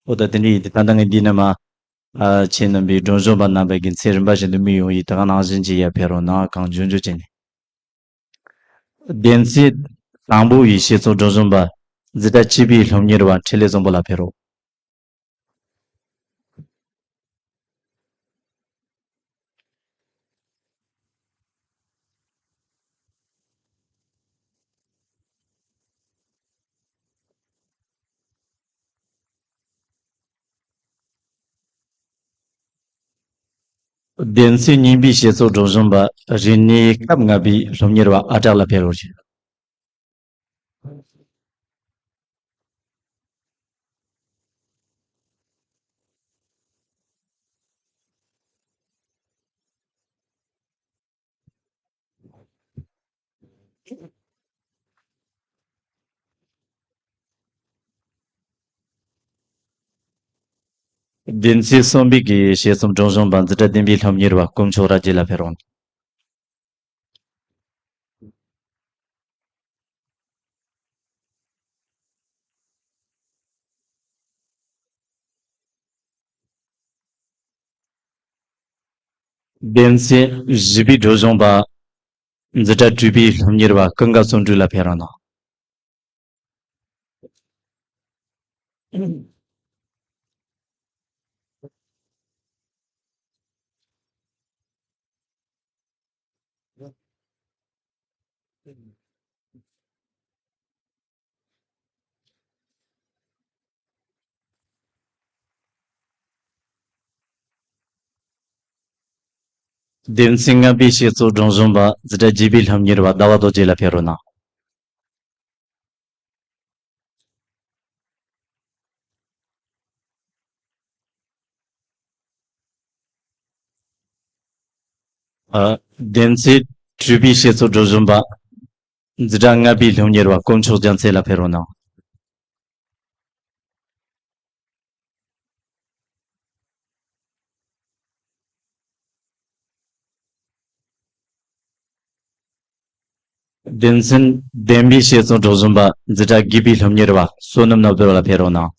འོ་ད་དེ་འདྲ་ཡིན་ཏེ་ད་ལྟ་ངས་འདི་ནས་མ། ཨ་ཁྱེད་རྣམ་པའི་སྒྲོམ་གཞུང་པ་རྣམ་པའི་དགེ་མཚན་རིམ་པ་བཞིན་དུ་སྨོས་ཡོང་ཡིན། ད་ག་ནང་བཞིན་གྱི་ཡར་ཕེབས་རོགས་གནང་། གང་བྱུང་བྱུང་བྱས་ནས། སྡེ་ཚན་དང་པོ་ཡི་དཔྱད་རྩོམ་སྒྲོམ་གཞུང་པ་འཛིན་གྲྭ་བཅུ་པའི་སློབ་གཉེར་བ་འཕྲིན་ལས་བཟང་པོ་ལགས་ཕེབས་རོགས། སྡེ་ཚན་གཉིས་པའི་དཔྱད་རྩོམ་སྒྲོམ་གཞུང་པ་རིག་གནས་སྐབས་ལྔ་པའི་སློབ་གཉེར་བ་ཨ་གྲགས་ལགས་ཕེབས་རོགས་ཞུ། སྡེ་ཚན་གསུམ་པའི་གི་དཔྱད་རྩོམ་སྒྲོམ་གཞུང་པ་འཛིན་གྲྭ་བདུན་པའི་སློབ་གཉེར་བ་དཀོན་མཆོག་རབ་རྒྱས་ལགས་ཕེབས་རོགས། སྡེ་ཚན་བཞི་པའི་སྒྲོམ་གཞུང་པ་འཛིན་གྲྭ་དྲུག་པའི་སློབ་གཉེར་བ་ཀུན་དགའ་བརྩོན་འགྲུས་ལགས་ཕེབས་རོགས་གནང་། སྡེ་ཚན་ལྔ་པའི་དཔྱད་རྩོམ་སྒྲོམ་གཞུང་པ་འཛིན་གྲྭ་བརྒྱད་པའི་སློབ་གཉེར་བ་ཟླ་བ་རྡོ་རྗེ་ལགས་ཕེབས་རོགས་གནང་། ཨ། སྡེ་ཚན་དྲུག་པའི་དཔྱད་རྩོམ་སྒྲོམ་གཞུང་པ། འཛིན་གྲྭ་ལྔ་པའི་སློབ་གཉེར་བ་དཀོན་མཆོག་རྒྱལ་མཚན་ལགས་ཕེབས་རོགས་གནང་། དེ་ཚེ་བདེན་པའི་བཤད་སྲོལ་སྒྲོག་བཞིན་པ་འཛིན་གྲྭ་དགུ་པའི་སློབ་གཉེར་བ་བསོད་ནམས་ནོར་བུ་ལགས་ཕེབས་རོགས་གནང་།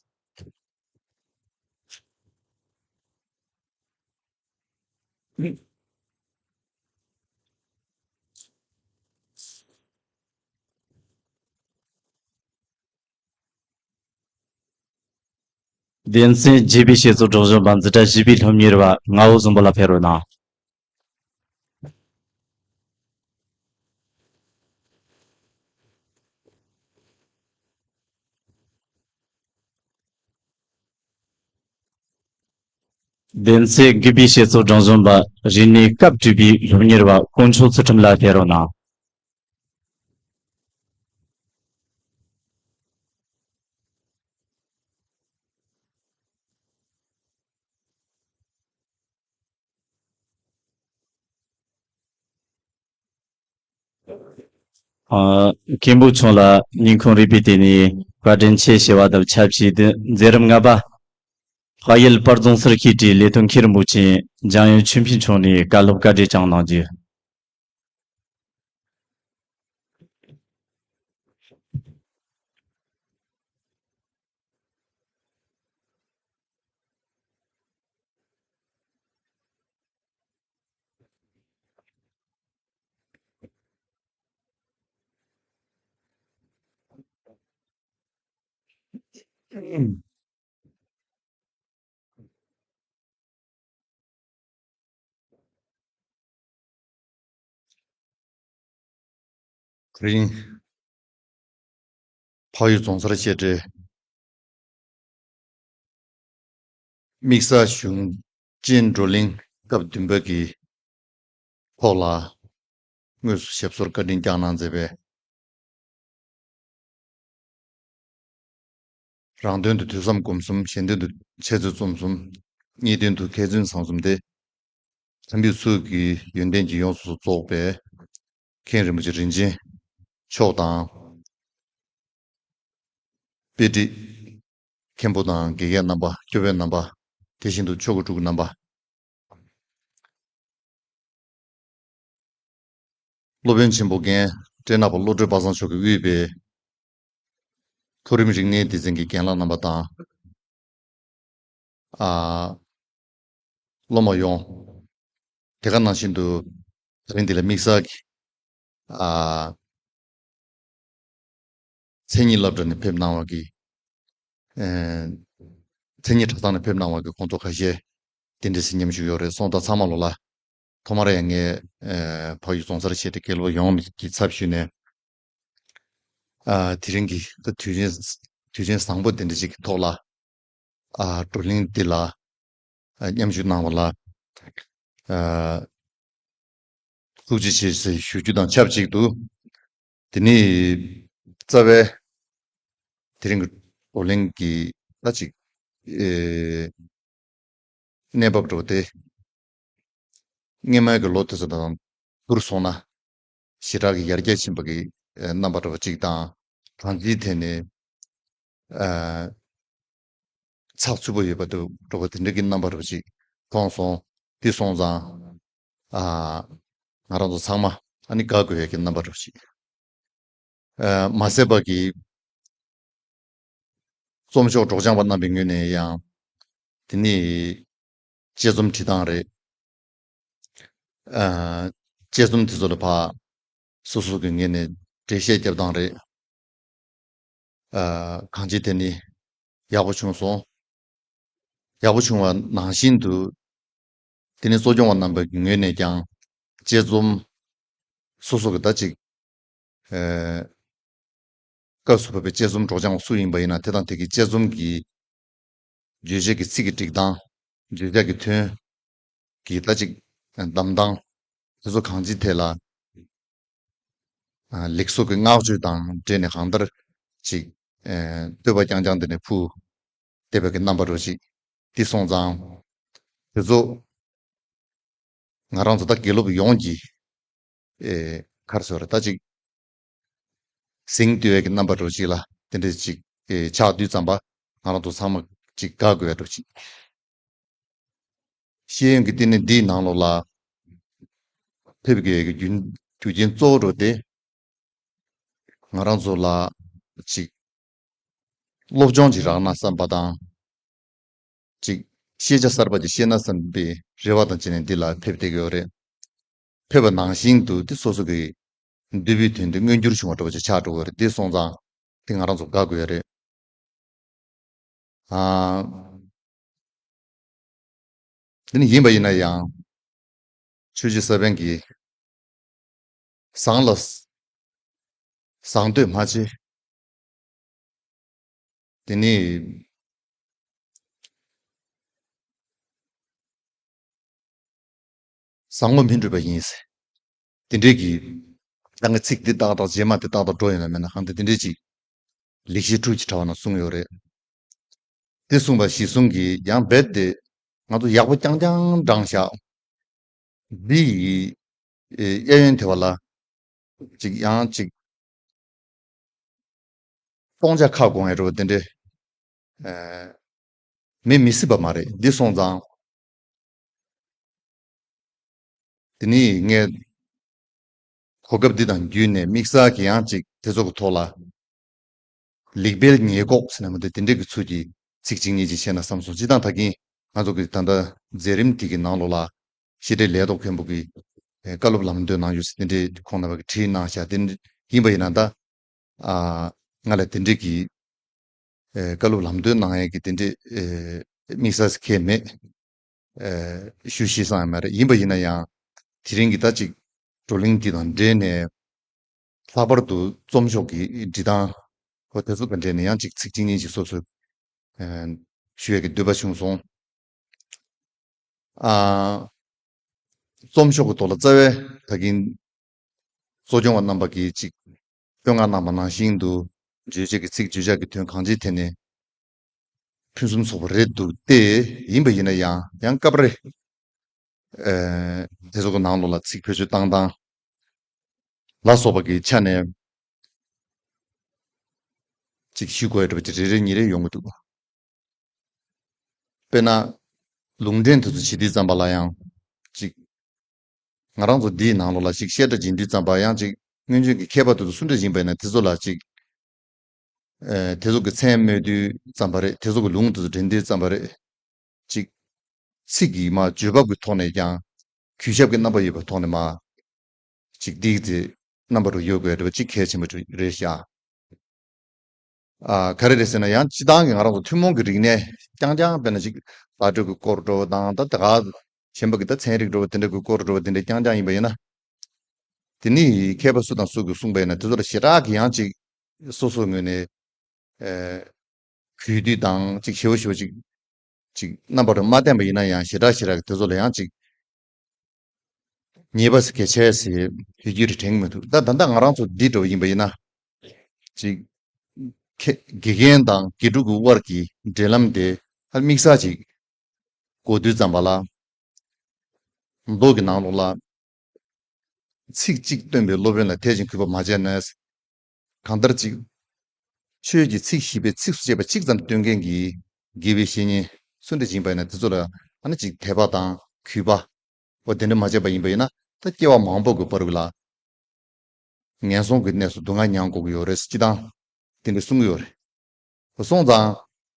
དེ་ཚེ་བརྒྱད་པའི་བཤད་སྲོལ་སྒྲོག་བཞིན་པ་འཛིན་གྲྭ་བཞི་པའི་སློབ་གཉེར་བ་ངག་དབང་བཟང་པོ་ལགས་ཕེབས་རོགས་གནང་། དེ་ཚེ་དགུ་པའི་བཤད་སྲོལ་སྒྲོག་བཞིན་པ་རིག་གནས་སྐབས་དྲུག་པའི་སློབ་གཉེར་བ་དཀོན་མཆོག་ཚུལ་ཁྲིམས་ལགས་ཕེབས་རོགས་གནང་། ཨ། མཁན་པོ་མཆོག་ལ་སྙིང་ཁོང་རུས་པའི་གཏིང་ནས་བཀའ་དྲིན་ཆེ་ཞུ་བ་དང་ཆབས་ཅིག་ཏུ། མཛད་རིམ་ལྔ་པ། དཔལ་ཡུལ་དཔལ་རྫོང་སར་གཤེགས་ཏེ་ལས་དོན་མཁས་རིན་པོ་ཆེ་འཇམ་དབྱངས་ཆོས་འཕེལ་མཆོག་ནས་བཀའ་སློབ་བཀའ་དྲིན་བསྐྱངས་གནང་རྒྱུ། དེ་རིང་། འཕགས་ཡུལ་རྫོང་སར་བཤད་གྲྭའི་དམིགས་བསལ་གཞུང་ཆེན་བགྲོ་གླེང་སྐབས་བདུན་པ་གི་ཐོག་ལ་དངོས་སུ་ཞབས་སོར་བཀའ་དྲིན་བསྐྱངས་གནང་མཛད་པའི། རང་དོན་དུ་ཐོས་བསམ་སྒོམ་གསུམ། གཞན་དོན་དུ་འཆད་རྩོད་རྩོམ་གསུམ། གཉིས་དོན་དུ་མཁས་བཙུན་བཟང་གསུམ་སྟེ། དམ་པའི་ཚུལ་གྱི་ཡོན་ཏན་གྱིས་ཡོངས་སུ་རྫོགས་པའི་མཁན་རིན་པོ་ཆེ་རིན་ཆེན་མཆོག་དང་། དཔེ་ཁྲིད་མཁན་པོ་དང་དགེ་རྒན་རྣམ་པ། སྐྱོབ་པའི་རྣམ་པ། དེ་བཞིན་དུ་ཆོ་ག་སྒྲུབ་རྣམ་པ། སློབ་དཔོན་ཆེན་པོ་རྒན་བཀྲས་ནག་པ་བློ་གྲོས་པ་སངས་མཆོག་གིས་དབུས་པའི་མཐོ་རིམ་རིག་གནས་སྡེ་ཚན་གྱི་རྒན་ལགས་རྣམ་པ་དང་། ཨ། སློབ་མ་ཡོངས། དེ་ག་ནང་བཞིན་དུ་དེ་རིང་འདི་ལ་དམིགས་བསལ་གྱི། ཨ། མཚན་ཉིད་སློབ་གྲྭ་ནས་ཕེབས་གནང་བ་གི། ཨ། མཚན་ཉིད་གྲྭ་ཚང་ནས་ཕེབས་གནང་བ་གི་ཁོང་ཚོ་ཁ་ཤས་དེ་འདྲ་ཞིག་མཉམ་ཞུགས་ཡོད་རེད། སོང་ཙང་ཚང་མ་ལོ་ལ། ཐོག་མར་ཡང་ངས། ཨ། འཕགས་ཡུལ་རྫོང་སར་བཤད་གྲྭའི་དགེ་སློབ་ཡོངས་ཀྱི་ཚབ་ཞུས་ནས། ཨ། དེ་རིང་གི་ད་དུས་ཆེན། དུས་ཆེན་བཟང་པོ་དེ་འདྲ་ཞིག་གི་ཐོག་ལ། ཨ། བགྲོ་གླེང་འདི་ལ། ཨ། མཉམ་ཞུགས་གནང་བ་ལ། ཨ། ཐུགས་རྗེ་ཆེ་ཞེས་ཞུ་རྒྱུ་དང་ཆབས་ཅིག་ཏུ། དེ་ནི་རྩ་བའི་དེ་རིང་གི་བགྲོ་གླེང་གི་ད་ཅིག་ཨེ། གནས་བབ་འདྲ་བོ་དེ། སྔོན་མའི་གི་ལོ་དེ་ཚོ་དང་བསྡུར་སོང་ན། ཞེ་དྲག་གི་ཡར་རྒྱས་ཕྱིན་པ་གི་རྣམ་པ་འདྲ་བོ་གཅིག་དང་། གང་ཅིའི་ཐད་ནས། ཨ། ཚགས་ཚུད་པོ་ཡོད་པ་འདྲ་བོ་དེ་འདྲ་གི་རྣམ་པ་འདྲ་བོ་གཅིག་མཐོང་སོང་། དེ་སོང་ཙང་། ཨ། ང་རང་ཚོ་ཚང་མ་ཨ་ནི་དགའ་དགོས་ཡ་གི་རྣམ་པ་འདྲ་བོ་གཅིག་ཨ། མ་ཟད་པ་གི་རྩོམ་ཤོག་སྒྲོག་སྦྱང་པ་རྣམ་པའི་ངོས་ནས་ཡང་། དེ་ནི་དཔྱད་རྩོམ་བྲིས་སྟངས་རེད། ཨ། དཔྱད་རྩོམ་དེ་ཚོ་ལ་ཕར་སོ་སོ་གི་ངོས་ནས་འགྲེལ་བཤད་རྒྱབ་སྟངས་རེད། ཨ། གང་ཅི་དེ་ནི་ཡག་པོ་བྱུང་སོང་། ཡག་པོ་བྱུང་བ་ནང་བཞིན་དུ། དེ་ནི་གཙོ་སྐྱོང་བ་རྣམ་པ་གི་ངོས་ནས་ཀྱང་དཔྱད་རྩོམ་སོ་སོ་གི་ད་ཅིག་ཨེ། སྐབས་སུ་བབས་པའི་དཔྱད་རྩོམ་སྒྲོག་སྦྱང་བ་སུ་ཡིན་པ་ཡིན་ན་དེ་དང་དེ་གི་དཔྱད་རྩོམ་གྱི་བརྗོད་བྱ་གི་ཚིག་གི་སྒྲིག་སྟངས། བརྗོད་བྱ་གི་དོན་གྱི་ད་ཅིག་གདམ་སྟངས་དེ་ཚོ་གང་ཅིའི་ཐད་ལ། ཨ། ལེགས་སོ་གི་བསྔགས་བརྗོད་དང་འབྲེལ་ནས་གང་ལྟར་ཅིག་ཨེ། བསྟོད་པ་རྐྱང་རྐྱང་དེ་ནས་ཕུལ་བསྡད་པའི་གི་རྣམ་པ་འདྲ་བོ་ཅིག་དེ་སོང་ཙང་། དེ་ཚོ་ང་རང་ཚོ་ད་དགེ་སློབ་ཡོངས་ཀྱི་ཨེ། ག་རེ་ཟེར་རེད། ད་ཅིག་གཟེངས་བསྟོད་ཡས་ཀྱི་རྣམ་པ་འདྲ་བོ་ཅིག་ལ་དེ་འདྲ་ཅིག་ཨེ། ཆགས་དུས་ཙམ་པ་ང་རང་ཚོ་ཚང་མ་ཅིག་དགའ་དགོས་ཡ་འདྲ་བོ་ཅིག་ཤེས་ཡོན་གྱི་བསྟི་གནས་འདིའི་ནང་ལོགས་ལ་ཕེབས་དགོས་ཡ་གི་རྒྱུ་རྒྱུ་རྐྱེན་གཙོ་བོ་འདྲ་བོ་དེ། ང་རང་ཚོ་ལ་ཅིག་སློབ་སྦྱོང་ཅིག་རག་ན་བསམ་པ་དང་། ཅིག་ཤེས་བྱ་གསར་པ་ཅིག་ཤེས་ན་བསམ་པའི་རེ་བ་དང་བཅས་ནས་འདི་ལ་ཕེབས་བསྡད་ཀྱི་ཡོད་རེད། ཕེབས་པ་ནང་བཞིན་དུ་འདི་སོ་སོ་གི་འདོད་པའི་དོན་དུ་མངོན་འགྱུར་བྱུང་བ་འདྲ་བོ་ཅིག་ཆགས་འགྲོ་གི་ཡོད་རེད། འདི་སོང་ཙང་འདི་ང་རང་ཚོ་དགའ་དགོས་ཡ་རེད། ཨ། དེ་ནི་ཡིན་པ་ཡིན་ན་ཡང་ཆོས་རྗེ་ས་པཎ་གྱིས་བཟང་ལ་བཟང་འདོད་མ་བྱེད། དེ་ནི་བཟང་བོ་མི་འགྲུབ་པ་ཡིན་ཟེར། དེ་འདྲའི་གི་ད་ངས་ཚིག་འདི་ཏག་ཏག་རྗེས་མ་དེ་ཏག་ཏག་འགྲོ་ཡོང་ལ་མེད་ན་གང་ལྟར་དེ་འདྲའི་ཅིག་ལེགས་བཤད་དྲུག་ཅིག་དྲ་བ་ན་གསུངས་ཡོད་རེད། དེ་གསུངས་པ་གཞི་བཟུང་གིས་ཡང་རྦད་དེ་ང་ཚོ་ཡག་པོ་རྐྱང་རྐྱང་བགྲངས་ཤག་འདི་ཡི་ཨེ་གཡས་གཡོན་དེ་བ་ལ་ཅིག་ཡང་ཅིག་སྟོང་ཆ་ཁ་སྐོང་ཡ་རོ་དེ་འདྲས་ཨེ་མེད་མི་སྲིད་པ་མ་རེད། འདི་སོང་ཙང་དེ་ནི་ངས་གོ་སྐབས་འདི་དང་བརྒྱུད་ནས་དམིགས་བསལ་གྱི་ཡང་ཅིག་དེ་ཚོ་གི་ཐོག་ལ་ལེགས་སྤེལ་ཉེས་འགོག་ཟེར་ན་མ་དེ་དེ་འདྲས་ཀྱི་ཚུལ་གྱི་ཚིག་གཅིག་གཉིས་ཅིག་བཤད་ན་བསམ་སོང་། སྤྱིར་བཏང་ད་གིན་ང་ཚོ་གི་ད་ལྟ་མཛད་རིམ་དེ་གི་ནང་ལོགས་ལ་བཤད་གྲྭའི་ལས་ཐོག་མཁན་པོ་གི་ཨེ་བཀའ་སློབ་ལམ་སྟོན་གནང་ཡོད་ཟེར་དེ་འདྲས་ཁོང་རྣམ་པ་གི་བྲིས་གནང་བཞག་དེ་འདྲས་ཡིན་པ་ཡིན་ན་ད་ཨ་ང་ལ་དེ་འདྲས་ཀྱི་ཨེ་བཀའ་སློབ་ལམ་སྟོན་གནང་ཡས་ཀྱི་དེ་འདྲས་ཨེ་དམིགས་བསལ་ཟེར་མཁན་མེད། ཨེ་ཞུ་ཤེས་སང་ཡང་མ་རེད། ཡིན་པ་ཡིན་ན་ཡང་དེ་རིང་གི་ད་ཅིག་བགྲོ་གླེང་འདི་དང་འབྲེལ་ནས་ལྷག་པར་དུ་རྩོམ་ཤོག་གི་འབྲི་སྟངས་ཁོ་དེ་ཚོ་དང་འབྲེལ་ནས་ཡང་ཅིག་ཚིག་གཅིག་གཉིས་ཅིག་སོ་སོས་ཨེ་ཞུ་ཡས་ཀྱི་འདོད་པ་བྱུང་སོང་། ཨ། རྩོམ་ཤོག་གི་ཐོག་ལ་རྩ་བའི་ད་གིན་གཙོ་སྐྱོང་བ་རྣམ་པ་གིས་ཅིག་བསྟོད་བསྔགས་གནང་བ་ནང་བཞིན་དུ་བརྗོད་བྱེད་ཀྱི་ཚིག་བརྗོད་བྱ་གི་དོན་གང་ཅིའི་ཐད་ནས་ཕུན་སུམ་ཚོགས་པ་རེད་འདུག་སྟེ། ཡིན་པ་ཡིན་ན་ཡང་ཡང་སྐབས་རེ་ཨེ་དེ་ཚོ་གི་ནང་ལོགས་ལ་ཚིག་བེད་སྤྱོད་བཏང་སྟངས་ལ་སོགས་པ་གི་ཆ་ནས་ཅིག་ཞུ་དགོས་ཡ་འདྲ་བ་ཅིག་རེ་རེ་གཉིས་རེ་ཡོང་གི་འདུག་དཔེར་ན། ལུང་འདྲེན་དེ་ཚོ་བྱེད་དུས་ཙམ་པ་ལ་ཡང་ཅིག་ང་རང་ཚོ་འདིའི་ནང་ལོགས་ལ་ཅིག་བཤད་གྲྭ་སྦྱིན་དུས་ཙམ་པ་ཡང་ཅིག་སྔོན་བྱོན་གྱི་མཁས་པ་དེ་ཚོ་སུ་འདྲ་ཡིན་པ་ཡིན་ན་དེ་ཚོ་ལ་ཅིག་ཨེ་དེ་ཚོ་གི་མཚན་སྨོས་དུས་ཙམ་པ་རེད། དེ་ཚོ་གི་ལུང་དེ་ཚོ་འདྲེན་དུས་ཙམ་པ་རེད། ཅིག་ཚིག་གི་མ་བརྗོད་བབ་ཀྱི་ཐོག་ནས་ཀྱང་གུས་ཞབས་ཀྱི་རྣམ་པ་ཡོད་པའི་ཐོག་ནས་མ་ཅིག་ཏིག་ཙེ་རྣམ་པ་རུ་ཡོད་དགོས་འདྲ་བ་ཅིག་གལ་ཆེན་པོ་རེད་ཤག་ཨ་ག་རེ་རེད་ཟེར་ན་ཡང་སྤྱི་བཏང་གི་ང་རང་ཚོ་ཐུན་མོང་གི་རིག་གནས་རྐྱང་རྐྱང་དཔེར་ན་ཅིག་བརྡ་སྤྲོད་ཀྱི་སྐོར་འགྲོ་བ་དང་ད་ད་ག་གཞན་པ་གི་ད་ཚན་རིག་འགྲོ་བ་དེ་འདྲ་གི་སྐོར་འགྲོ་བ་དེ་འདྲ་རྐྱང་རྐྱང་ཡིན་པ་ཡིན་ན། དེ་ནི་མཁས་པ་སུ་དང་སུ་གིས་གསུངས་པ་ཡིན་ན་དེ་ཚོ་ལ་ཞེ་དྲག་གི་ཡང་ཅིག་སོ་སོའི་ངོས་ནས་ཨེ་གུས་འདུད་དང་ཅིག་ཞེ་པོ་ཞེ་པོ་ཅིག་ཅིག་རྣམ་པ་རུ་མ་བསྟན་པ་ཡིན་ན་ཡང་ཞེ་དྲག་ཞེ་དྲག་གི་དེ་ཚོ་ལ་ཡང་ཅིག་ཉེས་པ་ཟེར་གལ་ཆེ་ཟེར་ཡོད་རྒྱུ་རེད་དྲན་གི་མི་འདུག་ད་ད་ལྟ་ང་རང་ཚོ་འདི་འདྲ་བོ་ཡིན་པ་ཡིན་ན་ཅིག་ཁེ་དགེ་རྒན་དང་དགེ་ཕྲུག་གི་དབར་གྱི་འབྲེལ་ལམ་དེ་ཧ་དམིགས་བསལ་ཅིག་གོ་དུས་ཙམ་པ་ལ་མདོ་གི་ནང་ལོགས་ལ། ཚིག་གཅིག་སྟོན་པའི་སློབ་དཔོན་ལ་དད་ཅིང་གུས་པ་མ་བྱས་ན། གང་ལྟར་ཅིག་ཆོས་ཀྱི་ཚིག་བཞི་པའི་ཚིགས་སུ་བཅད་པ་གཅིག་ཙམ་སྟོན་མཁན་གྱི་དགེ་བའི་བཤེས་གཉེན་སུ་འདྲ་ཡིན་པ་ཡིན་ན་དེ་ཚོ་ལ་ཨ་ནི་ཅིག་དད་པ་དང་གུས་པ་འོ་དེ་འདྲ་མ་བྱས་པ་ཡིན་པ་ཡིན་ན་ད་སྐྱེ་བ་མང་པོ་གི་བར་ལ་ངན་སོང་གི་གནས་སུ་སྡུག་བསྔལ་མྱང་དགོས་ཀྱི་ཡོད་རེད་ཟེར་སྤྱི་བཏང་དེ་འདྲ་གསུང་གི་ཡོད་རེད། སོང་ཙང་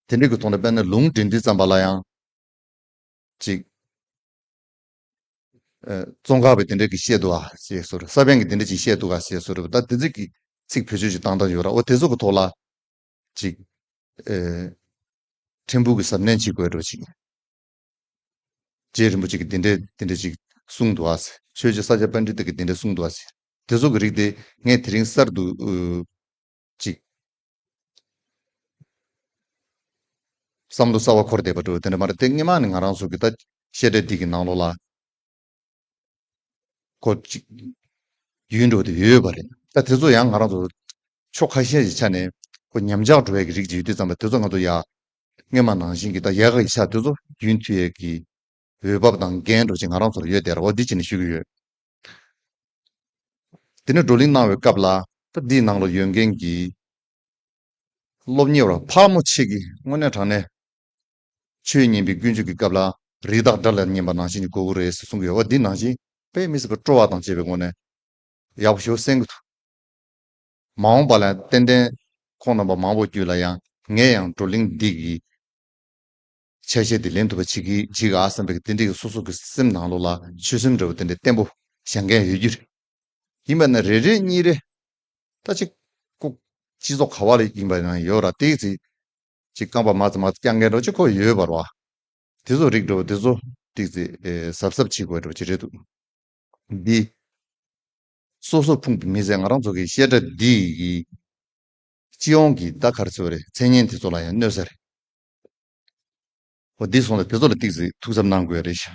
དེ་འདྲ་གི་ཐོག་ནས་དཔེར་ན་ལུང་འདྲེན་དུས་ཙམ་པ་ལ་ཡང་ཅིག་ཨ་ཙོང་ཁ་པས་དེ་འདྲ་གི་བཤད་འདུག་ཨ་ཞེས་སོ་རེད། ས་པཎ་གྱིས་དེ་འདྲ་ཅིག་བཤད་འདུག་ཨ་ཞེས་སོ་རེད། ད་དེ་ཚིག་གི་ཚིག་བེད་སྤྱོད་ཅིག་བཏང་སྟངས་ཡོད་ར། འོ་དེ་ཚོ་གི་ཐོག་ལ་ཅིག་ཨེ་ཕྲན་བུ་གི་གཟབ་ནན་བྱེད་དགོས་རེད་ཅིག་རྗེ་རིན་པོ་ཆེ་གིས་དེ་འདྲ་དེ་འདྲ་ཅིག་གསུངས་འདུག་ཨ། ཆོས་རྗེ་ས་སྐྱ་པཎྜི་ཏ་གིས་དེ་འདྲ་གསུངས་འདུག་ཨ། དེ་ཚོ་གི་རིགས་དེ་ངས་དེ་རིང་གསར་དུ་ཨུ་ཅིག་བསམ་བློ་གསར་བ་འཁོར་བསྡད་པ་འདྲ་བོ་དེ་འདྲ་མ་རེད་དེ། སྔོན་མ་ནས་ང་རང་ཚོ་གི་ད་བཤད་གྲྭ་འདི་གི་ནང་ལོགས་ལ་ཁོ་ཅིག་རྒྱུན་འགྲོ་དེ་ཡོད་པ་རེད། ད་དེ་ཚོ་ཡང་ང་རང་ཚོ་ཕྱོགས་ཁ་ཤས་ཀྱི་ཆ་ནས་ཁོ་ཉམས་ཆག་འགྲོ་ཡས་ཀྱི་རིགས་ཅིག་ཡོད་དུས་ཙམ་པ་དེ་ཚོ་ང་ཚོ་ཡ་སྔོན་མ་ནང་བཞིན་གྱི་ད་ཡག་གི་ཆ་དེ་ཚོ་རྒྱུན་མཐུད་ཡས་ཀྱི་འོས་བབ་དང་འགན་འགྲོ་ཅིག་ང་རང་ཚོར་ཡོད་དེ་ར། འོ་འདི་བྱས་ནས་ཞུ་གི་ཡོད། དེ་ནས་བགྲོ་གླེང་གནང་བའི་སྐབས་ལ་ད་འདིའི་ནང་ལ་ཡོད་མཁན་གྱི་སློབ་གཉེར་བ་ཕལ་མོ་ཆེ་གིས་དངོས་གནས་དྲང་གནས་ཆོས་ཉན་པའི་ཀུན་སྤྱོད་ཀྱི་སྐབས་ལ་རི་དྭགས་སྒྲ་ལ་ཉན་པ་ནང་བཞིན་གྱི་དགོས་ཀྱི་རེད་ཟེར་གསུང་གི་ཡོད་པ་འདི་ནང་བཞིན་དཔེ་མི་སྲིད་པ་སྤྲོ་བ་དང་བཅས་པའི་ངོས་ནས་ཡག་པོ་ཞེ་པོ་གསན་གྱི་འདུག་མ་འོངས་པ་ལ་ཏན་ཏན་ཁོང་རྣམ་པ་མང་པོ་བརྒྱུད་ལ་ཡང་ངས་ཡང་བགྲོ་གླེང་འདི་གི་ཆ་ཤས་དེ་ལེན་ཐུབ་པ་བྱེད་ཀྱི་བྱེད་ག་བསམ་པའི་དེ་འདྲའི་སོ་སོ་གི་སེམས་ནང་ལོགས་ལ་ཆོད་སེམས་འདྲ་བོ་དེ་འདྲའི་བརྟན་པོ་བཞེངས་མཁན་ཡོད་རྒྱུ་རེད། ཡིན་པ་ན་རེ་རེ་གཉིས་རེ་ད་ཅིག་ཁོ་སྤྱི་ཚོགས་ག་བ་ལ་ཡིན་པ་ཡང་ཡོད་ར་དེ་ཚེ་ཅིག་རྐང་པ་མ་ཙམ་མ་ཙམ་བསྐྱངས་མཁན་འདྲ་བོ་ཅིག་ཁོ་ཡོད་པ་རེད་བ། དེ་ཚོ་རིགས་འདྲ་བོ་དེ་ཚོ་ཏིག་ཙི་ཨེ་གཟབ་གཟབ་བྱེད་དགོས་འདྲ་བོ་ཅིག་རེད་འདུག་འདི་སོ་སོར་ཕུང་པའི་མི་ཚེ་ང་རང་ཚོ་གི་བཤད་གྲྭ་འདི་ཡི་སྤྱི་ཡོངས་ཀྱི་ད་ག་རེ་ཟེར་བ་རེད། མཚན་སྙན་དེ་ཚོ་ལ་ཡང་གནོད་ས་རེད། འོ་འདི་སོང་ཙང་དེ་ཚོ་ལ་ཏིག་ཙི་ཐུགས་གཟབ་གནང་དགོས་རེད་ཤག་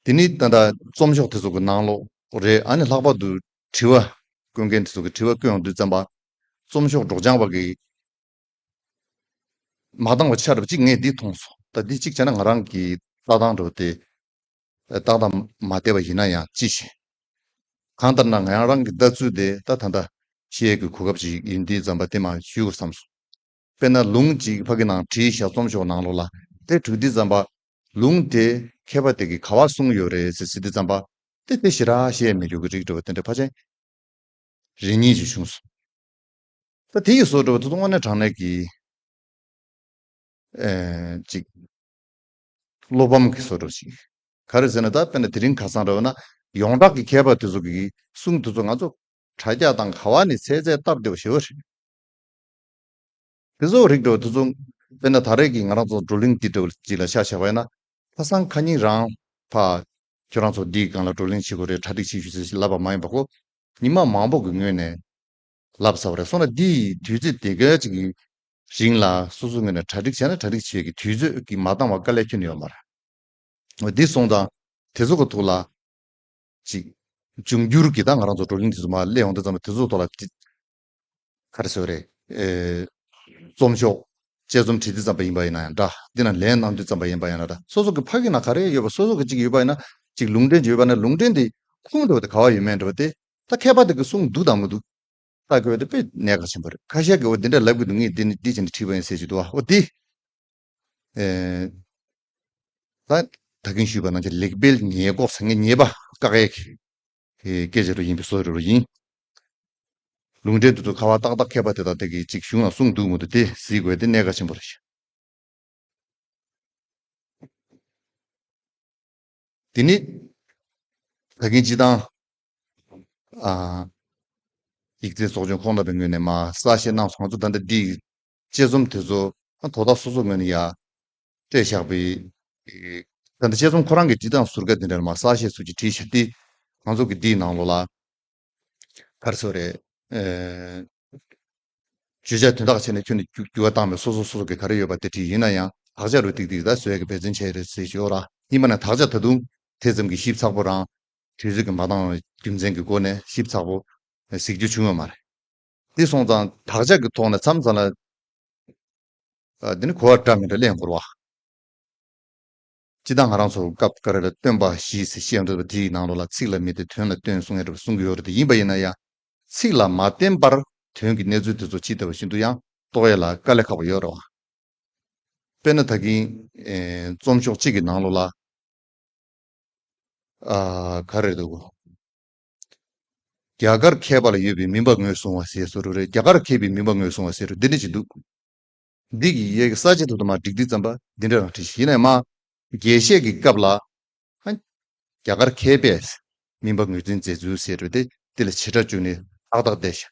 དེ་ནི་ད་ལྟ་རྩོམ་ཤོག་དེ་ཚོ་གི་ནང་ལོགས་རེད། ཨ་ནི་ལྷག་པར་དུ་དྲི་བ་བཀོད་མཁན་དེ་ཚོ་གི་དྲི་བ་བཀོད་ཡོང་དུས་ཙམ་པ་རྩོམ་ཤོག་སྒྲོག་སྦྱང་པ་གི་མ་འདང་བ་ཆགས་རབས་གཅིག་ངས་འདི་མཐོང་སོང་། ད་འདི་གཅིག་བྱས་ན་ང་རང་གི་ལྟ་སྟངས་འདྲ་བོ་དེ་ཏག་ཏག་མ་བལྟས་པ་ཡིན་ན་ཡང་ཅི་ཞིག་གང་ལྟར་ན་ང་རང་གི་ལྟ་ཚུལ་དེ་ད་ད་ལྟ་བཤད་ཡས་ཀྱི་གོ་སྐབས་ཅིག་ཡིན་དུས་ཙམ་པ་དེ་མ་ཞུ་དགོས་བསམ་སོང་། དཔེར་ན་ལུང་གཅིག་ཕ་གི་ནང་བྲིས་ཤག་རྩོམ་ཤོག་ནང་ལོགས་ལ་དེ་བྲིས་དུས་ཙམ་པ་ལུང་དེ་མཁས་པ་དེ་གིས་ག་བ་གསུངས་ཡོད་རེད་ཟེར་ཟེར་དུས་ཙམ་པ་དེ་དེ་ཞེ་དྲག་བཤད་མི་འཇུག་གི་རིགས་འདྲ་བོ་དེ་འདྲ་ཕལ་ཆེར་རེ་གཉིས་ཅིག་བྱུང་སོང་། ད་དེ་ཡི་བཟོ་འདྲ་བོ་དེ་ཚོ་དངོས་གནས་དྲང་གནས་ཀྱི་ཨེ་ཅིག་བློ་ཕམ་གྱི་བཟོ་འདྲ་ཞིག་ག་རེ་ཟེར་ན་ད་དཔེར་ན་དེ་རིང་ཁ་སང་འདྲ་བོ་ན་ཡོངས་གྲགས་ཀྱི་མཁས་པ་དེ་ཚོ་གི་གསུང་དེ་ཚོ་ང་ཚོ་དྲ་རྒྱ་དང་ག་བ་ནས་ཚད་ཚད་ལྟར་བསྡད་པ་ཞེ་པོ་རེད། དེ་ཚོ་རིགས་འདྲ་བོ་དེ་ཚོ་དཔེར་ན་ད་རེས་ཀྱི་ང་རང་ཚོ་བགྲོ་གླེང་འདི་འདྲ་བོ་ཅིག་ལ་ཆ་བཞག་པ་ཡིན་ན་ཁ་སང་ཁ་ཉིན་རང་ཕ་ཁྱོད་རང་ཚོ་འདིའི་སྒང་ལ་བགྲོ་གླེང་བྱེད་དགོས་རེད། གྲ་སྒྲིག་བྱེད་ཤོག་ཟེར་ཞིག་ལབ་པ་མ་ཡིན་པ་ཁོ་ཉི་མ་མང་པོ་གི་སྔོན་ནས་ལབ་ཚར་བ་རེད། སོང་ན་འདི་ཡི་དུས་ཚོད་དེ་ག་ཅིག་གི་རིང་ལ་སོ་སོའི་ངོས་ནས་གྲ་སྒྲིག་བྱས་ན་གྲ་སྒྲིག་བྱེད་ཀྱི་དུས་ཚོད་ཀྱི་མ་འདང་བ་དཀའ་ལས་ཁྱོན་ནས་ཡོད་མ་རེད། འོ་འདི་སོང་ཙང་དེ་ཚོ་གི་ཐོག་ལ་ཅིག་འབྱུང་འགྱུར་གྱི་ད་ང་རང་ཚོ་བགྲོ་གླེང་དེ་ཚོ་མར་སླེབས་ཡོང་དུས་ཙམ་པ་དེ་ཚོ་ཐོག་ལ་ཅིག་ག་རེ་ཟེར་བ་རེད། ཨེ། རྩོམ་ཤོག་དཔྱད་རྩོམ་བྲིས་དུས་ཙམ་པ་ཡིན་པ་ཡིན་ན་ཡང་འདྲ། འདི་ན་ལན་གནང་དུས་ཙམ་པ་ཡིན་པ་ཡིན་ན་འདྲ། སོ་སོ་གི་ཕ་གི་ན་ག་རེ་ཡོད་པ་སོ་སོ་གི་ཅིག་ཡོད་པ་ཡིན་ན་ཅིག་ལུང་འདྲེན་ཅིག་ཡོད་པ་ན་ལུང་འདྲེན་དེ་ཁུངས་འདྲ་བ་དེ་ག་བ་ཡོད་མེད་འདྲ་བ་དེ་ད་མཁས་པ་དེ་གི་གསུང་འདུག་དང་མི་འདུག་ལྟ་དགོས་དེ་དཔེ་གནད་འགག་ཆེན་པོ་རེད། ཁ་ཤས་ཀྱིས་འོ་འདི་འདྲ་ལབ་གི་འདུག་ངས་འདི་ནི་འདི་བྱས་ནས་བྲིས་པ་ཡིན་ཟེར་གྱི་འདུག་ཨ། འོ་འདི། ཨེ། ད་ད་གིན་ཞུས་པ་ནང་བཞིན་ལེགས་སྤེལ་ཉེས་འགོག་ཟེར་མཁན་ཉེས་པ་བཀག་ཡས་ཀྱི་སྐད་ཆ་རུ་ཡིན་པའི་བཟོ་རུ་ཡིན། ལུང་འདྲེན་དུ་དུ་ཁ་བ་ཏག་ཏག་མཁས་པ་དེ་དག་དེ་གིས་ཅིག་གཞུང་ལ་གསུངས་འདུག་མི་འདུག་དེ་གཟིགས་དགོས་དེ་གནད་འགག་ཆེན་པོ་རེད། དེ་ནི་ད་གིན་སྤྱི་བཏང་ཨ། ཡིག་ཚད་ཚོགས་ཆུང་ཁོང་རྣམ་པའི་ངོས་ནས་མ་གསལ་བཤད་གནང་སོང་། ང་ཚོ་ད་ལྟ་འདི་དཔྱད་རྩོམ་དེ་ཚོ་དོ་བདག་སོ་སོ་ངོས་ནས་ཡ་སྤྲད་བཞག་པའི་ད་ལྟ་དཔྱད་རྩོམ་ཁོ་རང་གི་འབྲི་སྟངས་ཟུར་བཀག་འདི་འདྲ་མ་གསལ་བཤད་ཚུལ་གྱིས་བྲིས་བཞག་སྟེ་ང་ཚོ་གི་འདིའི་ནང་ལོགས་ལ་ག་རེ་ཟེར་རེད། བརྗོད་བྱ་དོན་དག་ཆེ་ནས་ཁྱོན་ནས་འགྱུར་བ་བཏང་བའི་སོ་སོ་སོ་སོ་གི་ག་རེ་ཡོད་པ་དེ་བྲིས་ཡིན་ན་ཡང་དག་ཆ་རུ་ཏིག་ཏིག་ད་བཟོས་ཀྱི་འབད་བརྩོན་བྱས་རེད་ཟེར་ཞོར་ཡིན་པ་ན་དག་ཆ་ད་དུང་དེ་ཙམ་གྱི་ཞིབ་ཚགས་པོ་རང་དུས་ཚོད་ཀྱི་མ་འདང་བའི་རྒྱུ་མཚན་གྱི་སྒོ་ནས་ཞིབ་ཚགས་པོ་གཟིགས་རྒྱུ་བྱུང་ཡོད་མ་རེད། དེ་སོང་ཙང་དག་ཆ་གི་ཐོག་ནས་མཚམས་མཚམས་ལ་ཨ། འདི་ནི་གོ་བ་འདྲ་མི་འདྲ་གླེང་དགོས་རེད་བ། སྤྱི་བཏང་ང་རང་ཚོ་སྐབས་འགའ་རེ་ལ་སྟོན་པ་བཞི་ཟེར་བཤད་འདོད་པ་དེའི་ནང་ལོགས་ལ་ཚིག་ལ་མི་དེ་དོན་ལ་སྟོན་གསུང་ཡ་འདྲ་བ་གསུང་གི་ཡོད་རེད་དེ། ཡིན་པ་ཡིན་ན་ཡང་ཚིག་ལ་མ་བརྟེན་པར་དོན་གྱི་གནས་ཚུལ་དེ་ཚོ་ཇི་ལྟ་བ་བཞིན་དུ་ཡང་རྟོགས་ཡ་ལ་དཀའ་ལས་ཁག་པོ་ཡོད་རེད་བ། དཔེར་ན་ད་གིན་ཨེ། རྩོམ་ཤོག་གཅིག་གི་ནང་ལོགས་ལ་ཨ། ག་རེ་འདུག་རྒྱ་གར་མཁས་པ་ལ་ཡོད་པའི་མུན་པ་ངོས་བཟུང་བ་ཞེས་ཟེར་རུ་རེད། རྒྱ་གར་མཁས་པའི་མུན་པ་ངོས་བཟུང་བ་ཟེར་རུ་འདི་འདྲ་ཅིག་འདུག་འདི་གི་ཡས་ཀྱི་ས་བཅད་ཐོག་ཏུ་མ་བསྒྲིགས་དུས་ཙམ་པ་འདི་འདྲ་རང་བྲིས་ཤིག་ཡིན་ནའི་མ་རྒྱས་བཤད་ཀྱི་སྐབས་ལ་ཧ། རྒྱ་གར་མཁས་པས་མུན་པ་ངོས་འཛིན་མཛད་ཚུལ་ཟེར་རུ་དེ་དེ་ལ་བྱེ་བྲག་བཅུག་ནས་ཏག་ཏག་བསྡད་ཤག་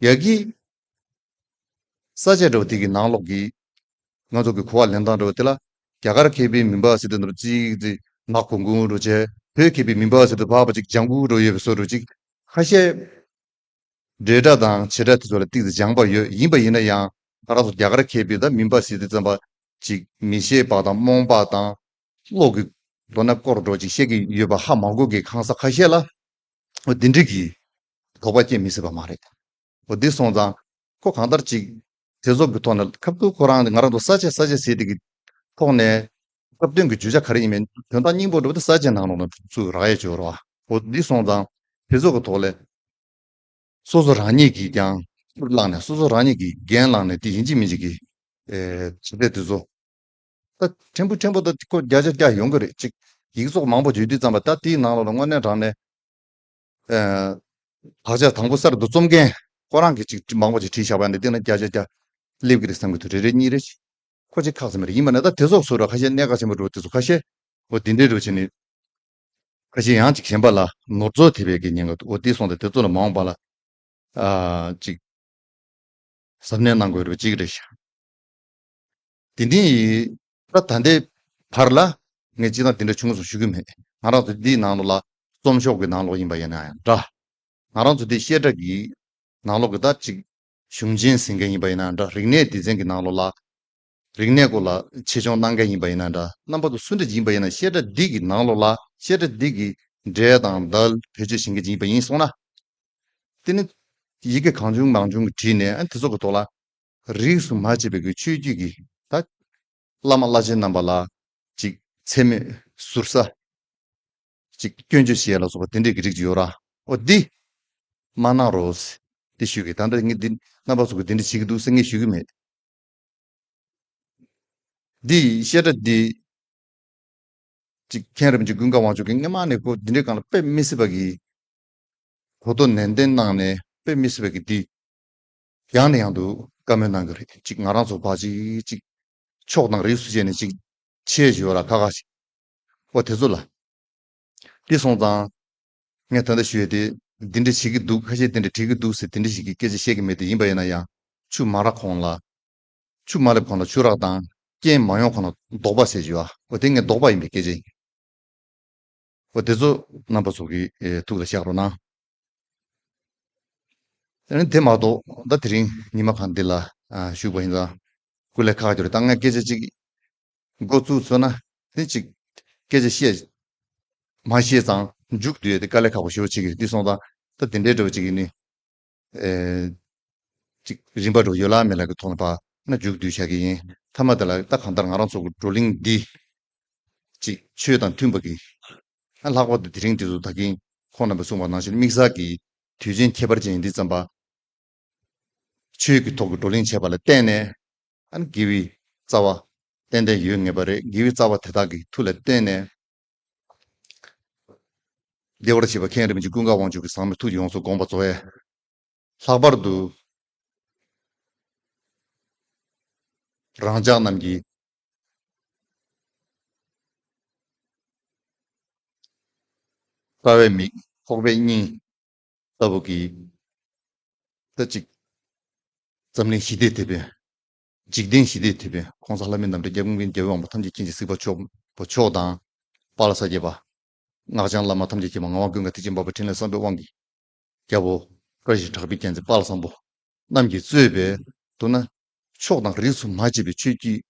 ཡ་གི་ས་བཅད་འདྲ་བོ་དེ་གི་ནང་ལོགས་ཀྱི་ང་ཚོ་གི་གོ་བ་ལེན་སྟངས་འདྲ་བོ་དེ་ལ་རྒྱ་གར་མཁས་པའི་མུན་པ་ཟེར་དུས་འདྲ་བོ་ཅིག་ཅིག་ནག་གུང་གུང་འདྲ་བོ་བྱས། བོད་མཁས་པའི་མུན་པ་ཟེར་དུས་ཕར་པ་ཅིག་ལྗང་གུ་འདྲ་བོ་ཡོད་པའི་བཟོ་འདྲ་བོ་ཅིག་ཁ་ཤས་འབྲེལ་སྒྲ་དང་བྱེད་སྒྲ་དེ་ཚོ་ལ་ཏིག་ཙམ་སྦྱངས་པ་ཡོད། ཡིན་པ་ཡིན་ན་ཡང་ང་རང་ཚོ་རྒྱ་གར་མཁས་པའི་ད་མུན་པ་ཟེར་དུས་ཙམ་པ་ཅིག་མི་ཤེས་པ་དང་རྨོངས་པ་དང་བློ་གི་མདོར་ན་སྐོར་འདྲ་བོ་ཅིག་བཤད་ཀྱི་ཡོད་པ་ཧ་མ་གོ་གི་གང་ཟག་ཁ་ཤས་ལ། འོ་འདི་འདྲ་གི་དོགས་པ་སྐྱེ་མི་སྲིད་པ་མ་རེད། འོ་འདི་སོང་ཙང་ཁོ་གང་ལྟར་ཅིག་དེ་ཚོ་གི་ཐོག་ནས་ཁ་ཐུག་ཁོ་རང་ང་རང་ཚོ་ས་བཅད་ས་བཅད་ཟེར་དེ་གི་ཐོག་ནས་སྐབས་དོན་གྱི་བརྗོད་བྱ་ག་རེ་ཡིན་མིན་དོན་དག་སྙིང་པོ་འདྲ་བོ་དེ་ས་བཅད་ནང་ལོགས་ནས་ཚུར་རག་ཡས་བྱོས་རོགས། འོ་འདི་སོང་ཙང་དེ་ཚོ་གི་ཐོག་ལས་སོ་སོ་རང་ཉིད་ཀྱིས་ཀྱང་བླངས་ནས་སོ་སོ་རང་ཉིད་ཀྱིས་འགན་བླངས་ནས་དེ་ཡིན་གཅིག་མིན་གཅིག་གི་ཨེ་བྱེད་ཐབས་དེ་ཚོ། ད་ཕྲན་བུ་ཕྲན་བུ་ད་ཁོ་བརྒྱ་ཆ་བརྒྱ་ཡོང་གི་རེད། ཅིག་ཡིག་ཚོགས་མང་པོ་བརྗོད་དུས་ཙམ་པ་ད་དེའི་ནང་ལོགས་ལ་དངོས་གནས་དྲང་གནས་ཨ་ དག་ཆ་དང་པོ་གསར་དུ་རྩོམ་མཁན་ཁོ་རང་གིས་ཅིག་མང་པོ་ཅིག་བྲིས་བཞག་པ་ཡིན་ན་འདི་ན་བརྒྱ་ཆ་བརྒྱ་སླེབས་ཀྱི་རེད་བསམ་གྱི་འདུག་རེ་རེ་གཉིས་རེ་ཞིག་ཁོ་ཅིག་ཁག་ཙམ་རེད། ཡིན་པ་ན་ད་དེ་ཚོགས་སུ་ར་ཁ་ཤས་གནད་འགག་ཆེན་པོ་འགྲོ་དེ་ཚོ་ཁ་ཤས་འོ་འདི་འདྲའི་རུ་བྱས་ནས་ཁ་ཤས་ཡང་ཅིག་གཞན་པ་ལ་ནོར་འཛོལ་ཐེབས་པའི་གི་ཉེན་ཁ་འདུག་འོ་དེ་སོང་སྟེ་དེ་ཚོ་ལ་མ་འོངས་པ་ལ་ཨ་ཅིག་གཟབ་ནན་གནང་དགོས་རེད་པ་ཅིག་རེད་ཤག་དེ་འདྲའི་ད་ད་ལྟའི་བར་ལ་ངས་སྤྱི་བཏང་དེ་འདྲ་བྱུང་སོང་ཞུ་གི་མེད། ང་རང་ཚོ་འདིའི་ནང་ལོགས་ལ་རྩོམ་ཤོག་གི་ནང་ལོགས་ཡིན་པ་ཡིན་ན་ཡང་འདྲ། ང་རང་ཚོ་འདི་བཤད་གྲྭ་གི་ནང་ལོགས་ཀྱི་ད་ཅིག་གཞུང་ཆེན་ཟིན་མཁན་ཡིན་པ་ཡིན་ན་འདྲ། རིག་གནས་སྡེ་ཚན་གྱི་ནང་ལོགས་ལ་རིག་གནས་སྐོར་ལ་ཆེད་སྦྱོང་གནང་མཁན་ཡིན་པ་ཡིན་ན་འདྲ། རྣམ་པ་ཚོ་སུ་འདྲ་ཡིན་པ་ཡིན་ན་བཤད་གྲྭ་འདི་གི་ནང་ལོགས་ལ་བཤད་གྲྭ་འདི་གི་འགྲེལ་དང་འདུལ་བེད་སྤྱོད་བྱེད་མཁན་ཅིག་ཡིན་པ་ཡིན་སོང་ན། དེ་ནི་ཡི་གེ་གང་བྱུང་མང་བྱུང་གི་བྲིས་ནས་ཨ་དེ་ཚོ་གི་ཐོག་ལ་རིས་སུ་མ་ཆད་པའི་གི་ཆོས་བརྒྱུད་ཀྱི་ད་བླ་མ་བླ་ཆེན་རྣམ་པ་ལ་ཅིག་མཚན་སྨད་ཟུར་ཟ་ཅིག་སྐྱོན་བརྗོད་བྱེད་ཡ་ལ་སོགས་པ་དེ་འདྲའི་གི་རིགས་ཅིག་ཡོད་ར། འོ་འདི་མ་གནང་རོགས་ཟེར་དེ་ཞུ་གི། ད་ལྟ་ངས་འདི་རྣམ་པ་ཚོ་གི་འདི་འདྲ་བྱེད་ཀྱི་འདུག་ཟེར་ངས་ཞུ་གི་མེད། འདི་བཤད་གྲྭ་འདི་ཅིག་མཁན་རིན་པོ་ཆེ་ཀུན་དགའ་དབང་ཕྱུག་གིས་སྔ་མ་ནས་ཁོ་འདི་འདྲའི་སྒང་ལ་དཔེ་མི་སྲིད་པ་གི་གོ་རྟོགས་ནན་ཏན་གནང་ནས་དཔེ་མི་སྲིད་པ་གི་འདི་ཡང་ནས་ཡང་དུ་བཀའ་མོལ་གནང་གི་རེད། ཅིག་ང་རང་ཚོ་ཕར་ཅིག་ཅིག་ཕྱོགས་དང་རིས་སུ་བཅད་ནས་ཅིག་ཆད་ཞུ་བ་ལ་ཁ་ཁ་ཞིག་འོ་དེ་ཚོ་ལ་དེ་སོང་ཙང་། ངས་ད་ལྟ་ཞུ་ཡས་དེ་འདི་འདྲ་བྱེད་ཀྱི་འདུག་ཁ་ཤས་དེ་འདྲ་བྲིས་ཀྱི་འདུག་ཟེར་དེ་འདྲ་ཞིག་གི་སྐད་ཆ་བཤད་ཀྱི་མེད་དེ། ཡིན་པ་ཡིན་ན་ཡང་ཆུ་མ་རག་གོང་ལ་ཆུ་མ་སླེབས་གོང་ལ་ཆུ་རག་དང་རྐྱེན་མ་ཡོང་གོང་ལ་ལྡོག་པ་ཟེར་ཞུ་བ་འོ་དེ་ངས་ལྡོག་པ་ཡིན་པའི་སྐད་ཆ་ཡིན། འོ་དེ་ཚོ་རྣམ་པ་ཚོ་གི་ཨེ་ཐུགས་ལ་བཞག་རོགས་གནང་། ཨ་ནི་དེ་མ་གཏོགས་ད་དེ་རིང་ཉི་མ་གང་འདི་ལ་ཨ་བཞུགས་པ་ཡིན་ཙང་སྐུ་ལས་ཁག་ཁག་རྒྱུ་རེད། ད་ངས་སྐད་ཆ་གཅིག་འགོ་བཙུགས་ཚར་ན་དེ་གཅིག་སྐད་ཆ་བཤད་མ་ཤེས་ཙང་མཇུག་བསྡུ་ཡས་དེ་དཀའ་ལས་ཁག་པོ་ཞེ་པོ་ཅིག་གི་འདི་སོང་ཙང་ད་དེ་འདྲའི་འདྲ་བོ་ཅིག་ཡིན་ནི། ཨེ། ཅིག་རིམ་པ་འགྲོ་ཡོད་ལ་མེད་ལ་གི་ཐོག་ནས་ཕར་ན་མཇུག་བསྡུ་བྱ་གི་ཡིན། མཐའ་མ་དེ་ལ་ད་གང་ལྟར་ང་རང་ཚོ་གི་བགྲོ་གླེང་འདི་ཅིག་ཆོས་དང་མཐུན་པ་གི། ཨ་ལྷག་པར་དུ་དེ་རིང་འདི་ཚོ་ད་གིན་ཁོང་རྣམ་པས་གསུངས་པ་ནང་བཞིན་དམིགས་བསལ་གྱི་དུས་ཆེན་ཁྱད་པར་ཅན་འདི་ཙམ་པ་ཆོས་ཀྱི་ཐོག་གི་བགྲོ་གླེང་བྱས་པ་ལ་བརྟེན་ནས་ཨ་ནི་དགེ་བའི་རྩ་བ་ཏན་ཏན་ཡོད་ངེས་པ་རེད། དགེ་བའི་རྩ་བ་དེ་དག་གི་མཐུ་ལ་བརྟེན་ནས། བདེ་བར་གཤེགས་པ་མཁན་རིན་པོ་ཆེ་ཀུན་དགའ་དབང་ཕྱུག་གི་ཟབ་མོའི་ཐུགས་ཀྱི་ཡོངས་སུ་དགོངས་པ་རྫོགས་པས། ལྷག་པར་དུ་རང་ཅག་རྣམས་ཀྱི་རྩ་བའི་མིག་ཁོག་པའི་སྙིང་ལྟ་བུ་གི་ད་ཅིག་འཛམ་གླིང་ཞི་བདེ་དེད་པའི་འཇིག་རྟེན་ཞི་བདེ་དེད་པའི་༸གོང་ས་ལྷ་མིའི་རྣམ་འདྲེན་རྒྱལ་བ་ཀུན་མཁྱེན་རྒྱལ་བའི་དབང་པོ་ཐམས་ཅད་མཁྱེན་ཅིང་གཟིགས་པ་མཆོག་པོ་མཆོག་དང་། དཔལ་ས་སྐྱ་པ། སྔགས་འཆང་བླ་མ་ཐམས་ཅད་མཁྱེན་པ་ངག་དབང་ཀུན་དགའ་ཐེག་ཆེན་འཕགས་པའི་ཕྲིན་ལས་བསམ་པའི་དབང་གིས་རྒྱལ་པོ་བཀྲ་ཤིས་གྲགས་པའི་རྒྱལ་མཚན་དཔལ་བཟང་པོ་རྣམས་ཀྱིས་གཙོས་པའི་མདོར་ན་ཕྱོགས་དང་རིས་སུ་མ་ཆད་པའི་ཆོས་བརྒྱུད་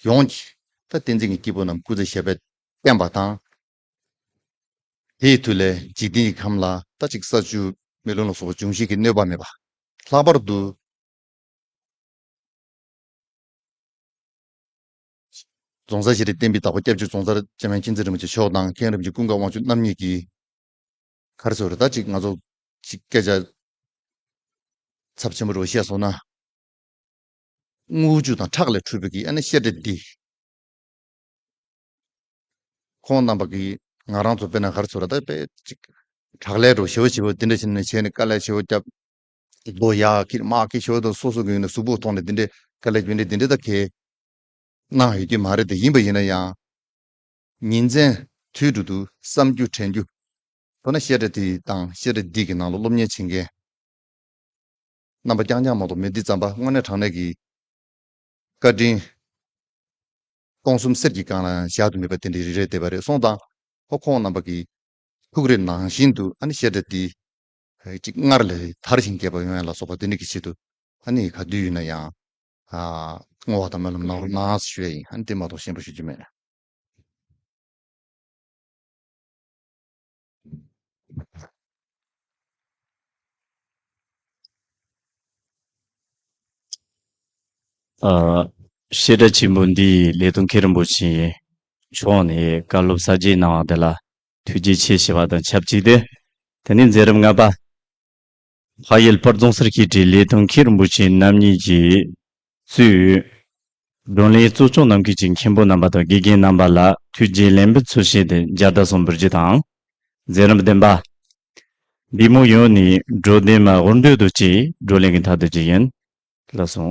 ཡོངས་ཀྱིས་ད་བསྟན་འཛིན་གྱི་སྐྱེས་བུ་རྣམས་སྐུ་ཚེ་ཞབས་པད་བརྟན་པ་དང་། དེའི་མཐུ་ལས་འཇིག་རྟེན་གྱི་ཁམས་ལ་ད་ཅིག་ས་ཆུ་མེ་རླུང་ལ་སོགས་པ་འབྱུང་བཞི་གི་གནོད་པ་མེད་པ། ལྷག་པར་དུ་རྫོང་སར་ཤེས་རིག་བསྟན་པའི་བདག་པོ་སྐྱབས་རྗེ་རྫོང་སར་འཇམ་དབྱངས་མཁྱེན་བརྩེ་རིན་པོ་ཆེ་མཆོག་དང་མཁན་རིན་པོ་ཆེ་ཀུན་དགའ་དབང་ཕྱུག་རྣམ་གཉིས་ཀྱིས་ག་རེ་ཟེར་རེད། ད་ཅིག་ང་ཚོ་ཅིག་སྐད་ཆ་ཚབས་ཆེན་པོ་རུ་བཤད་སོང་ན། དངུལ་ཆུ་དང་ཁྲག་ལས་འཁྲུངས་པའི་གི་ཨ་ནི་བཤད་གྲྭ་འདི། ཁོང་རྣམ་པ་གིས་ང་རང་ཚོ་དཔེར་ན་ག་རེ་ཟེར་རེད། ད་དཔེ་ཅིག་དྲག་ལས་རུ་ཞེ་པོ་ཞེ་པོ་འདི་འདྲ་བྱས་ནས་བྱས་ནས་དཀའ་ལས་ཞེ་པོ་བརྒྱབ། རྡོ་ཡར་འཁྱེར་མར་འཁྱེར་ཞེ་པོ་དང་སོ་སོ་གི་ཡོད་ན་གཟུགས་པོ་ཐོག་ནས་འདི་འདྲའི་དཀའ་ལས་རྒྱུ་འབྲས་འདི་འདྲའི་ད་གས་གནང་ཡོད་ཀྱི་མ་རེད་དེ། ཡིན་པ་ཡིན་ན་ཡང་ཉིན་མཚན་དུས་དྲུག་ཏུ་བསམ་རྒྱུ་དྲན་རྒྱུ། མདོར་ན་བཤད་གྲྭ་དེ་དང་བཤད་གྲྭ་འདི་གི་ནང་ལ་སློབ་གཉེར་བྱེད་མཁན་རྣམ་པ་རྐྱང་རྐྱང་མ་གཏོགས་མེད། འདི་ཙམ་པ་དངོས་གནས་དྲང་གནས་ཀྱི་བཀའ་དྲིན་སྟོང་གསུམ་གསེར་གྱི་སྒང་ལ་བཞག་ཏུ་མེད་པ་དེ་འདྲའི་རིགས་རེད་བསྡད་པ་རེད་སོང་ཙང་། ཨོ་ཁོང་རྣམ་པ་གི་ཐུགས་རེ་ནང་བཞིན་དུ་ཨ་ནི་བཤད་གྲྭ་འདི་ཅིག་སྔར་ལས་དར་ཞིང་རྒྱས་པ་ཡོང་ཡ་ལ་སོགས་པ་དེ་འདྲ་གི་ཆེད་དུ་ཨ་ནི་ག་དུས་ཡིན་ན་ཡང་ཨ་བསྔོ་བ་དང་སྨོན་ལམ་གནང་རོགས་གནང་ཞུ་ཡ་ཡིན། ཨ་ནི་དེ་མ་གཏོགས་གཞན་པ་ཞུ་རྒྱུ་མེད། ཨ། བཤད་གྲྭ་ཆེན་པོ་འདིའི་ལས་དོན་མཁན་རིན་པོ་ཆེ་མཆོག་ནས་བཀའ་སློབ་ཟབ་རྒྱས་གནང་བ་དེ་ལ་ཐུགས་རྗེ་ཆེ་ཞུ་བ་དང་ཆབས་ཅིག་ཏུ། དེ་ནས་མཛད་རིམ་ལྔ་པ། ཕ་ཡུལ་སྤུར་རྫོང་སར་གཤེགས་པའི་ལས་དོན་མཁན་རིན་པོ་ཆེ་རྣམ་གཉིས་ཀྱིས་གཙོས། བགྲོ་གླེང་གཙོ་སྐྱོང་གནང་མཁན་གྱི་མཁན་པོ་རྣམ་པ་དང་དགེ་རྒན་རྣམ་པ་ལ་ཐུགས་རྗེ་ལེགས་འབུལ་ཚུལ་བཞིན་དུ་མཇལ་དར་གསུམ་འབུལ་རྒྱུ་དང་། མཛད་རིམ་བདུན་པ། འདི་མོ་ཡོང་ནི་འགྲོ་བདེ་མ་ཧོར་འདོད་དུ་ཅི་འགྲོ་ལེན་གྱི་མཐའ་དུ་ཅི་ཡིན། ལགས་སོ།